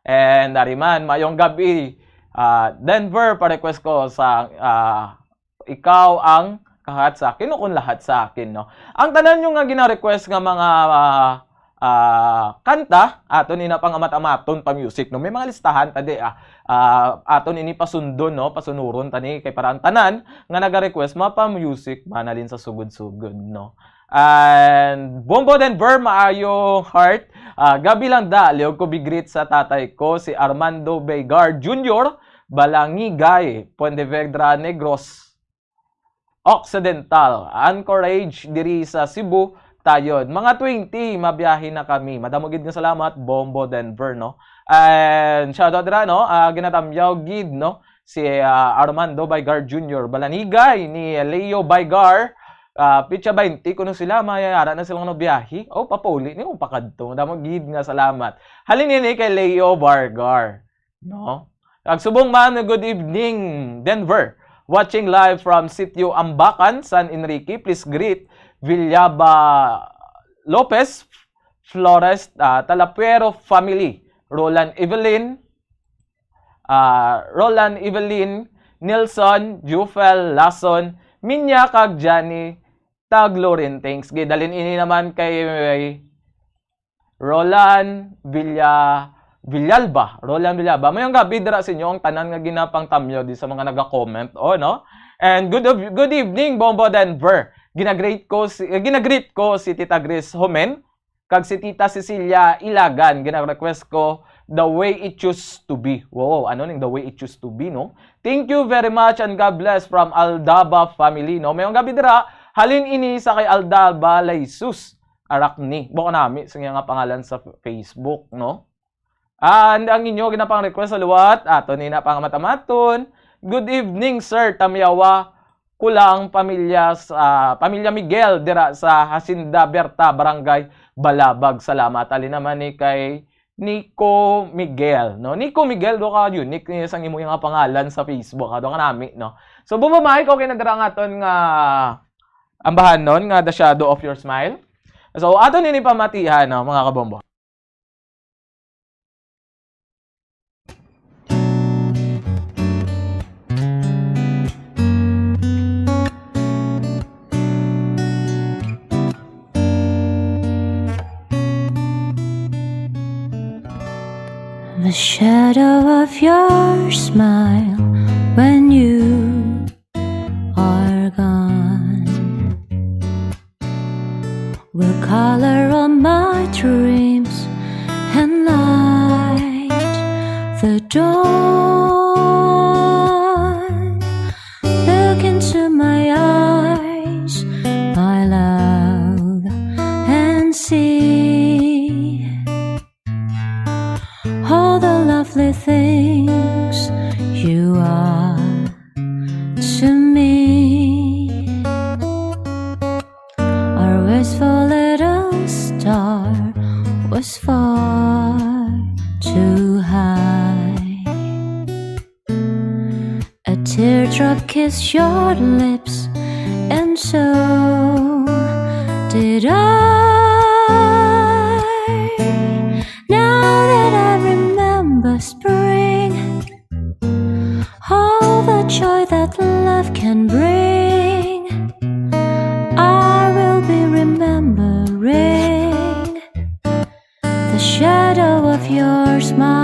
And ari man, mayong gabi, ah, Denver, pa-request ko sa, ah, Ikaw ang Kahat sa Akin o Kung Lahat sa Akin, no? Ang tanan nyo nga gina-request nga mga, ah, ah, kanta, aton ina pang amat-amaton pa music, no? May mga listahan ta di, ah, ah, aton ini pasundon, no? Pasunuron tani kay para ang tanan nga naga-request mapa music manalin sa sugod-sugod, no? And Bombo Denver, maayo heart. Ah, gabi lang da, liog ko bigreet sa tatay ko, si Armando Veigar Junior, Balangigay, Pontevedra, Negros Occidental, Anchorage, diri sa Cebu, Tayod. Mga twenty, mabiyahe na kami. Madamo gid nga salamat, Bombo Denver, no? And shoutout dira, no? Ah, ginatamyaw gid, no? Si, ah, Armando Baigar Junior, Balanigay ni Leo Baigar, ah, pitsa baynte kuno sila, mayara na sila nga biyahe. Oh, papauli ni, oh, pakadto. Madamo gid nga salamat. Halin ini kay Leo Bargar, no? Kag subong man, good evening, Denver. Watching live from Sitio Ambacan, San Enrique. Please greet Villaba Lopez, Flores, ah, Talapuero family, Roland Evelyn, ah, Roland Evelyn, Nelson, Jufel, Lason, Minya, kag Johnny Taglorintings. Gidalin ini naman kay Roland Villa-, Villalba. Roland Villalba. Mayong gabi dira sa inyo ang tanan nga ginapangtamyo di sa mga naga-comment. Oh, no? And good of-, good evening, Bombo Denver. Ginagreet ko si, eh, ginagreet ko si Tita Grace Homen kag si Tita Cecilia Ilagan. Gina-request ko The Way It Used to Be. Wow, ano ning The Way It Used to Be, no? Thank you very much and God bless from Aldaba family, no? Mayong gabi dira, halin ini sa kay Aldaba Laysus Aracni. Buko nami sa iya nga pangalan sa Facebook, no? And ang inyo ginapang request sa liwat, ato ni na pangamatan-maton. Good evening, Sir Tamyawa. Kulang pamilya sa, Pamilya Miguel dira sa Hacienda Berta, Barangay Balabag. Salamat. Ali naman ni kay Nico Miguel, no? Nico Miguel, do ka unique niya sang imo nga pangalan sa Facebook, ha? Do ka nami, no? So, bumabay ko kay nadara nga aton nga ambahanon nga The Shadow of Your Smile. So, ato nini pamatihan, no, mga kabombo. The shadow of your smile when you are gone will color all my dreams and light the dawn. Look into my eyes, my love, and see all the lovely things you are to me. Our wistful little star was far too high. A teardrop kissed your lips, and so did I. Now that I remember spring, all the joy that love can bring, I will be remembering the shadow of your smile.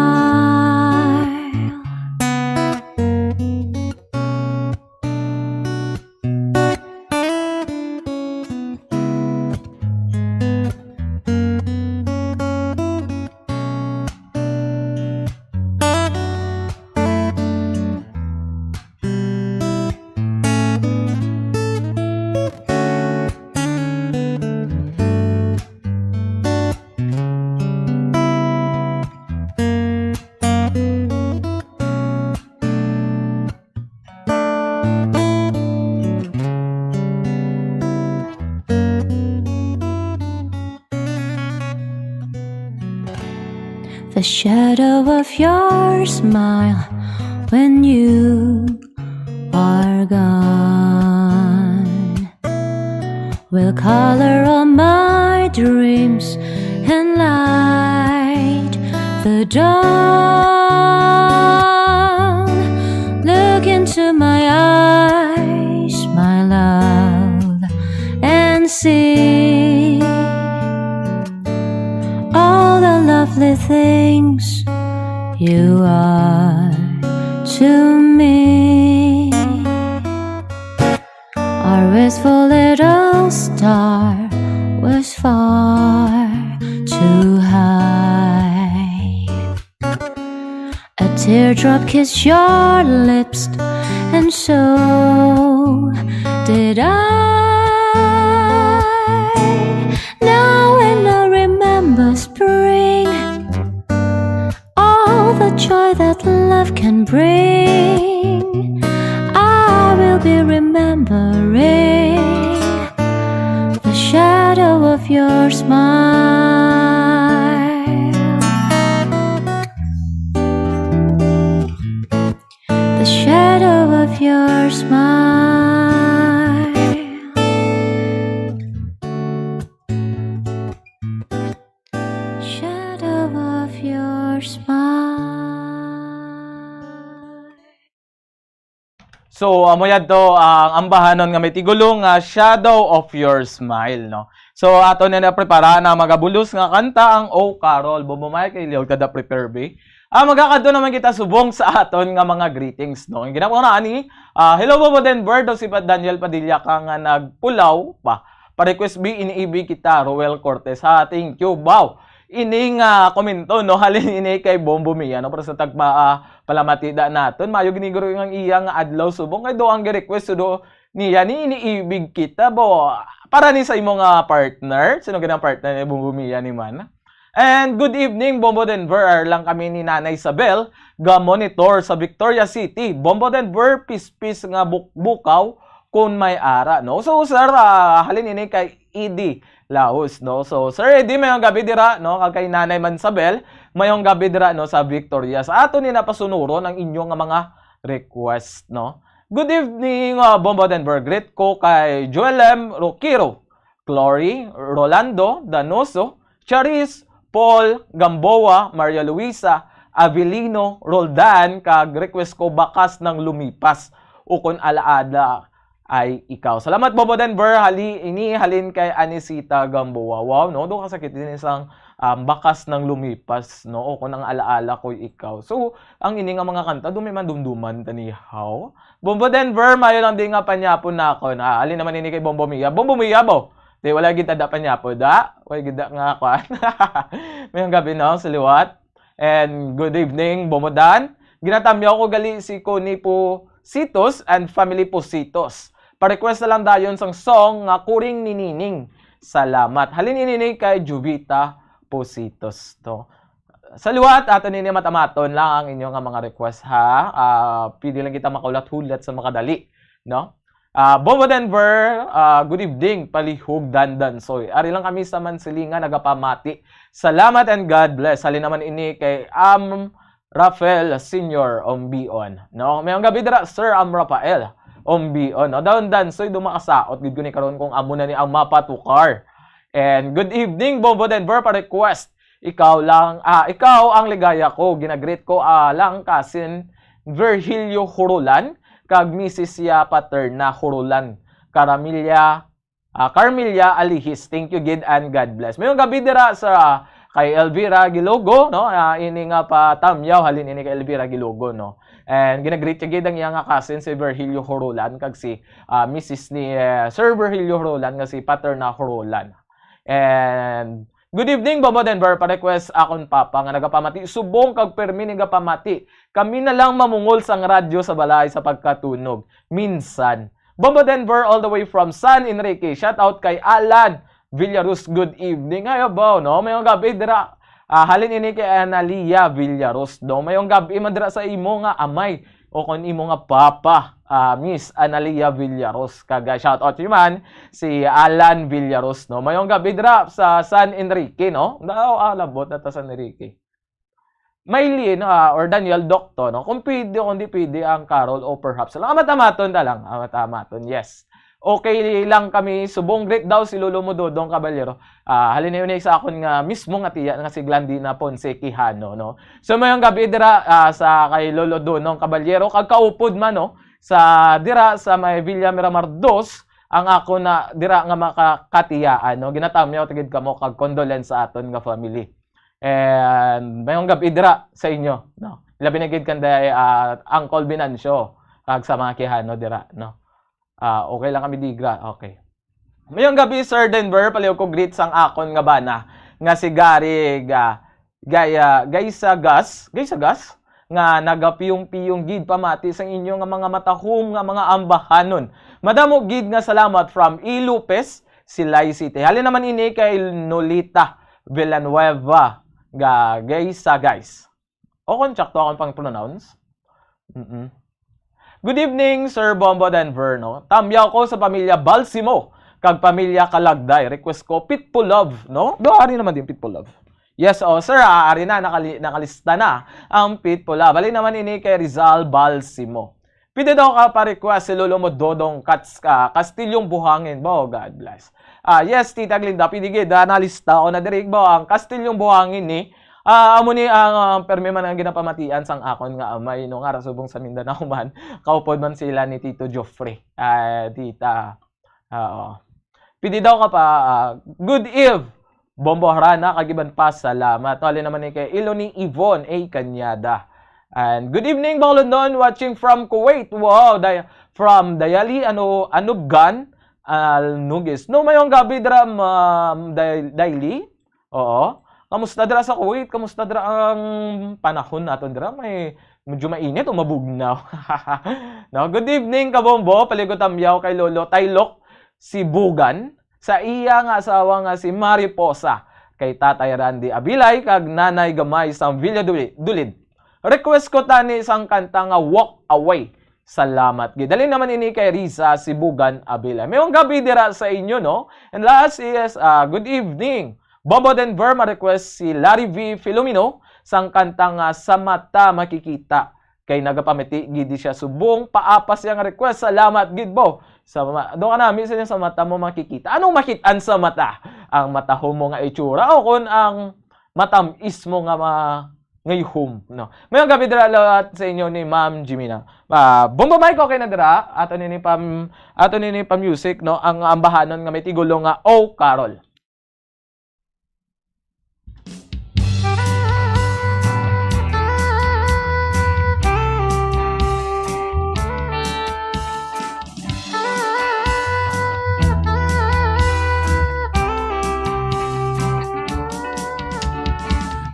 The shadow of your smile when you are gone will color all my dreams and light the dawn. Look into my eyes, my love, and see all the lovely things you are to me. Our wistful little star was far too high. A teardrop kissed your lips, and so did I. Now when I remember spring, all the joy that love can bring, I will be remembering the shadow of your smile. The shadow of your smile. Shadow of your smile. So, amo yadto ang ambahanon nga may tigulo nga Shadow of Your Smile, no? So, ato na naprepara na magabulos nga kanta ang O Carol. Bumumay kay Leo Tada Prepare Be. Ah, magakadto naman kita subong sa aton nga mga greetings, no? Ang ginako na ani, ah, "Hello, Bobo Denver, daw si Pa Daniel Padilla ka nga nagpulaw pa. Pa-request bi, iniibig kita, Roel Cortez." Ha, thank you, baw. Ini nga komento, no, halin ini kay Bombo Mia, no, para sa tagma, ah, palamati da naton. Mayo giniguro ang iya nga adlaw subong kay do ang gi-request do niya ni iniibig kita, bo. Para ni sa imo nga partner, sino gani ang partner ni Bombo Mia ni man? And good evening, Bombo Denver. Ar lang kami ni Nanay Isabel, ga monitor sa Victoria City. Bombo Denver, pispis nga buk-, bukaw kun may ara, no? So, sir, ah, halin ini kay Edi Laos, no? So, Sir Edi, mayong gabi dira, no? Kag kay Nanay Mansabel, mayong gabi dira, no, sa Victoria. Sa ato ni napasunuron ang inyo nga mga request, no? Good evening, uh, Bombo Denver. Greet ko kay Joel M. Roquero, Glory, Rolando, Danoso, Charis, Paul, Gamboa, Maria Luisa, Avelino, Roldan, kag request ko Bakas ng Lumipas, ukon Alaala Ay Ikaw. Salamat, Bombo Denver. Hali, ini halin kay Anisita Gamboa. Wow, no? Do kasakit din isang, um, Bakas ng Lumipas, no? Ukon Alaala Ko'y Ikaw. So, ang ini nga mga kanta, do may mandumduman tanihaw. Bombo Denver, mayo lang di nga panyapon na ako. Na, alin naman ini kay Bombo Mia? Bombo Mia, bo? Di, wala gid tada panyapon, da? Wala gid nga, kwan. Mayong gabi, no? Sa liwat. And good evening, Bombo Dan. Ginatamyaw ko gali si Connie Positos and family Positos. Pa-request na lang dayon sang song nga Kuring ni Nining. Salamat. Halin ini ni kay Juvita Positos, to. Sa liwat, ato nini matamaton lang ang inyo nga mga request, ha. Ah, pwede lang kita makaulat-hulat sa makadali, no? Ah, Bombo Denver, ah, good evening, palihog Dandansoy. Ari lang kami sa Mansilingan, nagapamati. Salamat and God bless. Halin naman ini kay Am Rafael Senior Ombion, no? Mayong gabi dira, Sir Am Rafael Ombion, no? Dandansoy, dumakasaot gid ko ni karon kung amo na ni ang mapatukar. And good evening, Bombo Denver, pa-request. Ikaw lang, ah, ikaw ang ligaya ko. Ginagreet ko, ah, lang kasin Virgilio Hurulan, kag misis siya Paterna Hurulan. Caramilla, ah, Carmilla Alihis. Thank you gid and God bless. Mayong gabi dira sa kay Elvira Gilogo, no? Ah, ini nga patamyaw halin ini kay Elvira Gilogo, no? And ginagreet siya gid ang iya nga cousin si Virgilio Hurulan kag si, ah, misis ni, eh, Sir Virgilio Hurulan nga si Paterna Hurulan. And good evening, Bobo Denver. Pa-request akon papa nga nagapamati subong kag permi nagapamati. Kami na lang mamungol sang radyo sa balay sa pagkatunog. Minsan. Bobo Denver all the way from San Enrique. Shout out kay Alan Villarus. Good evening. Hayo, bo, no? Mayong gabi dira. Ah, halin ini kay Analia Villarus, no? Mayong gabi man dira sa imo nga amay o kon imo nga papa, ah, Miss Analia Villaros. Kag, ah, shout out yun man si Alan Villaros, no? Mayong gabi dira sa San Enrique, no? Daw, ah, labot na ta San Enrique. Maylin, ah, or Daniel Docto, no? Kung pwede, kung di pwede ang Carol o perhaps. Salamat, amaton ta lang. Amat, amaton, yes. Okay lang kami. Subong greet daw si Lolo mo Dodong Caballero. Ah, halin na yun sa akon nga mismo nga tiya nga si Glandina Ponce Quijano, no? So, mayong gabi dira, ah, sa kay Lolo Donong Caballero, kag kaupod man, no? Sa dira sa may Villa Miramar dos, ang ako na dira nga makakatiyaan, no? Ginatamyaw ta gid kamo kag condolence sa aton nga family. And mayong gabi dira sa inyo, no? Labi na gid kanday, ah, Uncle Binancio kag sa mga Quijano dira, no? Ah, okay lang kami digra. Okay. Mayong gabi, Sir Denver. Palihog ko greet sang akon nga bana nga si Gary ga, Gaya, Gaysagas, Gaysagas, nga nagapiyong-piyong gid pamati sang inyo nga mga matahom nga mga ambahanon. Madamo gid nga salamat from E. Lopez, Silay City. Halin naman ini kay Nolita Villanueva ga Gaysagas. O kung tsakto akong pang-pronounce. Mm-mm. Good evening, Sir Bombo Denver, no? Tamyaw ko sa pamilya Balsimo kag pamilya Kalagday. Request ko, Pitbull Love, no? Do, ari naman din, Pitbull Love. Yes, oh, sir, ah, ari na, nakali-, nakalista na ang Pitbull Love. Bali naman ini kay Rizal Balsimo. Pwede daw ka pa-request si Lolo mo, Dodong Kats-, ah, Kastilyong Buhangin. Bo, God bless. Ah, yes, Tita Glinda, pwede gid, ah, nalista ko na diri, bo, ang Kastilyong Buhangin ni, ah, amo ni ang, ah, permi man ang ginapamatian sang akon nga amay, no, nga ara subong sa Mindanao man, kaupod man sila ni Tito Geoffrey. Ah, Tita, oo. Pwede daw ka pa, ah, good eve, Bombo Harana, kag iban pa, salamat. No, halin naman ni kay Iloni Yvonne A. Cañada. And good evening, Bacolodnon, watching from Kuwait. Wow, day-, from Dayali, ano, Anubgan, Alnugis. No, mayong gabi dira, Ma'am Day-, Dayli. Oo. Kamusta dira sa Kuwait? Kamusta dira ang panahon naton dira? May medyo mainit o mabugnaw? No, good evening, Kabombo. Paligo tamyaw kay Lolo Taylok Sibugan, sa iya nga asawa nga si Mariposa, kay Tatay Randy Abilay, kag Nanay Gamay sang Villa Duli-, Dulid. Request ko tani sang kanta nga Walk Away. Salamat gid. Dali naman ini kay Risa Sibugan Abilay. Mayong gabi dira sa inyo, no? And last is, ah, good evening. Bobo Denver, ma-request si Larry V Filomeno sang kanta nga Sa Mata Makikita. Kay nagapamati gid siya subong paapas yang request. Salamat gid, bo. Sa ma-, do ka nami sa, sa mata mo makikita. Anong makit-an sa mata? Ang matahom mo nga itsura o kon ang matam-is mo nga ma-, ngayhom, no? Mayong gabi dira lahat sa inyo ni Ma'am Jimina. Ah, Bombo Mike, okay na dira? Ato nini pam-, ato nini pa music, no? Ang ambahanon nga may tigulo nga Oh Carol.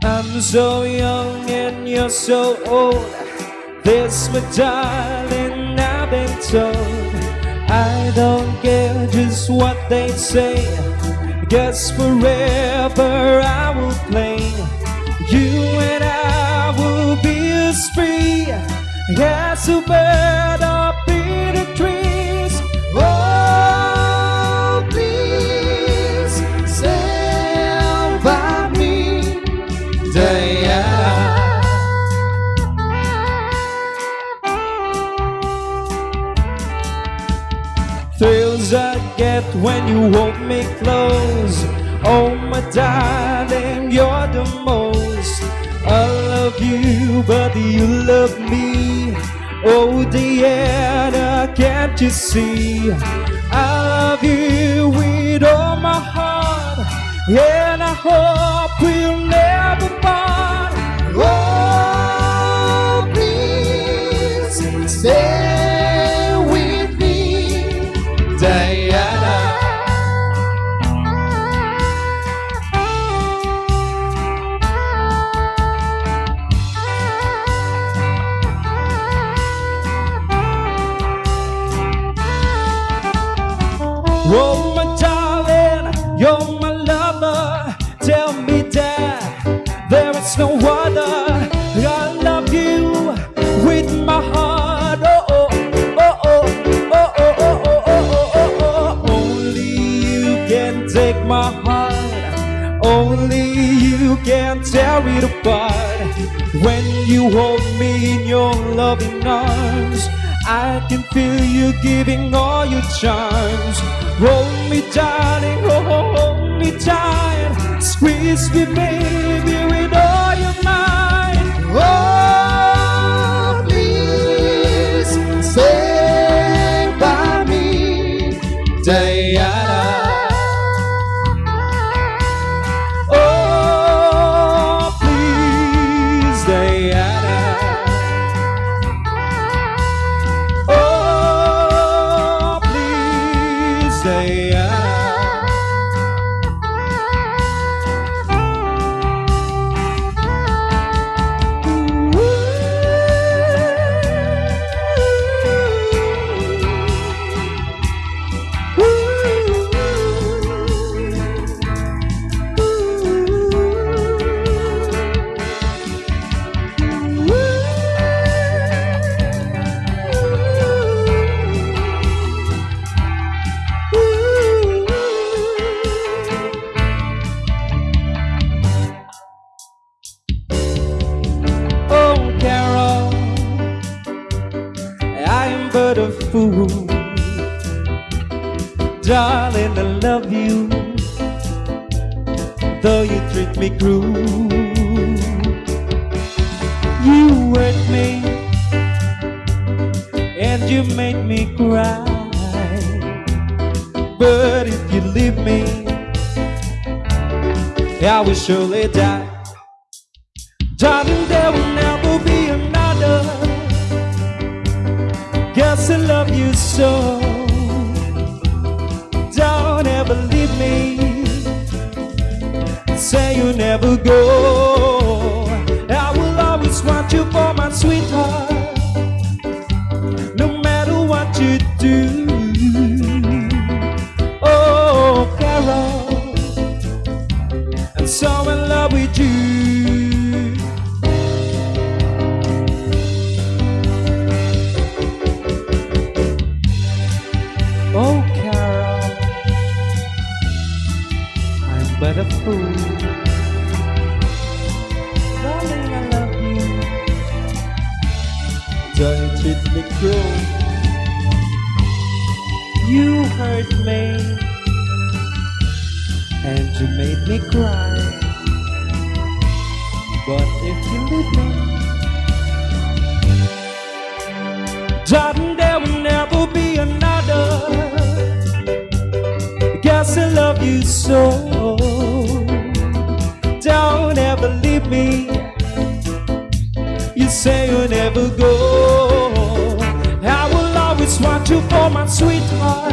I'm so young and you're so old. This, my darling, I've been told. I don't care just what they say, 'cause forever I will play. You and I will be as free as a bird up in the trees. Oh, please stand by me, Diana. Thrills I get when you hold me close. Oh, my darling, you're the most. I love you, but you love me. Oh, Diana, can't you see? I love you with all my heart, and I hope we'll never part. Oh, please stay with me, Diana. Oh, my darling, you're my lover. Tell me that there is no other. I love you with my heart. Oh, oh, oh, oh, oh, oh, oh, oh, oh, oh, oh. Only you can take my heart. Only you can tear it apart. When you hold me in your loving arms, I can feel you giving all your charms. Hold me, darling, oh, hold me tight. Squeeze me, baby, with all your might. Oh, please stay by me, Diana. Oh, please, Diana. Oh, please, Diana. Oh, Carol, I am but a fool. Darling, I love you, though you treat me cruel. You hurt me, and you made me cry. But if you leave me, I will surely die. Darling, there will never be another. Guess I love you so. Don't ever leave me. Say you never go. I will always want you for my sweetheart. No matter what you do. Oh, Carol, I'm so in love with you. Oh, Carol, I'm but a fool. Darling, I love you. Don't treat me cruel. You hurt me, and you made me cry. But if you leave me, darling, there will never be another. Guess I love you so. Don't ever leave me. You say you'll never go. I will always want you for my sweetheart.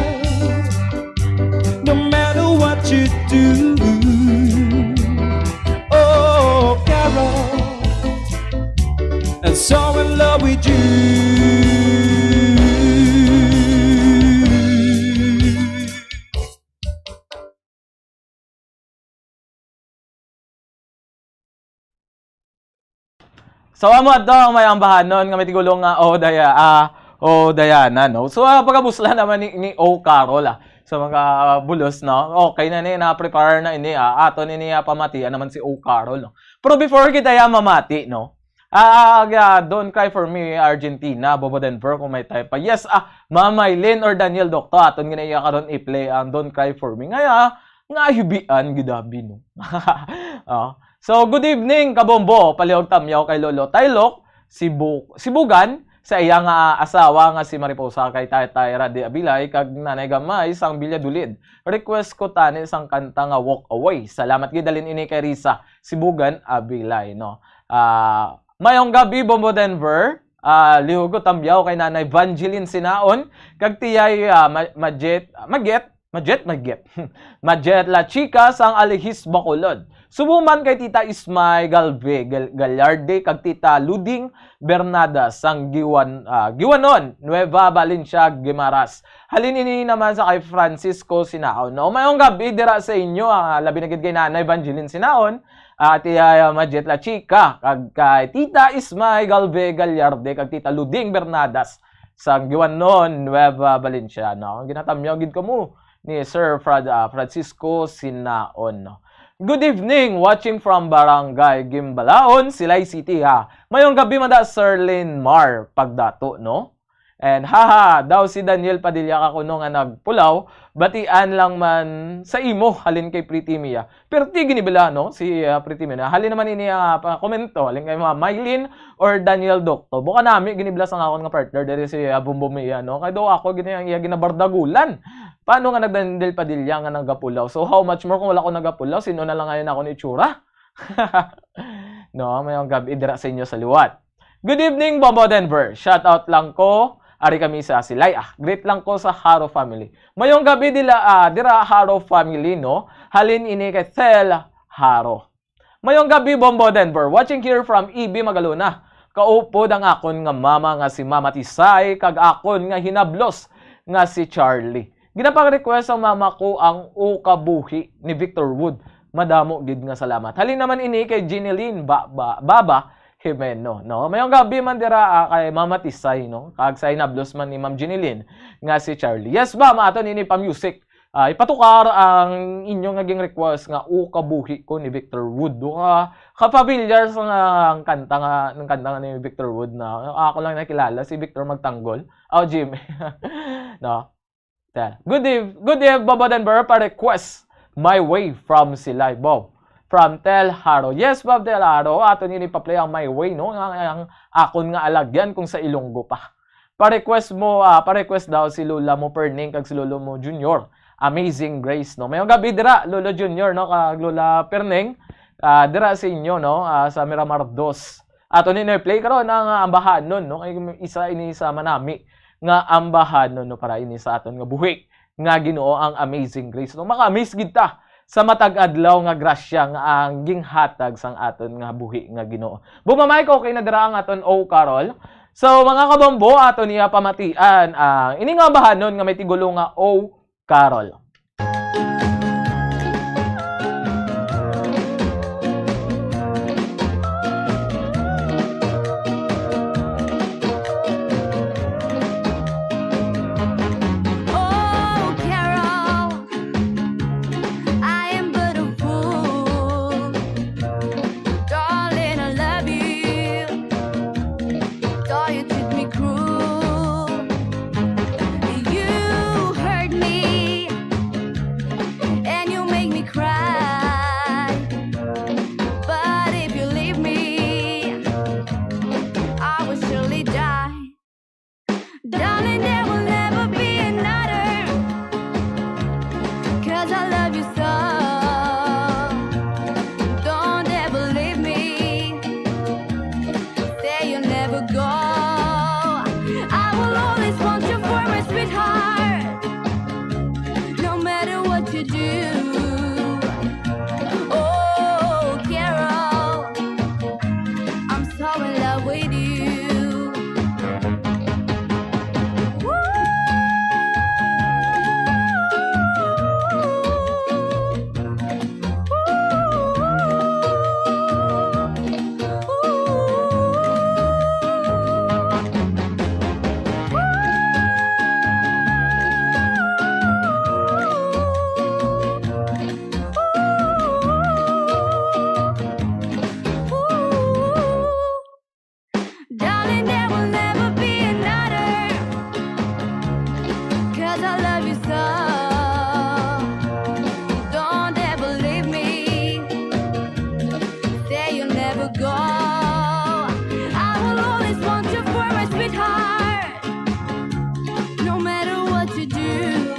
No matter what you do. Oh, Carol, I'm so in love with you. So, amo ato ang may ambahanon nga may tigulong nga, "Oh, Daya-, ah, oh, Diana," no? So, ah, pagkabusla naman ni, ni O Carol, ah, sa mga, ah, bulos, no? Okay na ni, na-prepare na ini, ah, ato ni niya pamatian naman si O Carol, no? Pero before kita ya mamati, no? Ah, ah, ah, Don't Cry For Me, Argentina, Bobo Denver, kung may time pa. Yes, ah, Ma'am Mylene or Daniel Docto, aton ginaiya karon i-play ang Don't Cry For Me. Nga, ah, nga hibian, gidabi, no? Ah, So, good evening, Kabombo. Palihog tamyaw kay Lolo Taylok, Sibu-, Sibugan, sa iya nga asawa nga si Mariposa, kay Tatay Randy Abilay, kag Nanay Gamay sang Valladolid. Request ko tani sang kanta nga Walk Away. Salamat gid, halin ini kay Risa Sibugan Abilay, no. Ah, mayong gabi, Bombo Denver. Ah, lihog ko tamyaw kay Nanay Vangeline Sinaon, kag Tiyay, ah, Ma-, Majet, Maget, Majet, Maget. Majet La Chica sang Alihis, Bacolod. Subo man kay Tita Ismay Galve Gal-, Gallarde kag Tita Luding Bernada sang Giwan-, ah, Giwanon, Nueva Valencia, Guimaras. Halin ini naman sa kay Francisco Sinaon. No, mayong gabi dira sa inyo, ah, labi na gid kay Nanay Evangeline Sinaon, ah, Tita Majet La Chica, kag kay Tita Ismay Galve Gallarde, kag Tita Luding Bernadas sang Giwanon, Nueva Valencia. No, ginatamyaw gid kamo ni Sir Frad-, ah, Francisco Sinaon, no? Good evening, watching from Barangay Gimbalaon, Silay City, ha. Mayong gabi, Mada Serlin Mar Pagdato, no? And haha, daw si Daniel Padilla ka kuno nga nagpulaw, batian lang man sa imo, halin kay Pretty Mia. Pero ti ginibila, no, si, ah, Pretty Mia. Halin naman ini ang, ah, pa-, komento, halin kay mga Mylene or Daniel Docto. Buka nami ginibila sa akon nga partner diri si, ah, Bumbo Mia, no? Kay daw ako gini ang iya ginabardagulan. Paano nga nag-Daniel Padilla nga nagapulaw? So how much more kung wala ko nagapulaw? Sino na lang ngayon ako ni itsura? No, mayong gabi dira sa inyo sa liwat. Good evening, Bombo Denver. Shout out lang ko. Ari kami sa Silay. Ah, greet lang ko sa Haro family. Mayong gabi dila, ah, dira Haro family, no? Halin ini kay Thel Haro. Mayong gabi, Bombo Denver. Watching here from E B Magalona. Kaupod ang akon nga mama nga si Mama Tisay, kag akon nga hinablos nga si Charlie. Ginapang-request ang mama ko ang O Kabuhi ni Victor Wood. Madamo gid nga salamat. Halin naman ini kay Jeneline Ba-, Ba-, Baba Jimeno, no? Mayong gabi man dira, ah, kay Mama Tisay, no? Kag sa hinablos man ni Ma'am Jeneline nga si Charlie. Yes, ma'am, ato nini pa music. Ah, ipatukar ang inyo nga ging request nga O Kabuhi Ko ni Victor Wood. Do ka, ka-familiar sa nga ang kanta nga, ng kanta nga ni Victor Wood na ako lang nakilala, si Victor Magtanggol. Oh, Jim. No? Ta-, good eve-, good eve, Bobo Denver, pa-request My Way from Silay, Bob. From Tel Haro. Yes, Bob Tel Haro, ato ni pa-play ang My Way, no? Ang, ang akon nga alagyan kung sa Ilonggo pa. Pa-request mo, ah, pa-request daw si Lola mo Perning kag si Lolo mo Junior. Amazing Grace, no? Mayong gabi dira, Lolo Junior, no? Kag Lola Perneng, ah, dira sa inyo, no? Ah, sa Miramar Dos. Ato ni na-play karon ang, ah, Ambahanon, no? Kay isa ini sa manami nga ambahanon, no? Para ini sa aton nga buhi nga Ginoo ang Amazing Grace, no? Maka-amaze gid ta sa matag adlaw nga grasya nga ang ginhatag sang aton nga buhi nga Ginoo. Bumamay ko kay na dira ang aton O Carol. So, mga kabombo, ato niya pamatian ang ini nga ambahanon nga may tigulo nga O Carol. Oh, Carol, I am but a fool. Darling, I love you. Thought you treat me cruel. You hurt me and you make me cry. But if you leave me, I will surely die. Darling, there will never be another, 'cause I love you so. Don't ever leave me. Say you'll never go. I will always want you for my sweetheart, no matter what you do. Oh, Carol, I'm so in love with you. Darling, there will never be another, 'cause I love you so. Don't ever leave me. Say you'll never go. I will always want you for my sweetheart, no matter what you do.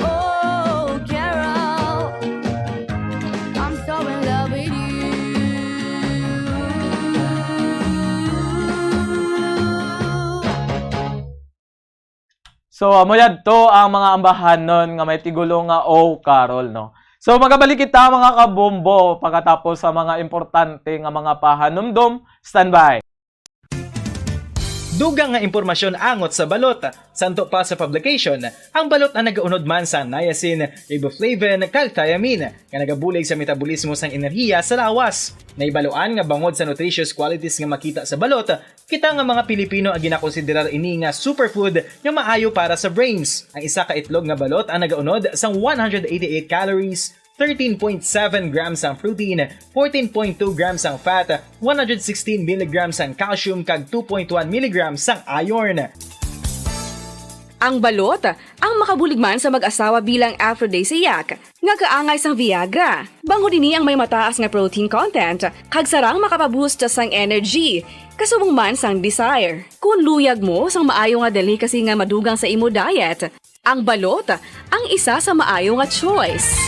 Oh, Carol, I'm so in love with you. So, amo yadto ang mga ambahanon nga may tigulo nga O Carol, no? So, magabalik kita, mga kabombo, pagkatapos sa mga importante nga mga pahanumdom. Standby. Dugang nga impormasyon angot sa balot. Santo pa sa publication, ang balot ang nagaunod man sa niacin, riboflavin, kag thiamine, nga nagabulig sa metabolismo sang enerhiya sa lawas. Nahibaluan nga bangod sa nutritious qualities nga makita sa balot, kita nga mga Pilipino ang ginakonsiderar ini nga superfood nga maayo para sa brains. Ang isa ka itlog nga balot ang nagaunod sang one hundred eighty-eight calories, thirteen point seven grams ang protein, fourteen point two grams ang fat, one hundred sixteen milligrams ang calcium, kag two point one milligrams ang iron. Ang balot, ang makabulig man sa mag-asawa bilang aphrodisiac, nga kaangay sang Viagra. Bangod ini ang may mataas nga protein content, kag sarang makapaboost sang energy, kasubong man sang desire. Kung luyag mo sang maayo nga delicacy nga madugang sa imo diet, ang balot ang isa sa maayo nga choice.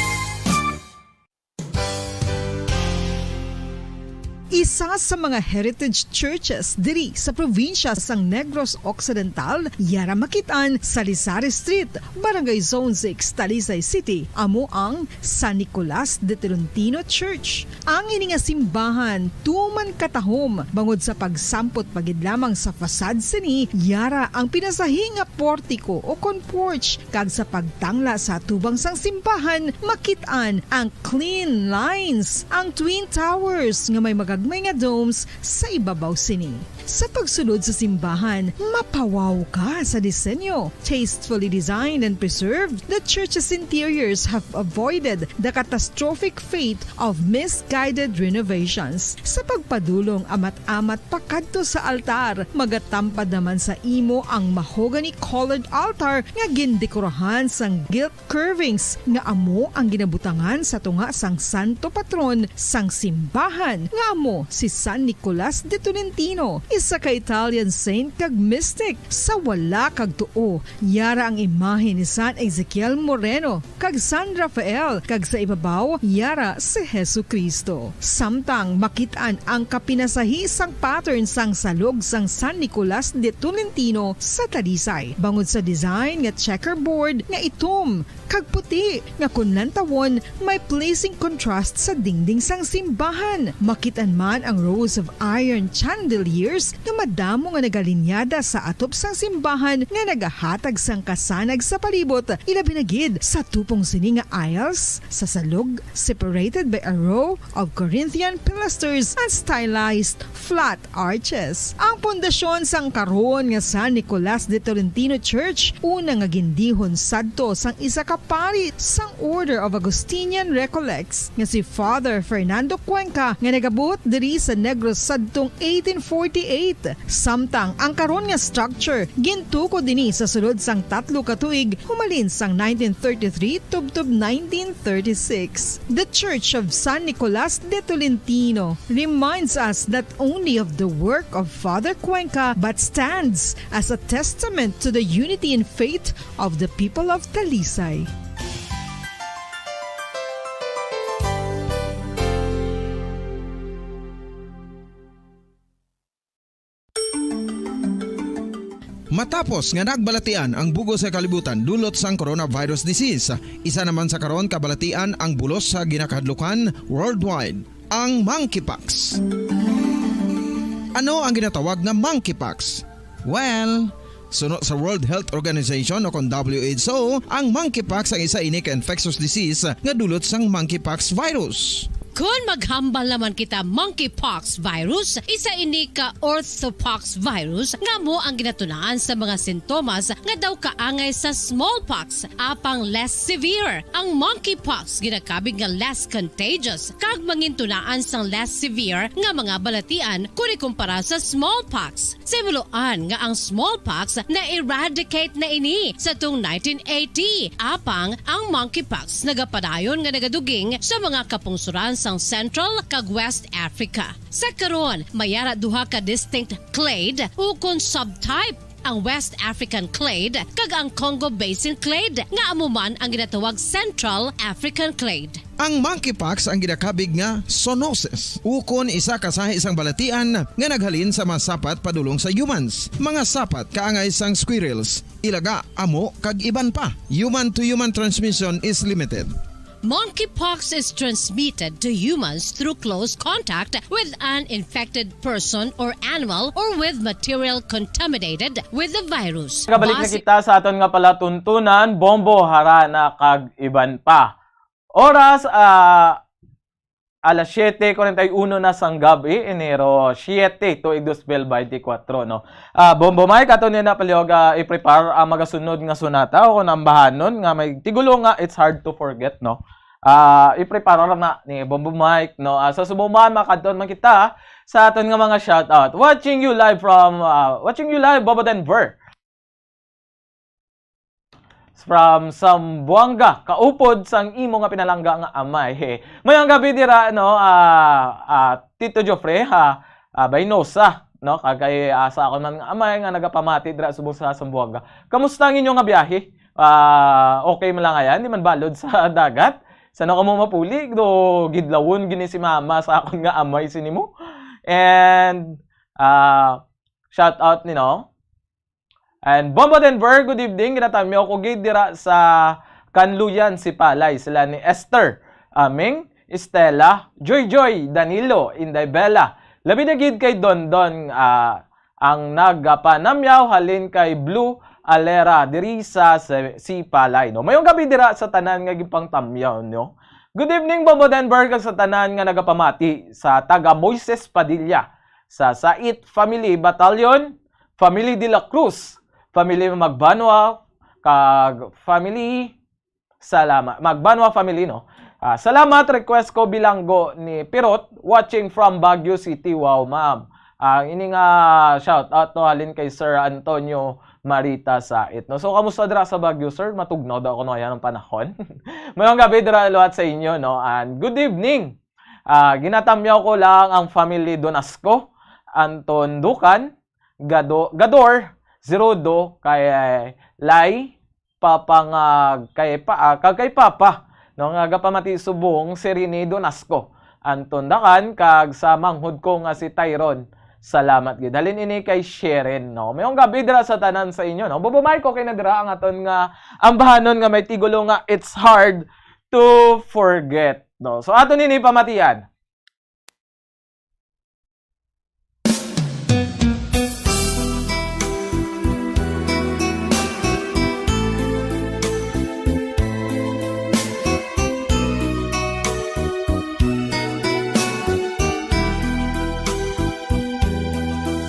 Isa sa mga heritage churches diri sa probinsya sang Negros Occidental, yara makit-an sa Lizares Street, Barangay Zone six, Talisay City, amo ang San Nicolas de Tolentino Church. Ang ini nga simbahan tuman katahom bangod sa pagsampot pa gid lamang sa facade sini, yara ang pinasahi nga portiko o kon porch, kag sa pagtangla sa atubang sang simbahan, makit-an ang clean lines, ang twin towers nga may magagmay nga domes sa ibabaw sini. Sa pagsulod sa simbahan, mapawaw ka sa disenyo. Tastefully designed and preserved, the church's interiors have avoided the catastrophic fate of misguided renovations. Sa pagpadulong amat-amat pakadto sa altar, magatampad naman sa imo ang mahogany-colored altar nga gindekorahan sang gilt curvings nga amo ang ginabutangan sa tunga sang santo patron sang simbahan, nga amo si San Nicolas de Tolentino. isa ka Italian saint kag mystic. Sa wala kag tuo, yara ang imahe ni San Ezekiel Moreno kag San Rafael, kag sa ibabaw, yara si Jesu-Cristo. Samtang makit-an ang kapinasahi sang pattern sang salog sang San Nicolas de Tolentino sa Talisay, bangod sa design nga checkerboard nga itom kag puti, nga kon lantawon, may pleasing contrast sa dingding sang simbahan. Makit-an man ang rows of iron chandeliers nga madamo nga nagalinyada sa atop sang simbahan nga nagahatag sang kasanag sa palibot, ilabi na gid sa tupong sini nga aisles sa salog, separated by a row of Corinthian pilasters and stylized flat arches. Ang pundasyon sang karon nga San Nicolas de Tolentino Church, una nga gindihon sadto sang isa ka pari sang Order of Augustinian Recollects nga si Father Fernando Cuenca, nga nagabuot diri sa Negros sadtong eighteen forty-eight. Samtang ang karon nga structure gintukod dinhi sa sulod sang tatlo ka tuig, humalin sang nineteen thirty-three tubtob nineteen thirty-six. The Church of San Nicolas de Tolentino reminds us not only of the work of Father Cuenca, but stands as a testament to the unity and faith of the people of Talisay. Matapos nga nagbalatian ang bug-os nga kalibutan dulot sang coronavirus disease, isa naman sa karon kabalatian ang bulos sa ginakahadlukan worldwide, ang monkeypox. Ano ang ginatawag nga monkeypox? Well, suno sa World Health Organization o kon W H O, ang monkeypox ang isa ini ka infectious disease nga dulot sang monkeypox virus. Kon maghambal naman kita monkeypox virus, isa ini ka orthopox virus nga amo ang ginatunaan sa mga sintomas nga daw kaangay sa smallpox, apang less severe. Ang monkeypox ginakabig nga less contagious kag mangintunaan sang less severe nga mga balatian kon ikumpara sa smallpox. Sa himuloan nga ang smallpox na-eradicate na ini sa tong nineteen eighty, apang ang monkeypox nagapadayon nga nagaduging sa mga kapungsoran sang Central kag West Africa. Sa karon, may ara duha ka distinct clade ukon subtype, ang West African clade kag ang Congo Basin clade, nga amo man ang ginatawag Central African clade. Ang monkeypox ang ginakabig nga zoonosis, ukon isa ka sahi sang balatian nga naghalin sa mga sapat padulong sa humans, mga sapat kaangay sang squirrels, ilaga, amo, kag iban pa. Human-to-human transmission is limited. Monkeypox is transmitted to humans through close contact with an infected person or animal or with material contaminated with the virus. Kabalik na Base kita sa aton nga palatuntunan, Bombo, Harana, kag iban pa. Oras, ah, alas siete cuarenta y uno na sang gab-i, Enero siete, tuig dos mil beintikwatro, no? Ah, Bombo Mike, ato niya na palihog, ah, i-prepare ang magasunod nga sonata o kung ambahanon nga may tigulo nga It's Hard to Forget, no? Ah, i-prepare na ni Bombo Mike, no? Ah, sa subong man, makadto man kita sa aton nga mga shoutout. Watching you live from, ah, watching you live, Bobo Denver. From Zamboanga, kaupod sang imo nga pinalangga nga amay. Mayong gabi dira, no, ah, ah, Tito Geoffrey, ha, ah, Baynosa, no, kag kay, ah, sa akon man nga amay nga nagapamati dira subong sa Zamboanga. Kamusta ang inyo nga biyahe? Ah, okay man lang ayan, di man balod sa dagat. Sana kamo mapuli, do gidlawon gini si mama sa akon nga amay sini mo. And, ah, shout out ni, no? And Bombo Denver, good evening. Ginatamyaw ko gid dira sa Kanluyan, Sipalay. Sila ni Esther, Aming, Estela, Joy Joy, Danilo, Inday Bella. Labi na gid kay Don Don, ah, ang nagapanamyaw halin kay Blue Alera diri sa se-, Sipalay, no? Mayong gabi dira sa tanan nga gipangtamyaw, no? Good evening, Bombo Denver, kag sa tanan nga nagapamati sa taga Moises Padilla, sa Sait Family Battalion, Family de la Cruz, Family Magbanwa, kag Family Salama-, Magbanwa Family, no? Ah, salamat, request ko bilanggo ni Pirot, watching from Baguio City. Wow, ma'am. Ang ini nga shout out, no, halin kay Sir Antonio Marita Sait, no? So, kamusta dira sa Baguio, sir? Matugnaw daw kuno ayan ang panahon. Mayong gabi dira liwat sa inyo, no? And good evening. Ah, ginatamyaw ko lang ang family Donasco, Anton Dukan, Gado-, Gador, Zerudo, kay Lai, Papa nga kay pa, ah, kag kay Papa, no, nga gapamati subong si Rene Donasco, Anton Dakan, kag sa manghod ko nga si Tyron. Salamat gid. Halin ini kay Sharon, no. Mayong gabi dira sa tanan sa inyo, no. Bobo Mike, okay na dira ang aton nga ambahanon nga may tigulo nga It's Hard to Forget, no. So ato nini pamatian.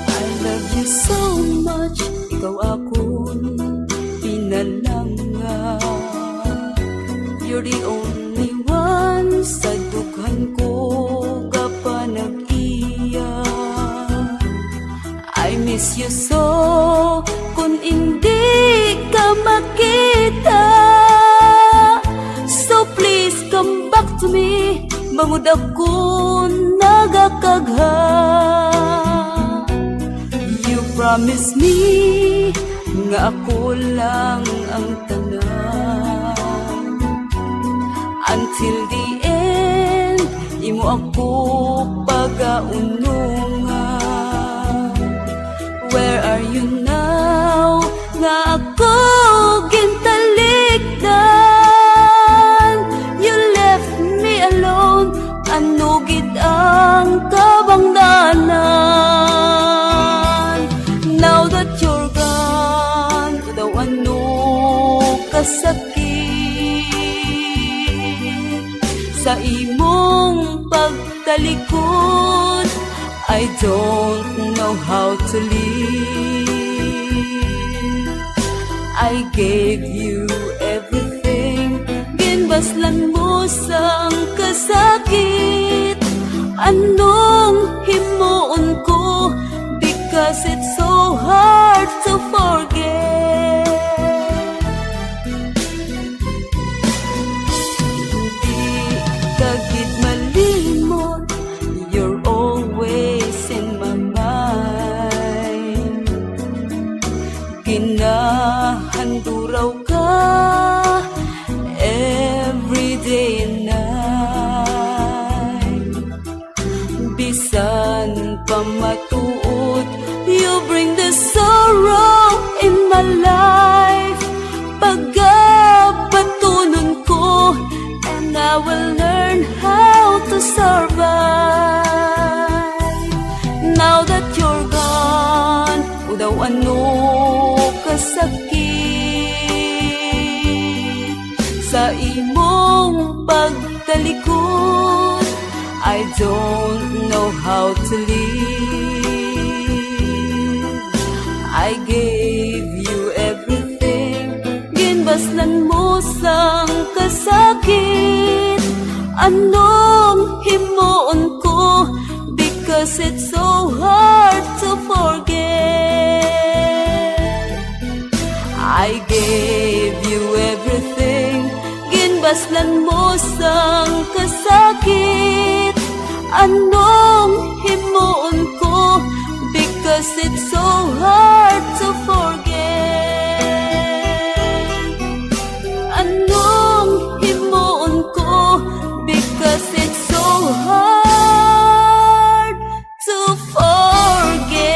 I love you so much, ikaw akon pinalangga. You're the only one sa dughan ko gapanag-iya. I miss you so, kun indi ka makita. So please come back to me, bangod ako nagakagha. You promise me nga ako lang ang tanan. Until the end, imo ako pagaunungan. Where are you now? Nga ako gintalikdan. You left me alone. Ano gid ang kabangdanan? Now that you're gone, daw ano kasakit sa imong pagtalikod. I don't know how to live. I gave you everything. Ginbaslan mo sang kasakit. Anong himuon ko? Because it's so hard to forget. Di ka gid malimot. You're always in my mind. Ginahanduraw ka every day and night. Bisan pa matuod, you bring the sorrow in my life. Pagabatunon ko, and I will learn how to survive. Now that you're gone, o daw ano kasakit sa imong pagtalikod. I don't know how to live. I gave you everything. Ginbaslan mo sang kasakit. Anong himuon ko? Because it's so hard to forget. I gave you everything. Ginbaslan mo sang kasakit. Anong himuon ko? Because it's so hard to forget. Anong himuon ko? Because it's so hard to forget.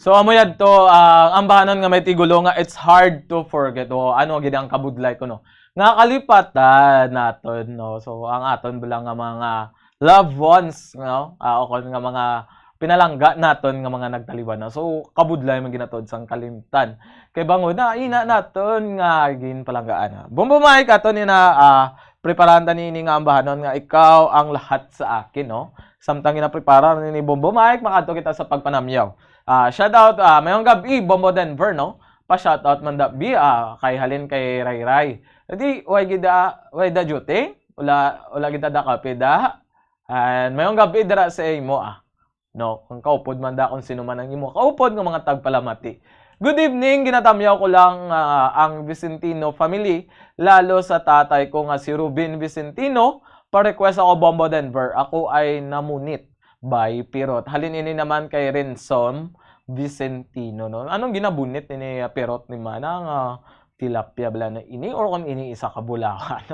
So, amo yadto ang ambahanon nga may tigulo nga It's Hard to Forget. O ano gid ang kabudlay ko, no? Nga kalipatan naton, no? So, ang aton bala nga mga loved ones, no? Ah, o kon nga mga pinalangga naton nga mga nagtaliwan, no? So, kabudlay man ginatod sang kalimtan. Kay bangod na, ina naton nga ginpalanggaan, no? Bombo Mike, ato ni na, ah, preparahan ta ni ini nga ambahanon nga Ikaw ang Lahat sa Akin, no? Samtang ginaprepara ni, ni Bombo Mike, makadto kita sa pagpanamyaw. Ah, shout out, ah, mayong gabi, Bombo Denver, no? Pa-shout out man da, bi, ah, kay halin kay Ray Ray. Di, way gid da, way da duty? Wala, wala gid da kape da? And mayong gabi dira sa imo, ah. No, kung kaupod man da kung sino man ang imo kaupod nga mga tagpalamati. Good evening, ginatamyaw ko lang, ah, ang Vicentino family, lalo sa tatay ko nga si Ruben Vicentino. Pa-request ako, Bombo Denver, ako ay namunit by Pirot. Halin ini naman kay Rensom Vicentino, no? Anong ginabunit ini, ah, Pirot ni Mana nga tilapia bala na ini or kung ini isa ka bulawan?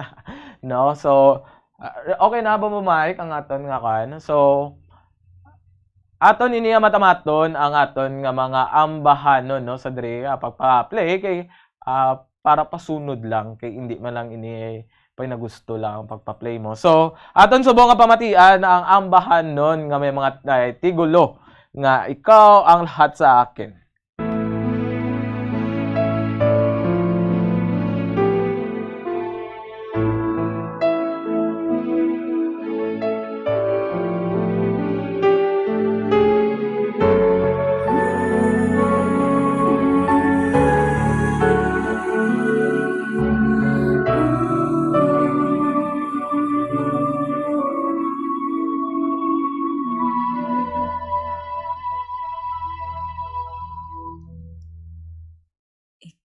No? So, ah, okay na ba mo, Mike, ang aton nga kan? So, aton ini nga matamaton ang aton nga mga ambahanon, no, sa diri, ah, pagpa-play kay, ah, para pasunod lang kay hindi man lang ini pay nagusto lang ang pagpa-play mo. So, aton subong nga pamatian ang ambahanon nga may mga, eh, titulo nga Ikaw ang Lahat sa Akin.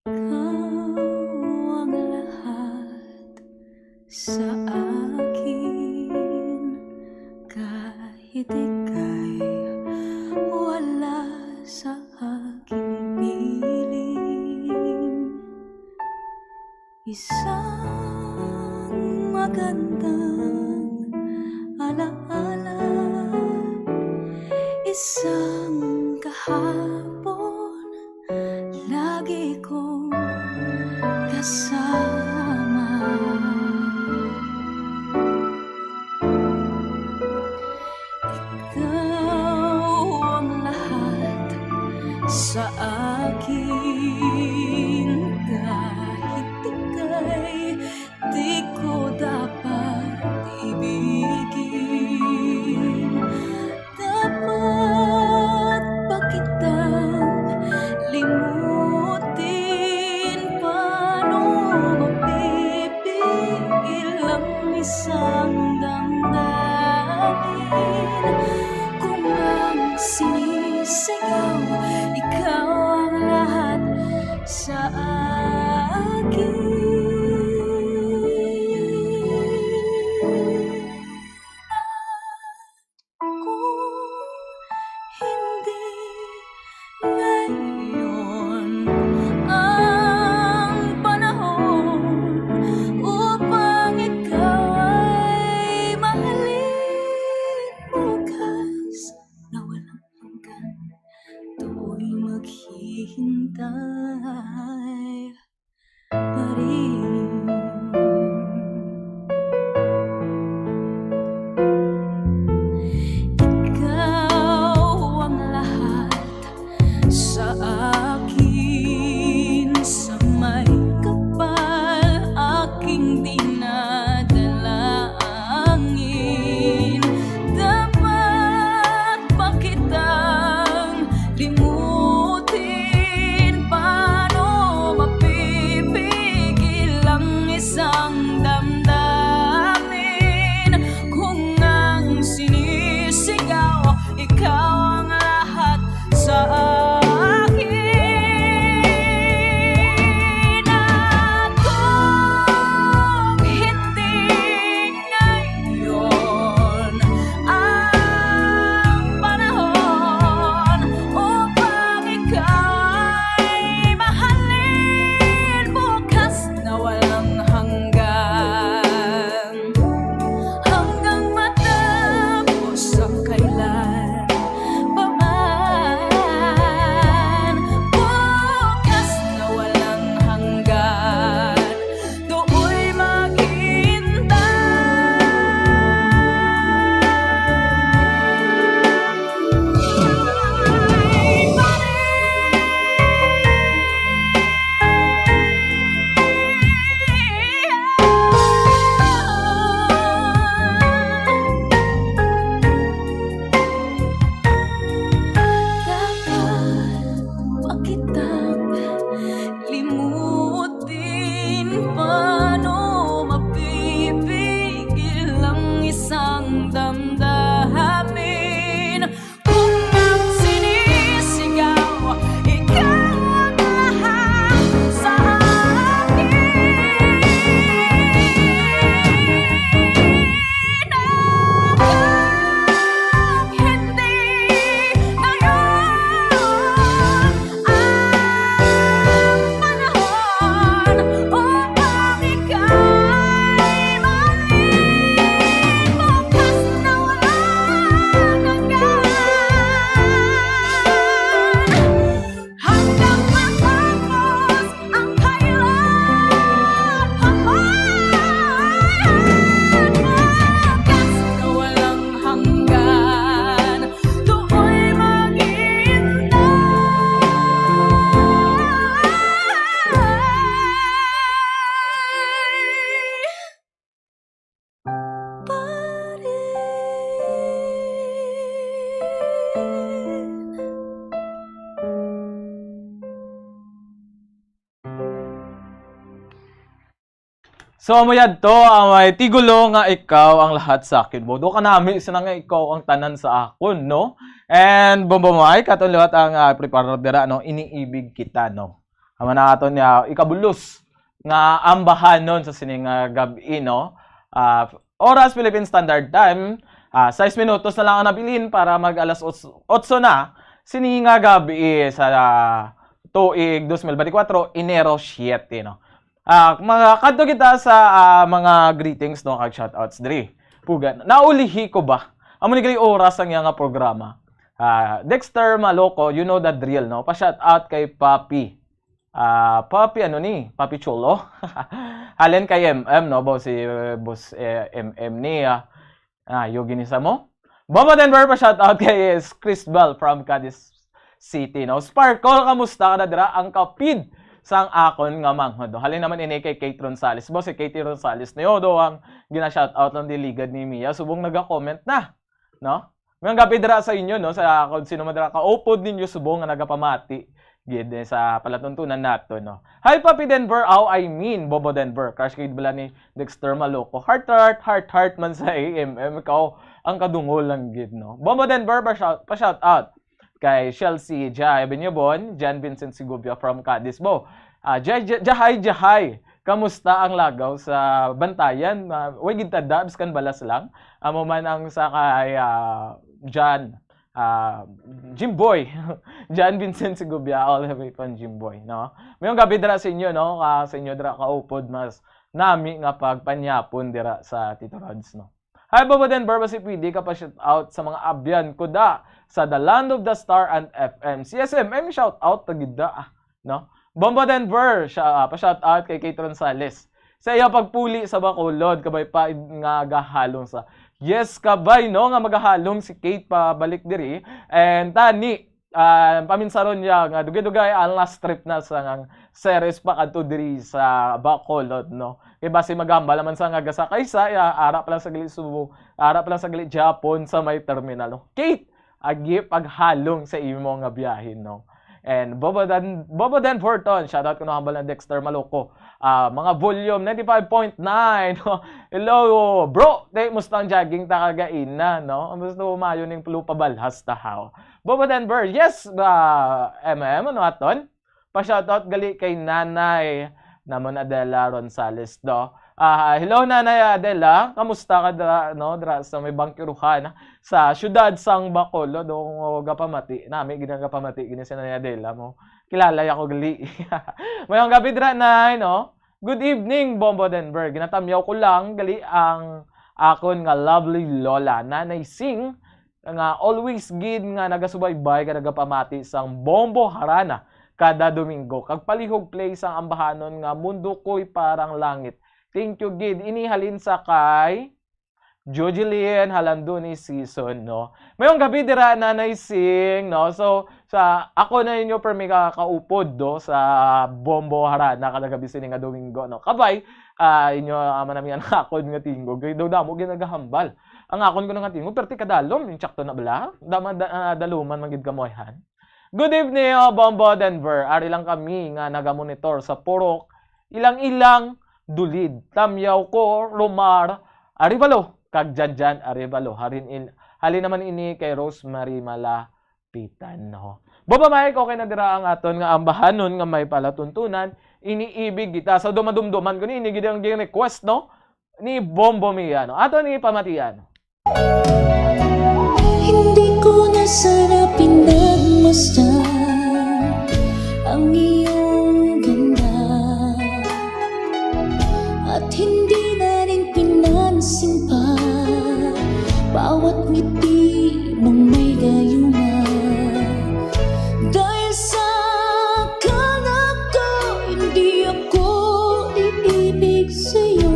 Ikaw ang lahat sa akin, kahit ika'y wala sa aking piling. Isang magandang alaala, isang kahapon lagi kong kasama. Ikaw ang lahat sa akin, kahit ika'y di ko dapat ibigin. Dapat ba kitang limutin? Paano mapipigil ang isang damdamin? Kung ang sinisigaw, ikaw ang lahat sa akin. Kung hindi ngayon ang panahon upang ikaw ay mahalin, bukas na walang hanggan, ako'y maghihintay pa rin. Ikaw ang lahat sa akin, sa may kapal aking dinadalangin. Dapat ba kitang limutin? Paano mapipigil ang isang damdamin? Kung ang sinisigaw, ikaw ang lahat sa akin. At kung hindi ngayon ang panahon upang ika'y mahalin, bukas na walang hanggan, hanggang matapos ang kailan pa man, bukas na walang hanggan, do'y maghihintay pa rin. Dapat ba kitang limutin? Paano mapipigil ang isang damdamin? Kung ang sinisigaw, ikaw ang So, amo yadto ang may tigulo nga ikaw ang lahat sa akin. Bodo ka nami, sina nga ikaw ang tanan sa akon, no? And, Bombo Mike, aton liwat ang, ah, prepare dira, no? Iniibig kita, no? Amo na aton, ah, ikabulos nga ambahanon sa sining, ah, gab-i, no? Ah, oras, Philippine Standard Time, ah, sais minutos na lang ang nabilin para mag alas otso, otso na sini nga gab-i sa, ah, tuig dos mil benti kwatro, Enero siyete, no? Ah, makakadto kita sa, ah, mga greetings, no, kag shoutouts diri. Puga, naulihi ko ba? Amo ni gali oras ang iya nga programa. Ah, Dexter Maloco, you know the drill, no? Pa-shoutout kay Papi. Ah, Papi, ano ni? Papi Chulo? Halin kay M M, no? Bo, si, eh, Boss, eh, M M ni, ah, ah, Yogi ni Samo. Bombo Denver, pa-shoutout kay Chris Bell from Cadiz City, no? Sparkle, kamusta ka na dira? Ang kapid sang akon nga manghod, no? Halin naman ini kay Kate Ronsales. Bo, si Katie Ronsales, no? Do ang gina-shoutout lang di ligad ni Mia. Subong naga-comment na, no? Mayong gab-i dira sa inyo, no? Sa kung sino man dira kaupod ninyo subong nga nagapamati gid, eh, sa palatuntunan nato, no? Hi, Papi Denver. Aw, I mean, Bobo Denver. Crush kay bala ni Dexter Maloco. Heart, heart, heart, heart man sa A M M. Ikaw, ang kadungol lang gid, no? Bobo Denver, pa-shout, pa-shout out kay Chelsea Jai Benyobon, John Vincent Sigubia from Cadiz, Bo. Ah, Jai, Jai, Jahay, Jahay. Kamusta ang lagaw sa Bantayan? Ah, way gid tada, biskan balas lang. Amo man ang sa kay, ah, John, ah, Jimboy. John Vincent Sigubia, all the way from Jimboy, no? Mayong gab-i dira sa inyo, no? Ah, sa inyo dira kaupod, mas nami nga pagpanyapon dira sa Tito Rods, no? Hi, Bobo Denver, basi pwede ka pa-shout out sa mga abyan ko da sa The Land of the Star and F M. Si S M M, shout out ta gid da, ah, no? Bombo Denver, siya, ah, pa-shout out kay Kate Ronsales. Sa iya pagpuli sa Bacolod, kabay pa id-, nga gahalong sa, yes, kabay, no, nga magahalong si Kate pabalik diri. And tani, ah, paminsaron niya nga dugay-dugay ang last trip na sa ngang series pa kadto diri sa Bacolod, no? Kay basi maghambal naman sa nga gasakay sa, ah, ara pa lang sa gali Subo, ara pa lang sa gali Japon sa may terminal, no? Kate, agi paghalong sa imo nga biyahe, no? And Bobo Dan, Bobo Dan Forton, shoutout ko na hambal ng Dexter Maloco. Ah, mga volume ninety-five point nine. Hello, bro. Te, musta ang jogging ta kagaina, no? Ang gusto mo mayo ning lupa balhas ta, how? Bobo Denver, yes, ba, M M, ano aton? Pa-shoutout gali kay Nanay namon Adela Ronsales, do. Ah, hello, Nanay Adela. Kamusta ka dira, no? Dira sa may Bangkiruhan, sa siyudad sang Bacolod, do, gapamati. Nami, ginagapamati, gini si Nanay Adela mo. Kilala ako gali. Mayong gabi dira, Nay, no? Good evening, Bombo Denver. Ginatamyaw ko lang gali ang akon nga lovely lola, Nanay Sing, nga always gid nga nagasubaybay nga nagapamati sang Bombo Harana kada Domingo, kag palihog play sang ambahanon nga Mundo Ko'y Parang Langit. Thank you gid. Ini halin sa kay Jojeline Halandoni season, no? Mayong gabi dira, Nanay Sing, no? So, sa ako na inyo permi ka kaupod, do, sa Bombo Harana kada gabi sini nga Domingo, no? Kabay, ah, inyo, ah, manamian akon nga tingog. Kay daw damo ginagahambal. Ang akon ko nga tingog, perti kadalom, yung tsakto na bala? Dama, da, ah, daluman man gid kamoyhan. Good evening, oh, Bombo Denver. Ari lang kami nga nagamonitor sa Purok Ilang-ilang, Dulid. Tamyaw ko, Romar Arevalo, kag Janjan Arevalo. Harin il, halin naman ini kay Rosemary Malapitan, no? Baba, Mike, okay na dira ang aton nga ambahanon nga may palatuntunan, iniibig kita. Sa dumadumduman ko ni, ini gid ang request, no? Ni Bombo Mia, no? Ato ni pamatian. Hindi ko na sana pinagmasdan ang iyong ganda, at hindi na rin pinansin pa bawat ngiti mong may gayuma. Dahil sa akala ko, hindi ako iibig sa'yo.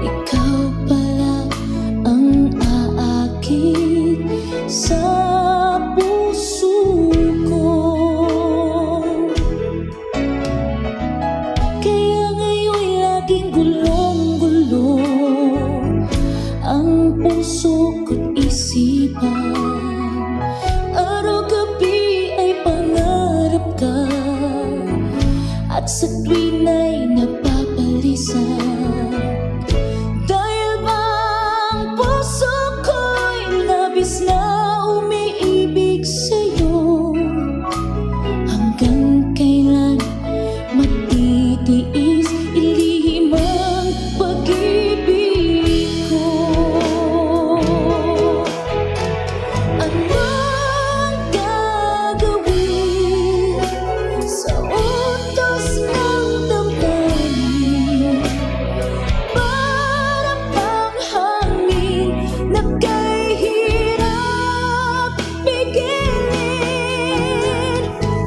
Ikaw pala ang aakit sa puso ko. Kaya ngayon'y laging gulong-gulo ang puso ko't isipan. Araw-gabi ay pangarap ka, at sa tuwin ay napapali Dahil bang puso ko'y labis na umiibig sa'yo, hanggang kailan matitiis ilihim ang pag-ibig ko? Anong gagawin sa utos ng damdamin? Para pang hangin na kay hirap pigilin.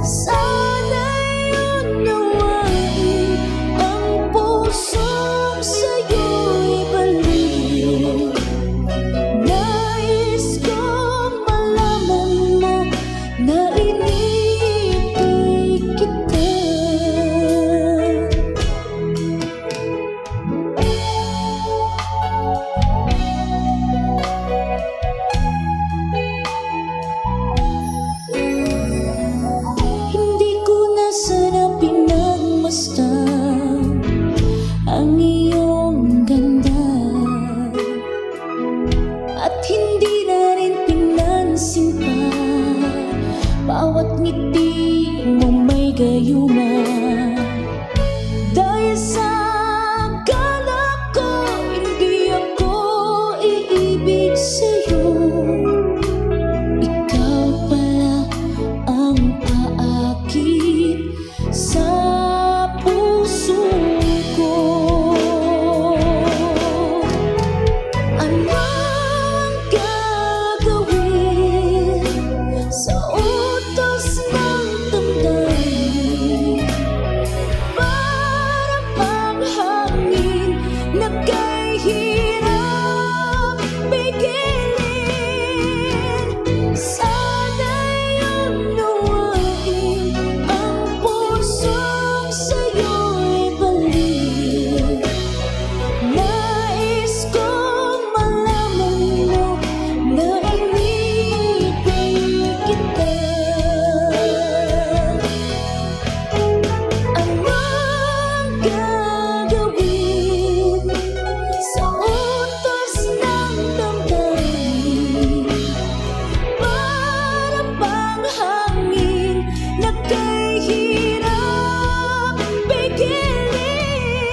Sana'y unawain ang pusong sa'yo'y balik. Nais kong malaman mo na iniibig kita. Hindi ko na sana pinagmasdan ang iyong ganda. At hindi na rin pinansin pa bawat ngiti mo may gayuma. Dahil sa akala ko, hindi ako iibig sa'yo. Ikaw pala ang aakit sa puso ko. Anong gagawin sa utos ng damdamin? Para bang hangin na kay hirap pigilin. Sana'y unawain ang pusong sa'yo'y balik. Nais kong malaman mo na iniibig kita. Anong gagawin sa utos ng damdamin? Para bang hangin na kay hirap pigilin.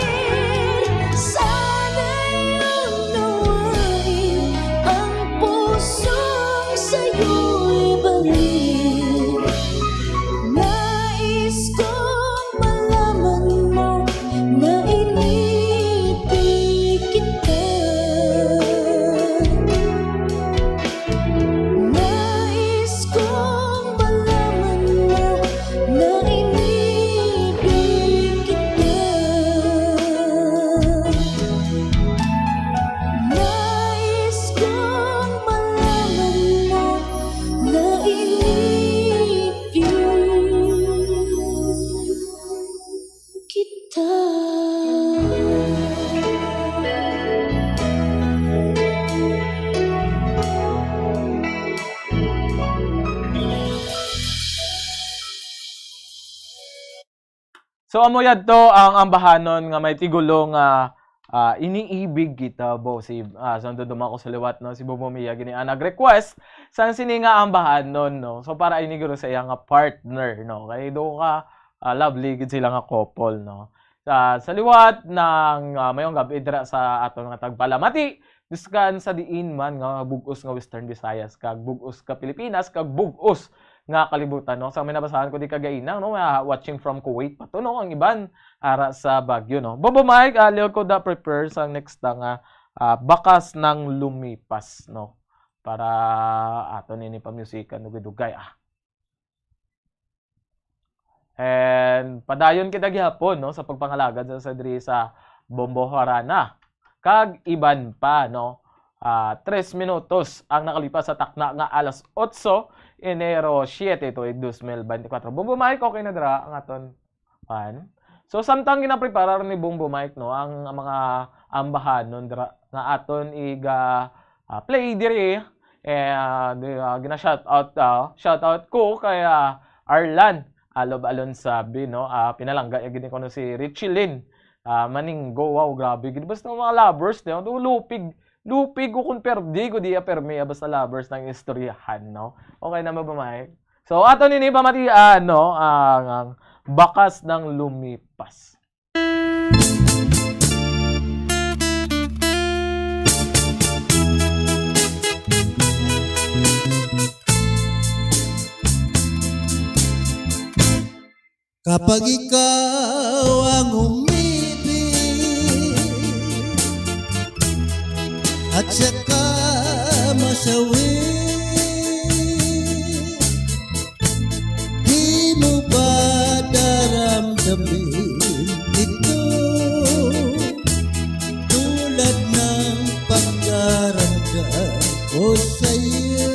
Sana'y unawain ang pusong sa'yo'y balik. Nais kong malaman mo na iniibig kita. Nais kong malaman mo na iniibig kita. Nais kong malaman mo na iniibig kita. So, amo yadto ang ambahanon nga may tigulo nga, ah, Iniibig Kita, Bo. Si, ah, sa nanduduma ko sa liwat, no, si Bobo Mia gini ang nag-request sang sini nga ambahanon, no. So, para ini guro sa iya nga partner, no. Kay do ka, ah, lovely gid sila nga couple, no. Sa, sa liwat ng, ah, mayong gabi dira sa aton nga tagpalamati, biskan sa diin man nga bug-os nga Western Visayas, kag bug-os ka Pilipinas, kag bug-os nga kalibutan, no? Sa may nabasahan ko di kagaina, no? Nga watching from Kuwait pa to, no? Ang iban, ara sa Baguio, no? Bobo Mike, ah, liwag ko da prepare sa next na nga, ah, Bakas ng Lumipas, no? Para ato nini pamusikan, dugay-dugay, ah. And padayon kita gihapon, no, sa pagpangalagad sa, sa diri sa Bombo Harana. Kag iban pa, no, ah, tres minutos ang nakalipas sa takna nga alas otso, Enero siete tuig dos mil bente kwatro. Bombo Mike, okay na dira ang aton pan? So, samtang ginaprepara ni Bombo Mike, no, ang, ang mga ambahanon dira nga aton iga, ah, play diri, eh, ah, di, ah, gina-shout out, ah, shout out ko kay, ah, Arlan Alob Alonsabi, no? Ah, pinalangga niya gid kuno si Richie Lynn ah, maninggo. Wow, grabe gid. Basta mga lovers, no? Lupig, lupig ko kung perdi ko diya permi, ah, basta lovers ng istoryahan, no? Okay na ba, Mike? So, ato nini pamatian, no? Ang, ang bakas ng lumipas. Kapag ikaw ang umibig at saka masawit, di mo ba daramdamin ito? Tulad ng pagdaramdam ko sa'yo.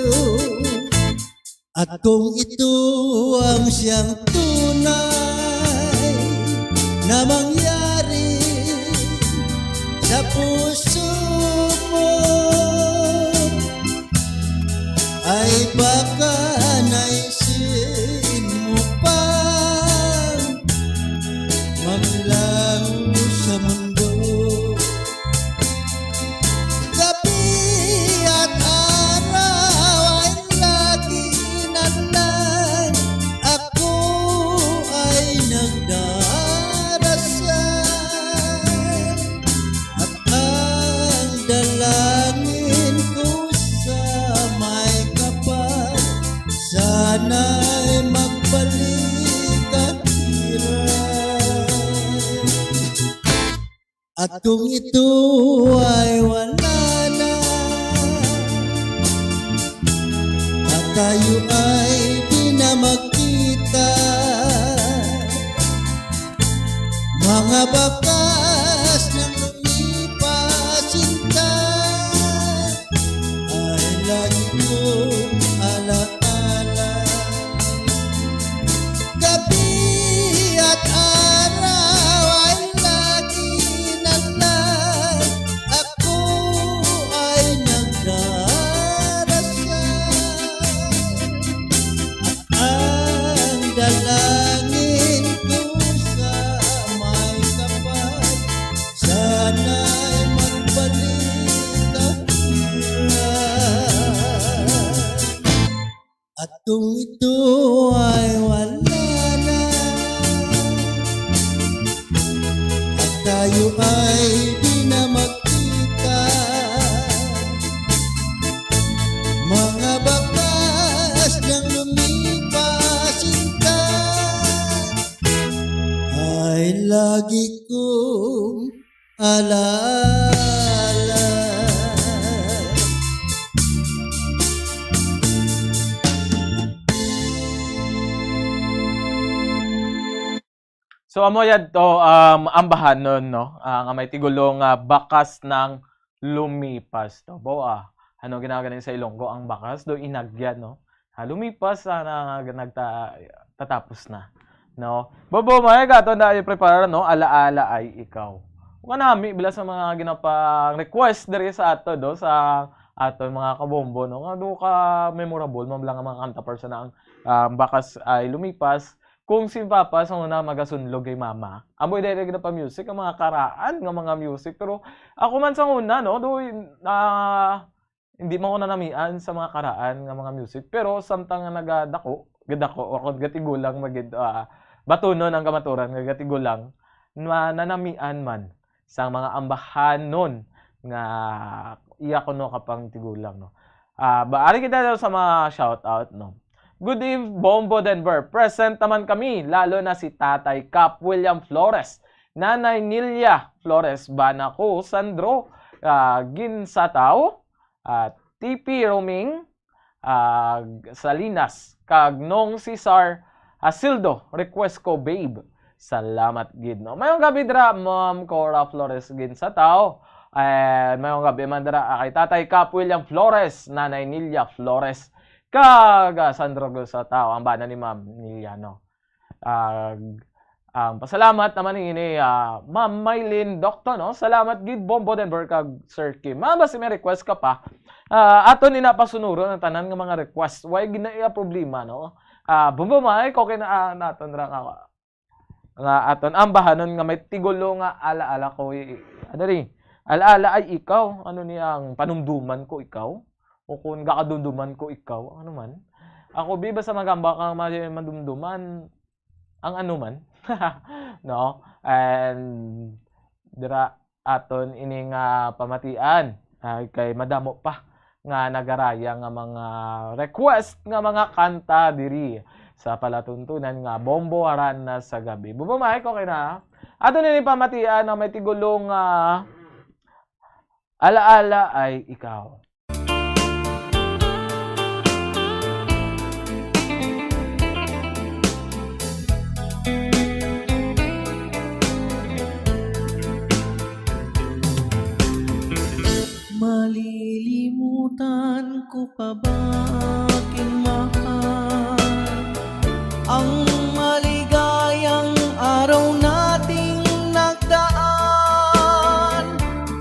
At kung ito ang siyang tunay na mangyari sa puso mo, ay baka naisin mo pang maglaho sa mundo. Gabi at araw ay lagi na lang ako ay nagdarasal. At ang dalangin ko sa may kapal, sana'y magbalik ang hirap. At kung ito ay wala na, at tayo ay di na magkita, mga bakas ng lumipas, sinta, ay lagi kong alaala. Gabi at araw ay lagi na lang ako ay nagdarasal. At ang dalangin ko sa may kapal, sana'y magbalik ang hirap. At kung ito ay wala na, at tayo ay di na magkita, mga bakas ng lumipas, sinta, ay lagi kong alaala. So, amo yadto, um, ambahanon, no? Ah, nga may tigulo nga bakas ng lumipas, to. Bo, ah, ano ginagaling sa Ilonggo ang bakas? Do inagyan, no? Ah, lumipas, ah, na, nagta-, tatapos na, no? Bobo, may gato na i-prepare, no? Alaala ay ikaw. Kung nami, bila sa mga ginapang request diri sa ato, do, sa ato mga kabombo, no? Nga do ka memorable, man lang ang mga kanta, person na ang, ah, bakas ay lumipas. Kung si Papa sa una magasunlog kay Mama, amoy dahil gina pa music ang mga karaan nga mga music. Pero ako man sa una, no, do, ah, hindi man ko nanamian sa mga karaan nga mga music. Pero samtang nga nagadako, gadako, ako gatigulang magid, ah, batunon ang kamaturan nga gatigulang, na nanamian man sa mga ambahanon nga iya kuno kapang tigulang, no. Ah, ba, ari kita daw sa mga shout out, no. Good eve, Bombo Denver. Present naman kami, lalo na si Tatay Cap William Flores, Nanay Nilia Flores, Bana ko, Sandro, ah, Ginsatao, ah, T P Roming, ah, Salinas, kag Nong Cesar Asildo, request ko, babe. Salamat gid, no. Mayong gabi dira, Ma'am Cora Flores Ginsatao. And mayong gabi man dira, ah, kay Tatay Cap William Flores, Nanay Nilia Flores, kag, ah, Sandro Ginsatao, ang bana ni Ma'am Nilia, no. Ah, ang pasalamat naman ini, ah, Ma'am Mylene Docto, no? Salamat gid, Bombo Denver kag Sir Kim. Ah, basi may request ka pa. Ah, aton ina pasunuron ang tanan nga mga request. Way gina iya problema, no? Ah, Bombo Mike, okay na, ah, naton ra nga. nga aton ambahanon nga may tigulo nga alaala ko, i-, ano ni? Alaala ay ikaw. Ano ni ang panumduman ko ikaw? O kung gakadumduman ko ikaw, ano man? Ako, bi, basta magamba ka, ma-, madumduman, ang ano man. No? And dira aton ini nga pamatian, ah, kay madamo pa nga nagaraya nga mga request nga mga kanta diri sa palatuntunan nga Bombo Harana sa Gabi. Bubo Mike, okay na? Aton ini pamatian na may tigulo nga Alaala Ay Ikaw. Malilimutan ko pa ba, aking mahal, ang maligayang araw nating nagdaan?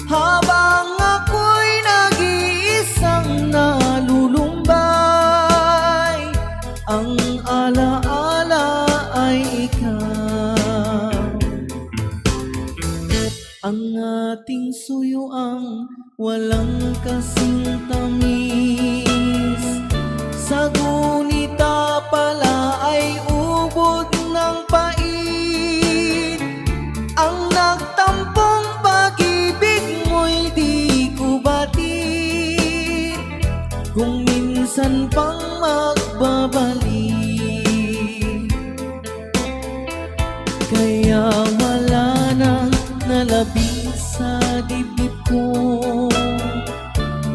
Habang ako'y nag-iisang nalulumbay, ang alaala ay ikaw. Ang ating suyuang walang kasing tamis, sa gunita pala ay ubod ng pait. Ang nagtampong pag-ibig mo'y di ko batid, kung minsan pang magbabalik. Kaya wala nang nalabi sa dibdib ko,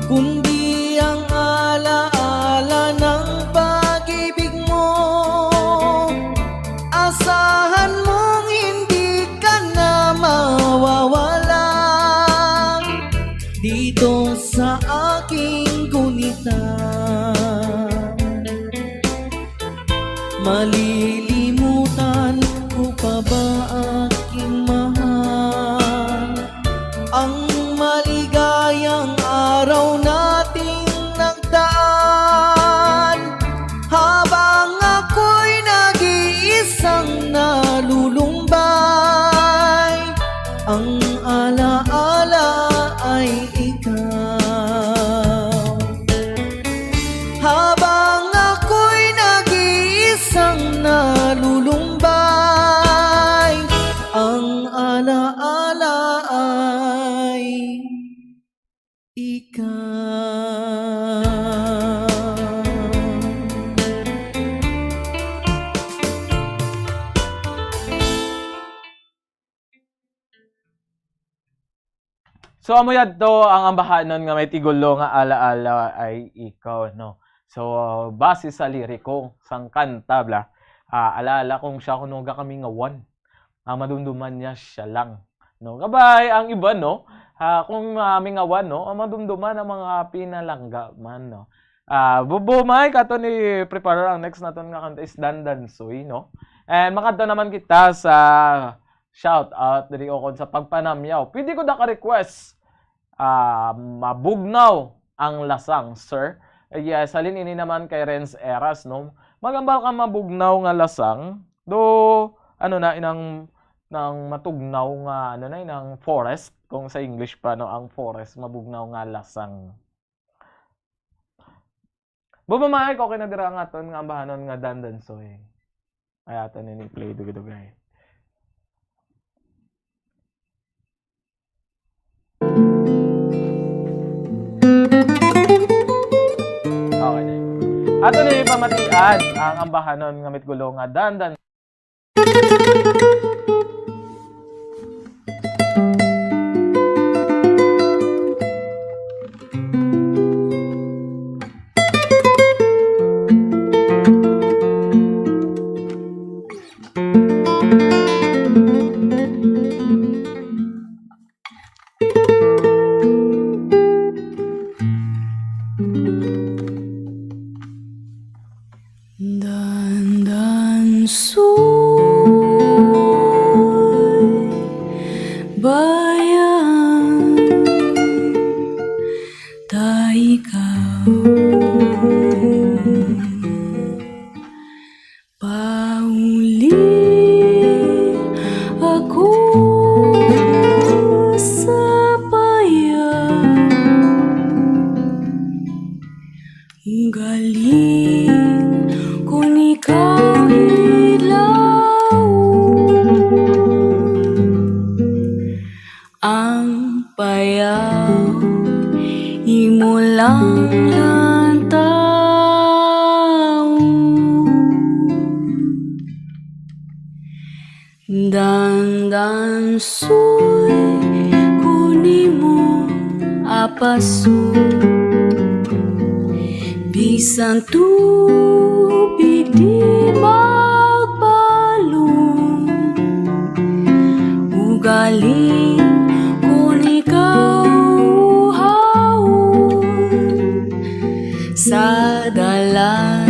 kundi ang alaala ng pag-ibig mo. Asahan mong hindi ka na mawawala dito sa aking gunita. Malilimutan ko pa ba, aking mahal, ang maligayang araw nating nagdaan? Habang ako'y nag-iisang nalulumbay, ang alaala ay ikaw. Habang ako'y nag-iisang nalulumbay, ang alaala ay ikaw. So, amo yadto ang ambahanon nga may tigulo nga alaala ay ikaw, no? So, base sa liriko sang kanta, bla, ah, alaala kong siya kuno gakamingawan. Ang madumduman niya, siya lang, no? Kabay, ang iba, no? Ah, kung, ah, mingawan, no? Ang madumduman ang mga pinalangga man, no? Ah, Bubo Mike, ato ni prepare ang next naton nga kanta is Dandansoy, no? And makadto naman kita sa shout out diri ukon sa pagpanamyaw. Pwede ko da ka request, ah, mabugnaw ang lasang, sir. Yes, halin ini naman kay Renz Eras, no? Magambal ka mabugnaw nga lasang. Do, ano na, inang, nang matugnaw nga, ano na, inang forest, kung sa English pa, no, ang forest, mabugnaw nga lasang. Bubo Mike, okay na dira ang aton nga ambahanon nga Dandansoy. Ay, ato na ni play, dugay-dugay. Okay na yun. Ato na yung pamatian ang ambahanon nga mitgulo nga Dandan. Dandansoy, bayan, ta ikaw. Pauli Galing kon ikaw hilaw. Ang payaw imo lang lantaw. Dandansoy ko nimo apason, bisan tubig di magbalon. Ugaling kon ikaw uhawon, sa dalan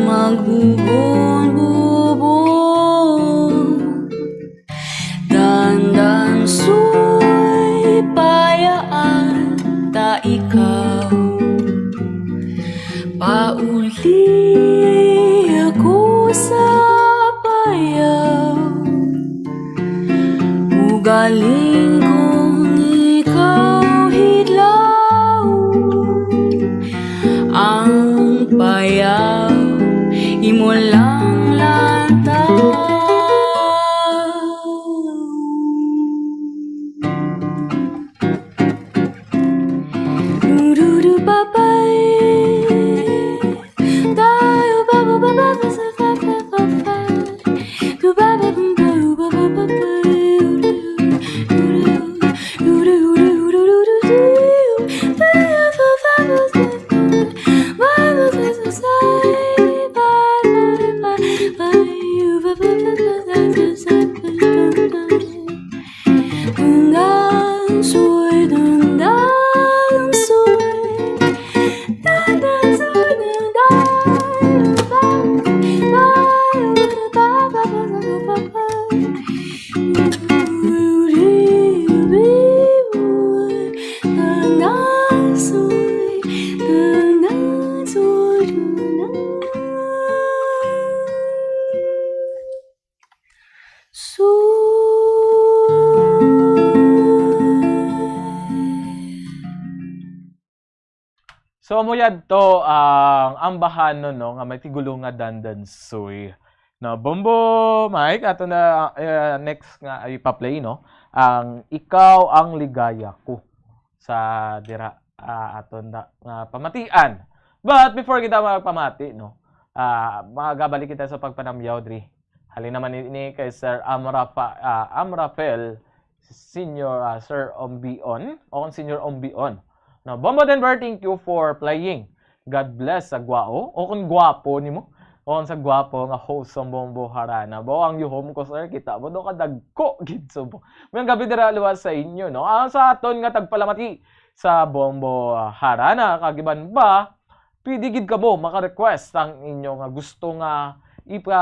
magbubon-bubon. Dandansoy, payaan ta ikaw. Pauli ako sa payaw. Ugaling kung ikaw hilaw, ang payaw imo lang lantaw. So, amo yadto ang ambahanon, no, nga may tigulo nga Dandansoy. No, Bombo Mike, ato na, eh, next nga ipa-play, no, ang Ikaw ang Ligaya Ko sa dira, ah, aton da, nga pamatian. But before kita magpamati, no, ah, magabalik kita sa pagpanamyaw diri. Halin naman ini kay Sir Amrafa-, ah, Amrafel Senior, ah, Sir Ombion, o kung Senior Ombion. No, Bombo Denver, thank you for playing. God bless sa gwao, o kung gwapo nimo, o kung sa gwapo nga host sa Bombo Harana. Bo, ang yuhom ko, sir, kita mo, do kadagko gid subong. Mayong gabi dira liwat sa inyo, no? Ah, sa aton nga tagpalamati sa Bombo, ah, Harana, kag iban ba, pwede gid kamo maka-request ang inyo nga gusto nga ipa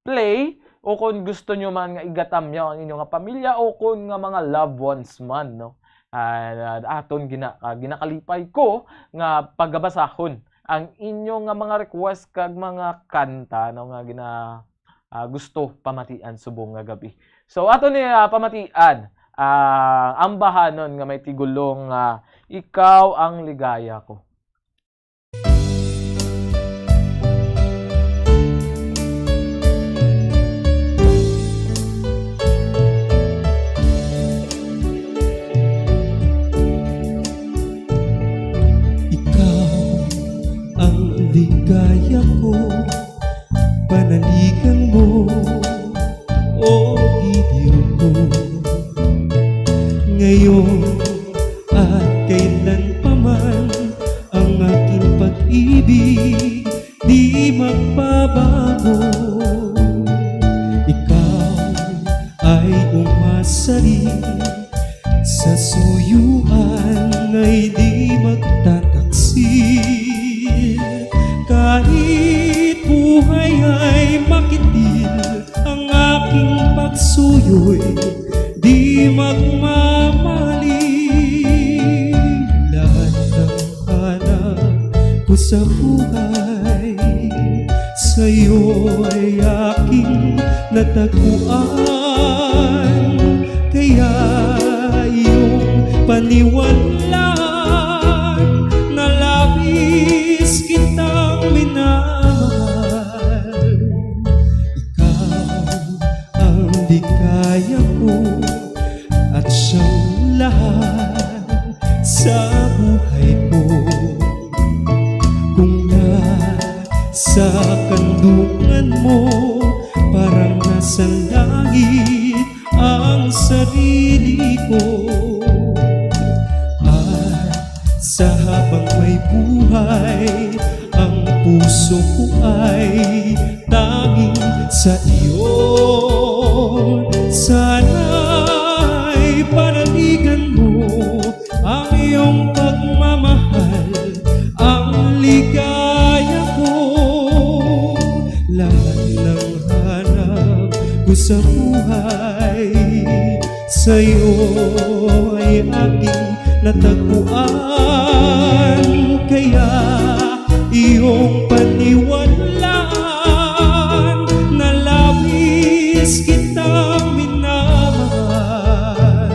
play, o kon gusto nyo man nga igatamyaw ang inyo nga pamilya o kon nga mga loved ones man, no? Ah, aton gina-, ah, ginakalipay ko nga pagabasahon ang inyo nga mga request kag mga kanta, no, nga gina-, ah, gusto pamatian subong nga gabi. So, ato ni, ah, pamatian, ah, ambahanon nga may tigulo nga Ikaw ang Ligaya Ko. Ikaw ang ligaya ko, panaligan mo o giliw ko. Ngayon at kailan pa man, ang aking pag-ibig di magbabago. Ikaw ay umasarin sa suyuan, ay di magtataksil. Kahit buhay ay makitil, ang aking pagsuyoy di magmamali. Lahat ng hanap ko sa buhay, sa'yo'y aking natagpuan. Kaya iyong paniwalaan na labis Sa kandungan mo, parang nasa langit ang sarili ko. At sa habang may buhay, ang puso ko ay tanging sa iyo. Sana'y panaligan mo ang iyong pagmamahal, ang ligaya ko. Lahat ng hanap ko sa buhay, sa'yo ay aking natagpuan. Kaya iyong paniwalaan na labis kitang minamahal.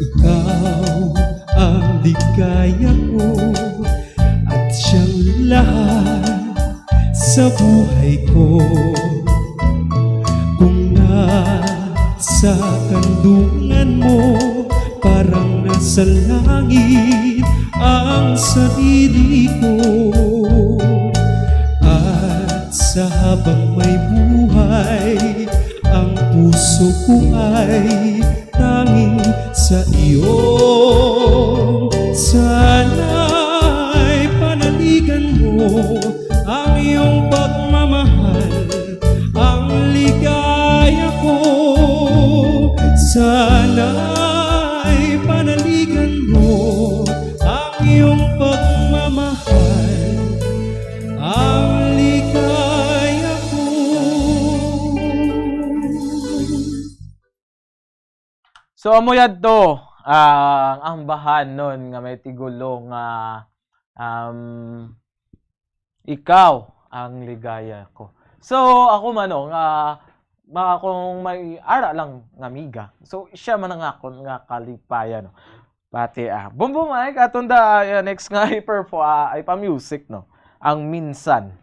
Ikaw ang ligaya ko at siyang lahat sa buhay ko. Kung nasa kandungan mo, parang nasa langit ang sarili ko. At sa habang may buhay, ang puso ko ay tanging sa iyo. Sana'y panaligan mo ang iyong pagmamahal, ang ligaya ko. Sana'y panaligan mo ang iyong pagmamahal, ang ligaya ko. So, amo yadto ang ambahanon nga may tigulo nga, um, ikaw ang ligaya ko. So, ako man, no, nga, ma-, kung may ara lang nga amiga, so, siya man ang akon nga kalipayan, no. Pati, ah, Bombo Mike, aton da, ah, next nga iperfo-, ah, ipa-music, no? Ang Minsan.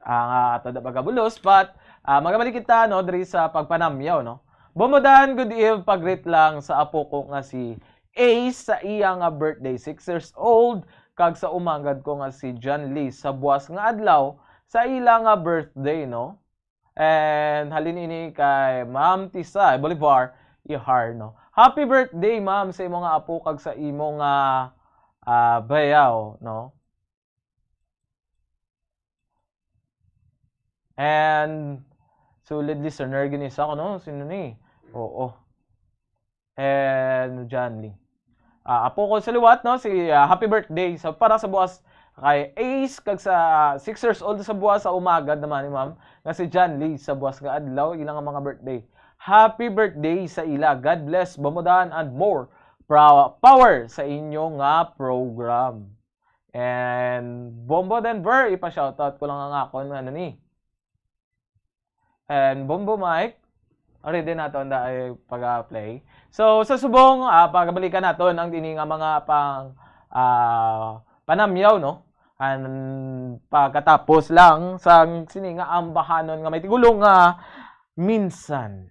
Ah, nga ato da pagabulos, but, ah, magabalik kita, no, diri sa pagpanamyaw, no? Bombo Dan, good eve, pag-greet lang sa apo ko nga si Ace sa iya nga birthday, six years old, kag sa umagad ko nga si John Lee sa buwas nga adlaw sa ila nga birthday, no? And halin ini kay Ma'am Tisay Bolivar Ihar, no? Happy birthday, ma'am, sa imo nga apo kag sa imo nga, ah, bayaw, no? And solid listener gini sa ako, no? Sino ni? Oo. And John Lee. Ah, apo ko sa liwat, no? Si, ah, happy birthday sa, para sa buwas kay Ace kag sa six years old sa buwas sa umagad naman ni ma'am nga si John Lee sa buwas nga adlaw, ila nga mga birthday. Happy birthday sa ila. God bless, Bombo Dan, and more pra-, power sa inyo nga program. And Bombo Denver, ipa-shoutout ko lang ang akon, ano ni? And Bombo Mike, ready na to, anda ay pag-play. So, sa subong, ah, pagabalikan naton ang dini nga mga pang, ah, panamyaw, no? And pagkatapos lang sa sini nga ambahanon nga may tigulo nga Minsan.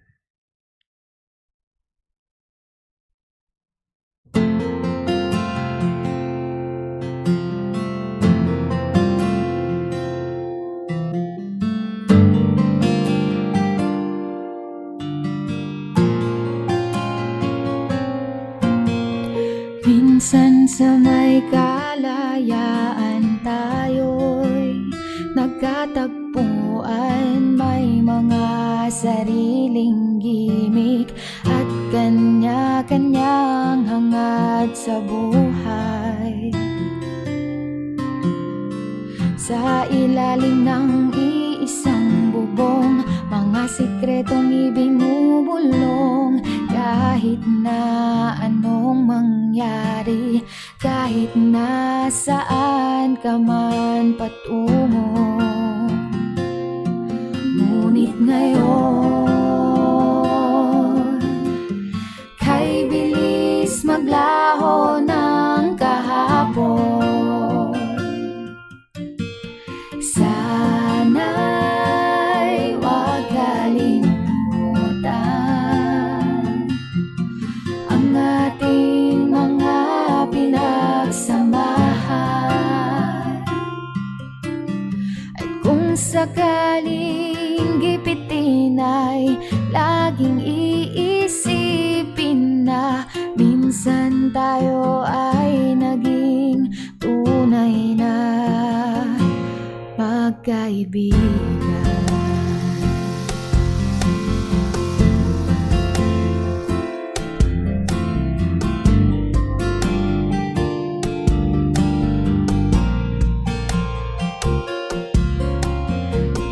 Minsan sa may kalayaan tayo'y nagkatagpuan, may mga sariling gimik at kanya-kanyang hangad sa buhay. Sa ilalim ng iisang bubong, mga sikretong ibinubulong. Kahit na anong mangyari, kahit na saan ka man patungo. Ngunit ngayon, kay bilis maglaho ng kahapon, sana'y huwag kalimutan ang ating mga pinagsamahan. Ay Sakaling gipitinay, laging iisipin na minsan tayo ay naging tunay na magkaibigan.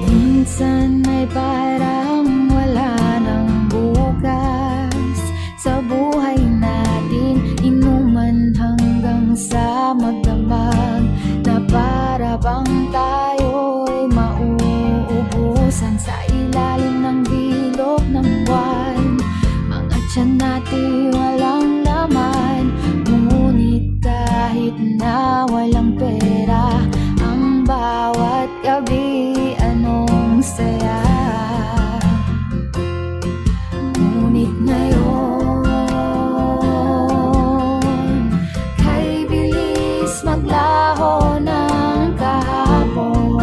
Minsan ay parang wala nang bukas sa buhay natin, inuman hanggang sa magdamag, na para bang tayo'y mauubusan sa ilalim ng bilog ng buwan. Mga tiyan natin walang laman, ngunit kahit na walang pera, ang bawat gabi anong saya. Ngunit ngayon, kay bilis maglaho ng kahapon.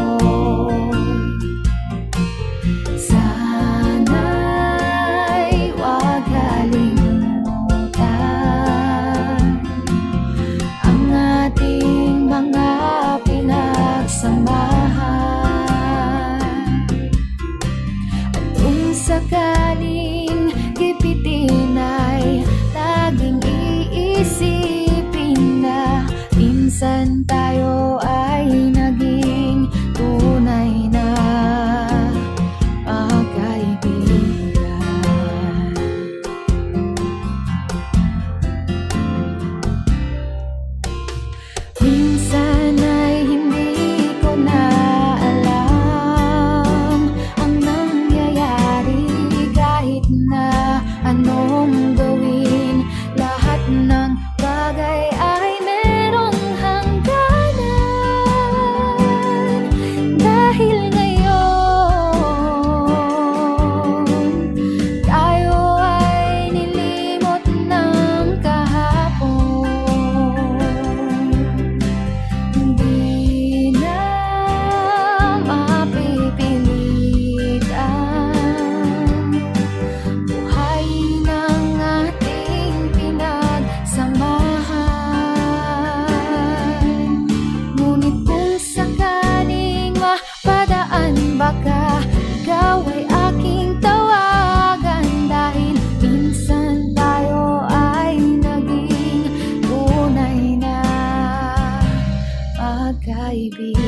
Sana'y huwag kalimutan ang ating mga pinagsamahan. At kung sakaling gipitin ay laging iisipin na minsan tayo ay naging tunay na magkaibigan. Minsan ay hindi ko na alam ang nangyayari, kahit na anong gawin, lahat ng bagay ay merong hangganan. Dahil ngayon, tayo ay nilimot ng kahapon. Hindi na mapipilit ang buhay ng ating pinagsamahan. Ngunit kung sakaling mapadaan, baka ikaw ay aking tawagan, dahil minsan tayo ay naging tunay na magkaibigan.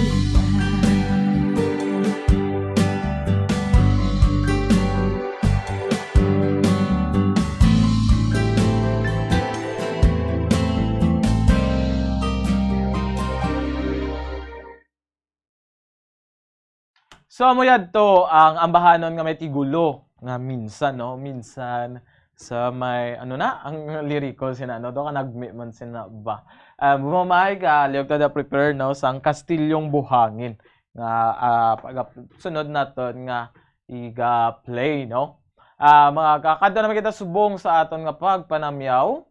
So, amo yadto ang ambahanon nga may tigulo nga minsan, no? Minsan sa may, ano na, ang liriko sina, no? Do ka nagmi man sina ba? Um, mamay ka, liog ta da prepare, no? Sang Kastilyong Buhangin nga, ah, pag-, sunod naton nga iga-play, no? Ah, mga kakadto naman kita subong sa aton nga pagpanamyaw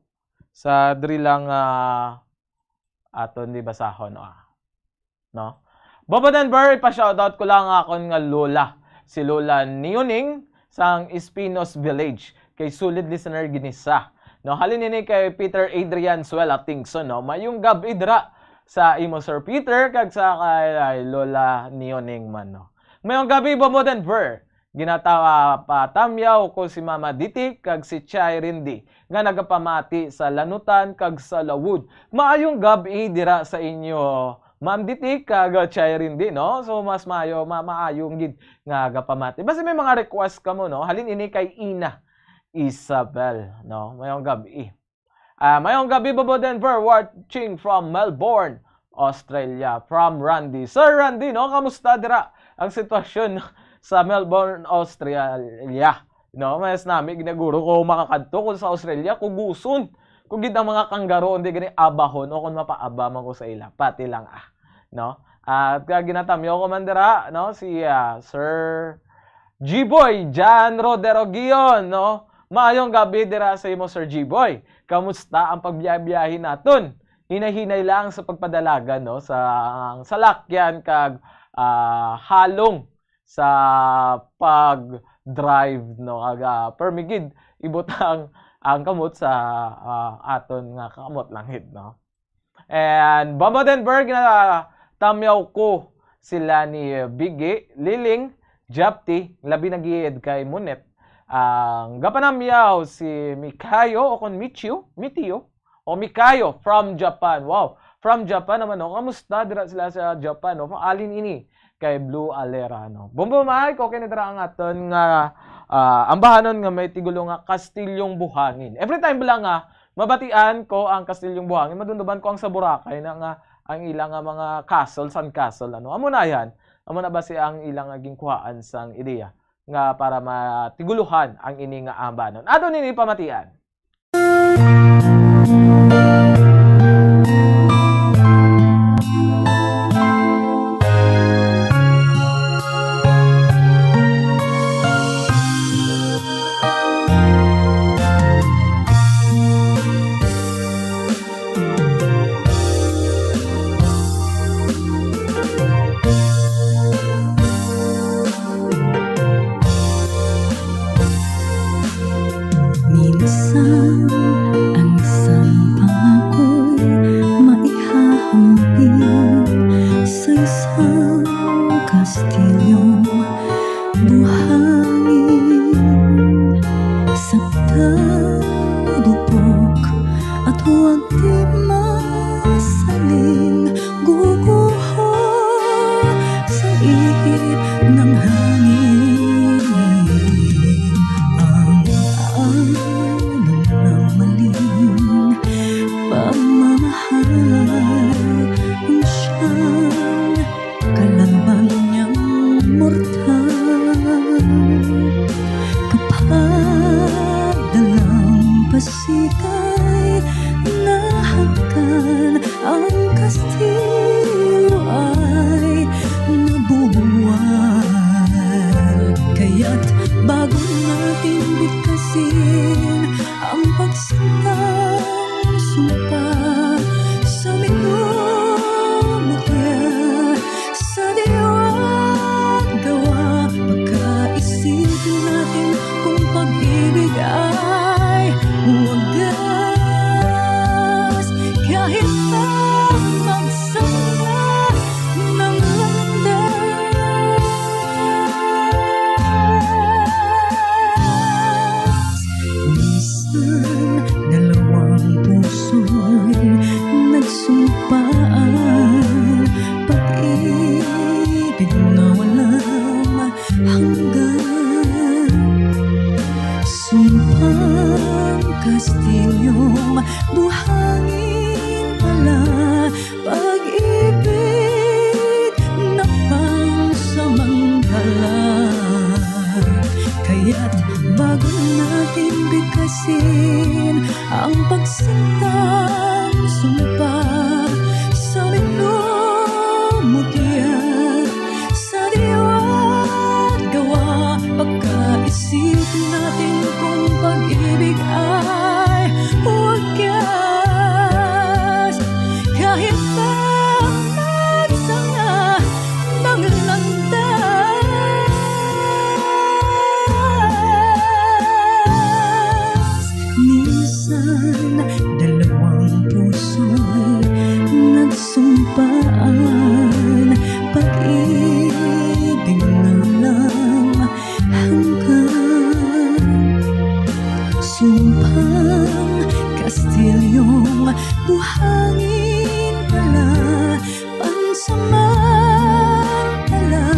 sa diri lang, ah, aton di basahon, ah. No? Bobo Denver, ipa-shoutout ko lang ang akon nga lola, si Lola Nioning sang Espinos Village, kay solid listener gid ni sa. No, halin ini kay Peter Adrian Suela Tingson, no. Mayong gab-i dira sa imo, Sir Peter, kag sa kay, ay, Lola Nioning man, no. Mayong gab-i, Bobo Denver. Ginatawa pa tamyaw ko si Mama Diti kag si Chay Rindy nga nagapamati sa Lanutan kag sa Lawod. Maayong gab-i dira sa inyo, Ma'am Diti kag Chay Rindy, no? So, mas maayo, ma-, maayong gid nga gapamati. Basta may mga request kamo, no? Halin ini kay Ina Isabel, no? Mayong gab-i. Ah, mayong gab-i, Bobo Denver, watching from Melbourne, Australia, from Randy. Sir Randy, no? Kamusta dira ang sitwasyon sa Melbourne, Australia? No, mas nami ginaguro ko makakadto kung sa Australia, kuguson ko gid ang mga kanggaro, hindi gani abahon, o kung mapaaba man ko sa ila, pati lang, ah, no? At ka ginatamyo ko man dira, no, si, ah, Sir G-Boy Jan Rodero Gion, no? Maayong gabi dira sa imo, Sir G-Boy. Kamusta ang pagbiyahe-biyahe naton? Hinay-hinay lang sa pagpadalagan, no, sa, ang salakyan kag, ah, halong sa pag-drive, no? Kag, ah, permi gid ibutang ang kamot sa, ah, aton nga kamot langhid, no? And Bombo Denver, ginatamyaw ko sila ni Biggie, Liling, Japti, labi na gid kay Monet. Ang gapanamyaw si Mikayo o kon Michiyo, Mitiyo, o Mikayo from Japan. Wow, from Japan naman, no? Kamusta dira sila sa Japan, no? Alin ini kay Blue Alera, no? Bombo Mike, okay na dira ang aton nga, ah, ambahanon nga may tigulo nga Kastilyong Buhangin. Every time bala nga mabatian ko ang Kastilyong Buhangin, madumduman ko ang sa Boracay na nga ang ila nga mga castle, sand castle, ano. Amo na yan. Amo na ba si ang ila nga ginkuhaan sang ideya nga para matiguluhan ang ini nga ambanon? Ato nini pamatian. Minsan ang isang pangako'y maihahambing sa isang kastilyong buhangin. Sa tagubok at huwag di masaling guguho sa ihip ng hangin. Ang alon ng maling pagmamahal ang siyang kalaban niyang mortal. Kapag dalang pasikay nahagkan, ang kastilyo ay nabubuwal. Kaya't bago natin bigkasin ang pagsintang sumpa sa minumutya sa diwa't gawa, pagkaisip natin kung pag-ibig ay wagas. Kahit pa magsama ng landas, minsan dalawang puso'y nagsumpaan, pag-ibig na walang hanggan. Sumpang kastilyong buhangin pala, pag-ibig na pansamantala. Kaya't bago natin bigkasin ang pagsintang sumpa sa minumutya sa diwa't gawa, pagkaisip natin kung pag-ibig ay wagas. Kahit pa magsanga ng landas, minsan dalawang puso'y nagsumpaan, pag-ibig na lang hanggan. Sumpang kastilyong buhangin pala, pansamantala,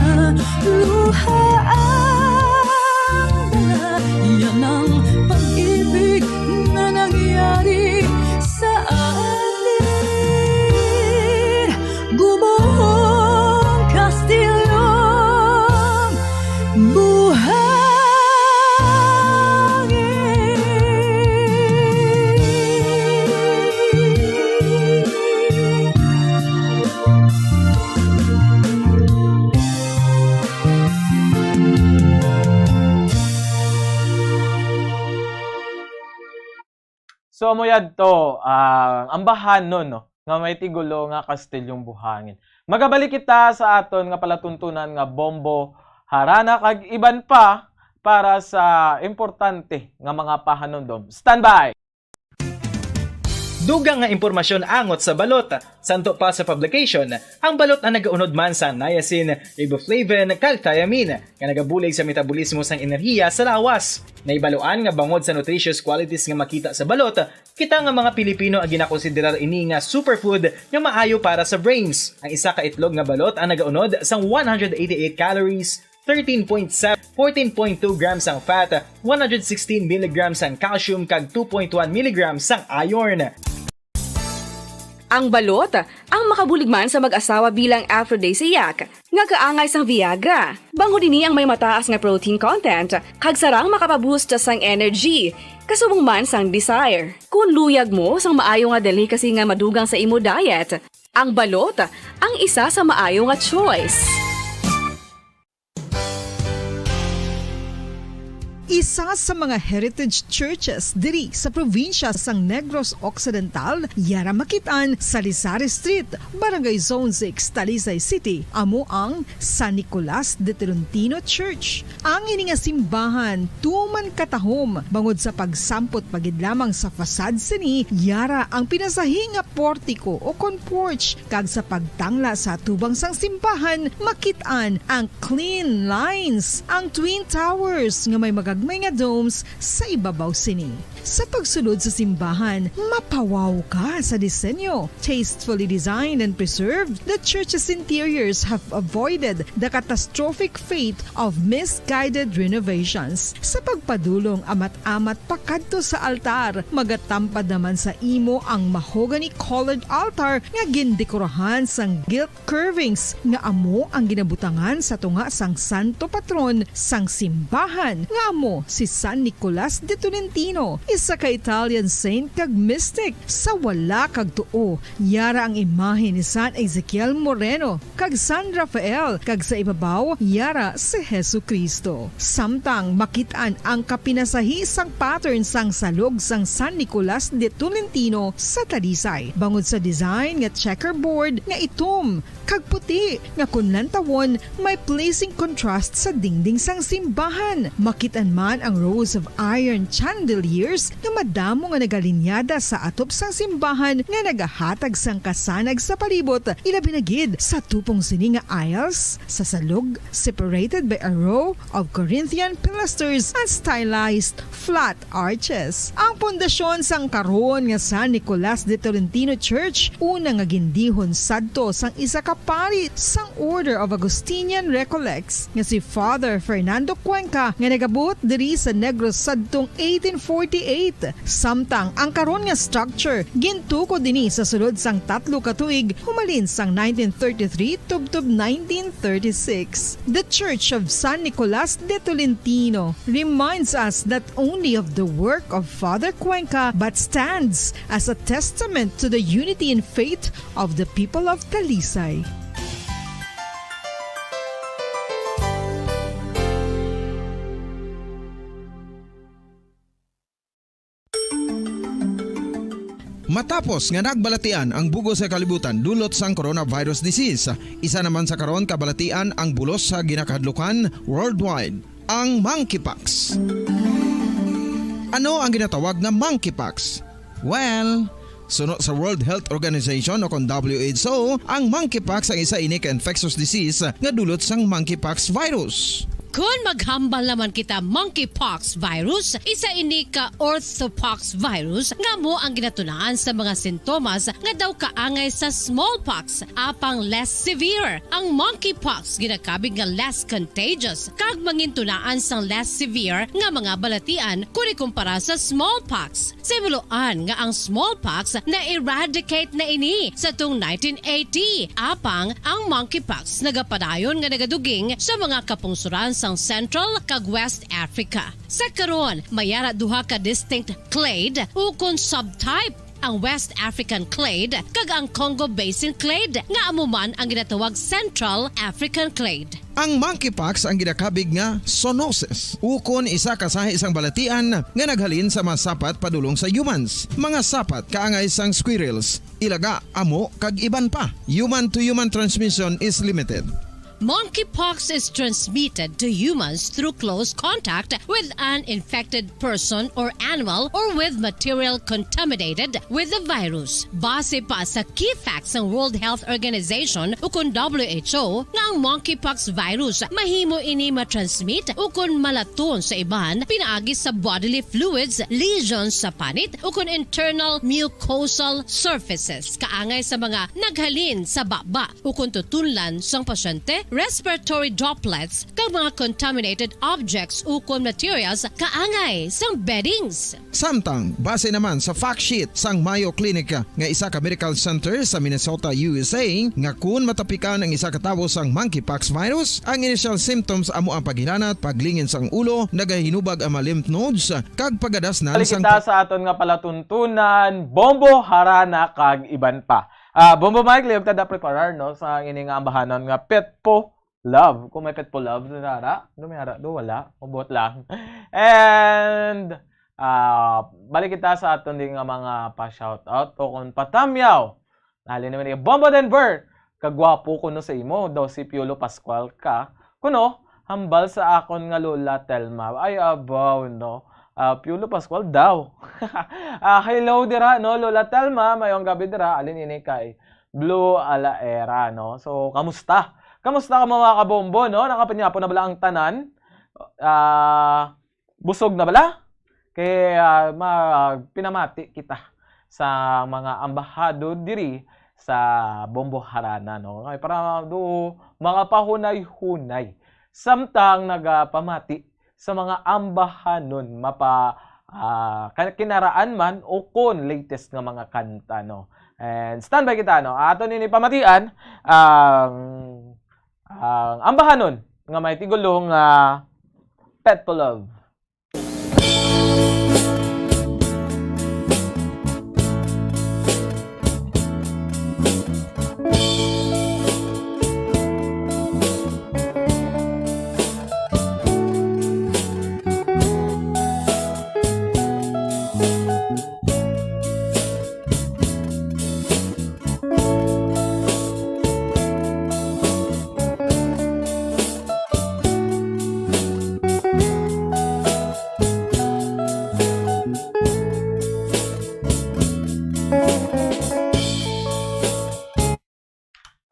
luha ang dala. Yan ang pag-ibig na nangyari sa atin. Gumuhong kastilyong buhangin. So, amo yadto, ah, ambahanon, no? nga may tigulo nga kastilyong buhangin. Magabalik kita sa aton nga palatuntunan nga bombo, harana kag iban pa para sa importante nga mga pahanumdom. Standby! Dugang nga impormasyon angot sa balot. Santo pa sa publication, ang balot ang nagaunod man sang niacin, riboflavin, kag thiamine, nga nagabulig sa metabolismo sang enerhiya sa lawas. Nahibaluan nga bangod sa nutritious qualities nga makita sa balot, kita nga mga Pilipino ang ginakonsiderar ini nga superfood nga maayo para sa brains. Ang isa ka itlog nga balot ang nagaunod sang one hundred eighty-eight calories, thirteen point seven, fourteen point two grams ang fat, one hundred sixteen milligrams ang calcium, kag two point one milligrams ang iron. Ang balot ang makabulig man sa mag-asawa bilang aphrodisiac nga kaangay sang Viagra. Bangod ini ang may mataas nga protein content kag sarang makapaboost sang energy, kasubong man sang desire. Kung luyag mo sang maayo nga delicacy nga madugang sa imo diet, ang balot ang isa sa maayo nga choice. Isa sa mga heritage churches diri sa probinsya sang Negros Occidental, yara makit-an sa Lisari Street, Barangay Zone six, Talisay City, amo ang San Nicolas de Tolentino Church. Ang ini nga simbahan tuman katahom bangod sa pagsampot pa gid lamang sa facade sini, yara ang pinasahi nga portiko o kon porch, kag sa pagtangla sa atubang sang simbahan makit-an ang clean lines, ang twin towers nga may magagmay nga domes sa ibabaw sini. Sa pagsulod sa simbahan, mapawaw ka sa disenyo. Tastefully designed and preserved, the church's interiors have avoided the catastrophic fate of misguided renovations. Sa pagpadulong amat-amat pakadto sa altar, magatampad naman sa imo ang mahogany-colored altar nga gindekorahan sang gilt curvings nga amo ang ginabutangan sa tunga sang santo patron sang simbahan, nga amo si San Nicolas de Tolentino, isa ka Italian saint kag mystic. Sa wala kag tuo, yara ang imahe ni San Ezekiel Moreno kag San Rafael, kag sa ibabaw, yara si Jesu-Cristo. Samtang makit-an ang kapinasahi sang pattern sang salog sang San Nicolas de Tolentino sa Talisay, bangod sa design nga checkerboard nga itom kag puti nga kon lantawon may pleasing contrast sa dingding sang simbahan. Makit-an man ang rows of iron chandeliers nga madamo nga nagalinyada sa atop sang simbahan nga nagahatag sang kasanag sa palibot, ilabi na gid sa tupong sini nga aisles, sa salog, separated by a row of Corinthian pilasters and stylized flat arches. Ang pundasyon sang karon nga San Nicolas de Tolentino Church, una nga gindihon sadto sang isa ka pari sang Order of Augustinian Recollects nga si Father Fernando Cuenca, nga nagabuot diri sa Negros sadtong eighteen forty-eight. Samtang ang karon nga structure gintukod ini sa sulod sang tatlo ka tuig, humalin sang nineteen thirty-three tubtob nineteen thirty-six. The Church of San Nicolas de Tolentino reminds us not only of the work of Father Cuenca but stands as a testament to the unity in faith of the people of Talisay. Matapos nga nagbalatian ang bug-os nga kalibutan dulot sang coronavirus disease, isa naman sa karon kabalatian ang bulos sa ginakahadlukan worldwide, ang monkeypox. Ano ang ginatawag nga monkeypox? Well, suno sa World Health Organization o kon W H O, ang monkeypox ang isa ini ka infectious disease nga dulot sang monkeypox virus. Kon maghambal naman kita monkeypox virus, isa ini ka orthopox virus nga amo ang ginatunaan sa mga sintomas nga daw kaangay sa smallpox, apang less severe. Ang monkeypox ginakabig nga less contagious kag mangintunaan sang less severe nga mga balatian kon ikumpara sa smallpox. Simuloan nga ang smallpox na-eradicate na ini sa tung nineteen eighty, apang ang monkeypox nagapadayon nga nagaduging sa mga kapungsoran sang Central kag West Africa. Sa karon, may ara duha ka distinct clade ukon subtype ang West African clade, kag ang Congo Basin clade, nga amo man ang ginatawag Central African clade. Ang monkeypox ang ginakabig nga zoonosis, ukon isa ka sahi sang balatian nga naghalin sa mga sapat padulong sa humans, mga sapat kaangay sang squirrels, ilaga, amo, kag iban pa. Human to human transmission is limited. Monkeypox is transmitted to humans through close contact with an infected person or animal or with material contaminated with the virus. Base pa sa key facts sang World Health Organization ukon W H O nga ang monkeypox virus mahimo ini matransmit ukon malaton sa iban pinaagi sa bodily fluids, lesions sa panit ukon internal mucosal surfaces kaangay sa mga naghalin sa baba ukon tutunlan sang pasyente, respiratory droplets, kag mga contaminated objects ukon materials kaangay sang beddings. Samtang, base naman sa fact sheet sang Mayo Clinic nga isa ka medical center sa Minnesota, U S A, nga kun matapikan ang isa ka tawo sang monkeypox virus, ang initial symptoms amo ang paghilanat, paglingin sang ulo, nagahinubag ang mga lymph nodes, kag pagadas na Balik sang kita sa aton nga palatuntunan, Bombo, Harana, kag iban pa. Ah, Bombo Mike, lihog ta da preparar, no, sa ini nga ambahanon nga Petpo Love. Kung may Petpo Love, sa Sara, do may ara, do wala, mabuot lang. And, ah, balik kita sa aton di nga mga pa-shoutout o kung patamyaw. Nali naman ni Bombo Denver, kagwapo kuno sa imo, daw si Piolo Pascual ka. Kuno, hambal sa akon nga Lola Telma. Ay, abaw, no? Ah, Piolo Pascual daw. Ah, hello dira, no? Lola Telma, mayong gabi dira. Alin ini kay Blue Alaera, no? So, kamusta? Kamusta ka, mga kabombo, no? Nakapanyapo na bala ang tanan? Ah, busog na bala? Kay, ah, ma-, pinamati kita sa mga ambahado diri sa Bombo Harana, no? Kay para do makapahunay-hunay. Samtang nagapamati sa mga ambahanon, mapa-, ah, kan-, kinaraan man o kon latest nga mga kanta, no? And standby kita, no? Ato nini pamatian ang, ang ambahanon nga may tigulo nga Pet to Love.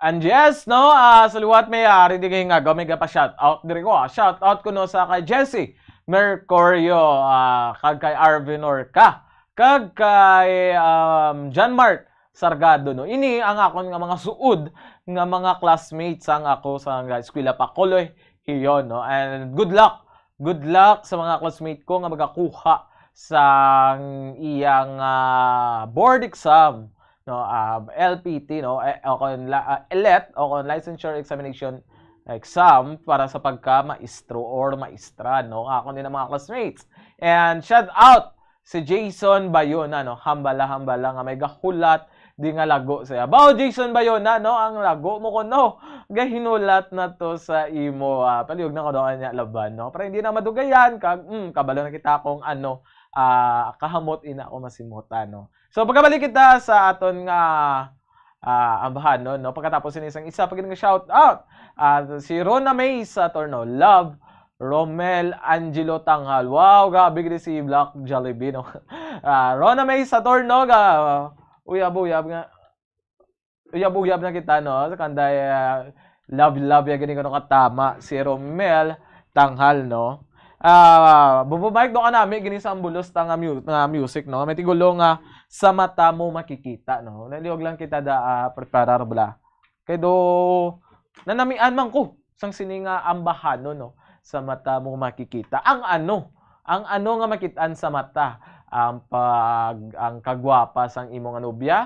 And yes, no, ah, sa liwat may, ah, ready kay nga, gamay ka pa shout out diri ko, ah. Shout out ko, no, sa kay Jessie Mercurio, ah, kag kay Arvin Orca, kag kay, um, John Mark Sargado, no. Ini ang akon nga mga suod nga mga classmates ang ako sa nga eskwela pa, Koloy Hiyon, no. And good luck, good luck sa mga classmate ko nga magakuha sang iyang, ah, board exam, no, ah, L P T, no, eh, o kon la-, ah, let, o kon licensure examination exam para sa pagka-maestro or maestra, no. Ako din ang mga classmates. And shout out si Jason Bayona, no, hambala-hambala nga may gahulat di nga lago siya. Bao, Jason Bayona, no, ang lago mo kuno gahinulat na to sa imo, ah, palihog na ko daw niya laban, no. Pero hindi na madugayan, kag, mm, kabalo na kita kung ano, ah, kahamot ina ko masimutan, no. So, pagkabalik kita sa aton nga, ah, ambahanon, no? Pagkatapos ini, isang isa pa gid nga shout out. Ah, si Rona May Saturno, love, Romel Angelo Tanghal. Wow, grabe gid si Black Jollibee, no? Ah, Rona May Saturno, ga, uyab-uyab nga, uyab-uyab na kita, no? Sa kanday, ah, love, love ya gini, kuno katama si Romel Tanghal, no? Ah, Bubo Mike, do ka nami gini sa ambulos ta nga mu-, nga music, no? May tigulo nga sa mata mo makikita, no? Nalihog lang kita da, ah, preparar bala. Kay do, nanamian man ko sang sini nga ambahanon, no? Sa mata mo makikita. Ang ano? Ang ano nga makit-an sa mata? Ang pag-, ang kagwapa sang imo nga nobya?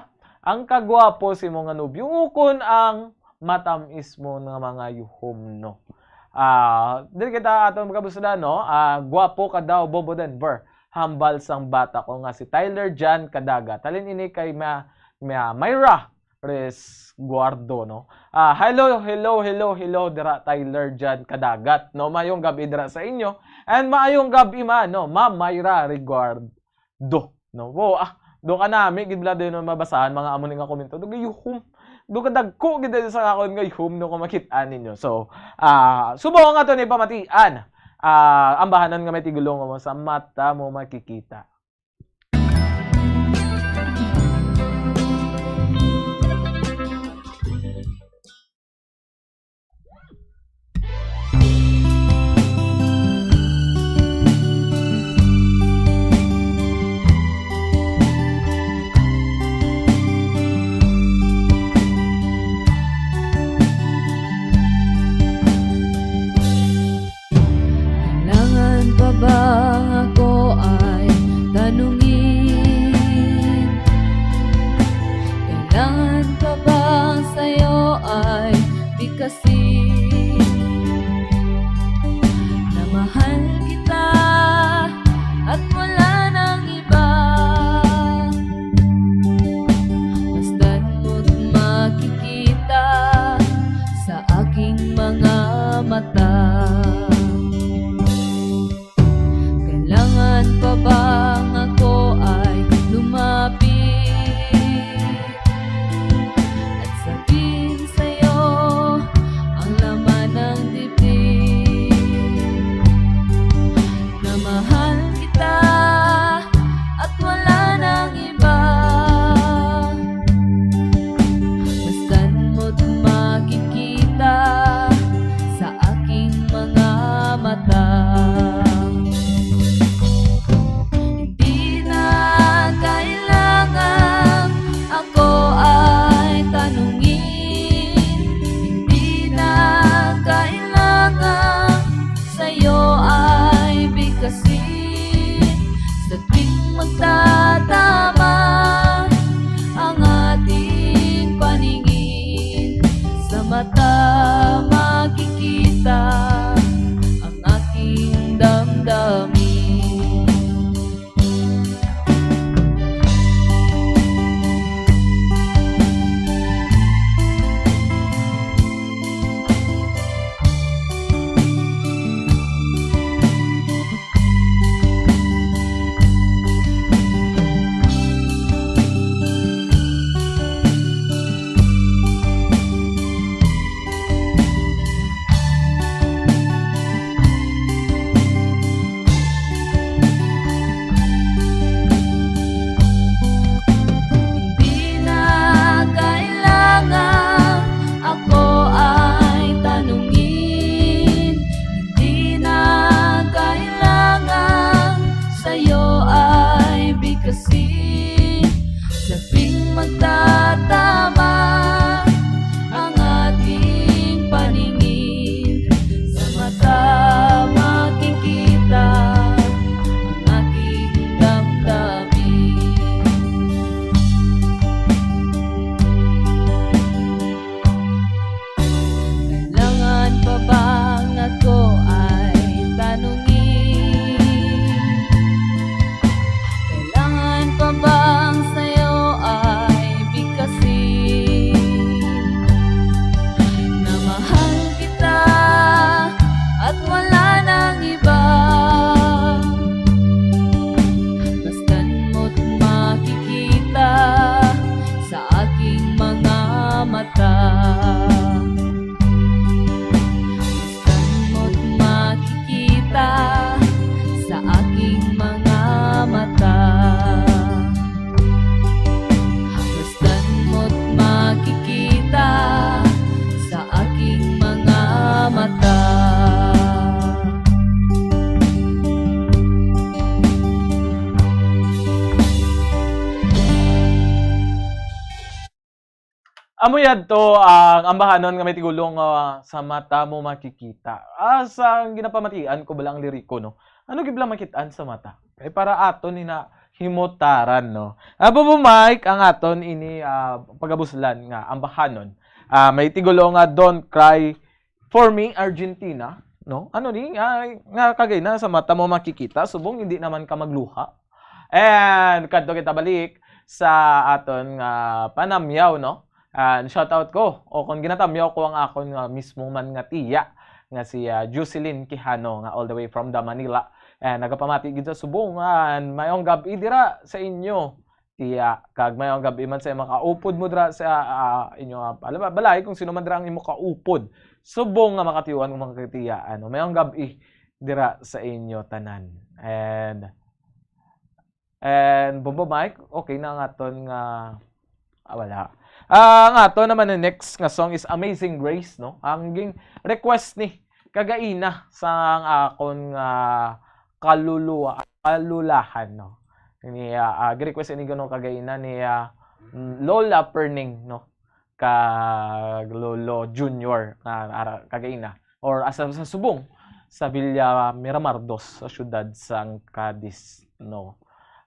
Ang kagwapo sa imo nga nobyo? Ukon ang matam-is mo nga mga yuhom, no? Ah, diri kita aton magkabusda, no? Ah, gwapo ka daw, Bobo Denver. hambal sang bata ko nga si Tyler Jan Kadagat. Halin ini kay Ma-, Ma-, Myra Resguardo, no? Ah, hello, hello, hello, hello, dira Tyler Jan Kadagat, no? Maayong gab-i dira sa inyo. And maayong gab-i man, no? Ma'am Myra Reguardo, no? Wow, ah, do ka nami, gid bala din mabasahan, mga amo ni nga komento. Do gayuhom. Do ka dagko, gid sa akon gayuhom, no, kung makit-an ninyo. So, ah, subong nga to ni pamatian. Ah, ambahanon nga may tigulo nga mo sa mata mo makikita. Kailangan pa ba nga ako ay tanungin? Kailangan pa ba sayo ay bikasin na mahal kita at wala nang iba? Masdan mo't makikita sa aking mga mata. Kailangan pa bang ako ay lumapit at sabihin sa'yo ang laman ng dibdib? Na mahal kita at wala nang iba. Masdan mo't makikita sa aking mga mata. Hindi na kailangan ako ay tanungin. Hindi na kailangan sa'yo ay bikasin. Sa tuwing magtatama ang ating paningin, sa mata makikita ang aking damdamin. Hindi na kailangan ako ay tanungin. Hindi na kailangan sa'yo ay bikasin. Sa tuwing magtatama ang ating paningin, sa mata makikita ang aking damdamin. Kailangan pa bang ako ay tanungin? Kailangan pa bang sa'yo ay bikasin na mahal kita at wala nang iba? Masdan mo't makikita sa aking mga mata. Masdan mo't makikita sa aking mga mata. Masdan mo't makikita sa aking mga mata. Amo yadto ang ambahanon nga may tigulo nga sa mata mo makikita. Ah, sa ginapamatian ko bala ang liriko, no? Ano gid bala makit-an sa mata? Kay para aton ni na himutaran, no? Abo mo, Mike, ang aton ini, ah, pagabuslan nga ambahanon. Ah, may tigulo nga Don't Cry for Me, Argentina. no? Ano ni, ah, nga kagay na sa mata mo makikita, subong hindi naman ka magluha. And kadto kita balik sa aton nga panamyaw, no? And shout out ko, o kung ginatamyaw ko ang akon nga mismo man nga tiya, nga si, ah, Jocelyn Quijano, nga all the way from the Manila. And nagapamati gid sa subong, and mayong gab-i dira sa inyo, tiya, kag mayong gab-i man sa mga kaupod mo dira sa, ah, inyo, ah, bala-, balay, kung sino man dira ang imo kaupod. Subong nga makatiwan, mga katiya, ano, mayong gab-i dira sa inyo tanan. And, and Bombo Mike, okay na ang aton nga, ah, wala. Ah, ang ato naman na next nga song is Amazing Grace, no? Ang ging-, request ni kagaina sa ang akon nga kaluluwa-, kalulahan, no? Ni, ah, ah, gi-request ini gano kagaina ni, ah, mm, Lola Perning, no? Kag Lolo Junior nga ara kagaina. Or asa sa subong, sa Villa Miramardos, sa siyudad sang Cadiz, no?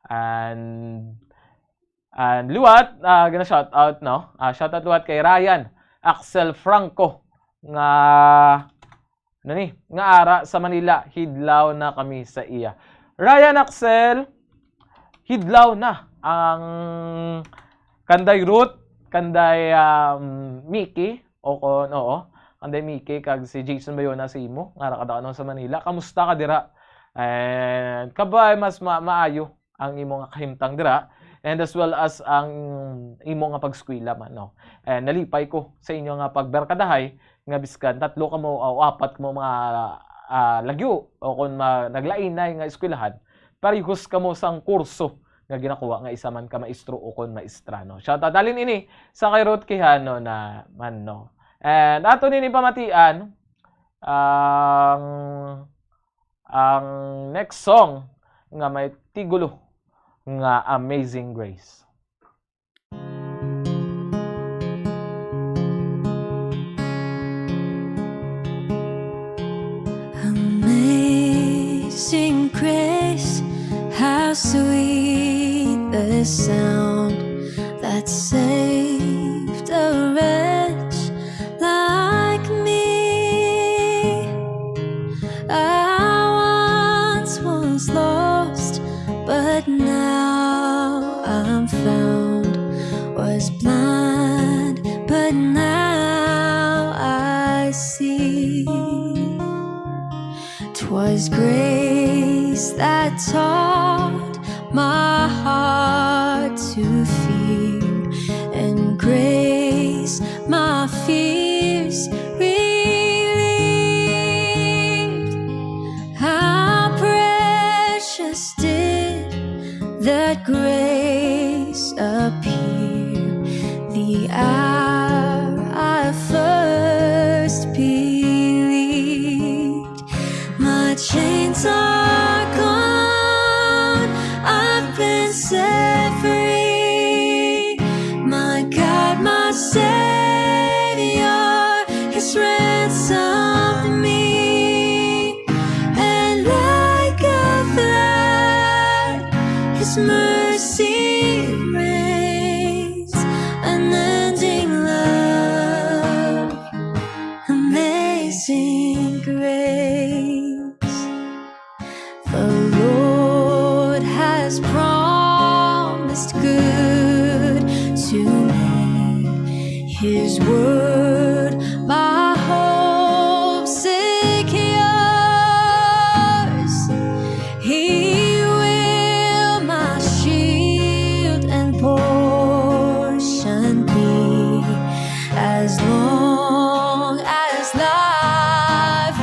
And, and liwat, ah, gina shout out, no? Ah, shout out liwat kay Ryan Axel Franco nga, ano ni, nga ara sa Manila, hidlaw na kami sa iya. Ryan Axel, hidlaw na ang kanday Ruth, kanday, um, Mickey, o kon, oo, kanday Mickey kag si Jason Bayona sa imo, nga ara ka daw, ano, sa Manila. Kamusta ka dira? And kabay mas ma-, maayo ang imo nga kahimtang dira, and as well as ang imo nga pag-eskwela man, no? And nalipay ko sa inyo nga pagbarkadahay, nga biskan tatlo kamo o apat kamo mga, ah, lagyo o kon ma-, naglainay nga eskwelahan, parehos kamo sang kurso nga ginakuha nga isa man ka maestro o kon maestra, no? Shout out halin ini sa kay Ruth Quijano na man, no? And ato nini pamatian ang, ang next song nga may titulo nga Amazing Grace. Amazing grace, how sweet the sound that saved a wretch like me. I once was lost, but now I'm found. Was blind, but now I see. 'Twas grace that taught my heart to fear, and grace my fears relieved. How precious did that grace appear the hour I first believed. My chains are gone, I've been set free. My God, my Savior, has ransomed me. And like a flood, His mercy reigns, unending love, amazing grace. The Lord has promised good to me. His word, my hope secures. He will my shield and portion be. As long as life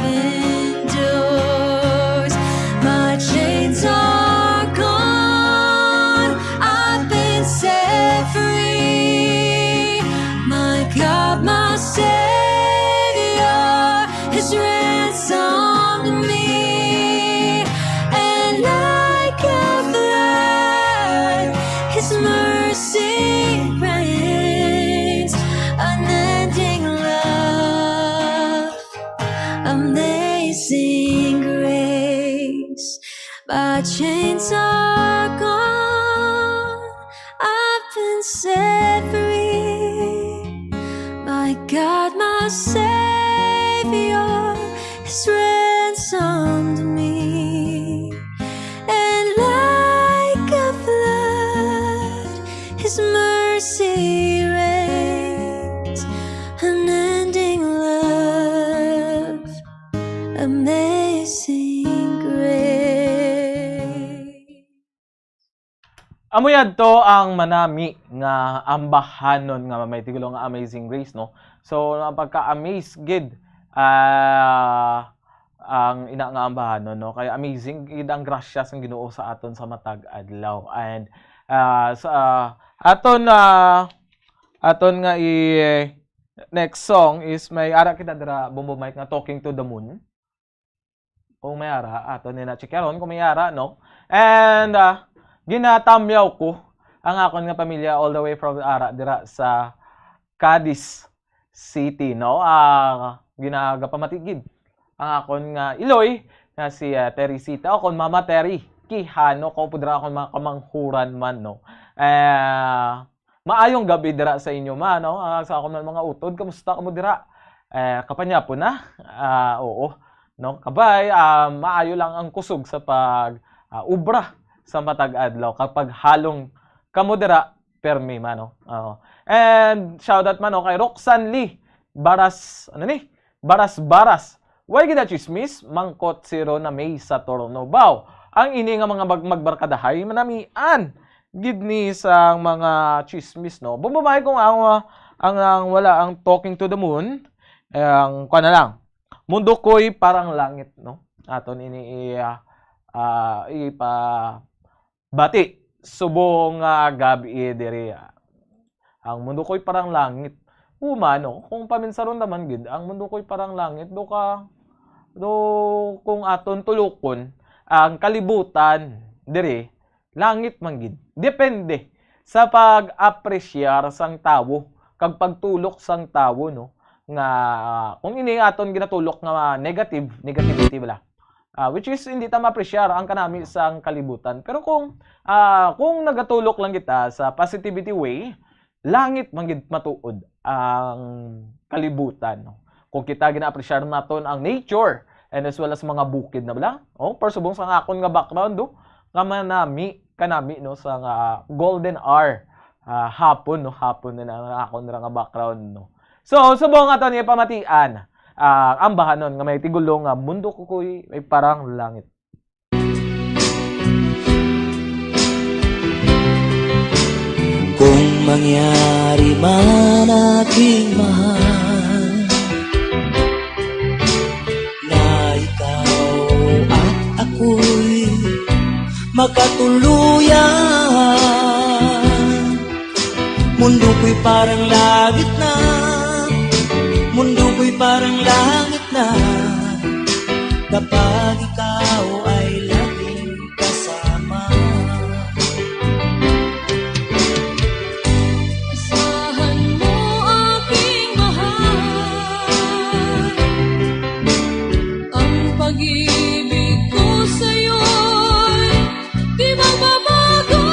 endures, my chains are gone, I've been set free. My God, my Savior, has ransomed me. And like a flood, His mercy reigns, unending love, amazing grace. My chains are gone, I've been set free. My God, my Savior, has Amazing grace. Amo yadto ang manami nga ambahanon nga may titulo nga Amazing Grace, no? So, ang pagka-amaze gid, ah, ang ina nga ambahanon, no? Kay amazing gid ang grasya sang Ginoo sa aton sa matag adlaw. And, ah, sa, ah, aton, ah, aton nga i-, next song is may ara kita dira, Bombo Mike, nga Talking to the Moon. Kung may ara, ato ni na checkaron kung may ara, no? And, ah, ginatamyaw ko ang akon nga pamilya all the way from ara dira sa Cadiz City, no? Ah, ginagapamatigid ang akon nga iloy nga si, ah, Teresita, o kon Mama Terry Quijano, kaupo dira akon mga kamanghuran man, no? Eh, maayong gabi dira sa inyo, ma, no? Ah, sa akon man mga utod, kamusta kamo dira? Eh, kapanyapon na? Ah, oo. No? Kabay, ah, maayo lang ang kusog sa pag, ah, ubra sa matag adlaw. Kapag halong kamo dira, permi, ma, no? Oo. And shout out man, no, kay Roxanne Lee Baras, ano ni? Baras-baras. Why gid chismis? Mangkot si Rona May sa Tornobao. Ang ini nga mga mag-, magbarkadahay, manamian gid ni sang mga chismis, no? Bumabay kung ang, ang, ang wala ang Talking to the Moon, eh, ang, kuwan na lang, Mundo Ko'y Parang Langit, no? Aton ini i-, ah, ah, ipa-, bati subong nga gab-i diri. Ang mundo ko'y parang langit. Human, no? Kung paminsaron naman gid, ang mundo ko'y parang langit, do ka, do, kung aton tulokon, ang kalibutan diri, langit man gid. Depende sa pag-apresyar sang tawo kag pagtulok sang tawo, no? Nga, kung ini aton ginatulok nga negative, negativity bala. Ah, which is, hindi ta ma-apresyar ang kanami sang kalibutan. Pero kung, ah, kung nagatulok lang kita sa positivity way, langit man gid matuod ang kalibutan, no? Kung kita gina-apresyar naton ang nature, and as well as mga bukid na bala. Oh, pero subong sa akon nga background, do, nga manami, kanami, no, sa nga golden hour, ah, hapon, no, hapon na ang akon ra nga background, no. So, subong aton ipamatian, ah, ang bahanon nga may tigulo nga Mundo Ko'y Parang Langit. Kung mangyari man, aking mahal, na ikaw at ako'y magkatuluyan, mundo ko'y parang langit na, mundo ko'y parang langit na, kapag ikaw ay laging kasama. Asahan mo, aking mahal, ang pag-ibig ko sa'yo'y di magbabago.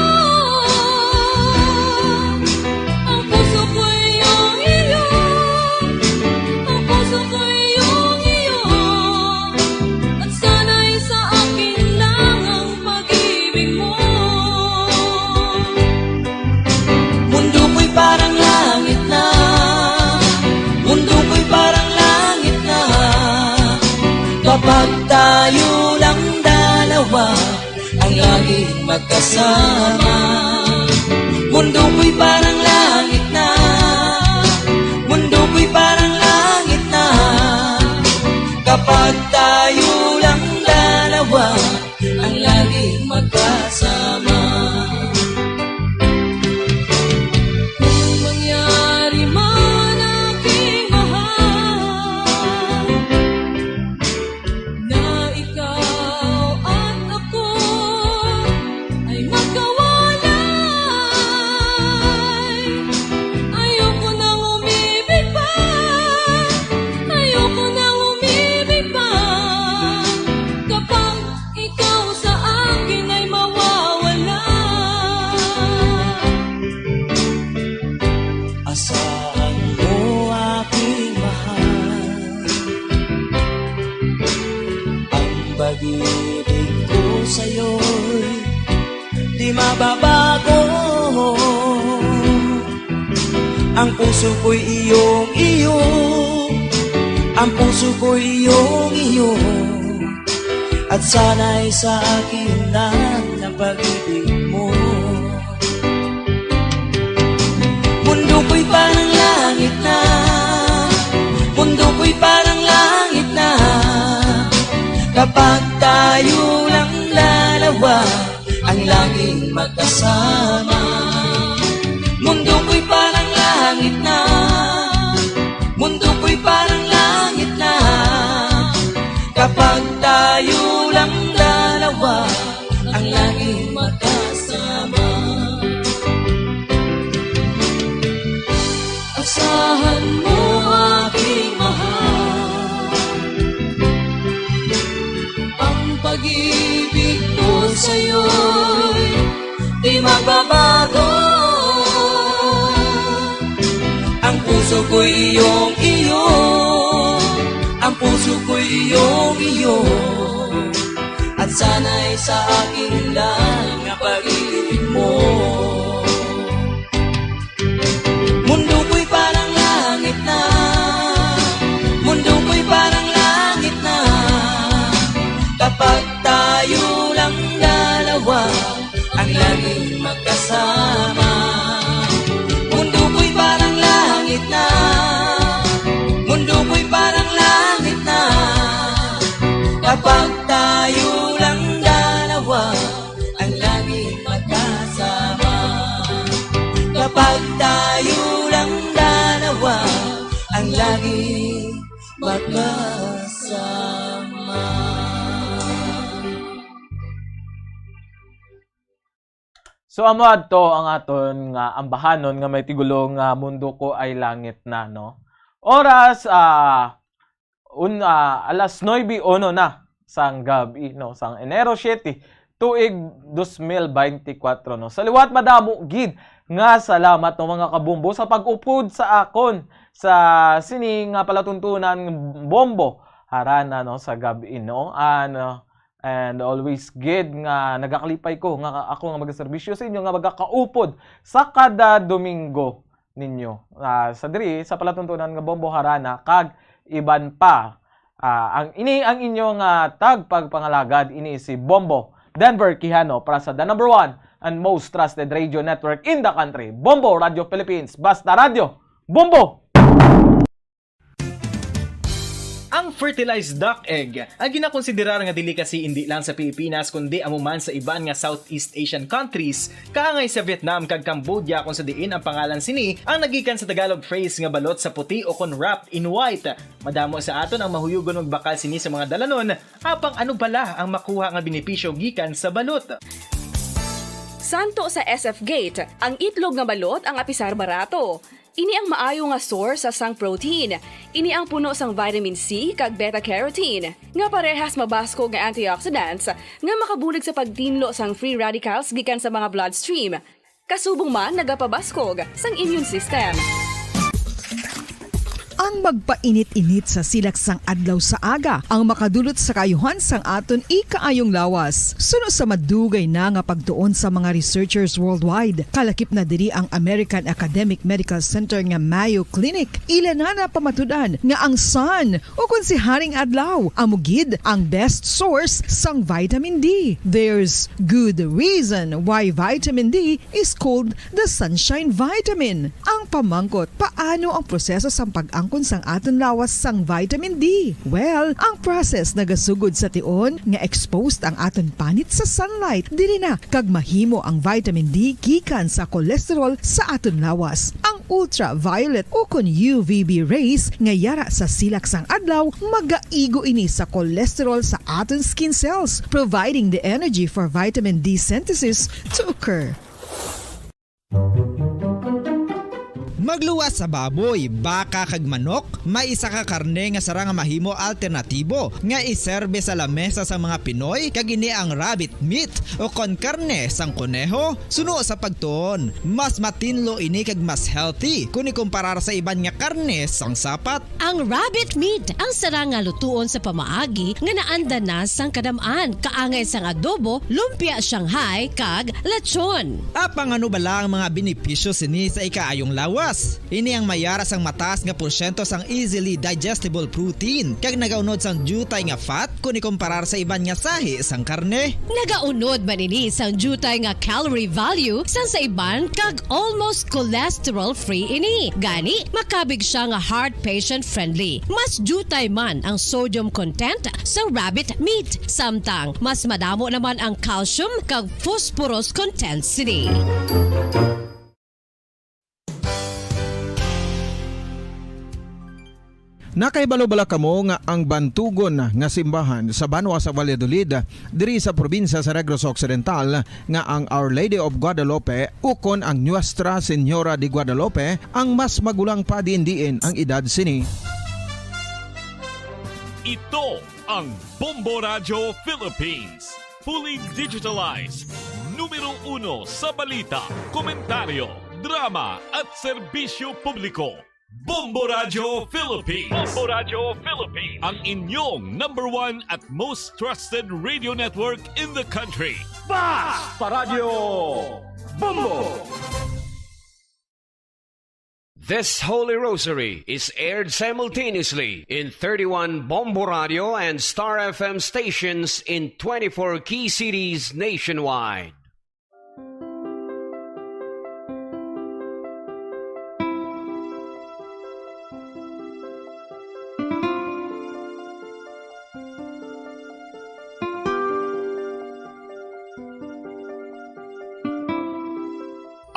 Ang puso ko'y iyong iyo, ang puso ko'y iyong iyo, at sana'y sa akin lang ang pag-ibig mo. Mundo ko'y parang langit na, mundo ko'y parang langit na, kapag tayo lang dalawa ang laging magkasama. Mundo ko'y parang langit na, mundo ko'y parang langit na, kapag tayo lang dalawa ang laging magkasama. Kung mangyari man, aking mahal, na ikaw at ako ay magkawalay, ayoko nang umibig pa, ayoko nang umibig pa, kapag ikaw sa akin ay mawawala. Asahan mo, aking mahal, ang pag-ibig ko sa'yo'y di mababago. Ang puso ko'y iyong iyo, Ang puso ko'y iyong-iyo, at sana'y sa akin lang ang pag-ibig mo. Mundo ko'y parang langit na, mundo ko'y parang langit na, kapag tayo lang dalawa ang laging magkasama. Mundo ko'y parang langit na, mundo ko'y parang langit na, kapag tayo lang dalawa ang laging magkasama. Asahan mo, aking mahal, ang pag-ibig ko sa'yo'y di magbabago. Ang puso ko'y iyong-iyo, ang puso ko'y iyong-iyo, at sana'y sa akin lang ang pag-ibig mo. Mundo ko'y parang langit na, mundo ko'y parang langit na, kapag tayo lang dalawa ang laging magkasama. Mundo ko'y parang langit na, mundo ko'y parang langit na, kapag tayo lang dalawa ang laging magkasama. Kapag tayo lang dalawa ang laging magkasama. So, amo adto ang aton nga ambahanon nga may tigulo nga Mundo Ko Ay Langit Na, no? Oras, ah, un-, ah, alas nuebe uno na sang gab-i, no, sang Enero siete, tuig dos mil beintikwatro, no. Sa liwat, madamo gid nga salamat, no, mga kabombo, sa pag-upod sa akon sa sini nga palatuntunan, Bombo Harana, no, sa gab-i, no. And, uh, and always gid nga nagakalipay ko nga ako nga magaserbisyo sa inyo, nga magakaupod sa kada Domingo ninyo, ah, sa diri sa palatuntunan nga Bombo Harana kag iban pa. Ah, ang ini ang inyo nga tagpagpangalagad, ini si Bombo Denver Quijano para sa the number one and most trusted radio network in the country, Bombo Radio Philippines. Basta radyo, Bombo! Ang fertilized duck egg ay ginakonsiderar nga delicacy indi lang sa Pilipinas, kundi amo man sa iban nga Southeast Asian countries, kaangay sa Vietnam kag Cambodia, kung sa diin ang pangalan sini ang nagikan sa Tagalog phrase nga balot sa puti o kon wrapped in white. Madamo sa aton ang mahuyugon magbakal sini sa mga dalanon, apang ano bala ang makuha nga benepisyo gikan sa balot? Santo sa S F Gate, ang itlog nga balot ang apisar barato. Ini ang maayo nga source sang protein. Ini ang puno sang vitamin C kag beta carotene, nga parehas mabaskog nga antioxidants nga makabulig sa pagtinlo sang free radicals gikan sa mga bloodstream. Kasubong man nagapabaskog sang immune system. Ang magpainit-init sa silak sang adlaw sa aga ang makadulot sa kaayuhan sang aton ikaayong lawas. Suno sa madugay na nga pagtuon sa mga researchers worldwide, kalakip na diri ang American Academic Medical Center nga Mayo Clinic. Ila na napamatud-an nga ang sun, o kon si Haring Adlaw, amo gid ang best source sang vitamin D. There's good reason why vitamin D is called the sunshine vitamin. Ang pamangkot, paano ang proseso sang pag-angkon sang aton lawas sang vitamin D? Well, ang process nagasugod sa tion nga exposed ang aton panit sa sunlight diri na, kag mahimo ang vitamin D gikan sa cholesterol sa aton lawas. Ang ultraviolet o kon U V B rays nga yara sa silak sang adlaw magaigo ini sa cholesterol sa aton skin cells, providing the energy for vitamin D synthesis to occur. Magluwas sa baboy, baka, kag manok, may isa ka karne nga sarang nga mahimo alternatibo nga iserbe sa lamesa sa mga Pinoy, kag ini ang rabbit meat o kon karne sang koneho. Suno sa pagtuon, mas matinlo ini kag mas healthy kon ikumparar sa iban nga karne sang sapat. Ang rabbit meat ang sarang nga lutuon sa pamaagi nga naanda na sang kadam-an, kaangay sang adobo, lumpia Shanghai, kag lechon. Apang ano bala ang mga benepisyo sini sa ikaayong lawas? Ini ang may yara sang mataas nga porsyento sang easily digestible protein kag nagaunod sang diutay nga fat kon ikumparar sa iban nga sahi sang karne. Nagaunod man ini sang diutay nga calorie value sang sa iban kag almost cholesterol-free ini. Gani, makabig sia nga heart patient-friendly. Mas diutay man ang sodium content sang rabbit meat, samtang mas madamo naman ang calcium kag phosphorus content sini. Nakahibalo bala kamo nga ang bantugon nga simbahan sa banwa sa Valladolid, diri sa probinsya sa Negros Occidental, nga ang Our Lady of Guadalupe ukon ang Nuestra Señora de Guadalupe ang mas magulang pa diin-diin ang edad sini? Ito ang Bombo Radyo Philippines. Fully digitalized. Numero uno sa balita, komentaryo, drama, at serbisyo publiko. Bombo Radyo Philippines. Bombo Radyo Philippines. Ang inyong number one at most trusted radio network in the country. Basta Radyo Bombo! This Holy Rosary is aired simultaneously in thirty-one Bombo Radio and Star F M stations in twenty-four key cities nationwide.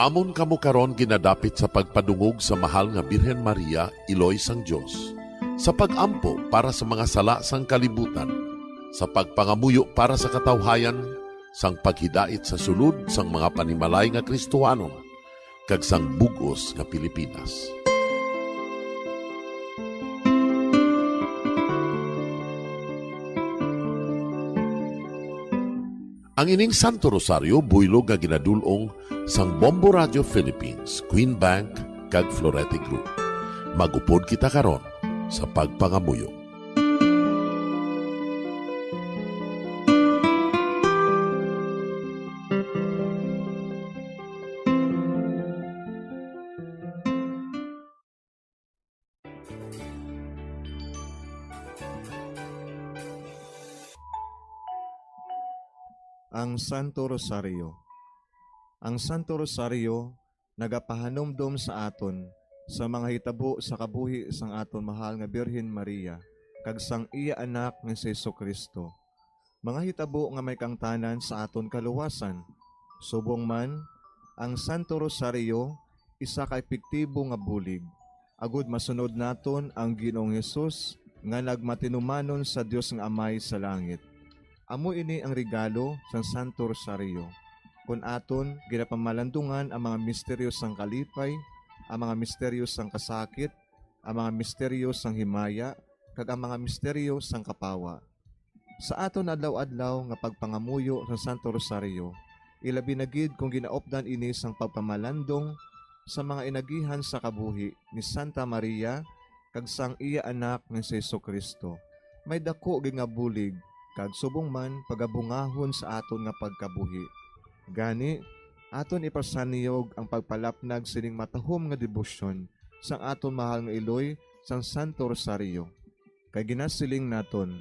Amon kamo karon ginadapit sa pagpadungog sa mahal nga Birhen Maria, Iloy sang Dios, sa pag-ampo para sa mga sala sang kalibutan, sa pagpangamuyo para sa katawhayan, sang paghidait sa sulod sang mga panimalay nga Kristohanon, kag sang bug-os nga Pilipinas. Ang ining Santo Rosario buylog nga ginadul-ong sang Bombo Radio Philippines, Queen Bank, kag Florete Group. Mag-upod kita karon sa pagpangamuyo. Ang Santo Rosario. Ang Santo Rosario nagapahanumdom sa aton sa mga hitabo sa kabuhi sang aton mahal nga Birhen Maria kag sang iya Anak nga si Jesu-Cristo, mga hitabo nga may kaangtanan sa aton kaluwasan. Subong man, ang Santo Rosario isa ka epektibo nga bulig agod masunod naton ang Ginoong Hesus nga nagmatinumanon sa Dios nga Amay sa langit. Amo ini ang regalo sang Santo Rosario, kon aton ginapamalandungan ang mga misteryo sang kalipay, ang mga misteryo sang kasakit, ang mga misteryo sang himaya, kag ang mga misteryo sang kapawa. Sa aton adlaw-adlaw nga pagpangamuyo sa Santo Rosario, ilabi na gid kon ginaupdan ini sang pagpamalandong sa mga inagihan sa kabuhi ni Santa Maria kag sang iya Anak nga si Jesu-Cristo, may daku gid nga bulig kag subong man pagabungahon sa aton nga pagkabuhi. Gani, aton ipasanyog ang pagpalapnag sining matahom nga debosyon sang aton mahal nga iloy sang Santo Rosario. Kay ginasiling naton,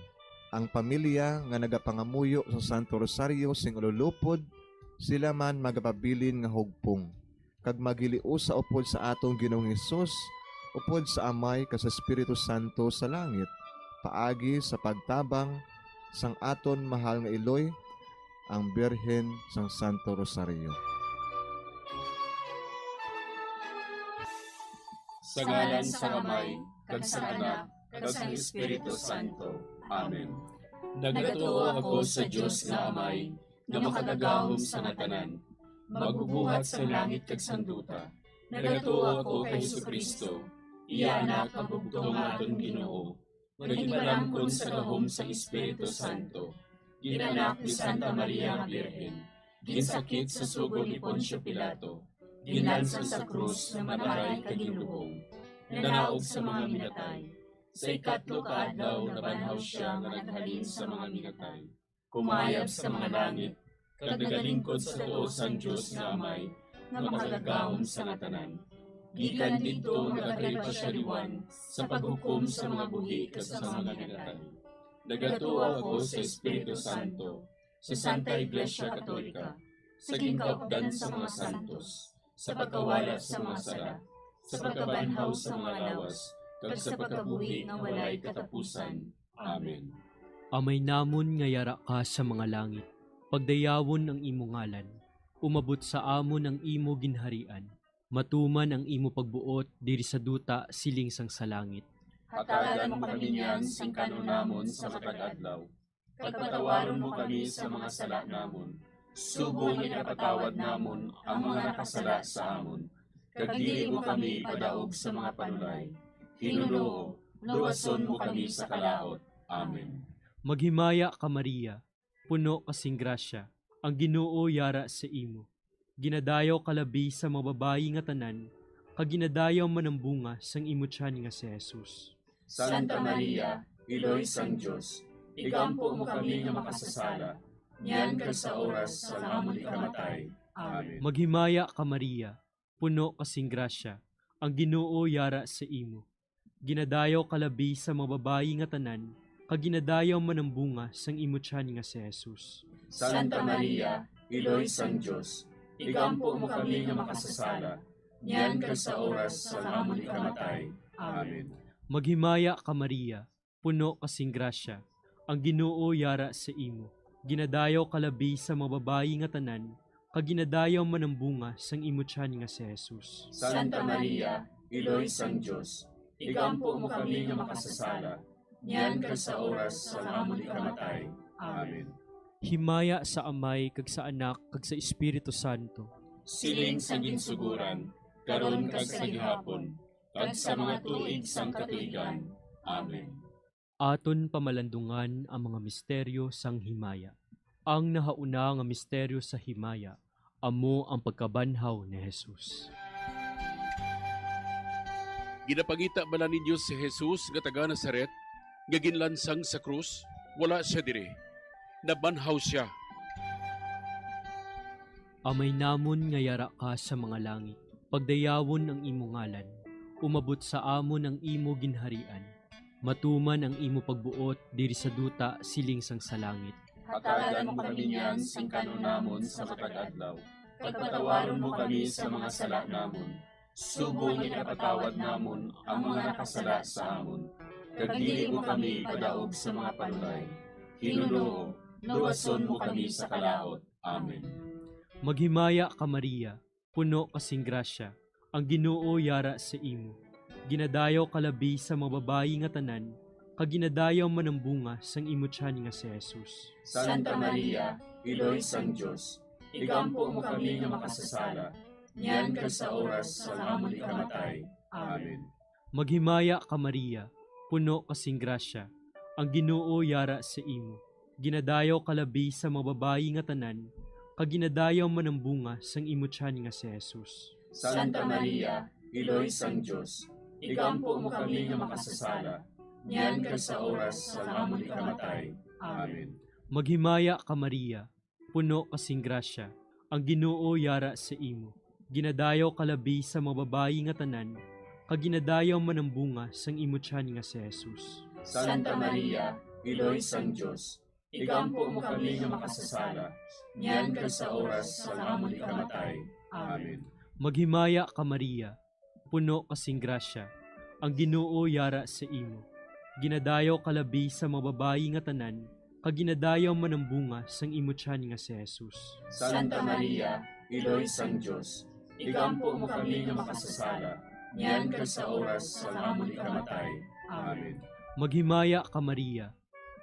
ang pamilya nga nagapangamuyo sa Santo Rosario sing ululupod, sila man magapabilin nga hugpong, kag maghiliusa upod sa aton Ginoong Hesus, upod sa Amay kag sa Espiritu Santo sa langit, paagi sa pagtabang sang aton mahal nga iloy, ang Birhen sang Santo Rosario. Sa ngalan sang Amay, kag sang Anak, kag sang Espiritu Santo. Amen. Nagatuo ako sa Dios nga Amay, nga makagagahom sa nga tanan, magbubuhat sang langit kag sang duta. Nagatuo ako kay Jesu-Cristo, iya Anak nga bugtong nga aton Ginoo, nga ginpalamkon sa gahom sang Espiritu Santo, gin-anak ni Santa Maria nga Birhen, ginsakit sa sugo ni Poncio Pilato, ginlansang sa krus, namatay kag ginlubong, nanaog sa mga minatay. Sa ikatlo ka adlaw nabanhaw sia nga naghalin sa mga minatay, kumayab sa mga langit, kag nagalingkod sa tuo sang Dios nga Amay, nga makagagahom sa nga tanan. Gikan didto nagakalipasyariwan sa paghukom sa mga buhi kag sa mga ginatay. Nagatuo ako sa Espiritu Santo, sa Santa Iglesia Katolika, sa ginkaupdan sa mga santos, sa pagkawala sa mga sala, sa pagkabanhaw sa mga lawas, kag sa pagkabuhi nga walay katapusan. Amen. Amay namon nga yara ka sa mga langit, pagdayawon ang imo ngalan, umabot sa amon ang imo ginharian, matuman ang imo pagbuot diri sa duta siling sang sa langit. Hatagan mo kami niyan sing kanon namon sa matag adlaw, kag patawaron mo kami sa mga sala namon, subong nga ginapatawad namon ang mga nakasala sa amon, kag dili mo kami ipadaog sa mga panulay. Ginoo, luwason mo kami sa kalaut. Amen. Maghimaya ka, Maria, puno ka sing grasya, ang Ginoo yara sa imo. Ginadayaw ka labi sa mga babayi nga tanan, kag ginadayaw man ang bunga sang imo tiyan nga si Jesus. Santa Maria, Iloy sang Dios, igampo mo kami nga makasasala, niyan kag sa oras sang amon ikamatay. Amen. Maghimaya ka, Maria, puno ka sing grasya, ang Ginoo yara sa imo. Ginadayaw ka labi sa mga babayi nga tanan, kag ginadayaw man ang bunga sang imo tiyan nga si Jesus. Santa Maria, Iloy sang Dios, igampo mo kami nga makasasala, niyan kag sa oras sang amon ikamatay. Amen. Maghimaya ka, Maria, puno ka sing grasya, ang Ginoo yara sa imo. Ginadayaw ka labi sa mga babayi nga tanan, kag ginadayaw man ang bunga sang imo tiyan nga si Jesus. Santa Maria, Iloy sang Dios, igampo mo kami nga makasasala, niyan kag sa oras sang amon ikamatay. Amen. Himaya sa Amay, kag sa Anak, kag sa Espiritu Santo. Siling sa ginsuguran, karon kag sa gihapon, kag sa mga tuig sang katuigan. Amen. Aton pamalandungan ang mga misteryo sang himaya. Ang nahauna nga misteryo sa himaya amo ang pagkabanhaw ni Jesus. Ginapangita bala ninyo si Jesus nga taga Nazaret, nga ginlansang sa krus? Wala sia diri. Nabanhaw sia. Amay namon nga yara ka sa mga langit, pagdayawon ang imo ngalan, umabot sa amon ang imo ginharian, matuman ang imo pagbuot diri sa duta siling sang sa langit. Hatagan mo kami niyan sing kanon namon sa matag adlaw, kag patawaron mo kami sa mga sala namon, subong nga ginapatawad namon ang mga nakasala sa amon, kag dili mo kami ipadaog sa mga panulay. Ginoo, luwason mo kami sa kalaut. Amen. Maghimaya ka, Maria, puno ka sing grasya, ang Ginoo yara sa imo. Ginadayaw ka labi sa mga babayi nga tanan, kag ginadayaw man ang bunga sang imo tiyan nga si Jesus. Santa Maria, Iloy sang Dios, igampo mo kami nga makasasala, niyan kag sa oras sang amon ikamatay. Amen. Maghimaya ka, Maria, puno ka sing grasya, ang Ginoo yara sa imo. Ginadayaw ka labi sa mga babayi nga tanan, kag ginadayaw man ang bunga sang imo tiyan nga si Jesus. Santa Maria, Iloy sang Dios, igampo mo kami nga makasasala, niyan kag sa oras sang amon ikamatay. Amen. Maghimaya ka, Maria, puno ka sing grasya, ang Ginoo yara sa imo. Ginadayaw ka labi sa mga babayi nga tanan, kag ginadayaw man ang bunga sang imo tiyan nga si Jesus. Santa Maria, Iloy sang Dios, igampo mo kami nga makasasala, niyan kag sa oras sang amon ikamatay. Amen. Maghimaya ka, Maria, puno ka sing grasya, ang Ginoo yara sa imo. Ginadayaw ka labi sa mga babayi nga tanan, kag ginadayaw man ang bunga sang imo tiyan nga si Jesus. Santa Maria, Iloy sang Dios, igampo mo kami nga makasasala, niyan kag sa oras sang amon ikamatay. Amen. Maghimaya ka, Maria,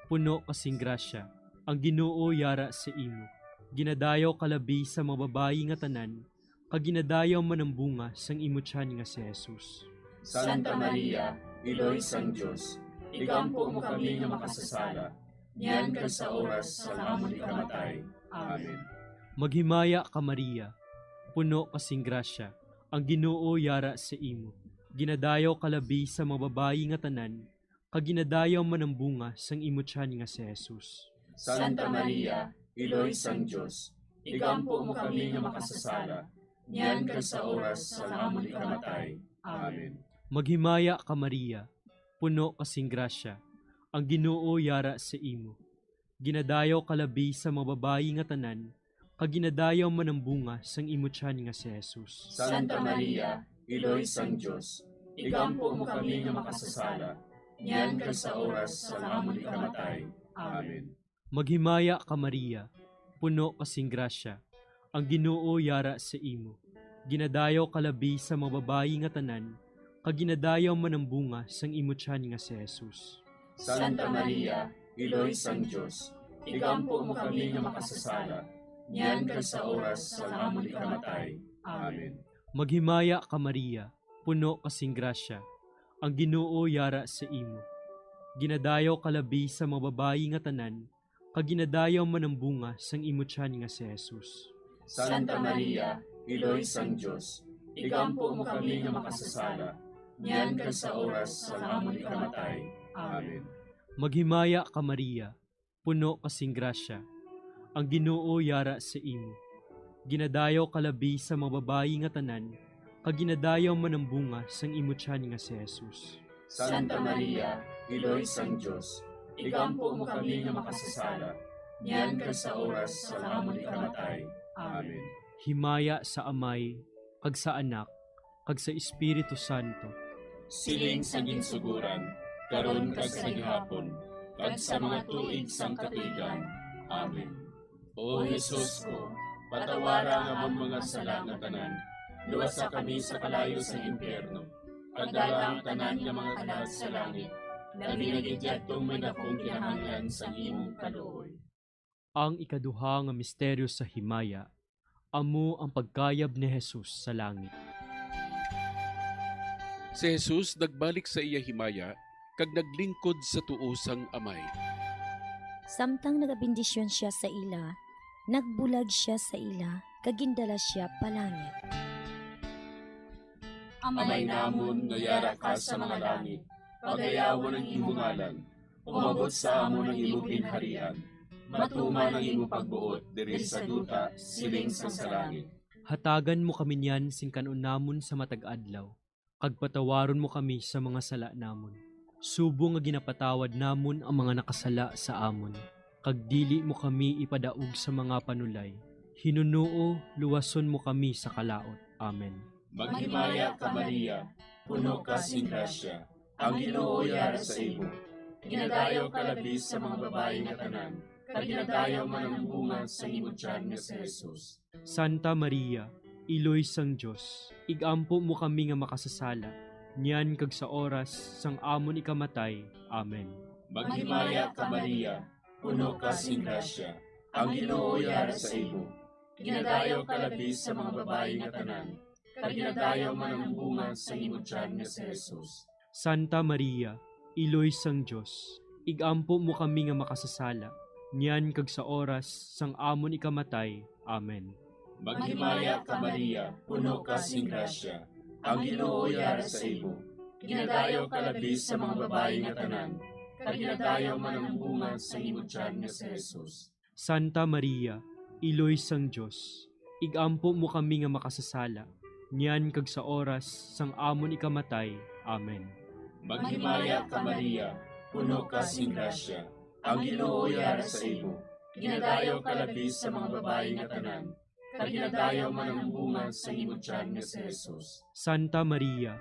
puno ka sing grasya, ang Ginoo yara sa imo. Ginadayaw ka labi sa mga babayi nga tanan, kag ginadayaw man ang bunga sang imo tiyan nga si Jesus. Santa Maria, Iloy sang Dios, igampo mo kami nga makasasala, niyan kag sa oras sang amon ikamatay. Amen. Maghimaya ka, Maria, puno ka sing grasya, ang Ginoo yara sa imo. Ginadayaw ka labi sa mga babayi nga tanan, kag ginadayaw man ang bunga sang imo tiyan nga si Jesus. Santa Maria, Iloy sang Dios, igampo mo kami nga makasasala, niyan kag sa oras sang amon ikamatay. Amen. Maghimaya ka, Maria, puno ka sing grasya, ang Ginoo yara sa imo. Ginadayaw ka labi sa mga babayi nga tanan, kag ginadayaw man ang bunga sang imo tiyan nga si Jesus. Santa Maria, Iloy sang Dios, igampo mo kami nga makasasala, niyan kag sa oras sang amon ikamatay. Amen. Maghimaya ka, Maria, puno ka sing grasya, ang Ginoo yara sa imo. Ginadayaw ka labi sa mga babayi nga tanan, kag ginadayaw man ang bunga sang imo tiyan nga si Jesus. Santa Maria, Iloy sang Dios, igampo mo kami nga makasasala, niyan kag sa oras sang amon ikamatay. Amen. Maghimaya ka, Maria, puno ka sing grasya, ang Ginoo yara sa imo. Ginadayaw ka labi sa mga babayi nga tanan, kag ginadayaw man ang bunga sang imo tiyan nga si Jesus. Santa Maria, Iloy sang Dios, igampo mo kami nga makasasala, niyan kag sa oras sang amon ikamatay. Amen. Maghimaya ka, Maria, puno ka sing grasya, ang Ginoo yara sa imo. Ginadayaw ka labi sa mga babayi nga tanan, kag ginadayaw man ang bunga sang imo tiyan nga si Jesus. Santa Maria, Iloy sang Dios, igampo mo kami nga makasasala, niyan kag sa oras sang amon ikamatay. Amen. Himaya sa Amay, kag sa Anak, kag sa Espiritu Santo. Siling sa ginsuguran, karon kag sa gihapon, kag sa mga tuig sang katuigan. Amen. O Jesus ko, patawara ang amon mga sala nga tanan, luwasa kami sa kalayo sang impyerno, kag dala ang tanan nga mga alagad sa langit, labi na gid yadtong may dakong kinahanglan sang imong kaluoy. Ang ikaduha nga misteryo sa himaya amo ang pagkayab ni Jesus sa langit. Si Jesus nagbalik sa iya himaya kag naglingkod sa tuo sang Amay. Samtang nagabendisyon sia sa ila, nagbulag sia sa ila kag gindala sia palangit. Amay namon nga yara ka sa mga langit, pagayawon ang imo ngalan. Umabot sa amon ang imo ginharian. Matuman ang imo pagbuot diri sa duta, siling sang sa langit. Hatagan mo kami niyan sing kan-on namon sa matag adlaw, kag patawaron mo kami sa mga sala namon, subong nga ginapatawad namon ang mga nakasala sa amon, kag dili mo kami ipadaog sa mga panulay. Hinunoo, luwason mo kami sa kalaut. Amen. Maghimaya ka, Maria, puno ka sing grasya, ang Ginoo yara sa imo. Ginadayaw ka labi sa mga babayi nga tanan, kag ginadayaw man ang bunga sang imo tiyan nga si Jesus. Santa Maria, Iloy sang Dios, igampo mo kami nga makasasala, niyan kag sa oras sang amon ikamatay. Amen. Maghimaya ka, Maria, puno ka sing grasya, ang Ginoo yara sa imo. Ginadayaw ka labi sa mga babayi nga tanan, kag ginadayaw man ang bunga sang imo tiyan nga si Jesus. Santa Maria, Iloy sang Dios, igampo mo kami nga makasasala, niyan kag sa oras sang amon ikamatay. Amen. Maghimaya ka, Maria, puno ka sing grasya, ang Ginoo yara sa imo. Ginadayaw ka labi sa mga babayi nga tanan, kag ginadayaw man ang bunga sang imo tiyan nga si Jesus. Santa Maria, Iloy sang Dios, igampo mo kami nga makasasala, niyan kag sa oras sang amon ikamatay. Amen. Maghimaya ka, Maria, puno ka sing grasya, ang Ginoo yara sa imo. Ginadayaw ka labi sa mga babayi nga tanan, kag ginadayaw man ang bunga sang imo tiyan nga si Jesus. Santa Maria,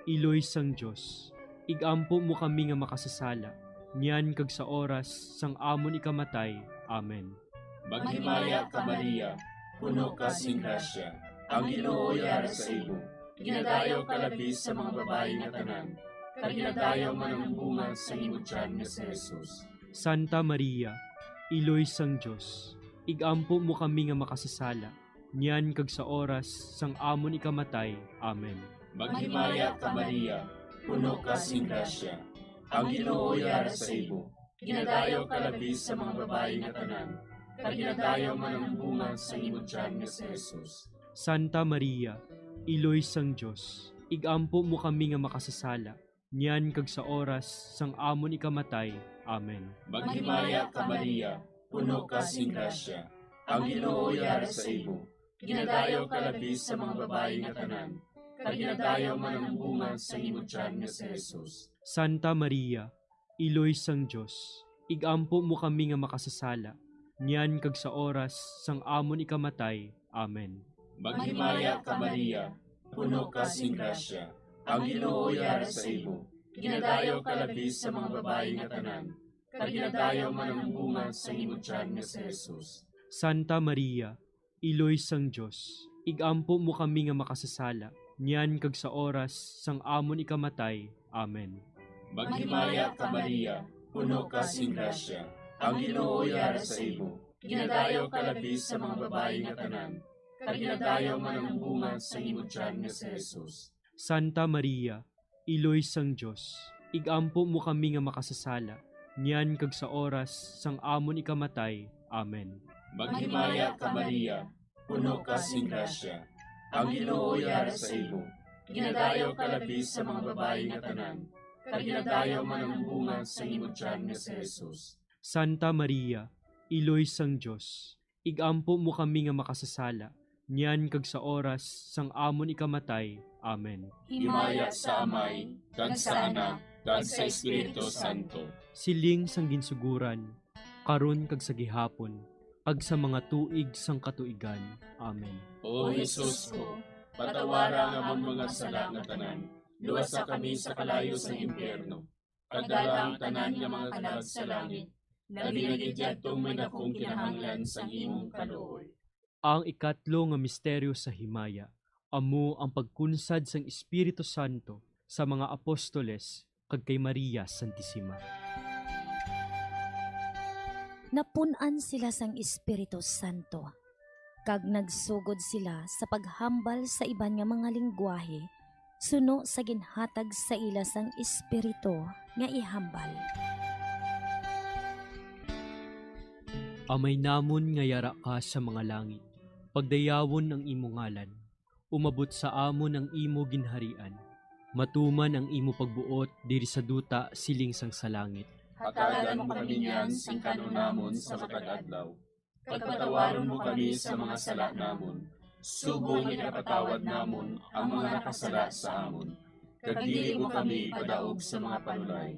Iloy sang Dios, igampo mo kami nga makasasala, niyan kag sa oras sang amon ikamatay. Amen. Maghimaya ka, Maria, puno ka sing grasya, ang Ginoo yara sa imo. Ginadayaw ka labi sa mga babayi nga tanan, kag ginadayaw man ang bunga sang imo tiyan nga si Jesus. Santa Maria, Iloy sang Dios, igampo mo kami nga makasasala, niyan kag sa oras sang amon ikamatay. Amen. Maghimaya ka, Maria, puno ka sing grasya, ang Ginoo yara sa imo. Ginadayaw ka labi sa mga babayi nga tanan, kag ginadayaw man ang bunga sang imo tiyan nga si Jesus. Santa Maria, Iloy sang Dios, igampo mo kami nga makasasala, niyan kag sa oras sang amon ikamatay. Amen. Maghimaya ka, Maria, puno ka sing grasya, ang Ginoo yara sa imo. Ginadayaw ka labi sa mga babayi nga tanan, kag ginadayaw man ang bunga sang imo tiyan nga si Jesus. Santa Maria, Iloy sang Dios, igampo mo kami nga makasasala, niyan kag sa oras sang amon ikamatay. Amen. Maghimaya ka, Maria, puno ka sing grasya, ang Ginoo yara sa imo. Ginadayaw ka labi sa mga babayi nga tanan, kag ginadayaw man ang bunga sang imo tiyan nga si Jesus. Santa Maria, Iloy sang Dios, igampo mo kami nga makasasala, niyan kag sa oras sang amon ikamatay. Amen. Maghimaya ka, Maria, puno ka sing grasya, ang Ginoo yara sa imo. Ginadayaw ka labi sa mga babayi nga tanan, kag ginadayaw man ang bunga sang imo tiyan nga si Jesus. Santa Maria, Iloy sang Dios, igampo mo kami nga makasasala, niyan kag sa oras sang amon ikamatay. Amen. Maghimaya ka, Maria, puno ka sing grasya, ang Ginoo yara sa imo. Ginadayaw ka labi sa mga babayi nga tanan, kag ginadayaw man ang bunga sang imo tiyan nga si Jesus. Santa Maria, Iloy sang Dios, igampo mo kami nga makasasala, niyan kag sa oras sang amon ikamatay. Amen. Himaya sa Amay, kag sa Anak, kag sa Espiritu Santo. Siling sang ginsuguran, karon kag sa gihapon, kag sa mga tuig sang katuigan. Amen. O Jesus ko, patawara ang amon mga sala nga tanan, luwasa kami sa kalayo sang impyerno, kag dala ang tanan nga mga kalag sa langit, labi na gid yadtong may dakong kinahanglan sang imong kaluoy. Ang ikatlo nga misteryo sa himaya amo ang pagkunsad sang Espiritu Santo sa mga apostoles kag kay Maria Santisima. Napun-an sila sang Espiritu Santo, kag nagsugod sila sa paghambal sa iban nga mga linggwahe suno sa ginhatag sa ila sang Espiritu nga ihambal. Amay namon nga yara ka sa mga langit, pagdayawon ang imo ngalan. Umabot sa amon ang imo ginharian. Matuman ang imo pagbuot diri sa duta siling sang sa langit. Hatagan mo kami niyan sing kan-on namon sa matag adlaw. Pagpatawaron mo kami sa mga sala namon, subong nga ginapatawad namon ang mga nakasala sa amon. Kag dili mo kami ipadaog sa mga panulay.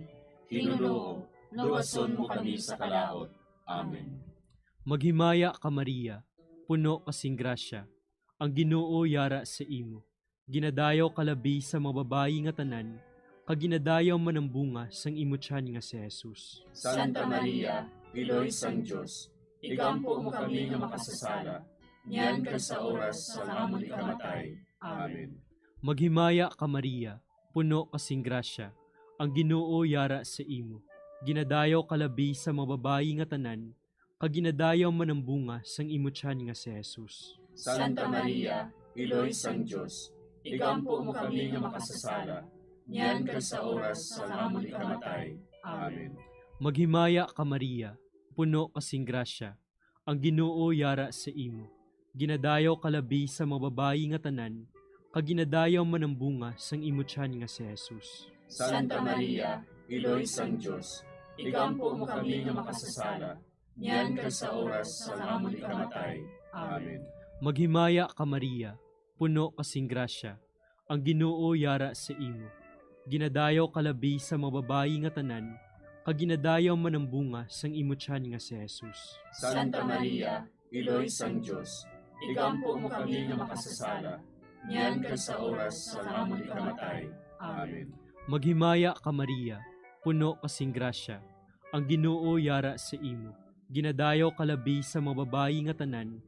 Ginoo, luwason mo kami sa kalaut. Amen. Maghimaya ka, Maria, puno ka sing grasya, ang Ginoo yara sa imo. Ginadayaw ka labi sa mga babayi nga tanan, kag ginadayaw man ang bunga sang imo tiyan nga si Jesus. Santa Maria, Iloy sang Dios, igampo mo kami nga makasasala, niyan kag sa oras sang amon ikamatay. Amen. Maghimaya ka, Maria, puno ka sing grasya, ang Ginoo yara sa imo. Ginadayaw ka labi sa mga babayi nga tanan, kag ginadayaw man ang bunga sang imo tiyan nga si Jesus. Santa Maria, Iloy sang Dios, igampo mo kami nga makasasala, niyan kag sa oras sang amon ikamatay. Amen. Maghimaya ka, Maria, puno ka sing grasya, ang Ginoo yara sa imo. Ginadayaw ka labi sa mga babayi nga tanan, kag ginadayaw man ang bunga sang imo tiyan nga si Jesus. Santa Maria, Iloy sang Dios, igampo mo kami nga makasasala, niyan kag sa oras sang amon ikamatay. Amen. Maghimaya ka, Maria, puno ka sing grasya, ang Ginoo yara sa imo. Ginadayaw ka labi sa mga babayi nga tanan, kag ginadayaw man ang bunga sang imo tiyan nga si Jesus. Santa Maria, Iloy sang Dios, igampo mo kami nga makasasala, niyan kag sa oras sang amon ikamatay. Amen. Maghimaya ka, Maria, puno ka sing grasya, ang Ginoo yara sa imo. Ginadayaw ka labi sa mga babayi nga tanan,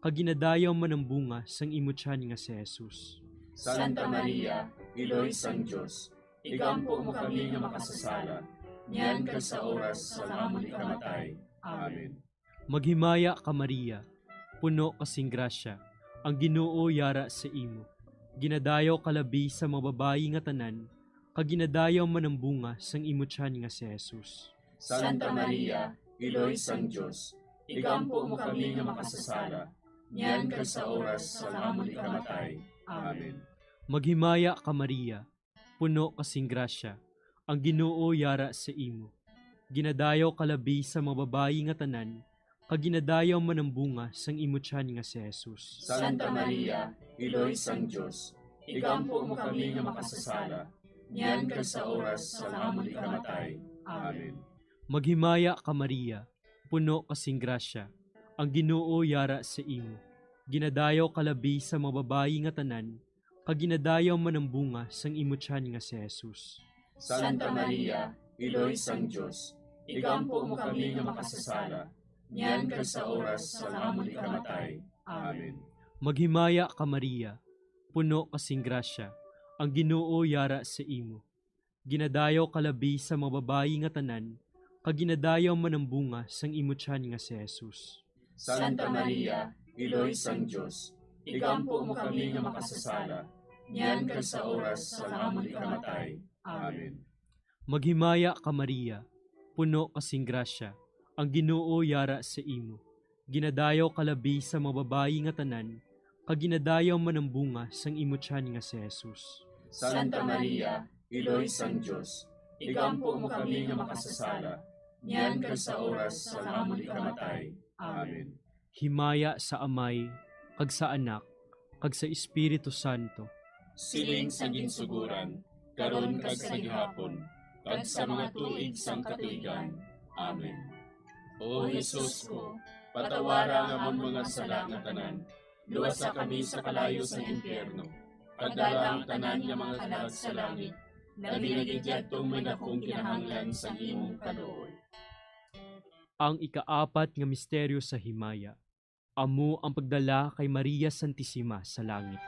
kag ginadayaw man ang bunga sang imo tiyan nga si Jesus. Santa Maria, Iloy sang Dios, igampo mo kami nga makasasala, niyan kag sa oras sang amon ikamatay. Amen. Maghimaya ka, Maria, puno ka sing grasya, ang Ginoo yara sa imo. Ginadayaw ka labi sa mga babayi nga tanan, kag ginadayaw man ang bunga sang imo tiyan nga si Jesus. Santa Maria, Iloy sang Dios, igampo mo kami nga makasasala, niyan kag sa oras sang amon ikamatay. Amen. Maghimaya ka, Maria, puno ka sing grasya, ang Ginoo yara sa imo. Ginadayaw ka labi sa mga babayi nga tanan, kag ginadayaw man ang bunga sang imo tiyan nga si Jesus. Santa Maria, Iloy sang Dios, igampo mo kami nga makasasala, niyan kag sa oras sang amon ikamatay. Amen. Maghimaya ka, Maria, puno ka sing grasya, ang Ginoo yara sa imo. Ginadayaw ka labi sa mga babayi nga tanan, kag ginadayaw man ang bunga sang imo tiyan nga si Jesus. Santa Maria, Iloy sang Dios, igampo mo kami nga makasasala, niyan kag sa oras sang amon ikamatay. Amen. Maghimaya ka, Maria, puno ka sing grasya, ang Ginoo yara sa imo. Ginadayaw ka labi sa mga babayi nga tanan, kag ginadayaw man ang bunga sang imo tiyan nga si Jesus. Santa Maria, Iloy sang Dios, igampo mo kami nga makasasala, niyan kag sa oras sang amon ikamatay. Amen. Maghimaya ka, Maria, puno ka sing grasya, ang Ginoo yara sa imo. Ginadayaw ka labi sa mga babayi nga tanan, kag ginadayaw man ang bunga sang imo tiyan nga si Jesus. Santa Maria, Iloy sang Dios, igampo mo kami nga makasasala, niyan kag sa oras sang amon ikamatay. Amen. Himaya sa Amay, kag sa Anak, kag sa Espiritu Santo. Siling sa ginsuguran, karon kag sa gihapon, kag sa mga tuig sang katuigan. Amen. O Jesus ko, patawara ang amon mga sala nga tanan, luwasa kami sa kalayo sa impyerno, kag dala ang tanan nga mga kalag sa langit, labi na gid yadtong may dakong kinahanglan sang imong kaluoy. Ang ikaapat nga misteryo sa himaya, amo ang pagdala kay Maria Santisima sa langit.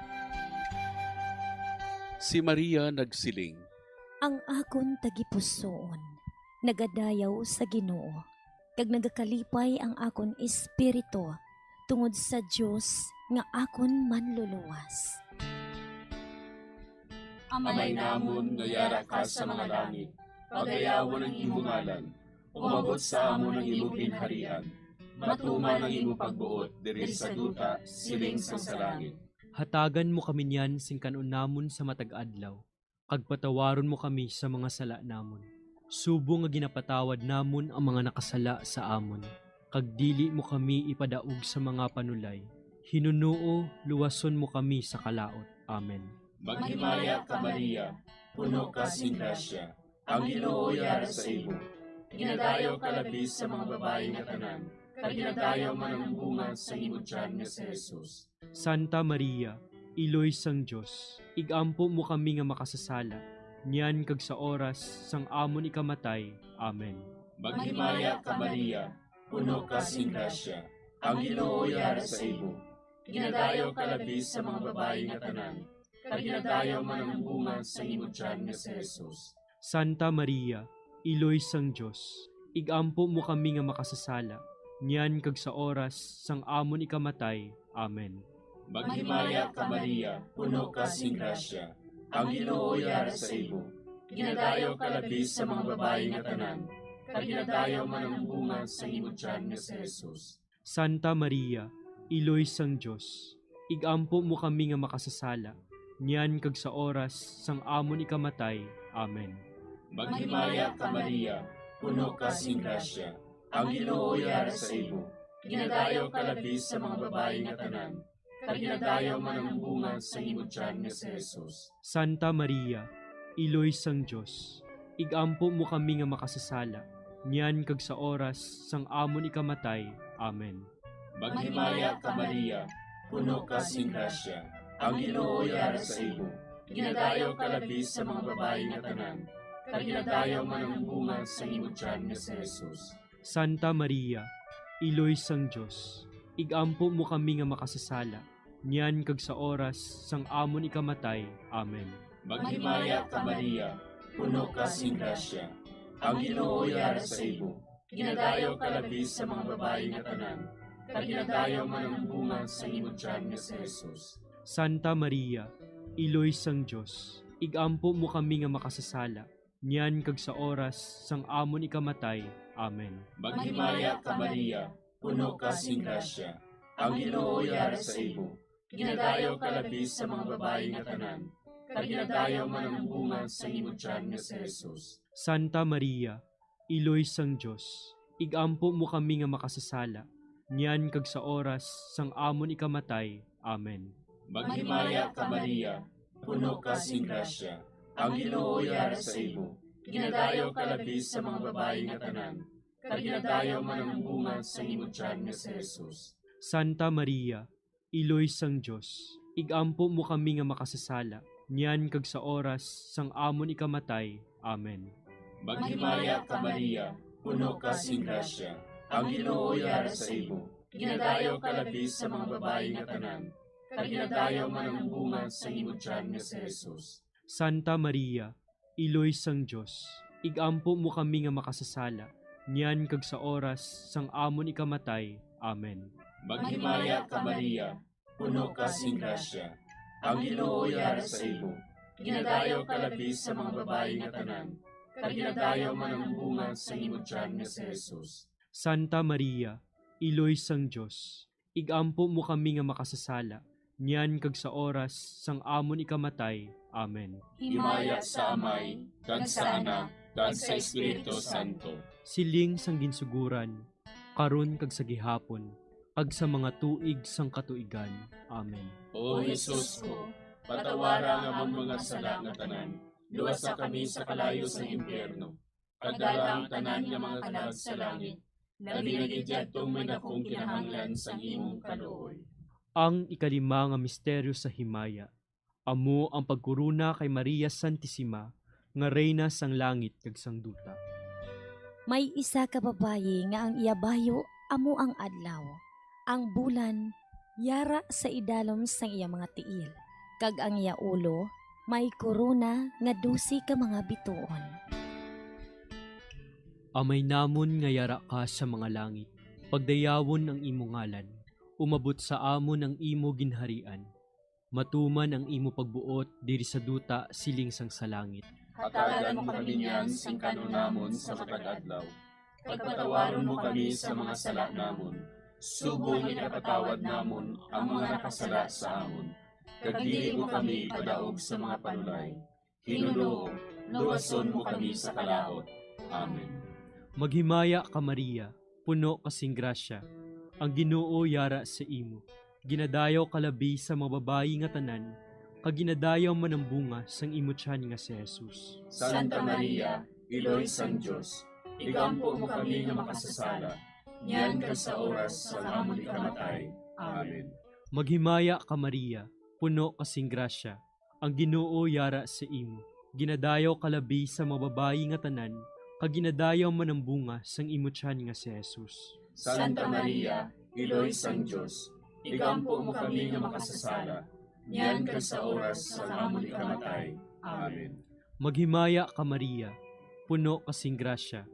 Si Maria nagsiling, "Ang akon tagipusoon nagadayaw sa Ginoo, kag nagakalipay ang akon espiritu tungod sa Dios nga akon Manluluwas." Amay namon nga yara ka sa mga langit, pagayawon ang imo ngalan, umabot sa amon ang imo ginharian, matuman ang imo pagbuot diri sa duta siling sang sa langit. Hatagan mo kami niyan sing kan-on namon sa matag adlaw, kag patawaron mo kami sa mga sala namon, subong nga ginapatawad namon ang mga nakasala sa amon, kag dili mo kami ipadaog sa mga panulay. Hinunoo, luwason mo kami sa kalaut. Amen. Maghimaya ka, Maria, puno ka sing grasya, ang Ginoo yara sa imo. Ginadayaw ka labi sa mga babayi nga tanan, kag ginadayaw man ang bunga sa imo tiyan nga si Jesus. Santa Maria, Iloy sang Dios, igampo mo kami nga makasasala, niyan kag sa oras sang amon ikamatay. Amen. Maghimaya ka, Maria, puno ka sing grasya, ang Ginoo yara sa imo. Ginadayaw ka labi sa mga babayi nga tanan, kag ginadayaw man ang bunga sa imo tiyan nga si Jesus. Santa Maria, Iloy sang Dios, igampo mo kami nga makasasala, niyan kag sa oras sang amon ikamatay. Amen. Maghimaya ka, Maria, puno ka sing grasya, ang Ginoo yara sa imo. Ginadayaw ka labi sa mga babayi nga tanan, kag ginadayaw man ang bunga sa imo tiyan nga si Jesus. Santa Maria, Iloy sang Dios, igampo mo kami nga makasasala, niyan kag sa oras sang amon ikamatay. Amen. Maghimaya ka, Maria, puno ka sing grasya, ang Ginoo yara sa imo. Ginadayaw ka labi sa mga babayi nga tanan, kag ginadayaw man ang bunga sa imo tiyan nga si Jesus. Santa Maria, Iloy sang Dios, igampo mo kami nga makasasala, niyan kag sa oras sang amon ikamatay. Amen. Maghimaya ka, Maria, puno ka sing grasya, ang Ginoo yara sa imo. Ginadayaw ka labi sa mga babayi nga tanan, kag ginadayaw man ang bunga sa imo tiyan nga si Jesus. Santa Maria, Iloy sang Dios, igampo mo kami nga makasasala, niyan kag sa oras sang amon ikamatay. Amen. Maghimaya ka, Maria, puno ka sing grasya, ang Ginoo yara sa imo. Ginadayaw ka labi sa mga babayi nga tanan, kag ginadayaw man ang bunga sa imo tiyan nga si Jesus. Santa Maria, Iloy sang Dios, igampo mo kami nga makasasala, niyan kag sa oras sang amon ikamatay. Amen. Maghimaya ka, Maria, puno ka sing grasya, ang Ginoo yara sa imo. Ginadayaw ka labi sa mga babayi nga tanan, kag ginadayaw man ang bunga sa imo tiyan nga si Jesus. Santa Maria, Iloy sang Dios, igampo mo kami nga niyan kag sa oras sang amon ikamatay. Amen. Maghimaya ka, Maria, puno ka sing grasya, ang Ginoo yara sa imo. Ginadayaw ka labi sa mga babayi nga tanan, kag ginadayaw man ang bunga sang imo tiyan nga si Jesus. Santa Maria, Iloy sang Dios, igampo mo kami nga makasasala, niyan kag sa oras sang amon ikamatay. Amen. Maghimaya ka, Maria, puno ka sing grasya, ang Ginoo yara sa imo. Ginadayaw ka labi sa mga babayi nga tanan, kag ginadayaw man ang bunga sang imo tiyan nga si Jesus. Santa Maria, Iloy sang Dios, igampo mo kami nga makasasala, niyan kag sa oras sang amon ikamatay. Amen. Maghimaya ka, Maria, puno ka sing grasya, ang Ginoo yara sa imo. Ginadayaw ka labi sa mga babayi nga tanan, kag ginadayaw man ang bunga sang imo tiyan nga si Jesus. Santa Maria, Iloy sang Dios, igampo mo kami nga makasasala, niyan kag sa oras sang amon ikamatay. Amen. Himaya sa Amay, kag sa Anak, kag sa Espiritu Santo. Siling sang ginsuguran, karon kag sa gihapon, kag sa mga tuig sang katuigan. Amen. O Jesus ko, patawara ang amon mga sala nga tanan, luwasa kami sa kalayo sang impyerno, kag dala ang tanan nga mga kalag sa langit, labi na gid yadtong may dakong kinahanglan sang imong kaluoy. Ang ikalima nga misteryo sa himaya, amo ang pagkorona kay Maria Santisima nga Reyna sang langit kag sang duta. May isa ka babayi nga ang iya bayo amo ang adlaw, ang bulan yara sa idalom sang iya mga tiil, kag ang iya ulo may korona nga dose ka mga bituon. Amay namon nga yara ka sa mga langit, pagdayawon ang imo ngalan, umabot sa amon ang imo ginharian, matuman ang imo pagbuot diri sa duta siling sang sa langit. Hatagan mo kami niyan sing kan-on namon sa matag adlaw. Pagpatawaron mo kami sa mga sala namon, subong nga ginapatawad namon ang mga nakasala sa amon. Kag dili mo kami ipadaog sa mga panulay. Ginoo, luwason mo kami sa kalaut. Amen. Maghimaya ka, Maria, puno ka sing grasya, ang Ginoo yara sa imo. Ginadayaw ka labi sa mga babayi nga tanan, kag ginadayaw man ang bunga sang imo tiyan nga si Jesus. Santa Maria, Iloy sang Dios, igampo mo kami nga makasasala, niyan kag sa oras sang amon ikamatay. Amen. Maghimaya ka, Maria, puno ka sing grasya, ang Ginoo yara sa imo. Ginadayaw ka labi sa mga babayi nga tanan, kag ginadayaw man ang bunga sang imo tiyan nga si Jesus. Santa Maria, Iloy sang Dios, igampo mo kami nga makasasala, niyan kag sa oras sang amon ikamatay. Amen. Maghimaya ka, Maria, puno ka sing grasya,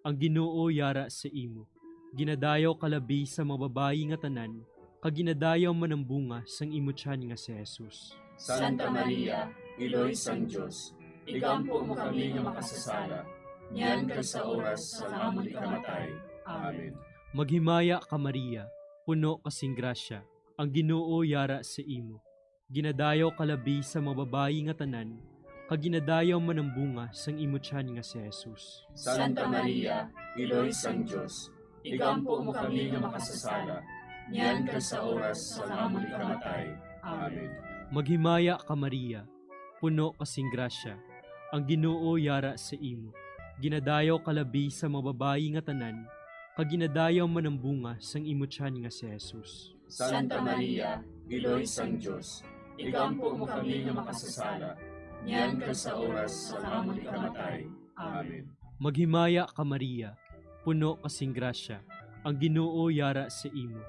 ang Ginoo yara sa imo. Ginadayaw ka labi sa mga babayi nga tanan, kag ginadayaw man ang bunga sang imo tiyan nga si Jesus. Santa Maria, Iloy sang Dios, igampo mo kami nga makasasala, niyan kag sa oras sang amon ikamatay. Amen. Maghimaya ka, Maria, puno ka sing grasya, ang Ginoo yara sa imo. Ginadayaw ka labi sa mga babayi nga tanan, kag ginadayaw man ang bunga sang imo tiyan nga si Jesus. Santa Maria, Iloy sang Dios, igampo mo kami nga makasasala, niyan kag sa oras sang amon ikamatay. Amen. Maghimaya ka, Maria, puno ka sing grasya, ang Ginoo yara sa imo. Ginadayaw ka labi sa mga babayi nga tanan, kag ginadayaw man ang bunga sang imo tiyan nga si Jesus. Santa Maria, Iloy sang Dios, igampo mo kami nga makasasala, niyan kag sa oras sang amon ikamatay. Amen. Maghimaya ka, Maria, puno ka sing grasya, ang Ginoo yara sa imo.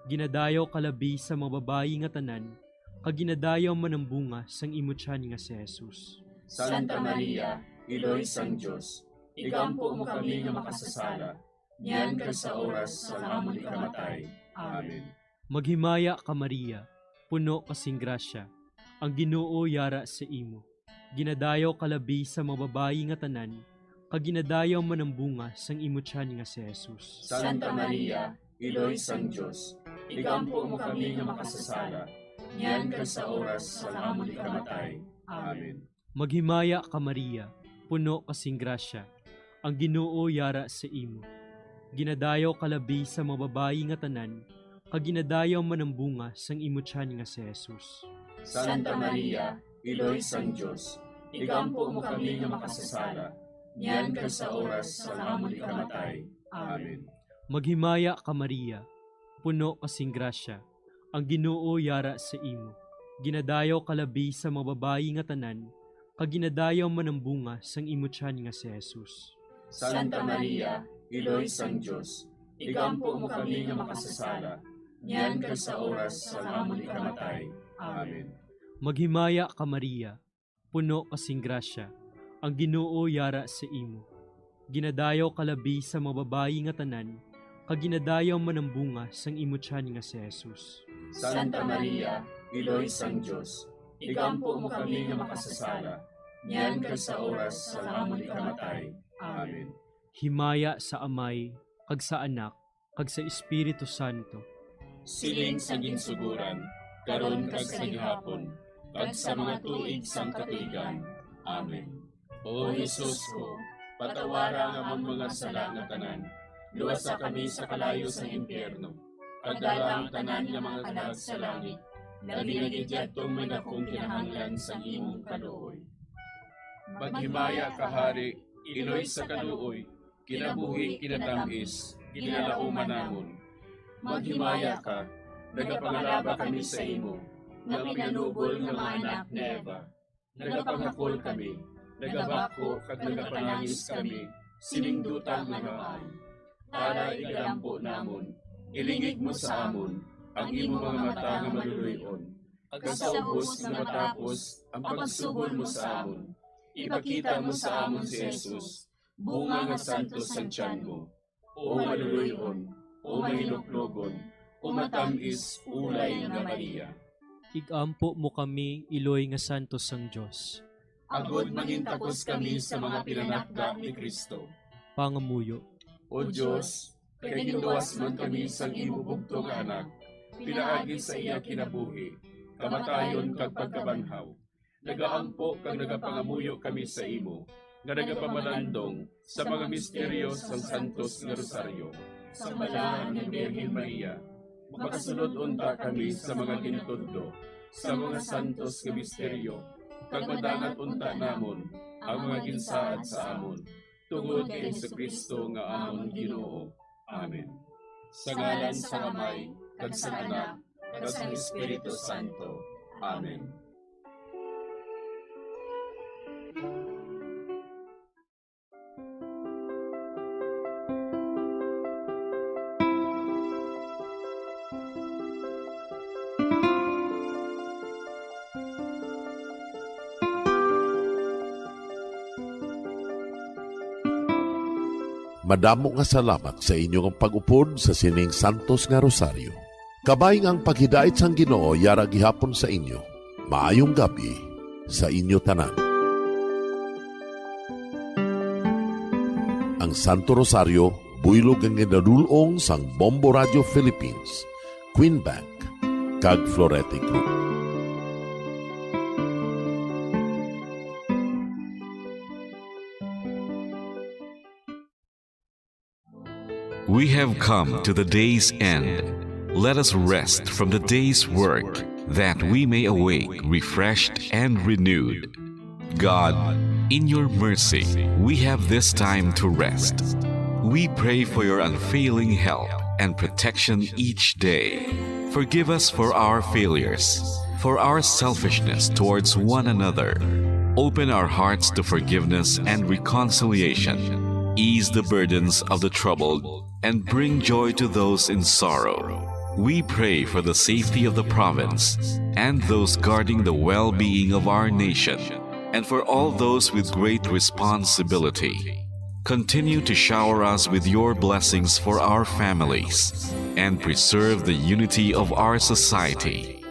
Ginadayaw ka labi sa mga babayi nga tanan, kag ginadayaw man ang bunga sang imo tiyan nga si Jesus. Santa Maria, Iloy sang Dios, igampo mo kami nga makasasala, niyan kag sa oras sang amon ikamatay. Amen. Maghimaya ka, Maria, puno ka sing grasya, ang Ginoo yara sa imo. Ginadayaw ka labi sa mga babayi nga tanan, kag ginadayaw man ang bunga sang imo tiyan nga si Jesus. Santa Maria, Iloy sang Dios, igampo mo kami nga makasasala, niyan kag sa oras sang amon ikamatay. Amen. Maghimaya ka, Maria, puno ka sing grasya, ang Ginoo yara sa imo. Ginadayaw ka labi sa mga babayi nga tanan, kag ginadayaw man ang bunga sang imo tiyan nga si Jesus. Santa Maria, Iloy sang Dios, igampo mo kami nga makasasala, niyan kag sa oras sang amon ikamatay. Amen. Maghimaya ka, Maria, puno ka sing grasya, ang Ginoo yara sa imo. Ginadayaw ka labi sa mga babayi nga tanan, kag ginadayaw man ang bunga sang imo tiyan nga si Jesus. Santa Maria, Iloy sang Dios, igampo mo kami nga makasasala, niyan kag sa oras sang amon ikamatay. Amen. Maghimaya ka, Maria, puno ka sing grasya, ang Ginoo yara sa imo. Ginadayaw ka labi sa mga babayi nga tanan, kag ginadayaw man ang bunga sang imo tiyan nga si Jesus. Santa Maria, Iloy sang Dios, igampo mo kami nga makasasala, niyan kag sa oras sang amon ikamatay. Amen. Himaya sa Amay, kag sa Anak, kag sa Espiritu Santo. Siling sa ginsugoran, karon kag sa gihapon, kag sa mga tuig sang katuigan. Amen. O Jesus ko, patawara ang amon mga sala nga tanan, luwasa kami sa kalayo sang impyerno, kag dala ang tanan nga mga kalag sa langit, labi na gid yadtong may dakong kinahanglan sang imong kaluoy. Maghimaya ka, Hari, Iloy sa kaluoy, kinabuhi, kinatamis, ginalauman namon. Maghimaya ka, nagapangalaba kami sa imo, nga pinanubol nga mga anak ni Eva. Nagapangakol kami, nagabako kag nagapanangis kami, sining duta nga namaan. Tala, igalampo namon, ilingig mo sa amon ang imo mga mata nga maluluy-on, kag sa ubos nga matapos ang pagsugod mo sa amon, ipakita mo sa amon si Jesus, bunga nga santos sang tiyan mo. O maluluy-on, o mahinuklogon, o matamis, ulay nga Maria. Igampo mo kami, Iloy nga santos sang Dios. Agod mangintakos kami sa mga pinanakda ni Cristo. Pangamuyo. O Dios, kay ginluwas man kami sang imo bugtong nga Anak, pinaagi sa iya kinabuhi, kamatayon kag pagkabanhaw, nagaampo kag nagapangamuyo kami sa imo, nga nagapamalandong sa mga misteryo sang Santos nga Rosaryo. Sang Balaan nga Birhen Maria, makasulod unta kami sa mga gintudlo sa mga santos nga misteryo, kag madangat unta namon ang mga ginsaad sa amon, tungod kay Jesu-Cristo nga amon Ginoo. Amen. Sa ngalan sang Amay, kag sang Anak, kag sang Espiritu Santo. Amen. Madamo nga salamat sa inyo nga pag-upod sa sining santos nga rosaryo. Kabay nga ang paghidait sang Ginoo yara gihapon sa inyo. Maayong gab-i sa inyo tanan. Ang Santo Rosario, buylog nga ginadul-ong sang Bombo Radio Philippines, Queen Bank, kag Florete Group. We have come to the day's end. Let us rest from the day's work, that we may awake refreshed and renewed. God, in your mercy, we have this time to rest. We pray for your unfailing help and protection each day. Forgive us for our failures, for our selfishness towards one another. Open our hearts to forgiveness and reconciliation. Ease the burdens of the troubled and bring joy to those in sorrow. We pray for the safety of the province and those guarding the well-being of our nation, and for all those with great responsibility. Continue to shower us with your blessings for our families and preserve the unity of our society.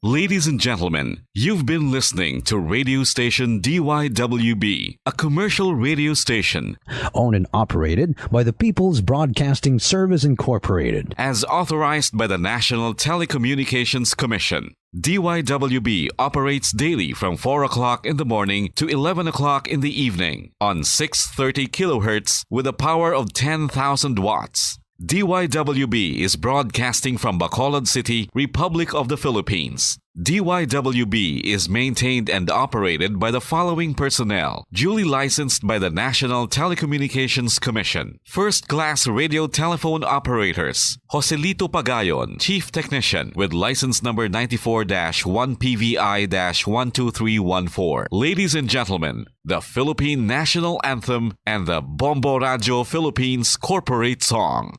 Ladies and gentlemen, you've been listening to radio station D Y W B, a commercial radio station owned and operated by the People's Broadcasting Service Incorporated, as authorized by the National Telecommunications Commission. D Y W B operates daily from four o'clock in the morning to eleven o'clock in the evening on six thirty kilohertz with a power of ten thousand watts. D Y W B is broadcasting from Bacolod City, Republic of the Philippines. D Y W B is maintained and operated by the following personnel, duly licensed by the National Telecommunications Commission. First class radio telephone operators, Joselito Pagayon, Chief Technician, with license number ninety-four dash one P V I dash one two three one four. Ladies and gentlemen, the Philippine National Anthem and the Bombo Radio Philippines Corporate Song.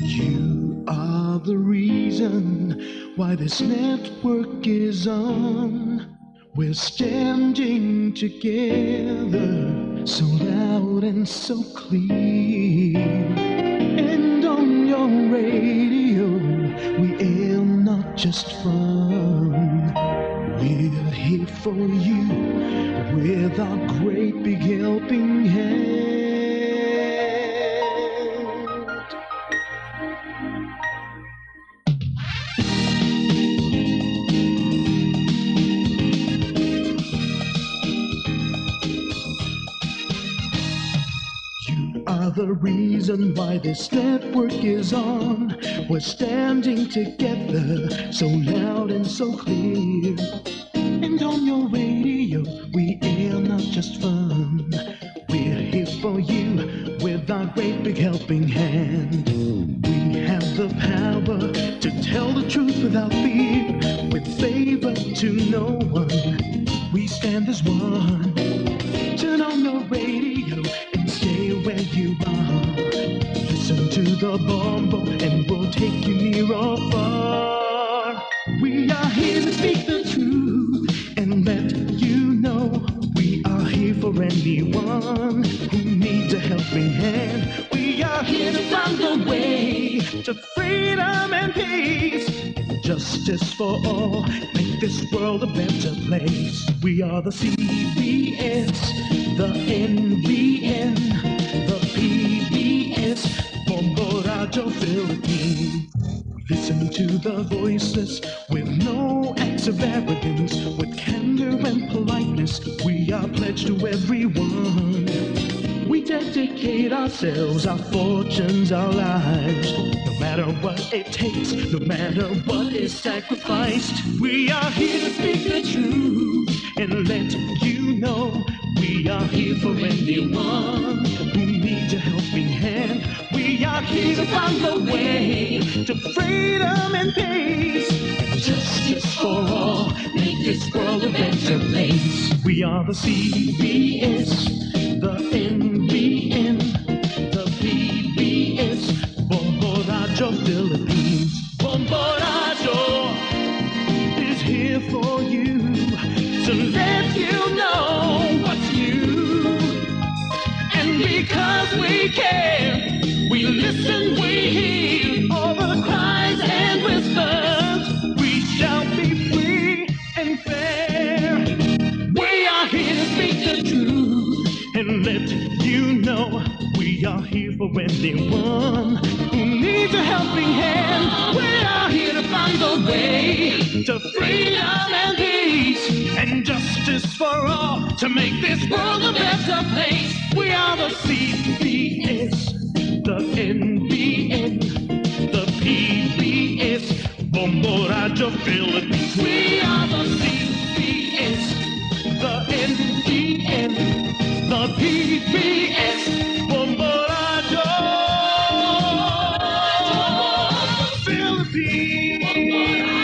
You are the reason why this network is on. We're standing together, so loud and so clear. And on your radio, we air not just fun. We're here for you with our great big helping hand. You are the reason why this network is on. We're standing together, so loud and so clear. And on your radio, we air not just fun. We're here for you with our great big helping hand. We have the power to tell the truth without fear, with favor to no one. We stand as one. Turn on your radio and stay where you are. Listen to the Bombo and we'll take you near or far. We are here to speak the truth and let you know we are here for anyone who needs a helping hand. We are here to find the way to freedom and peace, justice for all, make this world a better place. We are the C B S, the N B N, the P B S, Bombo Radio Philippines. Listen to the voices with no acts of arrogance, with candor and politeness. We are pledged to everyone. We dedicate ourselves, our fortunes, our lives. No matter what it takes, no matter what is sacrificed, we are here to speak the truth and let you know we are here for anyone who needs a helping hand. We are here to find the way to freedom and peace and justice for all. Make this world a better place. We are the C B S, the N B N, the P B S, Bombo Radio Philippines. Bombo Radio is here for you to let you know what's new. And because we care, we listen, we hear all the cries and whispers. We shall be free and fair. We are here to speak the truth and let you know we are here for anyone who needs a helping hand. We are here to find the way to freedom and peace and justice for all to make this world a better place. We are the C B S, the N B N, the P B S, Bombo Radio Philippines. We are the C B S, the N B N, the P B S, Bombo Radio Philippines.